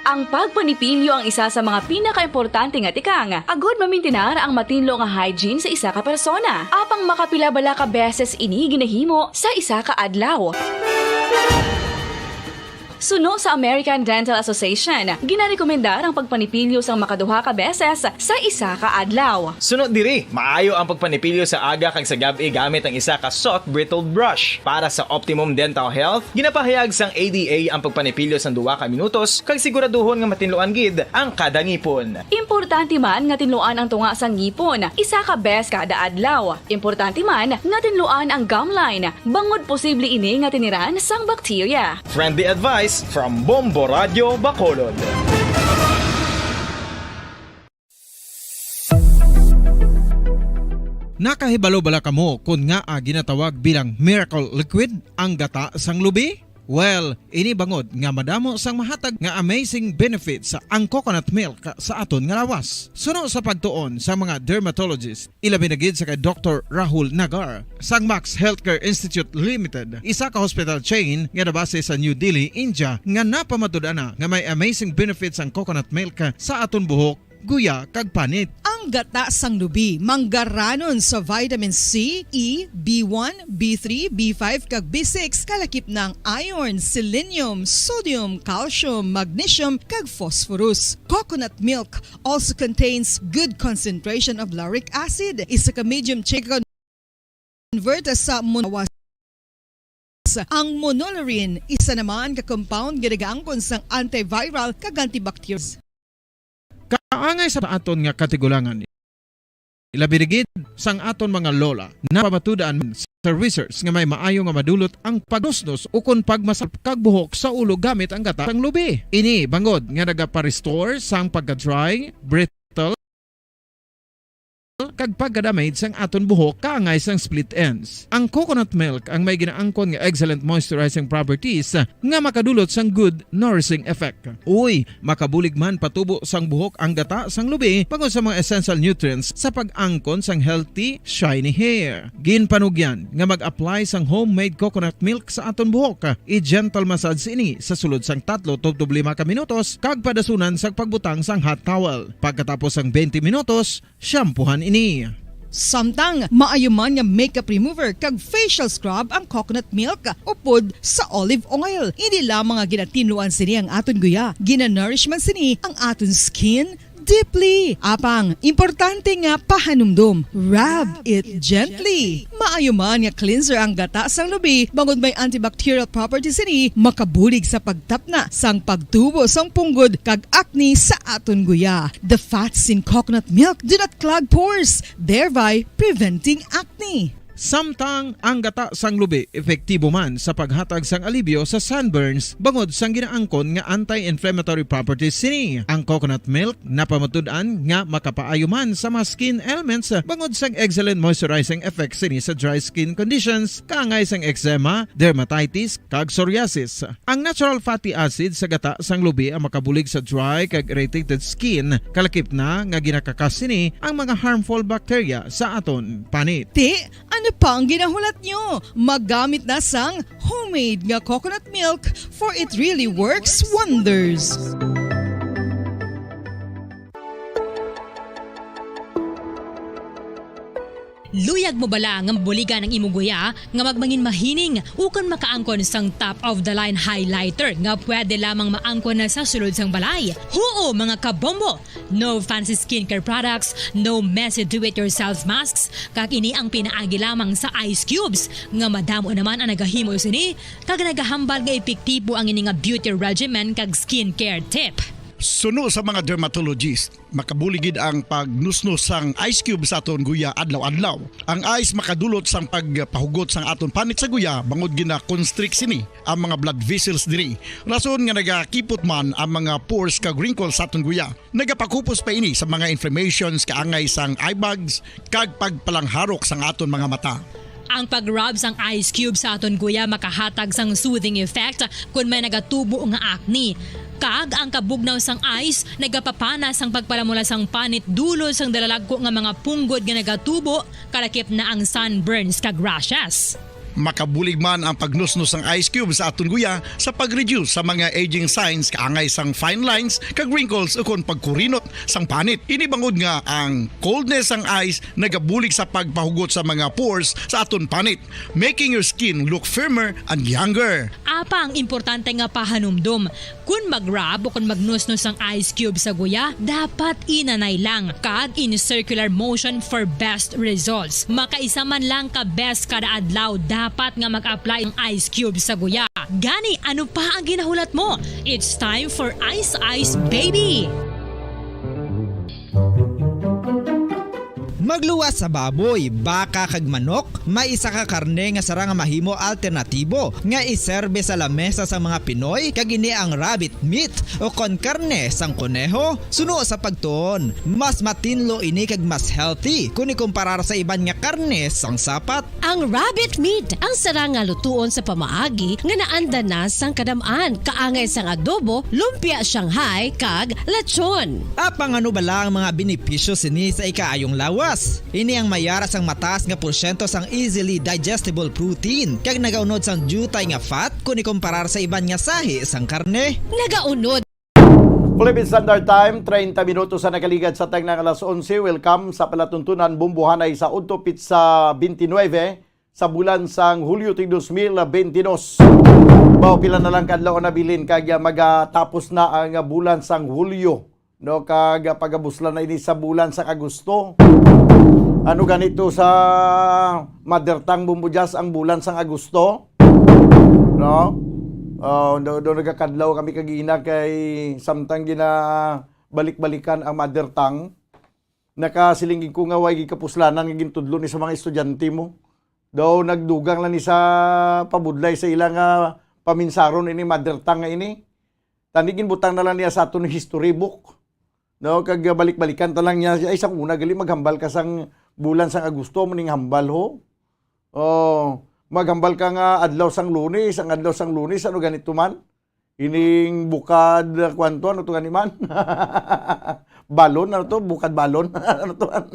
Ang pagpanipilyo ang isa sa mga pinakaimportante nga tikang agud mamintinar ang matinlo nga hygiene sa isa ka persona. Apang makapila bala ka beses ini ginahimo sa isa ka adlaw? Suno sa American Dental Association, ginarekomendar ang pagpanipilyo sang makaduha ka beses sa isa ka adlaw. Suno diri, maayo ang pagpanipilyo sa aga kag sa gab-i gamit ang isa ka soft bristled brush. Para sa optimum dental health, ginapahayag sang A D A ang pagpanipilyo sang duha ka minutos kag siguraduhon nga matinluan gid ang kada ngipon. Importante man nga tinluan ang tunga sang ngipon isa ka bes kada adlaw. Importante man nga tinluan ang gum line, bangod posible ini nga tiniran sang bakterya. Friendly advice from Bombo Radyo Bacolod. Nakahibalo bala kamo kon ngaa ginatawag bilang miracle liquid ang gata sang lubi? Well, ini bangod nga madamo sang mahatag nga amazing benefits ang coconut milk sa aton nga lawas. Suno sa pagtuon sa mga dermatologist, ilabi na gid sa kay Doktor Rahul Nagar sang Max Healthcare Institute Limited, isa ka hospital chain nga nabase sa New Delhi, India, nga napamatud-an na nga may amazing benefits ang coconut milk sa aton buhok, guya, kag panit. Ang gata sang lubi manggaranon sa vitamin C, E, B one, B three, B five, kag B six, kalakip na ang iron, selenium, sodium, calcium, magnesium, kag phosphorus. Coconut milk also contains good concentration of lauric acid, isa ka medium chain converter sa monawas. Ang monolaurin, isa naman ka compound ginagaangkon sang antiviral kag antibacterial. Kaangay sa aton nga katigulangan, ilabi na gid sang aton mga lola, napamatud-an sa research nga may maayo nga madulot ang pagdusnos ukon pagmasap kag buhok sa ulo gamit ang gata sang lubi. Ini bangod nga nagapa-restore sang pagka-dry, brittle, kag pagka-damage sang aton buhok kaangay sang split ends. Ang coconut milk ang may ginaangkon nga excellent moisturizing properties nga makadulot sang good nourishing effect. Uy, makabulig man patubo sang buhok ang gata sang lubi bangod sa mga essential nutrients sa pag-angkon sang healthy, shiny hair. Ginpanugyan nga mag-apply sang homemade coconut milk sa aton buhok. I-gentle massage ini sa sulod sang tatlo tubtob lima ka minutos kag padasunan sang pagbutang sang hot towel. Pagkatapos sang twenty minutos, shampoohan ini. Samtang maayo man nga makeup remover kag facial scrub ang coconut milk upod sa olive oil. Hindi lamang nga ginatinluan sini ang aton guya, ginanourish man sini ang aton skin deeply. Apang, importante nga pahanumdom, rub it gently. Maayo man nga cleanser ang gata sang lubi, bangod may antibacterial properties sini, makabulig sa pagtapna sang pagtubo sang punggod kag acne sa aton guya. The fats in coconut milk do not clog pores, thereby preventing acne. Samtang ang gata sang lubi epektibo man sa paghatag sang alibyo sa sunburns bangod sang ginaangkon nga anti-inflammatory properties sini. Ang coconut milk napamatud-an nga makapaayo man sa mga skin ailments bangod sang excellent moisturizing effects sini sa dry skin conditions kaangay sang eczema, dermatitis, kag psoriasis. Ang natural fatty acid sa gata sang lubi ang makabulig sa dry kag irritated skin, kalakip na nga ginakakas sini ang mga harmful bacteria sa aton panit. Ti, ano pa ang ginahulat nyo? Magamit na sang homemade nga coconut milk, for it really works wonders. Luyag mo bala nga mabuligan ang imo guya nga magmangin mahining ukon makaangkon sang top of the line highlighter nga pwede lamang maangkon na sa sulod sang balay? Huo, mga kabombo! No fancy skincare products, no messy do-it-yourself masks, kag ini ang pinaagi lamang sa ice cubes nga madamo naman ang nagahimo sini kag nagahambal nga epektibo ang ini nga beauty regimen kag skincare tip. Suno sa mga dermatologist, makabulig gid ang pagnusnos sang ice cube sa aton guya adlaw-adlaw. Ang ice makadulot sang pagpahugot sang aton panit sa guya bangod gina-constrict sini ang mga blood vessels diri, rason nga nagakipot man ang mga pores kag wrinkles sa aton guya. Nagapakupos pa ini sa mga inflammations kaangay sang eye bags kag pagpalangharok sang aton mga mata. Ang pag-rub sang ice cube sa aton guya makahatag sang soothing effect kon may nagatubo nga acne. Kag ang kabugnaw sang ice nagapapana sang pagpalamula sang panit dulot sang dalalagko nga mga punggod nga nagatubo, kalakip na ang sunburns kag rashes. Makabulig man ang pagnusnos sang ice cube sa aton guya sa pag-reduce sa mga aging signs kaangay sang fine lines kag wrinkles ukon pagkurinot sang panit. Ini bangod nga ang coldness sang ice nagabulig sa pagpahugot sa mga pores sa aton panit, making your skin look firmer and younger. Apang importante nga pahanumdom, kon mag-rub o kon magnusnos ang ice cube sa guya, dapat inanay lang kag in circular motion for best results. Makaisa man lang ka beses kada adlaw dapat nga mag-apply ang ice cube sa guya. Gani, ano pa ang ginahulat mo? It's time for Ice Ice Baby! Magluwas sa baboy, baka kag manok, may isa ka karne nga sarang nga mahimo alternatibo nga iserbe sa lamesa sa mga Pinoy, kag ini ang rabbit meat o kon karne sang koneho. Suno sa pagtuon, mas matinlo ini kag mas healthy kon ikumparar sa iban nga karne sang sapat. Ang rabbit meat ang sarang nga lutuon sa pamaagi nga naanda na sang kadam-an, kaangay sang adobo, lumpia Shanghai, kag lechon. Apang ano bala ang mga benepisyo sini sa ikaayong lawas? Ini ang may ara sang mataas nga porsyento sang easily digestible protein, kag nagaunod sang diutay nga fat kon ikumparar sa iban nga sahi sang karne. Nagaunod. Philippine Standard Time, treinta minutos sa nakaligad sa tagna nga alas onse. Welcome sa palatuntunan, bumbuhanay sa udto, pitsa twenty-nine sa bulan sang Hulyo tig dos mil twenty-two. Bao, pila na lang ka adlaw ang nabilin kag magatapos na ang bulan sang Hulyo, no, kag pagabuslan na ini sa bulan sang Agosto. Ano ganito sa Mother Tongue, Bumbo Jazz, ang bulan sang Agosto? No? Oh, do, do nagakadlaw kami kagina kay samtang gina balik-balikan ang Mother Tongue. Nakasiling gid ko nga way gid kapuslanan nga gintudlo ni sa mga estudyante mo. Daw nagdugang lang ni sa pabudlay sa ila nga paminsaron ini Mother Tongue nga ini. Tani ginbutang na lang niya sa aton history book. No, kag balik-balikan ta lang niya, ay, sang una gali maghambal ka sang bulan sang Agosto, mo ning hambal ho. Oh, maghambal ka nga adlaw sang Lunes, ang adlaw sang Lunes, ano ganito man? Ining bukad, ah, kwanto, ano to gani man? Balon, ano to? Bukad balon? Ano to man?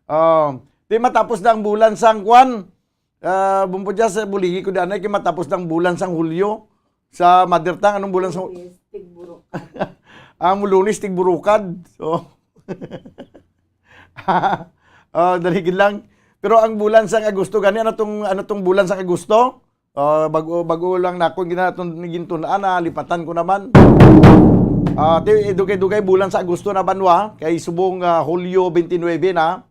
Ah, di matapos na ang bulan sang kwan. Ah, Bumbo Jazz, buligi ko di anay, kay matapos na ang bulan sang Hulyo. Sa Mother Tongue, anong bulan sa Lunes, tigburukad. Ang Lunes, tigburukad. So, ah, dali gid lang. Pero ang bulan sang Agosto, gani, ano tong, ano tong bulan sang Agosto? Ah, bago, bago lang nakon gina-, tun-, gintun-an, nalipatan ko naman. Ah, ti-, dugay-dugay bulan sa Agosto na banwa, kay subong, ah, Hulyo twenty-nine na.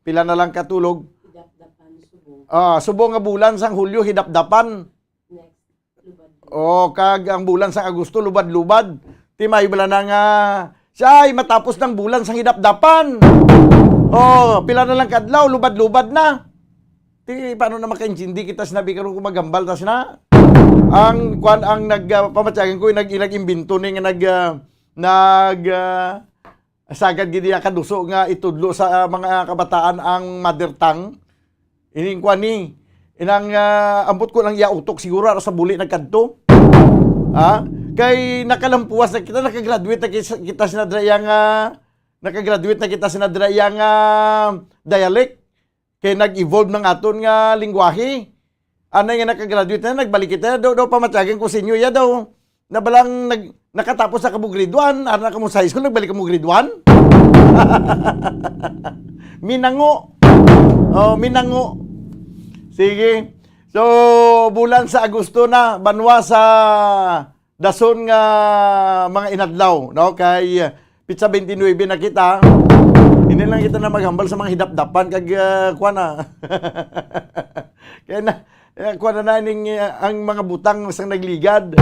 Pila na lang katulog. Hidapdapan, subong. Ah, subong nga bulan sang Hulyo, hidapdapan. Next, lubad. Oh, kag ang bulan sang Agosto, lubad-lubad. Ti may bala na nga, siya ay matapos ng bulan sang hidapdapan. Oh, pila na lang kadlaw, lubad-lubad na. Ti, paano na makaintindi kita sinabi karon kung maghambal ta sina? Ang kwan, ang nag, ah, pamatyagan ko, nag, nag-imbento ni nga nag, ah, nag, ah, sagad gid iya kaduso nga itudlo sa, ah, mga kabataan ang mother tongue. Ining kwan ni, inang, ah, ambot ko lang iya utok siguro ara sa buli nagkadto. Ha? Kay nakalampuwas na kita, nakagraduate na kita, kita sina dira iya nga, nakagraduate na kita sina dira iya nga dialect. Kay nag-evolve ng aton nga lingwahe. Anay nga nakagraduate na, nagbalik kita, daw, daw pamatyagan ko sa inyo, ya daw. Na balang nag-, nakatapos na kamo grade one, ara na kamo sa high school, nagbalik kamo grade one? Minango. Oh, minango. Sige. So, bulan sa Agosto na, banwa sa dason nga mga inadlaw, no? Kay, uh, pitsa twenty-nine na kita. Hindi lang kita na maghambal sa mga hidapdapan kag, uh, kuwan na. Kaya na, eh, kuwan na na ning, uh, ang mga butang sang nagligad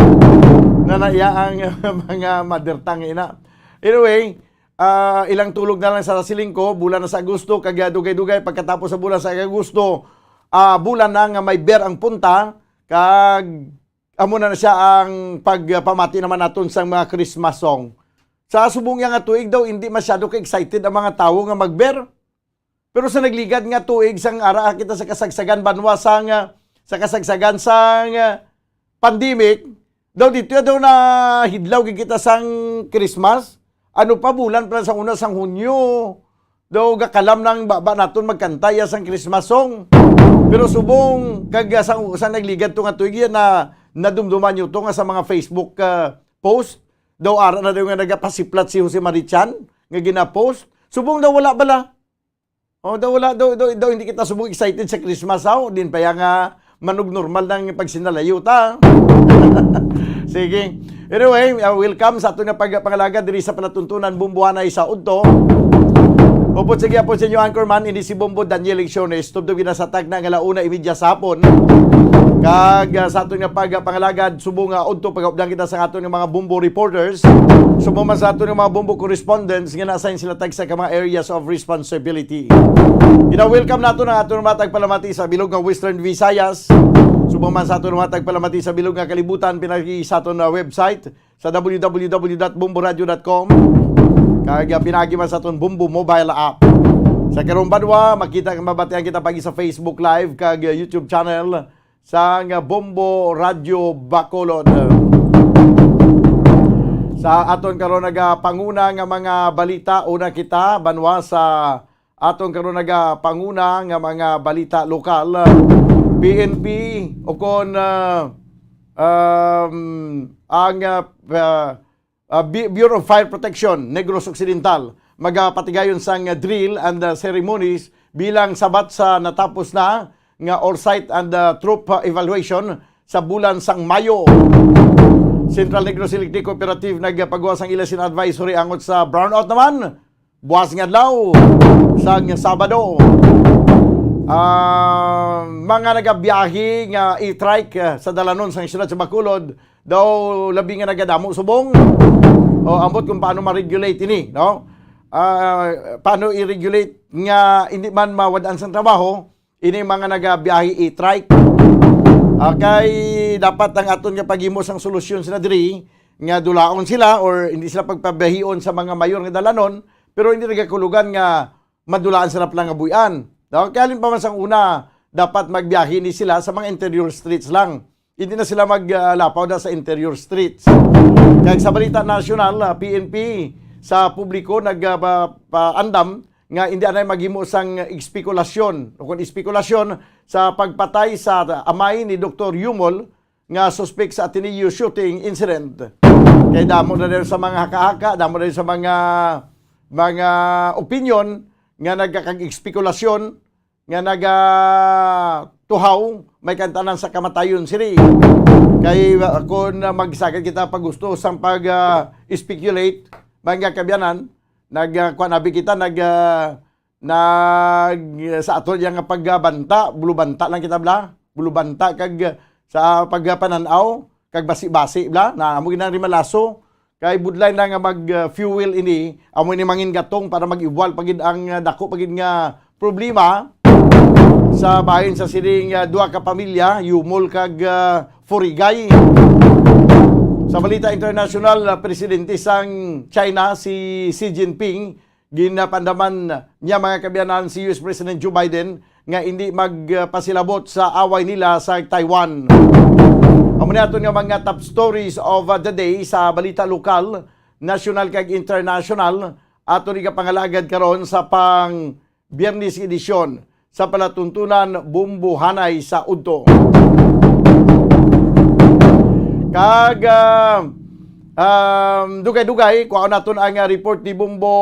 na naiya ang mga mother tongue ina. Anyway, ah, ilang tulog na lang sa siling ko, bulan na sa Agosto, kag, ah, dugay-dugay pagkatapos sa bulan sa Agosto, ah, bulan na nga may ber ang punta, kag amo na, na siya ang pagpamati naman naton sang mga Christmas song. Sa subong iya nga tuig daw, hindi masyado ka-excited ang mga tawo nga magber. Pero sa nagligad nga tuig, sang ara kita sa kasagsagan banwa sang, ah, sa kasagsagan sang, ah, pandemic, daw dito daw na hidlaw gid kita sang Christmas. Ano pa, bulan pa lang sa una sang Hunyo, daw gakalam nang baba naton magkanta iya sang Christmas song. Pero subong kag, ah, sang, sang nagligad to nga tuig iya na nadumduman nyo to nga sa mga Facebook, ah, post, daw ara na daw nga nagapasiplat si Jose Marichan nga gina-post. Subong daw wala bala. Oh, daw wala, daw, daw, daw hindi kita subong excited sa Christmas, aw. Din pa ya nga manugnormal nang pagsinalayo ta. Sige. Anyway, uh, welcome sa aton nga pagpangalagad diri sa palatuntunan Bumbuanay sa Udto. Upod sa gihapon sa inyo, Anchorman, ini si Bombo Daniel Lecciones. Tubtob gid na sa tagna nga launa imidya sa hapon. Kag, uh, sa aton nga pagpangalagad, subong nga udto pagupdan kita sa aton nga mga Bombo reporters. Subong man sa aton nga mga Bombo correspondents nga na-assign sila tagsa ka mga areas of responsibility. Gina-welcome nato ang aton mga tagpalamati sa bilog nga Western Visayas. Subong man sa aton mga tagpalamati sa bilog nga kalibutan, pinagi sa aton, uh, website sa w w w dot bombo radio dot com. Kag, uh, pinagi man sa aton Bombo mobile app. Sa karong banwa, makita, mabatian kita pagi sa Facebook Live kag, uh, YouTube channel sang Bombo Radio Bacolod. Sa aton karon nagapanguna nga mga balita, una kita, banwa, sa aton karon nagapanguna nga mga balita lokal. P N P o kon, ah, um, ang, ah, ah, ah, Bu-, Bureau of Fire Protection, Negros Occidental, magapatigayon sang, ah, drill and, ah, ceremonies bilang sabat sa natapos na nga All Site and, ah, Troop, ah, Evaluation sa bulan sang Mayo. Central Negros Electric Cooperative nagpagawa sang ila sin advisory angot sa brownout naman buas nga adlaw sang Sabado. Ah, mga nagabiyahe nga e-trike, ah, sa dalanon sang siyudad sa Bacolod, daw labi nga nagadamo subong. O, ambot kung paano ma-regulate ini, no? Ah, paano i-regulate nga hindi man mawad-an sang trabaho ini mga nagabiyahe e-trike? Ah, kay dapat ang aton nga paghimo sang solusyon sina diri nga dulaon sila or hindi sila pagpabahion sa mga mayor nga dalanon, pero hindi nagakulugan nga madulaan sila pala nga buy-an. No? Kaya halin pa man sang una, dapat magbiyahe ni sila sa mga interior streets lang. Hindi na sila maglapaw na sa interior streets. Kag sa balita nasyonal, ah, P N P sa publiko nag, ah, pa-, paandam nga hindi anay maghimo sang espekulasyon o kung espekulasyon sa pagpatay sa amay ni Doktor Yumol nga suspek sa Ateneo shooting incident. Kay damo na rin sa mga haka-haka, damo na rin sa mga, mga opinion nga nagkakag-espekulasyon nga nagatuhaw may kantanan sa kamatayon sini. Kay, uh, kung, uh, magsagad kita pag gusto sang pag, uh, speculate, mga kabyanan, nag, uh, kuwan abi kita, nag, uh, nag, sa ato niya nga pagbanta, bulubanta lang kita bla, bulubanta kag, uh, sa pagpanan-aw, kag basi-basi bla, na amo ginang rimalaso, kay budlay na nga mag, uh, fuel ini, amo ini mangin gatong para mag-iwal pa gid ang, uh, dako pa gid nga problema sa bahin sa sining, uh, duha ka pamilya, Yumol kag, uh, Furigay. Sa balita international, uh, presidente sang China si Xi Jinping, ginapandaman niya, mga kabyanan, si U S President Joe Biden nga hindi magpasilabot sa away nila sa Taiwan. Amo ni aton nga mga top stories of, uh, the day sa balita lokal, nasyonal kag international. Aton ikapangalagad karon sa pang Biyernes edisyon sa palatuntunan Bumbuhanay sa Udto. Kag, ah, um, dugay-dugay, kuhaon naton ang, ah, report ni Bumbo,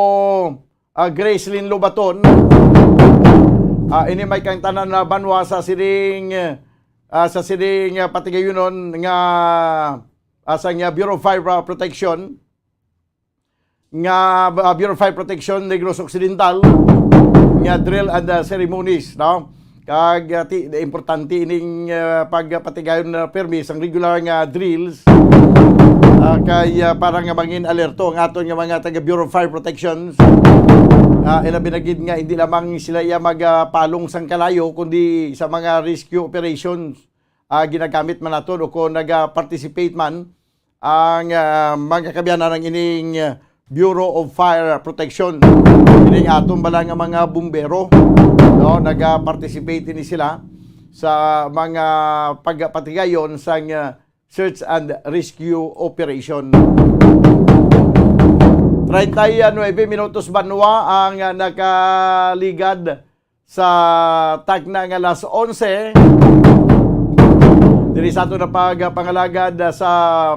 ah, Gracelyn Lobaton. Ah, ini may kang tanan na banwa sa sining, ah, sa sining, ah, patigayunon nga, ah, sa nga Bureau of Fire, ah, Protection nga, ah, Bureau of Fire Protection Negros Occidental nga drill and, ah, ceremonies, no? Kag, ah, ti-, importante ining, ah, pagpatigayon na permi sang regular nga drills, ah, kay, ah, para nga mangin alerto ang aton nga mga taga Bureau of Fire Protections. Ah, ilabi na gid nga hindi lamang sila iya magpalong sang kalayo, kundi sa mga rescue operations, ah, ginagamit man naton o kung naga-participate man ang, ah, mga kabyanan ng ining, ah, Bureau of Fire Protection. Ining aton bala nga mga bumbero, no, naga-participate ini sila sa mga pagpatigayon sang, ah, search and rescue operation. Treinta y nueve minutos banwa ang, ah, nakaligad sa takna nga alas onse, diri sa ato na pagpangalagad sa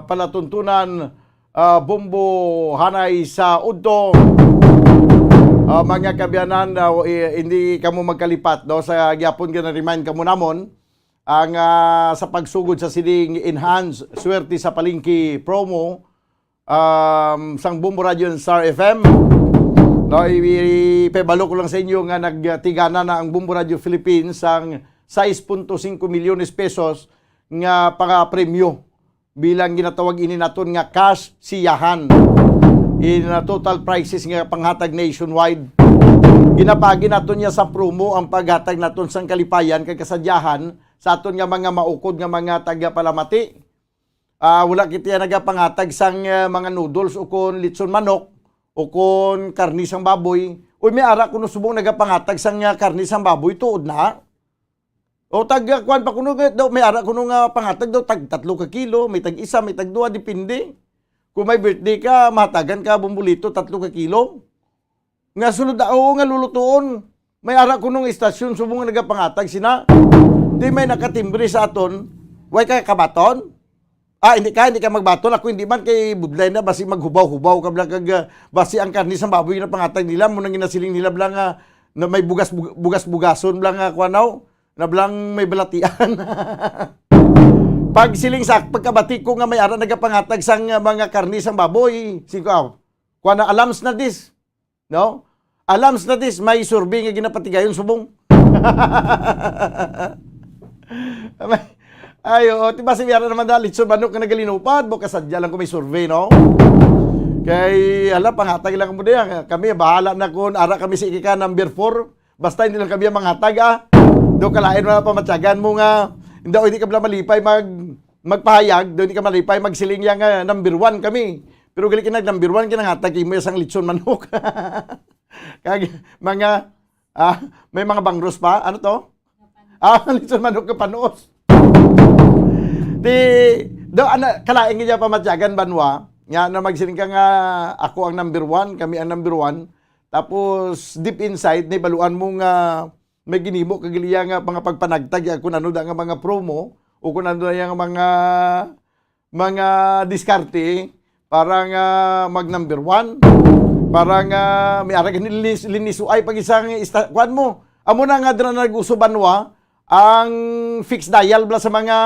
palatuntunan, ah, Bumbuhanay sa Udto. Ah, mga kabyanan, ah, i-, hindi kamo magkalipat, no, sa gyapon nga na-remind kamo namon ang, ah, sa pagsugod sa sining Enhance Swerte sa Palengke promo, um, sang Bumbo Radio and Star F M. No, i-, ipabalo ko lang sa inyo nga nagtigana na ang Bumbo Radio Philippines sang sais punto singko milyones pesos nga pangapremyo bilang ginatawag ini naton nga cash siyahan. In, uh, total prizes nga panghatag nationwide. Ginapagi naton niya sa promo ang paghatag naton sang kalipayan kag kasadyahan sa aton nga mga maukod nga mga tagapalamati. Ah, wala kita nagapangatag sang, ah, mga noodles o kon litson manok o kon karni sang baboy. Uy, may ara kuno subong nagapangatag sang, ah, karni sang baboy, tuod na. O tag, ah, kuwan pa kuno, ga-, daw, may ara kuno nga pangatag daw, tag tatlo ka kilo, may tag isa, may tag duha, depende. Kung may birthday ka, mahatagan ka, Bombolito, tatlo ka kilo. Nga sulod na, oo, nga lulutuon. May ara kuno nga istasyon subong nga nagapangatag sina. Di may nakatimbre sa aton. Way ka kabaton? Ah, hindi ka, hindi ka magbaton. Ako hindi man kay budlay na, basi maghubaw-hubaw ka bla kag, ah, basi ang karne sa baboy na pangatag nila, mo nang ginasiling nila bla nga na may bugas, bug-, bugas-bugason bla nga kuwanaw, na blang may balatian. Pag siling sa pagkabati ko nga may ara nagapangatag sang, ah, mga karne sang baboy, si, ah, kuwan na, alams na dis. No? Alams na dis, may survey nga ginapatigayon subong. Ay, oo, ti basi may ara naman dali, so manok nga nagalinupad, mo kasadya lang ko may survey, no? Kay, ala, pangatag lang mo diyan. Kami, bahala na kung ara kami si ika number four. Basta hindi lang kami ang mangatag, ah. Do kalain mo na pamatyagan mo nga, hindi, hindi ka pala malipay mag, magpahayag, daw di ka malipay, magsiling ya nga number one kami. Pero gali ka nag number one, kinanghatag imo sang lechon manok. Kag mga, ah, may mga bangros pa. Ano to? Ah, lechon manok nga panos. Di, do, ana, kalain niya pamatyagan, Banwa, nga na magsiling ka nga ako ang number one, kami ang number one. Tapos, deep inside, nahibaluan mo nga may ginimo kag iya nga mga pagpanagtag ya kung ano da nga mga promo o kung ano da nga mga, mga diskarte para nga mag number one, para nga may ara gani linis, linisuay pag isang ista-, kuan mo. Amo na nga dira nag-uso, Banwa, ang fixed dial bala sa mga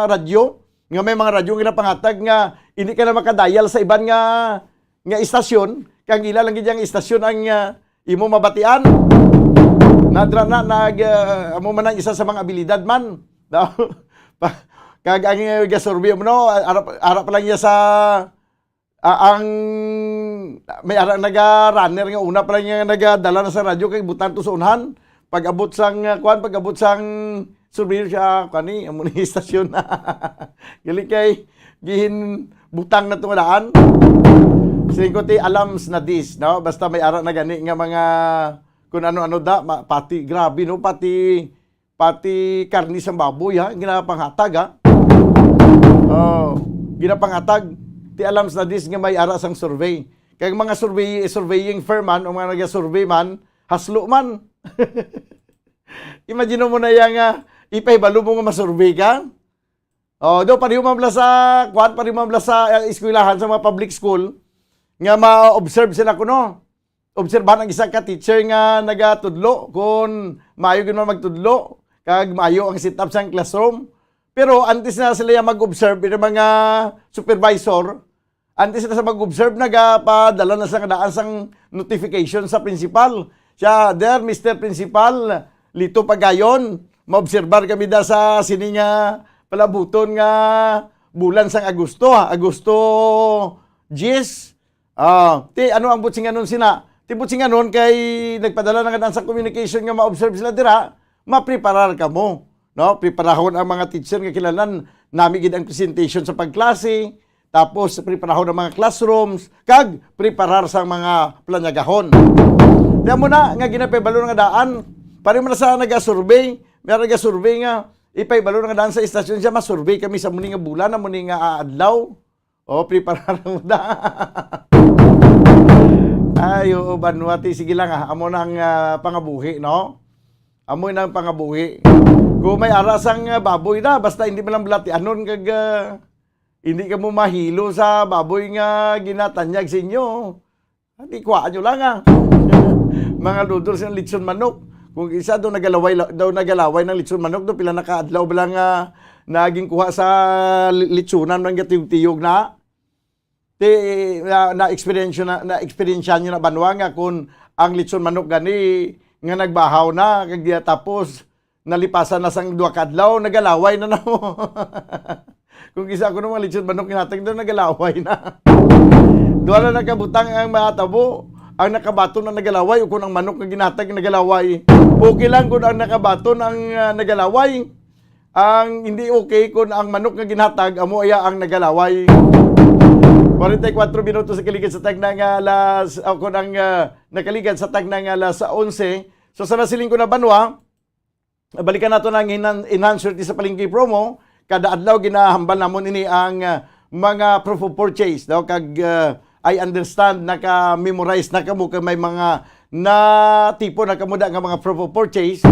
radyo, nga may mga radyo nga ginapangatag nga hindi ka na makadial sa iban nga, nga istasyon, kang ila lang gid ang istasyon ang, ah, imo mabatian. Nadra na, nag, ah, amo man ang isa sa mga abilidad man. No? Pa-, kag ang, ah, gasurvey mo, no? Ara, ara pa lang niya sa, ah, ang may ara naga-runner nga una pa lang niya nagadala na sa radyo kay butang to sa unhan. Pag-abot sang, ah, kuan, pag-abot sang surveyor siya, kani, amo ni istasyon. Gali kay gihin butang na tunga daan. Siling ko ti alams na dis, no? Basta may ara na gani nga mga kun ano-ano da, ma-, pati, grabe, no? Pati, pati karni sang baboy, ha? Ginapanghatag, ha? Oh, ginapanghatag. Ti alams na dis nga may ara sang survey. Kay mga survey, surveying firm man, o mga naga-survey man, haslo man. Imagine mo na yan nga, ipahibalo mo nga masurvey ka. Oh, do, pareho man bala sa, kuan, pareho man bala sa, eh, eskwelahan, sa mga public school, nga ma-observe sila kuno. Obserbahan ang isa ka teacher nga nagatudlo, kung maayo gid man magtudlo, kag maayo ang setup sang classroom. Pero antes na sila yung mag-observe, yung mga supervisor, antes na sa mag-observe, nagapadala na sa daan sang notification sa principal. Siya, "Dear Mister Principal, Lito Pagayon, maobserbar kami da sa sini nga palabuton nga bulan sang Agosto, ha, Agosto diyes." Ah, ti, ano ang butsinganon sina? Ti butsinganon kay nagpadala na nga daan sa communication nga ma-observe sila dira, mapreparar kamo, no? Preparahon ang mga teacher nga kinahanglan nami gid ang presentation sa pagklase, tapos preparahon ang mga classrooms, kag preparar sa mga planyagahon. Kaya mo na nga ginapahibalo nga daan, pareho man sa naga-survey, may naga-survey nga ipahibalo nga daan sa istasyon siya, masurvey kami sa muni nga bulan, na muni nga, ah, adlaw. O, preparar mo da. Ay, oo, Banwa, ti, sige lang, ah. Amo na ang, ah, pangabuhi, no? Amo na ang pangabuhi. Kung may ara sang, ah, baboy na, basta hindi man lang balatianon kag, ah, hindi ka mo mahilo sa baboy nga ginatanyag sa inyo. Di, kuhaan nyo lang, ah. Mga ludol sa lechon manok. Kung isa daw nagalaway la-, daw nagalaway ng lechon manok, daw pila na ka adlaw ba lang, ah, naging kuha sa li-, lechonan ng gatiyog-tiyog na. Ti, na, na-experience na, na-experience nyo na, Banwa, nga kung ang lechon manok gani nga nagbahaw na, kag, ah, tapos nalipasan na sang duha ka adlaw, nagalaway na namo. Kung isa ko ng mga lechon manok ginatag doon, nagalaway na. Duha na nakabutang ang matabo. Ang nakabaton na nagalaway o kung ang manok nga ginatag nagalaway. Okay lang kung ang nakabaton ang, ah, nagalaway. Ang hindi okay kung ang manok nga ginhatag, amo iya ang nagalaway. Forty-four minutos sa kaligid sa tagna nga alas, o kung ang, ah, nakaligad sa tagna nga alas onse. So, sa nasiling ko na, Banwa, balikan nato na ang Enhan-, Enhance Swerte sa Palengke promo. Kada adlaw ginahambal namon ini ang, ah, mga proof of purchase, no? Kag, ah, I understand, naka-memorize na kamo kay may mga natipon na kamo da nga mga proof of purchase.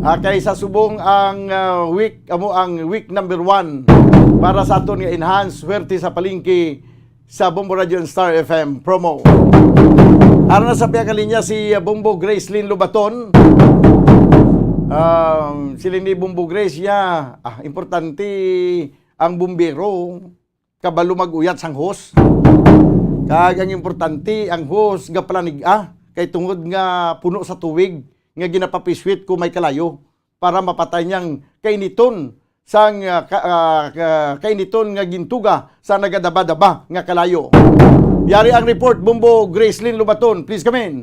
Ah, kay sa subong ang, ah, week, amo ang week number one para sa aton nga Enhance Swerte sa Palengke sa Bombo Radio and Star F M promo. Ara na sa pihak nga linya si, uh, Bombo Gracelyn Lobaton. Um, sila ni Bombo Grace, ya, ah, importante ang bumbero, kabalo mag-uyat sang hose. Kag ang importante, ang hose nga palanig-a, kay tungod nga puno sa tuwig nga ginapapiswit ko may kalayo para mapatay niyang kainiton sang, ah, ka-, ah, ka-, kainiton nga gintuga sa nagadaba-daba nga kalayo. Yari ang report, Bombo Gracelyn Lubaton. Please come in.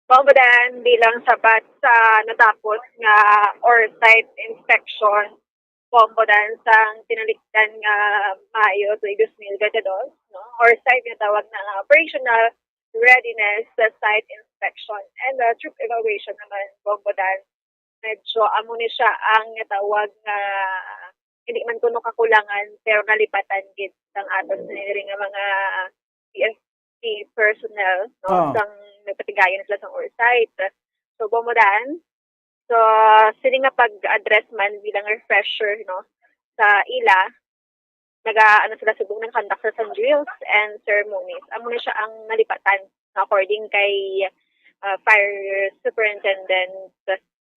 Bombo Dan, bilang sabat sa natapos nga or site inspection, Bombo Dance sang tinalikdan nga Mayo tuig dos mil twenty-two, no? Or sa ginatawag na nga operational readiness sa site inspection and, uh, troop evaluation naman, Bombo Dance. Medyo amo ni siya ang natawag nga hindi man kuno kakulangan, pero nalipatan gid sang aton sini diri nga mga P F P personnel, no, Ah. sang nagpatigayon sila sang oversight. So, Bombo Dance, so, sini nga pag-address man bilang refresher, no, sa ila, naga, ano sila, subong nag-conduct sila sang drills and ceremonies. Amo na siya ang nalipatan, according kay, ah, Fire Superintendent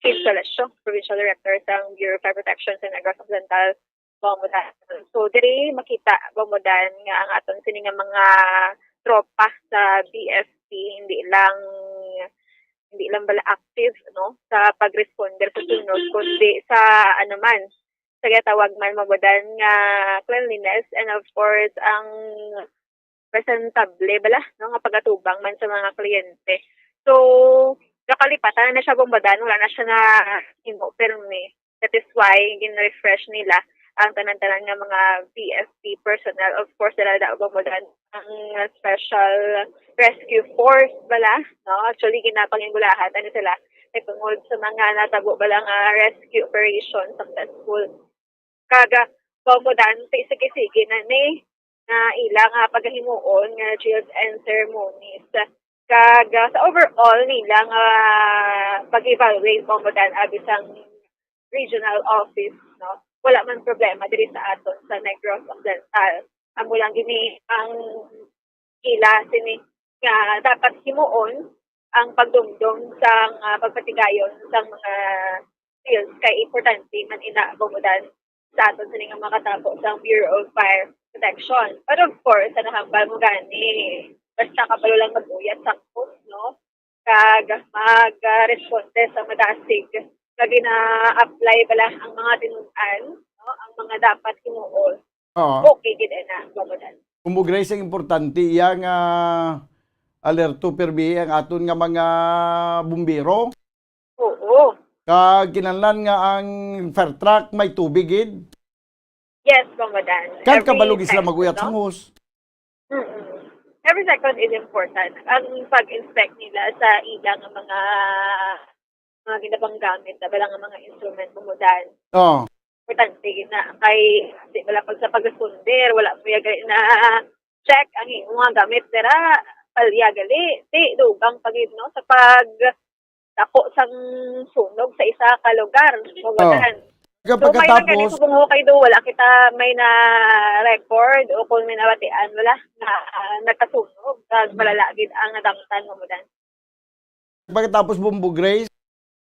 Keith Solacio, Provincial Director sang Bureau of Fire Protection sa Negros Occidental, Bombo Dance. So, diri makita, Bombo Dance, nga ang aton sini nga mga tropa sa B F P hindi lang, hindi lang bala active, no, sa pag-responder sa sunog, kundi sa, ano man, sa ginatawag man, Bombo Dance, nga cleanliness, and of course, ang presentable bala, no, nga pag-atubang man sa mga kliyente. So, nakalipatan na siya, Bombo Dance, wala na siya nahimo pirmi. That is why gin-refresh nila ang tanan-tanan nga mga B F P personnel. Of course, dala daw, Bombo Dance, ang special rescue force bala, no? Actually, ginapangingulahan ano sila, kay tungod sa mga natabo bala nga rescue operation successful. Kag, ah, Bombo Dance, sige-sige na ni nga ila nga pagahimuon nga drills and ceremonies. Kag, ah, sa overall nila nga pag-evaluate, Bombo Dance, abi sang regional office, no? Wala man problema diri sa aton sa Negros Occidental. Amo lang gini ang ila sini nga dapat himuon ang pagdumdom sang, ah, pagpatigayon sang mga drills kay importante man ina, Bombo Dance, sa aton sini nga makatapo sang Bureau of Fire Protection. But of course, sa nahambal mo gani, basta kabalo lang mag-uyat sa post, no? Kag mag, ah, responde sa madasig nga gina-apply bala ang mga tinun-an, no? Ang mga dapat himuon. Oo. Okay gid na, Bombo Dance. Bombo Grace, ang importante iya nga alerto pirmi ang aton nga mga bumbero. Oo. Kag kinahanglan nga ang fire truck may tubig gid. Yes, Bombo Dance. Kag kabalo gid sila mag-uyat sang hose. Mm-mm. Every second is important. Ang pag-inspect nila sa ilang mga, mga ginapanggamit, na bala nga mga instrument, Bombo Dance. Oh. Importante gid na kay di bala pag sa pag-responder, wala mo ya gali na check ang imo nga gamit dira, palya gali, di dugang pa gid, no, sa pag dako sang sunog sa isa ka lugar, Bombo Dance. Kag So, may lang gani pagkatapos, kung okay do, wala kita may na-record o kung may nabatian, wala, na, ah, nagkasunog, kag malala gid ang nadamtan, Bombo Dance. Pagkatapos, Bombo Grace,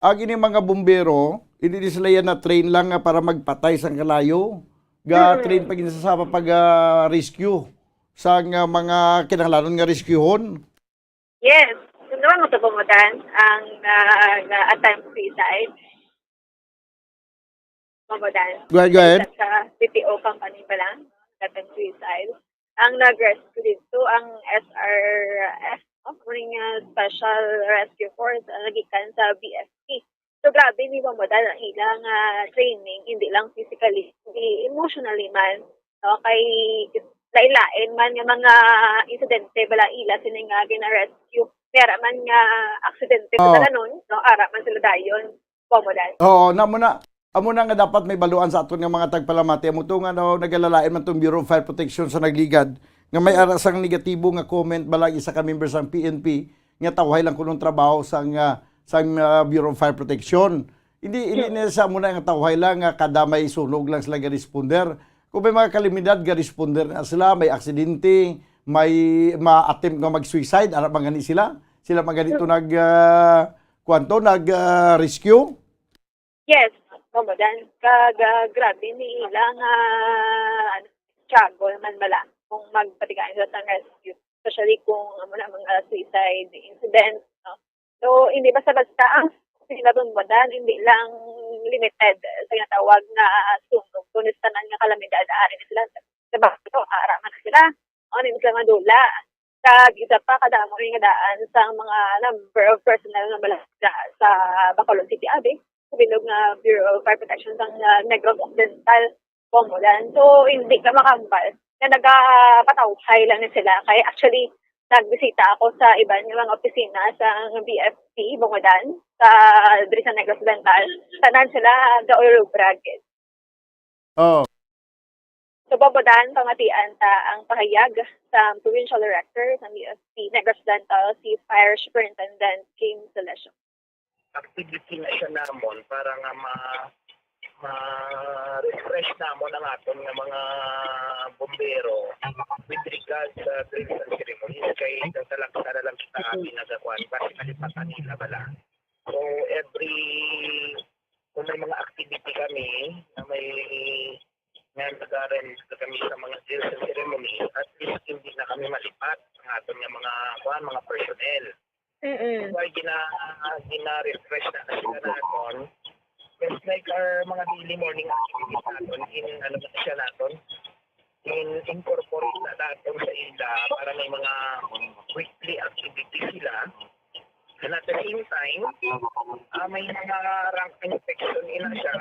ang ini mga bumbero, hindi ni sila yan na-train lang nga para magpatay sang kalayo. Ga-train Mm. pa gid sa, sa pag, ah, rescue sang, ah, mga kinahanglanon nga rescuehon. Yes. Sundon mo to, Bombo Dance, ang, ah, nga attempt suicide. Bombo Dance. Go ahead, go ahead. Sa P P O company pa lang, attempt suicide. Ang nag-rescue dito, ang S R F, no? Ring, ah, Special Rescue Force, ang nagikan sa B F P. So, grabe ni, Bombo Dance, ang ilang, ah, training, hindi lang physically, hindi emotionally man, no? Kay lain-lain man nga mga insidente bala ila sini nga gina-rescue. May ara man nga aksidente sa Oo. dalanon, no? Ara man sila dayon, Bombo Dance. Oo, na mo na. Amo na nga dapat may baluan sa aton nga mga tagpalamati. Amo to nga, no, nagalalain man tong Bureau of Fire Protection sa nagligad nga may ara sang negatibo nga comment bala ang isa ka member sang P N P nga tawhay lang kuno ang trabaho sang, ah, sang, ah, Bureau of Fire Protection. Hindi, hindi Hmm. na sa amo na nga tawhay lang nga kada may sunog lang sila ga-responder. Kung may mga kalamidad, ga-responder na sila, may aksidente, may ma-attempt nga mag-suicide, ara man gani sila. Sila man gani to Hmm. nag, ah, kuwan to, nag, ah, rescue. Yes, Bombo Dance. Kag, ah, grabe ni ila nga, ano, struggle man bala kung magpatigayon sila sa rescue. Especially kung amo na mga suicide incident, no? So, hindi basta-basta ang sila, Bombo Dance, hindi lang limited sa ginatawag nga sunog, kundi sa tanan nga kalamidad, ari na sila sa, sa bagyo, ara man sila. O, hindi sila madula. Kag isa pa, kadamo rin nga daan sa mga number of personnel nga bala sa Bacolod City, abi. sa bilog nga Bureau of Fire Protection sang, ah, Negros Occidental, Bongolan. So, hindi ka makahambal nga nagapatawhay lang na sila. Kay actually, nagbisita ako sa iban nga mga opisina sa B F P Bongolan, sa, diri sa Negros Occidental. Tanan sila gaurubra gid. Oh. So, Bongolan, pamatian ta ang pahayag sa Provincial Director sa B F P Negros Occidental, si Fire Superintendent James Celesio. Activity na siya namon para nga ma-, ma-refresh namon ang aton nga mga bombero with regards sa drills and ceremonies, kay nagtalagsa na lang kita abi nagakuan, basi malipatan nila bala. So, every, kung may mga activity kami na may, nga nag-arrange na kami sa mga drills and ceremonies, at least hindi na kami malipat ang aton nga mga, kuan, mga personnel. Mm-mm. Why gina-, gina-refresh na sila naton? Just like our mga daily morning activities naton, in, ano na siya naton, in-incorporate na naton sa ila para may mga weekly activities sila. And at the same time, ah, may mga rank inspection ina siya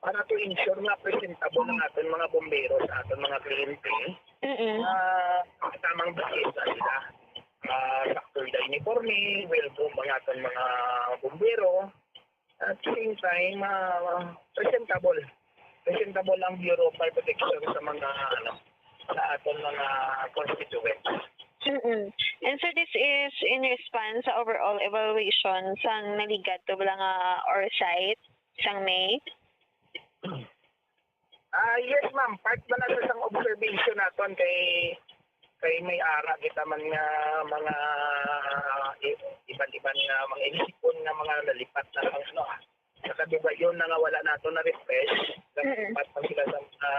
para to ensure nga presentable ang aton mga bombero sa aton mga kliyente. Mm-mm. Ah, tamang biyesta sila. Ah, sakto yung uniforme, well-groomed ang aton mga bombero. At the same time, ah, presentable. Presentable ang Bureau of Fire Protection sa mga, ano, sa aton mga constituents. Mm-mm. And so this is in response sa overall evaluation sang naligat to bala nga ORSITE sang May? Ah, yes, ma'am. Part man na sa isang observation naton kay, kay may ara kita man nga mga i-, iban-iban nga mga inisipon nga mga nalipat na ang, ano, ah, sa kadugayon na nga wala nato na-refresh, Mm-mm. nalipat man sila sa mga,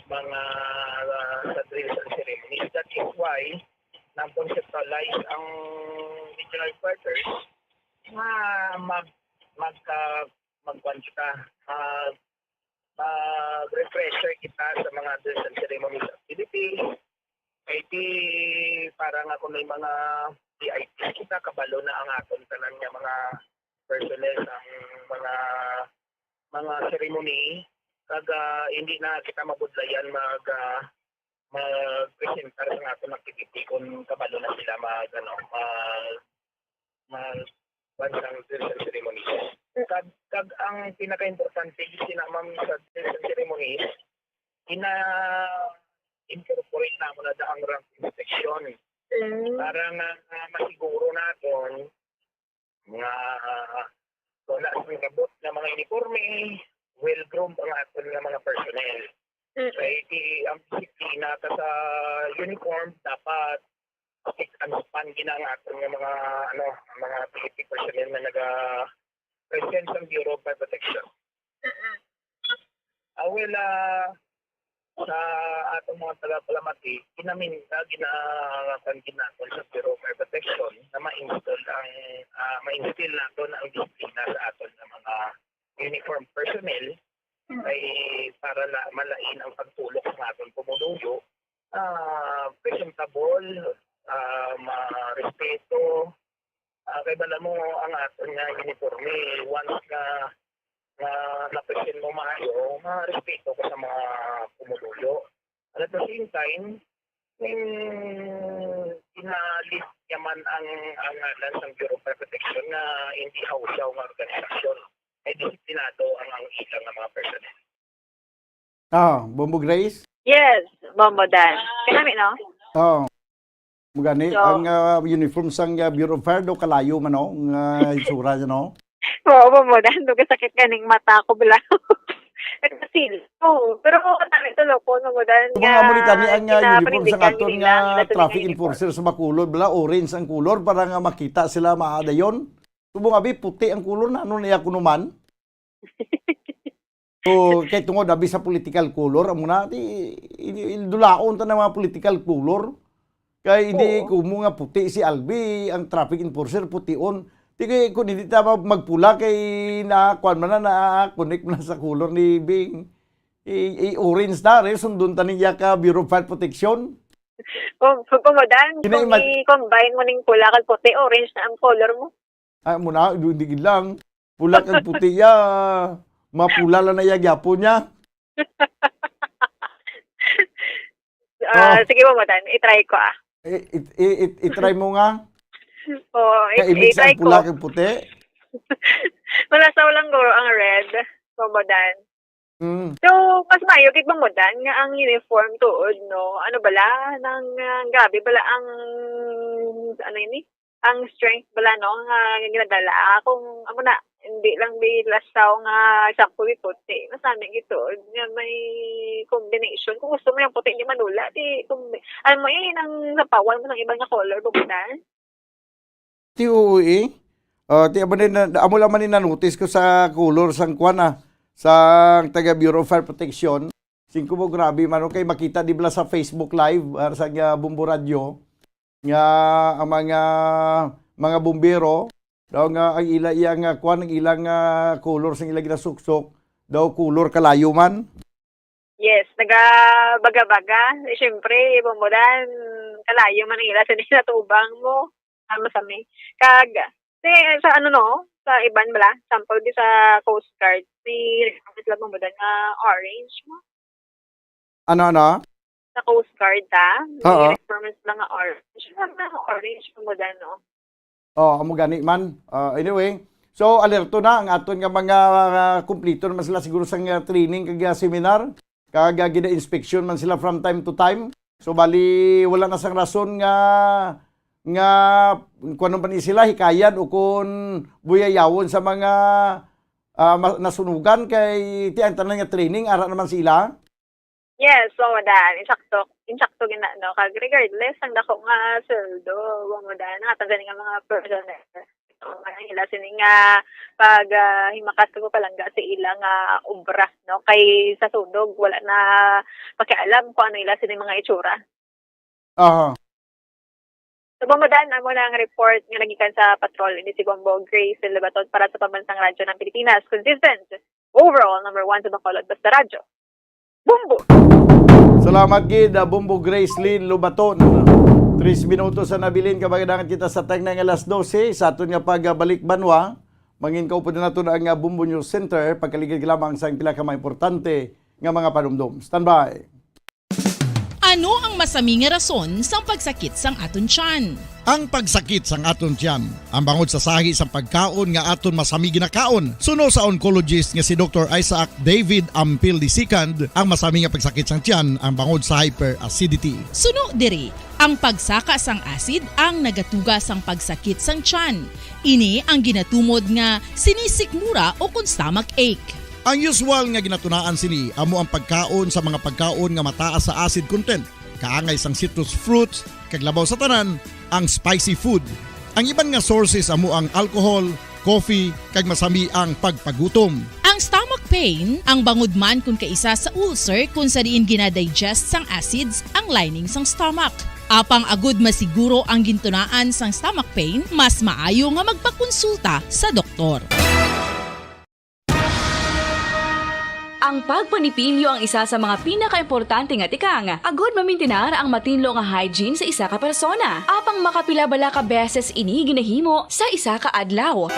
mga, ah, sa drills and ceremonies. That is why nag-conceptualize ang regional quarters nga mag-, mag-, ah, magkuan kita, mag-, mag-refresher kita sa mga drills and ceremonies activities. Kay di para nga kung may mga V I Ps kita, kabalo na ang aton tanan nga mga personnel sa mga, mga ceremony, kag, ah, hindi na kita mabudlayan mag, ah, mag-presentar sa aton activity kung kabalo na sila mag, ano, mag, mag, kuwan sang drills and ceremonies. Kag, kag ang pinakaimportante, sina ma'am, sa drills and ceremonies, ina-incorporate namon na ang rank inspection. Mm. Para nga, nga masiguro naton nga, ah, wala sang rabot nga mga uniforme, well-groomed ang aton nga mga personnel. Mm. Kay di, ang disiplina ta sa uniform dapat spick and span gina ang aton nga mga, ano, mga P F P personnel nga naga-present sa Bureau of Fire Protection. Mm-mm. Ah, well, ah, sa atong mga taga-Palamati, ginaminda, ginapanggil naton sa Bureau of Fire Protection na ma-install ang, ah, ma-instill naton ang disiplina sa aton nga mga uniform personnel, Mm. kay para la-, malain ang pagtulok sa aton pumuluyo, ah, presentable, ah, ma-respeto, ah, kay bala mo ang aton nga uniforme, once nga, nga na-present mo maayo, ma-respeto ka sa mga pumuluyo. And at the same time, ning ginalit niya man ang, ang ngalan sang Bureau of Fire Protection nga hindi hawsyaw nga organisasyon. Ay disiplinado ang, ang ilang nga mga personnel. Ah, Bombo Grace? Yes, Bombo Dan. Kanami, no? Oh. Mugani, So, ang, ah, uniform sang, ah, Bureau of Fire do kalayo man, no? Ang, ah, itsura niya, no? Oo, Bombo Dan. Duga sakit ganing mata ko, bala. Kasi, oh, pero kanami to, loko, Bombo Dan, Kung nga amo ni tani ang, ah, uniform sa kinapanindigan aton nila, nga nila sa traffic uniform. Enforcer sa Bacolod, bala, orange ang kulor para nga makita sila maadayon. Subong abi, puti ang kulor na, ano niya kuno man? So, kay tungod abi sa political color, amo na, di, i-, i-, dulaon ta na mga political color. Kay hindi Oo. Kumo nga puti si Albi, ang traffic enforcer, pution. Di kay kung hindi ta mag-, magpula, kay na, kuwan man na, na-connect man na sa color ni Bing. I, i-orange na, re, sundon ta niya ka Bureau of Fire Protection. Kung, kung kumudan, Kina-, kung ima- i-combine mo ning pula kag puti, orange na ang color mo. Ah, mo na, hindi gid lang. Pula kag puti ya. Mapula lang na iya gyapon niya. Ah, Oh. Sige, Bombodan. I-try ko, ah. I, i, i, i, i-try mo nga. Oo, i, Kay ibig sa i-try ko. Pula kag puti? Wala sa walang guro ang red, Bombodan. Mm. So, mas maayo gid, Bombodan, nga ang uniform tuod, no? Ano bala, nang, ah, grabe bala ang, ano ini? Ang strength bala, no, nga ginadala. Ah, kung, amo na, hindi lang may lasaw nga, example, may puti. Mas nami gid tuod nga may combination. Kung gusto mo yung puti, hindi manula. Di, kung, alam mo, eh, nang napawan mo ng iba nga color, Bombodan. Ti, oo, eh. Ah, ti, amo ni na, amo lang man ni na-notice ko sa color sang kwan, ah, sang taga Bureau of Fire Protection. Singko mo, grabe man, okay, makita di bala sa Facebook Live, ah, sa, ah, Bombo Radio, nga ang mga, mga bumbero, daw nga ang ila, iya nga kwan, ang ilang, ah, color sang ila ginasuksok, daw color kalayo man. Yes, nagabaga-baga. Eh, syempre, Bombodan, kalayo man ang ila sa nila tubang mo. Tama sa mi. Kag, si, sa ano, no, sa iban bala, sample di sa Coast Guard, si, sila, Bombodan, nga orange mo. Ano, ano? Sa Coast Guard, ta? Oo. May requirements lang nga orange. Wala na orange, Bombodan, no? Oh, amo gani man. Ah, anyway, so alerto na ang aton nga mga, ah, kumplito naman sila siguro sa, ah, training kag, ah, seminar. Kag, ah, gina-inspection man sila from time to time. So bali, wala na sang rason nga, nga kuwanon pa ni sila, hikayan o kun buyayawon sa mga, ah, ma-, nasunugan kay ti ang tanan nga training ara naman sila. Yes, Bombodan. Insakto, insakto gina, no? Kag regardless ang dako nga sweldo, Bombodan, ang atong gani nga mga personnel, ang ila sini nga pag, ah, himakat ko palangga sa ila nga obra, no? Kay sa sunog, wala na pakialam kung ano ila sini mga itsura. Aha. So, Bombodan, amo na ang report nga nagikan sa patrol. Ini si Bombo Grace Lobaton para sa Pambansang Radyo ng Pilipinas. Consistent, overall, number one sa Bacolod, basta radyo. Bombo! Salamat gid, ah, Bombo Grace Lee Lobaton. Tres minutos ang nabilin, kabagandangan kita sa tagna nga alas dose. Sa aton nga pagbalik banwa, mangin kaupod naton ang, ah, Bombo News Center, pagkaligid lamang sa pila ka mga importante nga mga panumdom. Standby. Ano ang masami nga rason sang pagsakit sang aton tiyan? Ang pagsakit sang aton tiyan, ang bangod sa sahi sang pagkaon nga aton masami ginakaon. Suno sa oncologist nga si Doktor Isaac David Ampil the second, ang masami nga pagsakit sang tiyan ang bangod sa hyperacidity. Suno diri, ang pagsaka sang acid ang nagatuga sang pagsakit sang tiyan. Ini ang ginatumod nga sinisikmura o kon stomach ache. Ang usual nga ginatunaan sini amo ang pagkaon sa mga pagkaon nga mataas sa acid content, kaangay sang citrus fruits, kag labaw sa tanan, ang spicy food. Ang iban nga sources amo ang alcohol, coffee, kag masami ang pagpagutom. Ang stomach pain, ang bangod man kon kaisa sa ulcer kon sa diin ginadigest sang acids ang lining sang stomach. Apang agud masiguro ang gintunaan sang stomach pain, mas maayo nga magpakonsulta sa doktor. Ang pagpanipilyo ang isa sa mga pinakaimportante nga tikang agud mamintinar ang matinlo nga hygiene sa isa ka persona. Apang makapila bala ka beses ini ginahimo sa isa ka adlaw?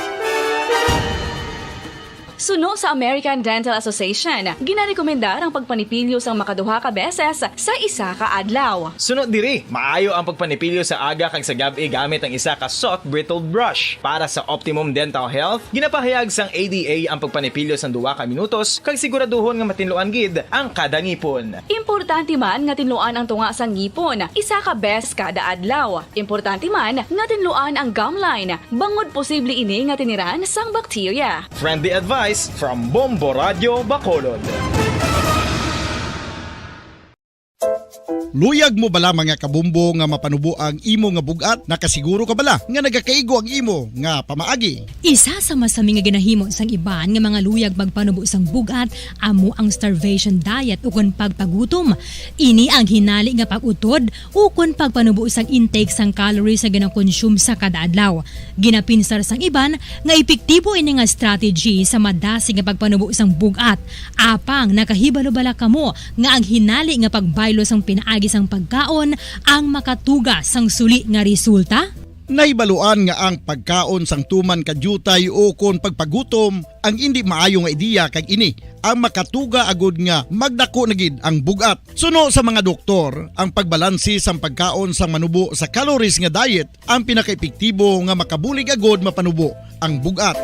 Suno sa American Dental Association, ginarekomendar ang pagpanipilyo sang makaduha ka beses sa isa ka adlaw. Suno diri, maayo ang pagpanipilyo sa aga kag sa gab-i gamit ang isa ka soft bristled brush. Para sa optimum dental health, ginapahayag sang A D A ang pagpanipilyo sang duha ka minutos kag siguraduhon nga matinluan gid ang kada ngipon. Importante man nga tinluan ang tunga sang ngipon isa ka beses kada adlaw. Importante man nga tinluan ang gum line, bangod posible ini nga tiniran sang bakterya. Friendly advice from Bombo Radyo Bacolod. Luyag mo bala, mga kabombo, nga mapanubo ang imo nga bug-at? Nakasiguro ka bala nga nagakaigo ang imo nga pamaagi? Isa sa masami nga ginahimo sang iban nga mga luyag magpanubo sang bug-at amo ang starvation diet ukon pagpagutom. Ini ang hinali nga pag-utod ukon pagpanubo sang intake sang calories nga ginakonsume sa kada adlaw. Ginapinsar sang iban nga epektibo ini nga strategy sa madasig nga pagpanubo sang bug-at. Apang nakahibalo bala kamo nga ang hinali nga pagbaylo sang pinaagi sang pagkaon ang makatuga sang suli nga resulta? Nahibaluan nga ang pagkaon sang tuman ka diutay ukon pagpagutom ang indi maayo nga ideya, kag ini ang makatuga agud nga magdako na gid ang bug-at. Suno sa mga doktor, ang pagbalanse sang pagkaon sang manubo sa calories nga diet ang pinakaepektibo nga makabulig agud mapanubo ang bug-at.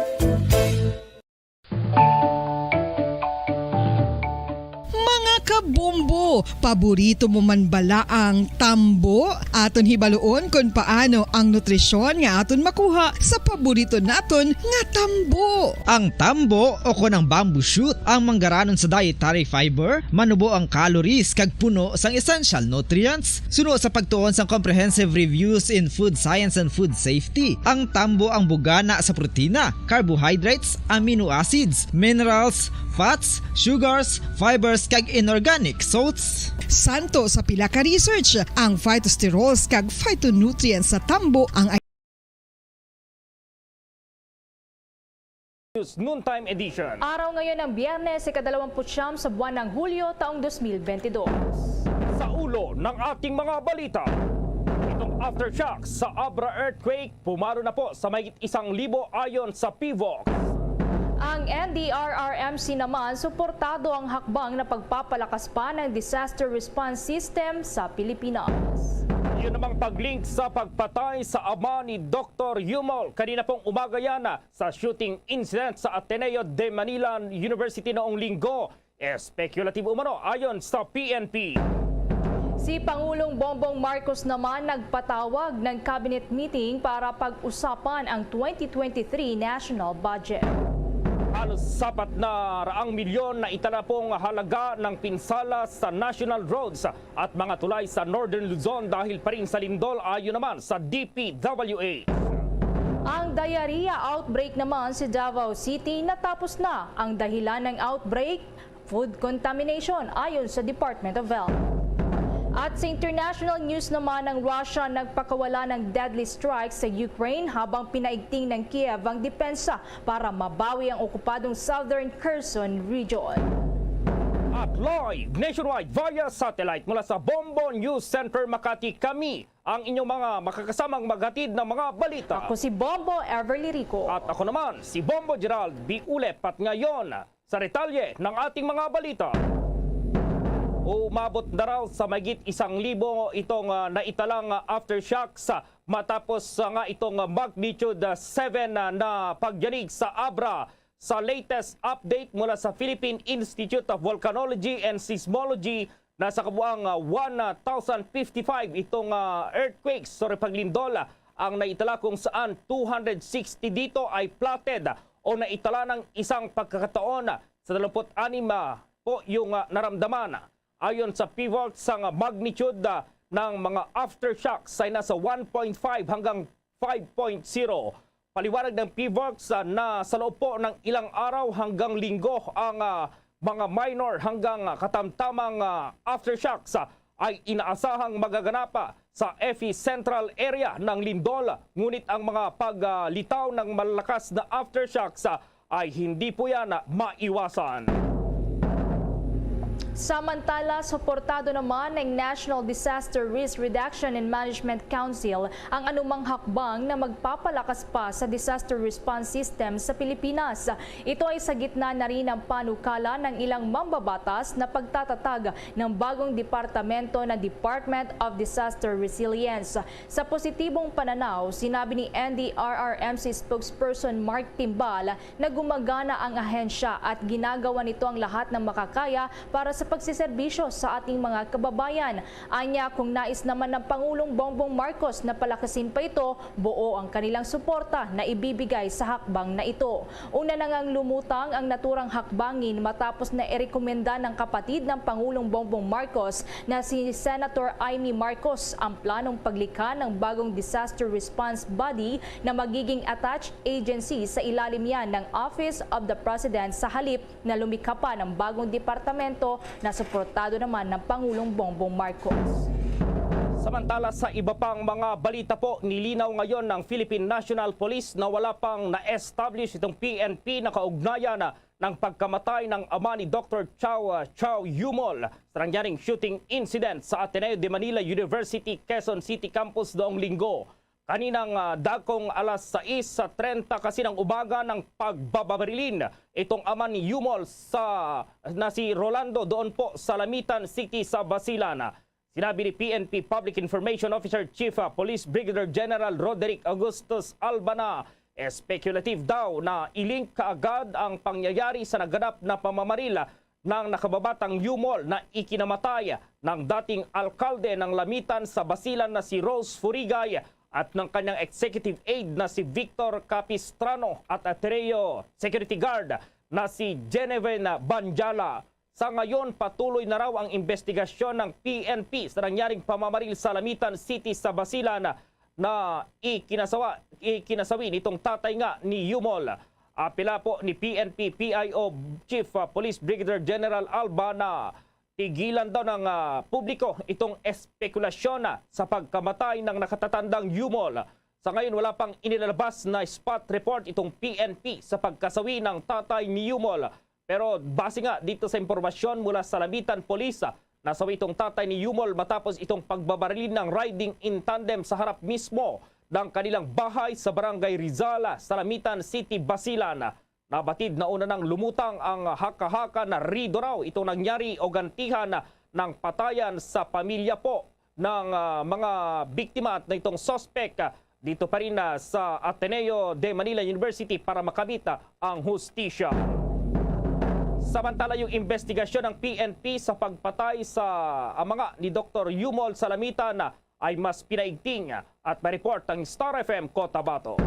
Mga kabombo, paborito mo man bala ang tambo? Aton hibaluon kon paano ang nutrisyon nga aton makuha sa paborito naton nga tambo. Ang tambo, o kon ang bamboo shoot, ang manggaranon sa dietary fiber, manubo ang calories kag puno sang essential nutrients. Suno sa pagtuon sang Comprehensive Reviews in Food Science and Food Safety, ang tambo ang bugana sa protina, carbohydrates, amino acids, minerals, fats, sugars, fibers, kag inorganic salts. Santo sa pila ka research, ang phytosterols kag phytonutrients sa tambo ang News Noontime Edition. Araw ngayon ng Biyernes, ikadalawamput-siyam sa buwan ng Hulyo, taong dos mil bentidós. Sa ulo ng ating mga balita, itong aftershocks sa Abra earthquake, pumalo na po sa mahigit isang libo ayon sa PHIVOLCS. Ang N D R R M C naman, suportado ang hakbang na pagpapalakas pa ng disaster response system sa Pilipinas. Yun namang pag-link sa pagpatay sa ama ni Doktor Yumol kanina pong umaga yan sa shooting incident sa Ateneo de Manila University noong Linggo. Speculative umano ayon sa P N P. Si Pangulong Bongbong Marcos naman nagpatawag ng cabinet meeting para pag-usapan ang twenty twenty-three national budget. Halos sapat na raang milyon na itala pong halaga ng pinsala sa national roads at mga tulay sa Northern Luzon dahil pa rin sa lindol, ayon naman sa D P W H. Ang diarrhea outbreak naman sa Davao City natapos na. Ang dahilan ng outbreak, food contamination, ayon sa Department of Health. At sa international news naman, ang Russia nagpakawala ng deadly strike sa Ukraine habang pinaigting ng Kiev ang depensa para mabawi ang okupadong Southern Kherson region. At live nationwide via satellite mula sa Bombo News Center Makati, kami ang inyong mga makakasamang maghatid ng mga balita. Ako si Bombo Everly Rico. At ako naman, si Bombo Gerald B. Ulep. At ngayon, sa detalye ng ating mga balita. Umabot na raw sa mahigit isang libo itong, ah, naitalang, ah, aftershocks, ah, matapos, ah, nga itong, ah, magnitude, ah, seven, ah, na pagyanig sa Abra. Sa latest update mula sa Philippine Institute of Volcanology and Seismology, nasa kabuang, ah, one thousand fifty-five itong, ah, earthquakes, sorry, paglindol, ah, ang naitala, kung saan two hundred sixty dito ay plotted o naitala ng isang pagkakataon. Sa dalawampu't anim, ah, po yung, ah, naramdaman. Ayon sa PHIVOLCS, ang magnitude, ah, ng mga aftershocks ay nasa one point five hanggang five point zero. Paliwanag ng PHIVOLCS, ah, na sa loob po ng ilang araw hanggang linggo, ang, ah, mga minor hanggang, ah, katamtamang, ah, aftershocks, ah, ay inaasahang magaganap, ah, sa epicentral area ng lindol, ngunit ang mga paglitaw ng malakas na aftershocks, ah, ay hindi po yan maiwasan. Samantala, suportado naman ng National Disaster Risk Reduction and Management Council ang anumang hakbang na magpapalakas pa sa disaster response system sa Pilipinas. Ito ay sa gitna na rin ng panukala ng ilang mambabatas na pagtatatag ng bagong departamento na Department of Disaster Resilience. Sa positibong pananaw, sinabi ni N D R R M C spokesperson Mark Timbal na gumagana ang ahensya at ginagawa nito ang lahat ng makakaya para sa pagseserbisyo sa ating mga kababayan. Anya, kung nais naman ng Pangulong Bongbong Marcos na palakasin pa ito, buo ang kanilang suporta na ibibigay sa hakbang na ito. Una na ngang lumutang ang naturang hakbangin matapos na irekomenda ng kapatid ng Pangulong Bongbong Marcos na si Senator Imee Marcos ang planong paglikha ng bagong disaster response body na magiging attached agency sa ilalim niya ng Office of the President sa halip na lumikha pa ng bagong departamento na suportado naman ng Pangulong Bongbong Marcos. Samantala, sa iba pang mga balita po, nilinaw ngayon ng Philippine National Police na wala pang na-establish itong P N P na kaugnayan ng pagkamatay ng ama ni Doktor Chow, uh, Chow Yumol sa nangyaring shooting incident sa Ateneo de Manila University, Quezon City Campus noong Linggo. Kaninang, ah, dakong alas sais treinta kasi ng umaga ng pagbabarilin itong ama ni Yumol sa, na si Rolando doon po sa Lamitan City sa Basilan. Sinabi ni P N P Public Information Officer Chief, ah, Police Brigadier General Roderick Augustus Alba na speculative daw na ilink kaagad ang pangyayari sa naganap na pamamaril ng nakababatang Yumol na ikinamatay ng dating alkalde ng Lamitan sa Basilan na si Rose Furigay at ng kanyang executive aide na si Victor Capistrano at Ateneo Security Guard na si Genevieve Banjala. Sa ngayon, patuloy na raw ang investigasyon ng P N P sa nangyaring pamamaril sa Lamitan City sa Basilan na ikinasawa, ikinasawi nitong tatay nga ni Yumol. Apela po ni P N P P I O Chief, ah, Police Brigadier General Alba na tigilan daw ng, ah, publiko itong espekulasyon, ah, sa pagkamatay ng nakatatandang Yumol. Sa ngayon, wala pang inilalabas na spot report itong P N P sa pagkasawi ng tatay ni Yumol. Pero base nga dito sa impormasyon mula sa Lamitan Police, ah, nasawi itong tatay ni Yumol matapos itong pagbabarilin ng riding in tandem sa harap mismo ng kanilang bahay sa Barangay Rizal, ah, sa Lamitan City, Basilan. Nabatid na una nang lumutang ang haka-haka na rido raw itong nangyari o gantihan ng patayan sa pamilya po ng, ah, mga biktima at nitong suspek, ah, dito pa rin, ah, sa Ateneo de Manila University para makamit, ah, ang hustisya. Samantala, yung investigasyon ng P N P sa pagpatay sa ama nga ni Doktor Yumol Salamitan, ah, ay mas pinaigting, ah, at may report ang Star F M Cotabato.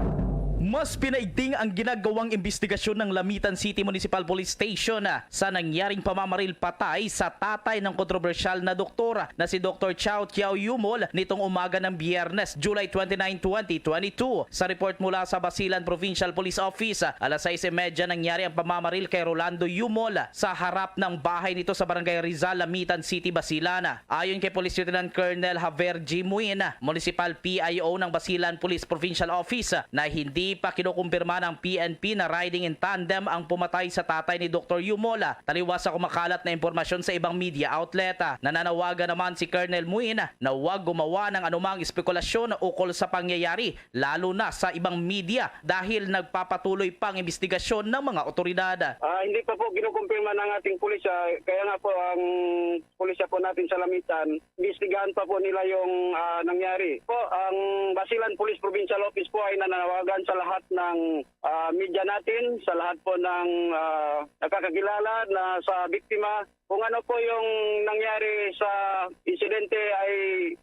Mas pinaigting ang ginagawang imbestigasyon ng Lamitan City Municipal Police Station, ah, sa nangyaring pamamaril patay sa tatay ng kontrobersyal na doktor na si Doktor Chow Tiao Yumol nitong umaga ng Biyernes, July twenty-nine, twenty twenty-two. Sa report mula sa Basilan Provincial Police Office, ah, alas sais y media nangyari ang pamamaril kay Rolando Yumol sa harap ng bahay nito sa Barangay Rizal, Lamitan City, Basilan. Ayon kay Police Lieutenant Colonel Javier G. Muin, Municipal P I O ng Basilan Police Provincial Office, na hindi pa kinukumpirma ng P N P na riding in tandem ang pumatay sa tatay ni Doktor Yumol, taliwas sa kumakalat na impormasyon sa ibang media outlet. Nananawagan naman si Colonel Muin na huwag gumawa ng anumang espekulasyon ukol sa pangyayari, lalo na sa ibang media, dahil nagpapatuloy pa ang investigasyon ng mga otoridad. Ah, hindi pa po kinukumpirma ng ating pulisya, kaya nga po ang pulisya po natin sa Lamitan, imbestigahan pa po nila yung, ah, nangyari. Po, ang Basilan Police Provincial Office po ay nananawagan sa lahat ng, ah, media natin, sa lahat po ng, ah, nakakakilala na sa biktima. Kung ano po yung nangyari sa insidente ay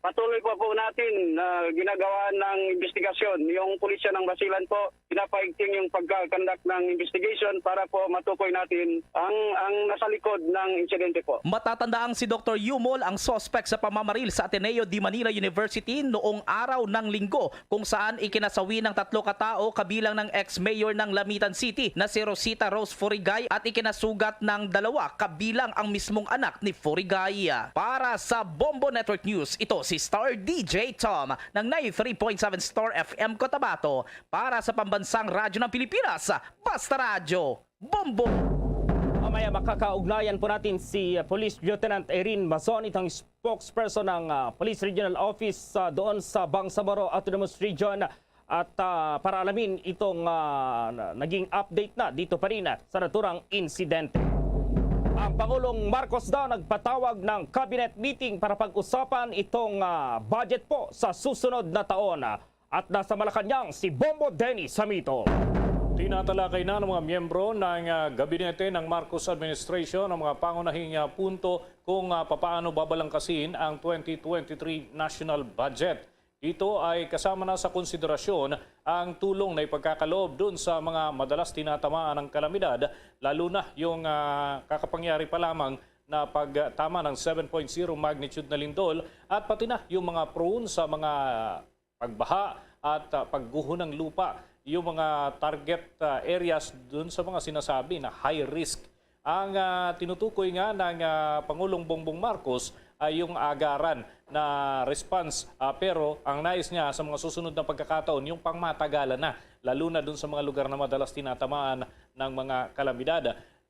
patuloy pa po natin na ginagawa ng investigasyon. Yung pulisya ng Basilan po, pinapaigting yung pagka-conduct ng investigation para po matukoy natin ang, ang nasa likod ng insidente po. Matatandaang si Doktor Yumol ang suspect sa pamamaril sa Ateneo de Manila University noong araw ng Linggo, kung saan ikinasawi ng tatlo ka tao, kabilang ng ex-mayor ng Lamitan City na si Rosita Rose Furigay at ikinasugat ng dalawa, kabilang ang mismong anak ni Furigay. Para sa Bombo Network News, ito si Star D J Tom ng ninety-three point seven Star F M Cotabato. Para sa Pambansang Radyo ng Pilipinas, Basta Radyo, Bombo! Mamaya makakaugnayan po natin si, uh, Police Lieutenant Erin Mazon, itong spokesperson ng, uh, Police Regional Office, uh, doon sa Bangsamoro Autonomous Region, at, uh, para alamin itong, uh, na-, naging update na dito pa rin, uh, sa naturang insidente. Ang Pangulong Marcos daw nagpatawag ng cabinet meeting para pag-usapan itong, uh, budget po sa susunod na taon. At nasa Malacañang si Bombo Dennis Samito. Tinatalakay na ng mga miyembro ng, ah, gabinete ng Marcos administration ang mga pangunahing, ah, punto kung, ah, papaano babalangkasin ang twenty twenty-three national budget. Dito ay kasama na sa konsiderasyon ang tulong na ipagkakaloob dun sa mga madalas tinatamaan ng kalamidad, lalo na yung, ah, kakapangyari pa lamang na pagtama ng seven point zero magnitude na lindol at pati na yung mga prone sa mga pagbaha at, ah, pagguho ng lupa, yung mga target, ah, areas dun sa mga sinasabi na high risk. Ang, ah, tinutukoy nga ng, ah, Pangulong Bongbong Marcos ay yung agaran na response, ah, pero ang nais niya sa mga susunod na pagkakataon, yung pangmatagalan na, lalo na dun sa mga lugar na madalas tinatamaan ng mga kalamidad.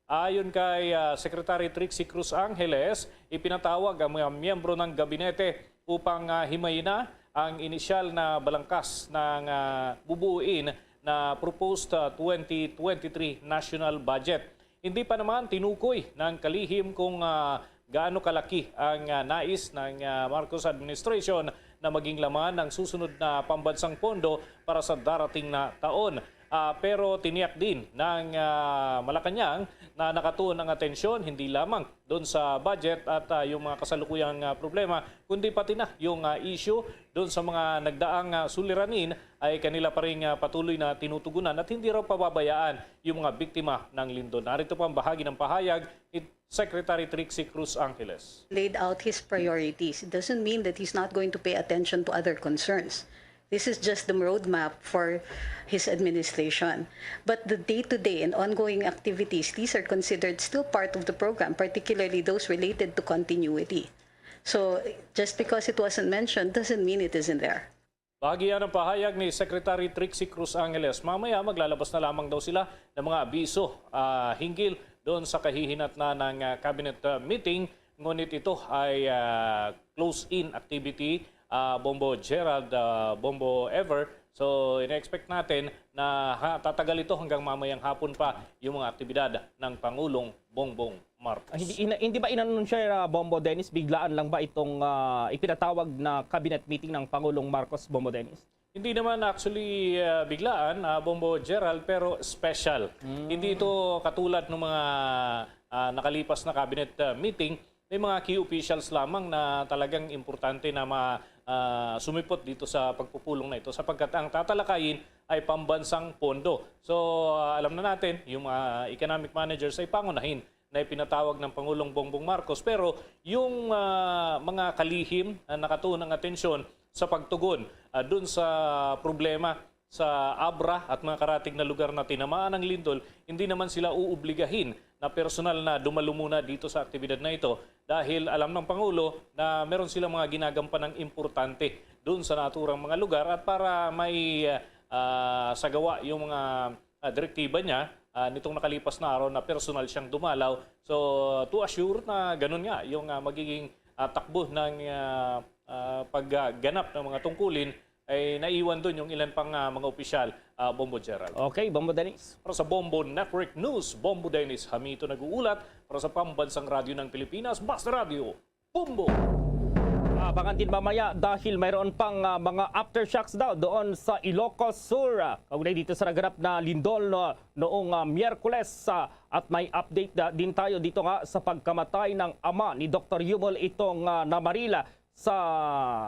Ayon kay, ah, Secretary Trixie Cruz Angeles, ipinatawag ang mga miyembro ng gabinete upang, ah, himayin na ang inisyal na balangkas ng, ah, bubuuin na proposed, ah, twenty twenty-three national budget. Hindi pa naman tinukoy ng kalihim kung, ah, gaano kalaki ang, ah, nais ng, ah, Marcos administration na maging laman ng susunod na pambansang pondo para sa darating na taon. Ah, pero tiniyak din ng, ah, Malacañang na nakatuon ang atensyon hindi lamang doon sa budget at, ah, yung mga kasalukuyang, ah, problema, kundi pati na yung, ah, issue doon sa mga nagdaang, ah, suliranin ay kanila pa rin, ah, patuloy na tinutugunan at hindi raw pababayaan yung mga biktima ng lindol. Narito po ang bahagi ng pahayag ni Secretary Trixie Cruz Angeles. Laid out his priorities. It doesn't mean that he's not going to pay attention to other concerns. This is just the roadmap for his administration. But the day-to-day and ongoing activities, these are considered still part of the program, particularly those related to continuity. So just because it wasn't mentioned doesn't mean it isn't there. Bahagi yan ang pahayag ni Secretary Trixie Cruz Angeles. Mamaya maglalabas na lamang daw sila ng mga abiso, ah, hinggil doon sa kahihinatnan ng, ah, cabinet, ah, meeting. Ngunit ito ay, ah, close-in activity, ah, Bombo Gerald, ah, Bombo Ever. So, ina-expect natin na ha, tatagal ito hanggang mamayang hapon pa yung mga aktibidad ng Pangulong Bongbong Marcos. Ah, hindi, ina- hindi ba inanunsyo, ah, Bombo Dennis, biglaan lang ba itong, ah, ipinatawag na cabinet meeting ng Pangulong Marcos, Bombo Dennis? Hindi naman actually, ah, biglaan, ah, Bombo Gerald, pero special. Hindi ito katulad ng mga, ah, nakalipas na cabinet, ah, meeting. May mga key officials lamang na talagang importante na ma, ah, sumipot dito sa pagpupulong na ito sapagkat ang tatalakayin ay pambansang pondo. So, ah, alam na natin, yung mga economic managers ay pangunahin na ipinatawag ng Pangulong Bongbong Marcos. Pero yung, ah, mga kalihim na nakatuon ang atensyon sa pagtugon, ah, dun sa problema sa Abra at mga karatig na lugar na tinamaan ng lindol, hindi naman sila uobligahin na personal na dumalo muna dito sa aktibidad na ito dahil alam ng Pangulo na meron silang mga ginagampanang importante dun sa naturang mga lugar at para may, ah, sagawa yung mga, ah, direktiba niya, ah, nitong nakalipas na araw na personal siyang dumalaw. So, to assure na ganun nga yung, ah, magiging, ah, takbo ng, ah, ah, pagganap ng mga tungkulin ay naiwan dun yung ilan pang, ah, mga opisyal, ah, Bombo Gerald. Okay, Bombo Dennis. Para sa Bombo Network News, Bombo Dennis Hamito nag-uulat para sa Pambansang Radyo ng Pilipinas, Basta Radyo, Bombo! Abangan din mamaya dahil mayroon pang, ah, mga aftershocks daw doon sa Ilocos Sur. Ah, kaugnay dito sa naganap na lindol no, noong, ah, Miyerkules, ah, at may update na din tayo dito nga sa pagkamatay ng ama ni Doktor Yumul Itong, ah, Namaril sa,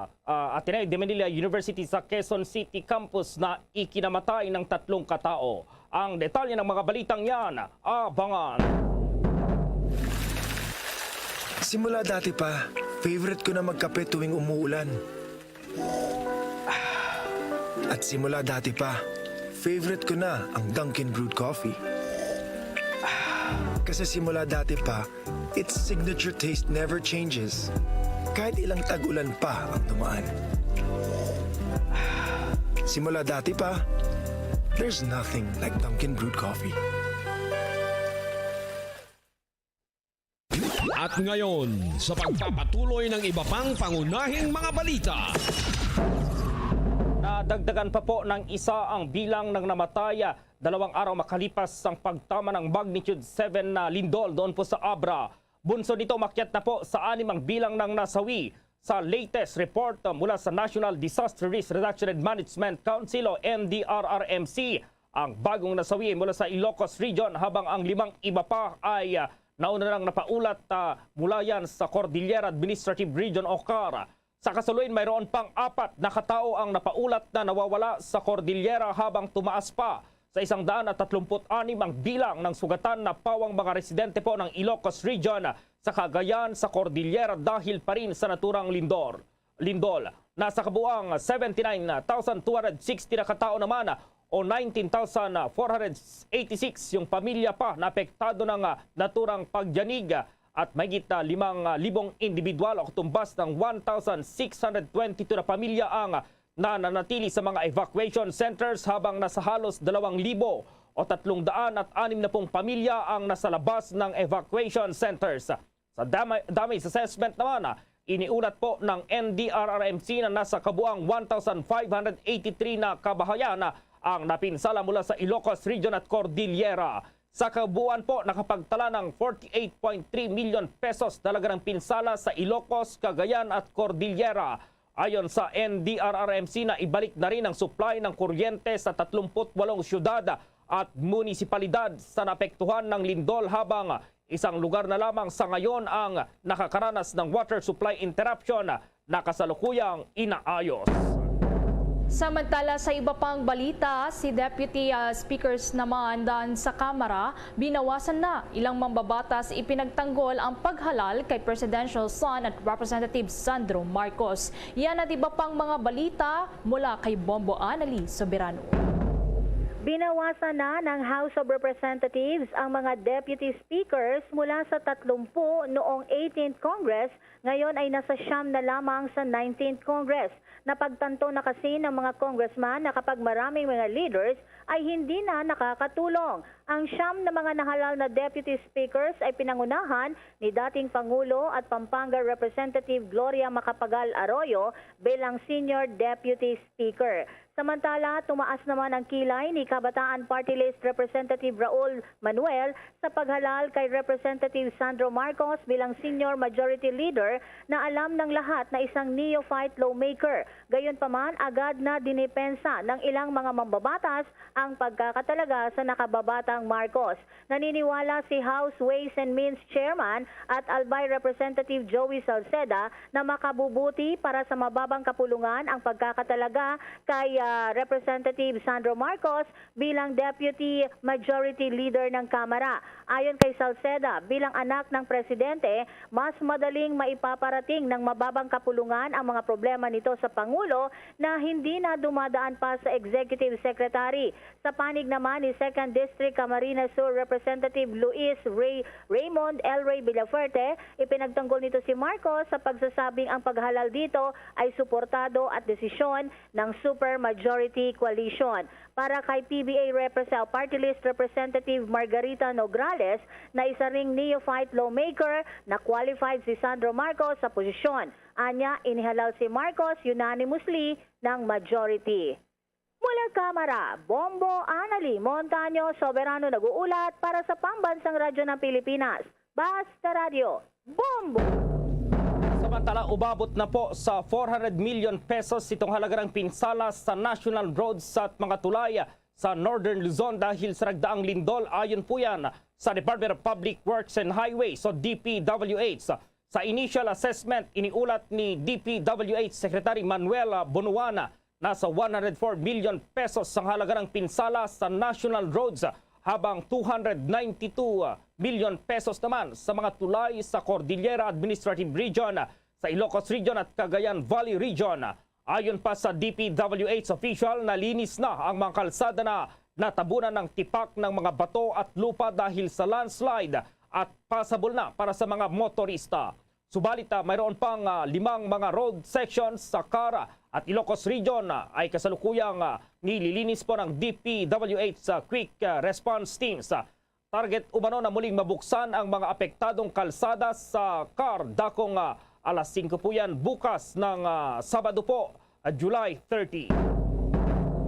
ah, Ateneo de Manila University sa Quezon City Campus na ikinamatay ng tatlong katao. Ang detalye ng mga balitang yan, abangan. Simula dati pa, favorite ko na magkape tuwing umuulan. At simula dati pa, favorite ko na ang Dunkin Brewed Coffee. Kasi simula dati pa, its signature taste never changes. Kahit ilang tag-ulan pa ang dumaan. Simula dati pa, there's nothing like Dunkin Brewed Coffee. At ngayon, sa pagpapatuloy ng iba pang pangunahing mga balita. Nadagdagan pa po ng isa ang bilang ng namatay, ah, dalawang araw makalipas ang pagtama ng magnitude seven na lindol doon po sa Abra. Bunsod nito, umakyat na po sa anim ang bilang ng nasawi. Sa latest report, ah, mula sa National Disaster Risk Reduction and Management Council o N D R R M C, ang bagong nasawi ay mula sa Ilocos Region, habang ang limang iba pa ay, ah, nauna nang napaulat, ah, mula yan sa Cordillera Administrative Region o CAR. Sa kasalukuyan, mayroon pang apat na katao ang napaulat na nawawala sa Cordillera, habang tumaas pa sa isang daan at tatlumpu't anim ang bilang ng sugatan na pawang mga residente po ng Ilocos Region sa Cagayan sa Cordillera dahil pa rin sa naturang lindol. Lindol. Nasa kabuang seventy-nine thousand two hundred sixty na katao naman o nineteen thousand four hundred eighty-six yung pamilya pa na apektado ng, ah, naturang pagyanig, ah, at mahigit, ah, limang libong individual o katumbas ng one thousand six hundred twenty-two na pamilya ang, ah, nananatili sa mga evacuation centers, habang nasa halos dalawang libo o tatlong daan at anim na pung pamilya ang nasa labas ng evacuation centers. Sa dama- damage assessment naman, ah, Iniulat po ng N D R R M C na nasa kabuang one thousand five hundred eighty-three na kabahayan ang napinsala mula sa Ilocos Region at Cordillera. Sa kabuuan po, nakapagtala ng forty-eight point three million pesos talaga ng pinsala sa Ilocos, Cagayan at Cordillera. Ayon sa N D R R M C, na ibalik na rin ang supply ng kuryente sa tatlumpu't walong syudad at munisipalidad sa naapektuhan ng lindol, habang isang lugar na lamang sa ngayon ang nakakaranas ng water supply interruption na kasalukuyang inaayos. Samantala, sa iba pang balita, si Deputy, ah, Speakers naman dan sa Kamara, binawasan na ilang mambabatas ipinagtanggol ang paghalal kay Presidential Son at Representative Sandro Marcos. Yan at iba pang mga balita mula kay Bombo Anali Soberano. Binawasan na ng House of Representatives ang mga Deputy Speakers mula sa tatlumpu noong eighteenth Congress, ngayon ay nasa siyam na lamang sa nineteenth Congress. Napagtanto na kasi ng mga congressman na kapag maraming mga leaders ay hindi na nakakatulong. Ang siyam na mga nahalal na Deputy Speakers ay pinangunahan ni dating Pangulo at Pampanga Representative Gloria Macapagal Arroyo bilang Senior Deputy Speaker. Samantala, tumaas naman ang kilay ni Kabataan Party List Representative Raul Manuel sa paghalal kay Representative Sandro Marcos bilang Senior Majority Leader na alam ng lahat na isang neophyte lawmaker. Gayunpaman, agad na dinipensa ng ilang mga mambabatas ang pagkakatalaga sa nakababatang Marcos. Naniniwala si House Ways and Means Chairman at Albay Representative Joey Salceda na makabubuti para sa mababang kapulungan ang pagkakatalaga kay, ah, Representative Sandro Marcos bilang Deputy Majority Leader ng Kamara. Ayon kay Salceda, bilang anak ng presidente, mas madaling maipaparating ng mababang kapulungan ang mga problema nito sa Pangulo na hindi na dumadaan pa sa Executive Secretary. Sa panig naman ni Second District Camarines Sur Representative Luis Ray, Raymond El Rey Villafuerte, ipinagtanggol nito si Marcos sa pagsasabing ang paghalal dito ay suportado at desisyon ng supermajority coalition. Para kay P B A Represel Party List Representative Margarita Nograles, na isa ring neophyte lawmaker, na qualified si Sandro Marcos sa posisyon. Anya, inihalal si Marcos unanimously ng majority. Mula Kamara, Bombo Anali Montaño Soberano nag-uulat para sa Pambansang Radyo ng Pilipinas. Basta Radyo, Bombo! Samantala, umabot na po sa four hundred million pesos itong halaga ng pinsala sa national roads at mga tulay sa Northern Luzon dahil sa nagdaang lindol. Ayon po yan sa Department of Public Works and Highways o D P W H. Sa initial assessment, iniulat ni D P W H Secretary Manuel Bonuan, nasa one hundred four million pesos ang halaga ng pinsala sa national roads, habang two hundred ninety-two million pesos naman sa mga tulay sa Cordillera Administrative Region, sa Ilocos Region at Cagayan Valley Region. Ayon pa sa D P W H official, nalinis na ang mga kalsada na natabunan ng tipak ng mga bato at lupa dahil sa landslide at passable na para sa mga motorista. Subalit, ah, mayroon pang, ah, limang mga road sections sa CAR at Ilocos Region, ah, ay kasalukuyang, ah, nililinis po ng D P W H sa Quick, ah, Response Teams. Ah, target umano na muling mabuksan ang mga apektadong kalsada sa CAR dakong, ah, alas singko po yan bukas ng, ah, Sabado po, ah, July thirty.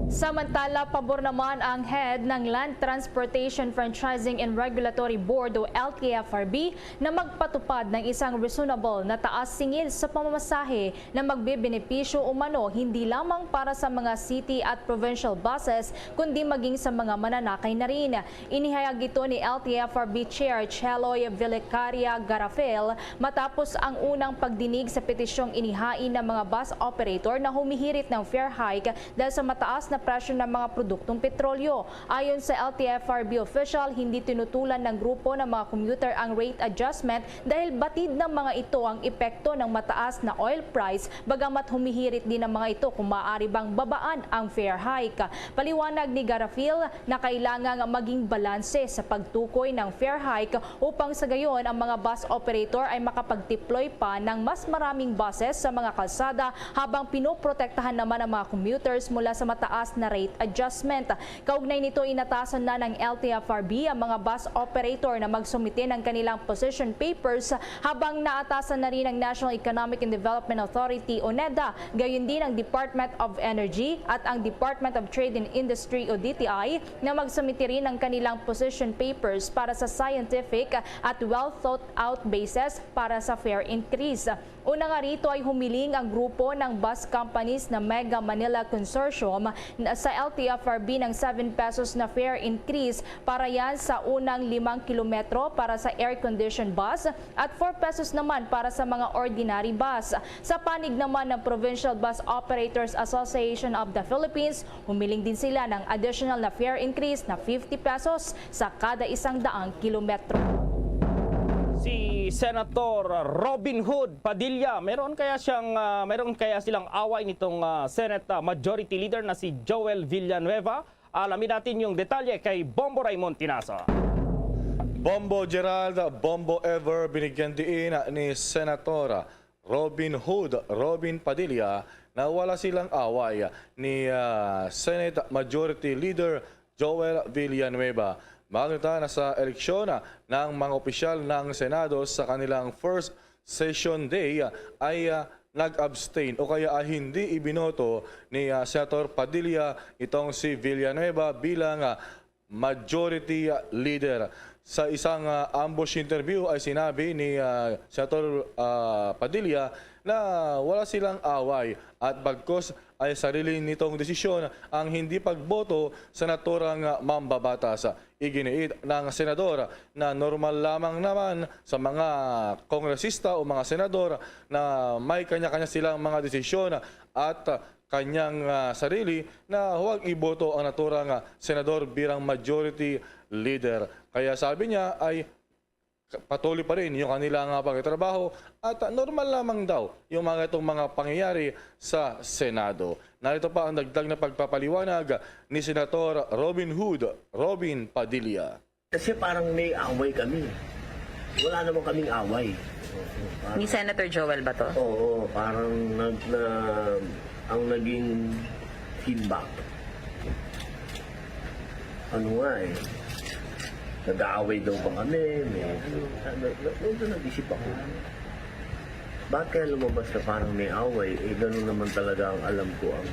Samantala, pabor naman ang head ng Land Transportation Franchising and Regulatory Board o L T F R B na magpatupad ng isang reasonable na taas singil sa pamasahe na magbebenepisyo umano hindi lamang para sa mga city at provincial buses, kundi maging sa mga mananakay na rin. Inihayag ito ni L T F R B Chair Cheloy Vilicaria Garafil matapos ang unang pagdinig sa petisyong inihain ng mga bus operator na humihirit ng fare hike dahil sa mataas na presyo ng mga produktong petrolyo. Ayon sa L T F R B official, hindi tinutulan ng grupo ng mga commuter ang rate adjustment dahil batid ng mga ito ang epekto ng mataas na oil price, bagamat humihirit din ang mga ito kung maaari bang babaan ang fare hike. Paliwanag ni Garafil na kailangang maging balanse sa pagtukoy ng fare hike upang sa gayon ang mga bus operator ay makapag-deploy pa ng mas maraming buses sa mga kalsada, habang pinoprotektahan naman ang mga commuters mula sa mataas na rate adjustment. Kaugnay nito, inatasan na ng L T F R B ang mga bus operator na magsumite ng kanilang position papers, habang naatasan na rin ang National Economic and Development Authority o NEDA, gayon din ang Department of Energy at ang Department of Trade and Industry o D T I na magsumite rin ng kanilang position papers para sa scientific at well thought out basis para sa fare increase. Una nga rito ay humiling ang grupo ng bus companies na Mega Manila Consortium na sa L T F R B ng seven pesos na fare increase para yan sa unang limang kilometro para sa air-conditioned bus at four pesos naman para sa mga ordinary bus. Sa panig naman ng Provincial Bus Operators Association of the Philippines, humiling din sila ng additional na fare increase na fifty pesos sa kada isang daang kilometro. Si Senator Robin Hood Padilla, meron kaya siyang ah, meron kaya silang away nitong ah, Senate ah, Majority Leader na si Joel Villanueva? Alamin natin yung detalye kay Bombo Raymond Tinaza. Bombo Gerald, Bombo Ever, binigyan diin ni Senator Robin Hood, Robin Padilla, na wala silang away ni ah, Senate Majority Leader Joel Villanueva. Magkita na sa eleksyon ng mga opisyal ng Senado sa kanilang first session day ay ah, nag-abstain o kaya ah, hindi ibinoto ni ah, Senator Padilla itong si Villanueva bilang ah, majority ah, leader. Sa isang ah, ambush interview ay sinabi ni ah, Senator ah, Padilla na wala silang away at bagkos ay sarili nitong desisyon ang hindi pagboto sa naturang ah, mambabatas. Iginiit ng senador na normal lamang naman sa mga kongresista o mga senador na may kanya-kanya silang mga desisyon at kanyang ah, sarili na huwag iboto ang naturang ah, senador bilang majority leader. Kaya sabi niya ay patuloy pa rin yung kanilang ah, pagtatrabaho at ah, normal lamang daw yung mga itong mga pangyayari sa Senado. Narito pa ang dagdag na pagpapaliwanag ni Senator Robin Hood, Robin Padilla. Kasi parang may away kami. Wala naman kaming away. Ni Senator Joel ba to? Oo, parang nag, na, ang naging feedback. Ano nga eh, nag-aaway daw ba kami? May, ano, na, na, medyo nag-isip ako. Bakit kaya lumabas na parang may away? Eh, ganun naman talaga ang alam ko ang,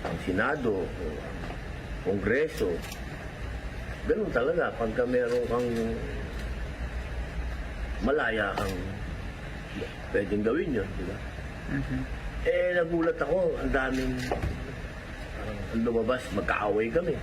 ang Senado, ang Kongreso. Ganun talaga, pagka meron kang malaya kang pwedeng gawin yun, di ba? Eh, nagulat ako, ang daming parang lumabas, magkaaway kami.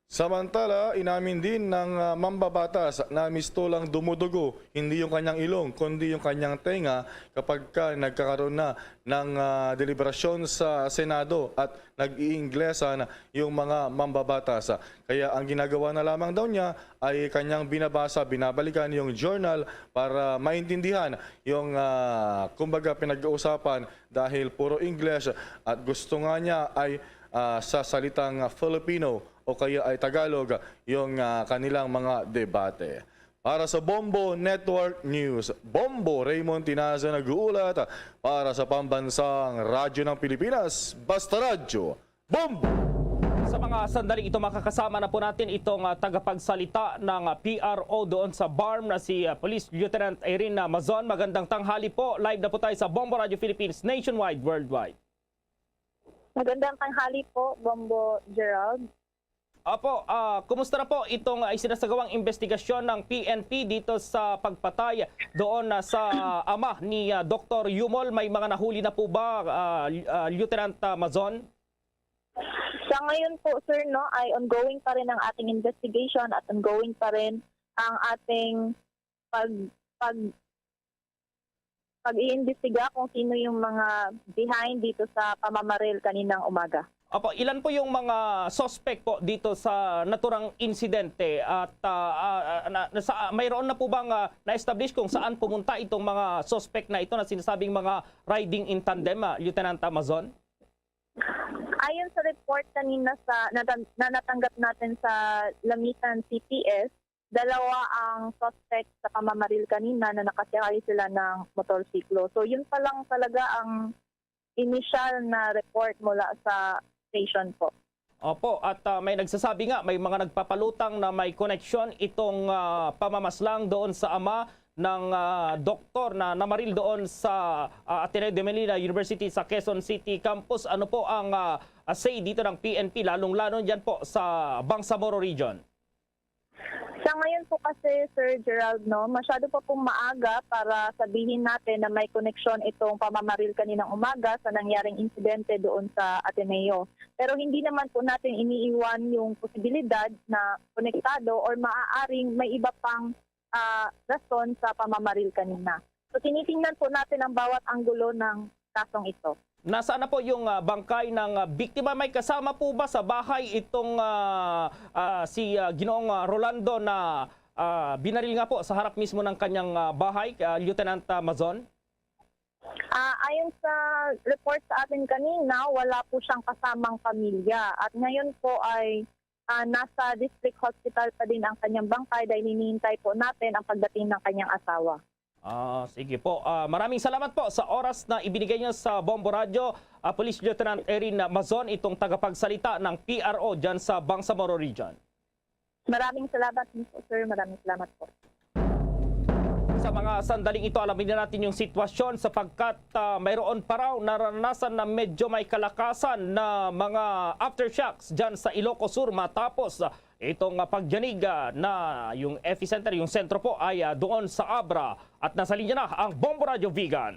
Samantala, inamin din ng ah, mambabatas na mistulang dumudugo hindi yung kanyang ilong kundi yung kanyang tenga kapag ka nagkakaroon na ng ah, deliberasyon sa Senado at nag-iinglesan yung mga mambabatas. Kaya ang ginagawa na lamang daw niya ay kanyang binabasa, binabalikan yung journal para maintindihan yung ah, kumbaga pinag-uusapan dahil puro English at gusto nga niya ay ah, sa salitang Filipino o kaya ay Tagalog yung ah, kanilang mga debate. Para sa Bombo Network News, Bombo Raymond Tinaza nag-uulat para sa Pambansang Radyo ng Pilipinas, Basta Radyo, Bombo! Sa mga sandaling ito, makakasama na po natin itong ah, tagapagsalita ng ah, P R O doon sa BARMM na si ah, Police Lieutenant Irene ah, Mazon. Magandang tanghali po. Live na po tayo sa Bombo Radio Philippines nationwide, worldwide. Magandang tanghali po, Bombo Gerald. Opo, ah, kumusta na po itong ah, isinasagawang investigasyon ng P N P dito sa pagpatay doon na sa ama ni ah, Doktor Yumol? May mga nahuli na po ba, ah, ah, Lieutenant ah, Mazon? Sa ngayon po, sir, no, ay ongoing pa rin ang ating investigation at ongoing pa rin ang ating pag pag pag-iimbestiga kung sino yung mga behind dito sa pamamaril kaninang umaga. Opo, ilan po yung mga suspect po dito sa naturang insidente at ah, ah, ah, na, na- sa, mayroon na po bang ah, na-establish kung saan pumunta itong mga suspect na ito na sinasabing mga riding in tandem, ah, Lieutenant Amazon? Ayon sa report kanina sa na, na natanggap natin sa Lamitan C P S, dalawa ang suspect sa pamamaril kanina na nakasakay sila ng motorsiklo. So yun pa lang talaga ang initial na report mula sa station po. Opo, at, ah, may nagsasabi nga may mga nagpapalutang na may koneksyon itong, ah, pamamaslang doon sa ama ng, ah, doktor na namaril doon sa, ah, Ateneo de Manila University sa Quezon City Campus. Ano po ang, ah, ah, say dito ng P N P, lalong-lalo diyan po sa Bangsamoro Region? Sa ngayon po kasi, Sir Gerald, no, masyado pa pong maaga para sabihin natin na may koneksyon itong pamamaril kaninang umaga sa nangyaring insidente doon sa Ateneo. Pero hindi naman po natin iniiwan yung posibilidad na konektado or maaaring may iba pang, ah, rason sa pamamaril kanina. So, tinitingnan po natin ang bawat anggulo ng kasong ito. Nasaan na po yung, ah, bangkay ng, ah, biktima? May kasama po ba sa bahay itong, ah, ah, si, ah, Ginoong, ah, Rolando na, ah, binaril nga po sa harap mismo ng kanyang, ah, bahay, ah, Lieutenant, ah, Mazon? Ah, ayon sa report sa atin kanina, wala po siyang kasamang pamilya. At ngayon po ay, ah, nasa district hospital pa din ang kanyang bangkay dahil hinihintay po natin ang pagdating ng kanyang asawa. Ah, sige po. Ah, maraming salamat po sa oras na ibinigay niyo sa Bombo Radyo. Ah, Police Lieutenant Erin Mazon, itong tagapagsalita ng P R O dyan sa Bangsamoro Region. Maraming salamat din po, sir. Maraming salamat po. Sa mga sandaling ito, alamin na natin yung sitwasyon sapagkat, ah, mayroon pa raw naranasan na medyo may kalakasan na mga aftershocks dyan sa Ilocos Sur matapos, ah, itong, ah, pagyanig, ah, na yung epicenter, yung sentro po ay, ah, doon sa Abra. At nasa linya na ang Bombo Radyo Vigan.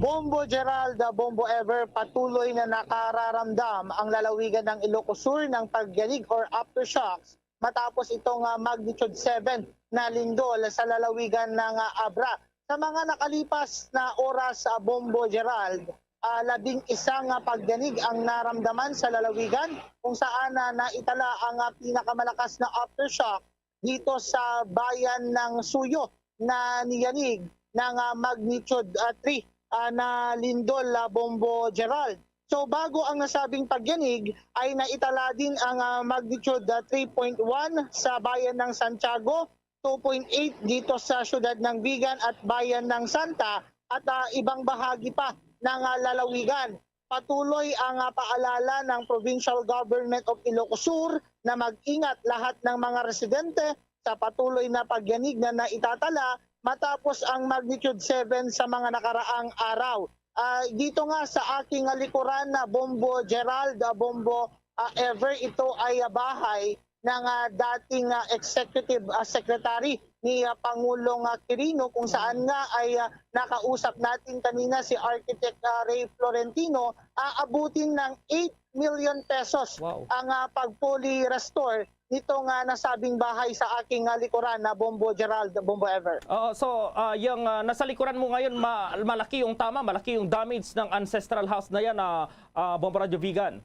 Bombo Gerald, ah, Bombo Ever, patuloy na nakararamdam ang lalawigan ng Ilocos Sur ng pagyanig or aftershocks matapos itong, ah, magnitude seven na lindol sa lalawigan ng, ah, Abra. Sa mga nakalipas na oras, ah, Bombo Gerald, ah, labing isa nga pagyanig ang naramdaman sa lalawigan kung saan, ah, naitala ang, ah, pinakamalakas na aftershock dito sa bayan ng Suyo na niyanig ng, ah, magnitude, ah, three, ah, na lindol, ah, Bombo Gerald. So, bago ang nasabing pagyanig, ay naitala din ang, ah, magnitude, ah, three point one sa bayan ng Santiago, two point eight dito sa siyudad ng Vigan at bayan ng Santa, at, ah, ibang bahagi pa ng, ah, lalawigan. Patuloy ang, ah, paalala ng Provincial Government of Ilocos Sur na mag-ingat lahat ng mga residente sa patuloy na pagyanig na naitatala matapos ang magnitude seven sa mga nakaraang araw. Ah, dito nga sa aking, ah, likuran na Bombo Gerald, ah, Bombo, ah, Ever, ito ay, ah, bahay ng, ah, dating, ah, executive, ah, secretary ni, ah, Pangulong, ah, Quirino, kung saan nga ay, ah, nakausap natin kanina si Architect, ah, Ray Florentino. Aabutin ng eight million pesos Wow. ang, ah, pag-fully restore nito nga nasabing bahay sa aking, ah, likuran na Bombo Gerald, Bombo Ever. Oo, so, ah, yung, ah, nasa likuran mo ngayon, ma-, malaki yung tama, malaki yung damage ng ancestral house na yan, ah, ah, Bombo Radyo Vigan.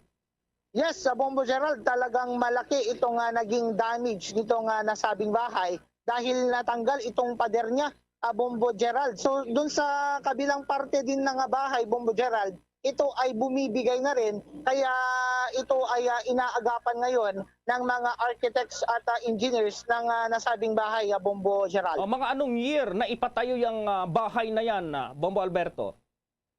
Yes, sa Bombo Gerald, talagang malaki itong, ah, naging damage nitong, ah, nasabing bahay dahil natanggal itong pader niya, ah, Bombo Gerald. So, dun sa kabilang parte din ng, ah, bahay, Bombo Gerald, ito ay bumibigay na rin. Kaya ito ay, ah, inaagapan ngayon ng mga architects at, ah, engineers ng, ah, nasabing bahay, ah, Bombo Gerald. O, mga anong year na ipatayo yung, ah, bahay na yan, ah, Bombo Alberto?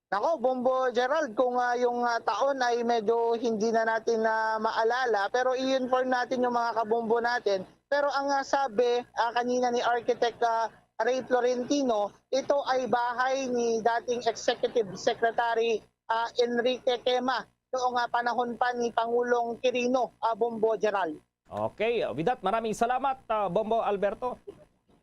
Nako, Bombo Gerald, kung, ah, yung, ah, taon ay medyo hindi na natin na maalala, pero i-inform natin yung mga kabombo natin. Pero ang, ah, sabi, ah, kanina ni Architect, ah, Ray Florentino, ito ay bahay ni dating Executive Secretary, ah, Enrique Quema noong, ah, panahon pa ni Pangulong Quirino, ah, Bombo Gerald. Okay, with that, maraming salamat, ah, Bombo Alberto.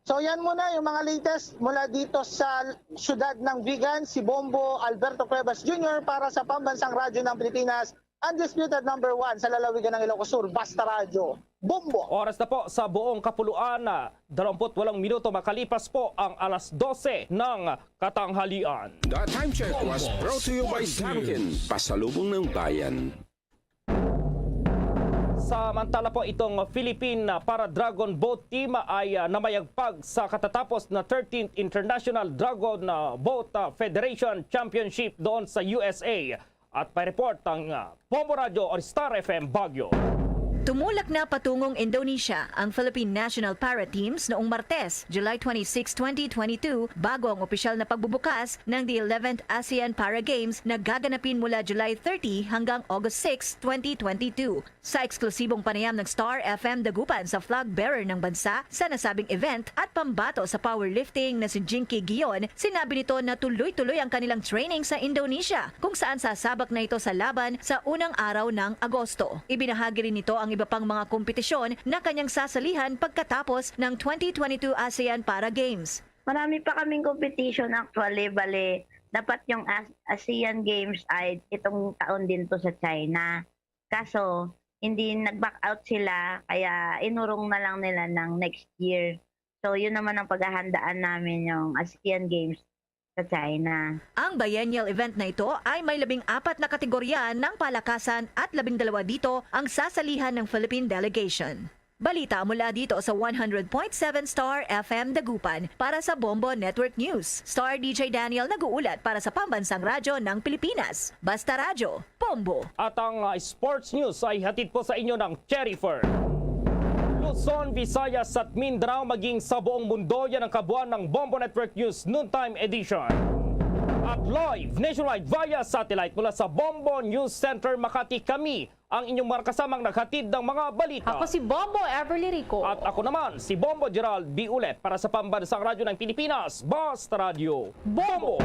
So, yan muna yung mga latest mula dito sa siyudad ng Vigan, si Bombo Alberto Cuevas Junior para sa Pambansang Radyo ng Pilipinas, undisputed number one sa lalawigan ng Ilocos Sur, Basta Radyo. Bombo! Oras na po sa buong kapuluan, ah, dalawampu't walong minuto makalipas po ang alas dose ng katanghalian. The time check was brought to you by Zamkin, pasalubong ng bayan. Samantala po, itong Philippine Para Dragon Boat Team ay, ah, namayagpag sa katatapos na thirteenth International Dragon, ah, Boat, ah, Federation Championship doon sa U S A. At may report ang, ah, Bombo Radyo or Star F M Baguio. Tumulak na patungong Indonesia ang Philippine National Para Teams noong Martes, July twenty-six, twenty twenty-two, bago ang opisyal na pagbubukas ng the eleventh ASEAN Para Games na gaganapin mula July thirty hanggang August six, twenty twenty-two. Sa eksklusibong panayam ng Star F M Dagupan sa flag bearer ng bansa sa nasabing event at pambato sa powerlifting na si Jinky Gion, sinabi nito na tuloy-tuloy ang kanilang training sa Indonesia, kung saan sasabak na ito sa laban sa unang araw ng Agosto. Ibinahagi rin nito ang iba pang mga kompetisyon na kanyang sasalihan pagkatapos ng twenty twenty-two ASEAN Para Games. Marami pa kaming competition actually, bale, dapat yung As-, ASEAN Games ay itong taon din to sa China. Kaso, hindi nag-back out sila, kaya inurong na lang nila ng next year. So, yun naman ang paghahandaan namin, yung ASEAN Games sa China. Ang biennial event na ito ay may labing apat na kategorya ng palakasan at labing dalawa dito ang sasalihan ng Philippine delegation. Balita mula dito sa one hundred point seven Star F M Dagupan para sa Bombo Network News. Star D J Daniel nag-uulat para sa Pambansang Radyo ng Pilipinas. Basta Radyo, Bombo. At ang, ah, sports news ay hatid po sa inyo ng Cherry Fur. Luzon, Visayas at Mindanao, maging sa buong mundo, yan ang kabuuan ng Bombo Network News Noontime Edition. At live nationwide via satellite mula sa Bombo News Center Makati, kami ang inyong mga kasamang naghatid ng mga balita. Ako si Bombo Everly Rico. At ako naman, si Bombo Gerald Biulet para sa Pambansang Radyo ng Pilipinas, Basta Radyo. Bombo!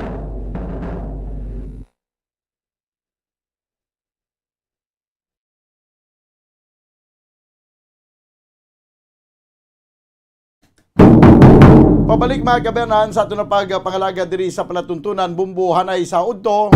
Pabalik, mga kaabyanan, sa aton nga pagpangalaga diri sa palatuntunan, Bombo, hanay sa udto.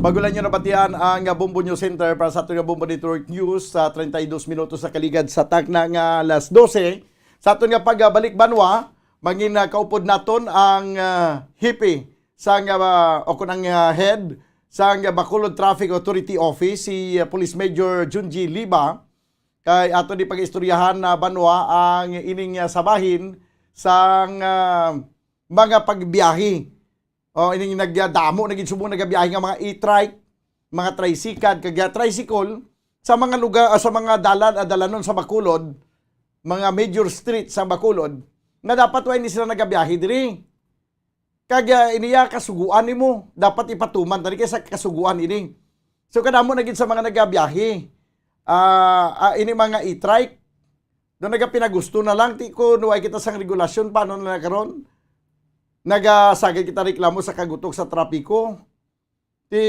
Bago lang nyo nabatian ang Bombo News Center para sa aton nga Bombo Network News sa treinta y dos minutos sa kaligad sa takna nga alas dose. Sa aton nga pagbalik banwa, mangin, ah, kaupod naton ang, ah, hepe sang, ah, o kun ang, ah, head sang Bacolod Traffic Authority Office, si, ah, Police Major Junji Liba. Kay ato di pag-istoryahan na banwa ang ining, ah, sabahin sang, ah, mga pagbiyahe. O, ining nagyadamo na gid subong nagabiyahe nga mga e-trike, mga tricycle, kag, ah, tricycle sa mga lugar, ah, sa mga dalan, ah, dalanon sa Bacolod, mga major street sa Bacolod, nga dapat wa ini sila nagabiyahe diri. Kag, ah, iniya kasuguan nimo, dapat ipatuman tani kay sa kasuguan ini. So, kadamo na gid sa mga nagabiyahe, ah, ah, ini mga e-trike, do nagapinagusto na lang, ti kun way kita sang regulasyon, paano na lang karon? Nagasagad kita reklamo sa kagutok sa trapiko. Ti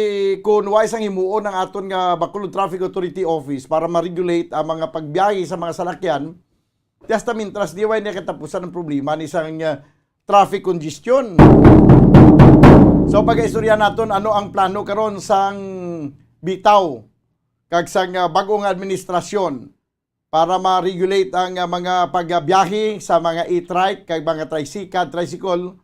kun way sang himuon ang aton nga Bacolod Traffic Authority Office para ma-regulate ang mga pagbiyahe sa mga salakyan, ti hasta mintras di way na katapusan ang problema ni sang, ah, traffic congestion. So, pag-istorya naton ano ang plano karon sang bitaw kag sang, ah, bag-o nga administrasyon para ma-regulate ang, ah, mga pagbiyahe sa mga e-trike kag mga tricycle, tricycle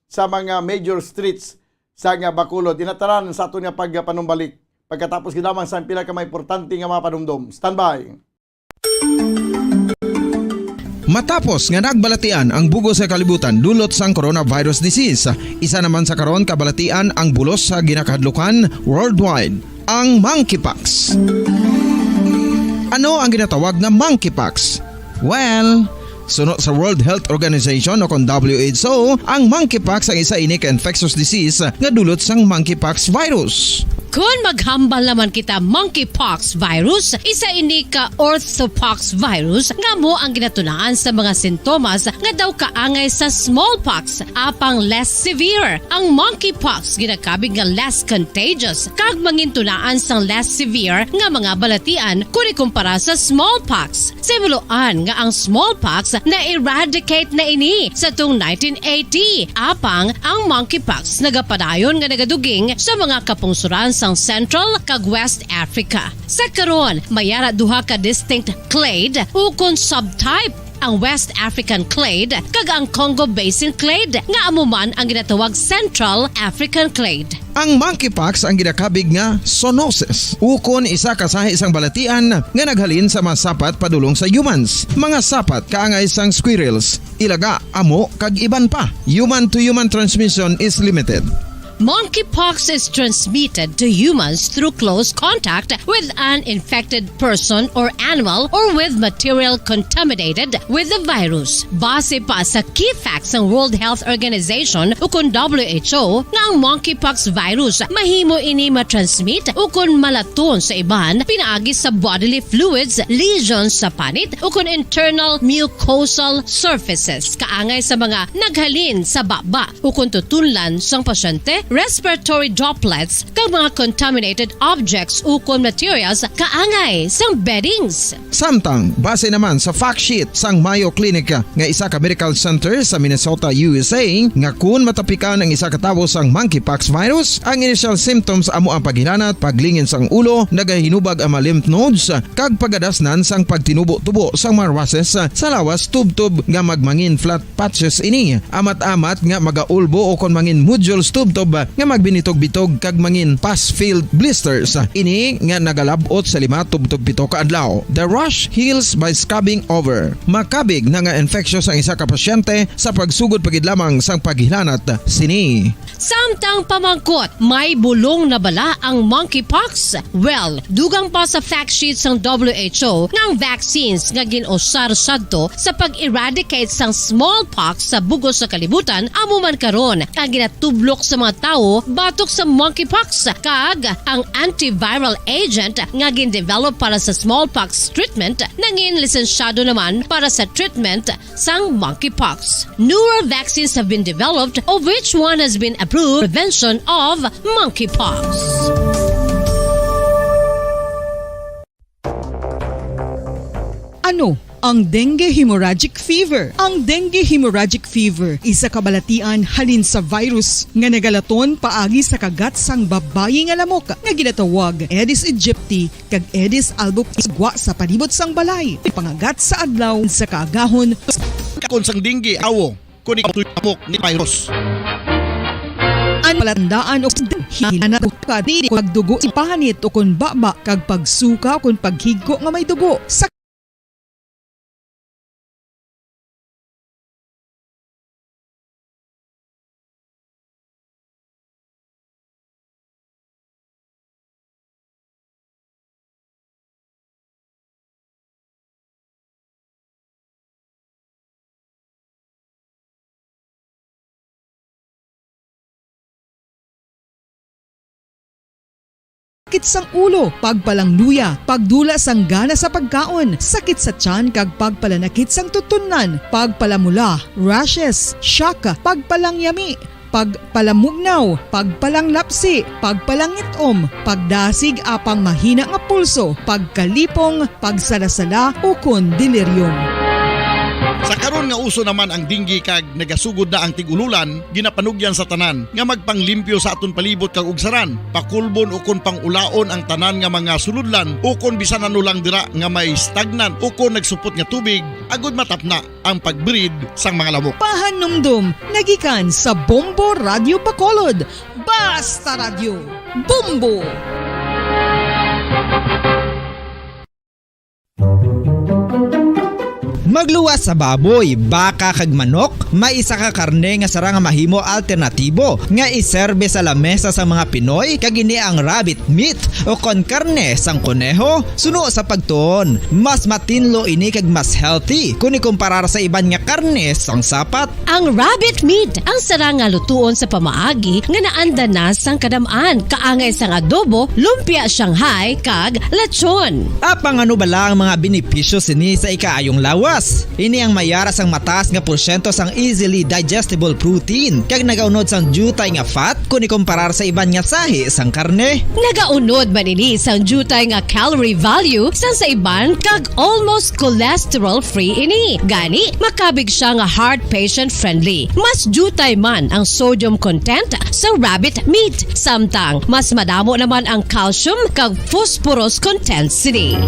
sa mga major streets sa nga Bacolod. Inataran sa aton nga pagpanumbalik pagkatapos gid lamang sa pila ka mga importante nga mga panumdom. Standby. Matapos nga nagbalatian ang bug-os nga kalibutan dulot sang coronavirus disease, isa naman sa karon kabalatian ang bulos sa ginakahadlukan worldwide, ang monkeypox. Ano ang ginatawag nga monkeypox? Well, suno sa World Health Organization o kon W H O, ang monkeypox ang isa ini ka infectious disease nga dulot sang monkeypox virus. Kon maghambal naman kita monkeypox virus, isa ini ka orthopox virus nga amo ang ginatunaan sa mga sintomas nga daw kaangay sa smallpox, apang less severe. Ang monkeypox ginakabig nga less contagious kag mangintunaan sang less severe nga mga balatian kon ikumpara sa smallpox. Simuloan nga ang smallpox na-eradicate na ini sa tung nineteen eighty, apang ang monkeypox nagapadayon nga nagaduging sa mga kapungsoran sang Central kag West Africa. Sa karon, may ara duha ka distinct clade ukon subtype, ang West African clade kag ang Congo Basin clade, nga amo man ang ginatawag Central African clade. Ang monkeypox ang ginakabig nga zoonosis, ukon isa ka sahi sang balatian nga naghalin sa mga sapat padulong sa humans. Mga sapat kaangay sang squirrels, ilaga, amo, kag iban pa. Human to human transmission is limited. Monkeypox is transmitted to humans through close contact with an infected person or animal or with material contaminated with the virus. Base pa sa key facts sang World Health Organization ukon W H O nga ang monkeypox virus mahimo ini matransmit ukon malaton sa iban pinaagi sa bodily fluids, lesions sa panit ukon internal mucosal surfaces kaangay sa mga naghalin sa baba ukon tutunlan sang pasyente, respiratory droplets, kag mga contaminated objects ukon materials kaangay sang beddings. Samtang, base naman sa fact sheet sang Mayo Clinic nga isa ka medical center sa Minnesota, U S A, nga kun matapikan ang isa ka tawo sang monkeypox virus, ang initial symptoms amo ang paghilanat, paglingin sang ulo, nagahinubag ang mga lymph nodes, kag pagadasnan sang pagtinubo-tubo sang mga rushes sa lawas tubtob nga magmangin flat patches ini, amat-amat nga magaulbo ukon mangin nodules tubtob nga magbinitog-bitog kag mangin pus-filled blisters ini nga nagalab-ot sa lima tubtob pito ka adlaw. The rash heals by scabbing over. Makabig na nga infectious ang isa ka pasyente sa pagsugod pa gid lamang sang paghilanat sini. Samtang pamangkot, may bulong na bala ang monkeypox? Well, dugang pa sa fact sheet sang W H O nga ang vaccines nga gin-usar sadto sa pag-eradicate sang smallpox sa bug-os nga kalibutan amo man karon ang ginatublok sa mga tawo batok sa monkeypox, kag ang antiviral agent nga gin-develop para sa smallpox treatment nangin lisensyado naman para sa treatment sang monkeypox. Newer vaccines have been developed, of which one has been approved prevention of monkeypox. Ano ang dengue hemorrhagic fever? Ang dengue hemorrhagic fever isa ka balatian halin sa virus nga nagalaton paagi sa kagat sang babayi nga lamok nga ginatawag Aedes aegypti kag Aedes albopicti gwa sa palibot sang balay, pangagat sa adlaw sa kaagahon. Kon sang dengue, awo, kon ikaw tuy amok ni virus. Ang palatandaan o hinanat ka dili pagdugo sa panit o kon baba kag pagsuka o kon paghigko nga may dugo sa sakit sang ulo, pagpalangluya, pagdula sang gana sa pagkaon, sakit sa tiyan kag pagpalanakit sang tutunlan, pagpalamula, rashes, shock, pagpalangyami, pagpalamugnaw, pagpalanglapsi, pagpalangit-om, pagdasig apang mahina nga pulso, pagkalipong, pagsalasala, ukon delirium. Sa karon nga uso naman ang dengue kag nagasugod na ang tig-ululan, ginapanugyan sa tanan nga magpanglimpyo sa aton palibot kag ugsaran, pakulbon ukon pang-ulaon ang tanan nga mga sulodlan, ukon bisan ano lang dira nga may stagnant ukon nagsupot nga tubig, agud matapna ang pag-breed sang mga lamok. Pahanumdom nga gikan sa Bombo Radyo Bacolod, Basta Radyo, Bombo! Magluwas sa baboy, baka kag manok, may isa ka karne nga sarang nga mahimo alternatibo nga iserbe sa lamesa sang mga Pinoy, kag ini ang rabbit meat o kon karne sang koneho. Suno sa pagtuon, mas matinlo ini kag mas healthy kon ikumparar sa iban nga karne sang sapat. Ang rabbit meat ang sarang nga lutuon sa pamaagi nga naanda na sang kadam-an, kaangay sang adobo, lumpia Shanghai, kag lechon. Apang ano bala ang mga benepisyo sini sa ikaayong lawas? Ini ang mayara sang mataas nga porsyento sang easily digestible protein, kag nagaunod sang diutay nga fat kon ikumparar sa iban nga sahi sang karne. Nagaunod man ini sang diutay nga calorie value sang sa iban, kag almost cholesterol-free ini. Gani, makabig siya nga heart patient-friendly. Mas diutay man ang sodium content sa rabbit meat, samtang mas madamo naman ang calcium kag phosphorus content sini.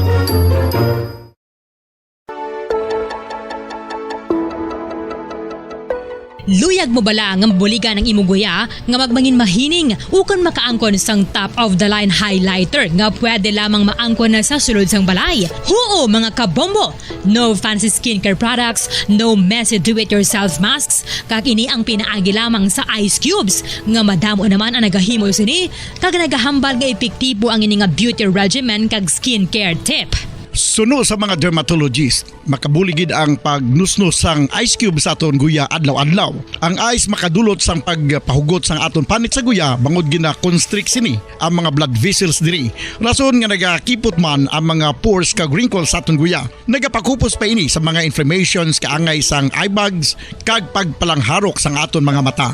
Luyag mo bala nga mabuligan ang imo guya nga magmangin mahining ukon makaangkon sang top of the line highlighter nga pwede lamang maangkon na sa sulod sang balay? Huo, mga kabombo! No fancy skincare products, no messy do-it-yourself masks, kag ini ang pinaagi lamang sa ice cubes nga madamo naman ang nagahimo sini kag nagahambal nga epektibo ang ini nga beauty regimen kag skincare tip. Suno sa mga dermatologist, makabulig gid ang pagnusnos sang ice cube sa aton guya adlaw-adlaw. Ang ice makadulot sang pagpahugot sang aton panit sa guya bangod gina-constrict sini ang mga blood vessels diri. Rason nga nagakipot man ang mga pores kag wrinkles sa aton guya. Nagapakupos pa ini sa mga inflammations, kaangay sang eye bags, kag pagpalangharok sang aton mga mata.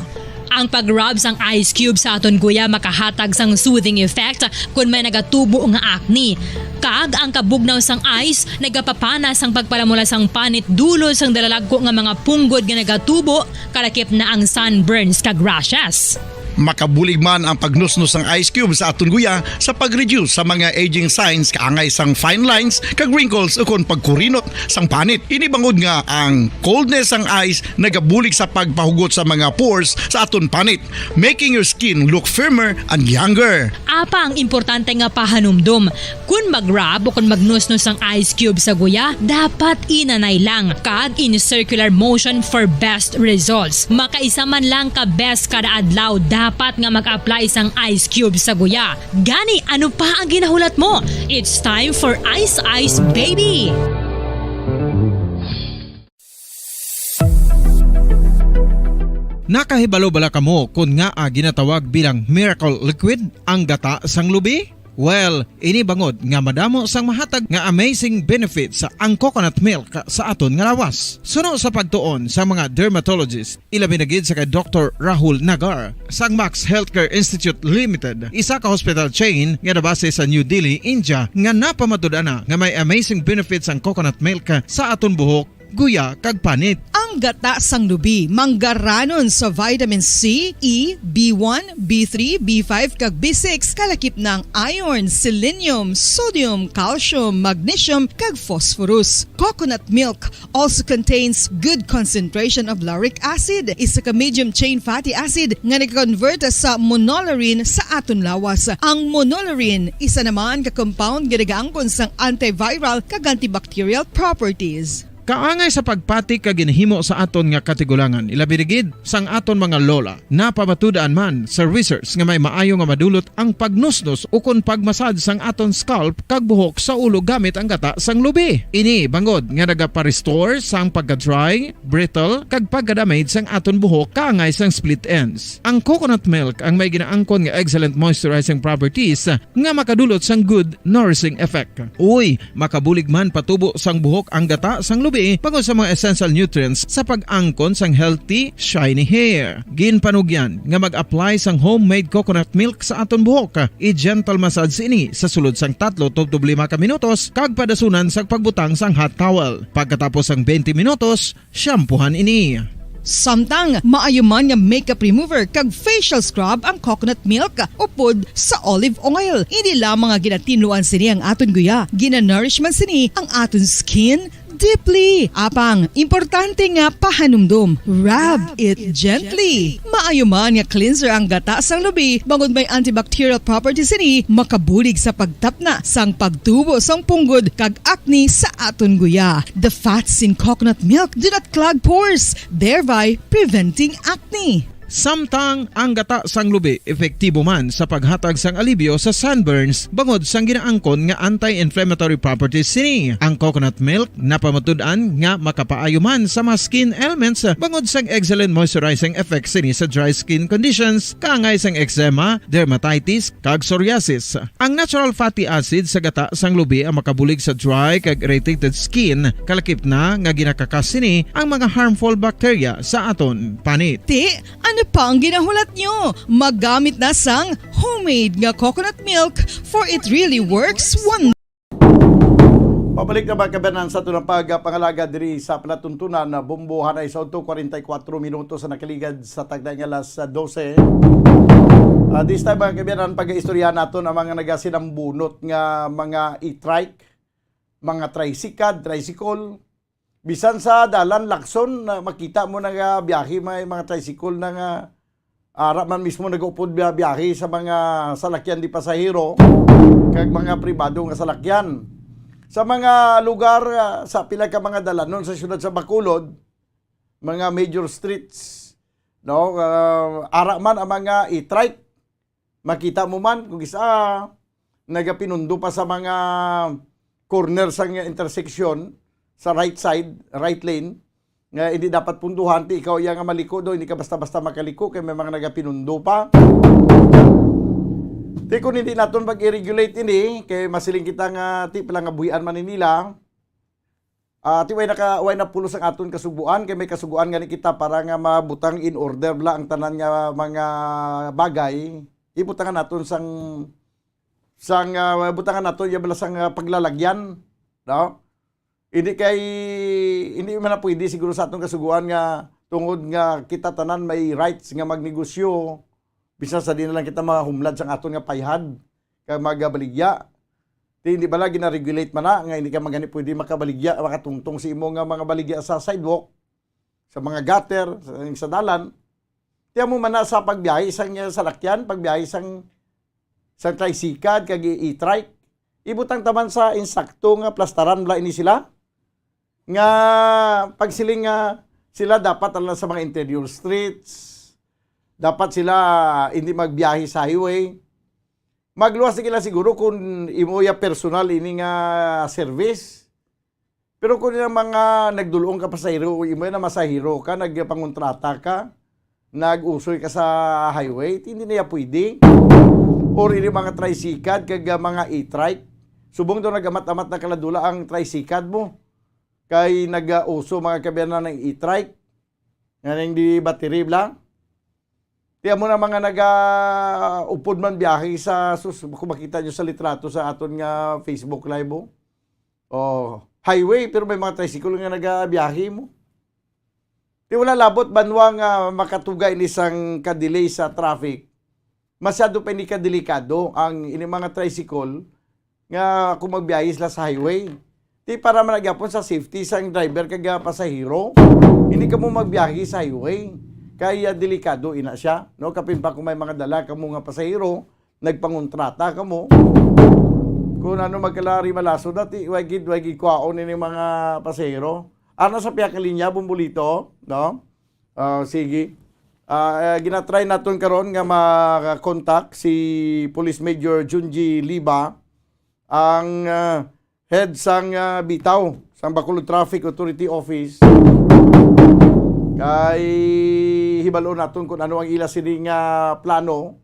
Ang pag-rub sang ice cube sa aton guya makahatag sang soothing effect kon may nagatubo nga acne. Kag ang kabugnaw sang ice nagapapana sang pagpalamula sang panit dulot sang dalalagko nga mga punggod nga nagatubo, kalakip na ang sunburns kag rashes. Makabulig man ang pagnusnos sang ice cube sa aton guya sa pag-reduce sa mga aging signs kaangay sang fine lines kag wrinkles ukon pagkurinot sang panit. Ini bangod nga ang coldness sang ice nagabulig sa pagpahugot sa mga pores sa aton panit, making your skin look firmer and younger. Apang importante nga pahanumdom, kon mag-rub o kon magnusnos ang ice cube sa guya, dapat inanay lang kag in circular motion for best results. Makaisa man lang ka beses kada adlaw dapat nga mag-apply sang ice cube sa guya. Gani, ano pa ang ginahulat mo? It's time for Ice Ice Baby! Nakahibalo bala kamo kon ngaa ginatawag bilang miracle liquid ang gata sang lubi? Well, ini bangod nga madamo sang mahatag nga amazing benefits ang coconut milk sa aton nga lawas. Suno sa pagtuon sa mga dermatologist, ilabi na gid sa kay Doktor Rahul Nagar sang Max Healthcare Institute Limited, isa ka hospital chain nga nabase sa New Delhi, India, nga napamatud-an na nga may amazing benefits ang coconut milk sa aton buhok, guya, kag panit. Ang gata sang lubi manggaranon sa vitamin C, E, B one, B three, B five, kag B six, kalakip na ang iron, selenium, sodium, calcium, magnesium, kag phosphorus. Coconut milk also contains good concentration of lauric acid, isa ka medium chain fatty acid nga nag-convert sa monolaurin sa aton lawas. Ang monolaurin isa naman ka compound nga nagaangkon sang antiviral kag antibacterial properties. Kaangay sa pagpati kag ginhimo sa aton nga katigulangan, ilabi na gid sang aton mga lola. Napamatud-an man sa research nga may maayo nga madulot ang pagnusnos ukon pagmasad sang aton scalp kag buhok sa ulo gamit ang gata sang lubi. Ini bangod nga nagapa-restore sang pagka-dry, brittle, kag pagka-damage sang aton buhok kaangay sang split ends. Ang coconut milk ang may ginaangkon nga excellent moisturizing properties nga makadulot sang good nourishing effect. Uy, makabulig man patubo sang buhok ang gata sang lubi bangod sa mga essential nutrients sa pag-angkon sang healthy, shiny hair. Ginpanugyan nga mag-apply sang homemade coconut milk sa aton buhok. I-gentle massage ini sa sulod sang tatlo tubtob lima ka minutos kag padasunan sang pagbutang sang hot towel. Pagkatapos sang twenty minutos, shampoohan ini. Samtang maayo man nga makeup remover kag facial scrub ang coconut milk upod sa olive oil. Hindi lamang nga ginatinluan sini ang aton guya, ginanourish man sini ang aton skin deeply. Apang, importante nga pahanumdom, rub it gently. Maayo man nga cleanser ang gata sang lubi bangod may antibacterial properties sini, makabulig sa pagtapna sang pagtubo sang punggod kag acne sa aton guya. The fats in coconut milk do not clog pores, thereby preventing acne. Samtang ang gata sang lubi epektibo man sa paghatag sang alibyo sa sunburns bangod sang ginaangkon nga anti-inflammatory properties sini. Ang coconut milk napamatud-an nga makapaayo man sa mga skin ailments bangod sang excellent moisturizing effects sini sa dry skin conditions, kaangay sang eczema, dermatitis, kag psoriasis. Ang natural fatty acid sa gata sang lubi ang makabulig sa dry kag irritated skin, kalakip na nga ginakakas sini ang mga harmful bacteria sa aton panit. Ti, ano pa ang ginahulat nyo? Magamit na sang homemade nga coconut milk, for it really works wonders. Pabalik na ba, kabanan, sa aton pagpangalaga diri sa palatuntunan na bombo, hanay sa udto, kwarenta y kuwatro minutos sa nakaligad sa tagna nga alas dose. Ah, this time, mga kabanan, pag-istoryahan naton ang mga nagasinambunot nga mga e-trike, mga tricycad, tricycle, Bisan sa dalan, Lacson, na makita mo nga biyahe may mga tricycle na nga ara man mismo nag-upod biya-, biyahe sa mga salakyan di pasahero kag mga pribado nga salakyan. Sa mga lugar, ah, sa pila ka mga dalanon sa siyudad sa Bacolod, mga major streets, no, ah, ara man ang mga e-trike. Makita mo man kung isa nagapinundo pa sa mga corner sa nga intersection sa right side, right lane, nga hindi dapat punduhan, ti ikaw iya nga maliko do, hindi ka basta-basta makaliko kay may mga nagapinundo pa. Ti kung hindi naton pag-i-regulate ini, kay masiling kita nga ti pala nga buhian man ni nila, ah, ti way naka, way na pulos ang aton kasuguan, kay may kasuguan gani kita para nga mabutang in order bala ang tanan nga mga bagay. Ibutangan naton sang, sang, ah, butangan naton iya bala sang, ah, paglalagyan, no? Hindi kay, hindi man na pwede siguro sa aton kasuguan nga tungod nga kita tanan may rights nga magnegosyo, bisan sa di na lang kita mahumlad sang aton nga payhad kag magabaligya. Ti hindi bala gina-regulate man na nga hindi ka man gani pwede makabaligya, makatungtong sa imo nga mga baligya sa sidewalk, sa mga gutter, sa, sa dalan. Ti amo man na sa pagbiyahe sang, eh, salakyan, pagbiyahe sang, sang tricycle kag i-, e-trike. Ibutang ta man sa insakto nga plastaran bala ini sila. Nga pagsiling nga sila dapat lang sa mga interior streets, dapat sila hindi magbiyahe sa highway. Magluwas na sila siguro kung imo ya personal ini nga service. Pero kung yung mga nagdulong ka pasahero, imo na masahero ka, nagpangontrata ka, nag-usoy ka sa highway, hindi na ya pwede. Or ini mga tricycle, kag, ah, mga e-trike. Subong daw nagamat-amat na kaladula ang tricycle mo. Kay nag-uso mga kabiyanan ng e-trike. Nga ning di battery lang. Ti amo na mga naga-upod man biyahe sa sus-, kung makita nyo sa litrato sa aton nga Facebook Live, oh. Oh, highway, pero may mga tricycle nga nagabiyahe mo. Ti wala labot banwa nga makatuga ini sang ka-delay sa traffic. Masyado pa ini kadelikado ang ini mga tricycle nga kung magbiyahe sila sa highway. Ti para man na gyapon sa safety sang driver kag, ah, pasahero, hindi kamo magbiyahe sa highway. Kay, ah, delikado ina siya, no? Kapin pa kung may mga dala kamo nga pasahero, nagpangontrata kamo. Kung ano magkalari malaso dati, way gid, way gid kwaon ini mga pasahero. Ana sa pihak linya, Bombolito, no? Ah, sige. Ah, eh, ginatry naton karon nga ma-contact si Police Major Junji Liba, ang, ah, head sang, ah, Bitaw, sang Bacolod Traffic Authority Office. Kay hibalo naton kung ano ang ila sini nga plano.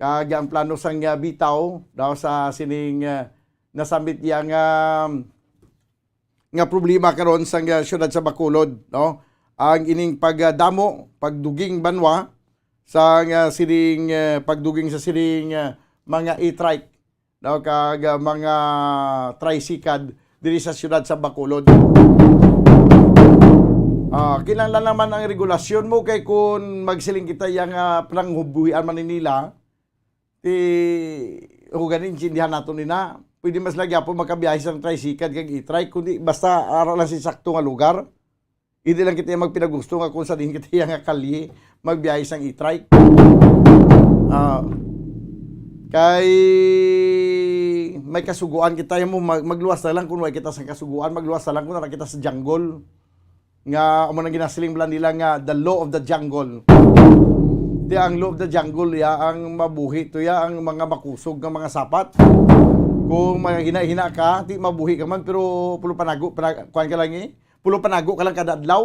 Kag ang plano sang, ah, Bitaw daw sa sining, ah, nasambit iya nga, nga problema karon sang, ah, siyudad sa Bacolod, no? Ang ining pagdamo, pagduging banwa sang, ah, sining, ah, pagduging sa sining, ah, mga e-trike, no? Kag, ah, mga tricycle diri sa siyudad sa Bacolod. Ah, kinahanglan naman ang regulasyon mo kay kung magsiling kita yang, ah, pananghubuhian man ni nila, ti, o ganin, intindihan nato ni na. Pwede mas lagi po makabiyahe sang tricycle kag e-trike, kundi basta ara lang sa sakto nga lugar. Hindi lang kita magpinagusto nga kung sa din kita nga kalye, magbiyahe sang e-trike. Ah, kay may kasuguan kita mo, mag-, magluwas na lang kung wala kita sa kasuguan, magluwas na lang kung wala kita sa jungle. Nga amo nang ginasiling bala nila nga the law of the jungle. Di ang law of the jungle, ya, ang mabuhi to, ya, ang mga makusog nga mga sapat. Kung mga hina-hina ka, di mabuhi ka man, pero pulo panago, panag-, kuwan ka lang eh. Pulo panago ka lang kada adlaw.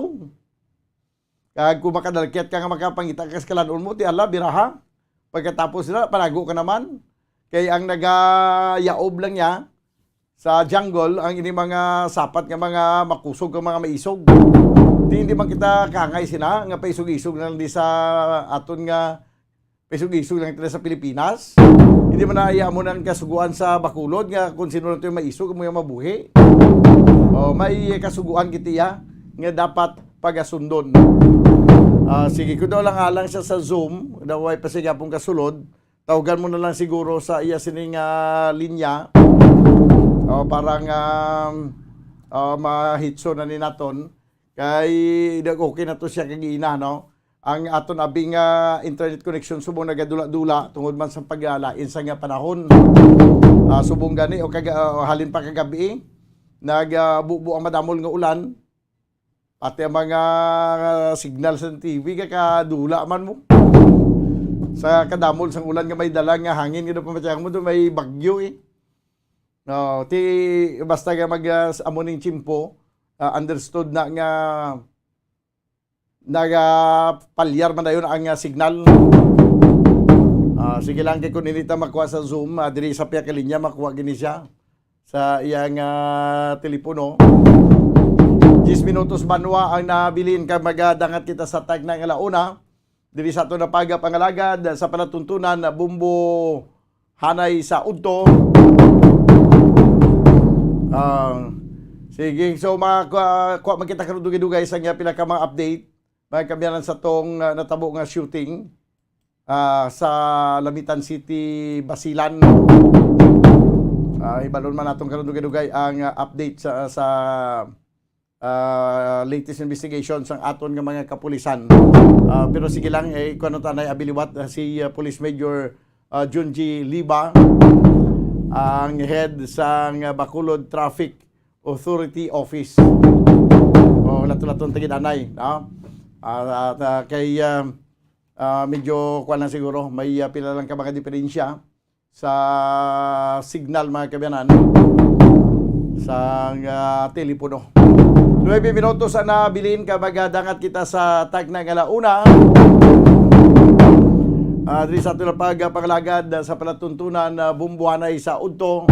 Kag kung makadalkyat ka nga makapangita ka sa kalan-on mo, ti ala, biraha. Pagkatapos na, panago ka naman. Kay ang nagayaob lang niya, sa jungle, ang ini mga sapat nga mga makusog nga mga maisog. Di, hindi man kita kangay sina nga paisog-isog na lang di sa aton nga paisog-isog lang kita sa Pilipinas. Hindi man na iya mo nang kasuguan sa Bacolod nga kung sino lang to yung maisog, mo yung mabuhi. O, may kasuguan kita iya nga dapat pagasundon. Ah, sige, kung daw lang alang siya sa Zoom, daw ay pa siya pong kasulod, tawagan mo na lang siguro sa iya sining, ah, linya. O, para nga, um, Ah, mahitso na ni naton. Kay, dag-, okay na to siya kagina, no? Ang aton abi nga internet connection subong nagadula-dula tungod man sa paglain sa nga panahon. Ah, subong gani o kaga-, ah, halin pa kagabi, nag, ah, bubo ang madamol nga ulan. Pati ang mga signal sa T V, kakadula man mo. Sa kadamol sang ulan nga may dala nga hangin, nga daw pamatiyang mo, doon may bagyo eh. No, ti, basta nga mag, ah, amo ning tiyempo, ah, understood na nga nagapalyar man dayon ang, ah, signal. Ah, sige lang, kay kung hindi ta makuha sa Zoom, ah, diri sa piya ka linya, makuha gini siya sa iyang, ah, telepono. Diyes minutos banwa ang nabilin kag magadangat kita sa tagna nga launa. Diri sa aton na pagpangalagad sa palatuntunan na Bumbo Hanay sa Udto. Ah, sige, so mga kwa-, kwa man kita karon dugay-dugay sa nga pila ka mga update. Mga kaabyanan sa tong, ah, natabo nga shooting, ah, sa Lamitan City, Basilan. Ah, ibalon man naton karon dugay-dugay ang, ah, update sa, sa, ah, latest investigation sang aton nga mga kapulisan. Ah, pero sige lang, eh, kuwan ta na abiliwat, ah, si, ah, Police Major, ah, Junji Liba, ang head sang, ah, Bacolod Traffic Authority Office. O, lato-laton tagid anay, no? Ah, at, ah, kay, ah, ah, medyo kuwan lang siguro, may, ah, pila lang ka mga diferensya sa signal, mga kaabyanan, sa, ah, telepono. Nuebe minutos ang nabilin ka magadangat kita sa tagna nga launa. Ah, diri sa aton pagpangalagad sa palatuntunan na Bumbo Hanay sa Udto.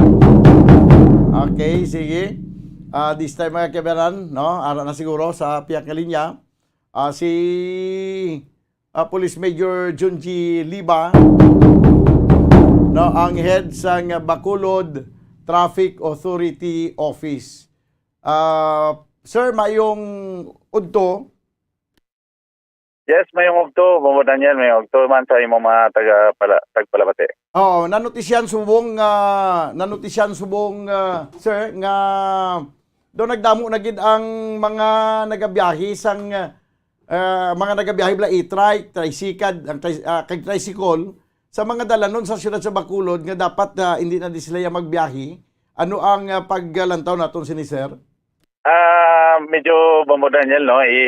Okay, sige. Ah, this time, mga kaabyanan, no? Ara na siguro sa piyak nga linya. Ah, si, ah, Police Major Junji Liba, no, ang head sang Bacolod Traffic Authority Office. Ah, sir, mayong udto. Yes, mayong udto, Bombo Daniel, mayong udto man sa imong mga taga pala, tagpalabati. Oo, nanotisyan subong, ah, nanotisyan subong, ah, sir, nga daw nagdamo na gid ang mga nagabiyahe sang, ah, mga nagabiyahe bala e-trike, tricycle, ang tri-, ah, kag tricycle sa mga dalanon sa siyudad sa Bacolod nga dapat, ah, hindi na di sila ya magbiyahe. Ano ang, ah, paglantaw naton sini, sir? Ah, medyo, Bombo Daniel, no, i,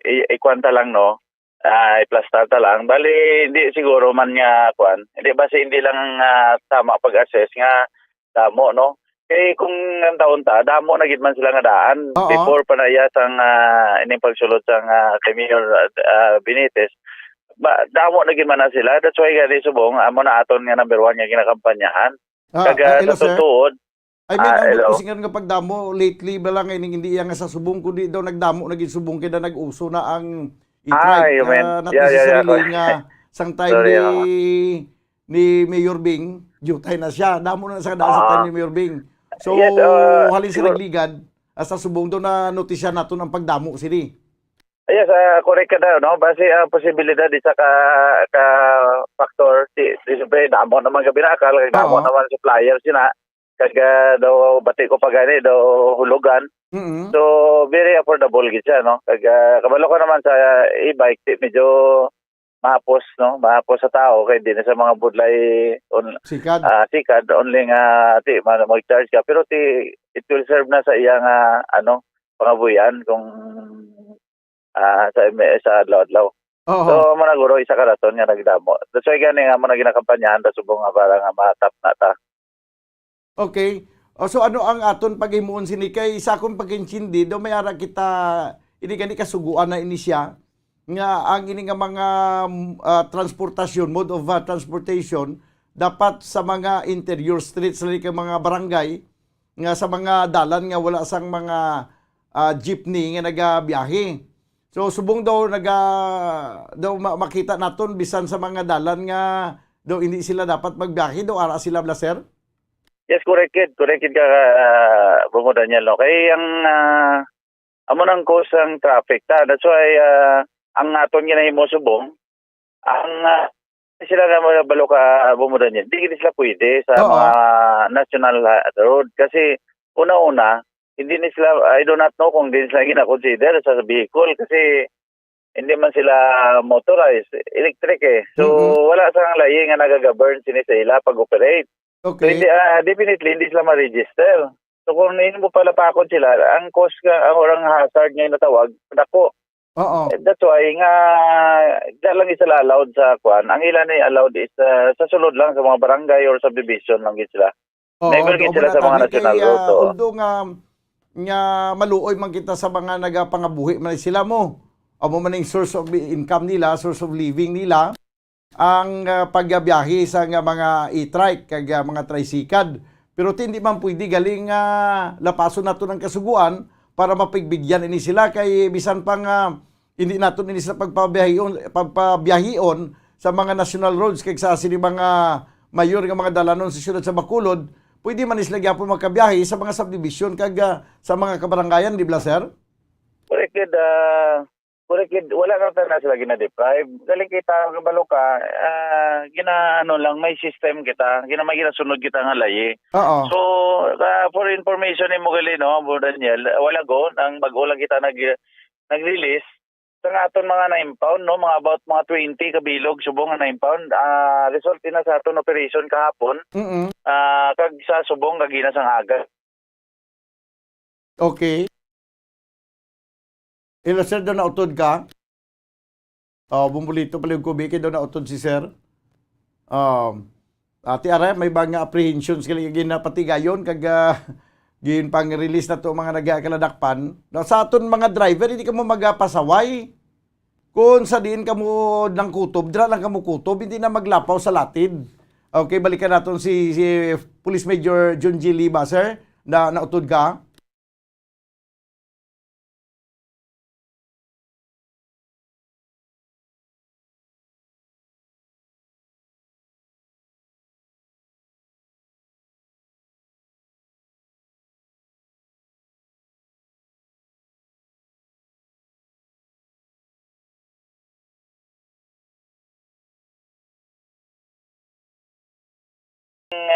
i, ikuwan ta lang, no, ah, iplastar ta lang. Bali, hindi siguro man nga, kuwan, hindi, basi hindi lang, ah, tama pag-assess nga damo, no? Kay kung ang taon ta, damo na gid man sila nga daan. Oo. Before pa na iya sang, ah, ining pagsulod sang, ah, kay Mayor, ah, Benitez, ba, damo na gid man na sila. That's why gani subong, amo na aton nga number one nga ginakampanyahan. Ah, Kag, ah, ah, hello, sa sir. Tuod, I mean, Ah, ang hello. Gusto siya nga pagdamo, lately ba lang ining hindi iya nga sa subong, kundi daw nagdamo na gid subong kay na nag-uso na ang e-trike, Ah, you mean, ah, not yeah, yeah, yeah, necessarily correct. Nga sang time Sorry, ni, ah. Ni Mayor Bing, jutay na siya. Damo na sa daan sa Ah. Time ni Mayor Bing. So, Yes, ah, halin sa siguro nagligad, ah, sa subong daw na notisya naton ang pagdamo sini. Yes, ah, correct ka daw, no? Base ang posibilidad di sa ka, ka factor, di, di siyempre, damo naman ka binakal, kay damo Oo. Naman supplier sina. Kag, ah, daw, bati ko pa gani, daw hulugan. Mm-mm. So, very affordable gid siya, no? Kag, ah, kabalo ko naman sa e-bike, di medyo mahapos, no? Mahapos sa tao, kay di na sa mga budlay on-, Sikad. Ah, sikad, only nga, ti, ma-, mag-charge ka. Pero ti, it will serve na sa iya nga, ano, pangabuhian kung, ah, sa, sa adlaw-adlaw. Oo. So, amo na guro, isa ka rason nga nagdamo. That's why gani nga amo na ginakampanyahan, ta subong nga para nga matap na ta. Okay. O, so ano ang aton paghimuon sini? Kay sa akong pag-intindi, daw may ara kita, ini gani kasuguan na ini siya, nga ang ini nga mga, mm, ah, transportasyon, mode of, ah, transportation, dapat sa mga interior streets, like ang mga barangay, nga sa mga dalan nga wala sang mga, ah, jeepney nga nagabiyahe. So, subong daw naga-, daw ma-, makita naton bisan sa mga dalan nga daw hindi sila dapat magbiyahe, daw ara sila bala, sir? Yes, correct gid. Correct gid ka, ah, Bungo Daniel, no? Kay ang, ah, amo nang cause ang traffic ta. That's why, ah, ang aton ginahimo subong, ang, ah, sila na mga balo ka, ah, Bungo Daniel, di gid sila pwede sa Oo. Mga national, ah, road. Kasi una-una, hindi ni sila, I do not know kung hindi sila gina-consider sa vehicle kasi hindi man sila motorized, electric eh. So, Mm-mm. wala sang layi nga nagagovern sini sa ila pag-operate. So, Okay. hindi, ah, definitely, hindi sila ma-register. So, kung nimo palapakon sila, ang cause nga, ang orang hazard nga natawag, dako. Oo. Eh, that's why nga, da lang sila allowed sa kwan. Ang ila ni allowed is, ah, sa sulod lang sa mga barangay or subdivision lang gid sila. Oo, Never gid doon sila na sa mga tani national kay, road, ah, oo. although nga, nga maluoy man kita sa mga nagapangabuhi man sila mo. Amo man ang source of income nila, source of living nila, ang, ah, pagbiyahe sa nga mga e-trike kag, ah, mga tricycad. Pero ti hindi man pwede galing nga lapason nato ng kasuguan para mapigbigyan ini sila kay bisan pa nga hindi naton ini sila pagpabiyahion, pagpabiyahion sa mga national roads kag sa sini mga mayor nga mga dalanon sa siyudad sa Bacolod, pwede man sila gyapon magkabiyahe sa mga subdivision kag, ah, sa mga kabarangayan, di ba, sir? Correct, gid, ah, correct, gid. Wala na tayo na sila gina-deprive. Galing kita, kabalo ka, ah, gina-, ano lang, may system kita. Gina-, may ginasunod kita nga layi. Oo. So, ah, for information ni mo gali, no, Bro Daniel, a while ago, ang bago lang kita nag-, nag-release, sa nga aton mga na-impound, no, mga about mga twenty ka bilog subong nga na-impound, ah, result ina sa aton operation kahapon, Mm-mm. ah, kag sa subong kag ina sang aga. Okay. Hello, sir, daw nautod ka? Oh, bumulito pala yung kubi, kay daw nautod si sir. Um, ati aray, may ba nga apprehensions kay ginapatigayon kag, ah, ginpang-release na to mga nagakaladakpan. Now, sa aton mga driver, hindi ka mo magapasaway. Kung sa diin ka mo nang kutob, dira lang ka mo kutob, hindi na maglapaw sa latid. Okay, balikan naton si, si Police Major John G. Liba, sir, na nautod ka.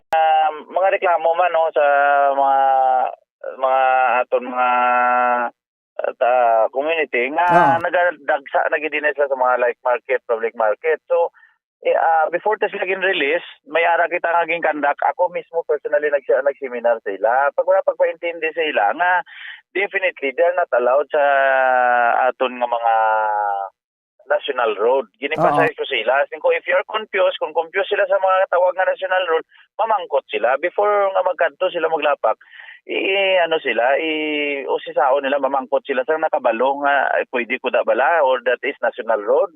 Ah, mga reklamo man, no, sa mga, mga aton mga, ah, ta-, community nga Ah. nagadagsa na gid din sila sa mga night market, public market. So, eh, ah, before ta sila gin-release, may ara kita nga gin-conduct. Ako mismo personally nag-, nag-seminar sa ila. Pag wala pagpaintindi sa ila nga definitely they are not allowed sa aton nga mga national road. Gini-emphasize Oo. ko sa ila. Sing ko, if you're confused, kung confused sila sa mga tawag nga national road, mamangkot sila. Before nga magkadto sila maglapak, i-, ano sila, i-, usisaon nila, mamangkot sila sa nakabalo nga, "Ay, pwede ko da bala?" Or, "That is national road."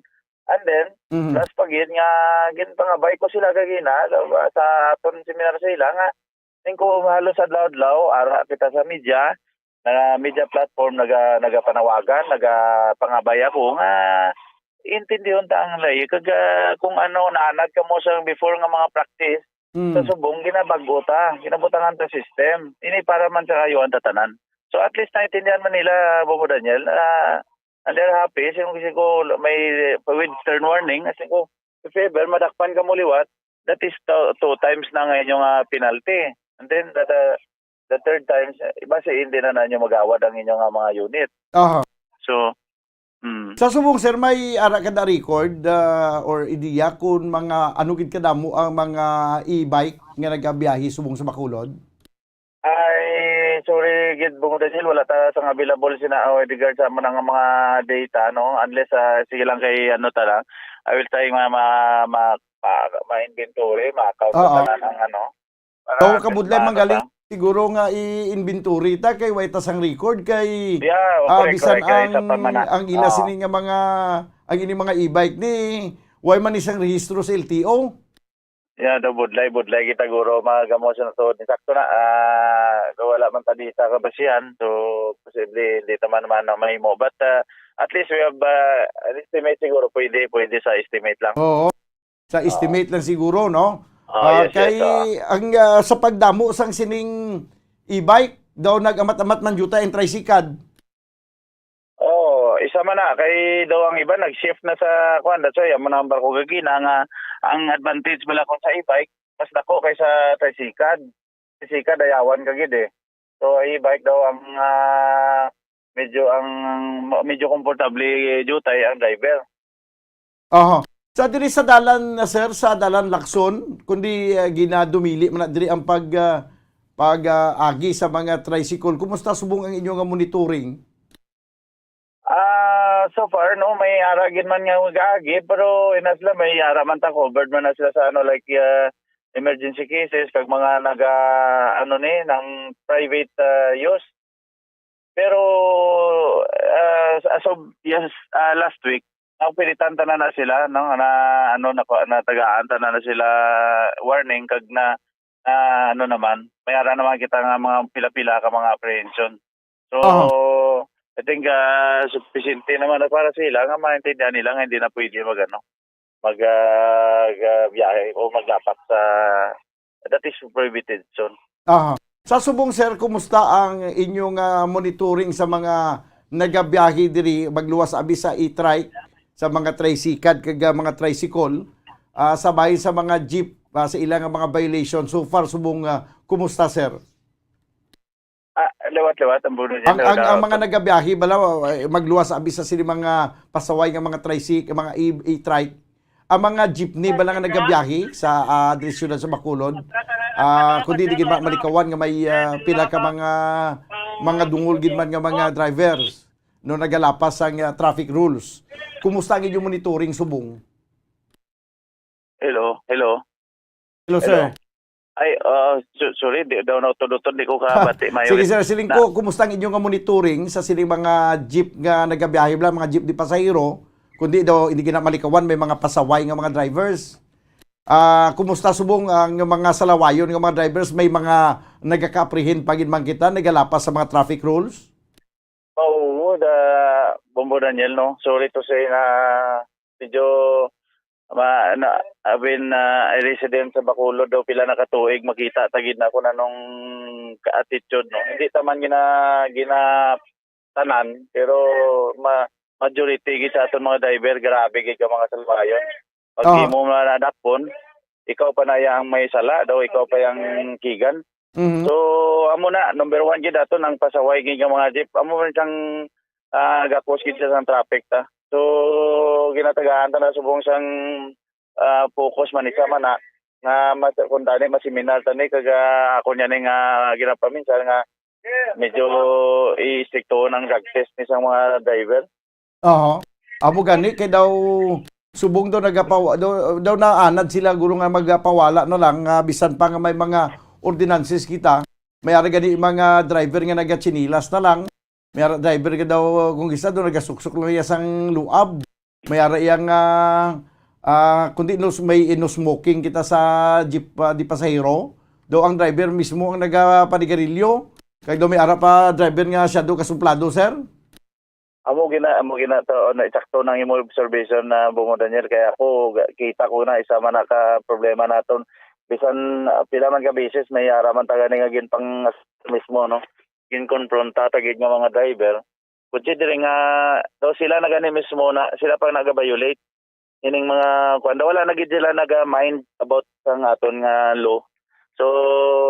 And then, Mhm. plus pa gid nga, ginpangabay ko sila kagina, sa, sa aton seminar sa ila nga, Ning ko halos adlaw-adlaw, ara kita sa media, na media platform, naga-, nagapanawagan, nagapangabay ako nga intindihon ta ang layi. Kag, ah, kung ano, naanad ka mo sa before nga mga practice, Mm. sa subong, ginabag-o ta, ginabutangan ta system. Ini para man sa kayuhan ta tanan. So, at least, naintindihan man nila, Bobo Daniel, ah, and they're happy. Sing ko, may, with stern warning, sing ko, if ever, madakpan ka mo liwat, that is two, two times na nga inyo nga penalty. And then, the, the, the third times, eh, basi hindi na ninyo magawad ang inyo nga mga unit. Aha. So, mm. Sa subong, sir, may ara ka na record, ah, or ideya kung mga ano gid kadamo ang mga e-bike nga nagabiyahe subong sa Bacolod? Ay, sorry gid, Bong Daniel, wala ta sang available sina, oh, regard sa amo nga mga data, no? Unless, ah, sige lang kay ano ta lang. I will try ma-, ma-, ma-, ma-, ma-inventory, ma-account Oo. ta lang ang ano. Para So, kabudlay man galing ta. Siguro nga i-inventory ta kay way ta sang record kay, Yeah, ah, correct, bisan correct, kay sa ang, pamana-, ang ila oo. sini nga mga, ang ini mga e-bike ni, way man ni sang rehistro sa L T O. Yeah, daw budlay, budlay kita, guro, mga gamo sa natuod. Sakto na, ah, kung wala man ta di sa kabasihan, so, posible, hindi ta man, man na mahimo. But, ah, at least we have, ah, an estimate siguro, pwede, pwede sa estimate lang. Oo. Sa Oo. estimate lang siguro, no? Oh, Ah, yes, yes, kay oo. ang, ah, sa pagdamo sang sining e-bike, daw nag-amat-amat man juta ang tricycad. Oo, isa man na, kay daw ang iba nag-shift na sa, kuwan, that's why, amo na ang barko gagina nga, ang advantage bala kung sa e-bike, mas dako kaysa tricycad. Tricycad, ayawan ka gid eh. So, e-bike daw ang, ah, medyo ang, medyo komportable diutay ang driver. Aha. Sa diri sa dalan, sir, sa dalan Lacson, kundi, ah, ginadumili man na diri ang pag, ah, pag, ah, agi sa mga tricycle. Kumusta subong ang inyo nga monitoring? Ah, so far, no, may ara gid man nga mag-agi, pero ina sila, may ara man ta, covered man na sila sa, ano, like, ah, emergency cases, kag mga naga, ano ni, ng private, ah, use. Pero, ah, as of yes, ah, last week, napilitan tanan na sila, no, na, ano, na, natagaan tanan na sila warning, kag na, na, ano naman, may ara naman kita nga mga pila-pila ka mga apprehension. So, Aha. I think, ah, supisente naman na para sa ila nga maintindihan nila nga hindi na pwede mag, ano, mag, ah, ga-, biyahe o maglapas sa, that is prohibited zone. Aha. Sa subong, sir, kumusta ang inyong, ah, monitoring sa mga nagabiyahe diri, magluwas abi sa e-trike, sa mga tricycad kag, ah, mga tricycle, ah, sa bahin sa mga jeep, ah, sa ilang mga violation? So far, subong, ah, kumusta, sir? Ah, liwat-liwat ang buno niya, Ang, no, ang, ang na mga nagabiyahe bala, eh, magluwas abi sa sini mga pasaway nga mga tricyc-, mga e-, e-trike. Ang mga jeepney bala nga nagabiyahe sa, ah, diri siyudad sa Bacolod, ah, kundi di gid ma-, malikawan nga may, ah, pila ka mga, mga dungol gid man nga mga drivers, no, nagalapas sang, ah, traffic rules. Kumusta ang inyong monitoring subong? Hello, hello. Hello, Hello. sir. Ay, ah, so-, sorry, di daw nautod-utod, di ko kabati mayo. Sige, sir, siling Na- ko, kumusta ang inyong monitoring sa sining mga jeep nga nagabiyahe bala, mga jeep di pasahero, kundi daw hindi gina malikawan, may mga pasaway nga mga drivers. Ah, kumusta subong ang mga salawayon nga mga drivers? May mga nagaka-apprehend pa gid man kita, nagalapas sa mga traffic rules? Oo, da, Bombo Daniel, no? Sorry to say na medyo ma-, na, I've been, ah, a resident sa Bacolod daw pila na ka tuig, makita ta gid na kung anong ka-attitude, no? Hindi ta man gina-, ginatanan, pero ma-, majority gid sa aton mga driver, grabe gid ka mga salawayon. Pag Oo. di mo manadakpon, ikaw pa na yang may sala, daw ikaw pa yang kigan. Mhm. So, amo na, number one gid ato nang pasaway gid nga mga jeep. Amo man sang, ah, gakos gid siya sang traffic ta. So, ginatagaan ta na subong sang, ah, focus man isa man na, nga mas, kung tani, maseminar tani, kag, ah, ako niya ni nga ginapaminsan nga medyo i-stricto ang drug test ni sang mga driver. Aha. Amo gani kay daw subong daw nagapawa-, daw, daw naanad sila guro nga magapawala na lang, nga bisan pa nga may mga ordinances kita, may ara gani mga driver nga nagatsinilas na lang, may ara driver nga daw kung isa daw nagasuksok lang iya sang luab, may ara iya nga, ah, kundi no, may no smoking kita sa jeep, ah, di pasahero, daw ang driver mismo ang nagapanigarilyo, kag daw may ara pa driver nga siya daw kasumplado, sir. Amo gina, amo gina to, na, eksakto nang imo observation na, Bungo Daniel, kay ako, ga-, kita ko na isa man na ka problema naton. Bisan, ah, pila man ka beses, may ara man ta gani nga ginpang mismo, no? Ginkonfronta ta gid nga mga driver. Considering nga, daw sila na gani mismo na, sila pa nag-violate. Ining mga, kuwan, wala na gid sila naga-mind about sang aton nga law. So,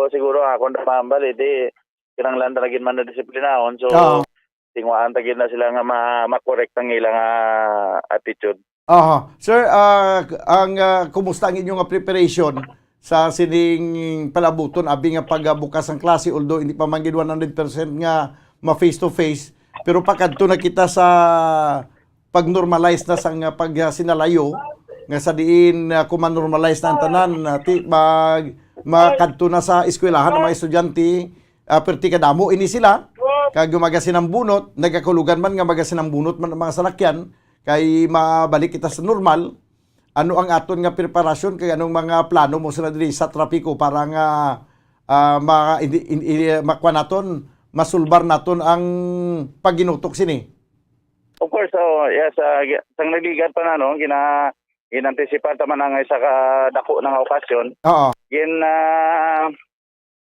siguro akon ra mahambal, eh, di, kinahanglan ta na gid man na disiplinahon. So, Oo. tinguhaan ta gid na sila nga ma-, ma-correct ang ilang, ah, attitude. Aha. Sir, ah, ang, ah, kumusta ang inyong, ah, preparation sa sining palabuton, abi nga pagbukas ang klase, although hindi pa man gid one hundred percent nga ma-face to face, pero pakadto na kita sa pag-normalize na sang, ah, pag, ah, sinalayo, nga sa diin, ah, kung ma-normalize na ang tanan, ah, ti-, mag-, makadto na sa eskwelahan ang mga estudyante, ah, perti kadamo ini sila, kag magasinambunot, nagakulugan man nga magasinambunot man ang mga salakyan, kay mabalik kita sa normal. Ano ang aton nga preparasyon, kag anong mga plano mo sila diri sa trapiko para nga, ah, ma-, hindi, hindi, makuha naton, masulbar naton ang pagginutok sini? Of course, oh, yes, ah, gi-, sang naligan pa na, no, gina-, ginantisipar ta man ang isa ka dako na nga okasyon. Oo. Gin, ah,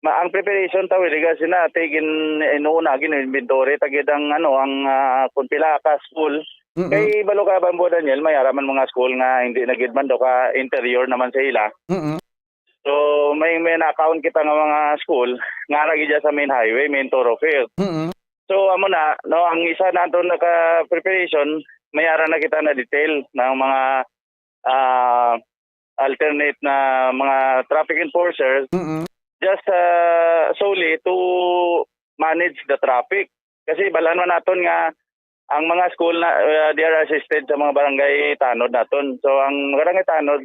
ma-, ang preparation ta, wili ka sina, ate, gin-, inuna, gin-inventory ta gid ang, ano, ang, ah, kung pila ka school. Mm-mm. Kay balo ka, Bambo Daniel, may ara man mga school nga hindi na gid man daw ka interior naman sa ila. Mm-mm. So, May, may na-account kita nga mga school nga ara gid sa main highway, main thoroughfare. Mm-mm. So, amo na, no, ang isa naton na ka preparation, may ara na kita na detail ng mga, ah, alternate na mga traffic enforcers Mm-mm. just, ah, solely to manage the traffic. Kasi balaan man naton nga ang mga school na, ah, they are assisted sa mga barangay tanod naton. So, ang barangay tanod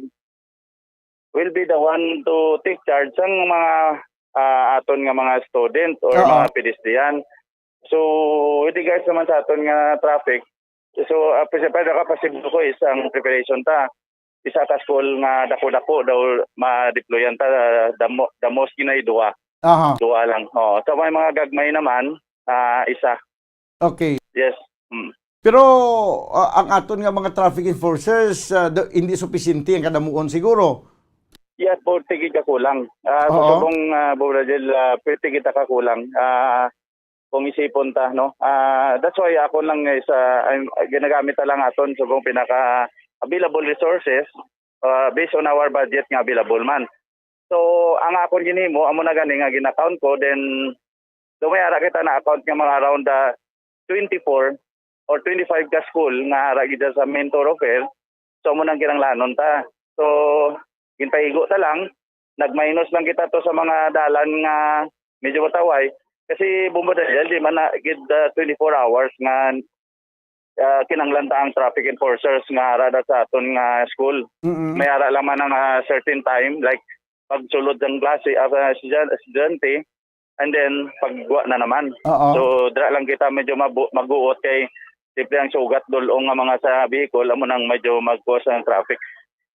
will be the one to take charge sang mga, ah, aton nga mga student or Oo. mga pedestrian. So, with regards naman sa aton nga traffic, so, ah, pwede pa nakapasibo ko is ang preparation ta. Isa ka school nga dako-dako daw ma-deployan ta, the mo-, the most ginay duha. Aha. Duha lang. Oh, so may mga gagmay naman, ah, isa. Okay. Yes. Mm. Pero, ah, ang aton nga mga traffic enforcers, ah, do-, hindi supisente ang kadamuon siguro. Yes, forty gid ka kulang. Ah, sa Oo. subong, ah, Bro Rajel, ah, forty gid ka kulang. Ah, kung isipon ta, no? Ah, that's why ako lang is, ah, I'm, ginagamit ta lang aton subong pinaka available resources, ah, based on our budget nga available man. So, ang akon ginhimo, amo na gani nga gin-account ko, then, do may ara kita na-account nga mga around, ah, twenty-four or twenty-five ka school nga ara gid sa main thoroughfare. So, amo nang kinahanglanon ta. So, ginpaigo ta lang, nag-minus lang kita to sa mga dalan nga medyo mataway. Kasi, Bombo Daniel, di man na gid, ah, twenty-four hours nga, ah, kinahanglan ta ang traffic enforcers nga ara da sa aton nga school. Mm-mm. May ara lang man ang, ah, certain time, like pagsulod ng klase, ah, sa estudyante, and then pagwa na naman. Oo. So, dira lang kita medyo mabu-, maguot kay siyempre ang sugat dulong nga mga sa vehicle, amo nang medyo mag-cause ng traffic.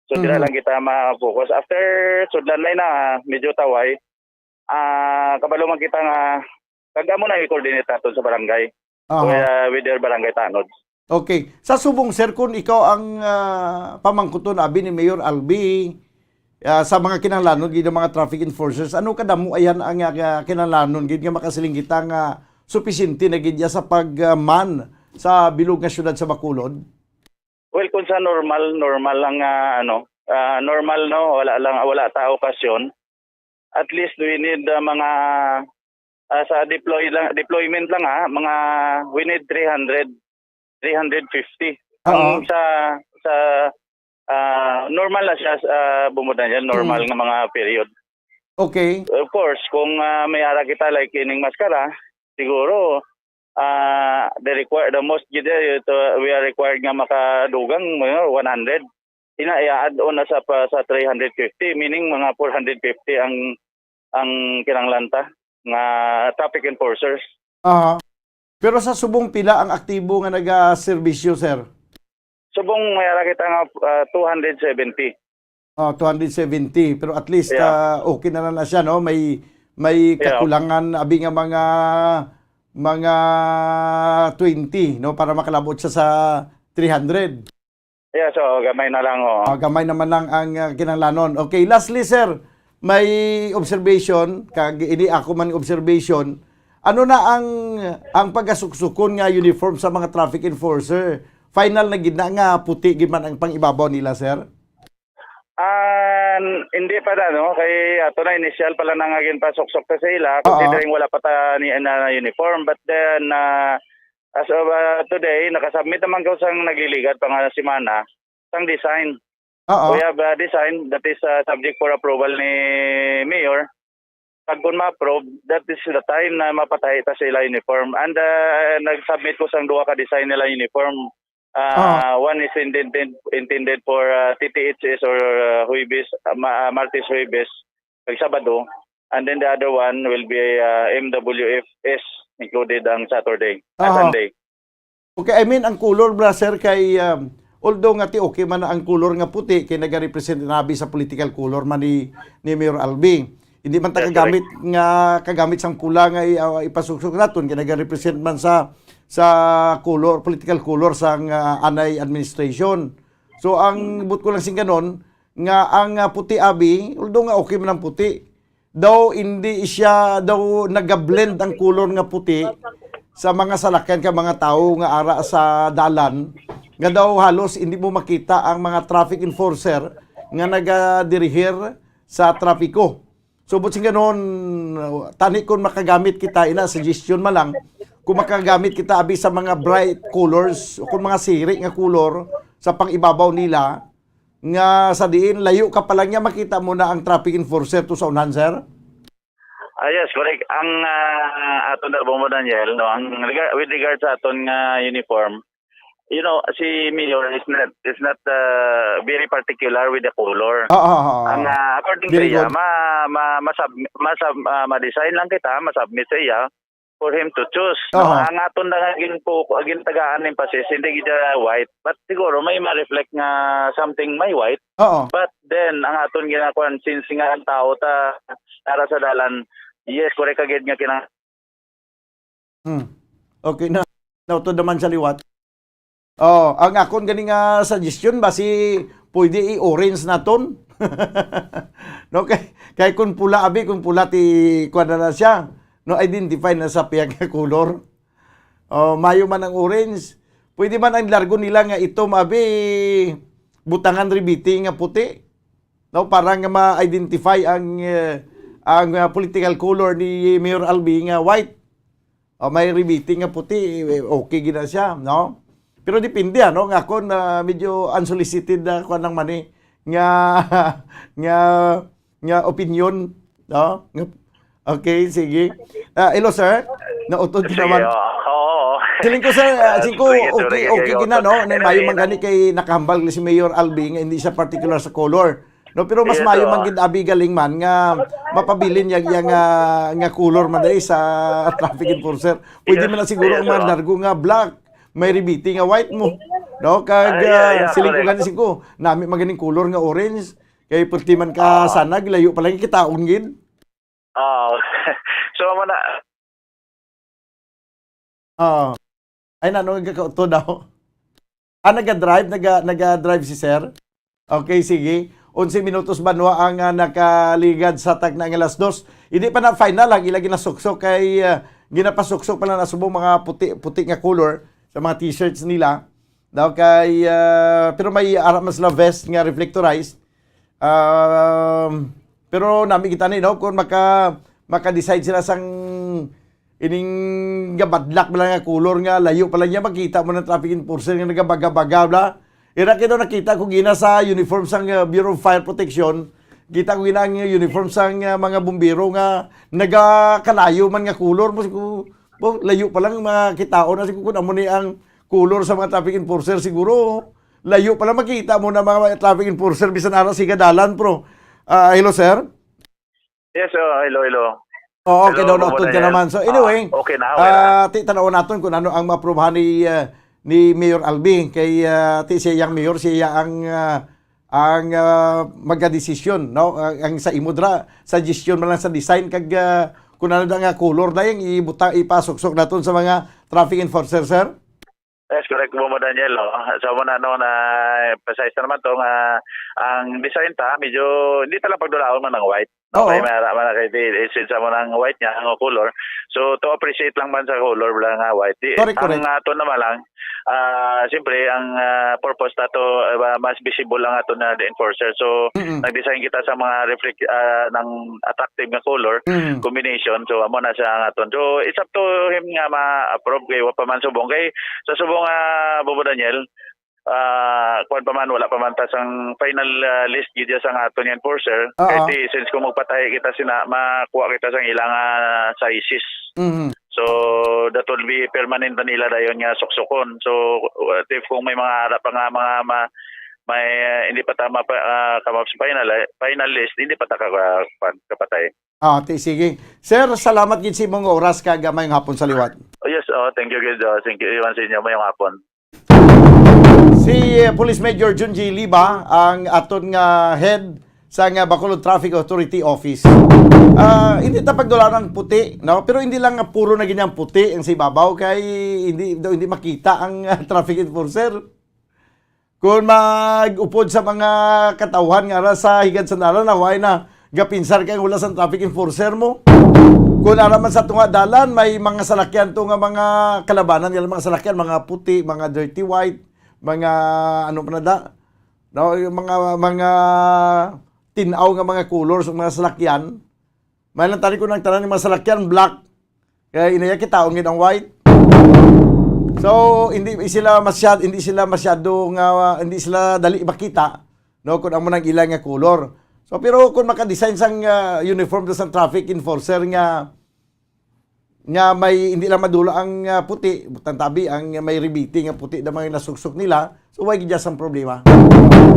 So, dira Mhm. lang kita ma-focus. After sudlan na, ah, medyo taway, ah, kabalo man kita nga, kag amo na i-coordinate naton sa barangay. Aha. With, ah, with their barangay tanod. Okay. Sa subong, sir, kung ikaw ang, ah, pamangkuton abi ni Mayor Albi, ah, sa mga kinahanglanon gid ng mga traffic enforcers, ano kadamo ayan ang, ah, kinahanglanon gid nga makasiling kita nga supisente na gid ya sa pag, ah, man sa bilog nga syudad sa Bacolod? Well, kung sa normal, normal lang nga, ano, ah, normal, no, wala lang, wala ta okasyon. At least we need, ah, mga, ah, sa deploy lang, deployment lang, ha, mga we need three hundred, three hundred fifty. Oo. Ang sa, sa, ah, normal na siya, ah, Bombo Daniel, normal Mm. nga mga period. Okay. Of course, kung, ah, may ara kita like ining maskara, siguro, ah, the require, the most gid, eh, ito, we are required nga makadugang, mga one hundred. Ina, i-add on na sa pa, sa three hundred fifty, meaning mga four hundred fifty ang, ang kinahanglan ta nga traffic enforcers. Aha. Pero sa subong, pila ang aktibo nga nagaserbisyo, sir? Subong may ara kita nga, ah, two hundred seventy. Oh, two hundred seventy. Pero at least, Yeah. ah, okay na lang na siya, no? May, may Yeah. kakulangan, abi nga mga, mga twenty, no? Para makalabot siya sa three hundred. Yeah, so gamay na lang, oh. Ah, gamay naman lang ang, ah, kinahanglanon. Okay, lastly, sir, may observation, kag ini ako man observation, ano na ang, ang pagasuksukon nga uniform sa mga traffic enforcer? Final na gid na nga puti gid man ang pangibabaw nila, sir? Ah, hindi pa na, no? Kay ato na, initial pa lang na nga ginpasuksok ta sa ila, Oo. considering wala pa ta ni, na, na uniform. But then, ah, as of, ah, today, nakasubmit naman ko sang nagliligad pa nga semana, sang design. Oo. We have a design that is, ah, subject for approval ni Mayor. Pag kung ma-approve, that is the time na mapatahi ta sila uniform. And, ah, nag-submit ko sang duha ka design nila uniform. Ah, Ah. one is intended, intended for, ah, T T H S or, ah, Huwebes, ah, ma-, ah, Martes, Huwebes, kag Sabado. And then the other one will be, ah, M W F S, included ang Saturday, ah, Aha. Sunday. Okay, I mean, ang color bala, sir, kay, um, although nga ti okay man ang color nga puti, kay nagarepresent nabi sa political color man ni, ni Mayor Albi. Hindi man ta That's kagamit correct. nga, kagamit sang pula nga i-, uh, ipasuksok naton, kay nagarepresent man sa, sa color, political color sang, uh, anay administration. So, ang but ko lang sing ganon, nga ang, uh, puti abi, although nga okay man ang puti, daw hindi siya, daw nagablend ang kulor nga puti sa mga salakyan ka mga tawo nga ara sa dalan, nga daw halos hindi mo makita ang mga traffic enforcer nga nagadirihir sa trapiko. So, buot silingon, tani kung makagamit kita, ina, suggestion man lang, kung makagamit kita abi sa mga bright colors o kung mga siri nga color sa pangibabaw nila, nga sa diin layo ka pa lang niya, makita mo na ang traffic enforcer to sa unahan, sir? Ah, yes, correct. Ang ah, ato na, Bombo Daniel, no, ang rega- with regard sa aton nga uniform, you know, si Mayor is not is not uh, very particular with the color. Oo, oo, oo. Ang ah, according Very sa iya, good. ma, ma, masub, masub, ah, ma-design lang kita, ma-submit sa iya for him to choose. No? Aha. Ang aton na nga gin po, gintagaan ng emphasis, hindi gid siya white, but siguro may ma-reflect nga something may white. Oo. But then, ang aton ginakuan, since nga ang tao ta nara sa dalan, yes, correct ka gid nga kinang Hmm. Okay na. Nautod naman sa liwat. Oh, ang akon gani nga suggestion ba si pwede i-orange naton? No, kay, kay kung pula abi, kung pula ti kuan na, na siya. No, identify na sa pihak nga color. Oh, mayo man ang orange. Pwede man ang largo nila nga itom abi, butangan ribiti nga puti. No, para nga ma-identify ang eh, ang ah, political color ni Mayor Albi nga white. O may ribiti nga puti, eh, okay gid na siya, no? Pero depende, ano, nga ako na medyo unsolicited na kuan lang man eh, nga nga nga opinion, no? Nga- Okay, sige. Ah, hello, sir. Nautod ka Sige, naman. Oo. oo. Siling ko, sir, ah, Ah, siling ko, sige, okay, sige, okay sige, gina, no? okay. Nang mayo man gani kay nakahambal si Mayor Albi nga hindi siya particular sa color. No, pero mas Yes, mayo oo. man gid abi galing man nga mapabilin niya iya nga nga color man dai sa traffic enforcer. Pwede Yes, man na siguro yes, ang mga oo. largo nga black, may ribiti nga white mo. No, kag Ah, yeah, ah, yeah, siling ko correct. gani siling ko, nami man ganing color nga orange. Kay pulti man ka Oo. sana, gilayo pa lang kitaon gid. Oo. So, amo na, Oo. Ay, nano nga kauto daw? Ah, naga-drive, naga, naga-drive si sir. Okay, sige. Onse minutos banwa ang ah, nakaligad sa tagna nga alas dos. Hindi pa na final ang ila ginasuksok kay ah, ginapasuksok pa lang na subong mga puti puti nga color sa mga t-shirts nila. Daw kay ah, pero may ara man sila vest nga reflectorized. Um, pero nami kita ni, no, kung maka maka-decide sila sang ining gabadlak bala nga color nga layo pa lang niya, makita mo ng traffic enforcer nga nagabaga-baga bla. Ira kay daw nakita ko gina sa uniform sang uh, Bureau of Fire Protection, kita ko gina ang uniform sang uh, mga bumbero nga nagakalayo man nga color mo ko, bo, layo pa lang makitaon na siguro kung amo ni ang color sa mga traffic enforcer siguro. Layo pa lang makita mo na mga traffic enforcer bisan ara sa dalan, pro. Ah, hello, sir. Yes, oh, hello, hello. Oo, okay Hello, daw, nautod ka Daniel. Naman. So anyway, Ah, okay na, okay na. ah, ti tanaw naton kung ano ang maaprubahan ni ah, ni Mayor Albi kay ah, ti siya yang mayor, siya ang ah, ang ah, magadesisyon, no? Ang, ang sa imo dra, suggestion man lang sa design kag ah, kung ano na nga color na yung ibuta, ipasuksok naton sa mga traffic enforcer, sir. Yes, correct po mo, Daniel. No? So, mo na, no, na emphasize na naman to nga ang design ta, medyo hindi ta lang pagdulaon man ang white. No? Oo. Kaya may ara man kay di isin sa mo ng white niya ang color. So to appreciate lang man sa color lang nga white. Di, Correct, ang correct. Ato naman lang, ah, siyempre ang ah, purpose ta to ah, mas visible ang ato na the enforcer. So Mm-mm. nag-design kita sa mga reflect ah, ng attractive nga color Mm. combination. So amo na siya ang aton. So it's up to him nga ma-approve kay wa pa man subong kay sa subong nga Bobo Daniel, ah, kuwan pa man, wala pa man ta sang final ah, list gid sa nga aton nga enforcer. Oo. Kay ti, since kung magpatahi kita sina, makuha kita sang ilang ah, sizes. Mhm. So that will be permanent na nila dayon nga suksukon. So what if kung may mga ara pa nga mga ma, may ah, hindi pa tama pa ah, come up sa final eh, final list, hindi pa ta ka, ah, kuwan, kapatay. Ah, ti sige. Sir, salamat gid sa imong oras kag ah, mayong hapon sa liwat. Oh, yes, oh, thank you, good. Oh, thank you, Iwan, sa inyo. Mayong hapon. Si eh, Police Major Junji Liba ang aton nga head sa nga Bacolod Traffic Authority Office. Ah, hindi ta pagdula ng puti, no? Pero hindi lang nga puro na ganyang puti ang sa ibabaw kay hindi daw hindi makita ang ah, traffic enforcer. Kung mag-upod sa mga katawhan nga ara sa higad sa dalan, naway na gapinsar kay wala sa traffic enforcer mo. Kung ara man sa tunga dalan, may mga salakyan to nga mga kalabanan nga mga salakyan, mga puti, mga dirty white, mga ano pa na da, no, yung mga mga tinaw nga mga colors ng mga salakyan. May lang tani ko ng tanan ng mga salakyan, black. Kaya inaya kita, ungid ang white. So, hindi sila masyad-, hindi sila masyado nga, hindi sila dali makita, no, kung amo nang ilang nga color. So, pero kung maka-design sang, ah, uniform do sang traffic enforcer nga, nga may, hindi lang madula ang, ah, puti, butang tabi, ang may ribiti nga puti na may nasuksok nila, so, way gid ang problema.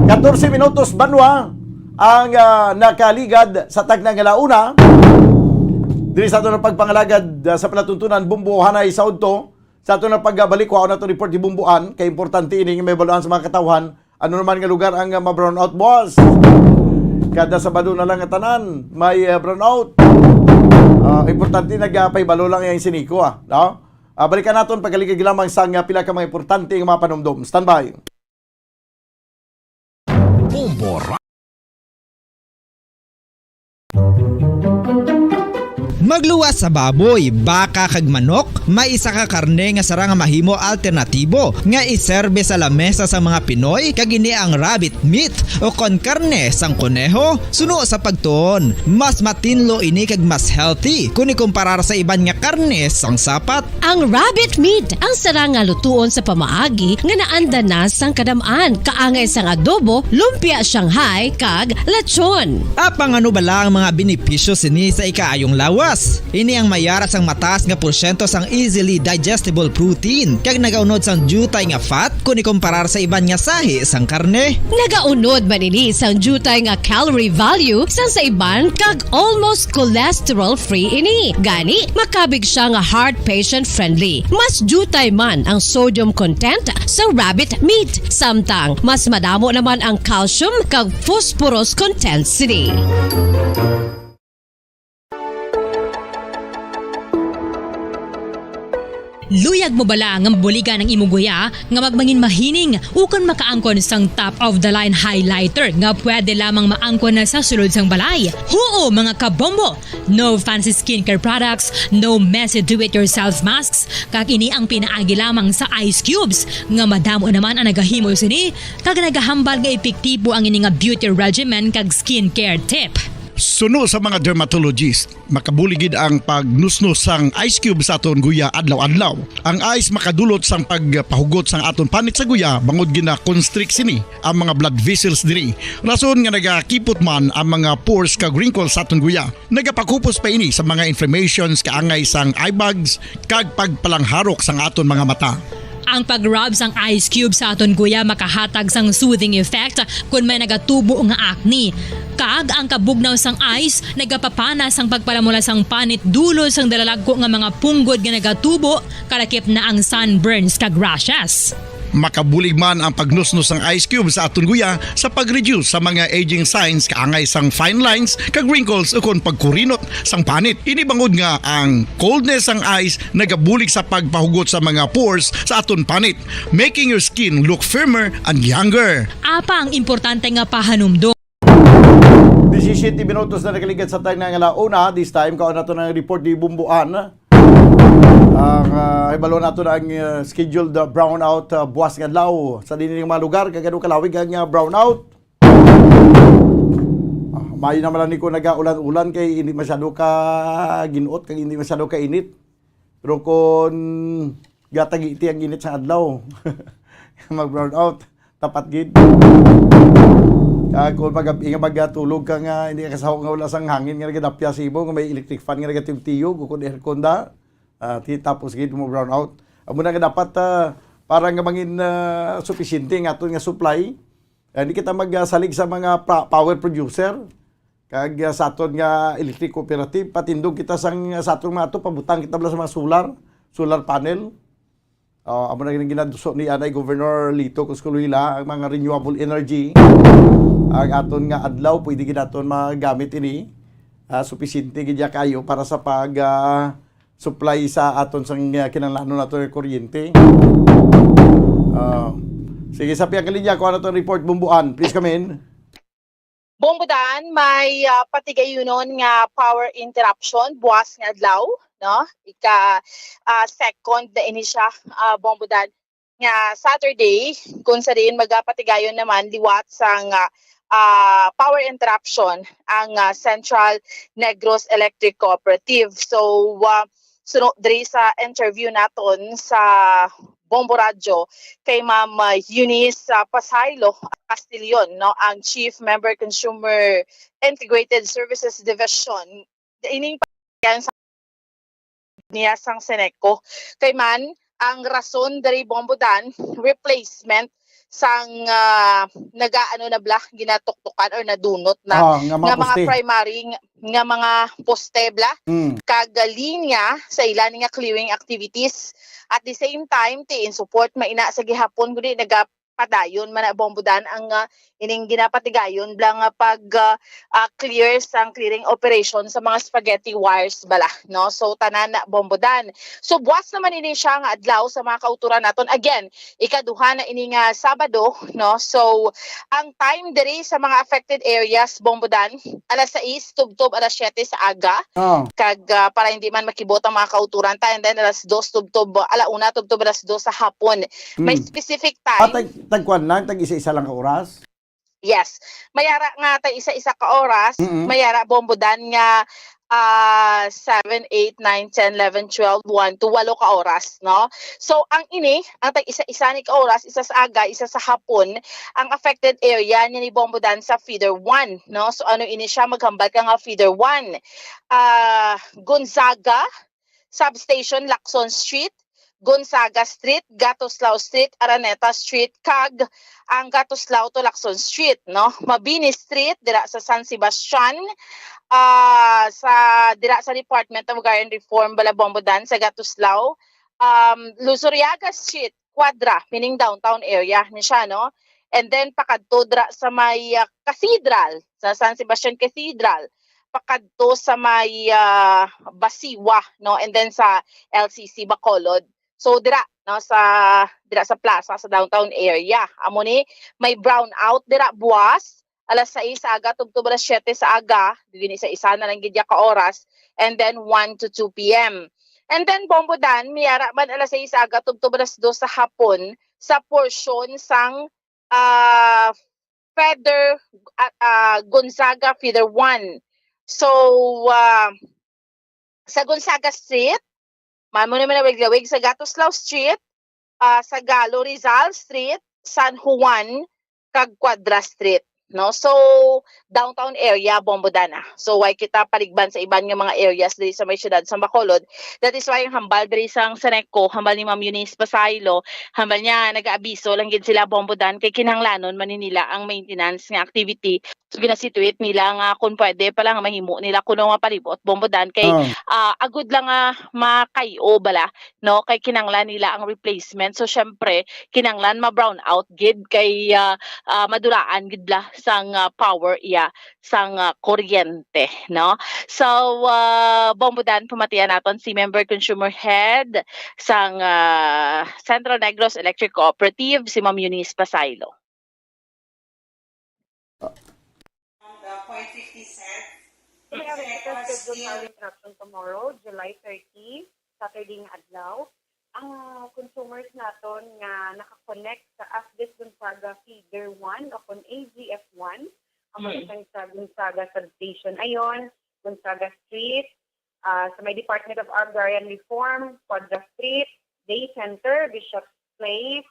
Katorse minutos, banwa, ang, ah, nakaligad sa tagna nga launa. Diri sa ato nga pagpangalagad, ah, sa palatuntunan, Bumbo, Hanay, Saudto. Sa ato nga pagbalik, kuhaon nato report ni Bumbuan. Kay importante ini nga may baluan sa mga katawhan. Ano naman nga lugar ang, ah, ma-brownout, boss? Kada Sabado na lang nga tanan, may, ah, brownout. Ah, importante, nagapahibalo lang yang siniko, ah, no? Ah, balikan naton pagaligid lamang sang, ah, pila ka mga importante nga mga panumdom. Standby. Bombo Ra- Magluwas sa baboy, baka kag manok, may isa ka karne nga sarang nga mahimo alternatibo nga iserbe sa lamesa sa mga Pinoy, kag ini ang rabbit meat o kon karne sang koneho. Suno sa pagtuon, mas matinlo ini kag mas healthy kun ikumparar sa iban nga karne sang sapat. Ang rabbit meat ang sarang nga lutuon sa pamaagi nga naanda na sang kadam-an, kaangay sang adobo, lumpia Shanghai, kag lechon. Apang ano bala ang mga benepisyo sini sa ikaayong lawas? Ini ang may ara sang mataas nga porsyento sang easily digestible protein, kag nagaunod sang diutay nga fat kun ikumparar sa iban nga sahi sang karne. Nagaunod man ini sang diutay nga calorie value sang sa iban, kag almost cholesterol-free ini. Gani, makabig siya nga heart patient-friendly. Mas diutay man ang sodium content sa rabbit meat, samtang mas madamo naman ang calcium kag phosphorus content sini. Luyag mo bala nga mabuligan ang imo guya nga magmangin mahining ukon makaangkon sang top-of-the-line highlighter nga pwede lamang maangkon na sa sulod sang balay? Huo, mga kabombo! No fancy skincare products, no messy do-it-yourself masks, kag ini ang pinaagi lamang sa ice cubes, nga madamo naman ang nagahimo sini, kag nagahambal nga epektibo ang ini nga beauty regimen kag skincare tip. Suno sa mga dermatologist, makabulig gid ang pagnusnos sang ice cube sa aton guya adlaw-adlaw. Ang ice makadulot sang pagpahugot sang aton panit sa guya, bangod gina-constrict sini ang mga blood vessels diri. Rason nga nagakipot man ang mga pores kag wrinkles sa aton guya. Nagapakupos pa ini sa mga inflammations kaangay sang eye bags kag pagpalangharok sang aton mga mata. Ang pag-rub sang ice cube sa aton guya makahatag sang soothing effect kon may nagatubo nga acne. Kag ang kabugnaw sang ice nagapapana sang pagpalamula sang panit dulot sang dalalagko nga mga punggod nga nagatubo, kalakip na ang sunburns kag rashes. Makabulig man ang pagnusnos sang ice cube sa aton guya sa pag-reduce sa mga aging signs kaangay sang fine lines kag wrinkles ukon pagkurinot sang panit. Ini bangod nga ang coldness sang ice nagabulig sa pagpahugot sa mga pores sa aton panit, making your skin look firmer and younger. Apang importante nga pahanumdom. Disisiete minutos na nakaligad sa tagna nga launa. This time, kaon nato ng report ni Bumbuan. Ang, ah, hibalo nato na ang, ah, scheduled, ah, brownout, ah, buwas nga adlaw sa dini nga mga lugar. Kag ano kalawig ang, ah, brownout? Ah, maayo naman lang ni kung nagaulan-ulan kay hindi masyado ka ginuot, kag hindi masyado ka init. Pero kung gatagiti ang init sa adlaw, mag-brownout, tapat gid. Ah, kung mag-, nga magtulog ka nga hindi ka kasahok nga wala sang hangin nga nagadapya sa imo, nga may electric fan nga nagatiyog-tiyog, o kung aircon da, ah, ti-, tapos gid mo brownout. Amo na nga dapat, ah, para nga mangin, ah, supisyente ang aton nga supply, ah, hindi kita magsalig sa mga pra-, power producer, kag, ah, sa aton nga electric cooperative, patindog kita sang, sa aton mga ato, pabutang kita bala sa mga solar, solar panel. Ah, amo na gid ang ginaduso ni anay Governor Lito Coscolila, ang mga renewable energy. Ang aton nga adlaw, pwede gid naton magamit ini. Ah, supisyente gid ya kayo para sa pag, ah, supply sa aton sang, ah, kinahanglanon nato nga kuryente. Ah, sige, sa pihak nga linya, kuha nato ang report, Bumbuan. Please come in. Bumbudan, may, ah, patigayunon nga power interruption buwas nga adlaw, no? Ika, ah, second na ini siya, ah, Bumbudan, nga Saturday, kung sa diin magapatigayon naman liwat sang, ah, ah, power interruption ang, ah, Central Negros Electric Cooperative. So, ah, suno diri sa interview naton sa Bombo Radyo kay Ma'am, ah, Eunice, ah, Pasaylo Castillon, no, ang Chief Member Consumer Integrated Services Division, ining sa niya sang Seneco. Kay man, ang rason diri, Bombo Dan, replacement sang, ah, nagaano na bala, ginatuktukan or nadunot na Ah, nga mga nga mga poste. primary nga, nga mga poste bala, Mm. kag linya sa ila ni nga clearing activities. At the same time, ti in support maina sa gihapon, kundi naga padayon man na, Bombo Dan, ang, ah, ining ginapatigayon bala nga pag, ah, ah, clear sang clearing operation sa mga spaghetti wires bala, no? So, tanan na, Bombo Dan. So, buwas naman ini siya nga adlaw sa mga kauturan naton. Again, ikaduha na ini nga Sabado, no? So, ang time diri sa mga affected areas, Bombo Dan, alas sais tubtob alas siyete sa aga. Oh. Kag, ah, para hindi man makibot ang mga kauturan ta, and then alas dos tubtob, ala una tubtob alas dos sa hapon. May Mm. specific Ah, time. tag-, tagkuan lang, tag-isa-isa lang ka oras? Yes. May ara nga tag-isa-isa ka oras, Mm-mm. may ara, Bombo Dan, nga, ah, seven, eight, nine, ten, eleven, twelve, one to walo ka oras, no? So, ang ini, ang tag-isa-isa ni ka oras, isa sa aga, isa sa hapon, ang affected area niya ni Bombo Dan sa feeder one, no? So, ano ini siya? Maghambal ka nga feeder one. Ah, Gonzaga, Substation, Lacson Street, Gonzaga Street, Gatoslao Street, Araneta Street, kag ang Gatoslao to Lacson Street, no? Mabini Street, dira sa San Sebastian, ah, sa, dira sa Department of Agrarian Reform, bala, Bombo Dan, sa Gatoslao, um, Luzuriaga Street, Cuadra, meaning downtown area ni siya, no? And then, pakadto dira sa may, ah, Cathedral, sa San Sebastian Cathedral, pakadto sa may, ah, Basiwa, no? And then sa L C C Bacolod. So, dira, no, sa, dira sa plaza, sa downtown area. Amo ni, may brownout dira buwas, alas sais sa aga tubtob alas siyete sa aga, gini sa isa na lang gid ya ka oras, and then one to two P M. And then, Bombo Dan, may ara man alas sais sa aga tubtob alas dos sa hapon sa porsyon sang, ah, feeder, ah, ah, Gonzaga Feeder one. So, ah, sa Gonzaga Street, man mo naman lawig-lawig sa Gatoslao Street, ah, sa Galo Rizal Street, San Juan, kag Cuadra Street, no? So, downtown area, Bombo Dan, ah. So, why kita paligban sa iban nga mga areas diri sa may siyudad sa Bacolod? That is why ang hambal diri sang Seneco, hambal ni Ma'am Eunice Pasaylo, hambal niya, nag-aabiso lang gid sila, Bombo Dan, kay kinahanglanon man ni nila ang maintenance nga activity. So, ginasituate nila nga kung pwede pa lang mahimo nila kuno nga palibot, Bombo Dan, kay, Oh. ah, agud lang nga makay-o bala, no? Kay kinanglan nila ang replacement. So, syempre, kinanglan ma-brown out gid kay, ah, ah, maduraan gid la sang, ah, power iya, sang, ah, kuryente, no? So, ah, Bombo Dan, pamatian naton si Member Consumer Head sang, ah, Central Negros Electric Cooperative, si Ma'am Eunice Pasaylo. The point fifty cent. We have a scheduled power interruption tomorrow, July thirty, Saturday nga adlaw. Ang consumers naton nga naka-connect sa Asbes Gonzaga Feeder one o kon A G F one, ang Mm. mga sa Gonzaga Substation Ayon, Gonzaga Street, ah, sa may Department of Agrarian Reform, Cuadra Street, Day Center, Bishop's Place,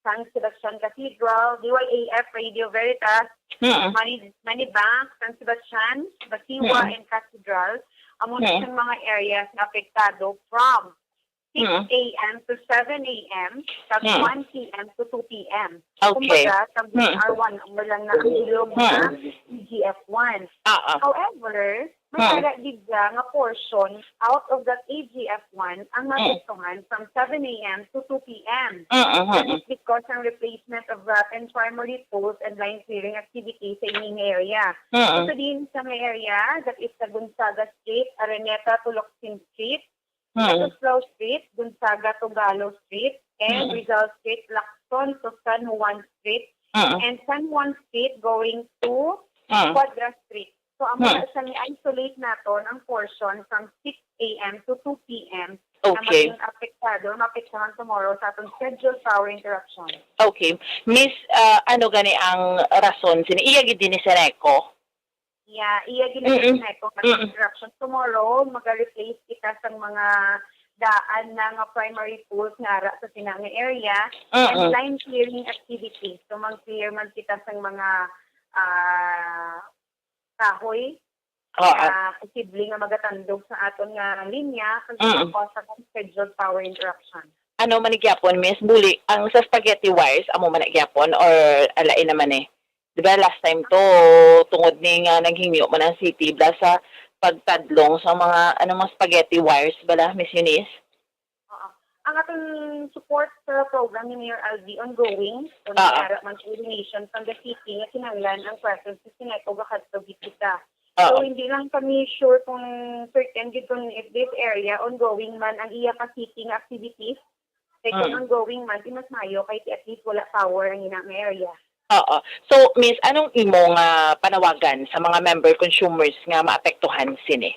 San Sebastian Cathedral, D Y A F Radio Veritas, Mm. Money, Money Bank, San Sebastian, Basiwa, Mm. and Cathedral, amo na Mm. sa mga areas na apektado from Mm. six A M to seven A M, kag Mm. one P M to two P M. Okay. Kumbaga, tag Mm. hour, one hour lang na ang bilog sa Mm. A G F one. Ah, ah. However, may Mm. ara gid siya nga portion out of that A G F one ang Mm. maapektuhan from seven A M to two P M. Mm, mm, That mm. is because ng replacement of rotten primary poles and line clearing activity sa ining area. Mm. So, sa din sa may area, that is sa Gonzaga Street, Araneta to Locsin Street, Mm. Stanislao Street, Gonzaga to Galo Street, and Mm. Rizal Street, Lacson to San Juan Street, Mm. and San Juan Street going to Mm. Cuadra Street. So, amo Hmm. na siyang i-isolate naton ang portion from six a m to two p m na Okay. maging apektado, maapektuhan tomorrow sa atong scheduled power interruption. Okay. Miss, ah, ano gani ang rason sini? Iya gid ni Seneco? Yeah, iya gid Mm-mm. ni Seneco nga Mm-mm. interruption. Tomorrow, maga-replace kita sa mga daan na nga primary poles nga ara sa sina nga area and Mm-mm. line clearing activities. So, mag-clear man kita sa mga, ah, kahoy Oo. nga posible nga magatandog sa aton nga linya kag Mm. makakausa sa scheduled power interruption. Ano man ni gyapon, Miss? Buli, ang sa spaghetti wires, amo man na gyapon or alain naman eh? Di ba last time to, tungod ni nga naghingyo man ang city, bala sa pagtadlong sa mga, ano, mga spaghetti wires bala, Miss Eunice? Oo. Ang atong support sa program ni Mayor Alvi ongoing, so Ah. nag-ara man coordination from the city nga kinahanglan ang presence ni Seneco gakadto gid kita. So, Oo. hindi lang kami sure kung certain gid kung if this area ongoing man ang iya ka city nga activities. Kay kung Mm. ongoing man, di mas maayo kay at least wala power ang ina nga area. Oo. So, Miss, anong imo nga panawagan sa mga member consumers nga maapektuhan sini?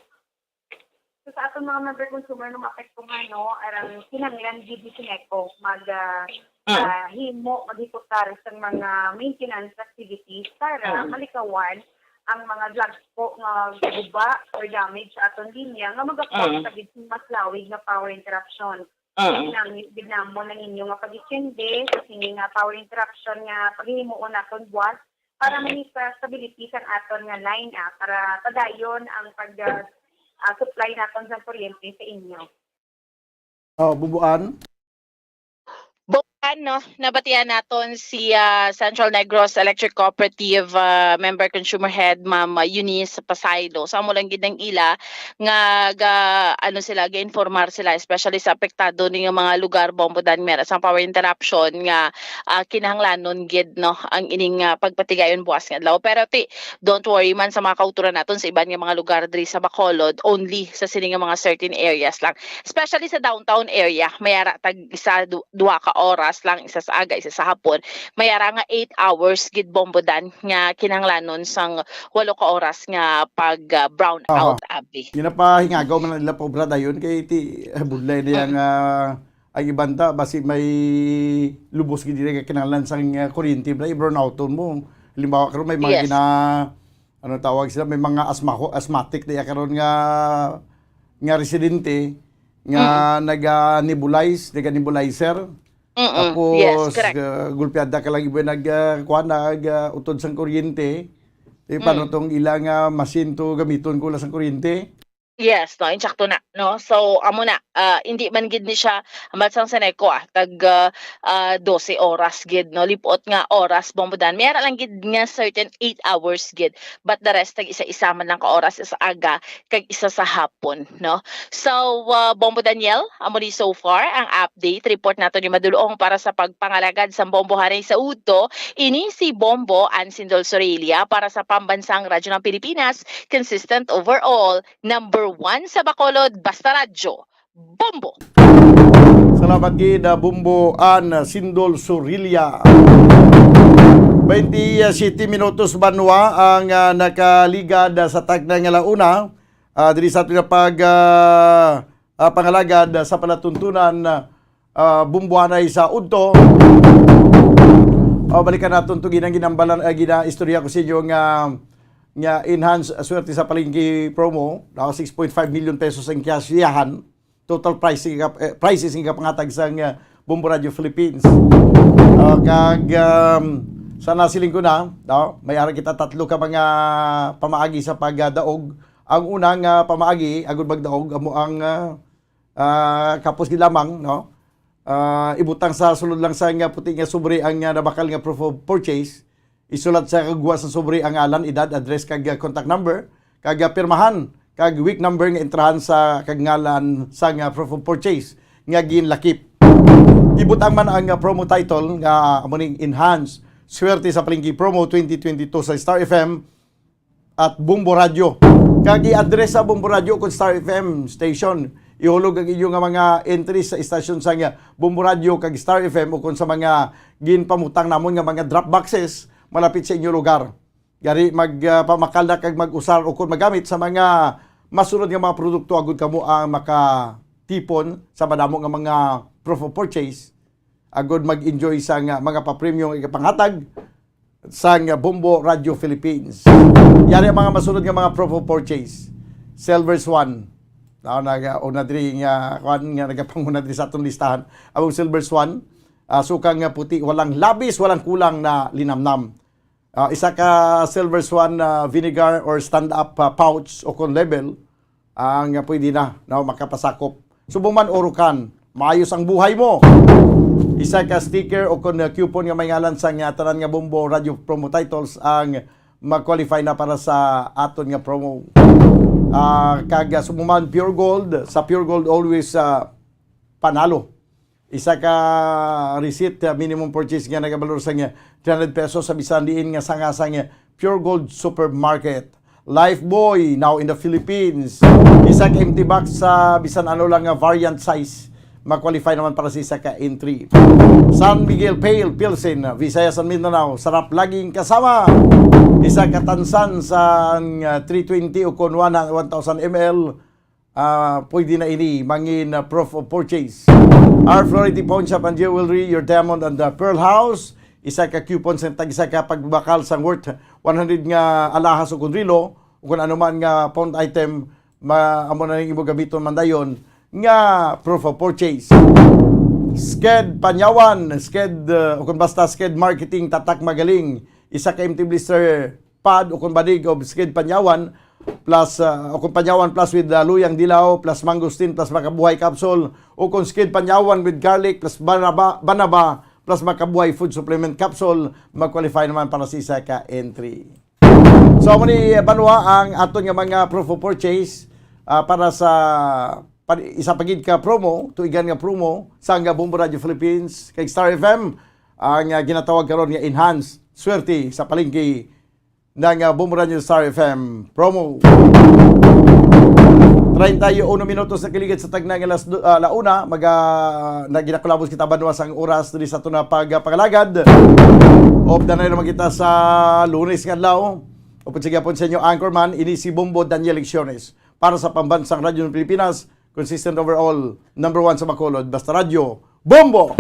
So, sa aton mga member consumer nga maapektuhan, no, arang kinahanglan gid ni Seneco mag, ah, Mm. ah, himo, maghiputar sa mga maintenance activities para Mm. malikawan ang mga dagko nga guba or damage sa aton linya nga magakausa Mm. gid sing mas lawig nga power interruption. Mm. Gid nam-, gid namon ang inyo nga pag-intindi sa sini nga power interruption nga paghihimuon naton buwas para Mm. may stability sang aton nga line, ah, para padayon ang pag, ah, ah, supply naton sa kuryente sa inyo. Oh, Bubuan. Bubuan, no, nabatian naton si, ah, Central Negros Electric Cooperative, ah, member consumer head, Ma'am Eunice Pasaylo. So, amo lang gid ang ila nga ga, ano sila, ga-informar sila, especially sa apektado ni nga mga lugar, Bombo Dan, mera sang power interruption nga, ah, kinahanglanon gid, no, ang ining, ah, pagpatigayon buwas nga adlaw. Pero ti, don't worry man sa mga kauturan naton sa iban nga mga lugar diri sa Bacolod, only sa sini nga mga certain areas lang. Especially sa downtown area, may ara tag isa, du-, duha ka oras lang, isa sa aga, isa sa hapon. May ara nga eight hours gid, Bombo Dan, nga kinahanglanon sang walo ka oras nga pag, ah, brown Aha. out, abi. Ginapahingagaw man nila pa obra dayon kay ti, ah, budlay niya Mm. nga ang iban ta basi may lubos gid diri nga kinahanglan sang, ah, kuryente, bala, i-brown outon mo. Halimbawa, karon may mga Yes. gina-, ano tawag sila, may mga asma-, asthmatic diya karon nga, nga residente nga Mm. naga-nebulize, naga-nebulizer. Mm-mm. Yes, Tapos, correct. ah, gulpiada ka lang ibo nag, ah, kuwan, nag, ah, utod sang kuryente. Di pa Mm. no tong ilang, ah, machine to gamiton ko lang sang kuryente. Yes, no, insakto na, no? So, amo na, ah, hindi man gid ni siya, ambal sang Seneco, ah, tag, ah, ah, dose oras gid, no? Lipot nga oras, Bombo Dan. May ara lang gid nga certain eight hours gid, but the rest, tag isa-isa man lang ka oras, isa aga, kag isa sa hapon, no? So, ah, Bombo Daniel, amo ni so far ang update report nato ni Madulong para sa pagpangalagad sa Bombo Haray sa Udto. Ini si Bombo Ansindol Sorilla para sa Pambansang Radyo ng Pilipinas, consistent overall, number one sa Bacolod, basta radyo, Bombo. Salamat gid, ah, Bombo An Sindol Sorilla. Twenty-seven minutos banwa ang, ah, nakaligad, ah, sa takna nga launa, ah, diri sa aton nga pag, ah, ah, pangalagad, ah, sa palatuntunan, ah, ah, Bombo Haray sa Udto. Oh, balikan naton to ginang ginambalan, ah, ginaistorya ko sa inyo nga, nga enhanced, ah, swerte sa palengke promo. Now, six point five million pesos ang kasiyahan. Total pricing, eh, prices nga pangatag sang, ah, Bombo Radio Philippines. Ah, kag, um, sana siling ko na, no? May ara kita tatlo ka mga pamaagi sa pagdaog. Ang unang, ah, pamaagi, agud magdaog, amo ang, ah, ah, kapos gid lamang, no? Ah, ibutang sa sulod lang sa nga puti nga sobre ang, ah, nabakal nga proof of purchase. Isulat sa kagwa sa sobre ang ngalan, edad, address, kag, ah, contact number, kag, ah, pirmahan, kag week number nga entrahan sa kag ngalan sa nga proof of purchase nga ginlakip. Ibutang man ang, ah, promo title nga amo ning Enhance Swerte sa Palengke Promo twenty twenty-two sa Star F M at Bombo Radio. Kag i-address sa Bombo Radio kung Star F M station. Ihulog ang inyo nga mga entries sa istasyon sa nga Bombo Radio kag Star F M o kung sa mga ginpamutang namon nga mga drop boxes malapit sa inyo lugar. Yari mag, ah, pamakal na kag mag-usar o kon magamit sa mga masunod nga mga produkto agud kamo ang makatipon sa madamo nga mga proof of purchase, agud mag-enjoy sa nga mga papremyo nga ipanghatag sang Bombo Radio Philippines. Yari ang mga masunod nga mga proof of purchase. Silver Swan. Ako naga-, una diri nga, kuan, nga nagapanguna diri sa atong listahan. Ang Silver Swan, ah, sukang nga puti, walang labis, walang kulang na linamnam. Ah, isa ka Silver Swan, ah, vinegar or stand-up, ah, pouch o kon label, ang, ah, pwede na, no, makapasakop. Subong man, Orocan, maayos ang buhay mo. Isa ka sticker o kon, ah, coupon nga may ngalan sang, ah, tanan nga Bombo Radio promo titles ang mag-qualify na para sa aton nga promo. Ah, kag, ah, subong man, Pure Gold, sa Pure Gold always, ah, panalo. Isa ka receipt, ah, minimum purchase nga nagabalor sang three hundred pesos sa bisan diin nga sanga sang Pure Gold Supermarket. Lifebuoy, now in the Philippines. Isa ka empty box sa bisan ano lang nga variant size, ma-qualify naman para sa isa ka entry. San Miguel Pale Pilsen, Visayas and Mindanao, sarap laging kasama. Isa ka tansan sa, ah, three twenty o kon one, one thousand M L, ah, pwede na ini mangin, ah, proof of purchase. Our Flority Pawn Shop and Jewelry, your diamond and the pearl house. Isa ka coupon sa tag-isa ka pagbakal sang worth one hundred nga alahas o kon relo, o kon anuman nga pawned item, ma-, amo na ning imo gamiton man dayon nga proof of purchase. Sked Panyawan, Sked, uh, o kon basta Sked Marketing, tatak magaling. Isa ka empty blister pad o kon banig of Sked Panyawan plus, uh, o kon Panyawan plus with, uh, luyang dilaw plus mangosteen plus makabuhay capsule o kon Sked Panyawan with garlic plus banaba, banaba plus makabuhay food supplement capsule, mag-qualify naman para sa isa ka entry. So, amo ni, eh, banwa ang aton nga mga proof of purchase, ah, para sa pa-, isa pa gid ka promo, tuigan nga promo, sang Bombo Radio Philippines, kag Star F M, ang, ah, ginatawag karon nga enhanced swerte sa palengke ng, ah, Bombo Radio Star F M promo. Treinta y uno minutos na kiligid sa tagna nga alas do-, ah, la una, maga-, na ginakulabos kita banwa sang oras diri sa aton nga pag-, ah, pangalagad. Upod na naman kita sa Lunes nga adlaw. Upod sa gihapon sa inyo, anchorman, ini si Bombo Daniel Lecciones. Para sa Pambansang Radyo ng Pilipinas, consistent overall, number one sa Bacolod, basta radyo, Bombo!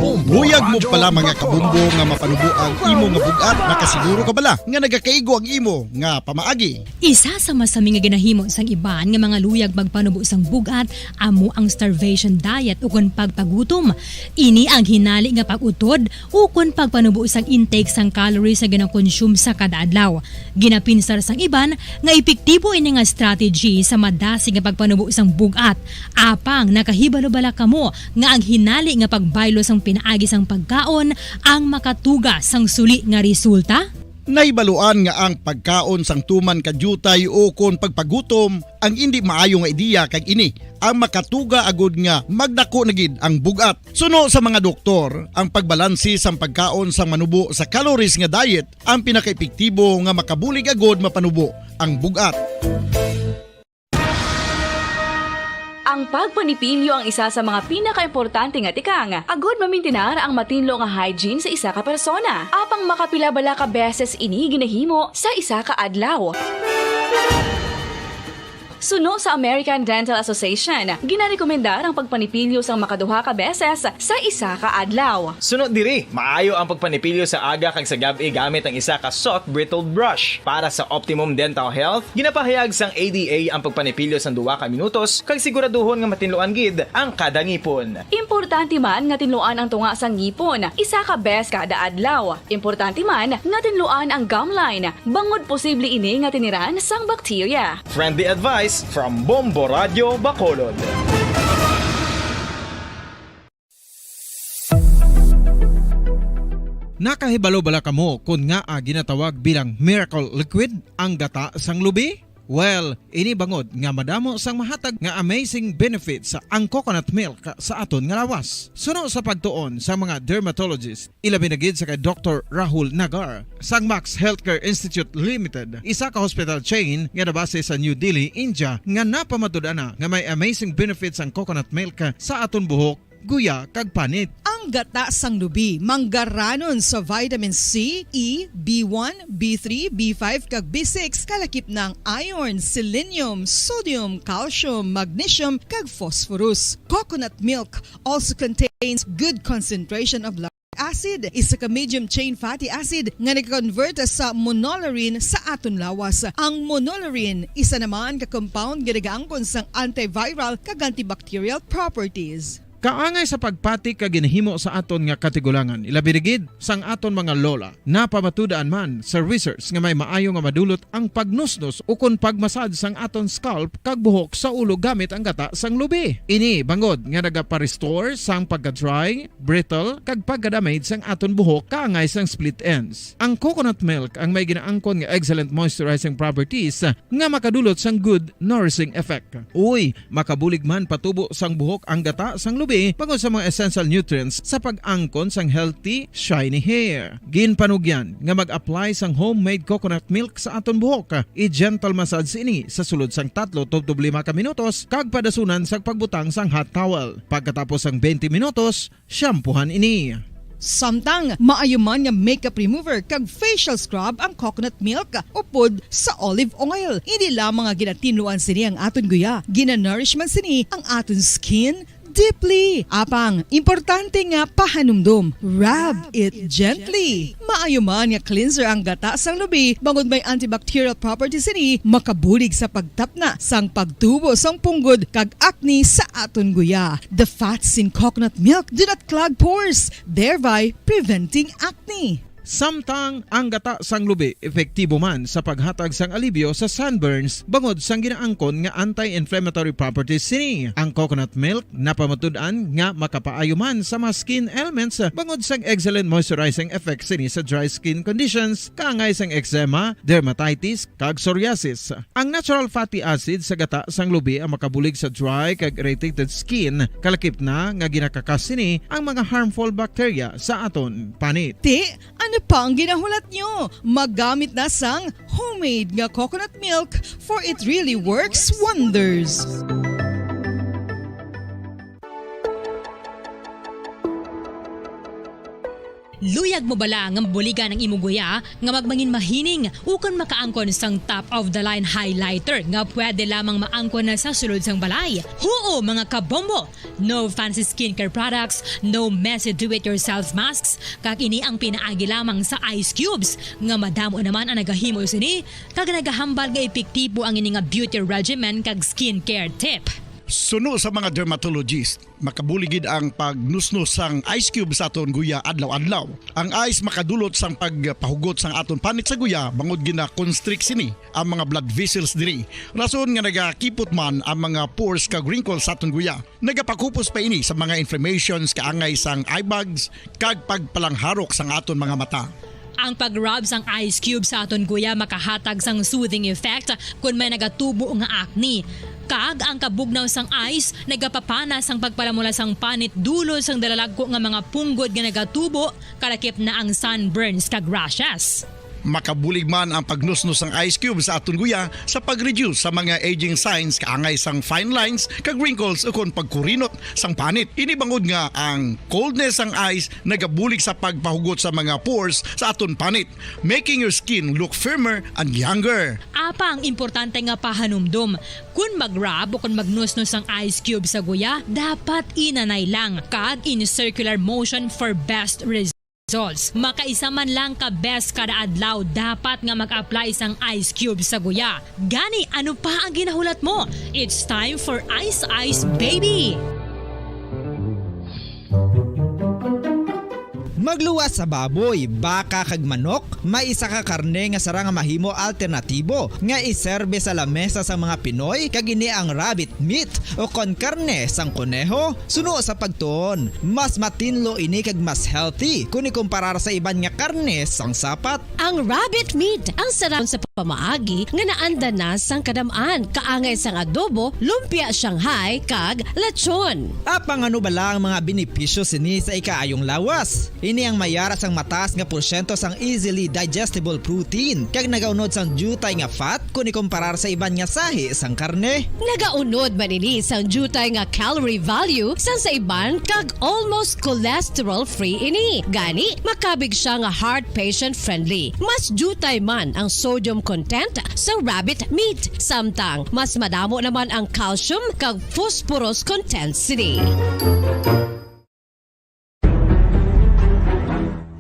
Luyag mo bala, mga kabombo, nga mapanubo ang imo nga bug-at? Nakasiguro ka bala nga nagakaigo ang imo nga pamaagi? Isa sa masami nga ginahimo sang iban nga mga luyag magpanubo sang bug-at amo ang starvation diet ukon pagpagutom. Ini ang hinali nga pag-utod ukon pagpanubo sang intake sang calories nga gina-consume sa kada adlaw. Ginapinsar sang iban nga epektibo ini nga strategy sa madasig nga pagpanubo sang bug-at. Apang nakahibalo bala kamo nga ang hinali nga pagbaylo sang pinaagi sang pagkaon ang makatuga sang suli nga resulta? Nahibaluan nga ang pagkaon sang tuman ka diutay ukon pagpagutom ang indi maayo nga ideya, kag ini ang makatuga agud nga magdako na gid ang bug-at. Suno sa mga doktor, ang pagbalanse sang pagkaon sang manubo sa calories nga diet ang pinakaepektibo nga makabulig agud mapanubo ang bug-at. Ang pagpanipilyo ang isa sa mga pinakaimportante nga tikang agud mamintinar ang matinlo nga hygiene sa isa ka persona. Apang makapila bala ka beses ini ginahimo sa isa ka adlaw? Suno sa American Dental Association, ginarekomendar ang pagpanipilyo sang makaduha ka beses sa isa ka adlaw. Suno diri, maayo ang pagpanipilyo sa aga kag sa gab-i gamit ang isa ka soft bristled brush. Para sa optimum dental health, ginapahayag sang A D A ang pagpanipilyo sang duha ka minutos kag siguraduhon nga matinluan gid ang kada ngipon. Importante man nga tinluan ang tunga sang ngipon isa ka bes kada adlaw. Importante man nga tinluan ang gum line, bangod posible ini nga tiniran sang bakterya. Friendly advice from Bombo Radyo Bacolod. Nakahibalo bala kamo kon ngaa ginatawag bilang miracle liquid ang gata sang lubi? Well, ini bangod nga madamo sang mahatag nga amazing benefits ang coconut milk sa aton nga lawas. Suno sa pagtuon sa mga dermatologist, ilabi na gid sa kay Doktor Rahul Nagar sang Max Healthcare Institute Limited, isa ka hospital chain nga nabase sa New Delhi, India, nga napamatud-an na nga may amazing benefits ang coconut milk sa aton buhok guya, kag panit. Ang gata sang lubi manggaranon sa vitamin C, E, B one, B three, B five, kag B six, kalakip na ang iron, selenium, sodium, calcium, magnesium, kag phosphorus. Coconut milk also contains good concentration of lactic acid, isa ka medium chain fatty acid nga nag-convert sa monolaurin sa aton lawas. Ang monolaurin, isa naman ka compound nga nagaangkon sang antiviral kag antibacterial properties. Kaangay sa pagpati ka ginahimo sa aton nga katigulangan, ilabi na gid sang aton mga lola. Napamatud-an man sa research nga may maayo nga madulot ang pagnusnos ukon pagmasad sang aton scalp kag buhok sa ulo gamit ang gata sang lubi. Ini bangod nga nagapa-restore sang pagka-dry, brittle, kag pagka-damage sang aton buhok kaangay sang split ends. Ang coconut milk ang may ginaangkon nga excellent moisturizing properties nga makadulot sang good nourishing effect. Uy, makabulig man patubo sang buhok ang gata sang lubi bangod sa mga essential nutrients sa pag-angkon sang healthy, shiny hair. Ginpanugyan nga mag-apply sang homemade coconut milk sa aton buhok. I-gentle massage ini sa sulod sang tatlo tubtob lima ka minutos kag padasunan sang pagbutang sang hot towel. Pagkatapos sang twenty minutos, shampoohan ini. Samtang maayo man nga makeup remover kag facial scrub ang coconut milk upod sa olive oil. Hindi lamang nga ginatinluan sini ang aton guya, ginanourish man sini ang aton skin deeply. Apang, importante nga pahanumdom, rub it gently. Maayo man nga cleanser ang gata sang lubi bangod may antibacterial properties sini, makabulig sa pagtapna sang pagtubo sang punggod kag acne sa aton guya. The fats in coconut milk do not clog pores, thereby preventing acne. Samtang ang gata sang lubi epektibo man sa paghatag sang alibyo sa sunburns bangod sang ginaangkon nga anti-inflammatory properties sini. Ang coconut milk napamatud-an nga makapaayo man sa mga skin ailments bangod sang excellent moisturizing effect sini sa dry skin conditions, kaangay sang eczema, dermatitis, kag psoriasis. Ang natural fatty acid sa gata sang lubi ang makabulig sa dry kag irritated skin, kalakip na nga ginakakas sini ang mga harmful bacteria sa aton panit. Ti, ano pa ang ginahulat nyo? Magamit na sang homemade nga coconut milk, for it really works wonders. Luyag mo bala nga mabuligan ang imo guya nga magmangin mahining ukon makaangkon sang top of the line highlighter nga pwede lamang maangkon na sa sulod sang balay? Huo, mga kabombo! No fancy skincare products, no messy do-it-yourself masks, kag ini ang pinaagi lamang sa ice cubes nga madamo naman ang nagahimo sini kag nagahambal nga epektibo ang ini nga beauty regimen kag skincare tip. Suno sa mga dermatologist, makabulig gid ang pagnusnos sang ice cube sa aton guya adlaw-adlaw. Ang ice makadulot sang pagpahugot sang aton panit sa guya bangod gina-constrict sini ang mga blood vessels diri. Rason nga nagakipot man ang mga pores kag wrinkles sa aton guya. Nagapakupos pa ini sa mga inflammations kaangay sang eye bags kag pagpalangharok sang aton mga mata. Ang pag-rub sang ice cube sa aton guya makahatag sang soothing effect kon may nagatubo nga acne. Kag ang kabugnaw sang ice nagapapana sang pagpalamula sang panit dulod sang dalalagko nga mga punggod nga nagatubo, kalakip na ang sunburns kag rashes. Makabulig man ang pagnusnos sang ice cube sa aton guya sa pag-reduce sa mga aging signs kaangay sang fine lines kag wrinkles ukon pagkurinot sang panit. Ini bangod nga ang coldness sang ice nagabulig sa pagpahugot sa mga pores sa aton panit, making your skin look firmer and younger. Apang importante nga pahanumdom, kun mag-rub o kun magnusnos ang ice cube sa guya, dapat inanay lang kag in circular motion for best results. Makaisa man lang ka beses kada adlaw dapat nga mag-apply sang ice cube sa guya. Gani, ano pa ang ginahulat mo? It's time for Ice Ice Baby! Magluwas sa baboy, baka, kag manok, may isa ka karne nga sarang nga mahimo alternatibo nga iserbe sa lamesa sang mga Pinoy, kag ini ang rabbit meat o kon karne sang koneho. Suno sa pagtuon, mas matinlo ini kag mas healthy kon ikumparar sa iban nga karne sang sapat. Ang rabbit meat ang sarang sa pamaagi nga naanda na sang kadam-an, kaangay sang adobo, lumpia Shanghai, kag lechon. Apang ano bala ang mga benepisyo sini sa ikaayong lawas? Ini ang may yara sang mataas nga porsyento sang easily digestible protein, kag nagaunod sang diutay nga fat kon ikomparar sa iban nga sahi sang karne. Nagaunod man ini sang diutay nga calorie value sang sa iban, kag almost cholesterol-free ini. Gani, makabig siya nga heart patient-friendly. Mas diutay man ang sodium content sa rabbit meat, samtang mas madamo naman ang calcium kag phosphorus content sini.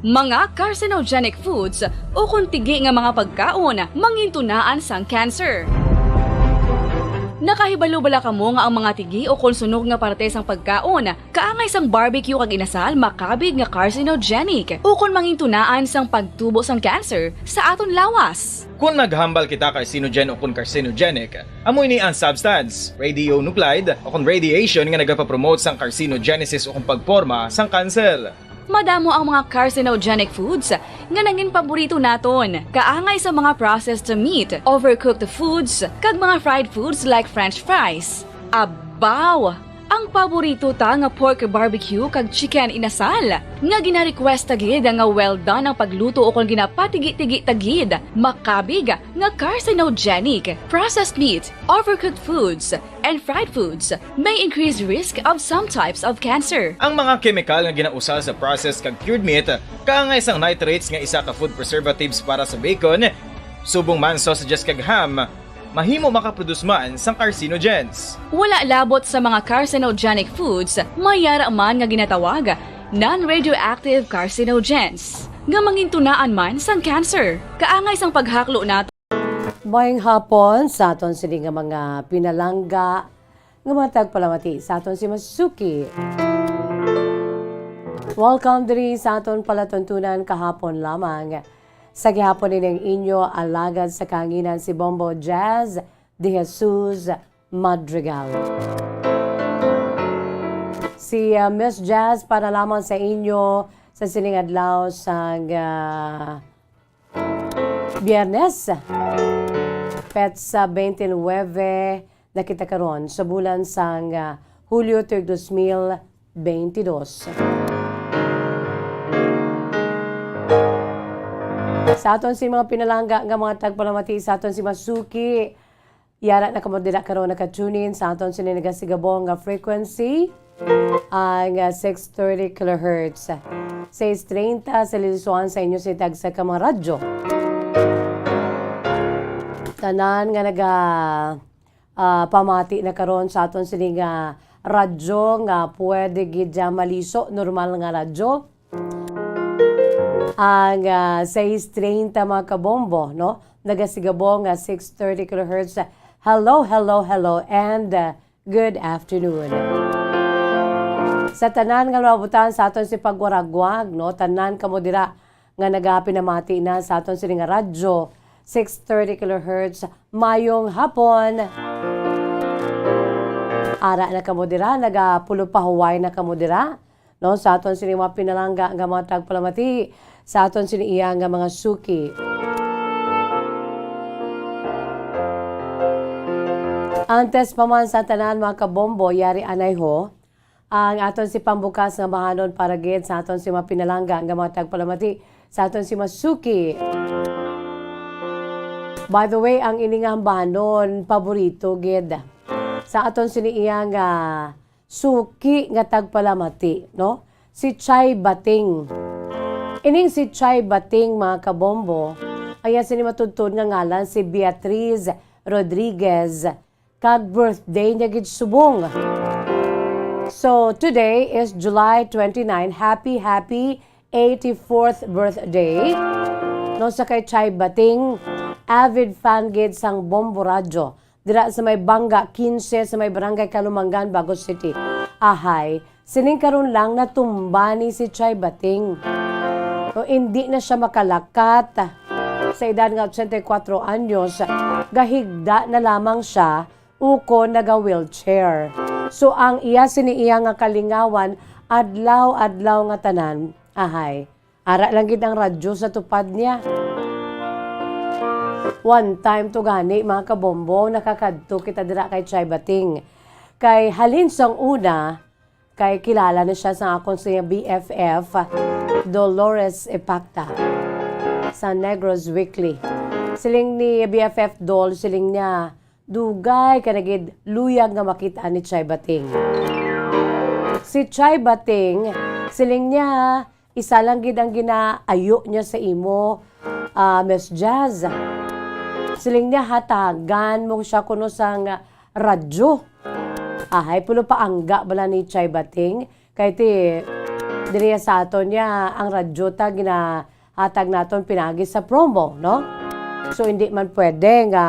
Mga carcinogenic foods ukon tigi nga mga pagkaon mangintunaan sang cancer. Nakahibalo bala kamo nga ang mga tigi ukon sunog nga parte sang pagkaon, kaangay sang barbecue kag inasal, makabig nga carcinogenic ukon mangintunaan sang pagtubo sang cancer sa aton lawas? Kon maghambal kita carcinogen ukon carcinogenic, amo ini ang substance, radionuclide, ukon radiation nga nagapapromote sang carcinogenesis ukon pagporma sang cancer. Madamo ang mga carcinogenic foods nga nangin paborito naton, kaangay sa mga processed meat, overcooked foods, kag mga fried foods like French fries. Abaw! Ang paborito ta nga pork barbecue kag chicken inasal, nga gina-request ta gid nga well done ang pagluto ukon ginapatigi-tigi ta gid, makabig nga carcinogenic. Processed meat, overcooked foods, and fried foods may increase risk of some types of cancer. Ang mga kemikal nga ginausal sa processed kag cured meat, kaangay sang nitrates nga isa ka food preservatives para sa bacon, subong man sausages kag ham, mahimo makaproduce man sang carcinogens. Wala labot sa mga carcinogenic foods, may yara man nga ginatawag non-radioactive carcinogens, nga mangintunaan man sang cancer. Kaangay sang paghaklo nato. Maayong hapon sa aton sini nga mga pinalangga nga mga tagpalamati sa aton si Masuki. Welcome diri sa aton palatuntunan kahapon lamang. Sa gihapon ini ang inyo alagad sa kahanginan, si Bombo Jazz de Jesus Madrigal. Si, ah, Miss Jazz para lamang sa inyo sa sining adlaw sang, ah, Biyernes, petsa twenty-nine na kita karon sa bulan sang, ah, Hulyo, tuig dos mil twenty-dos. Sa aton si mga pinalangga nga mga tagpalamati, sa aton si Masuki, yara na kamo dira karon naka-tune in sa aton sini nagasigabong nga frequency, ang, ah, six thirty kilohertz. Sais treinta sa lilisuan sa inyo si tagsa ka mga radyo. Tanan nga naga, ah, pamati na karon sa aton sini nga radyo nga pwede gid siya maliso, normal nga radyo. Ang, ah, sais treinta, mga kabombo, no? Nagasigabong nga six thirty kilohertz. Hello, hello, hello, and, ah, good afternoon. Sa tanan nga luwabutan sa aton si pagwaragwag, no? Tanan kamo dira nga nagapinamati na sa aton sini nga radyo, six thirty kilohertz, mayong hapon. Ara na kamo dira, nagapulupahuway na kamo dira, no, sa aton sini mga pinalangga nga mga tagpalamati, sa aton sini iya nga mga suki. Antes pa man sa tanan, mga kabombo, yari anay ho, ang aton si pambukas nga bahanon para gid sa aton si mga pinalangga nga mga tagpalamati, sa aton si Masuki. By the way, ang ini nga bahanon, paborito gid sa aton sini iya nga suki nga tagpalamati, no? Si Chay Bating. Ining si Chay Bating, mga kabombo, ang iya sini matuod-tuod nga ngalan si Beatriz Rodriguez, kag birthday niya gid subong. So, today is July twenty-nine. Happy, happy eighty-fourth birthday. No, sa kay Chay Bating, avid fan gid sang Bombo Radyo. Dira sa may Banga quince, sa may Barangay Kalumangan, Bago City. Ahay, sining karon lang natumba ni si Chay Bating. O, hindi na siya makalakat. Sa edad nga ochenta y cuatro anyos, gahigda na lamang siya ukon naga-wheelchair. So, ang iya sini iya nga kalingawan, adlaw-adlaw nga tanan, ahay, ara lang gid ang radyo sa tupad niya. One time to gani, mga kabombo, nakakadto kita dira kay Chay Bating. Kay halin sang una, kay kilala na siya sa akon sa B F F, Dolores Epacta, sa Negros Weekly. Siling ni B F F Dol, siling niya, dugay ka na gid luyag nga makita ni Chay Bating. Si Chay Bating, siling niya, isa lang gid ang ginaayo niya sa imo, ah, Miss Jazz. Siling niya, hatagan mo siya kuno sang radyo. Ahay, pulo paangga bala ni Chay Bating. Kay ti, diri sa aton niya, ang radyo ta ginahatag naton pinagi sa promo, no? So, hindi man pwede nga,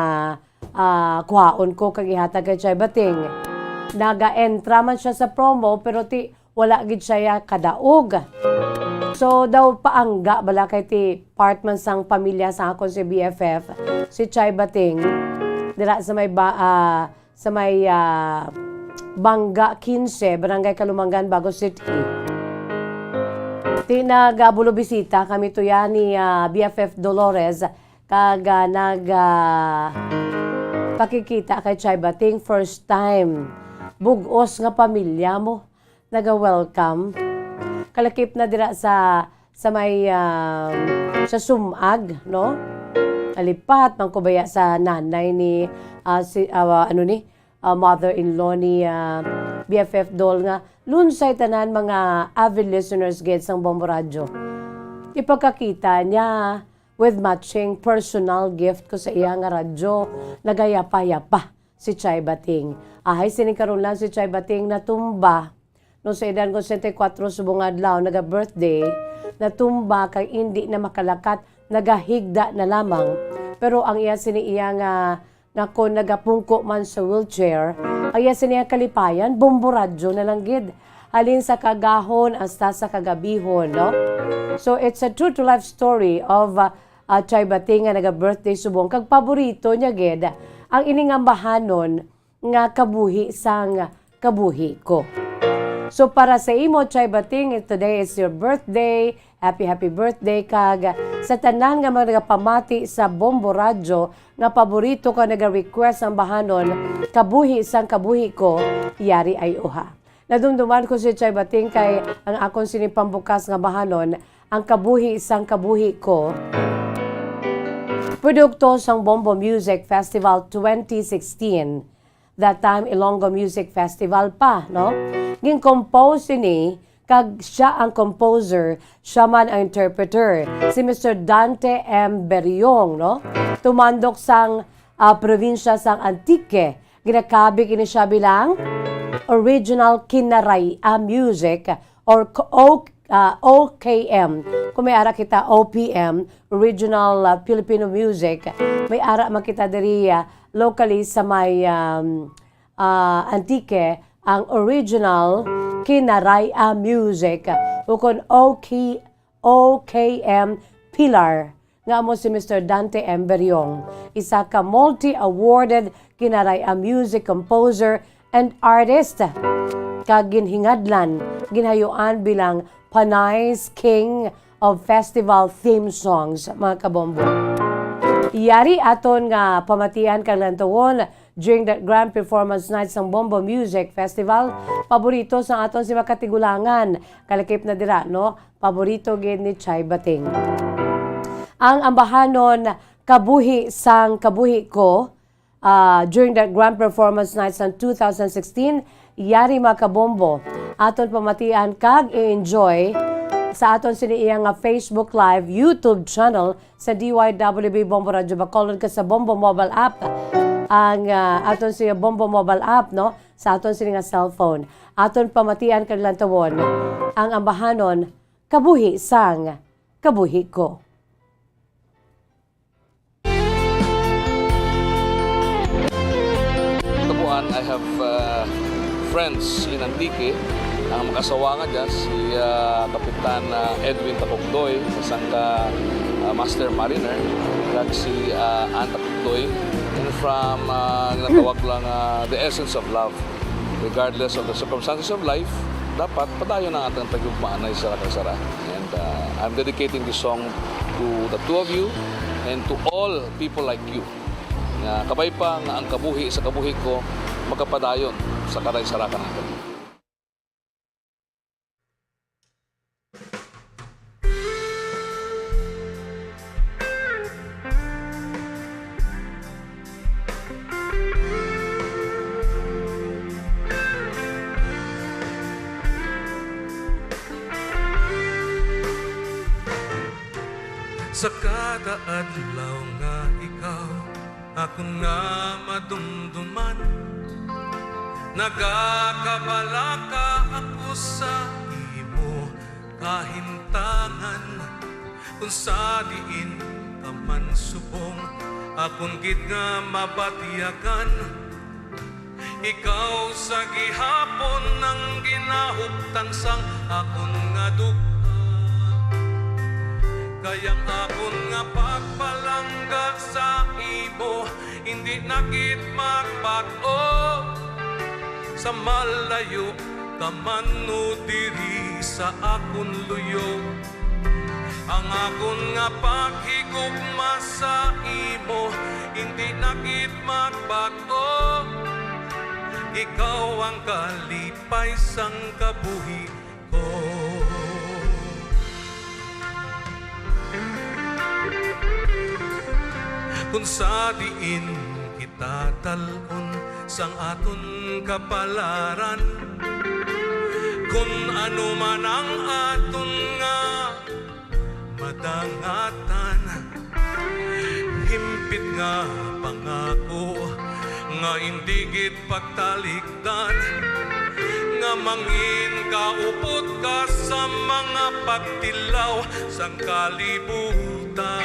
ah, kuhaon ko kag ihatag kay Chay Bating. Naga-entra man siya sa promo, pero ti, wala gid siya ya kadaog. So, daw paangga bala kay ti part man sang pamilya sa akon si B F F, si Chay Bating, dira sa may ba-, ah, sa may, ah, Bangga quince, Barangay Kalumangan, Bago City. Ti nagabulo bisita kami tuya ni, ah, B F F Dolores, kag, ah, nag, ah, pakikita kay Chay Bating, first time. Bug-os nga pamilya mo, naga-welcome. Kalakip na dira sa, sa may, ah, sa sumag, no? Nalipat man ko baya sa nanay ni, ah, si, ah, ano ni, ah, mother-in-law ni, ah, B F F Dol nga, lunsay tanan mga avid listeners gid sang Bombo Radyo. Ipagkakita niya with matching personal gift ko sa iya nga radyo, nagayapa-yapa si Chay Bating. Ahay, sining karon lang si Chay Bating natumba. No, sa edad ko sesenta y kuatro subong adlaw, naga-birthday, natumba kay indi na makalakat, nagahigda na lamang. Pero ang iya sini iya nga, nga kon nagapungko man sa wheelchair, ang iya sini ang kalipayan, bombo radyo na lang gid. Halin sa kagahon hasta sa kagabihon, no? So, it's a true to life story of, uh, uh, Chay Bating nga naga-birthday subong kag paborito niya gid ang ining ambahanon nga kabuhi sang kabuhi ko. So, para sa imo, Chay Bating, today is your birthday. Happy, happy birthday. Kag sa tanan nga mga nagapamati sa Bombo Radyo nga paborito ka, naga-request ang bahanon, Kabuhi sang Kabuhi Ko, yari ay uha. Nadumduman ko si Chay Bating kay ang akon sini pambukas nga bahanon, ang Kabuhi sang Kabuhi Ko, produkto sang Bombo Music Festival twenty sixteen. That time, Ilonggo Music Festival pa, no? Gin-compose ini, kag siya ang composer, siya man ang interpreter, si Mister Dante M. Beriong, no? Tumandok sang, ah, probinsya sang Antique, ginakabig ini siya bilang original Kinaray-a music or k-, o, ah, O K M. Kung may ara kita O P M, original, ah, Filipino music, may ara man kita diri, ah, locally sa may, um, ah, Antique, ang original Kinaray-a music, ukon O K, O K M Pilar, nga amo si Mister Dante M. Beriong, isa ka multi-awarded Kinaray-a music composer and artist, kag ginhingadlan, ginhayuan bilang Panay's King of Festival Theme Songs, mga kabombo. Yari aton nga pamatian kag lantawon during the grand performance night sang Bombo Music Festival, paborito sang aton si mga katigulangan, kalakip na dira, no? Paborito gid ni Chay Bating. Ang ambahanon Kabuhi sang Kabuhi Ko, ah, during the grand performance night sang two thousand sixteen, yari, mga kabombo, aton pamatian kag i-enjoy sa aton sini iya nga Facebook Live, YouTube channel sa D Y W B Bombo Radyo Bacolod kag sa Bombo Mobile App. Ang, ah, aton sini Bombo Mobile App, no, sa aton sini nga cellphone. Aton pamatian kag lantawon ang ambahanon Kabuhi sang Kabuhi Ko. Tabuan, I have, uh, friends in Antique. Ang makaasawa nga dyan, si, uh, Kapitan, uh, Edwin Tapukdoy, sa sangka, uh, Master Mariner, kag si, uh, Ann Tapukdoy. And from, uh, ginatawag lang, uh, the essence of love. Regardless of the circumstances of life, dapat padayon ang atong pagigugma anay sa kag sara. And, uh, I'm dedicating this song to the two of you. And to all people like you, nga kabay pa nga ang kabuhi sa kabuhi ko makapadayon sa karay sa Raka nga kabuhi. Sa kada adlaw nga ikaw akon nga madumduman, nagakabalaka ako sa imo kahimtangan. Kung sa diin ka man subong, akon gid nga mabatyagan. Ikaw sa gihapon ang ginahuptan sang akon nga dughan. Kay ang akon nga pagpalangga sa imo, hindi na gid magbag-o. Sa malayo ka man o diri sa akon luyo, ang akon nga paghigugma sa imo, hindi na gid magbag-o. Ikaw ang kalipay sang kabuhi ko. Kung sa diin kita dal-on sang aton kapalaran, kung ano man ang aton nga madangatan, himpit nga pangako nga indi gid pagtalikdan, nga mangin kaupod ka sa mga pagtilaw sang kalibutan.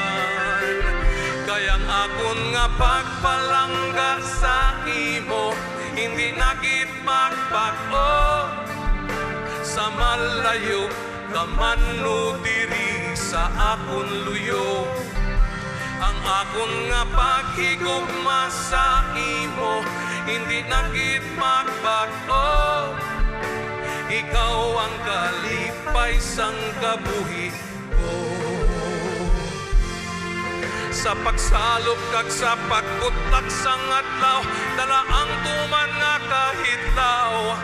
Kay ang akon nga pagpalangga sa imo, hindi na gid magbag-o. Sa malayo ka man o diri sa akon luyo, ang akon nga paghigugma sa imo, hindi na gid magbag-o. Ikaw ang kalipay sang kabuhi ko. Sa pagsalop kag sa pagbutak sang adlaw, dala ang tuman nga kahidlaw.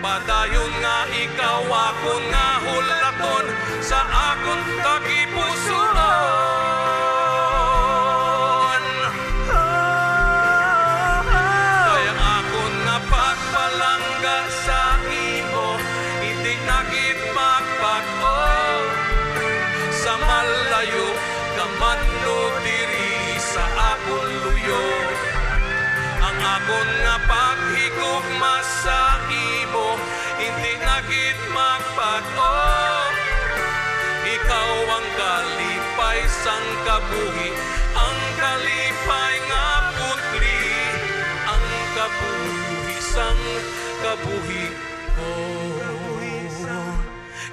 Padayon nga ikaw akon nga hulaton sa akon tagipusoon. Kay ang akon nga pagpalangga sa imo, hindi na gid magbag-o. Sa malayo ka man o diri sa akon luyo, ang akon nga paghigugma sa imo, hindi na gid magbag-o. Ikaw ang kalipay sang kabuhi, ang kalipay nga putli, ang kabuhi sang kabuhi ko.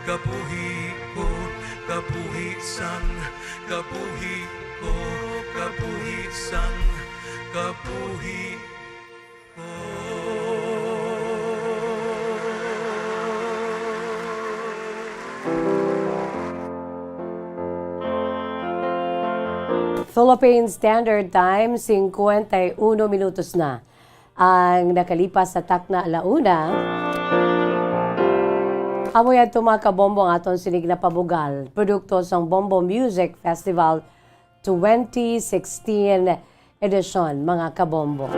Kabuhi ko, kabuhi sang kabuhi ko, kabuhi sang kabuhi ko. Philippine Standard Time, singkwenta y uno minutos na ang nakalipas sa takna ala una. Amo yan to, mga kabombo, ang aton sinig na pabugal, produkto sang Bombo Music Festival twenty sixteen edition, mga kabombo.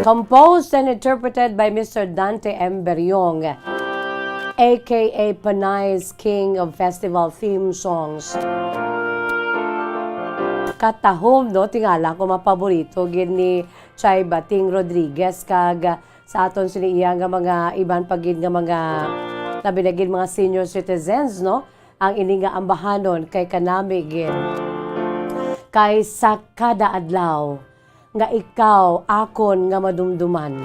Composed and interpreted by Mister Dante M. Beriong, A K A Panay's King of Festival Theme Songs. Katahom, no? Tingala ko mapaborito gid ni Chay Bating Rodriguez kag sa aton sini iya nga mga iban pa gid nga mga, labi na gid mga senior citizens, no? Ang ini nga ambahanon kay kanami gid. Kay sa kada adlaw nga ikaw akon nga madumduman,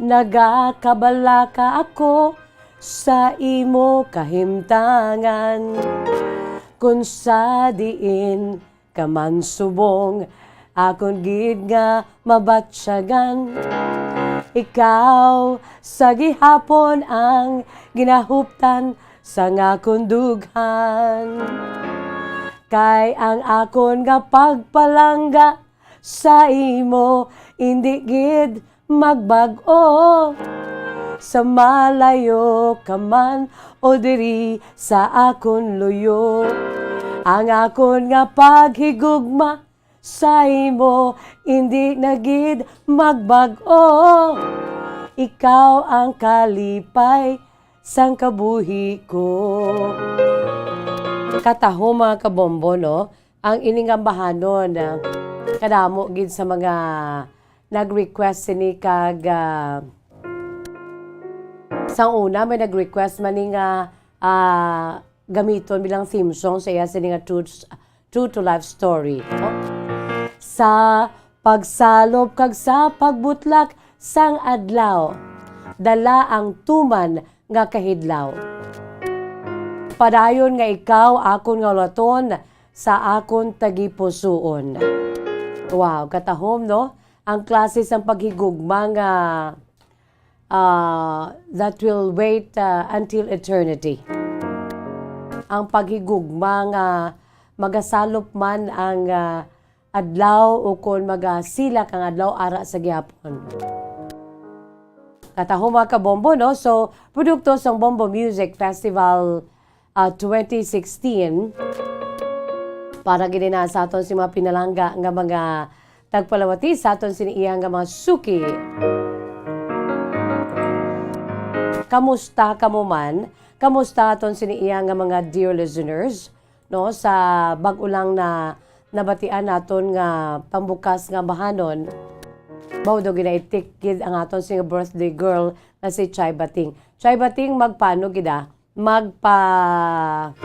nagakabalaka ako sa imo kahimtangan. Kun sa diin ka man subong, akon gid nga mabatyagan. Ikaw sa gihapon ang ginahuptan sang akon dughan. Kay ang akon nga pagpalangga sa imo indi gid magbag-o. Sa malayo ka man o diri sa akon luyo, ang akon nga paghigugma sa imo indi na gid magbag-o. Ikaw ang kalipay sang kabuhi ko. Kataho, mga kabombo, no? Ang ini nga ambahanon, ah, kadamo gid sa mga nag-request sini kag, ah, sang una may nag-request man ni nga, ah, gamiton bilang theme song sa iya sini nga True, True to Life Story, no? Sa pagsalop kag sa pagbutlak sang adlaw, dala ang tuman nga kahidlaw. Padayon nga ikaw akon nga ulaton sa akon tagipusoon. Wow, katahom, no? Ang klase sang paghigugma nga, ah, that will wait, ah, until eternity. Ang paghigugma nga magasalop man ang, ah, adlaw, o kon magasilak ang adlaw ara sa gihapon. Kataho, mga kabombo, no? So, produkto sang Bombo Music Festival, ah, twenty sixteen, para gid na sa aton si mga pinalangga nga mga tagpalawati sa aton sini iya nga mga suki. Kamusta kamo man? Kamusta aton sini iya nga mga dear listeners? No, sa bag-o lang na nabatian naton nga pambukas nga ambahanon, mao daw ginaitik gid ang aton sing birthday girl nga si Chay Bating. Chay Bating, magpaano gid, ah? Magpa-,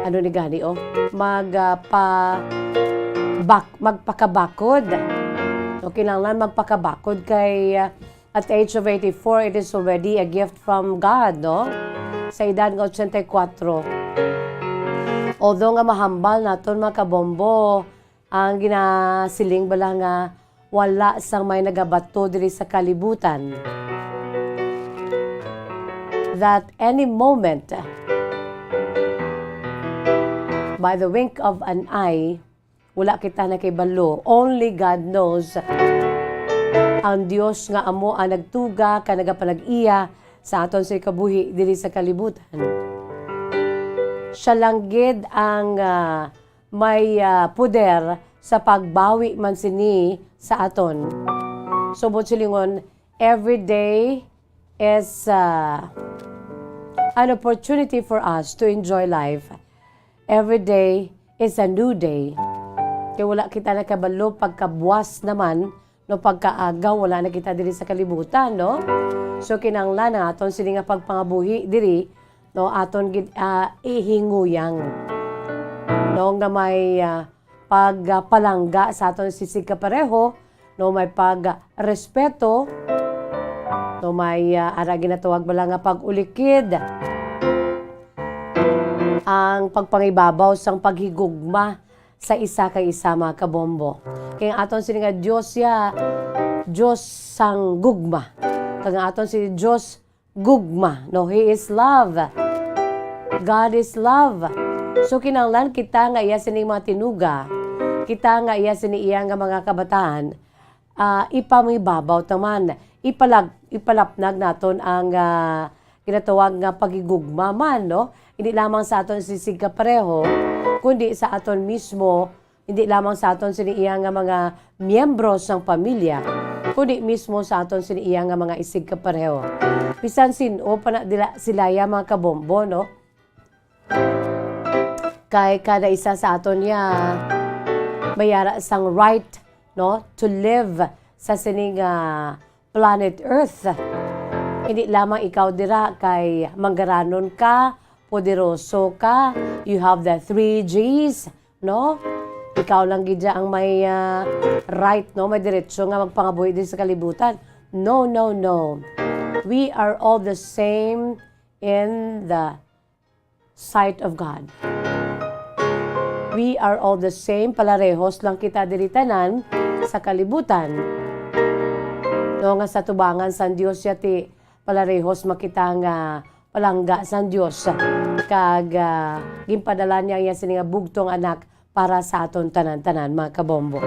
ano ni gani, oh? Mag, ah, pa-, bak-, magpakabakod. So, kinahanglan magpakabakod kay, ah, at the age of eighty-four, it is already a gift from God, no? Sa edad nga ochenta y kuwatro. Although nga mahambal naton, mga kabombo, ang ginasiling bala nga wala sang may nagabato diri sa kalibutan, that any moment, by the wink of an eye, wala kita nakibalo. Only God knows. Ang Dios nga amo ang nagtuga kag nagapanag-iya sa aton sa kabuhi diri sa kalibutan. Siya lang gid ang, ah, may, ah, poder sa pagbawi man sini sa aton. Subot silingon, every day is, ah, an opportunity for us to enjoy life. Every day is a new day. Kay wala kita nakabalo pagkabuas naman, no, pagkaagaw, wala na kita diri sa kalibutan, no? So, kinahanglan ang aton sini nga pagpangabuhi diri, no, aton gid, ah, ihinguyang, no, nga may, ah, pagpalangga sa aton sisig kapareho, no, may pagrespeto, no, may, ah, ara ginatawag bala nga pag-ulikid, ang pagpangibabaw sang paghigugma sa isa kag isa, mga kabombo. Kay ang aton sini nga Dios ya, Dios sang gugma. Kag ang aton si Dios gugma, no? He is love. God is love. So, kinahanglan kita nga iya sining mga tinuga, kita nga iya sini iya nga mga kabataan, ah, ipangibabaw ta man, ipalag-, ipalapnag naton ang, ah, ginatawag nga paghigugma man, no? Hindi lamang sa aton sisig kapareho, kundi sa aton mismo, hindi lamang sa aton sini iya nga mga miyembro sang pamilya, kundi mismo sa aton sini iya nga mga isig kapareho. Bisan sin-o pa na dila sila ya, mga kabombo, no? Kay kada isa sa aton ya may ara sang right, no, to live sa sini nga planet Earth. Hindi lamang ikaw dira kay manggaranon ka, poderoso ka, you have the three Gs, no? Ikaw lang gid ang may, ah, right, no? May diretso nga magpangabuhi diri sa kalibutan. No, no, no. We are all the same in the sight of God. We are all the same. Palarehos lang kita diri tanan sa kalibutan. No, nga sa tubangan sang Dios ya ti palarehos man kita nga palangga sang Dios. Kag, ah, ginpadala niya ang iya sini nga bugtong anak para sa aton tanan-tanan, mga kabombo.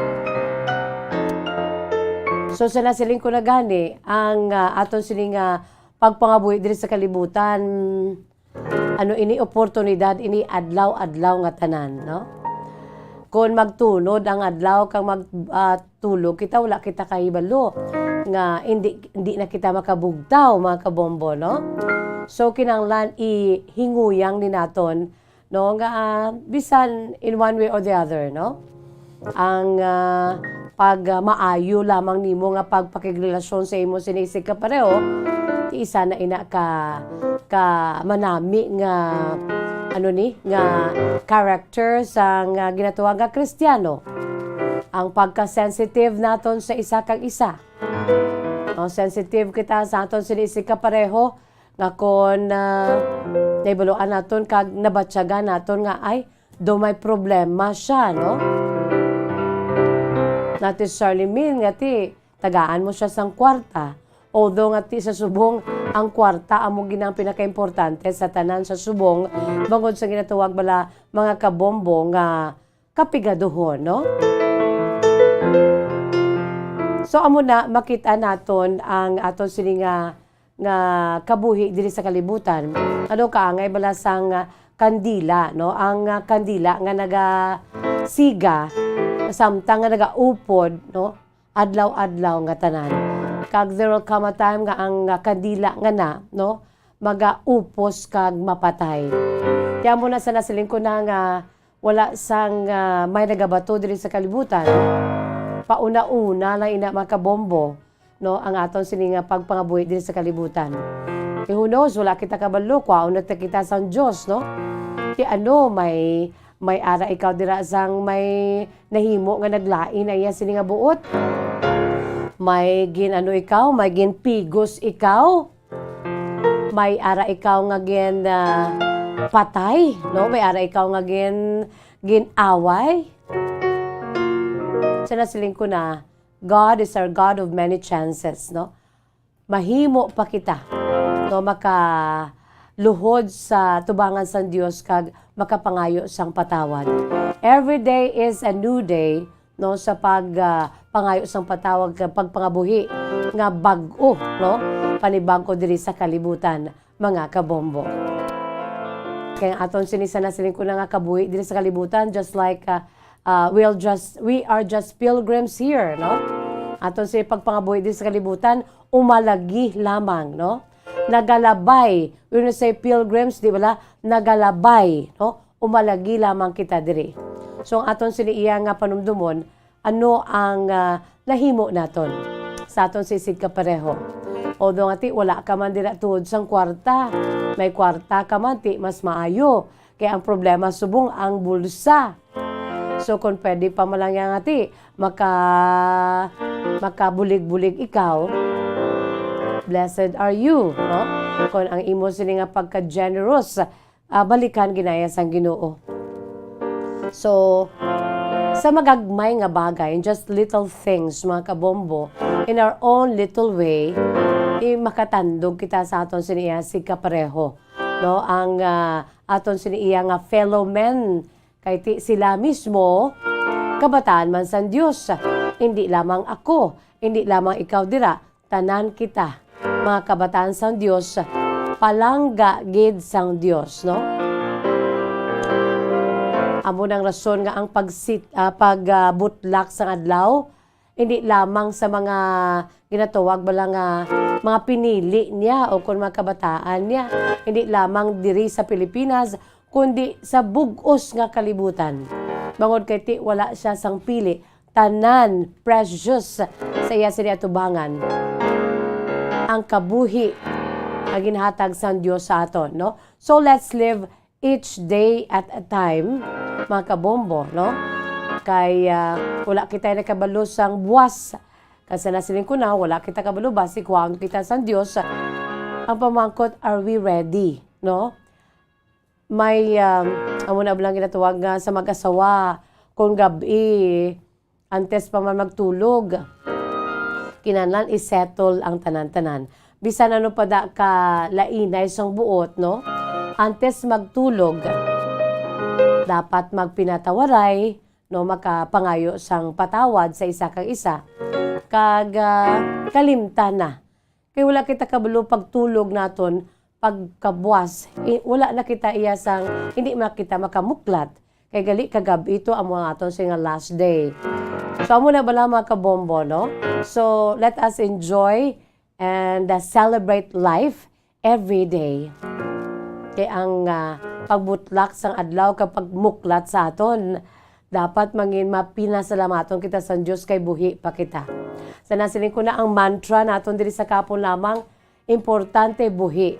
So, sa nasiling ko na gani, ang, ah, aton sini nga pagpangabuhi diri sa kalibutan, ano ini, oportunidad ini adlaw-adlaw nga tanan, no? Kon magtunod ang adlaw kag mag, ah, tulog kita, wala kita kahibalo nga hindi, hindi na kita makabugtaw, mga kabombo, no? So, kinahanglan ihinguyang ni naton, no, nga, ah, bisan in one way or the other, no? Ang, ah, pag, ah, maayo lamang nimo nga pagpakigrelasyon sa imo sini isig kapareho, ti isa na ina ka, ka manami nga, ano ni, nga character sang, ah, ginatawag nga Kristiyano. Ang pagka-sensitive naton sa isa kag isa. No, sensitive kita sa aton sini isig kapareho, nga kon, ah, nahibaluan naton kag nabatyagan naton nga, ay, daw may problema siya, no? Not necessarily mean nga ti tagaan mo siya sang kwarta. Although nga ti sa subong, ang kwarta amo ginang pinakaimportante sa tanan sa subong, bangod sa ginatawag bala, mga kabombo, nga kapigaduhon, no? So, amo na, makita naton ang aton sini nga, nga kabuhi diri sa kalibutan. Ano kaangay bala sang, ah, kandila, no? Ang, ah, kandila nga nagasiga, samtang nga nagaupod, no? Adlaw-adlaw nga tanan. Kag there will come a time nga ang, ah, kandila nga na, no? Magaupos kag mapatay. Kaya mo na sa nasiling ko na nga wala sang, ah, may nagabato diri sa kalibutan. Pauna-una lang ina, mga kabombo, no, ang aton sini nga pagpangabuhi diri sa kalibutan. Kay who knows, wala kita kabalo, kwaon na ta kita sang Dios, no? Ti ano, may, may ara ikaw dira sang may nahimo nga naglain ang iya sini nga buot? May gin-ano ikaw, may ginpigos ikaw? May ara ikaw nga gin, ah, patay, no? May ara ikaw nga gin, gin-away? Sa nasiling ko na, God is our God of many chances, no? Mahimo pa kita, no, makaluhod sa tubangan sang Dios kag makapangayo sang patawad. Every day is a new day, no, sa pag, ah, pangayo sang patawad kag pagpangabuhi nga bag-o, no, panibag-o diri sa kalibutan, mga kabombo. Kay ang aton sini sa nasiling ko na nga kabuhi diri sa kalibutan, just like, ah, ah, we'll just, we are just pilgrims here, no? Aton sini pagpangabuhi diri sa kalibutan, umalagi lamang, no? Nagalabay. When we say pilgrims, di bala? Nagalabay, no? Umalagi lamang kita diri. So, ang aton sini iya nga panumdumon, ano ang, ah, nahimo naton sa aton sisig kapareho? Although nga ti, wala ka man dira tungod sang kwarta. May kwarta ka man, ti mas maayo. Kay ang problema subong ang bulsa. So, kung pwede pa man lang yan nga ti, maka-, makabulig-bulig ikaw, blessed are you, no? Kung ang imo sini nga pagka-generous, ah, balikan ginaya sang Ginoo. So, sa magagmay nga bagay, in just little things, mga kabombo, in our own little way, i-, makatandog kita sa aton sini iya sig kapareho, no? Ang, ah, aton sini iya nga fellow men, kay ti-, sila mismo, kabataan man sang Dios. Hindi lamang ako, hindi lamang ikaw dira, tanan kita, mga kabataan sang Dios, palangga gid sang Dios, no? Amo nang rason nga ang pagsit-, ah, pag, ah, butlak sang adlaw, hindi lamang sa mga ginatawag bala nga mga pinili niya o kon mga kabataan niya, hindi lamang diri sa Pilipinas, kundi sa bug-os nga kalibutan. Bangod kay ti wala siya sang pili, tanan precious sa iya sini atubangan. Ang kabuhi nga ginhatag sang Dios sa aton, no? So, let's live each day at a time, mga kabombo, no? Kay, ah, wala kita nakabalo sang buwas. Kasi nasiling ko na, wala kita kabalo, basi kuhaon kita sang Dios. Ang pamangkot, are we ready, no? May, um, amo na lang ginatawag nga sa mag-asawa, kung gab-i, antes pa man magtulog, kinahanglan i-settle ang tanan-tanan. Bisan ano pa da ka lainay sang buot, no? antes magtulog, dapat magpinatawaray, no, makapangayo sang patawad sa isa kag isa, kag, ah, kalimtan na. Kay wala kita kabalo pagtulog naton, pagkabuas, i-, wala na kita iya sang, hindi na kita makamuklat. Kay gali kagab-i to amo ang aton sa nga last day. So, amo na bala, mga kabombo, no? So, let us enjoy and, uh, celebrate life every day. Kay ang, uh, pagbutlak sang adlaw kag pagmuklat sa aton, dapat mangin mapinasalamaton kita sa Dios kay buhi pa kita. Sa nasiling ko na ang mantra naton diri sa kapon lamang, importante buhi.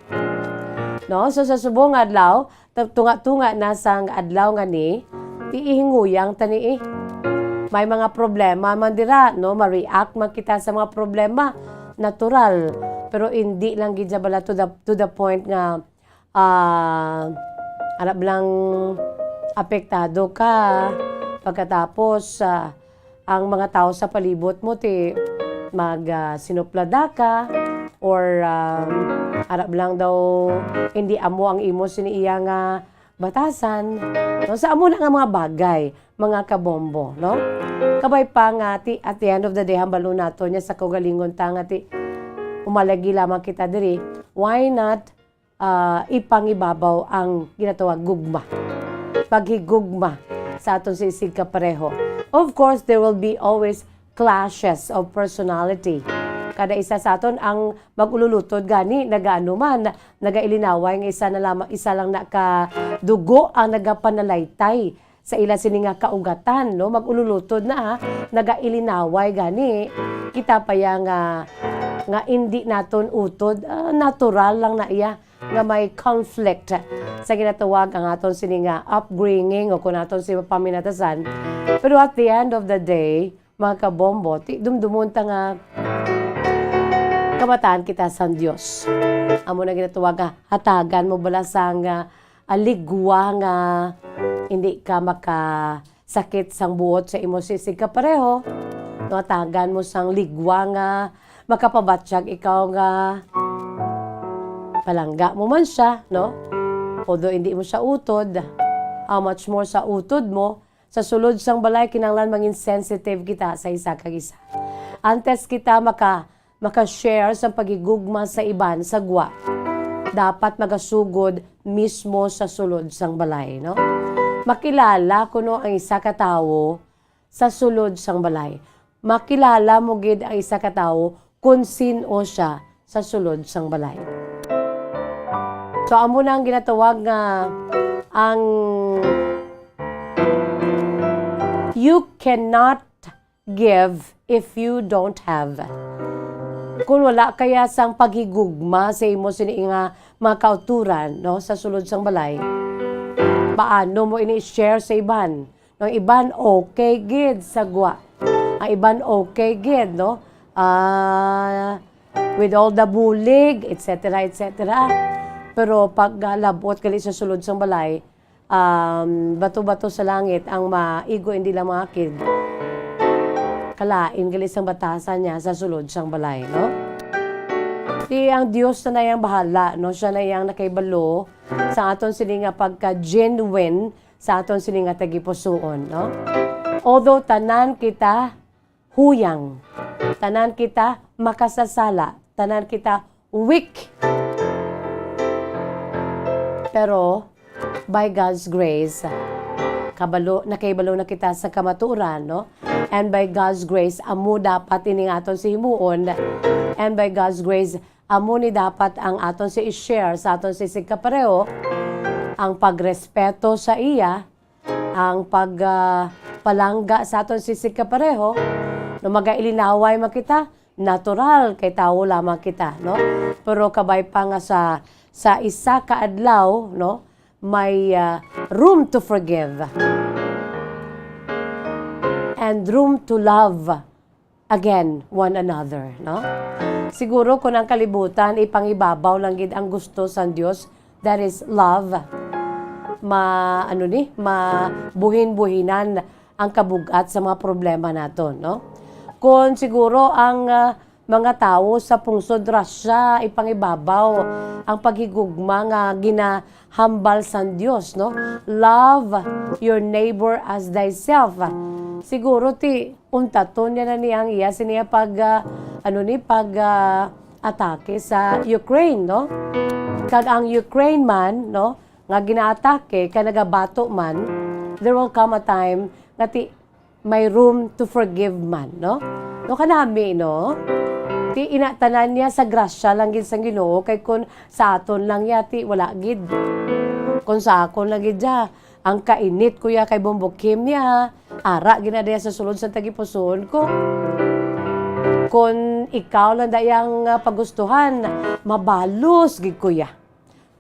No? So, sa subong nga adlaw, ta-, tunga-tunga na sang adlaw nga ni, ti ihinguyang ta ni, eh. May mga problema man dira, no? Ma-react man kita sa mga problema, natural. Pero hindi lang gid siya bala to the, to the point nga, ah, ara lang apektado ka. Pagkatapos, ah, ang mga tawo sa palibot mo ti mag, ah, sinuplada ka, or, um, ara lang daw hindi amo ang imo sini iya nga batasan. No, sa amo na nga mga bagay, mga kabombo, no? Kabay pa nga ti, at the end of the day, hambalo nato niya sa kaugalingon ta nga ti, umalagi lamang kita diri. Why not, ah, ipangibabaw ang ginatawag gugma? Paghigugma sa aton sa isigkapareho. Of course, there will be always clashes of personality. Kada isa sa aton ang mag-ululutod gani, nagaano man, nagailinaway nga isa na lamang, isa lang na ka dugo ang nagapanalaytay sa ila sini nga kaugatan, no? Mag-ululutod na, ha? Nagailinaway gani. Kita pa ya nga, nga indi naton utod, ah, natural lang na iya nga may conflict sa ginatawag ang aton sini nga upbringing o kung aton sini paminatasan. Pero at the end of the day, mga kabombo, ti dumdumon ta nga kamatahan kita sang Dios. Amo na ginatawag nga hatagan mo bala sang, ah, ah, ligwa nga hindi ka makasakit sang buot sa imo sisig kapareho. No, hatagan mo sang ligwa nga makapabatyag ikaw nga palangga mo man siya, no? Although hindi mo siya utod, how much more sa utod mo, sa sulod sang balay, kinahanglan mangin sensitive kita sa isa kag isa. Antes kita maka, maka-share sa paghigugma sa iban sa gwa, dapat magasugod mismo sa sulod sang balay, no? Makilala kuno ang isa ka tawo sa sulod sang balay. Makilala mo gid ang isa ka tawo kon sin-o siya sa sulod sang balay. So, amo na ang ginatawag nga ang you cannot give if you don't have. Kung wala kaya sang paghigugma sa imo sini nga mga kauturan, no, sa sulod sang balay, paano mo ini i-share sa iban? Ang iban okay gid sa gwa. Ang iban okay gid, no? Ah, with all the bulig, et cetera, et cetera. Pero pag, ah, labot gali sa sulod sang balay, um, bato-bato sa langit ang maigo, hindi lang mga kid. Kalain gali sang batasan niya sa sulod sang balay, no? Di ang Dios na na yang bahala, no? Siya na yang nakahibalo sa aton sini nga pagka-genuine sa aton sini nga tagipusoon, no? Although tanan kita huyang, tanan kita makasasala, tanan kita weak, pero by God's grace, kabalo, nakahibalo na kita sa kamatuoran, no? And by God's grace, amo dapat ini nga aton si himuon. And by God's grace, amo ni dapat ang aton si i-share sa aton si sigkapareho, ang pagrespeto sa iya, ang pag, ah, palangga sa aton si sigkapareho. No, magailinaway man kita, natural kay tawo lamang kita, no? Pero kabay pa nga sa, sa isa ka adlaw, no, may, ah, room to forgive and room to love again one another, no? Siguro kung ang kalibutan ipangibabaw lang gid ang gusto sang Dios, that is love, ma-, ano ni, mabuhin-buhinan ang kabug-at sa mga problema naton, no? Kung siguro ang, ah, mga tawo sa pungsod Russia, ipangibabaw ang paghigugma nga ginahambal sang Dios, no? "Love your neighbor as thyself." Siguro ti untaton niya na niya ang iya siniya pag, ah, ano ni, pag, ah, atake sa Ukraine, no? Kag ang Ukraine man, no, nga ginaatake kag nagabato man, there will come a time nga ti may room to forgive man, no? No, kanami, no? Ti ina tanan niya sa grasya lang gid sang Ginoo, kay kun sa aton lang ya, ti wala gid. Kun sa akon lang gid ya, ang kainit ko ya kay Bombo Kim ya, ara gid na diya sa sulod sa tagipusoon ko. Kun ikaw lang dayang, ah, pagustuhan, mabalos gid ko ya.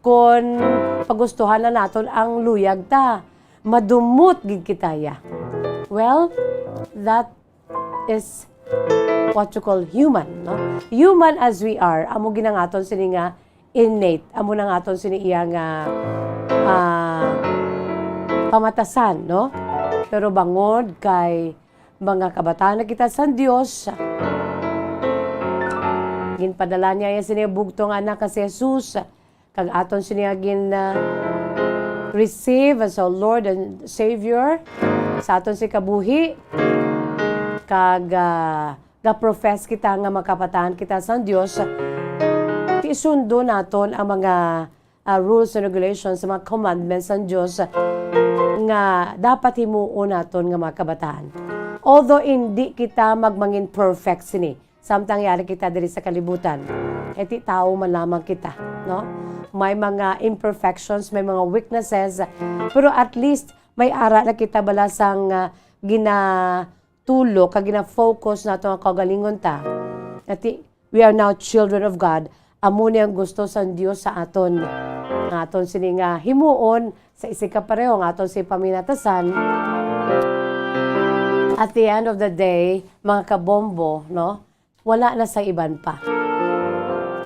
Kon pagustuhan na naton ang luyag ta, madumot gid kita ya. Well, that is what you call human, no? Human as we are, amo gid ang aton sini nga innate, amo na ang aton sini iya nga, ah, pamatasan, no? Pero bangod kay mga kabataan na kita sa Dios, ginpadala niya iya sini bugtong nga anak nga si Jesus, kag aton sini nga gin, ah, receive as our Lord and Savior sa aton si kabuhi, kag, ah, ga-profess kita nga makapatan kita sang Dios, isundo naton ang mga, ah, rules and regulations, sa mga commandments sang Dios nga dapat himuon naton nga mga kabataan. Although hindi kita magmangin perfect sini, samtang yari kita diri sa kalibutan. Kay ti tawo man lamang kita, no? May mga imperfections, may mga weaknesses, pero at least may ara na kita bala sang, ah, ginatulo kag gina-focus nato nga kaugalingon ta. Ati, we are now children of God. Amo ni ang gusto sang Dios sa aton. Nga aton sini nga himuon sa isig ka pareho nga aton si paminatasan. At the end of the day, mga kabombo, no? Wala na sa iban pa.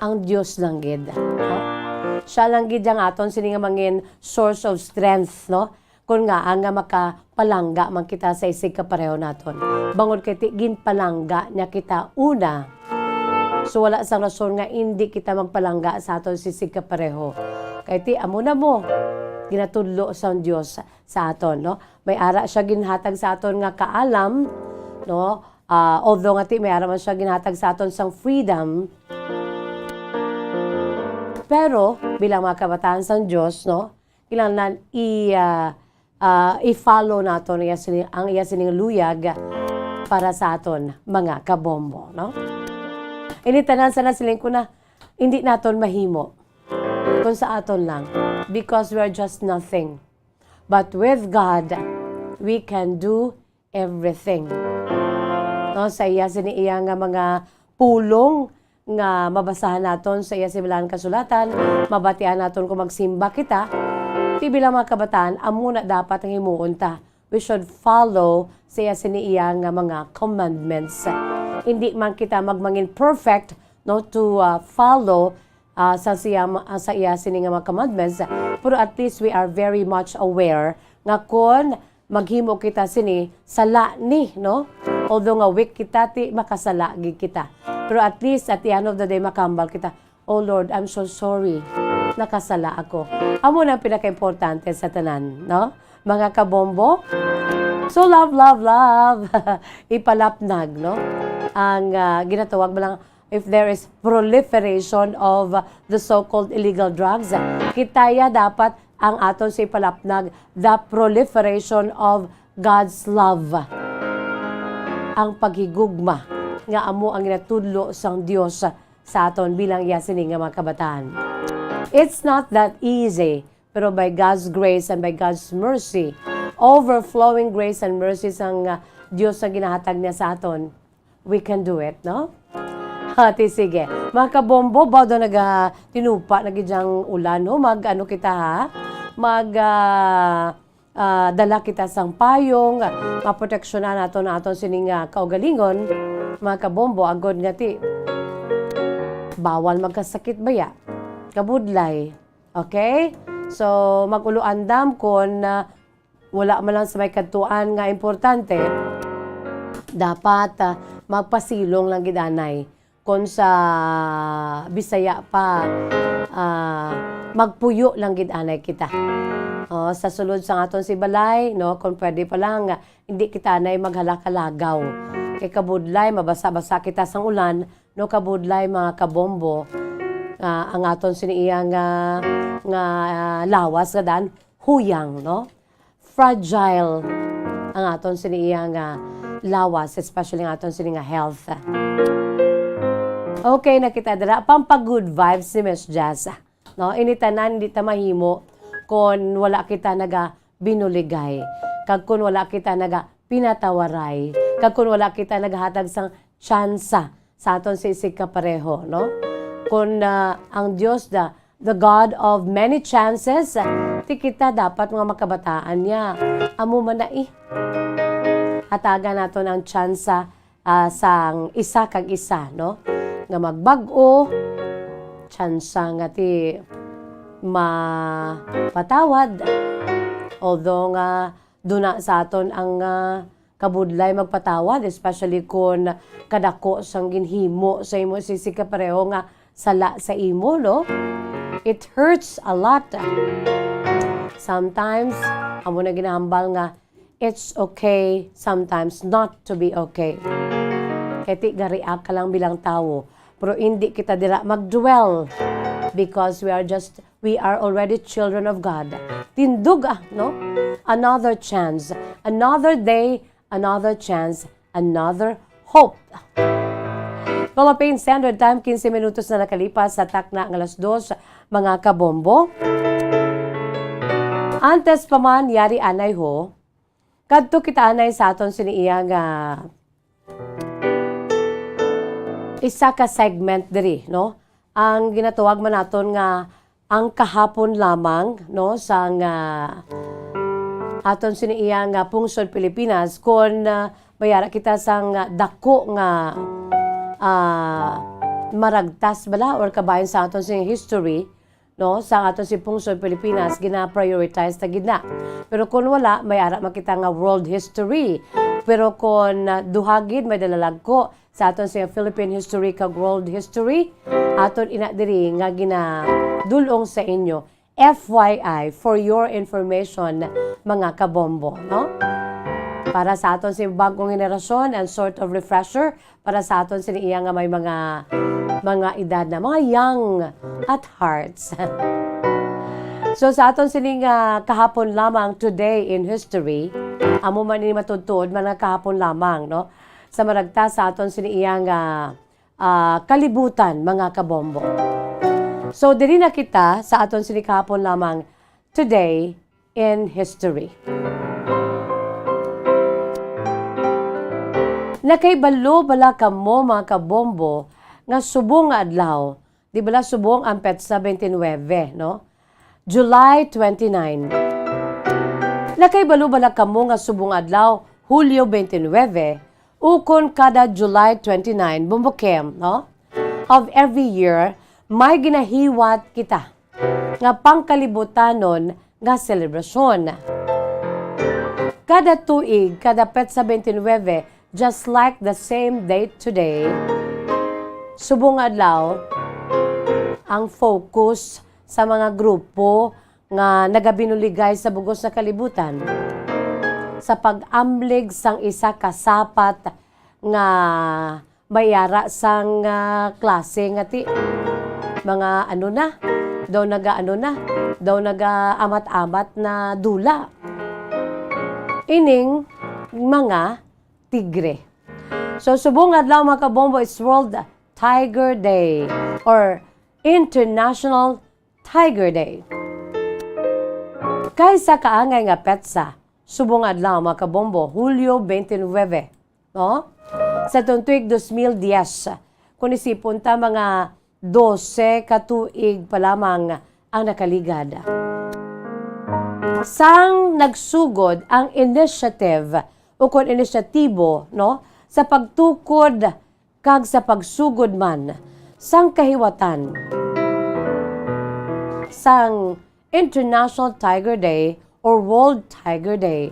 Ang Dios lang gid, no? Siya lang gid ang aton sini nga mangin source of strength, no? Kun ngaa nga makapalangga man kita sa isig ka pareho naton. Bangod kay ti ginpalangga niya kita una. So, wala sang rason nga indi kita magpalangga sa aton isig ka pareho. Kay ti amo na mo, ginatudlo sang Dios sa aton, no? May ara siya ginhatag sa aton nga kaalam, no? Ah, although nga ti may ara man siya ginhatag sa aton sang freedom, pero bilang mga kabataan sang Dios, no, kinahanglan i, ah, ah, i-follow naton iya sini, ang iya sining luyag para sa aton mga kabombo, no? Ini tanan, sana siling ko na, hindi naton mahimo kung sa aton lang, because we are just nothing. But with God, we can do everything. No, sa iya sini iya nga mga pulong nga mabasahan naton sa iya sini Balaang Kasulatan, mabatian naton kung magsimba kita, ti bilang mga kabataan, amo na dapat ang himuon ta. We should follow sa iya sini iya nga mga commandments. Hindi man kita magmangin perfect, no, to, uh, follow, uh, sa siya, uh, sa iya sini nga mga commandments, pero at least we are very much aware nga kon maghimo kita sini, sala ni, no? Although nga weak kita, ti makasala gid kita. Pero at least, at the end of the day, makahambal kita, "Oh Lord, I'm so sorry. Nakasala ako." Amo na ang pinakaimportante sa tanan, no? Mga kabombo. So, love, love, love. Ipalapnag, no? Ang, ah, ginatawag ba lang, if there is proliferation of, uh, the so-called illegal drugs, kita ya dapat ang aton sa ipalapnag, the proliferation of God's love. Ang paghigugma nga amo ang ginatudlo sang Dios sa aton bilang iya sini nga mga kabataan. It's not that easy, pero by God's grace and by God's mercy, overflowing grace and mercy sang, uh, Dios nga ginahatag niya sa aton, we can do it, no? Ati, sige. Mga kabombo, baw daw naga tinupa na gid ang ulan, no? Mag, ano kita, ha? Mag, ah, ah, dala kita sang payong, maproteksyonan nato na aton sining, ah, kaugalingon, mga kabombo, agod nga ti bawal magkasakit baya, kabudlay. Okay? So, mag-ulo andam kon, ah, wala man lang sa may kadtuan nga importante, dapat, ah, magpasilong lang gid anay. Kon sa Bisaya pa, ah, magpuyo lang gid anay kita. Oh, sa sulod sang aton si balay, no, kung pwede pa lang, hindi kita anay maghalak-halagaw. Kay kabudlay, mabasa-basa kita sang ulan, no, kabudlay, mga kabombo, ah, ang aton sini iya nga, nga, ah, lawas nga daan, huyang, no? Fragile ang aton sini iya nga lawas, especially ang aton sini nga health. Okay, nakita dira, pampag-good vibes ni Miss Jazz. No, ini tanan di ta mahimo kon wala kita naga binuligay, kag kon wala kita naga pinatawaray, kag kon wala kita naghatag sang tsansa sa aton sa isig kapareho, no? Kon, ah, ang Dios, the, the God of many chances, ti kita dapat mga makabataan niya. Amo man na, eh. Hatagan naton ang tsansa, ah, sang isa kag isa, no? Nga magbag-o, tsansa nga ti mapatawad. Although nga duna sa aton ang, ah, kabudlay magpatawad, especially kon kadako sang ginhimo sa imo sisi kapareho nga sala sa imo, no? It hurts a lot. Sometimes, amo na ginahambal nga it's okay sometimes not to be okay. Kay ti ga-react ka lang bilang tawo, pero hindi kita dira mag-dwell because we are just, we are already children of God. Tindog, ah, no? Another chance, another day, another chance, another hope. Philippine Standard Time, quince minutos na nakalipas sa takna nga alas dos, mga kabombo. Antes pa man yari anay ho, kadto kita anay sa aton sini iya nga isa ka segment diri, no? Ang ginatawag man naton nga ang kahapon lamang, no, sang, ah, aton sini iya nga pungsod Pilipinas, kon, ah, mayara kita sang dako nga, ah, maragtas bala or kabahin sa aton sini history, no, sa aton si pungsod Pilipinas, gina-prioritize ta gid na. Pero kon wala, may ara man kita nga world history. Pero kon, ah, duha gid may dalalagko sa aton si Philippine history kag world history, aton ina diri nga ginadul-ong sa inyo. F Y I, for your information, mga kabombo, no? Para sa aton si bagong henerasyon, and sort of refresher, para sa aton sini iya nga may mga, mga edad na, mga young at hearts. So, sa aton sini nga kahapon lamang, today in history, amo man ini matudtuod man nga kahapon lamang, no? Sa maragta sa aton sini iya nga, ah, kalibutan, mga kabombo. So, diri na kita sa aton sini kahapon lamang, today in history. Nakaibalo bala kamo, mga kabombo, nga subong nga adlaw, di bala subong ang petsa twenty-nine, no? July twenty-nine. Nakaibalo bala kamo nga subong adlaw, Hulyo twenty-nine, ukon kada July twenty-nine, Bumbokem, no? Of every year, may ginahiwat kita nga pangkalibutanon nga selebrasyon. Kada tuig, kada petsa twenty-nine, just like the same date today, subong nga adlaw, ang focus sa mga grupo nga nagabinuligay sa bugos nga kalibutan sa pag-amlig sang isa ka sapat nga may ara sang, ah, klase nga ti-, mga ano na, daw naga-ano na, daw naga-amat-amat na dula. Ining mga tigre. So, subong adlaw, mga kabombo, is World Tiger Day or International Tiger Day. Kay sa kaangay nga petsa, subong adlaw, mga kabombo, Hulyo twenty-nine, no? Sa tuig dos mil diyes, kung isipon ta, mga dose ka tuig pa lamang ang nakaligad. Sang nagsugod ang initiative ukon inisyatibo, no, sa pagtukod kag sa pagsugod man sang kahiwatan sang International Tiger Day or World Tiger Day.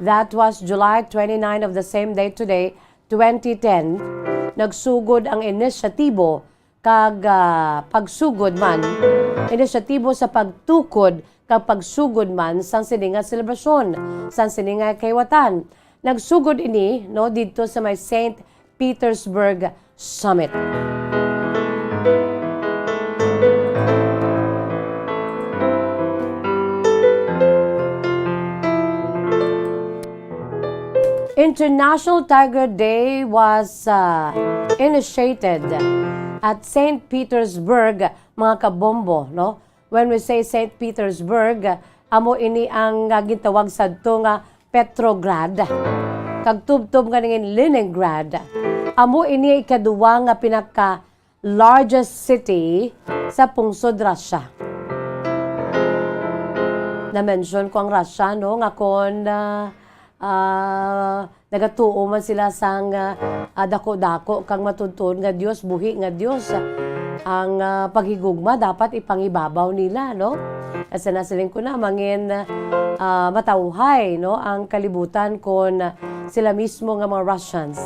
That was July twenty-nine of the same day today, twenty ten, nagsugod ang inisyatibo kag, ah, pagsugod man, inisyatibo sa pagtukod kag pagsugod man sang sini nga selebrasyon, sang sini nga kayawatan. Nagsugod ini, no, didto sa may Saint Petersburg Summit. International Tiger Day was, uh, initiated at Saint Petersburg, mga kabombo, no? When we say Saint Petersburg, amo ini ang, uh, gintawag sadto nga Petrograd, kag tubtob nga nangin Leningrad. Amo ini ikaduwa nga pinaka largest city sa pungsod Russia. Na-mention ko ang Russia, no, nga kon, ah, ah, nagatuo man sila sang, ah, ah, dako-dako kang matuod-tuod nga Dios, buhi nga Dios, ang, ah, paghigugma dapat ipangibabaw nila, no? Kasi nasiling ko na, mangin, ah, matawhay, no, ang kalibutan kon sila mismo nga mga Russians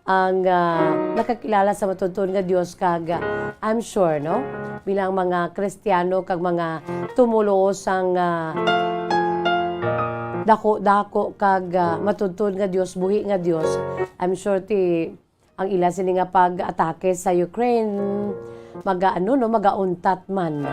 ang, ah, nakakilala sa matuod-tuod nga Dios, kag, ah, I'm sure, no, bilang mga Kristiyano kag mga tumoluo sang, ah, dako-dako kag, ah, matuod-tuod nga Dios, buhi nga Dios, I'm sure ti ang ila sini nga pag-atake sa Ukraine, maga-, ano, no, magauntat man.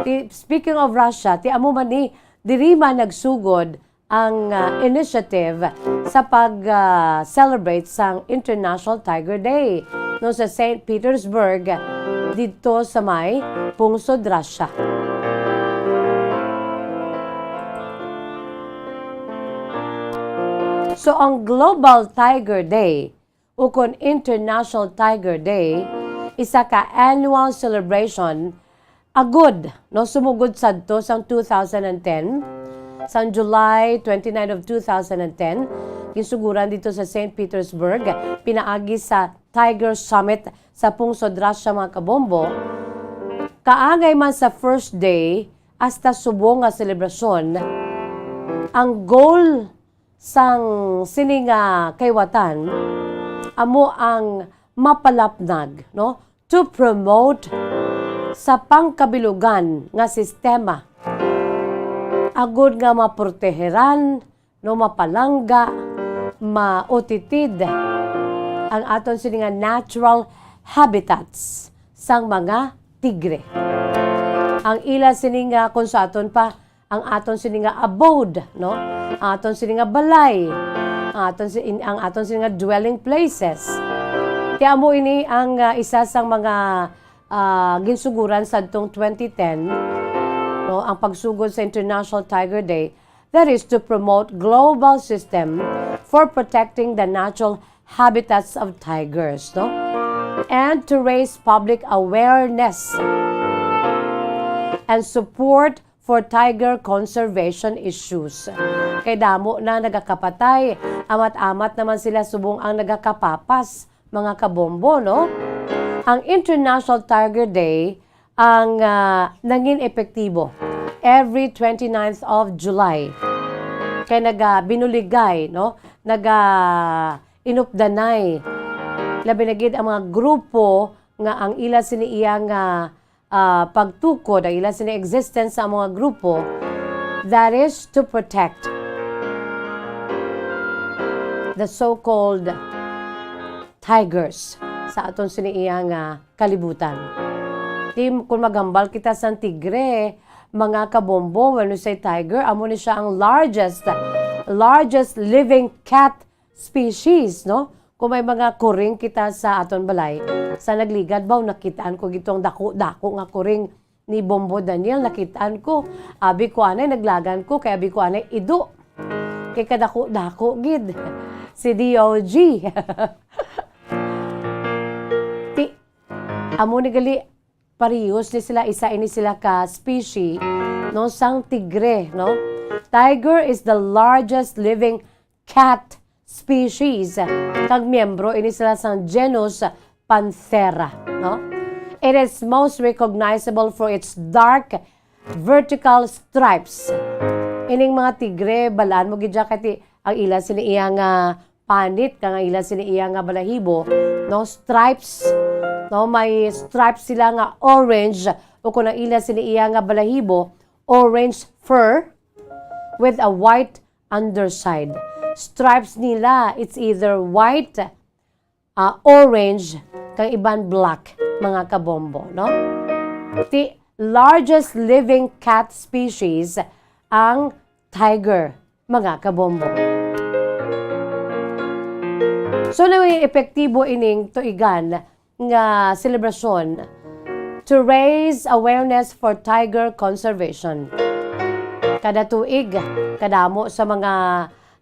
Ti, speaking of Russia, ti amo man ni, diri man nagsugod ang, ah, initiative sa pag, ah, celebrate sang International Tiger Day, no, sa Saint Petersburg, didto sa may pungsod Russia. So, ang Global Tiger Day ukon International Tiger Day, isa ka annual celebration agud, no, sumugod sadto sang two thousand and ten, sang July twenty-nine of two thousand and ten, ginsuguran didto sa Saint Petersburg, pinaagi sa Tiger Summit sa pungsod Russia, mga kabombo. Kaangay man sa first day hasta subong nga selebrasyon, ang goal sang sini nga kayawatan amo ang mapalapnag, no, to promote sa pangkabilugan nga sistema, agud nga maproteheran, no, mapalangga, mautitid ang aton sini nga natural habitats sang mga tigre. Ang ila sini nga, kung sa aton pa, ang aton sini nga abode, no? Ang aton sini nga balay, ang aton si-, in-, ang aton sini nga dwelling places. Kaya amo ini ang, ah, isa sang mga, ah, ginsuguran sadtong twenty ten, no? Ang pagsugod sa International Tiger Day, that is to promote global system for protecting the natural habitats of tigers, no? And to raise public awareness and support for tiger conservation issues. Kay damo na nagakapatay, amat-amat naman sila subong ang nagakapapas, mga kabombo, no? Ang International Tiger Day ang, ah, nangin epektibo every twenty-ninth of July. Kay naga binuligay, no? Naga inupdanay. Labi na gid ang mga grupo nga ang ila sini iya nga, ah, pagtukod, ang ila sini existence sa mga grupo, that is to protect the so-called tigers sa aton sini iya nga kalibutan. Di, kung maghambal kita sa tigre, mga kabombo, when we say tiger, amo ni siya ang largest, largest living cat species, no? Kung may mga kuring kita sa aton balay, sa nagligad ba, nakit-an ko gid tong dako-dako nga kuring ni Bombo Daniel, nakit-an ko. Abi ko anay, naglagan ko, kay abi ko anay, ido. Kay kadako-dako gid. Si D O G. Ti, amo ni gali, parehos ni sila, isa ini sila ka species, no, sang tigre, no? Tiger is the largest living cat species, kag miyembro ini sila sang genus Panthera, no? It is most recognizable for its dark vertical stripes. Ining mga tigre, balaan mo gid siya kay ti-, ang ila sini iya nga panit kag ang ila sini iya nga balahibo, no, stripes, no, may stripes sila nga orange, o kung ang ila sini iya nga balahibo, orange fur with a white underside. Stripes nila, it's either white, ah, orange, kag iban black, mga kabombo, no? The largest living cat species ang tiger, mga kabombo. So, naging epektibo ining tuigan nga selebrasyon to raise awareness for tiger conservation. Kada tuig, kadamo sa mga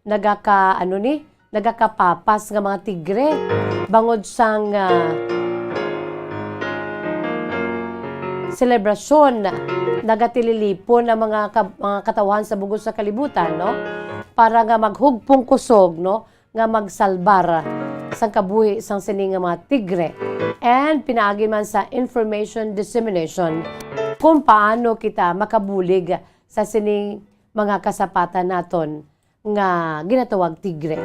nagaka-, ano ni, nagakapapas nga mga tigre bangod sang, ah, selebrasyon, nagatililipon ang mga ka-, mga katawhan sa bugos sa kalibutan, no? Para nga maghugpong kusog, no? Nga magsalbar sang kabuhi sang sini nga mga tigre. And pinaagi man sa information dissemination kung paano kita makabulig sa sining mga kasapatan naton nga ginatawag tigre.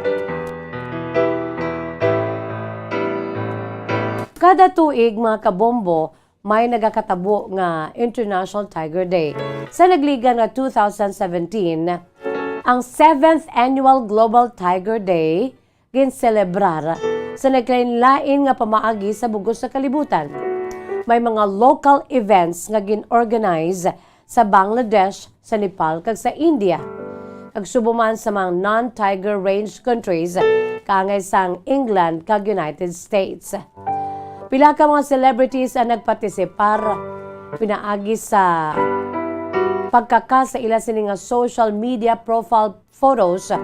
Kada tuig, mga kabombo, may nagakatabo nga International Tiger Day. Sa nagligan nga two thousand seventeen, ang seventh Annual Global Tiger Day ginselebrar sa naglain-lain nga pamaagi sa bugos sa kalibutan. May mga local events nga gin-organize sa Bangladesh, sa Nepal, kag sa India, kag subong man sa mga non-tiger range countries, kaangay sang England kag United States. Pila ka mga celebrities ang nagpartisipar pinaagi sa pagkaka sa ila sini nga social media profile photos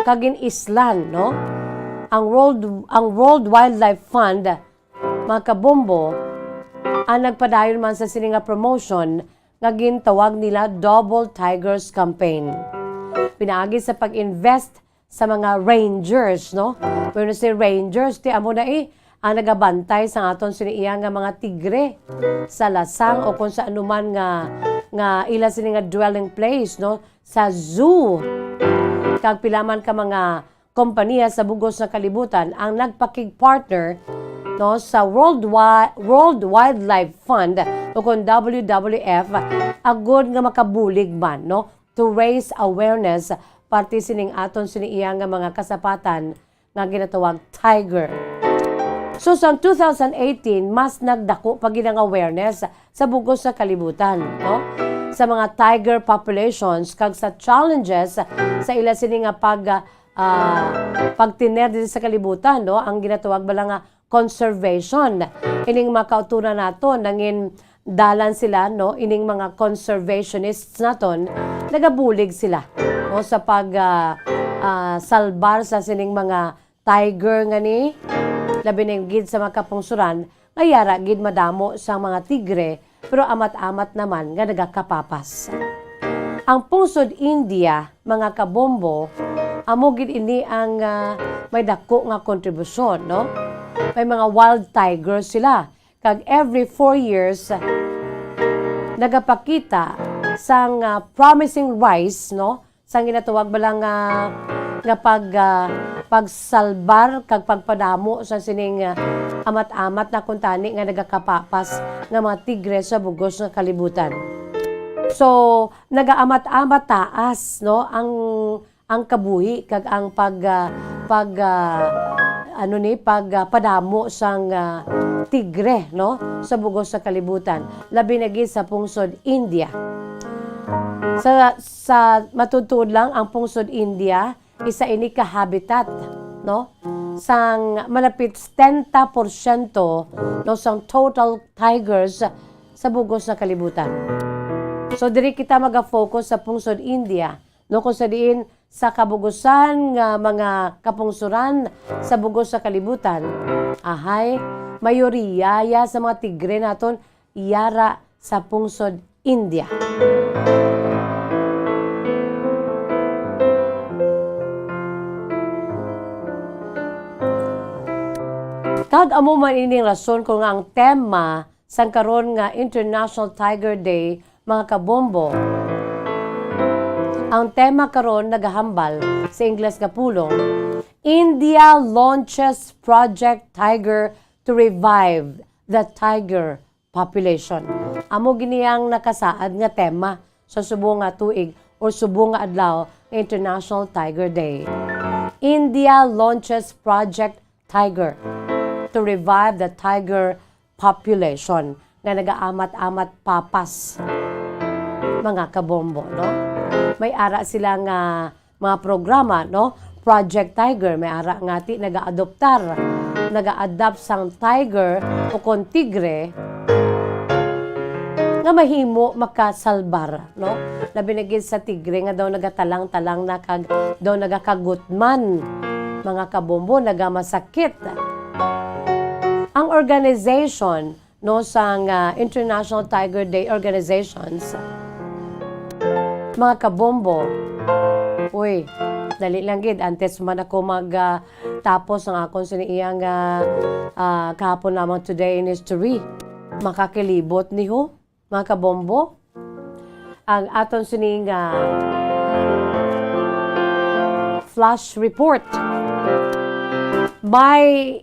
kag gin-islan, no? Ang World, ang World Wildlife Fund, mga kabombo, ang nagpadayon man sa sini nga promotion nga gintawag nila Double Tigers Campaign. Pinaagi sa pag-invest sa mga rangers, no? Pero si rangers, ti amo na eh, ang nagabantay sa aton sini iya nga mga tigre sa lasang o kung sa anuman nga, nga ila sini nga dwelling place, no? Sa zoo. Kag pila man ka mga kompanya sa bugos nga kalibutan ang nagpakig-partner, no, sa World Wi-, World Wildlife Fund o kon W W F, agod nga makabulig man, no, to raise awareness parte sining aton sini iya nga mga kasapatan nga ginatawag tiger. So, sa two thousand eighteen, mas nagdako pa gid ang awareness sa bugos nga kalibutan, no? Sa mga tiger populations kag sa challenges sa ila sini nga pag, ah, pagtiner diri sa kalibutan, no? Ang ginatawag bala nga conservation. Ining mga kauturan nato, nangin dalan sila, no? Ining mga conservationists naton, nagabulig sila, no? Sa pag, ah, ah, salbar sa sining mga tiger nga ni, labi na gid sa mga kapungsuran nga yara gid madamo sang mga tigre, pero amat-amat naman nga nagakapapas. Ang pungsod India, mga kabombo, amo gid ini ang, ah, may dako nga kontribusyon, no? May mga wild tiger sila, kag every four years, nagapakita sang, ah, promising rise, no? Sang ginatawag bala nga, nga pag, ah, pagsalbar kag pagpadamo sa sining, ah, amat-amat na kuntani nga nagakapapas nga mga tigre sa bugos nga kalibutan. So, nagaamat-amat taas, no, ang, ang kabuhi kag ang pag, ah, pag, ah, ano ni, pag, ah, padamo sang, ah, tigre, no, sa bugos sa kalibutan, labi na gid sa pungsod India. Sa, sa matuod-tuod lang, ang pungsod India, isa ini ka habitat, no, sang malapit setenta porsyento, no, sang total tigers sa bugos nga kalibutan. So, diri kita maga-focus sa pungsod India, no, kung sa diin sa kabugusan nga mga kapungsuran sa bugos sa kalibutan, ahay, mayoriya ya sa mga tigre naton yara sa pungsod India. Kag amo man ining rason kung nga ang tema sang karon nga International Tiger Day, mga kabombo. Ang tema karon nagahambal sa Ingles nga pulong, India launches Project Tiger to revive the tiger population. Amo gini ang nakasaad nga tema sa subong nga tuig or subong nga adlaw nga International Tiger Day. India launches Project Tiger to revive the tiger population nga nagaamat-amat papas, mga kabombo, no? May ara sila nga mga programa, no? Project Tiger, may ara nga ti nagaadoptar, nagaadapt sang tiger o kon tigre nga mahimo makasalbar, no? Labi na gid sa tigre nga daw nagatalang-talang na kag daw nagakagutman, mga kabombo, nagamasakit. Ang organization, no, sang, ah, International Tiger Day organizations, mga kabombo, uy, dali lang gid, antes man ako mag, ah, tapos ang akon sini iya nga, ah, kahapon lamang today in history. Makakilibot ni ho, mga kabombo, ang aton sini nga flash report. May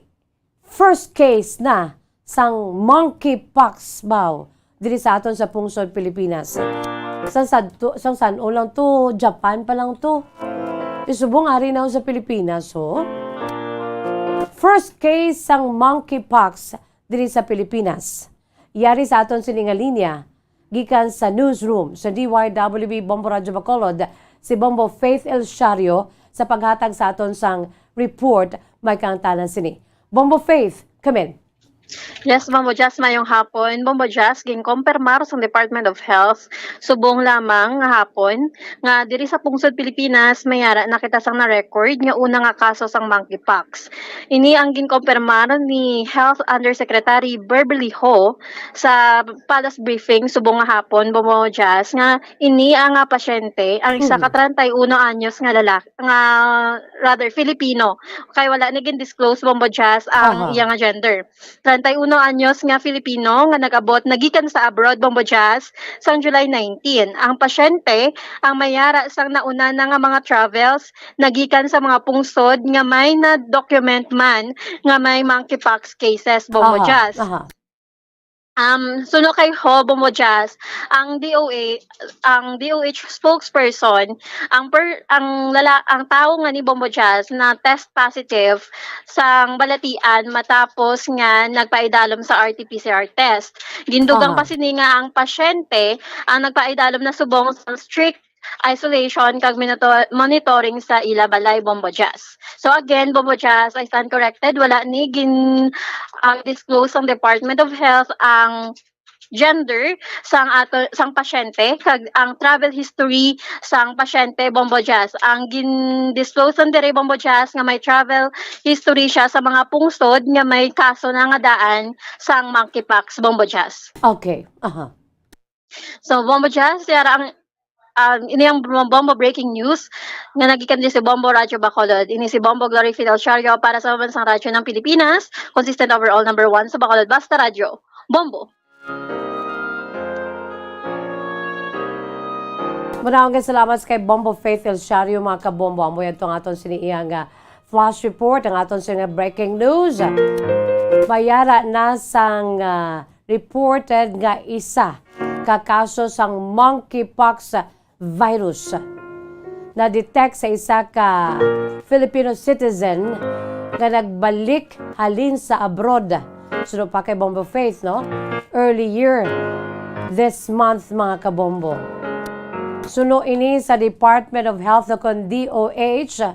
first case na sang monkeypox baw diri sa aton sa pungsod Pilipinas. Sang sadto, sang san-o lang to, Japan pa lang to. Isubong ari na sa Pilipinas, ho. First case sang monkeypox diri sa Pilipinas. Yari sa aton sini nga linya, gikan sa newsroom sa D Y W B Bombo Radyo Bacolod, si Bombo Faith El Shario sa paghatag sa aton sang report may kaangtanan sini. Bombo Faith, come in. Yes, Bombo Jazz, mayong hapon. Bombo Jazz, ginkompirmar sang Department of Health subong lamang nga hapon nga diri sa pungsod Pilipinas may ara na kita sang na-record nga una nga kaso sang monkeypox. Ini ang ginkompirmar ni Health Undersecretary Beverly Ho sa palace briefing subong nga hapon, Bombo Jazz, nga ini ang, ah, pasyente, ang isa ka Mhm. treinta y uno anyos nga lalaki, nga, rather, Filipino. Kay wala ni gin-disclose, Bombo Jazz, ang Aha. iya nga gender. Treinta y uno anyos nga Filipino nga nag-abot nagikan sa abroad, Bombo Jazz, sang July nineteen. Ang pasyente ang may ara sang nauna na nga mga travels nagikan sa mga pungsod nga may na-document man nga may monkeypox cases, Bombo Aha, Jazz. aha. Um, suno kay Ho, Bombo Jazz, ang D O A, ang D O H spokesperson, ang per-, ang lala-, ang tawo nga ni Bombo Jazz na test positive sang balatian matapos nga nagpaidalom sa R T P C R test. Gindugang Aha. pa sini nga ang pasyente ang nagpaidalom na subong sa strict isolation kag minuto-, monitoring sa ila balay, Bombo Jazz. So again, Bombo Jazz, I stand corrected. Wala ni gin, ah, disclose ang Department of Health ang gender sang ato, sang pasyente kag ang travel history sang pasyente, Bombo Jazz. Ang gin-disclose lang diri, Bombo Jazz, nga may travel history siya sa mga pungsod nga may kaso na nga daan sang monkeypox, Bombo Jazz. Okay. Aha. So, Bombo Jazz, yara ang, um, ini ang Bom-, Bombo Breaking News nga nagikan din si Bombo Radyo Bacolod. Ini si Bombo Glory Fidel Chario para sa Pambansang Radyo ng Pilipinas, consistent overall number one sa Bacolod. Basta Radyo, Bombo. Maraming salamat kay Bombo Faith El Shario, mga kabombo. Amo yan itong aton sini iya nga flash report, ang aton sini nga breaking news. Mayara na sang, ah, reported nga isa ka kaso sang monkeypox virus na-detect sa isa ka Filipino citizen nga nagbalik halin sa abroad. Suno pa kay Bombo Faith, no? Earlier this month, mga kabombo. Suno ini sa Department of Health o kon D O H,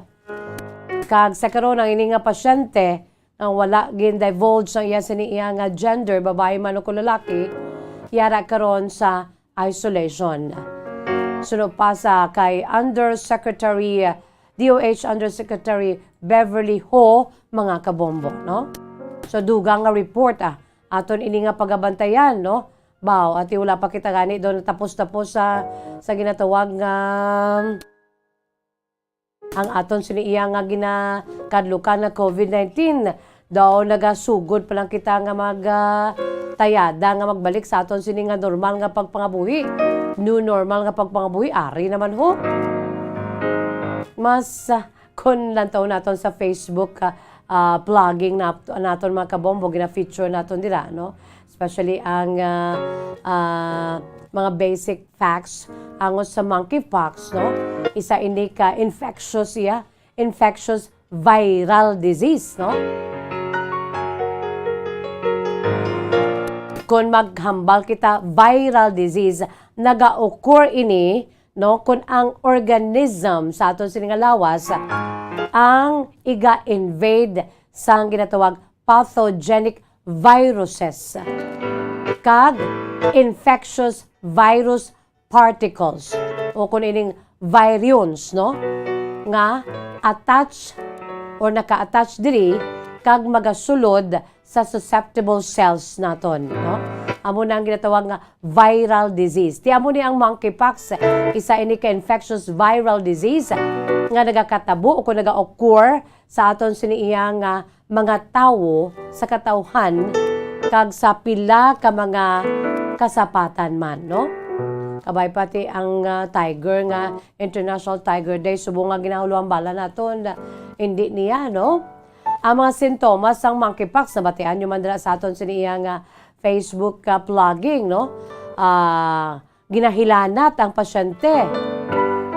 kag sa karon ang ini nga pasyente nga wala gin-divulge ang iya sini iya nga gender, babayi man o kon lalaki, yara karon sa isolation. Suno pa sa kay Undersecretary, D O H Undersecretary Beverly Ho, mga kabombo, no? So, dugang nga report, ah, aton ini nga pagabantayan, no? Baw, ati wala pa kita gani daw natapos-tapos sa, sa ginatawag nga ang aton sini iya nga ginakadlukan nga COVID nineteen. Daw nagasugod pa lang kita nga mag, ah, tayada nga magbalik sa aton sini nga normal nga pagpangabuhi. New normal nga pagpangabuhi, ari naman ho. Mas, ah, Kung lantaw naton sa Facebook, ah, ah, blogging nat-, naton, mga kabombo, gina-feature naton dira, no? Especially ang, ah, ah, mga basic facts angot sa monkeypox, no? Isa ini ka infectious iya, infectious viral disease, no? Kung maghambal kita, viral disease, naga-occur ini, no, kung ang organism sa aton sini nga lawas ang iga-invade sang ginatawag pathogenic viruses kag infectious virus particles, o kung ining virions, no, nga attach or naka-attach diri kag magasulod sa susceptible cells naton, no? Amo na ang ginatawag nga viral disease. Ti amo ni ang monkeypox, isa ini ka infectious viral disease nga nagakatabo o kung naga-occur sa aton sini iya nga mga tawo sa katawhan kag sa pila ka mga kasapatan man, no? Kabay pati ang, ah, tiger nga International Tiger Day, subong nga ginahuluan bala naton, hindi niya, no? Ang mga sintomas sang monkeypox, nabatian nyo man dira sa aton sini iya nga Facebook, ah, blogging, no? Ah, ginahilanat ang pasyente,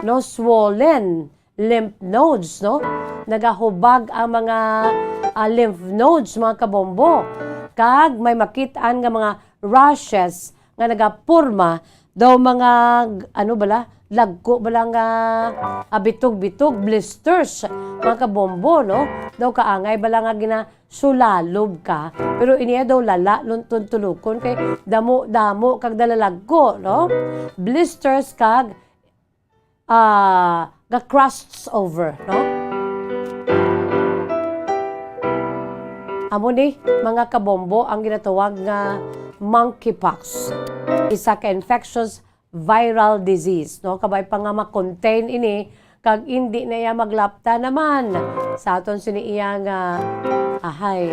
no? Swollen lymph nodes, no? Nagahubag ang mga, ah, lymph nodes, mga kabombo. Kag may makit-an nga mga rashes nga nagaporma daw mga, ano bala, lagko bala nga, ah, bitog-bitog, blisters, mga kabombo, no? Daw kaangay bala nga ginasulalog ka. Pero iniya daw lala, lun-, tuntulukon kay damo-damo kag dalalagko, no? Blisters kag, ah, ga-crusts over, no? Amo ni, mga kabombo, ang ginatawag nga monkeypox. Isa ka infectious viral disease, no? Kabay pa nga ma-contain ini, kag indi na iya maglapta naman sa aton sini iya nga, ahay,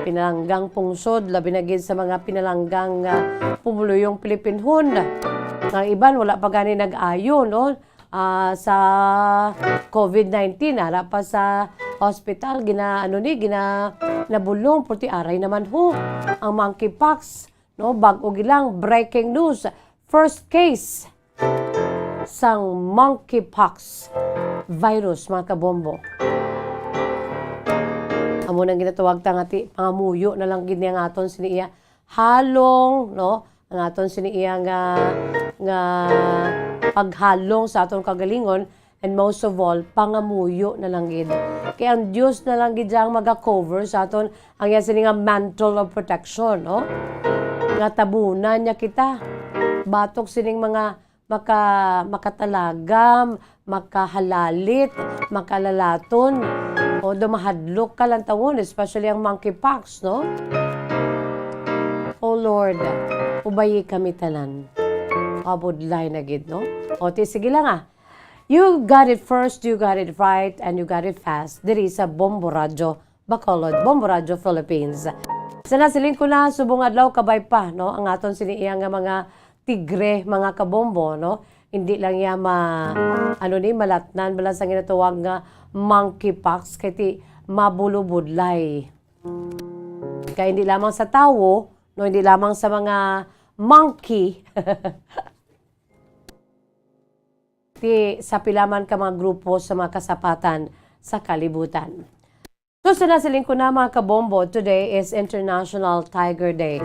pinalanggang pungsod, labi na gid sa mga pinalanggang, ah, pumuluyong Pilipinhon. Ang iban wala pa gani nag-ayo, no? Ah, sa covid nineteen, ara pa sa hospital, gina-, ano ni, gina-, nabulong, pulti aray naman ho ang monkeypox, no? Bag-o gilang, breaking news, first case sang monkeypox virus, mga kabombo. Amo nang ginatawag ta nga ti-, pangamuyo na lang gid niya nga aton sini iya halong, no? Ang aton sini iya nga, nga paghalong sa aton kagalingon, and most of all, pangamuyo na lang gid. Kay ang Dios na lang gid ang maga-cover sa aton, ang iya sini nga mantle of protection, no? Nga tabunan niya kita batok sining mga maka-, makatalagam, makahalalit, makalalaton, o daw mahadlok ka lang tawon, especially ang monkeypox, no? Oh Lord, ubayi kami tanan. Abudlay na gid, no? O, ti, sige lang, ah. You got it first, you got it right, and you got it fast. Diri sa Bombo Radyo Bacolod, Bombo Radyo Philippines. Sa nasiling ko na, subong adlaw, kabay pa, no? Ang aton sini iya nga mga tigre, mga kabombo, no? Hindi lang iya ma-, ano ni, malatnan bala sa ginatawag nga monkeypox, kay ti mabulubudlay. Kay hindi lamang sa tawo, no, hindi lamang sa mga monkey, ti sa pila man ka mga grupo sa mga kasapatan sa kalibutan. So, sa nasiling ko na, mga kabombo, today is International Tiger Day.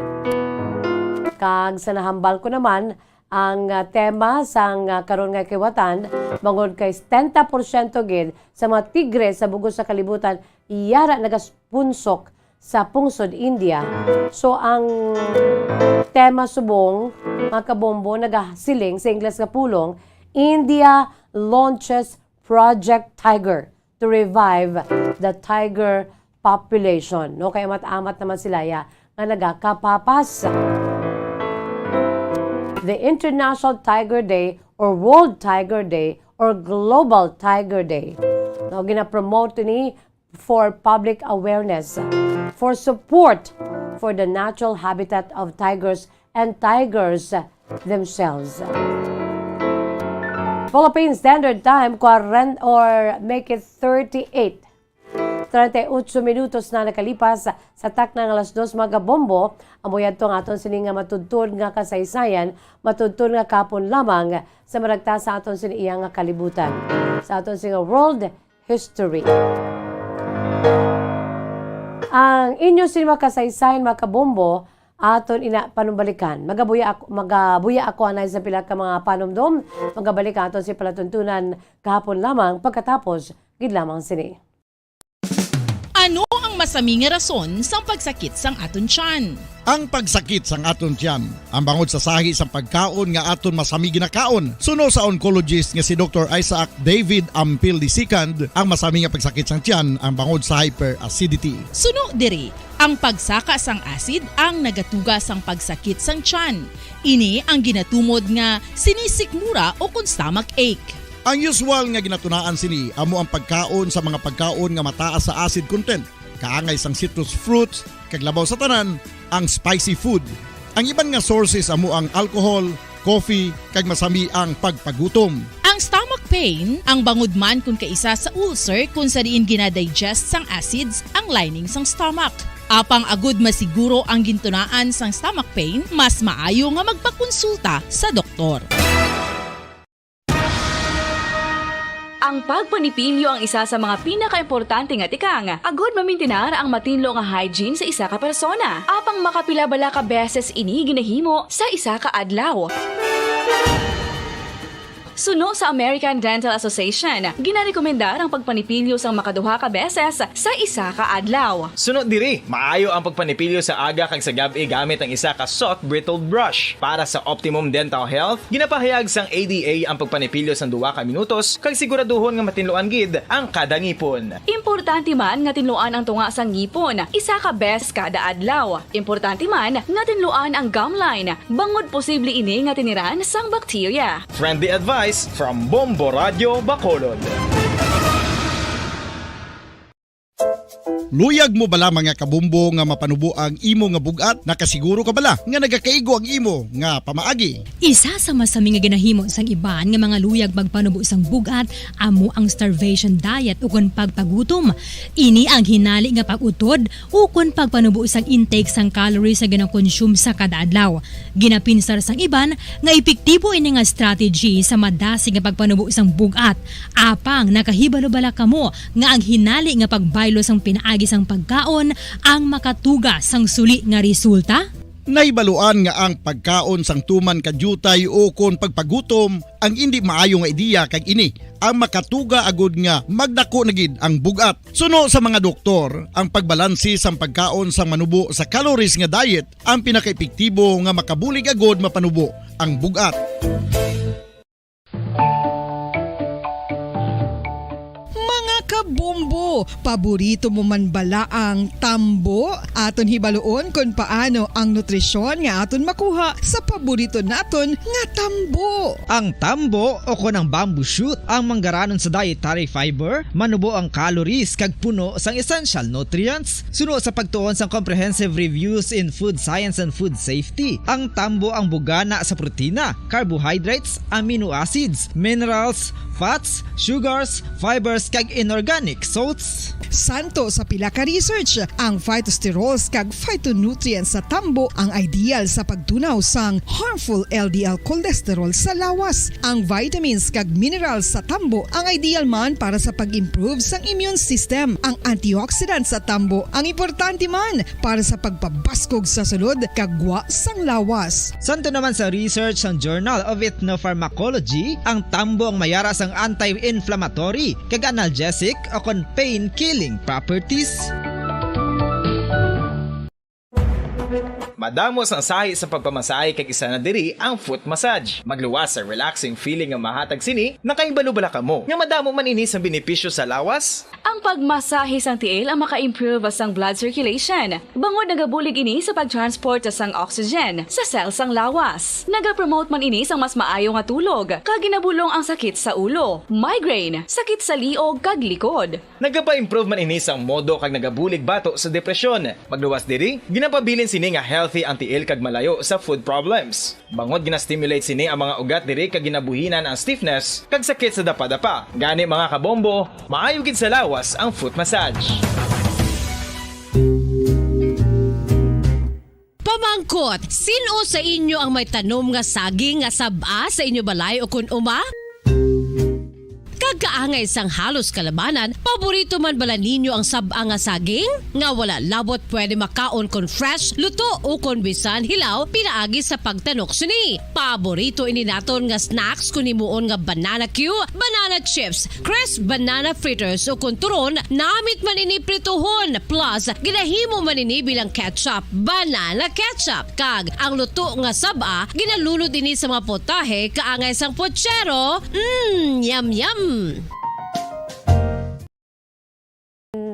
Kag sa nahambal ko naman, ang, ah, tema sang, ah, karon nga kiwatan, bangod kay setenta porsyento gid sa mga tigre sa bug-os sa kalibutan, yara nagapunsok sa pungsod India. So, ang tema subong, mga kabombo, nagasiling sa Ingles nga pulong, India launches Project Tiger to revive the tiger population. No, kay amat-amat naman sila ya nga nagakapapas. The International Tiger Day or World Tiger Day or Global Tiger Day, no, gina-promote ni for public awareness, for support for the natural habitat of tigers and tigers themselves. Philippine Standard Time, kwarenta or make it thirty-eight. Treinta y ocho minutos na nakalipas sa takna nga alas dos, mga kabombo. Amo yadto ang aton sini nga matudtod nga kasaysayan, matudtod nga kahapon lamang sa maragta sa aton sini iya nga kalibutan. Sa aton sini nga world history. Ang inyo sini mga kasaysayan, mga kabombo, aton ina panumbalikan. Magabuya ako, magabuya ako anay sa pila ka mga panumdom. Magabalik ang aton si palatuntunan kahapon lamang pagkatapos gid lamang sini. Ano ang masami nga rason sang pagsakit sang aton tiyan? Ang pagsakit sang aton tiyan, ang bangod sa sahi sang pagkaon nga aton masami ginakaon. Suno sa oncologist nga si Doktor Isaac David Ampil the second, ang masami nga pagsakit sang tiyan ang bangod sa hyperacidity. Suno diri, ang pagsaka sang acid ang nagatuga sang pagsakit sang tiyan. Ini ang ginatumod nga sinisikmura o kon stomach ache. Ang usual nga ginatunaan sini amo ang pagkaon sa mga pagkaon nga mataas sa acid content, kaangay sang citrus fruits, kag labaw sa tanan, ang spicy food. Ang iban nga sources amo ang alcohol, coffee, kag masami ang pagpagutom. Ang stomach pain, ang bangod man kon kaisa sa ulcer kon sa diin ginadigest sang acids ang lining sang stomach. Apang agud masiguro ang gintunaan sang stomach pain, mas maayo nga magpakonsulta sa doktor. Ang pagpanipilyo ang isa sa mga pinakaimportante nga tikang agud mamintinar ang matinlo nga hygiene sa isa ka persona. Apang makapila bala ka beses ini ginahimo sa isa ka adlaw? Suno sa American Dental Association, ginarekomendar ang pagpanipilyo sang makaduha ka beses sa isa ka adlaw. Suno diri, maayo ang pagpanipilyo sa aga kag sa gab-i gamit ang isa ka soft bristled brush. Para sa optimum dental health, ginapahayag sang A D A ang pagpanipilyo sang duha ka minutos kag siguraduhon nga matinluan gid ang kada ngipon. Importante man nga tinluan ang tunga sang ngipon isa ka beses kada adlaw. Importante man nga tinluan ang gum line, bangod posible ini nga tiniran sang bakterya. Friendly advice from Bombo Radio Bacolod. Luyag mo bala, mga kabombo, nga mapanubo ang imo nga bug-at? Nakasiguro ka bala nga nagakaigo ang imo nga pamaagi? Isa sa masami nga ginahimo sang iban nga mga luyag magpanubo sang bug-at amo ang starvation diet ukon pagpagutom. Ini ang hinali nga pag-utod ukon pagpanubo sang intake sang calories nga ginakonsume sa kada adlaw. Ginapinsar sang iban nga epektibo ini nga strategy sa madasig nga pagpanubo sang bug-at. Apang nakahibalo bala kamo nga ang hinali nga pagbaylo sang pinaagi sang pagkaon ang makatuga sang suli nga resulta? Nahibaluan nga ang pagkaon sang tuman ka diutay ukon pagpagutom ang indi maayo nga ideya, kag ini ang makatuga agud nga magdako na gid ang bug-at. Suno sa mga doktor, ang pagbalanse sang pagkaon sang manubo sa calories nga diet ang pinakaepektibo nga makabulig agud mapanubo ang bug-at. Mga kabombo, paborito mo man bala ang tambo? Aton hibaluon kon paano ang nutrisyon nga aton makuha sa paborito naton nga tambo. Ang tambo o kon ang bamboo shoot ang manggaranon sa dietary fiber, manubo ang calories kag puno sang essential nutrients. Suno sa pagtuon sang Comprehensive Reviews in Food Science and Food Safety, ang tambo ang bugana sa protina, carbohydrates, amino acids, minerals, fats, sugars, fibers, kag inorganic salts. Santo sa pila ka research, ang phytosterols kag phytonutrients sa tambo ang ideal sa pagtunaw sang harmful L D L cholesterol sa lawas. Ang vitamins kag minerals sa tambo ang ideal man para sa pag-improve sang immune system. Ang antioxidants sa tambo ang importante man para sa pagpabaskog sa sulod kag gwa sang lawas. Santo naman sa research sang Journal of Ethnopharmacology, ang tambo ang mayara sang anti-inflammatory kag analgesic o kon pain-killing properties. Madamo sang sahi sa pagpamasahe, kag isa na diri ang foot massage. Magluwas sa relaxing feeling nga mahatag sini. Nakahibalo bala kamo nga madamo man ini sang benepisyo sa lawas? Ang pagmasahe sang tiil ang maka-improve sang blood circulation, bangod nagabulig ini sa pag-transport sang oxygen sa cell sang lawas. Nagapromote man ini sang mas maayo nga tulog, kag ginabulong ang sakit sa ulo, migraine, sakit sa liog, kag likod. Nagapa-improve man ini sang modo kag nagabulig bato sa depresyon. Magluwas diri, ginapabilin Ini nga healthy ang tiil kag malayo sa food problems. Bangod gina-stimulate sini ang mga ugat diri kag ginabuhinan ang stiffness kag sakit sa dapadapa. Gani, mga kabombo, maayo gid sa lawas ang foot massage. Pamangkot, sin-o sa inyo ang may tanom nga saging nga sab-a sa inyo balay o kon uma? Kag kaangay sang halos kalabanan, paborito man bala ninyo ang sab-a nga saging? Nga wala labot pwede makaon kon fresh, luto, o kon bisan hilaw pinaagi sa pagtanok sini. Paborito ini naton nga snacks kon himuon nga banana cue, banana chips, crisp banana fritters, o kon turon, namit man ini prituhon, plus ginahimo man ini bilang ketchup, banana ketchup. Kag ang luto nga sab-a, ginalunod ini sa mga putahe kaangay sang puchero. Mm, yum, yum!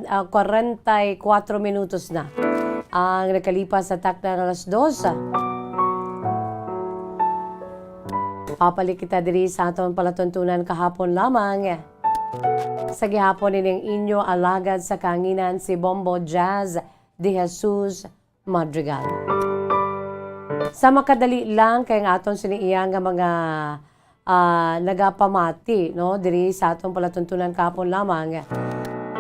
Ah, kwarenta y kuwatro minutos na ang nakalipas sa takna nga alas dos. Papalik kita diri sa aton palatuntunan kahapon lamang. Sa gihapon, ining inyo alagad sa kahanginan, si Bombo Jazz de Jesus Madrigal. Sa makadali lang, kay ang aton sini iya nga mga, ah, nagapamati, no, diri sa aton palatuntunan kahapon lamang.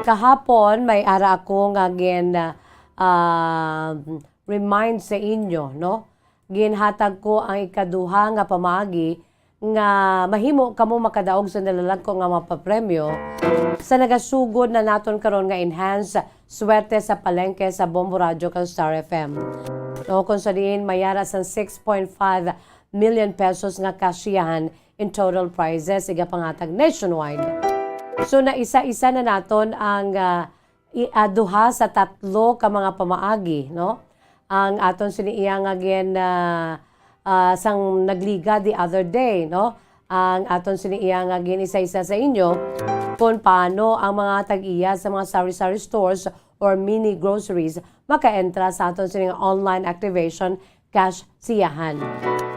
Kahapon, may ara ako nga gin, ah, remind sa inyo, no? Ginhatag ko ang ikaduha nga pamaagi nga mahimo kamo makadaog sa nalalagko nga mga papremyo sa nagasugod na naton karon nga Enhance Swerte sa Palengke sa Bombo Radyo kag Star F M. No, kung sa diin may ara sang six point five million pesos nga kasyahan in total prizes igapangatag nationwide. So, naisa-isa na naton ang, ah, i-, ah, duha sa tatlo ka mga pamaagi, no? Ang aton sini iya nga gin, ah, ah, sang nagliga the other day, no? Ang aton sini iya nga gin isa-isa sa inyo kung paano ang mga tag-iya sa mga sari-sari stores or mini groceries maka-entra sa aton sini nga online activation cash siyahan.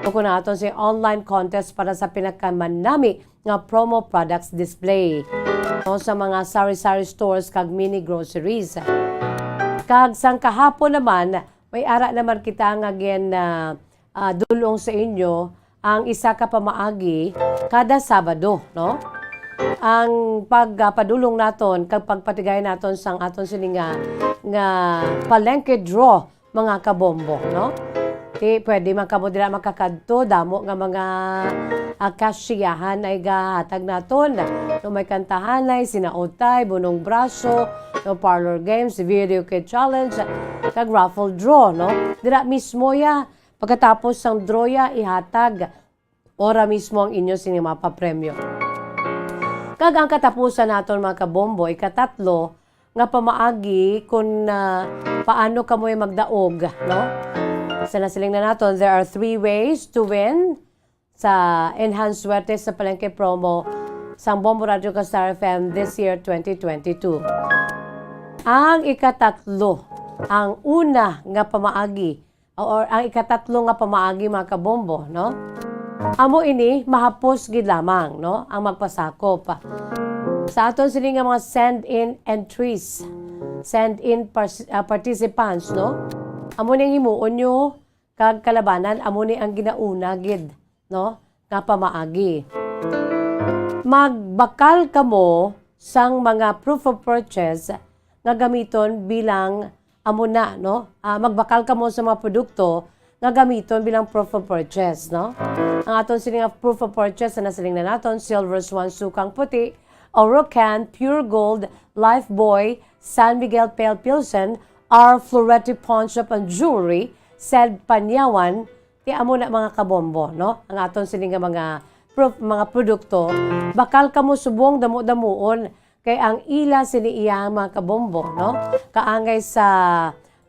O kung aton sini online contest para sa pinakamanami nga promo products display, no, sa mga sari-sari stores kag mini groceries. Kag sang kahapon naman, may ara naman kita nga gin, ah, ah, dulong sa inyo ang isa ka pamaagi kada Sabado, no? Ang pagpadulong naton kag pagpatigay naton sang aton sini nga, nga palengke draw, mga kabombo, no? Ti, pwede man kamo dira makakadto, damo nga mga, ah, kasyahan ay gahatag naton. No, may kantahanay, sinautay, bunong braso, no, parlor games, video kit challenge, kag raffle draw, no? Dira mismo ya, pagkatapos sang draw ya, ihatag ora mismo ang inyo sini mapapremyo. Kag ang katapusan naton, mga kabombo, ikatatlo nga pamaagi kung, ah, paano kamoy magdaog, no? Sa nasiling na naton, there are three ways to win sa Enhance Swerte sa Palengke Promo sang Bombo Radyo kag Star F M this year, twenty twenty-two. Ang ikatatlo, ang una nga pamaagi, or ang ikatatlo nga pamaagi, mga kabombo, no? Amo ini, mahapos gid lamang, no, ang magpasakop sa aton sini nga mga send-in entries, send-in pars-, ah, participants, no? Amo ni ang himuon nyo kag kalabanan, amo ni ang ginauna gid, no, nga pamaagi. Magbakal kamo sang mga proof of purchase nga gamiton bilang amo na, no? Ah, magbakal kamo sa mga produkto nga gamiton bilang proof of purchase, no? Ang aton sini nga proof of purchase na nasiling na naton, Silver Swan Sukang Puti, Orocan, Pure Gold, Lifebuoy, San Miguel Pale Pilsen, R Florete Pawn Shop and Jewelry, Sed Panyawan, ti amo na, mga kabombo, no? Ang aton sini nga mga proof, mga produkto, bakal kamo subong damo-damuon, kay ang ila sini iya, mga kabombo, no? Kaangay sa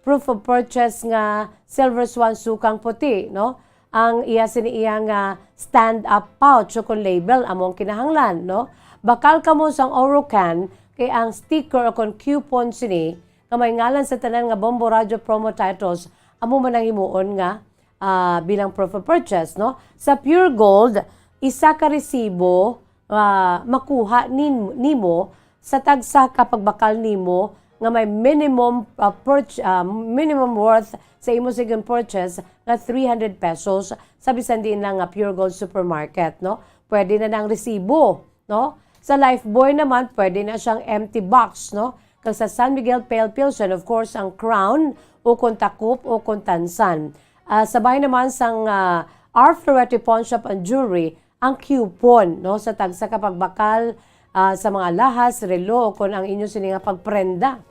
proof of purchase nga Silver Swan Sukang Puti, no? Ang iya sini iya nga stand-up pouch o kon label amo ang kinahanglan, no? Bakal kamo sang Orocan, kay ang sticker o kon coupon sini nga may ngalan sa tanan nga Bombo Radyo promo titles, amo man ang himuon nga, ah, bilang proof of purchase, no? Sa Pure Gold, isa ka resibo, ah, makuha nin-, nimo sa tagsa ka pagbakal nimo nga may minimum, ah, purch-, ah, minimum worth sa imo sining purchase nga three hundred pesos sa bisan diin lang nga Pure Gold Supermarket, no? Pwede na nang resibo, no? Sa Lifebuoy naman, pwede na siyang empty box, no? Kag sa San Miguel Pale Pilsen, of course, ang Crown, ukon Takop, ukon Tansan. Ah, sa bahin naman sang, ah, R Florete Pawn Shop and Jewelry, ang coupon, no, sa tagsa ka pagbakal, ah, sa mga alahas, relo, o kon ang inyo sini nga pagprenda.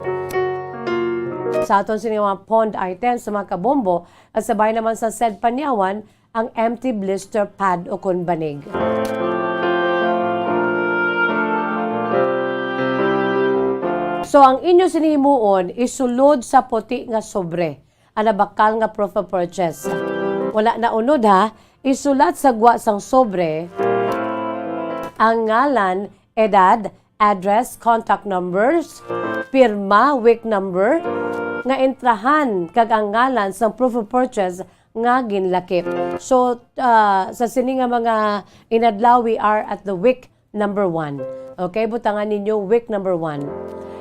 Sa aton sini nga mga pawned items, sa mga kabombo, at sa bahin naman sa said Panyawan, ang empty blister pad o kon banig. So, ang inyo sini himuon, isulod sa puti nga sobre ang nabakal nga proof of purchase. Wala na unod, ha, isulat sa gwa sang sobre ang ngalan, edad, address, contact numbers, pirma, WIC number, nga entrahan, kag ang ngalan sang proof of purchase nga ginlakip. So, ah, sa sini nga mga inadlaw, we are at the WIC number one. Okay, butangan ninyo WIC number one.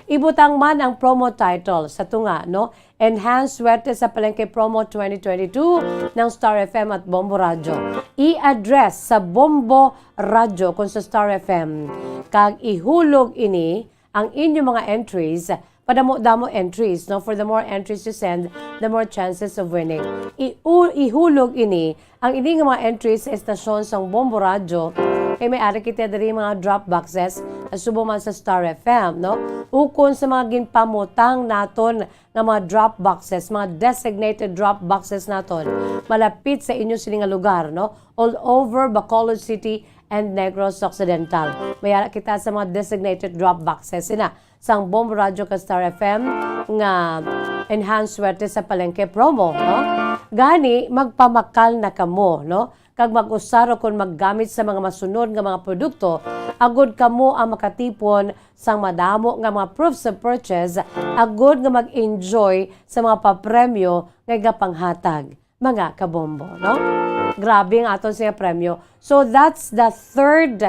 Ibutang man ang promo title sa tunga, no? Enhanced Swerte sa Palengke Promo twenty twenty-two ng Star F M at Bombo Radyo. I-address sa Bombo Radyo kon sa Star F M, kag ihulog ini ang inyo mga entries. Padamo-damo entries, no? For the more entries you send, the more chances of winning. I-, u-, ihulog ini, ang ini nga mga entries sa estasyon sang Bombo Radyo, kay may ari kita diri mga drop boxes, subong man sa Star F M, no? Ukon sa mga ginpamutang naton nga mga drop boxes, mga designated drop boxes naton, malapit sa inyo sini nga lugar, no? All over Bacolod City and Negros Occidental. May ara kita sa mga designated drop boxes sina sang Bombo Radyo kag Star F M nga Enhanced Swerte sa Palengke promo, no? Gani, magpamakal na kamo, no? Kag mag-usar o kon maggamit sa mga masunod nga mga produkto, agud kamo ang makatipon sang madamo nga mga proofs of purchase, agud nga mag-enjoy sa mga papremyo nga igapanghatag, mga kabombo, no? Grabe ang aton siya premyo. So, that's the third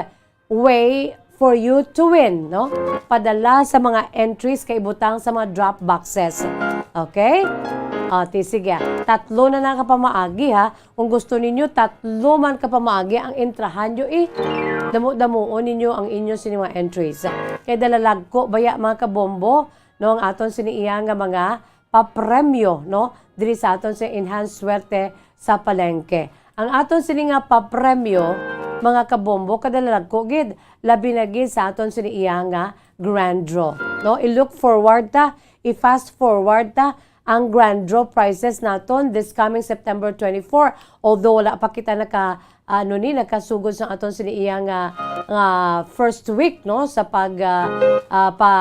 way for you to win, no? Padala sa mga entries kay ibutang sa mga drop boxes. Okay? O, ti, sige. Tatlo na na ka pamaagi, ha. Kung gusto ninyo, tatlo man ka pamaagi ang entrahan nyo, eh. Damo-damuon ninyo ang inyo sini mga entries. Kay dalalagko baya, mga kabombo, no, ang aton sini iya nga mga papremyo, no, diri sa aton sa Enhanced Swerte sa Palengke. Ang aton sini nga papremyo, mga kabombo, kadalalagko gid, labi na gid sa aton sini iya nga grand draw, no? I-look forward ta, i-fast forward ta ang grand draw prizes naton this coming September twenty-four. Although wala pa kita naka, ano ni, nakasugod sa aton sini iya nga, nga first week, no, sa pag, ah, ah, pa,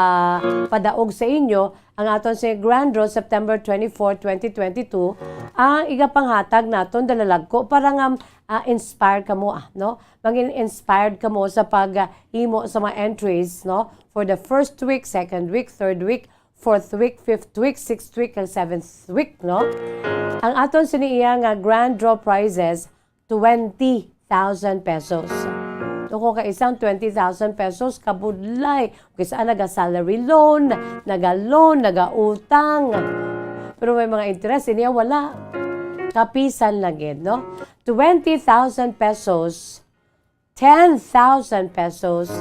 padaog sa inyo, ang aton si Grand Draw, September twenty-four, twenty twenty-two, ang igapanghatag naton dalalagko para nga, ah, inspire kamo, ah, no? Maging inspired kamo sa pag, ah, himo sa mga entries, no? For the first week, second week, third week, fourth week, fifth week, sixth week, kag seventh week, no? Ang aton sini iya nga Grand Draw prizes, twenty thousand pesos. Kung kaisa ang twenty thousand pesos, kabudlay. Kung kaisa naga-salary loan, naga-loan, naga-utang. Pero may mga interest, niya wala. Kapisan lang gid, no? Twenty thousand pesos, ten thousand pesos,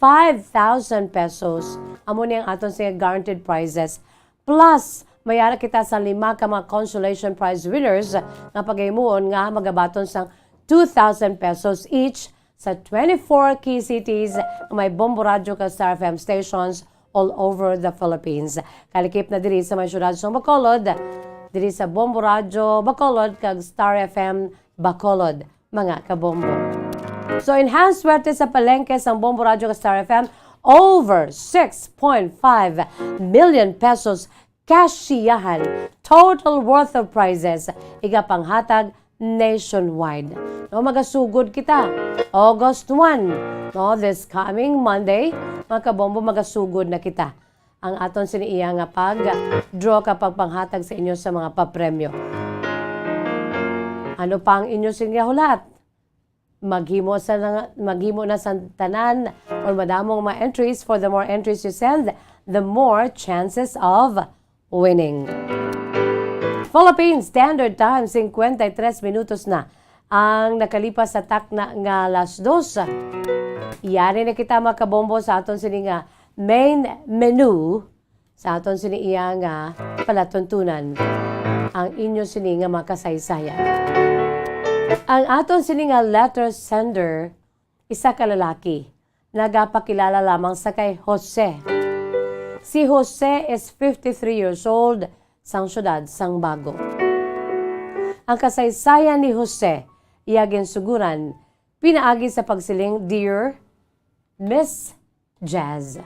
five thousand pesos. Amo ni ang aton sa guaranteed prizes. Plus, may ara kita sa lima ka mga consolation prize winners nga paghimuon nga magabaton sang two thousand pesos each sa twenty-four key cities nga may Bombo Radyo kag Star F M stations all over the Philippines. Kalikip na diri sa may syudad sa Bacolod, diri sa Bombo Radyo Bacolod kag Star F M Bacolod, mga kabombo. So, Enhanced Swerte sa Palengke sang Bombo Radyo kag Star F M, over six point five million pesos cash siyahan, total worth of prizes, igapanghatag nationwide. No, magasugod kita August one, no, this coming Monday, mga kabombo, magasugod na kita. Ang aton sini iya nga pag-draw ka pagpanghatag sa inyo sa mga papremyo. Ano pa ang inyo sini nga hulat? Maghimo sa nga, maghimo na sa tanan or madamo nga mga entries. For the more entries you send, the more chances of winning. Philippine Standard Time, cincuenta y tres minutos na ang nakalipas sa takna nga alas dos. Yari na kita, mga kabombo, sa aton sini nga main menu, sa aton sini iya nga palatuntunan, ang inyo sini nga mga kasaysayan. Ang aton sini nga letter sender, isa ka lalaki, nagapakilala lamang sa kay Jose. Si Jose is fifty-three years old, sang siyudad sang Bago. Ang kasaysayan ni Jose, iya ginsuguran pinaagi sa pagsiling, "Dear Miss Jazz."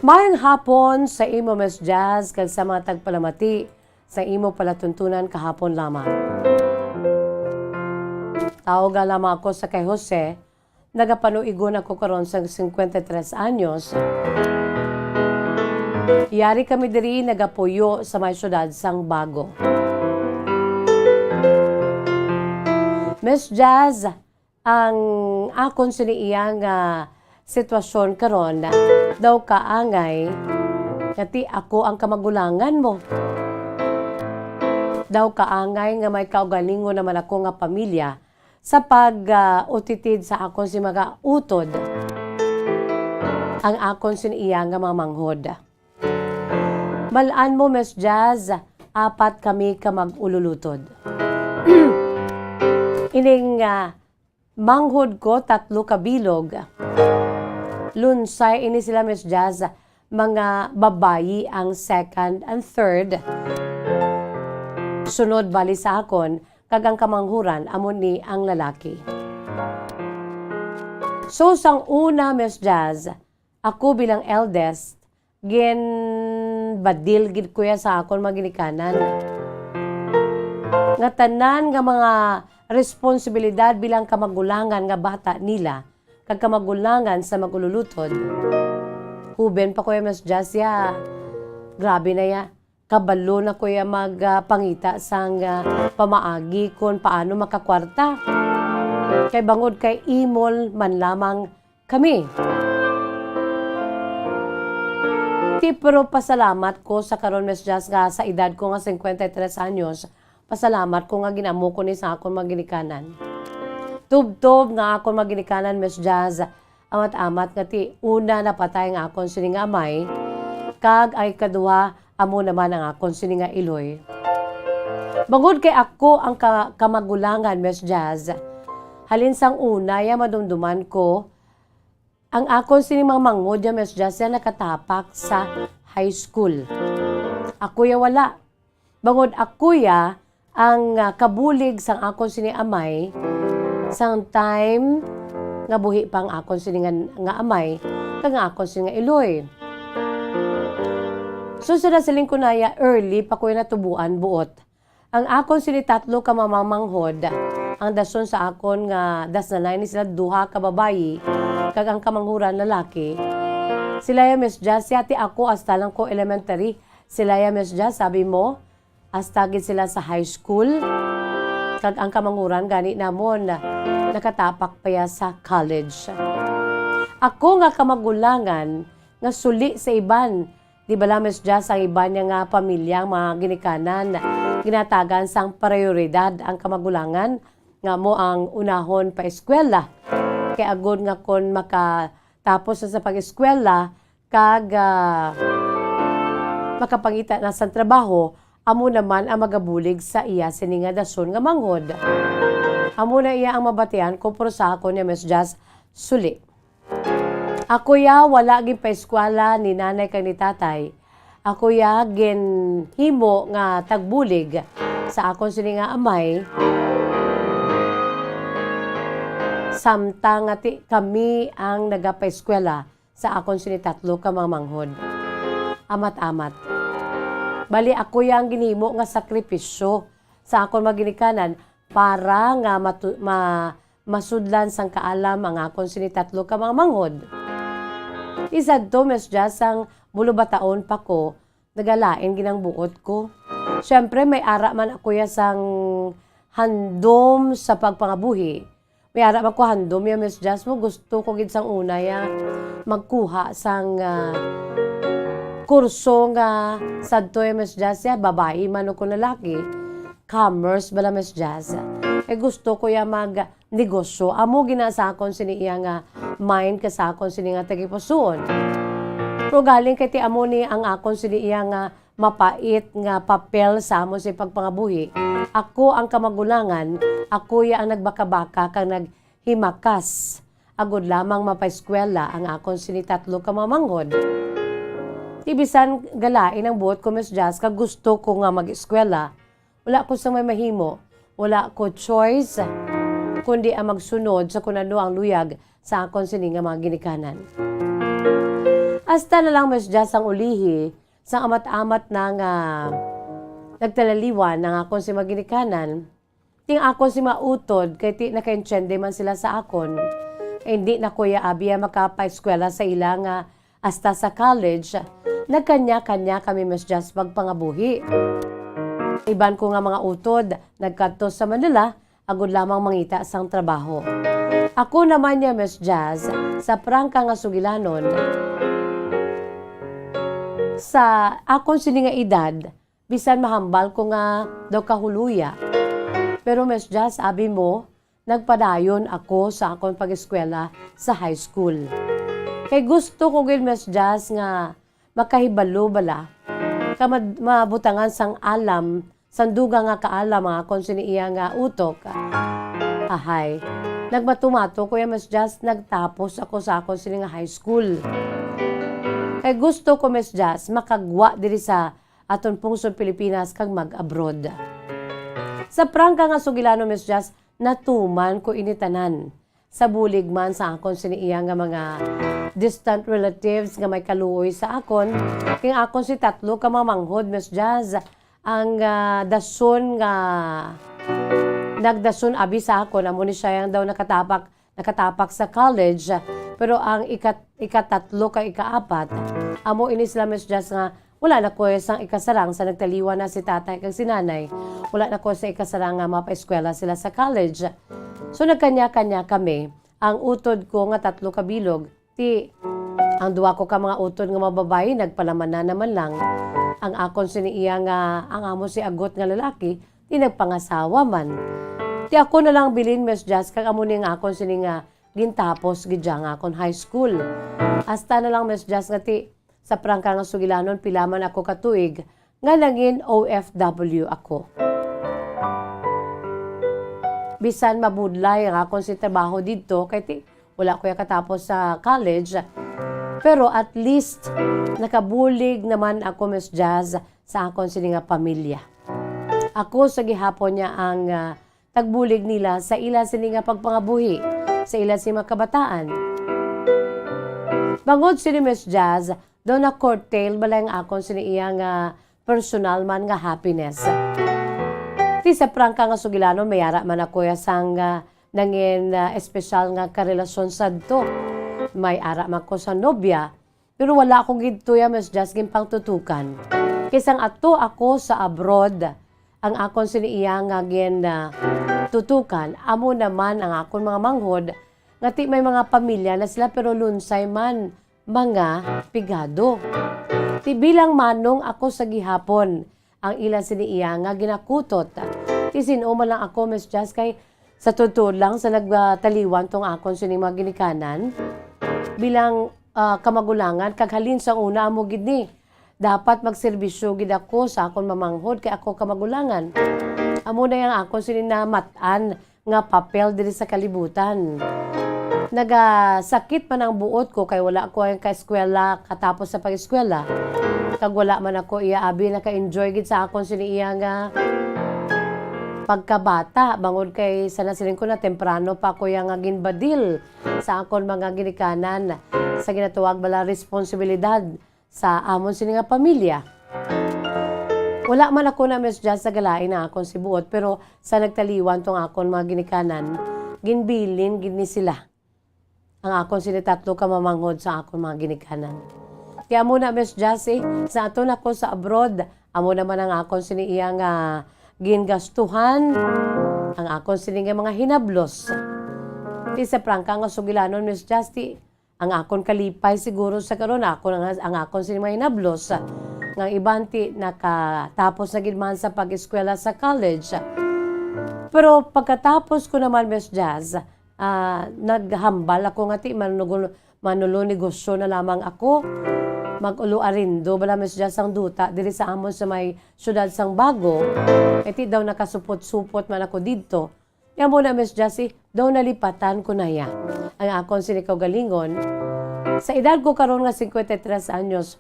Mayong hapon sa imo, Miss Jazz, kag sa mga tagpalamati sa imo palatuntunan kahapon lamang. Tawga lamang ako sa kay Jose, nagapanuigon ako karon sa cincuenta y tres anyos. Yari kami diri nagapuyo sa may siyudad sang Bago. Miss Jazz, ang akon sini iya nga sitwasyon karon, daw kaangay nga ti ako ang kamagulangan mo. Daw kaangay nga may kaugalingon naman ako nga pamilya sa pag, ah, utitid sa akon si mga utod. Ang akon sini iya nga mga manghod. Mal-an mo, Miss Jazz, apat kami ka mag-ululutod. Ining, ah, manghod ko, tatlo ka bilog. Lunsay ini sila, Miss Jazz, mga babayi ang second and third. Sunod bali sa akon, kag ang kamanghuran amo ni ang lalaki. So, sang una, Miss Jazz, ako bilang eldest, ginbadil gid ko ya sa akon mga ginikanan nga tanan nga mga responsibilidad bilang kamagulangan nga bata nila kag kamagulangan sa mag-ululutod. Huben pa ko ya, Miss Jazz, ya. Grabe na ya. Kabalo na ko ya mag, ah, pangita sang, ah, pamaagi kon paano makakwarta. Kay bangod kay imol man lamang kami. Ti, pero pasalamat ko sa karon, Miss Jazz, nga sa edad ko nga cincuenta y tres anyos, pasalamat ko nga gin-amo ko ni sa akon mga ginikanan. Tubtob nga akon mga ginikanan, Miss Jazz, amat-amat nga ti una napatay nga akon sini nga amay, kag ay kaduha amo naman ang akon sini nga iloy. Bangod kay ako ang ka-, kamagulangan, Miss Jazz, halin sang una ya madumduman ko, ang akon sini mga manghod ya, Miss Jazz, ya nakatapak sa high school. Ako ya wala. Bangod ako ya ang, ah, kabulig sang akon sini amay, sang time nga buhi pa ang akon sini nga, nga amay, kag ang akon sini nga iloy. So, sa nasiling ko na ya, early pa ko ya natubuan buot. Ang akon sini tatlo ka mamamanghod, ang dason sa akon nga dasnanay ni sila duha ka babayi, kag ang kamanghuran lalaki. Sila ya, Miss Jazz, yati ako hasta lang ko elementary. Sila ya, Miss Jazz, sabi mo, hasta gid sila sa high school. Kag ang kamanghuran gani namon, nakatapak pa ya sa college. Ako nga kamagulangan nga suli sa iban, di bala, Miss Jazz, ang iban niya nga pamilya, ang mga ginikanan, ginatagan sang prioridad ang kamagulangan nga mo ang unahon pa eskwela. Kay agod nga kon makatapos na sa pag-eskwela kag, ah, makapangita na sang trabaho, amo naman ang magabulig sa iya sini nga dason nga manghod. Amo na iya ang mabatian ko, pero sa akon niya, Miss Jazz, suli. Ako ya wala ginpaeskwela ni nanay kag ni tatay. Ako ya ginhimo nga tagbulig sa akon sini nga amay, samtang nga ti kami ang nagapaeskwela sa akon sini tatlo ka mga manghod. Amat-amat. Bali, ako ya ang ginhimo nga sakripisyo sa akon mga ginikanan para nga matu-, ma-, masudlan sang kaalam ang akon sini tatlo ka mga manghod. Isadto, Miss Jazz, sang bulubataon pa ko, nagalain gid ang buot ko. Siyempre, may ara man ako ya sang handom sa pagpangabuhi. May ara man ko handom ya, Miss Jazz, mo gusto ko gid sang una ya magkuha sang, ah, kurso nga sadto ya, Miss Jazz, ya, babayi man o kon lalaki. Commerce bala, Miss Jazz. Kay gusto ko ya mag negosyo. Amo gina sa akon sini iya nga mind ka sa akon sini nga tagipusoon. Pero galing kay ti amo ni ang akon sini iya nga mapait nga papel sa amon sa pagpangabuhi. Ako ang kamagulangan, ako ya ang nagbakabaka kag naghimakas agud lamang mapaeskwela ang akon sini tatlo ka mga manghod. Ti bisan galain ang buot ko, Miss Jazz, kag gusto ko nga mag-eskwela, wala ko sang may mahimo. Wala ko choice, kundi ang magsunod sa kun ano ang luyag sa akon sini nga mga ginikanan. Hasta na lang, Miss Jazz, ang ulihi sa amat-amat na nga nagtalaliwan ang akon si mga ginikanan, ting akon si mga utod, kay ti nakaintiende man sila sa akon. Kay hindi na ko ya abi ya makapaeskwela sa ila nga hasta sa college, nagkanya-kanya kami, Miss Jazz, pagpangabuhi. Iban ko nga mga utod, nagkadto sa Manila, agud lamang mangita sang trabaho. Ako naman ya, Miss Jazz, sa prangka nga sugilanon, sa akon sini nga edad, bisan mahambal ko nga daw kahuluya. Pero, Miss Jazz, abi mo, nagpadayon ako sa akon pag-eskwela sa high school. Kay gusto ko gid, Miss Jazz, nga makahibalo bala ka mad-, mabutangan sang alam, sang dugang nga kaalam ang akon sini iya nga utok. Ahay, nagmatumato ko ya, Miss Jazz, nagtapos ako sa akon sini nga high school. Kay gusto ko, Miss Jazz, makagwa diri sa aton pungsod Pilipinas kag mag-abroad. Sa prangka nga sugilanon, Miss Jazz, natuman ko ini tanan. Sa bulig man sa akon sini iya nga mga distant relatives nga may kaluoy sa akon, kay akon si tatlo ka mga manghod, Miss Jazz, ang, ah, dason nga nagdason abi sa akon, amo ni siya yang daw nakatapak nakatapak sa college, pero ang ikat-, ikatatlo kag ikaapat, amo ini sila, Miss Jazz, nga wala na ko sang ikasarang sa nagtaliwan na si tatay kag si nanay. Wala na ko sa ikasarang nga mapaeskwela sila sa college. So, nagkanya-kanya kami. Ang utod ko nga tatlo ka bilog, ti ang duha ko ka mga utod nga mga babayi, nagpalamanan naman lang. Ang akon sini iya nga, ang amo si agot nga lalaki, ti nagpangasawa man. Ti ako na lang bilin, Miss Jazz, kag amo ni ang akon sini nga gintapos gid dya nga akon high school. Hasta na lang, Miss Jazz, nga ti sa prangka nga sugilanon, pila man ako ka tuig nga nangin O F W ako. Bisan mabudlay ang akon si trabaho didto, kay ti wala ko ya katapos sa college, pero at least nakabulig naman ako, Miss Jazz, sa akon sini nga pamilya. Ako sa gihapon niya ang, ah, tagbulig nila sa ila sini nga pagpangabuhi, sa ila sini mga kabataan. Bangod sini, Miss Jazz, daw na-curtail bala ang akon sini iya nga personal man nga happiness. Ti sa prangka nga sugilanon, may ara man ako ya sang, ah, nangin, ah, espesyal nga karelasyon sadto. May ara man ko sa nobya, pero wala ako gid tuya, Miss Jazz, ginpangtutukan. Kay sang ato ako sa abroad, ang akon sini iya nga gin, ah, tutukan, amo naman ang akon mga manghod, nga ti may mga pamilya na sila pero lunsay man mga pigado. Ti bilang manong ako sa gihapon, ang ila sini iya nga ginakutot. Ti sin-o man lang ako, Miss Jazz, kay sa totoo lang, sa nagtaliwan tong akon sini mga ginikanan, bilang, ah, kamagulangan, kag halin sa una amo gid ni, dapat magserbisyo gid ako sa akon mamanghod kay ako kamagulangan. Amo na yang akon sini namat-an nga papel diri sa kalibutan. Nagasakit man ang buot ko kay wala ko ang kaeskwela katapos sa pag-eskwela. Kag wala man ako iya abi naka-enjoy gid sa akon sini iya nga pagkabata, bangod kay sa nasiling ko na temprano pa ako iya nga ginbadil sa akon mga ginikanan sa ginatawag bala responsibilidad sa amon sini nga pamilya. Wala man ako na, Miss Jazz, sa galain ang akon sibuot, pero sa nagtaliwan tong akon mga ginikanan, ginbilin gid ni sila ang akon sini tatlo ka mamanghod sa akon mga ginikanan. Kaya amo na, Miss Jassy, sa ato na ko sa abroad, amo naman ang akon sini iya nga gingastuhan, ang akon sini nga mga hinablos. Ti sa prangka nga sugilanon, Miss Jassy, ang akon kalipay siguro sa karon, ako na nga, ang akon sini mga hinablos, nga iban ti nakatapos na gid man sa pag-eskwela sa college. Pero pagkatapos ko naman, Miss Jazz, ah, naghambal ako nga ti manugol-, manulonegosyo na lamang ako. Mag-ulo-arindo bala, Miss Jazz, ang duta diri sa amon sa may siyudad sang Bago. Kay ti daw nakasupot-supot man ako didto. Kaya mo na, Miss Jassy, daw nalipatan ko na ya ang akon sini kaugalingon. Sa edad ko karon nga cincuenta y tres anyos,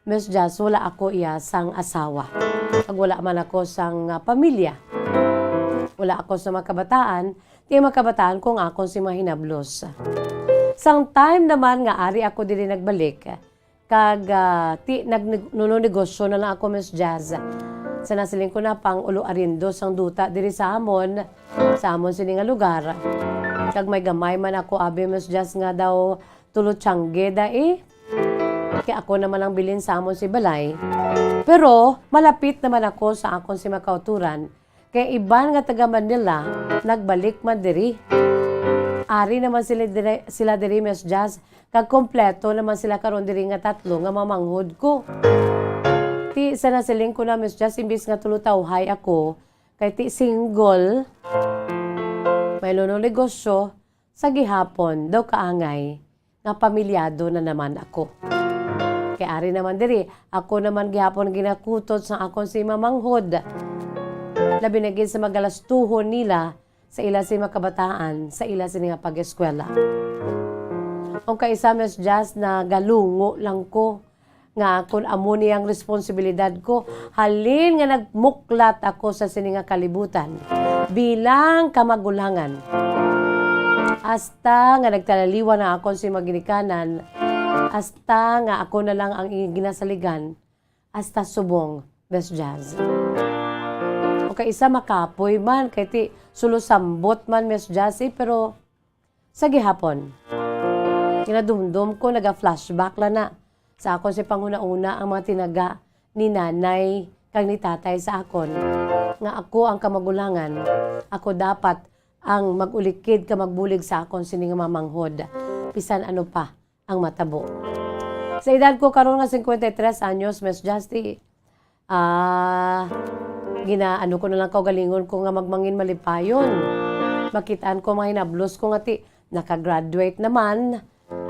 Miss Jazz, wala ako iya sang asawa. Kag wala man ako sang, ah, pamilya. Wala ako sa mga kabataan, ti mga kabataan ko nga akon si mga hinablos. Sang time naman nga ari ako diri nagbalik, kag, ah, ti, nag-, nag-, nununegosyo na lang ako, Miss Jazz. Sa nasiling ko na pang ulo arindo sang duta diri sa amon, sa amon sini nga lugar. Kag may gamay man ako, abi, Miss Jazz, nga daw tulo tiyangge da, eh. Kay ako naman ang bilin sa amon si balay. Pero malapit naman ako sa akon si makauturan. Kay iban nga taga Manila, nagbalik man diri. Ari naman sila diri, sila diri, Miss Jazz, kag kompleto naman sila karon diri nga tatlo nga mamanghod ko. Ti, sa nasiling ko na, Miss Jazz, imbis nga tulo tawhay ako, kay ti single, may luno negosyo, sa gihapon daw kaangay nga pamilyado na naman ako. Kay ari naman diri, ako naman gihapon ginakutot sa akon si mamanghod. Labi na gid sa magalastuhon nila sa ila si makabataan, sa ila sini nga pag-eskwela. Ang kaisa, Miss Jazz, nagalungo lang ko nga kun amo ni ang responsibilidad ko, halin nga nagmuklat ako sa sini nga kalibutan bilang kamagulangan. Hasta nga nagtalaliwan na akon si maginikanan, hasta nga ako na lang ang ginasaligan, hasta subong, Miss Jazz. O kay isa makapoy man, kay ti sulusambot man, Miss Jazz, eh, pero sa gihapon, ginadumdom ko, naga-flashback lang na sa akon si panghuna-una ang mga tinaga ni nanay kag ni tatay sa akon, nga ako ang kamagulangan, ako dapat ang mag-ulikid ka magbulig sa akon sini nga mamanghod, bisan ano pa ang matabo. Sa edad ko karon nga cincuenta y tres anyos, Miss Justy, ah, ginaano ko na lang kaugalingon ko nga magmangin malipayon. Makitaan ko, mga hinablos ko nga ti, nakagraduate naman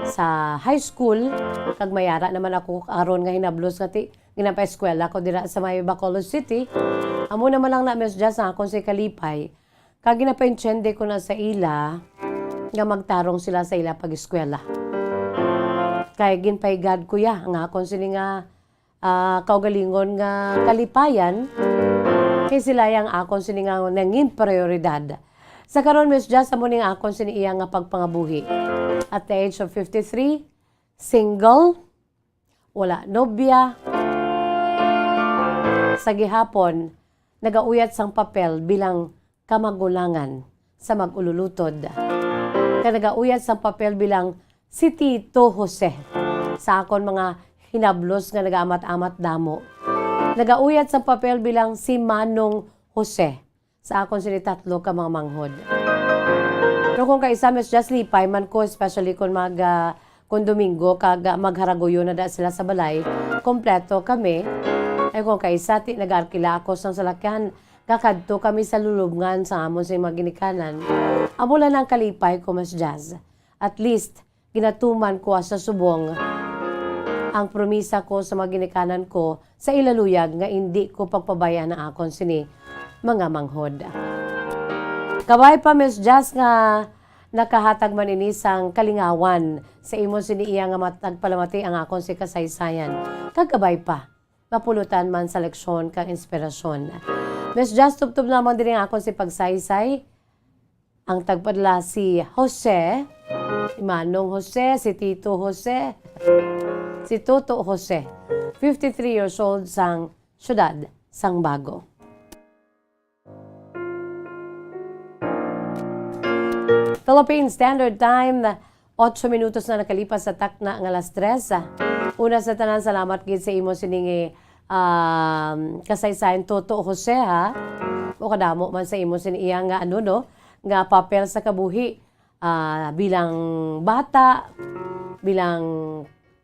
sa high school, kag mayara naman ako karon nga hinablos nga ti, ginapaeskwela ko dira sa may Bacolod City. Amo naman lang na, Miss Jazz, ang akon si kalipay. Kag ginapaintiende ko na sa ila nga magtarong sila sa ila pag-eskwela. Kay ginpaigad ko ya nga akon sini nga, ah, kaugalingon nga kalipayan, kay sila yang akon sini nga nangin prioridad. Sa karon, Miss Jazz, amo ning akon sini iya nga pagpangabuhi. At the age of fifty-three, single, wala nobya. Sa gihapon, nagauyat sang papel bilang kamagulangan sa mag-ululutod. Kag nagauyat sang papel bilang si Tito Jose sa akon mga hinablos nga nagaamat-amat damo. Nagauyat sang papel bilang si Manong Jose sa akon sini tatlo ka mga manghod. Pero kung kaisa, Miss Jazz, lipay man ko, especially kung mag, ah, kung Domingo, kag, ah, magharaguyo na da sila sa balay, kompleto kami. Ay, kung kaisa, ti, nag-arkila ako sang salakyan, kakadto kami sa lulubngan sa amon sa mga ginikanan. Amo lang ang kalipay ko, Miss Jazz. At least, ginatuman ko sa subong ang promisa ko sa mga ginikanan ko sa ila luyag nga indi ko pagpabayaan ang akon sini mga manghod. Kabay pa, Miss Jazz, nga nakahatag man ini sang kalingawan sa imo sini iya nga matag palamati ang akon si kasaysayan. Kag kabay pa, mapulutan man sa leksyon kag inspirasyon. Miss Jazz, tubtob lamang diri ang akon si pagsaysay. Ang tagpadala si Jose, si Manong Jose, si Tito Jose, si Toto Jose, fifty-three years old sang siyudad sang Bago. Philippine Standard Time, otso minutos na nakalipas sa takna nga alas tres. Una sa tanan, salamat gid sa imo sining, um, kasaysayan, Toto Jose, ha? O kadamo man sa imo sini iya nga, ano, no? Nga papel sa kabuhi, ah, bilang bata, bilang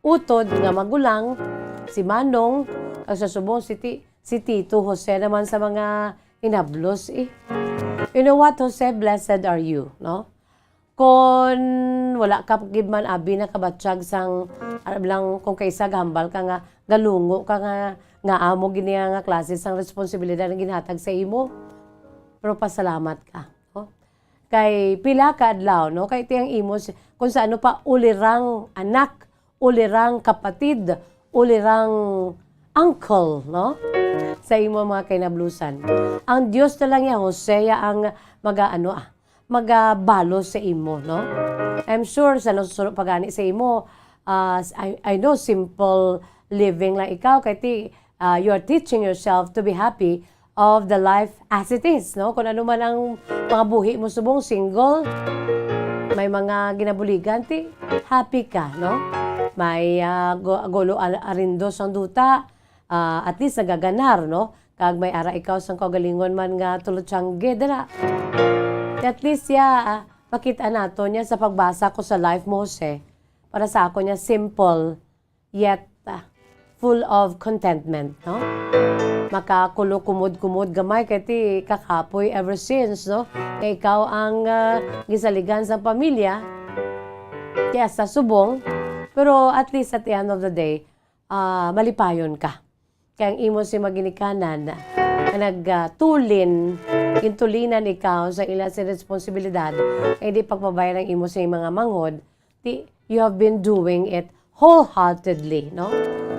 utod nga magulang, si Manong, kag sa subong si Ti-, si Tito Jose naman sa mga inablos, eh. You know what, Jose? Blessed are you, no? Kon wala ka gid man abi nakabatyag sang, alam lang, kung kaisa gahambal ka nga galungo ka nga, nga amo gid niya nga klase sang responsibilidad ang ginhatag sa imo. Pero pasalamat ka, no? Kay pila ka adlaw, no? Kay ti ang imo si-, kung sa ano pa, ulirang anak, ulirang kapatid, ulirang uncle, no? Sa imo mga kinablusan. Ang Dios na lang ya, Jose, ya ang maga-, ano, ah, magabalos sa imo, no? I'm sure sa nasusunod pa gani sa imo, ah, s-, I, I know simple living lang ikaw, kay ti, ah, you are teaching yourself to be happy of the life as it is, no? Kung ano man ang mga buhi mo subong, single, may mga ginabuligan, ti happy ka, no? May, ah, gu-, gulo al-, arindo sang duta, ah, at least nagaganar, no? Kag may ara ikaw sang kaugalingon man nga tulutiyangge dira. At least, ya, ah, makita nato niya sa pagbasa ko sa life mo, Jose. Para sa ako niya, simple, yet, ah, full of contentment, no? Makakulo kumod-kumod gamay kay ti kakapoy ever since, no? Nga ikaw ang, ah, gisaligan sa pamilya, kaya sa subong, pero at least at the end of the day, ah, malipayon ka. Kay ang imo si maginikanan nga nagtulin, gintulinan ikaw sa ila sing responsibilidad, kay di pagpabay-an ang imo sa mga manghod, ti, you have been doing it wholeheartedly, no?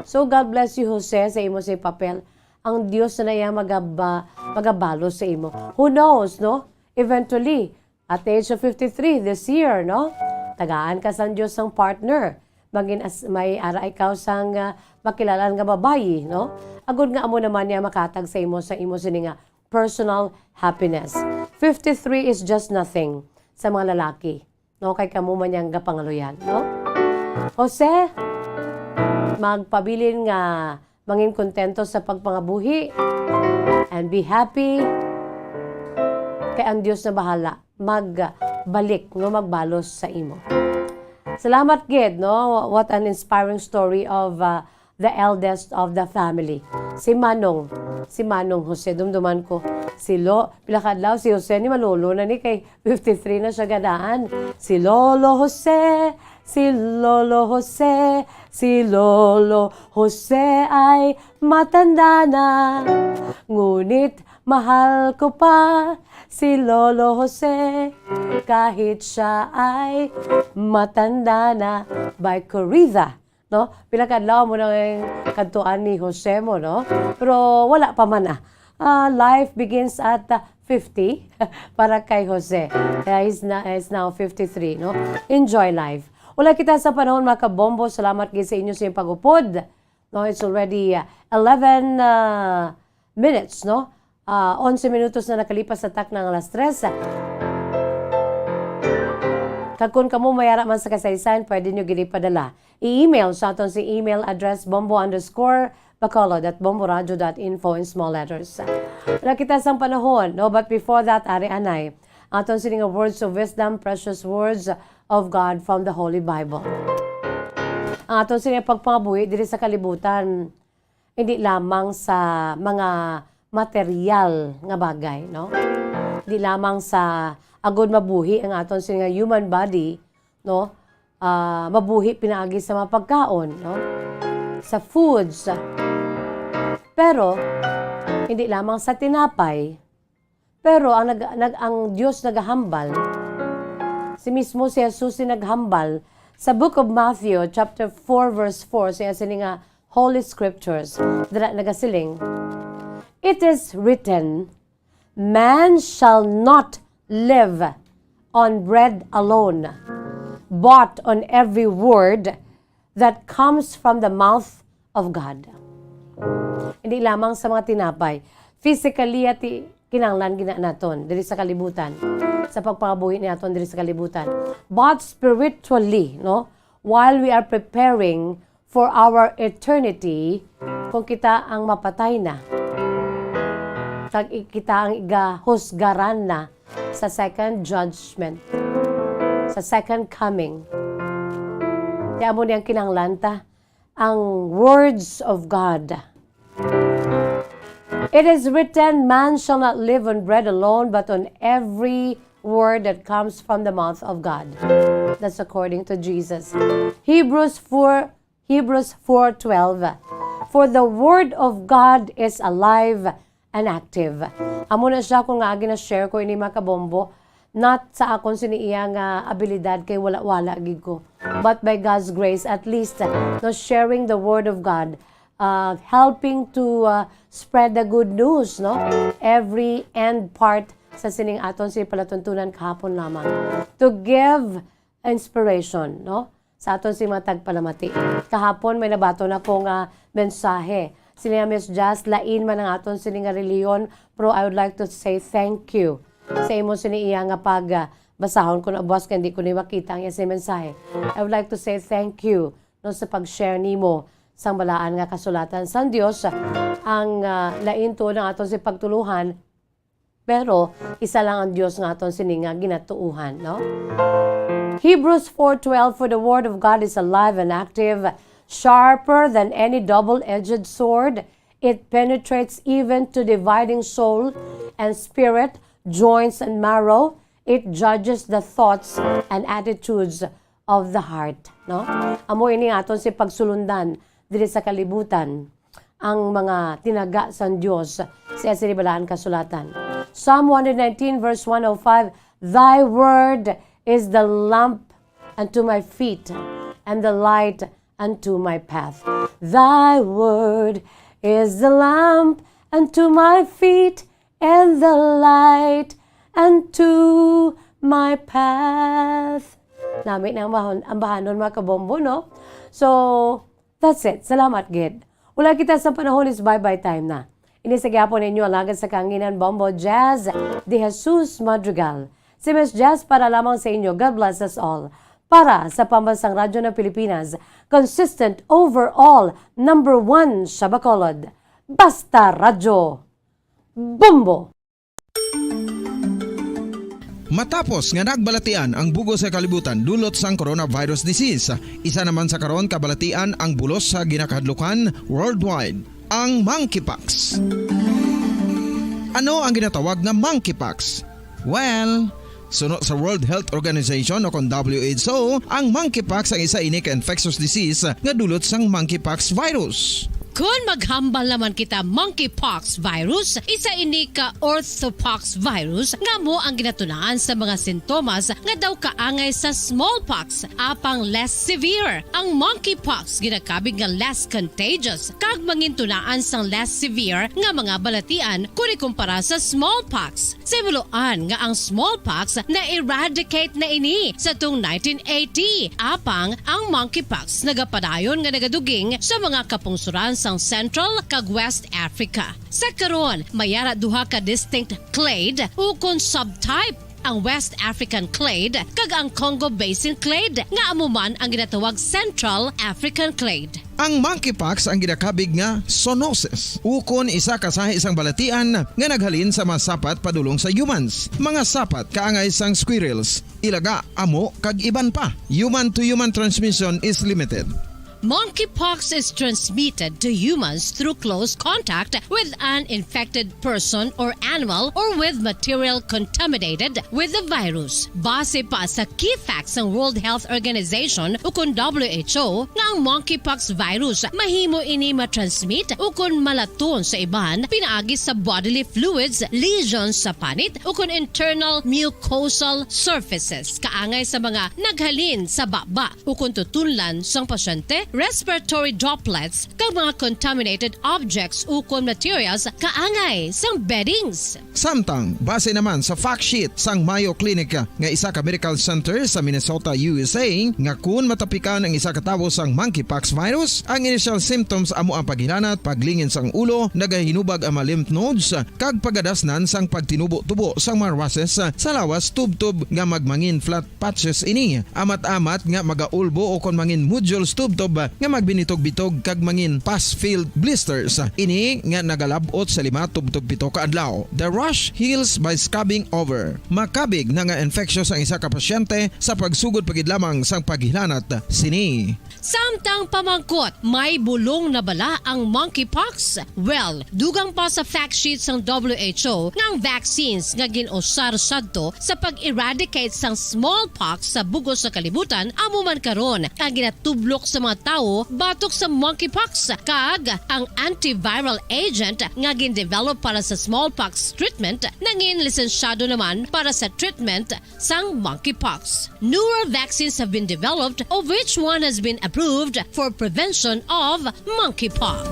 So, God bless you, Jose, sa imo sa papel. Ang Dios na iya magaba-, magabalos sa imo. Who knows, no? Eventually, at the age of fifty-three this year, no? Tagaan ka sang Dios sang partner. Mangin as-, may ara ikaw sang, ah, makilalan nga babayi, no? Agod nga amo naman niya makatag sa imo, sa imo sini nga personal happiness. Fifty-three is just nothing sa mga lalaki. No, kay kamo man yang gapangaluyan, no? Jose, magpabilin nga mangin kontento sa pagpangabuhi and be happy. Kay ang Dios na bahala magbalik, no, magbalos sa imo. Salamat gid, no? What an inspiring story of, uh, the eldest of the family. Si Manong, si Manong Jose, dumduman ko. Si Lo, pila ka adlaw, si Jose ni malolo na ni kay fifty-three na siya gadaan. Si Lolo Jose, si Lolo Jose, si Lolo Jose ay matanda na. Ngunit mahal ko pa si Lolo Jose, kahit siya ay matanda na. By Corita. No? Pila ka adlaw mo nang kantuan ni Jose mo, no? Pero wala pa man, ah. Ah, life begins at, ah, fifty para kay Jose. Kaya he's na, he's now fifty-three, no? Enjoy life. Wala kita sa panahon, mga kabombo. Salamat gid sa inyo sa inyong pag-upod. No, it's already, ah, eleven, ah, minutes, no? Ah, onse minutos na nakalipas sa takna nga alas tres. Kag kung kamo may ara man sa kasaysayan, pwede nyo gid ipadala. I-email sa aton si email address, bombo underscore bacolod at bomboradio dot info in small letters. Wala kita sang panahon, no? But before that, ari anay, aton sini nga words of wisdom, precious words of God from the Holy Bible. Ang aton sini nga pagpangabuhi diri sa kalibutan, hindi lamang sa mga material nga bagay, no? Hindi lamang sa agod mabuhi ang aton sini nga human body, no? Ah, mabuhi pinaagi sa mga pagkaon, no? Sa foods. Pero, hindi lamang sa tinapay, pero ang nag-, nag-, ang Dios nagahambal, si mismo si Jesus si naghambal sa Book of Matthew, chapter four, verse four, siya sini nga Holy Scriptures. Dira nagasiling, "It is written, man shall not live on bread alone, but on every word that comes from the mouth of God." Hindi lamang sa mga tinapay. Physically, ati kinahanglan gina naton diri sa kalibutan, sa pagpangabuhi naton diri sa kalibutan. But spiritually, no? While we are preparing for our eternity kung kita ang mapatay na, kag i-, kita ang igahusgaran na sa second judgment, sa second coming. Kaya mo niyang kinahanglan ta ang words of God. It is written, "Man shall not live on bread alone, but on every word that comes from the mouth of God." That's according to Jesus. Hebrews four, Hebrews four twelve, "For the word of God is alive and active." Amo na siya kung nga gina-share ko ini, mga kabombo, not sa akon sini iya nga abilidad, kay wala-wala gid ko, but by God's grace, at least, no, sharing the word of God, uh, helping to, uh, spread the good news, no? Every end part sa sining aton si palatuntunan kahapon lamang, to give inspiration, no, sa aton si mga tagpalamati. Kahapon may nabaton ako nga mensahe. Sini nga, "Miss Jazz, lain man ang aton sini nga relihiyon, pero I would like to say thank you sa imo sini iya nga pag, ah, basahon ko na buwas kay hindi ko ni makita ang iya sini mensahe. I would like to say thank you, no, sa pag-share nimo sang balaan nga kasulatan sang Dios. Ang, ah, lain tuod ang aton si pagtuluhan, pero isa lang ang Dios nga aton sini nga ginatuohan, no?" Hebrews four twelve, "For the word of God is alive and active, sharper than any double-edged sword. It penetrates even to dividing soul and spirit, joints and marrow. It judges the thoughts and attitudes of the heart." No? Amo ini aton si pagsulundan diri sa kalibutan, ang mga tinaga sang Dios sa iya sini balaan kasulatan. Psalm one hundred nineteen verse one oh five, "Thy word is the lamp unto my feet, and the light unto my path." "Thy word is the lamp unto my feet, and the light unto my path." Nami na ang bahon-, ang bahanon, mga kabombo, no? So, that's it. Salamat gid. Wala kita sa panahon, is bye-bye time na. Ini sa gihapon ninyo, alagad sa kanginan, Bombo Jazz, De Jesus Madrigal. Si Miss Jazz para lamang sa inyo. God bless us all. Para sa Pambansang Radyo ng Pilipinas, consistent overall, number one sa Bacolod. Basta Radyo. Bombo! Matapos nga nagbalatian ang bug-os nga kalibutan dulot sang coronavirus disease, isa naman sa karon kabalatian ang bulos sa ginakahadlukan worldwide, ang monkeypox. Ano ang ginatawag nga monkeypox? Well, suno sa World Health Organization o kon W H O, ang monkeypox ang isa ini ka infectious disease nga dulot sang monkeypox virus. Kon maghambal naman kita, monkeypox virus, isa ini ka orthopox virus nga amo ang ginatunaan sa mga sintomas nga daw kaangay sa smallpox, apang less severe. Ang monkeypox ginakabig nga less contagious kag mangintunaan sang less severe nga mga balatian kon ikumpara sa smallpox. Sa himuloan nga ang smallpox na-eradicate na ini sa tung nineteen eighty, apang ang monkeypox nagapadayon nga nagaduging sa mga kapungsoran sang Central kag West Africa. Sa karon, may ara duha ka distinct clade ukon subtype, ang West African clade kag ang Congo Basin clade, nga amo man ang ginatawag Central African clade. Ang monkeypox ang ginakabig nga zoonosis, ukon isa ka sahi sang balatian nga naghalin sa mga sapat padulong sa humans, mga sapat kaangay sang squirrels, ilaga, amo, kag iban pa. Human to human transmission is limited. Monkeypox is transmitted to humans through close contact with an infected person or animal or with material contaminated with the virus. Base pa sa key facts sang World Health Organization ukon W H O, nga ang monkeypox virus mahimo ini matransmit ukon malaton sa iban pinaagi sa bodily fluids, lesions sa panit, ukon internal mucosal surfaces, kaangay sa mga naghalin sa baba ukon tutunlan sang pasyente, respiratory droplets, kag mga contaminated objects ukon materials kaangay sang beddings. Samtang, base naman sa fact sheet sang Mayo Clinic nga isa ka medical center sa Minnesota, U S A, nga kun matapikan ang isa ka tawo sang monkeypox virus, ang initial symptoms amo ang paghilanat, paglingin sang ulo, nagahinubag ang mga lymph nodes, kag pagadasnan sang pagtinubo-tubo sang mga rushes sa lawas, tubtob nga magmangin flat patches ini, amat-amat nga magaulbo ukon mangin nodules tubtob nga magbinitog-bitog kag mangin pus-filled blisters. Ini nga nagalab-ot sa lima tubtob pito ka adlaw. The rash heals by scabbing over. Makabig na nga infectious ang isa ka pasyente sa pagsugod pa gid lamang sang paghilanat sini. Samtang pamangkot, may bulong na bala ang monkeypox? Well, dugang pa sa fact sheet sang W H O nga ang vaccines nga gin-usar sadto sa pag-eradicate sang smallpox sa bug-os sa kalibutan amo man karon ang ginatublok sa mga tawo batok sa monkeypox, kag ang antiviral agent nga gin-develop para sa smallpox treatment nangin lisensyado naman para sa treatment sang monkeypox. Newer vaccines have been developed, of which one has been approved for prevention of monkeypox.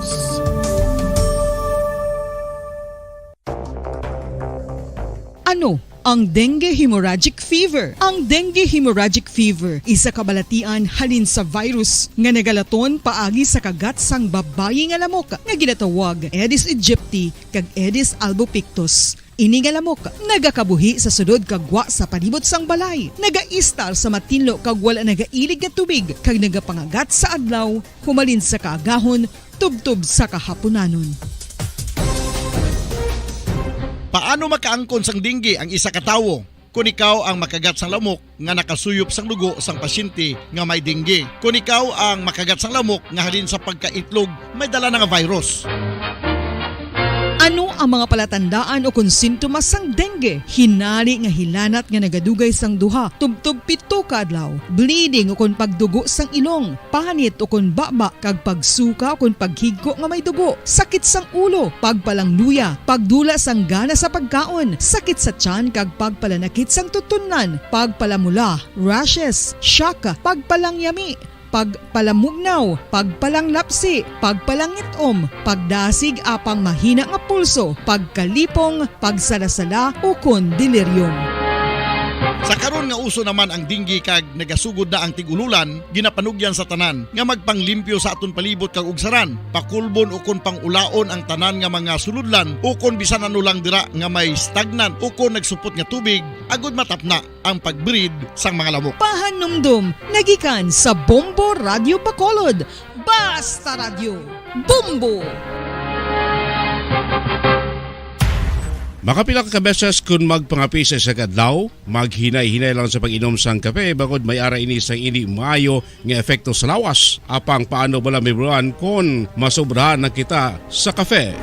Ano ang dengue hemorrhagic fever? Ang dengue hemorrhagic fever isa ka balatian halin sa virus nga nagalaton paagi sa kagat sang babayi nga lamok nga ginatawag Aedes aegypti kag Aedes albopictus. Ini nga lamok nagakabuhi sa sulod kag gwa sa palibot sang balay, nagaistar sa matinlo kag wala nagailig nga tubig, kag nagapangagat sa adlaw humalin sa kaagahon tubtob sa kahapunanon. Paano makaangkon sang dengue ang isa ka tawo? Kon ikaw ang makagat sang lamok nga nakasuyop sang dugo sang pasyente nga may dengue. Kon ikaw ang makagat sang lamok nga halin sa pagkaitlog may dala na nga virus. Ano ang mga palatandaan o kon sintomas sang dengue? Hinali nga hilanat nga nagadugay sang duha tubtob pito ka adlaw, bleeding o kon pagdugo sang ilong, panit o kon baba, kag pagsuka o kon paghigko nga may dugo, sakit sang ulo, pagpalangluya, pagdula sang gana sa pagkaon, sakit sa tiyan kag pagpalanakit sang tutunlan, pagpalamula, rashes, shock, pagpalangyami, pagpalamugnaw, pagpalanglapsi, pagpalangit-om, pagdasig apang mahina nga pulso, pagkalipong, pagsalasala, ukon delirium. Sa karon nga uso naman ang dengue kag nagasugod na ang tig-ululan, ginapanugyan sa tanan nga magpanglimpyo sa aton palibot kag ugsaran, pakulbon ukon pang-ulaon ang tanan nga mga sulodlan ukon bisan ano lang dira nga may stagnant ukon nagsupot nga tubig, agud matapna ang pag-breed sang mga lamok. Pahanumdom nga gikan sa Bombo Radyo Bacolod, Basta Radyo, Bombo! Makapila ka beses kon magpangape sa isa ka adlaw, maghinay-hinay lang sa pag-inom sang kape, bangod may ara ini sang indi maayo nga epekto sa lawas. Apang paano bala mahibaluan kon masobrahan na kita sa kape?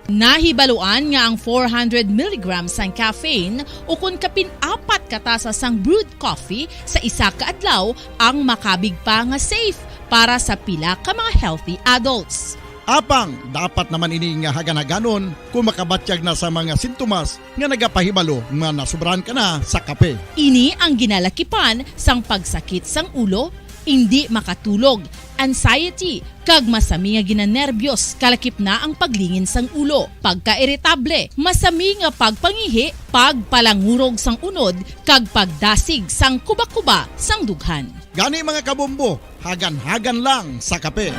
Nahibaluan nga ang four hundred milligrams sang caffeine ukon kapin apat ka tasa sang brewed coffee sa isa ka adlaw ang makabig pa nga safe para sa pila ka mga healthy adults. Apang dapat naman ini nga hagan-haganon kon makabatyag na sa mga sintomas nga nagapahibalo nga nasobrahan ka na sa kape. Ini ang ginalakipan sang pagsakit sang ulo, indi makatulog, anxiety, kag masami nga ginanerbyos, kalakip na ang paglingin sang ulo, pagkairitable, masami nga pagpangihi, pagpalangurog sang unod, kag pagdasig sang kubakuba sang dughan. Gani, mga kabombo, hagan-hagan lang sa kape.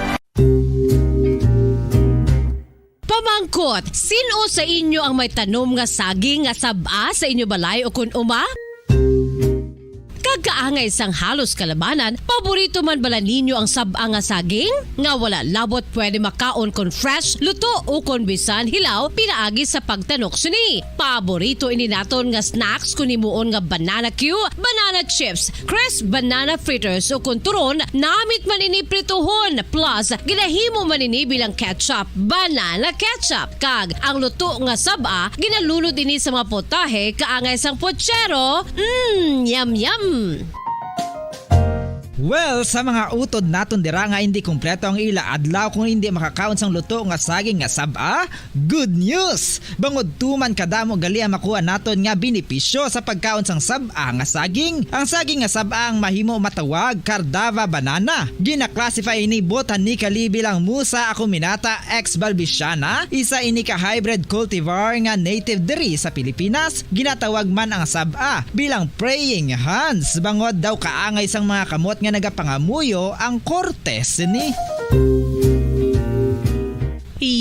Pamangkot, sin-o sa inyo ang may tanom nga saging nga sab-a sa inyo balay o kon uma? Kag kaangay sang halos kalabanan, paborito man bala ninyo ang sab-a nga saging? Nga wala labot pwede makaon kon fresh, luto, o kon bisan hilaw pinaagi sa pagtanok sini. Paborito ini naton nga snacks kon himuon nga banana cue, banana chips, crisp banana fritters, o kon turon, namit man ini prituhon, plus ginahimo man ini bilang ketchup, banana ketchup. Kag ang luto nga sab-a, ginalunod ini sa mga putahe kaangay sang putsero. Mm, yum, yum! Well, sa mga utod naton dira nga indi kompleto ang ila adlaw kung indi makakaon sang luto nga saging nga sab-a, good news! Bangod tuman kadamo gali ang makuha naton nga benepisyo sa pagkaon sang sab-a nga saging. Ang saging nga sab-a ang mahimo matawag Cardava banana. Gina-classify ini botanically bilang Musa acuminata ex balbisiana, isa ini ka hybrid cultivar nga native diri sa Pilipinas. Ginatawag man ang sab-a bilang praying hands, bangod daw kaangay sang mga kamot nga nagapangamuyo ang korte sini.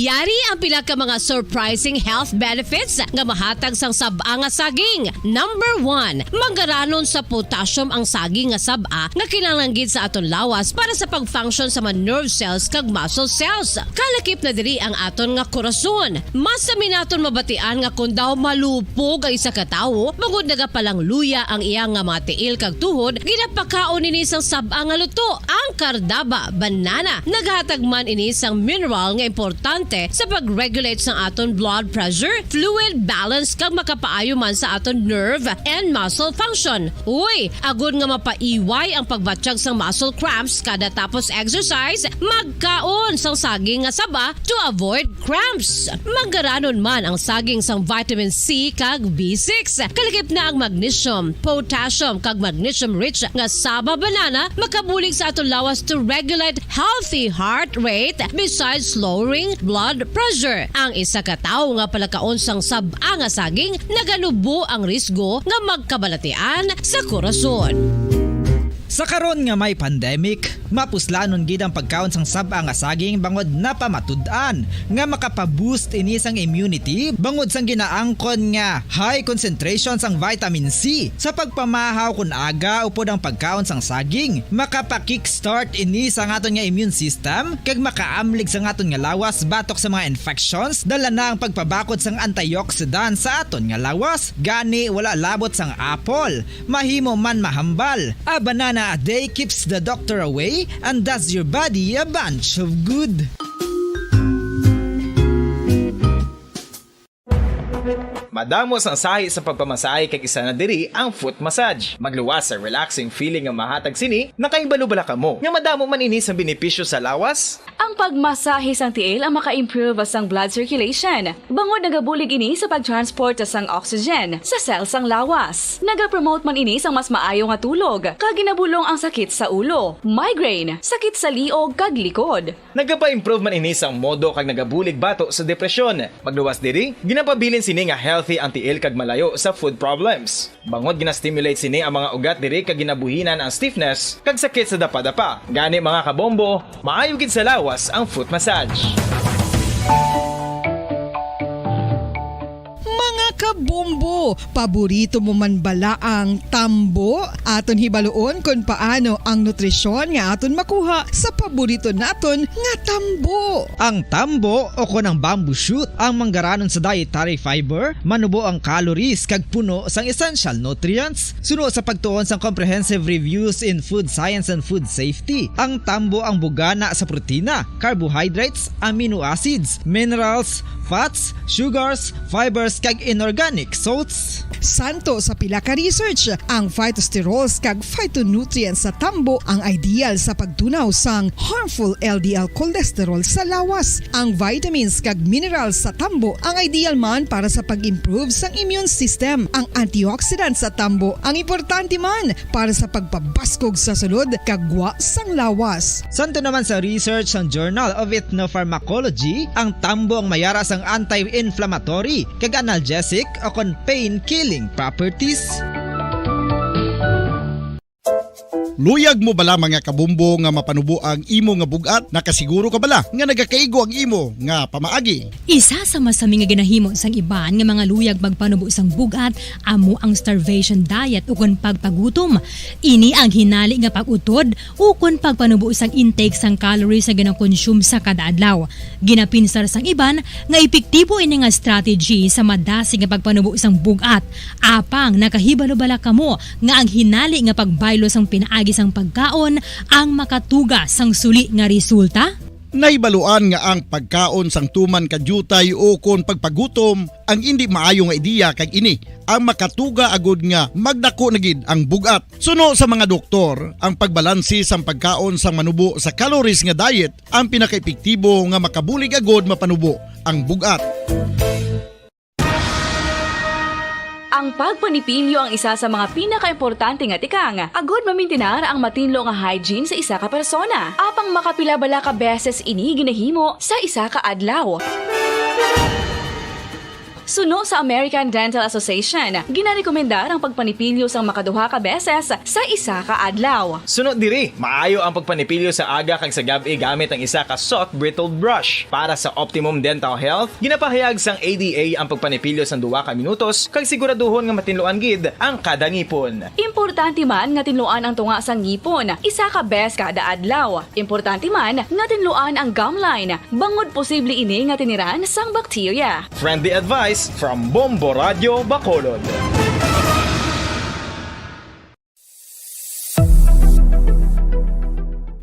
Yari ang pila ka mga surprising health benefits nga mahatag sang sab-a nga saging. Number one, manggaranon sa potassium ang saging nga sab-a nga kinahanglan gid sa aton lawas para sa pag-function sa mga nerve cells kag muscle cells. Kalakip na diri ang aton nga korason. Mas sami naton mabatian nga kon daw malupog ang isa ka tawo, bangod nagapalangluya ang iya nga mga tiil kag tuhod, ginapakaon ini sang sab-a nga luto. Ang kardaba, banana, naghatag man ini sang mineral nga importante sa pag-regulate sang aton blood pressure, fluid balance, kag makapaayo man sa aton nerve and muscle function. Uy, agod nga mapaiway ang pagbatyag sang muscle cramps kada tapos exercise, magkaon sang saging nga saba to avoid cramps. Manggaranon man ang saging sang vitamin C kag B six. Kalakip na ang magnesium, potassium, kag magnesium-rich nga saba banana makabulig sa aton lawas to regulate healthy heart rate besides lowering blood pressure. Ang isa ka tawo nga palakaon sang sab-a nga saging naganubo ang risgo nga magkabalatian sa korason. Sa karon nga may pandemic, mapuslanon gid ang pagkaon sang sab-a nga saging bangod napamatud-an nga makapa-boost ini sang immunity bangod sang ginaangkon nga high concentration sang vitamin C. Sa pagpamahaw kon aga upod ang pagkaon sang saging, makapa-kickstart ini sa aton nga immune system kag makaamlig sa aton nga lawas batok sa mga infections. Dala na ang pagpabakod sang antioxidant sa aton nga lawas. Gani, wala labot sang apple, mahimo man mahambal. A banana a day keeps the doctor away and does your body a bunch of good. Madamo sang sahi sa pagpamasahe kag isa na diri ang foot massage. Magluwas sa relaxing feeling nga mahatag sini, nakahibalo bala kamo nga madamo man ini sa benepisyo sa lawas? Ang pagmasahe sang tiil ang maka-improve sang blood circulation, bangod nagabulig ini sa pag-transport sang oxygen sa cell sang lawas. Nagapromote man ini sang mas maayo nga tulog, kag ginabulong ang sakit sa ulo, migraine, sakit sa liog, kag likod. Nagapa-improve man ini sang modo kag nagabulig bato sa depresyon. Magluwas diri, ginapabilin sini nga healthy ang tiil kag malayo sa foot problems. Bangod gina-stimulate sini ang mga ugat diri kag ginabuhinan ang stiffness kag sakit sa dapadapa. Gani, mga kabombo, maayo gid sa lawas ang foot massage. Mga kabombo, paborito mo man bala ang tambo? Aton hibaluon kon paano ang nutrisyon nga aton makuha sa paborito naton nga tambo. Ang tambo, o kon ang bamboo shoot, ang manggaranon sa dietary fiber, manubo ang calories kag puno sang essential nutrients. Suno sa pagtuon sang Comprehensive Reviews in Food Science and Food Safety, ang tambo ang bugana sa protina, carbohydrates, amino acids, minerals, fats, sugars, fibers, kag inorganic salts. Santo sa pila ka research, ang phytosterols kag phytonutrients sa tambo ang ideal sa pagtunaw sang harmful L D L cholesterol sa lawas. Ang vitamins kag minerals sa tambo ang ideal man para sa pag-improve sang immune system. Ang antioxidants sa tambo ang importante man para sa pagpabaskog sa sulod kag gwa sang lawas. Santo naman sa research sang Journal of Ethnopharmacology, ang tambo ang mayara sang anti-inflammatory kag analgesic o kon pain-killing properties. Luyag mo bala, mga kabombo, nga mapanubo ang imo nga bug-at? Nakasiguro ka bala nga nagakaigo ang imo nga pamaagi? Isa sa masami nga ginahimo sang iban nga mga luyag magpanubo sang bug-at amo ang starvation diet ukon pagpagutom. Ini ang hinali nga pag-utod ukon pagpanubo sang intake sang calories nga ginakonsume sa kada adlaw. Ginapinsar sang iban nga epektibo ini nga strategy sa madasig nga pagpanubo sang bug-at. Apang nakahibalo bala kamo nga ang hinali nga pagbaylo sang pinaagi sang pagkaon ang makatuga sang suli nga resulta? Nahibaluan nga ang pagkaon sang tuman ka diutay ukon pagpagutom ang indi maayo nga ideya, kag ini ang makatuga agud nga magdako na gid ang bug-at. Suno sa mga doktor, ang pagbalanse sang pagkaon sang manubo sa calories nga diet ang pinakaepektibo nga makabulig agud mapanubo ang bug-at. Ang pagpanipilyo ang isa sa mga pinakaimportante nga tikang agud mamintinar ang matinlo nga hygiene sa isa ka persona. Apang makapila bala ka beses ini ginahimo sa isa ka adlaw? Suno sa American Dental Association, ginarekomendar ang pagpanipilyo sang makaduha ka beses sa isa ka adlaw. Suno diri, maayo ang pagpanipilyo sa aga kag sa gab-i gamit ang isa ka soft bristled brush. Para sa optimum dental health, ginapahayag sang A D A ang pagpanipilyo sang duha ka minutos kag siguraduhon nga matinluan gid ang kada ngipon. Importante man nga tinluan ang tunga sang ngipon isa ka bes kada adlaw. Importante man nga tinluan ang gum line, bangod posible ini nga tiniran sang bakterya. Friendly advice from Bombo Radyo Bacolod.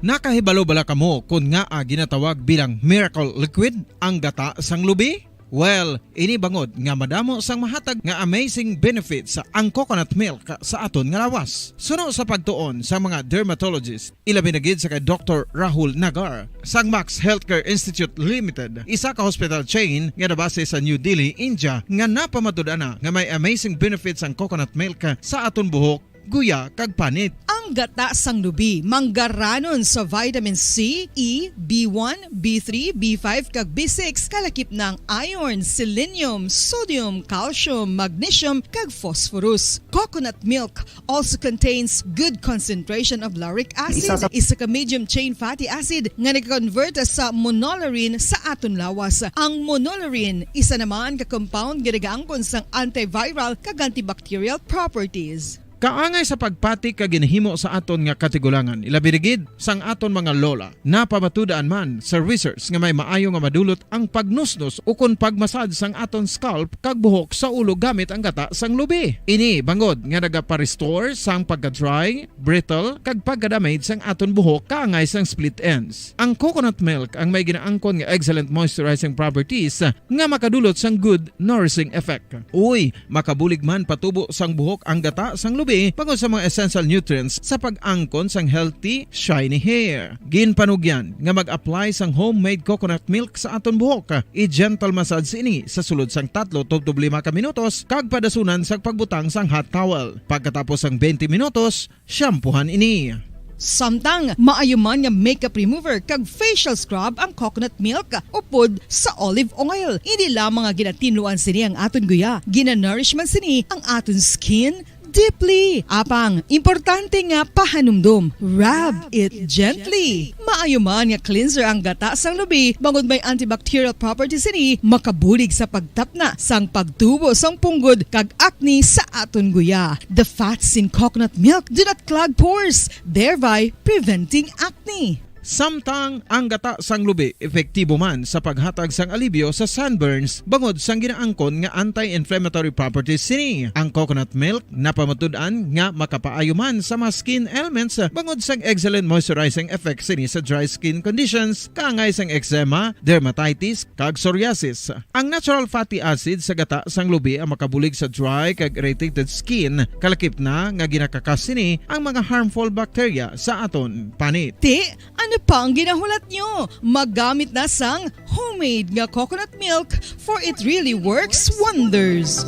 Nakahibalo bala kamo kon ngaa ginatawag bilang miracle liquid ang gata sang lubi? Well, ini bangod nga madamo sang mahatag nga amazing benefits ang coconut milk sa aton nga lawas. Suno sa pagtuon sa mga dermatologist, ilabi na gid sa kay Doktor Rahul Nagar sang Max Healthcare Institute Limited, isa ka hospital chain nga nabase sa New Delhi, India, nga napamatud-an na nga may amazing benefits ang coconut milk sa aton buhok, guya, kag panit. Ang gata sang lubi manggaranon sa vitamin C, E, B one, B three, B five, kag B six, kalakip na ang iron, selenium, sodium, calcium, magnesium, kag phosphorus. Coconut milk also contains good concentration of lauric acid, isa sa isa ka medium chain fatty acid nga nag-convert sa monolaurin sa aton lawas. Ang monolaurin, isa naman ka compound nga nagaangkon sang antiviral kag antibacterial properties. Kaangay sa pagpati kag ginahimo sa aton nga katigulangan, ilabi na gid sang aton mga lola. Napamatud-an man sa research nga may maayo nga madulot ang pagnusnos ukon pagmasad sang aton scalp kag buhok sa ulo gamit ang gata sang lubi. Ini bangod nga nagapa-restore sang pagka-dry, brittle, kag pagka-damage sang aton buhok kaangay sang split ends. Ang coconut milk ang may ginaangkon nga excellent moisturizing properties nga makadulot sang good nourishing effect. Uy, makabulig man patubo sang buhok ang gata sang lubi bangod sa mga essential nutrients sa pag-angkon sang healthy, shiny hair. Ginpanugyan nga mag-apply sang homemade coconut milk sa aton buhok. I-gentle massage ini sa sulod sang tatlo tubtob lima ka minutos kag padasunan sang pagbutang sang hot towel. Pagkatapos sang twenty minutos, shampoohan ini. Samtang maayo man nga makeup remover kag facial scrub ang coconut milk upod sa olive oil. Hindi lamang nga ginatinluan sini ang aton guya, ginanourish man sini ang aton skin deeply. Apang, importante nga pahanumdom, rub it gently. Maayo man nga cleanser ang gata sang lubi, bangod may antibacterial properties sini, makabulig sa pagtapna sang pagtubo sang punggod kag acne sa aton guya. The fats in coconut milk do not clog pores, thereby preventing acne. Samtang ang gata sang lubi epektibo man sa paghatag sang alibyo sa sunburns bangod sang ginaangkon nga anti-inflammatory properties sini. Ang coconut milk napamatud-an nga makapaayo man sa mga skin ailments bangod sang excellent moisturizing effect sini sa dry skin conditions, kaangay sang eczema, dermatitis, kag psoriasis. Ang natural fatty acid sa gata sang lubi ang makabulig sa dry kag irritated skin, kalakip na nga ginakakas sini ang mga harmful bacteria sa aton panit. Ti, ano pa ang ginahulat nyo? Maggamit na sang homemade nga coconut milk, for it really works wonders.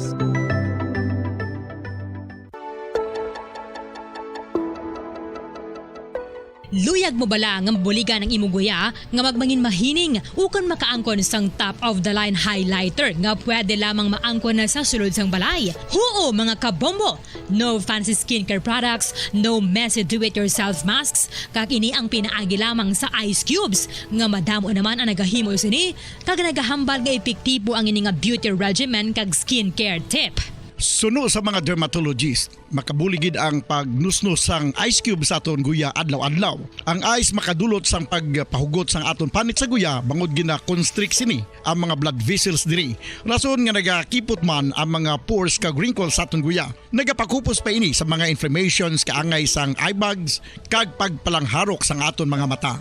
Luyag mo bala nga mabuligan ang imo guya nga magmangin mahining ukon makaangkon sang top of the line highlighter nga pwede lamang maangkon na sa sulod sang balay? Huo, mga kabombo! No fancy skincare products, no messy do-it-yourself masks, kag ini ang pinaagi lamang sa ice cubes nga madamo naman ang nagahimo sini kag nagahambal nga epektibo ang ini nga beauty regimen kag skincare tip. Suno sa mga dermatologist, makabulig gid ang pagnusnos sang ice cube sa aton guya adlaw-adlaw. Ang ice makadulot sang pagpahugot sang aton panit sa guya bangod gina-constrict sini ang mga blood vessels diri. Rason nga nagakipot man ang mga pores kag wrinkles sa aton guya. Nagapakupos pa ini sa mga inflammations kaangay sang eye bags kag pagpalangharok sang aton mga mata.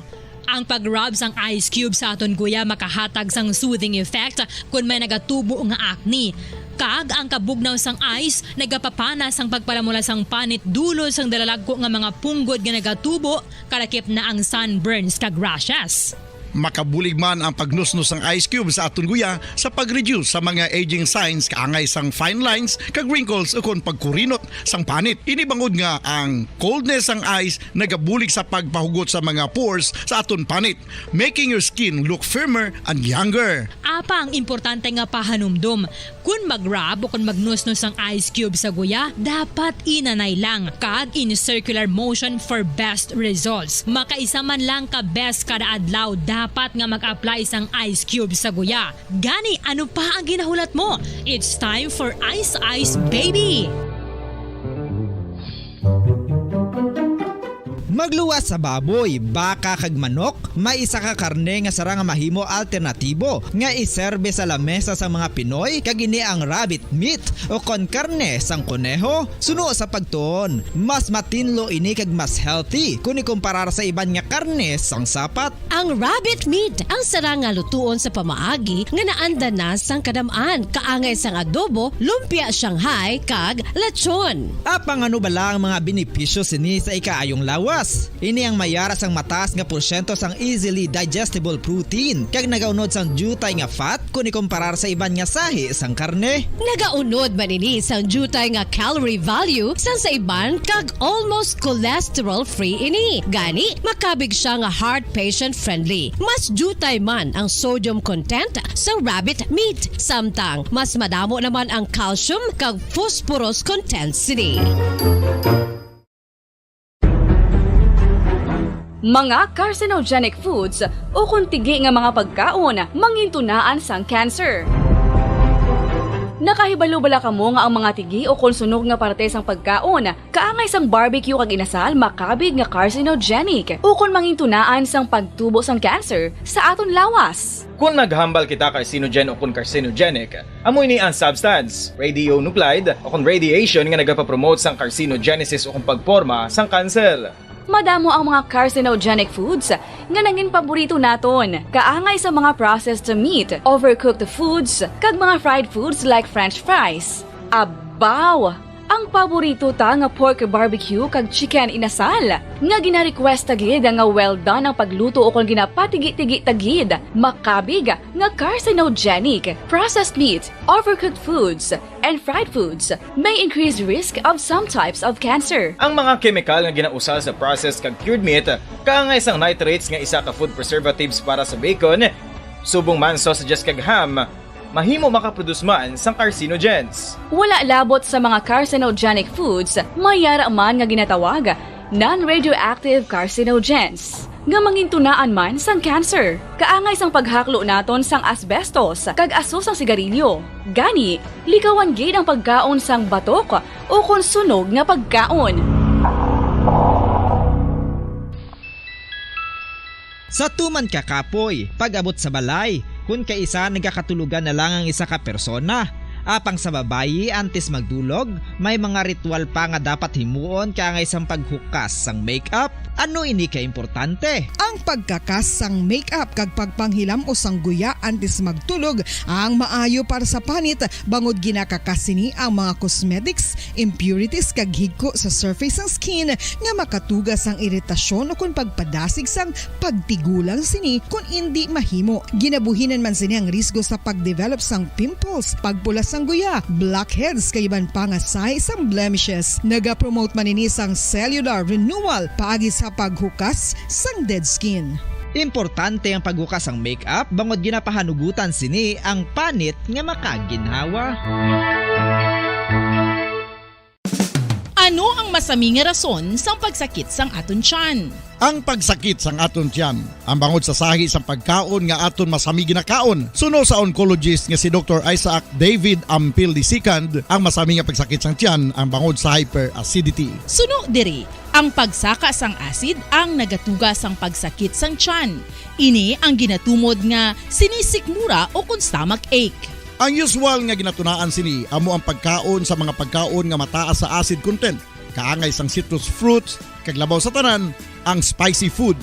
Ang pag-rub sang ice cube sa aton guya makahatag sang soothing effect kon may nagatubo nga acne. Kag ang kabugnaw sang ice nagapapana sang pagpalamula sang panit dulot sang dalalagko nga mga punggod nga nagatubo, kalakip na ang sunburns kag rashes. Makabulig man ang pagnusnos sang ice cube sa aton guya sa pag-reduce sa mga aging signs kaangay sang fine lines kag wrinkles ukon pagkurinot sang panit. Ini bangod nga ang coldness sang ice nagabulig sa pagpahugot sa mga pores sa aton panit, making your skin look firmer and younger. Apang importante nga pahanumdom, kon mag-rub o kon magnusnos ang ice cube sa guya, dapat inanay lang kag in circular motion for best results. Makaisa man lang ka beses kada adlaw dapat nga mag-apply sang ice cube sa guya. Gani, ano pa ang ginahulat mo? It's time for Ice Ice Baby! Magluwas sa baboy, baka kag manok, may isa ka karne nga sarang nga mahimo alternatibo nga iserbe sa lamesa sa mga Pinoy, kag ini ang rabbit meat o kon karne sang koneho. Suno sa pagtuon, mas matinlo ini kag mas healthy kon ikumparar sa iban nga karne sang sapat. Ang rabbit meat ang sarang nga lutuon sa pamaagi nga naanda na sang kadam-an, kaangay sang adobo, lumpia Shanghai, kag lechon. Apang ano bala ang mga benepisyo sini sa ikaayong lawas? Ini ang may ara sang mataas nga porsyento sang easily digestible protein, kag nagaunod sang diutay nga fat kon ikumparar sa iban nga sahi sang karne. Nagaunod man ini sang diutay nga calorie value sang sa iban, kag almost cholesterol-free ini. Gani, makabig siya nga heart patient-friendly. Mas diutay man ang sodium content sang rabbit meat, samtang mas madamo naman ang calcium kag phosphorus content sini. Mga carcinogenic foods ukon tigi nga mga pagkaon mangintunaan sang cancer. Nakahibalo bala kamo nga ang mga tigi ukon sunog nga parte sang pagkaon, kaangay sang barbecue kag inasal, makabig nga carcinogenic ukon mangintunaan sang pagtubo sang cancer sa aton lawas? Kon maghambal kita carcinogen ukon carcinogenic, amo ini ang substance, radionuclide, ukon radiation nga nagapapromote sang carcinogenesis ukon pagporma sang kanser. Madamo ang mga carcinogenic foods nga nangin paborito naton, kaangay sa mga processed meat, overcooked foods, kag mga fried foods like French fries. Abaw! Ang paborito ta nga pork barbecue kag chicken inasal, nga gina-request ta gid nga well done ang pagluto ukon ginapatigi-tigi ta gid, makabig nga carcinogenic. Processed meat, overcooked foods, and fried foods may increase risk of some types of cancer. Ang mga kemikal nga ginausar sa processed kag cured meat, kaangay sang nitrates nga isa ka food preservatives para sa bacon, subong man sausages kag ham, mahimo makaproduce man sang carcinogens. Wala labot sa mga carcinogenic foods, may ara man nga ginatawag non-radioactive carcinogens, nga mangintunaan man sang cancer, kaangay sang paghaklo naton sang asbestos kag aso sang sigarilyo. Gani, likawan gid ang pagkaon sang batok ukon sunog nga pagkaon. Sa tuman ka kapoy, pag-abot sa balay, kon kaisa nagakatulogan na lang ang isa ka persona. Apang sa babayi, antes magdulog, may mga ritual pa nga dapat himuon kaangay sang paghukas sang makeup. Ano ini ka importante? Ang pagkakas sang makeup kag pagpanghilam-os sang guya antes magtulog ang maayo para sa panit, bangod ginakakas sini ang mga cosmetics, impurities, kag higko sa surface sang skin nga makatuga sang iritasyon ukon pagpadasig sang pagtigulang sini kon indi mahimo. Ginabuhinan man sini ang risgo sa pag-develop sang pimples, pagpula sang guya, blackheads, kag iban pa nga sahi sang blemishes. Nagapromote man ini sang cellular renewal paagi sa paghukas sang dead skin. Importante ang paghukas sang makeup bangod ginapahanugutan sini ang panit nga makaginhawa. Ano ang masami nga rason sang pagsakit sang aton tiyan? Ang pagsakit sang aton tiyan, ang bangod sa sahi sang pagkaon nga aton masami ginakaon, suno sa oncologist nga si Doktor Isaac David Ampil the second, ang masami nga pagsakit sang tiyan, ang bangod sa hyperacidity. Suno diri, ang pagsaka sang acid ang nagatuga sang pagsakit sang tiyan. Ini ang ginatumod nga sinisikmura ukon stomach ache. Ang usual nga ginatunaan sini amo ang pagkaon sa mga pagkaon nga mataas sa acid content, kaangay sang citrus fruits, kag labaw sa tanan, ang spicy food.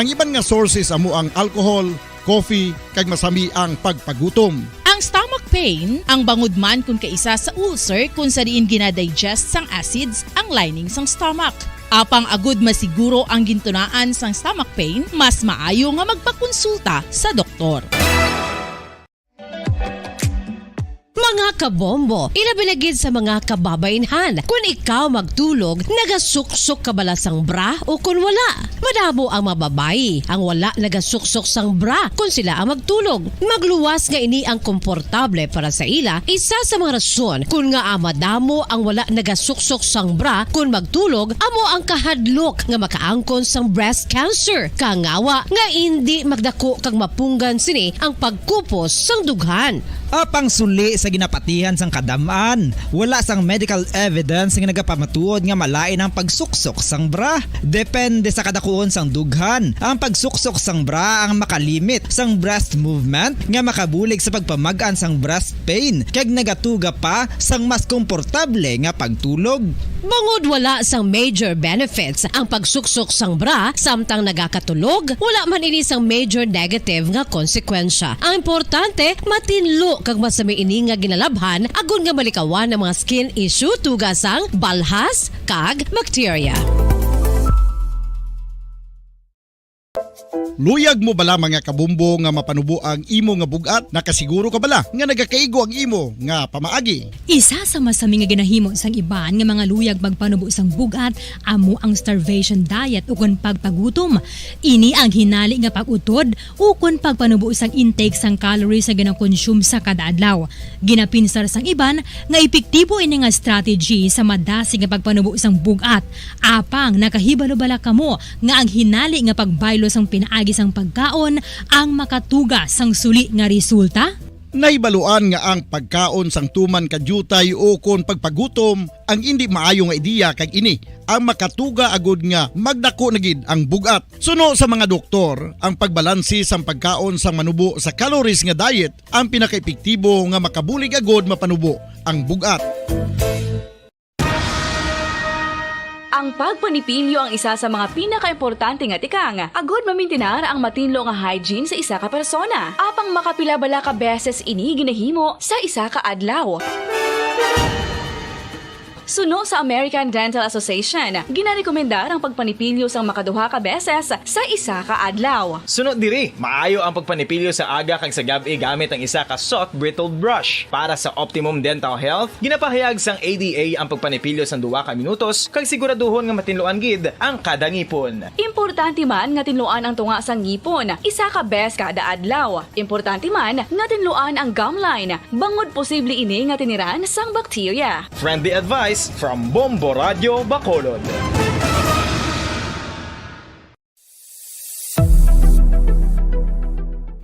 Ang iban nga sources amo ang alcohol, coffee, kag masami ang pagpagutom. Ang stomach pain, ang bangod man kon kaisa sa ulcer kon sa diin gina-digest sang acids ang lining sang stomach. Apang agud masiguro ang gintunaan sang stomach pain, mas maayo nga magpakonsulta sa doktor. Mga kabombo, ilabi na gid sa mga kababainhan, kun ikaw magtulog, nagasuksok ka bala sang bra o kun wala? Madamo ang mga babayi ang wala nagasuksok sang bra kun sila ang magtulog. Magluwas nga ini ang komportable para sa ila, isa sa mga rason kun ngaa madamo ang wala nagasuksok sang bra kun magtulog amo ang kahadlok nga makaangkon sang breast cancer. Kangawa nga indi magdako kag mapunggan sini ang pagkupos sang dughan. Apang suli sa ginapatihan sang kadam-an, wala sang medical evidence nga nagapamatuod nga malain ang pagsuksok sang bra. Depende sa kadakuon sang dughan, ang pagsuksok sang bra ang makalimit sang breast movement nga makabulig sa pagpamag-an sang breast pain kag nagatuga pa sang mas komportable nga pagtulog. Bangod wala sang major benefits ang pagsuksok sang bra samtang nagakatulog, wala man ini sang major negative nga konsekwensya. Ang importante, matinlo kag masami ini nga ginalabhan agod nga malikawan ang mga skin issue tuga sang balhas kag bakterya. Luyag mo bala, mga kabumbo, nga mapanubo ang imo nga bug-at? Nakasiguro ka bala nga nagakaigo ang imo nga pamaagi? Isa sa masami nga ginahimo sang iban nga mga luyag magpanubo sang bug-at amo ang starvation diet ukon pagpagutom. Ini ang hinali nga pag-utod ukon pagpanubo sang intake sang calories nga ginakonsume sa kada adlaw. Ginapinsar sang iban nga epektibo ini nga strategy sa madasig nga pagpanubo sang bug-at. Apang nakahibalo bala kamo nga ang hinali nga pagbaylo sang pinaagi sang pagkaon ang makatuga sang suli nga resulta? Nahibaluan nga ang pagkaon sang tuman ka diutay ukon pagpagutom ang indi maayo nga ideya, kag ini ang makatuga agud nga magdako na gid ang bug-at. Suno sa mga doktor, ang pagbalanse sang pagkaon sang manubo sa calories nga diet ang pinakaepektibo nga makabulig agud mapanubo ang bug-at. Ang pagpanipilyo ang isa sa mga pinakaimportante nga tikang agud mamintinar ang matinlo nga hygiene sa isa ka persona. Apang makapila bala ka beses ini ginahimo sa isa ka adlaw? Suno sa American Dental Association, ginarekomendar ang pagpanipilyo sang makaduha ka beses sa isa ka adlaw. Suno diri, maayo ang pagpanipilyo sa aga kag sa gab-i gamit ang isa ka soft bristled brush. Para sa optimum dental health, ginapahayag sang A D A ang pagpanipilyo sang duha ka minutos kag siguraduhon nga matinluan gid ang kada ngipon. Importante man nga tinluan ang tunga sang ngipon isa ka bes kada adlaw. Importante man nga tinluan ang gum line, bangod posible ini nga tiniran sang bakterya. Friendly advice from Bombo Radyo Bacolod.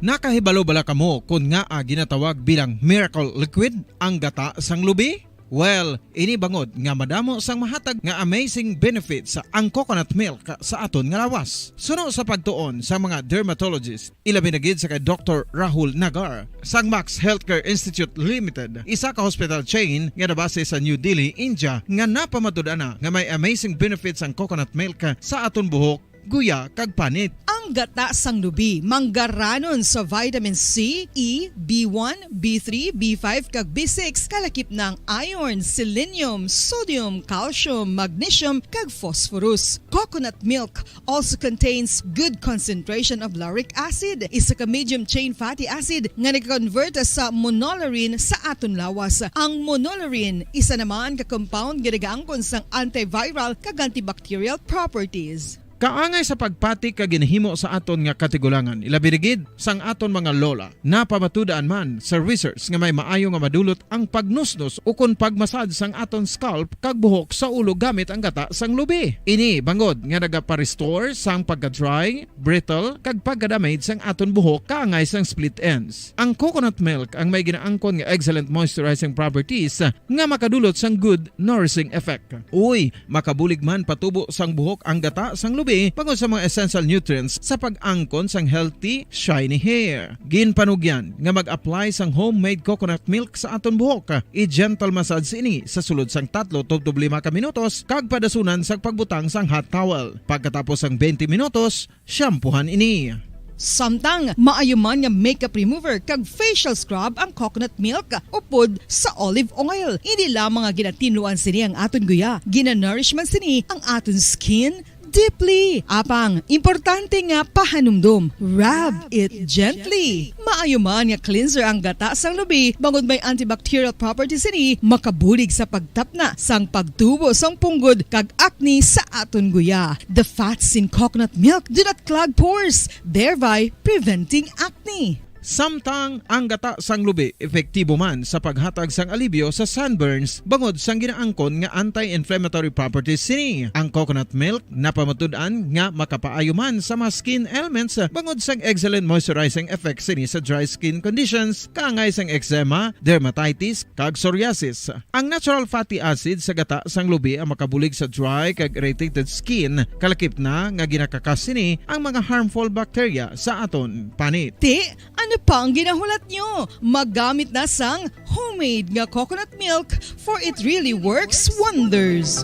Nakahibalo bala kamo kon ngaa ginatawag bilang miracle liquid ang gata sang lubi? Well, ini bangod nga madamo sang mahatag nga amazing benefits ang coconut milk sa aton nga lawas. Suno sa pagtuon sa mga dermatologist, ilabi na gid sa kay Doktor Rahul Nagar sang Max Healthcare Institute Limited, isa ka hospital chain nga nabase sa New Delhi, India, nga napamatud-an na nga may amazing benefits ang coconut milk sa aton buhok, guya, kag panit. Ang gata sang lubi manggaranon sa vitamin C, E, B one, B three, B five, kag B six, kalakip na ang iron, selenium, sodium, calcium, magnesium, kag phosphorus. Coconut milk also contains good concentration of lauric acid, isa ka medium chain fatty acid nga nag-convert sa monolaurin sa aton lawas. Ang monolaurin, isa naman ka compound nga nagaangkon sang antiviral kag antibacterial properties. Kaangay sa pagpati kag ginahimo sa aton nga katigulangan, ilabi na gid sang aton mga lola. Napamatud-an man sa research nga may maayo nga madulot ang pagnusnos ukon pagmasad sang aton scalp kag buhok sa ulo gamit ang gata sang lubi. Ini bangod nga nagapa-restore sang pagka-dry, brittle, kag pagka-damage sang aton buhok kaangay sang split ends. Ang coconut milk ang may ginaangkon nga excellent moisturizing properties nga makadulot sang good nourishing effect. Uy, makabulig man patubo sang buhok ang gata sang lubi bangod sa mga essential nutrients sa pag-angkon sang healthy, shiny hair. Ginpanugyan nga mag-apply sang homemade coconut milk sa aton buhok. I-gentle massage ini sa sulod sang tatlo tubtob lima ka minutos kag padasunan sang pagbutang sang hot towel. Pagkatapos sang twenty minutos, shampoohan ini. Samtang maayo man nga makeup remover kag facial scrub ang coconut milk upod sa olive oil. Hindi lamang nga ginatinluan sini ang aton guya, ginanourish man sini ang aton skin deeply. Apang, importante nga pahanumdom, rub it gently. Maayo man nga cleanser ang gata sang lubi, bangod may antibacterial properties sini, makabulig sa pagtapna sang pagtubo sang punggod kag acne sa aton guya. The fats in coconut milk do not clog pores, thereby preventing acne. Samtang ang gata sang lubi epektibo man sa paghatag sang alibyo sa sunburns bangod sang ginaangkon nga anti-inflammatory properties sini. Ang coconut milk napamatud-an nga makapaayo man sa mga skin ailments bangod sang excellent moisturizing effect sini sa dry skin conditions, kaangay sang eczema, dermatitis, kag psoriasis. Ang natural fatty acid sa gata sang lubi ang makabulig sa dry kag irritated skin, kalakip na nga ginakakas sini ang mga harmful bacteria sa aton panit. Ti, ano pa ang ginahulat nyo? Magamit na sang homemade nga coconut milk, for it really works wonders.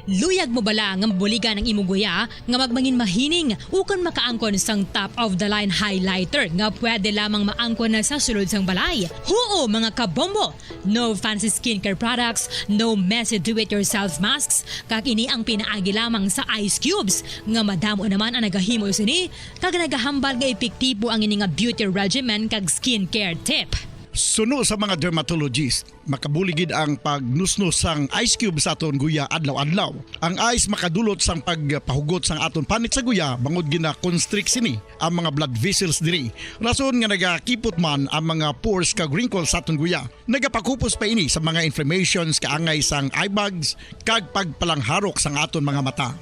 Luyag mo bala nga mabuligan ang imo guya nga magmangin mahining ukon makaangkon sang top of the line highlighter nga pwede lamang maangkon na sa sulod sang balay? Huo, mga kabombo! No fancy skincare products, no messy do-it-yourself masks, kag ini ang pinaagi lamang sa ice cubes, nga madamo naman ang nagahimo sini, kag nagahambal nga epektibo ang ini nga beauty regimen kag skincare tip. Suno sa mga dermatologist, makabulig gid ang pagnusnos sang ice cube sa aton guya adlaw-adlaw. Ang ice makadulot sang pagpahugot sang aton panit sa guya bangod gina-constrict sini ang mga blood vessels diri. Rason nga nagakipot man ang mga pores kag wrinkles sa aton guya. Nagapakupos pa ini sa mga inflammations kaangay sang eye bags kag pagpalangharok sang aton mga mata.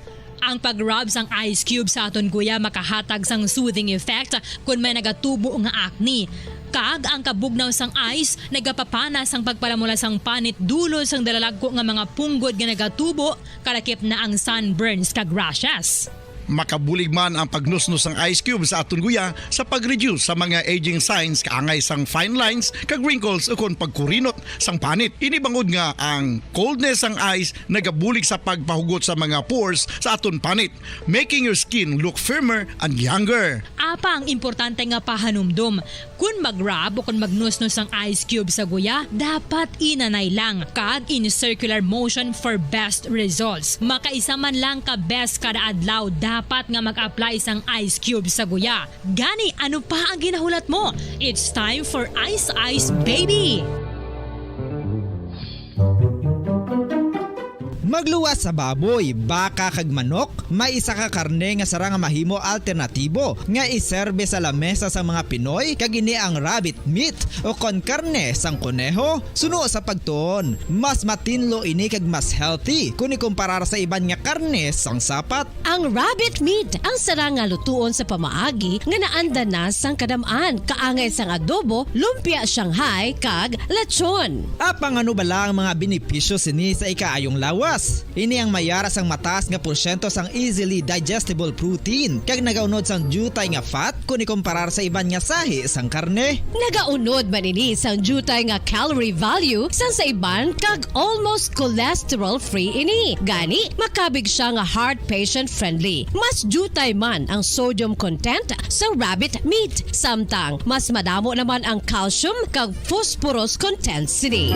Ang pag-rub sang ice cube sa aton guya makahatag sang soothing effect kon may nagatubo nga acne. Kag ang kabugnaw sang ice nagapapana sang pagpalamula sang panit dulot sang dalalagko nga mga punggod nga nagatubo, kalakip na ang sunburns kag rashes. Makabulig man ang pagnusnos sang ice cube sa aton guya sa pag-reduce sa mga aging signs kaangay sang fine lines kag wrinkles ukon pagkurinot sang panit. Ini bangod nga ang coldness sang ice nagabulig sa pagpahugot sa mga pores sa aton panit, making your skin look firmer and younger. Apang importante nga pahanumdom, kon mag-rub o kon magnusnos ang ice cube sa guya, dapat inanay lang kag in circular motion for best results. Makaisa man lang ka beses kada adlaw dapat nga mag-apply sang ice cube sa guya. Gani, ano pa ang ginahulat mo? It's time for Ice Ice Baby! Magluwas sa baboy, baka kag manok, may isa ka karne nga sarang nga mahimo alternatibo nga iserbe sa lamesa sang mga Pinoy, kag ini ang rabbit meat ukon karne sang kuneho. Suno sa pagtuon, mas matinlo ini kag mas healthy kon ikumparar sa iban nga karne sang sapat. Ang rabbit meat ang sarang nga lutuon sa pamaagi nga naanda na sang kadam-an, kaangay sang adobo, lumpia Shanghai, kag lechon. Apang ano bala ang mga benepisyo sini sa ikaayong lawas? Ini ang may ara sang mataas nga porsyento sang easily digestible protein, kag nagaunod sang diutay nga fat kon ikumparar sa iban nga sahi sang karne. Nagaunod man ini sang diutay nga calorie value sang sa iban, kag almost cholesterol-free ini. Gani, makabig sia nga heart patient-friendly. Mas diutay man ang sodium content sa rabbit meat, samtang mas madamo naman ang calcium kag phosphorus content sini.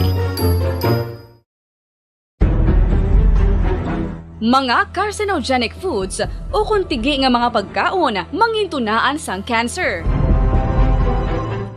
Mga carcinogenic foods ukon tigi nga mga pagkaon mangintunaan sang cancer.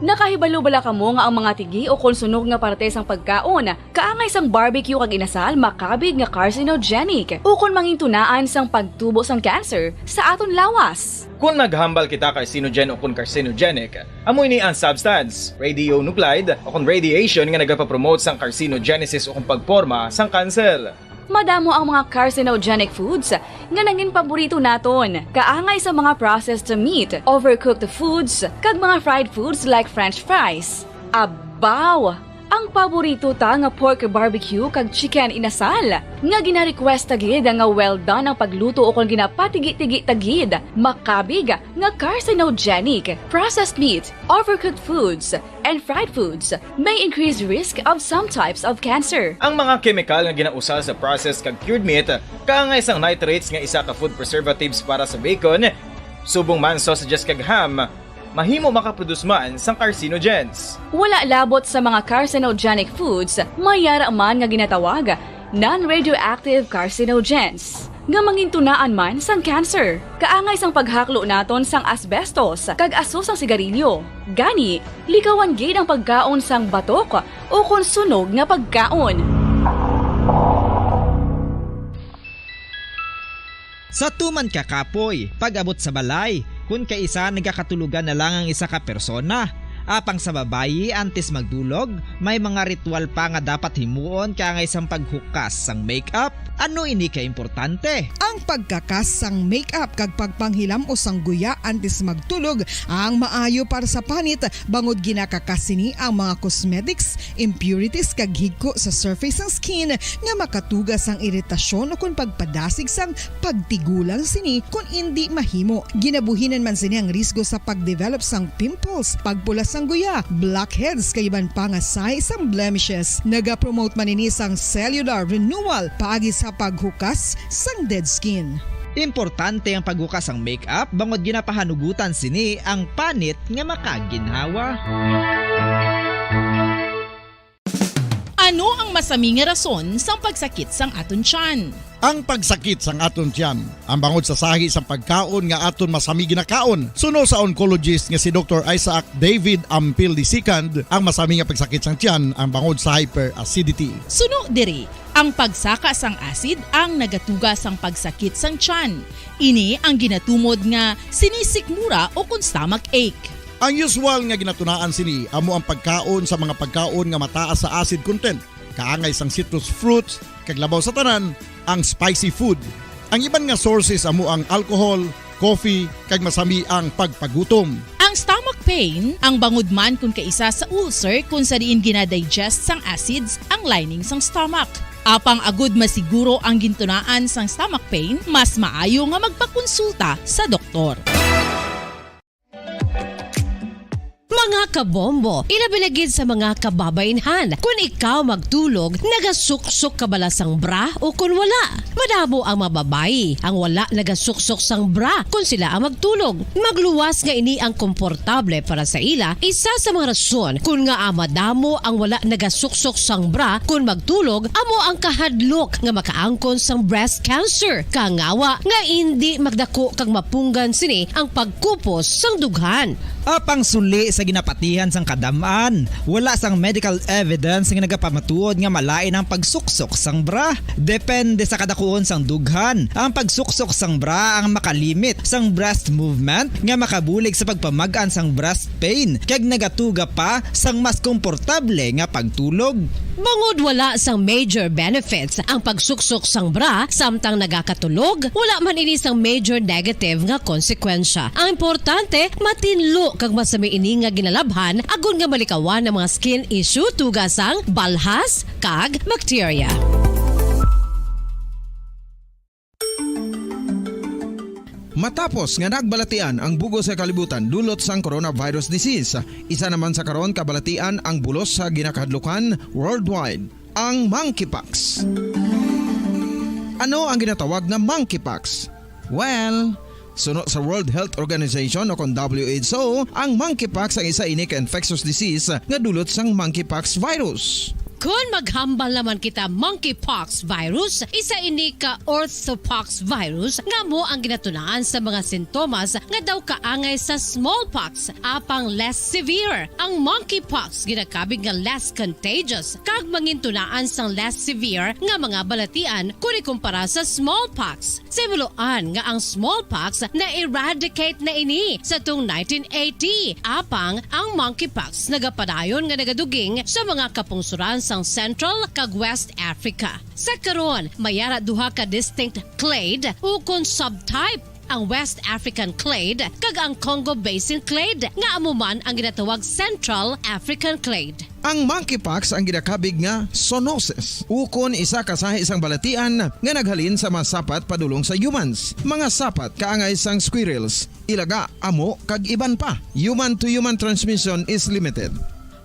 Nakahibalo bala kamo nga ang mga tigi ukon sunog nga parte sang pagkaon, kaangay sang barbecue kag inasal, makabig nga carcinogenic ukon mangintunaan sang pagtubo sang cancer sa aton lawas? Kon naghambal kita carcinogen ukon carcinogenic, amo ini ang substance, radionuclide, ukon radiation nga nagapapromote sang carcinogenesis ukon pagporma sang kanser. Madamo ang mga carcinogenic foods nga nangin paborito naton, kaangay sa mga processed meat, overcooked foods, kag mga fried foods like French fries. Abaw! Ang paborito ta nga pork barbecue kag chicken inasal, nga gina-request ta gid nga well done ang pagluto ukon ginapatigi-tigi ta gid, makabig nga carcinogenic. Processed meat, overcooked foods, and fried foods may increase risk of some types of cancer. Ang mga kemikal nga ginausal sa processed kag cured meat, kaangay sang nitrates nga isa ka food preservatives para sa bacon, subong man sausages kag ham, mahimo makaproduce man sang carcinogens. Wala labot sa mga carcinogenic foods, may yara man nga ginatawag non-radioactive carcinogens, nga mangintunaan man sang cancer. Kaangay sang paghaklo naton sang asbestos kag aso sang sigarilyo. Gani, likawan gid ang pagkaon sang batok ukon sunog nga pagkaon. Sa tuman ka kapoy, pag-abot sa balay, kun kaisa nagakatulogan na lang ang isa ka persona. Apang sa babayi, antes magdulog, may mga ritual pa nga dapat himuon kaangay sang paghukas sang make-up. Ano ini ka importante? Ang pagkakas sang make-up kag pagpanghilam-os sang guya antes magtulog ang maayo para sa panit, bangod ginakakas sini ang mga cosmetics, impurities kag higko sa surface sang skin nga makatuga sang iritasyon ukon pagpadasig sang pagtigulang sini kon indi mahimo. Ginabuhinan man sini ang risgo sa pagdevelop sang pimples, pagpula sang guya, blackheads kag iban pa nga sahi sang blemishes. Nagapromote man ini sang cellular renewal paagi sa paghukas sang dead skin. Importante ang paghukas sang make-up bangod ginapahanugutan sini ang panit nga makaginhawa. Ano ang masami nga rason sang pagsakit sang aton tiyan? Ang pagsakit sang aton tiyan, ang bangod sa sahi sang pagkaon nga aton masami ginakaon. Suno sa oncologist nga si Doktor Isaac David Ampil the second, ang masami nga pagsakit sang tiyan ang bangod sa hyperacidity. Suno diri, ang pagsaka sang acid ang nagatuga sang pagsakit sang tiyan. Ini ang ginatumod nga sinisikmura ukon stomach ache. Ang usual nga ginatunaan sini amo ang pagkaon sa mga pagkaon nga mataas sa acid content, kaangay sang citrus fruits, kag labaw sa tanan, ang spicy food. Ang iban nga sources amo ang alcohol, coffee, kag masami ang pagpagutom. Ang stomach pain, ang bangod man kon kaisa sa ulcer kon sa diin ginadigest sang acids ang lining sang stomach. Apang agud masiguro ang gintunaan sang stomach pain, mas maayo nga magpakonsulta sa doktor. Mga kabombo, ilabi na gid sa mga kababaynhan, kon ikaw magtulog, nagasuksok ka bala sang bra o kon wala? Madamo ang mga babayi ang wala nagasuksok sang bra kon sila ang magtulog. Magluwas nga ini ang komportable para sa ila, isa sa mga rason kon ngaa madamo ang wala nagasuksok sang bra kon magtulog amo ang kahadlok nga makaangkon sang breast cancer, kangawa nga indi magdako kag mapunggan sini ang pagkupos sang dughan. Apang suli sa ginapatihan sang kadam-an, wala sang medical evidence nga nagapamatuod nga malain ang pagsuksok sang bra. Depende sa kadakuon sang dughan, ang pagsuksok sang bra ang makalimit sang breast movement nga makabulig sa pagpamag-an sang breast pain kag nagatuga pa sang mas komportable nga pagtulog. Bangod wala sang major benefits ang pagsuksok sang bra samtang nagakatulog, wala man ini sang major negative nga konsekwensya. Ang importante, matinlo kag masami ini nga ginalabhan agod nga malikawan ang mga skin issue tuga sang balhas kag bakterya. Matapos nga nagbalatian ang bug-os nga kalibutan dulot sang coronavirus disease, isa naman sa karon kabalatian ang bulos sa ginakahadlukan worldwide, ang monkeypox. Ano ang ginatawag nga monkeypox? Well, suno sa World Health Organization o kon W H O, ang monkeypox ang isa ini ka infectious disease nga dulot sang monkeypox virus. Kon maghambal naman kita monkeypox virus, isa ini ka orthopox virus nga amo ang ginatunaan sa mga sintomas nga daw kaangay sa smallpox, apang less severe. Ang monkeypox ginakabig nga less contagious kag mangintunaan sang less severe nga mga balatian kon ikumpara sa smallpox. Sa himuloan nga ang smallpox na-eradicate na ini sa tong nineteen eighty, apang ang monkeypox nagapadayon nga nagaduging sa mga kapungsoran sang Central kag West Africa. Sa karon, may ara duha ka distinct clade ukon subtype, ang West African clade kag ang Congo Basin clade, nga amo man ang ginatawag Central African clade. Ang monkeypox ang ginakabig nga zoonosis, ukon isa ka sahi sang balatian nga naghalin sa mga sapat padulong sa humans. Mga sapat kaangay sang squirrels, ilaga, amo, kag iban pa. Human-to-human transmission is limited.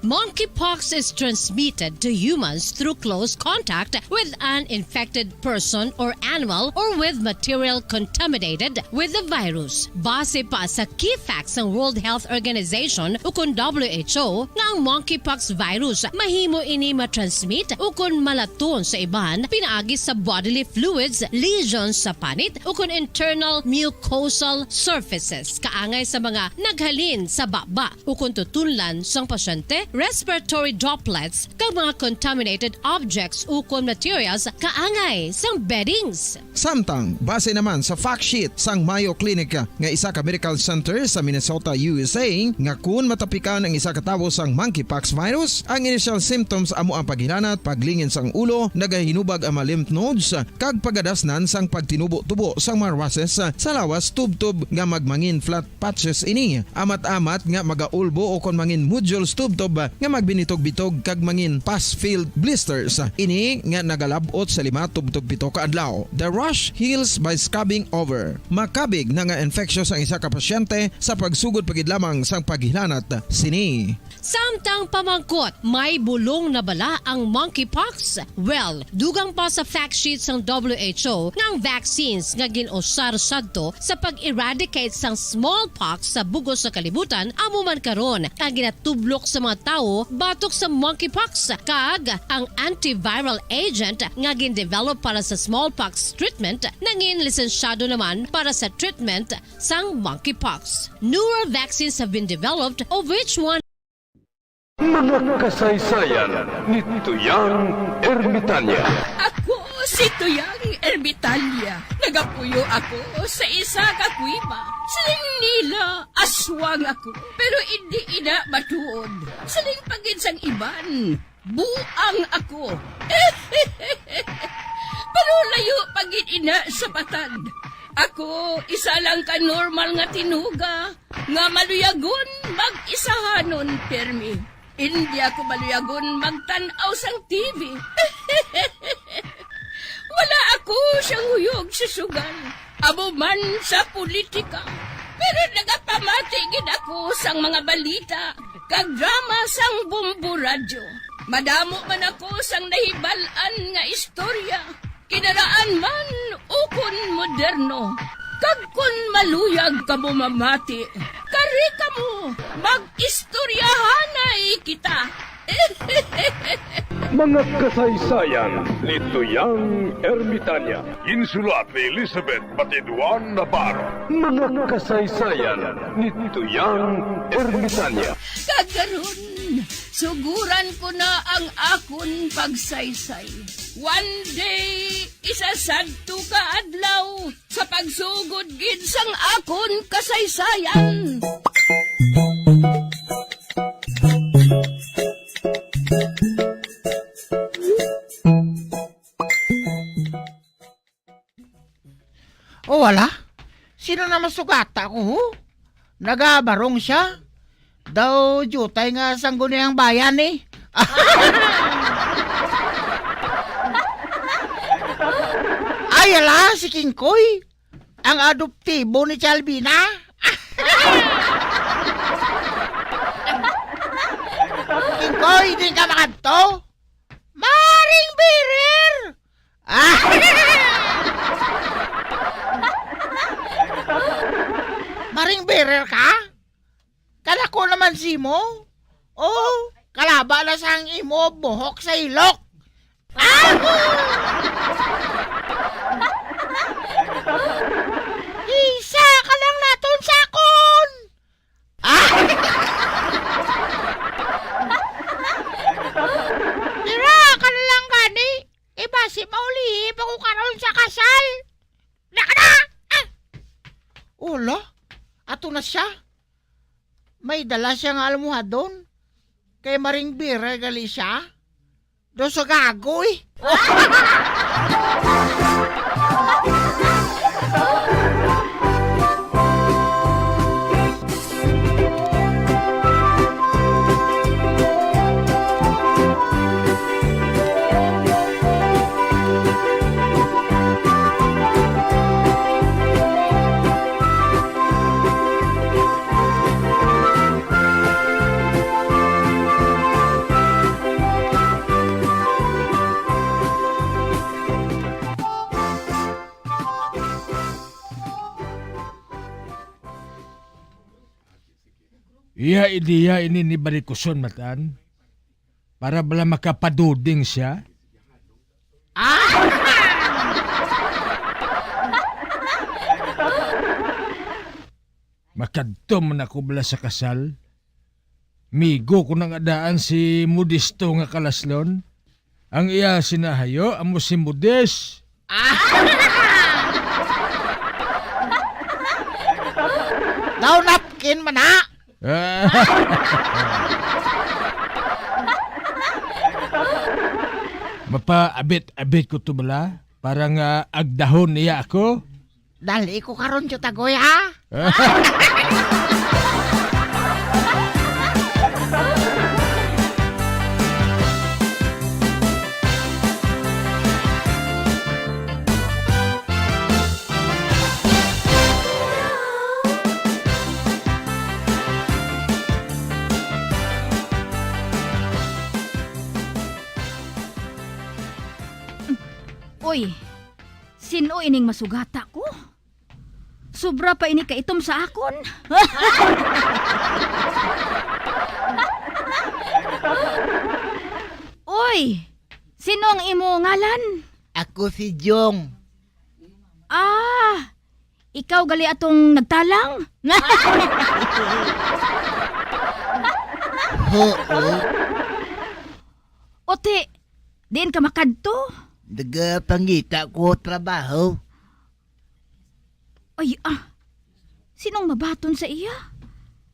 Monkeypox is transmitted to humans through close contact with an infected person or animal or with material contaminated with the virus. Base pa sa key facts sang World Health Organization ukon W H O nga ang monkeypox virus mahimo ini matransmit ukon malaton sa iban pinaagi sa bodily fluids, lesions sa panit ukon internal mucosal surfaces kaangay sa mga naghalin sa baba ukon tutunlan sang pasyente, respiratory droplets, kag mga contaminated objects ukon materials kaangay sang beddings. Samtang, base naman sa fact sheet sang Mayo Clinic nga isa ka medical center sa Minnesota, U S A, nga kun matapikan ang isa ka tawo sang monkeypox virus, ang initial symptoms amo ang paghilanat, paglingin sang ulo, nagahinubag ang mga lymph nodes, kag pagadasnan sang pagtinubo-tubo sang mga rushes sa lawas tubtob nga magmangin flat patches ini. Amat-amat nga magaulbo ukon mangin nodules tubtob nga magbinitog-bitog kag mangin pus-filled blisters. Ini nga nagalab-ot sa lima tubtob pito ka adlaw. The rash heals by scabbing over. Makabig na nga infectious ang isa ka pasyente sa pagsugod pa gid lamang sang paghilanat sini. Samtang pamangkot, may bulong na bala ang monkeypox? Well, dugang pa sa fact sheet sang W H O nga ang vaccines nga gin-usar sadto sa pag-eradicate sang smallpox sa bug-os nga kalibutan amo man karon ang ginatublok sa mga tawo batok sa monkeypox, kag ang antiviral agent nga gin-develop para sa smallpox treatment nangin lisensyado naman para sa treatment sang monkeypox. Newer vaccines have been developed, of which one Mga kasaysayan ni Tuyang Ermitanya. Ako si Tuyang Ermitanya. Nagapuyo ako sa isa ka kuweba. Siling nila, aswang ako. Pero indi ina matuod. Siling pa gid sang iban, buang ako. Pero layo pa gid ina sa patad. Ako, isa lang ka normal nga tinuga nga maluyagon mag-isahanon pirmi. Indi ako maluyagon magtan-aw sang T V. Wala ako siyang huyog sa sugal, amo man sa politika. Pero nagapamati gid ako sang mga balita kag drama sang Bombo Radyo. Madamo man ako sang nahibal-an nga istorya, kinaraan man ukon moderno. Kag kon maluyag kamo mamati, kari kamo, mag-istoryahanay kita. Mga kasaysayan ni Tuyang Ermitanya. Ginsulat ni Elizabeth Batiduan Navarro. Mga kasaysayan ni Tuyang Ermitanya. Kag karon, suguran ko na ang akon pagsaysay. One day, isa sadto ka adlaw, sa pagsugod gid sang akon kasaysayan. O, wala? Sino na masugata ko, ho? Nagabarong siya. Daw diutay nga sangguniang bayan, eh. Ay, ala, si Kingkoy. Ang adoptibo ni Chalvina. Kingkoy, di ka makadto? Maring Birer! Ah! Maring Birer ka? Kadako naman simo? Oh, kalaba na sang imo buhok sa ilok. Ah! Isa ka lang naton sa akon! Ah! Dira ka na lang gani. Iba si maulihi pa ko karon sa kasal. Naka na! Ah! Ula, ato na siya. May dala siya nga almohadon. Kay Maring Bira gali siya. Do sa gagoy. Iya ideya ini ni Barikuson, Matan. Para bala makapaduding siya. Ah! Makadto man ako bala sa kasal. Migo ko nang adaan si Modesto nga kalaslon. Ang iya sinahayo amo si Modest. Ah! Daw napkin man, ha? Ah. Mapaabit-abit ko to bala para nga agdahon niya ako. Dali ko karon, Tiyutagoy, ha? Uy, sin-o ining masugata ko? Sobra pa ini kaitom sa akon. Uy, sino ang imo ngalan? Ako si Jong. Ah, ikaw gali atong nagtalang? Oo. Ote, diin ka makadto? Nagapangita ko trabaho. Ay, ah. Sinong mabaton sa iya?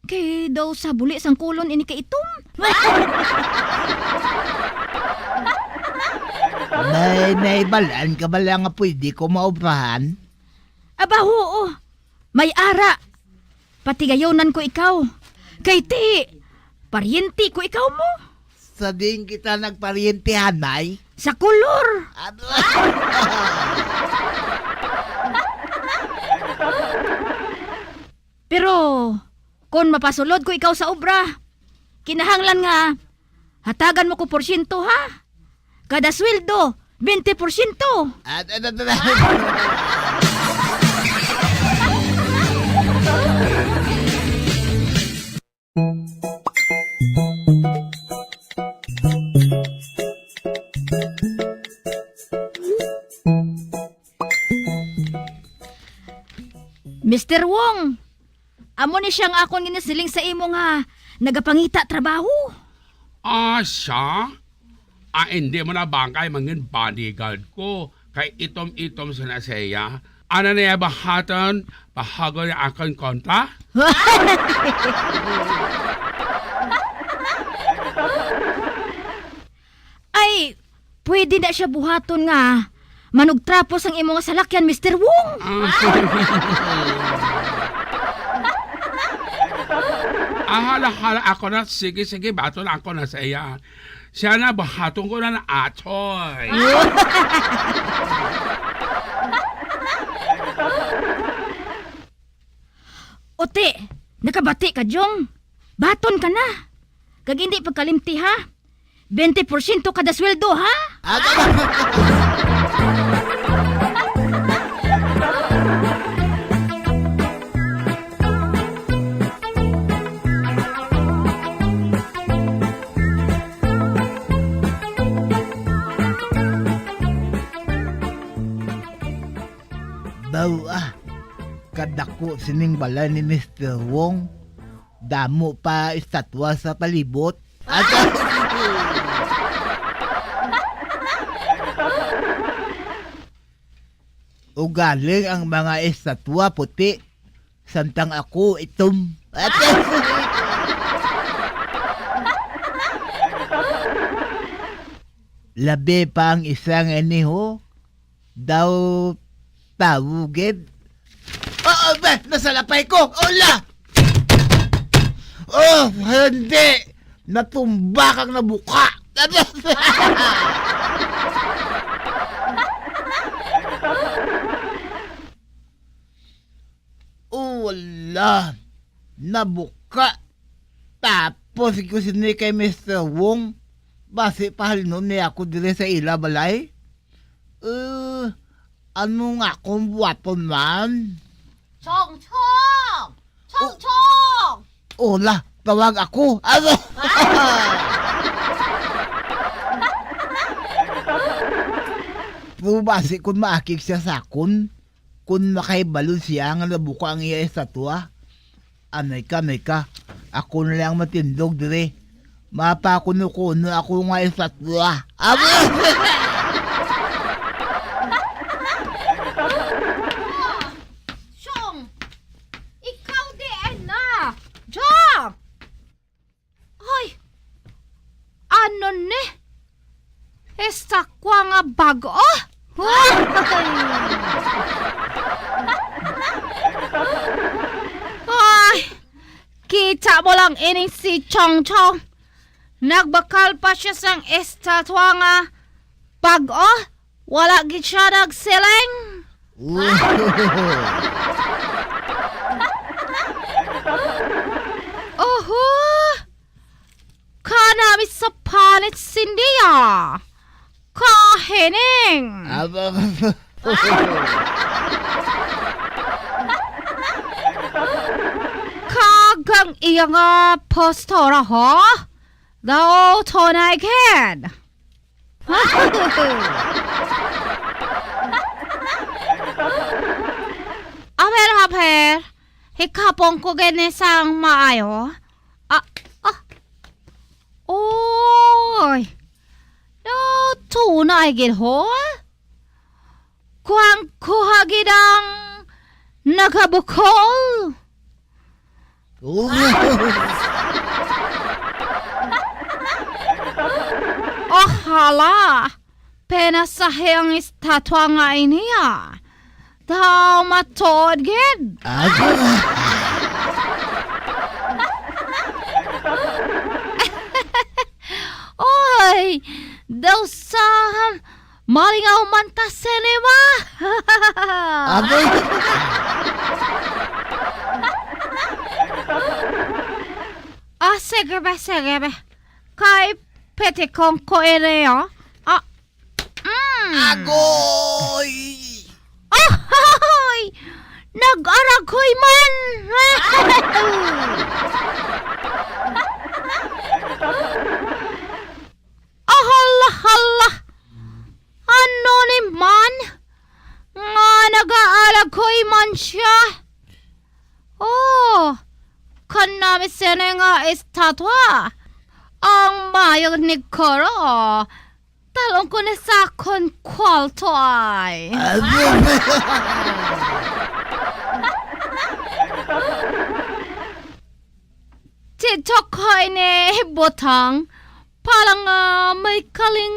Kay daw sa buli sang kulon ini kaitom. May naibalaan ka bala nga pwede ko maobrahan? Aba, oo. May ara. Patigayonan ko ikaw. Kay ti, paryente ko ikaw mo. Sa diin kita nagparyentehanay? Sa kolor. Ano? Pero, kon mapasulod ko ikaw sa obra, kinahanglan nga hatagan mo ko porsyento, ha? Kada sweldo, twenty porsyento. At, at, at, at. Mister Wong, amo ni siya nga akon ginasiling sa imo nga nagapangita trabaho. Ah, siya? Ah, hindi mo na bangkay mangin bodyguard ko. Kay itom-itom sa nasaya. Ano na ya bahaton? Pahago na akon kontra? Ay, pwede na siya buhaton nga manugtrapos ang imo nga salakyan, Mister Wong. Ah. Ah, hala, hala, ako na. Sige, sige, baton ako na sa iya. Siya na, bahaton ko na na, atoy. Ote, nakabati ka, Jong? Baton ka na. Kag hindi pagkalimti, ha? Twenty porsyento kada sweldo, ha? Aga ba? Baw, ah, kadako sining balay ni Mister Wong. Damo pa estatwa sa palibot. Ugaling ang mga estatwa puti, samtang ako itom. Labi pa ang isa nga ini, ho. Daw tawo gid. Oh, oh, be, nasalapay ko. Ola! Oh, hindi. Natumba kag nabuka. Oh, wala. Nabuka. Tapos ko sini kay Mister Wong, basi pahalnon niya ako diri sa ila balay. Eh, ano nga akong buhaton man? Chong Chong! Chong Oh. Chong! Ola, Tawag ako. Ano? Pero basi kung maakig siya sa akon, kung makahibalo siya nga nabuka ang iya estatwa, anay ka, anay ka. Ako na lang matindog dire. Mapakuno-kuno ako nga estatwa. Aba! Chong! Ikaw diin na! Chong! Ay! Ano ni? Estatwa nga bag-o? Ay! Kita mo lang ining si Chong Chong. Nagbakal pa siya sang estatwa nga bag-o. Wala gid siya nagsiling. Oho! Kana mi sa panit sindiya. Kahining! Aba, Kag ang iya nga postura, ha? Daw tunay gid. Aber, aber, hikapon ko gani sang maayo. Ah, ah. Oy, no, tunay gid, ho? Kuhang-kuha gid ang nagabukol. Oh, hala! Pinasahi ang estatwa nga ini, ah. Daw matuod gid. Ago. Oy, daw sa malingaw man ta, cinema. Ago. Ah, sige ba, sige ba. Kay pitikon ko ini, ah. Ah, mm. Agoy! Ahoy! Nag-aragoy man! Ahala, hala! Ano ni man? Nga nag-aalagoy man siya? Oh, kanami sini nga estatwa. Ang maayo ni Koro. Talon ko na sa akon kwarto ay. Dito ko ini butang. Para nga may kaling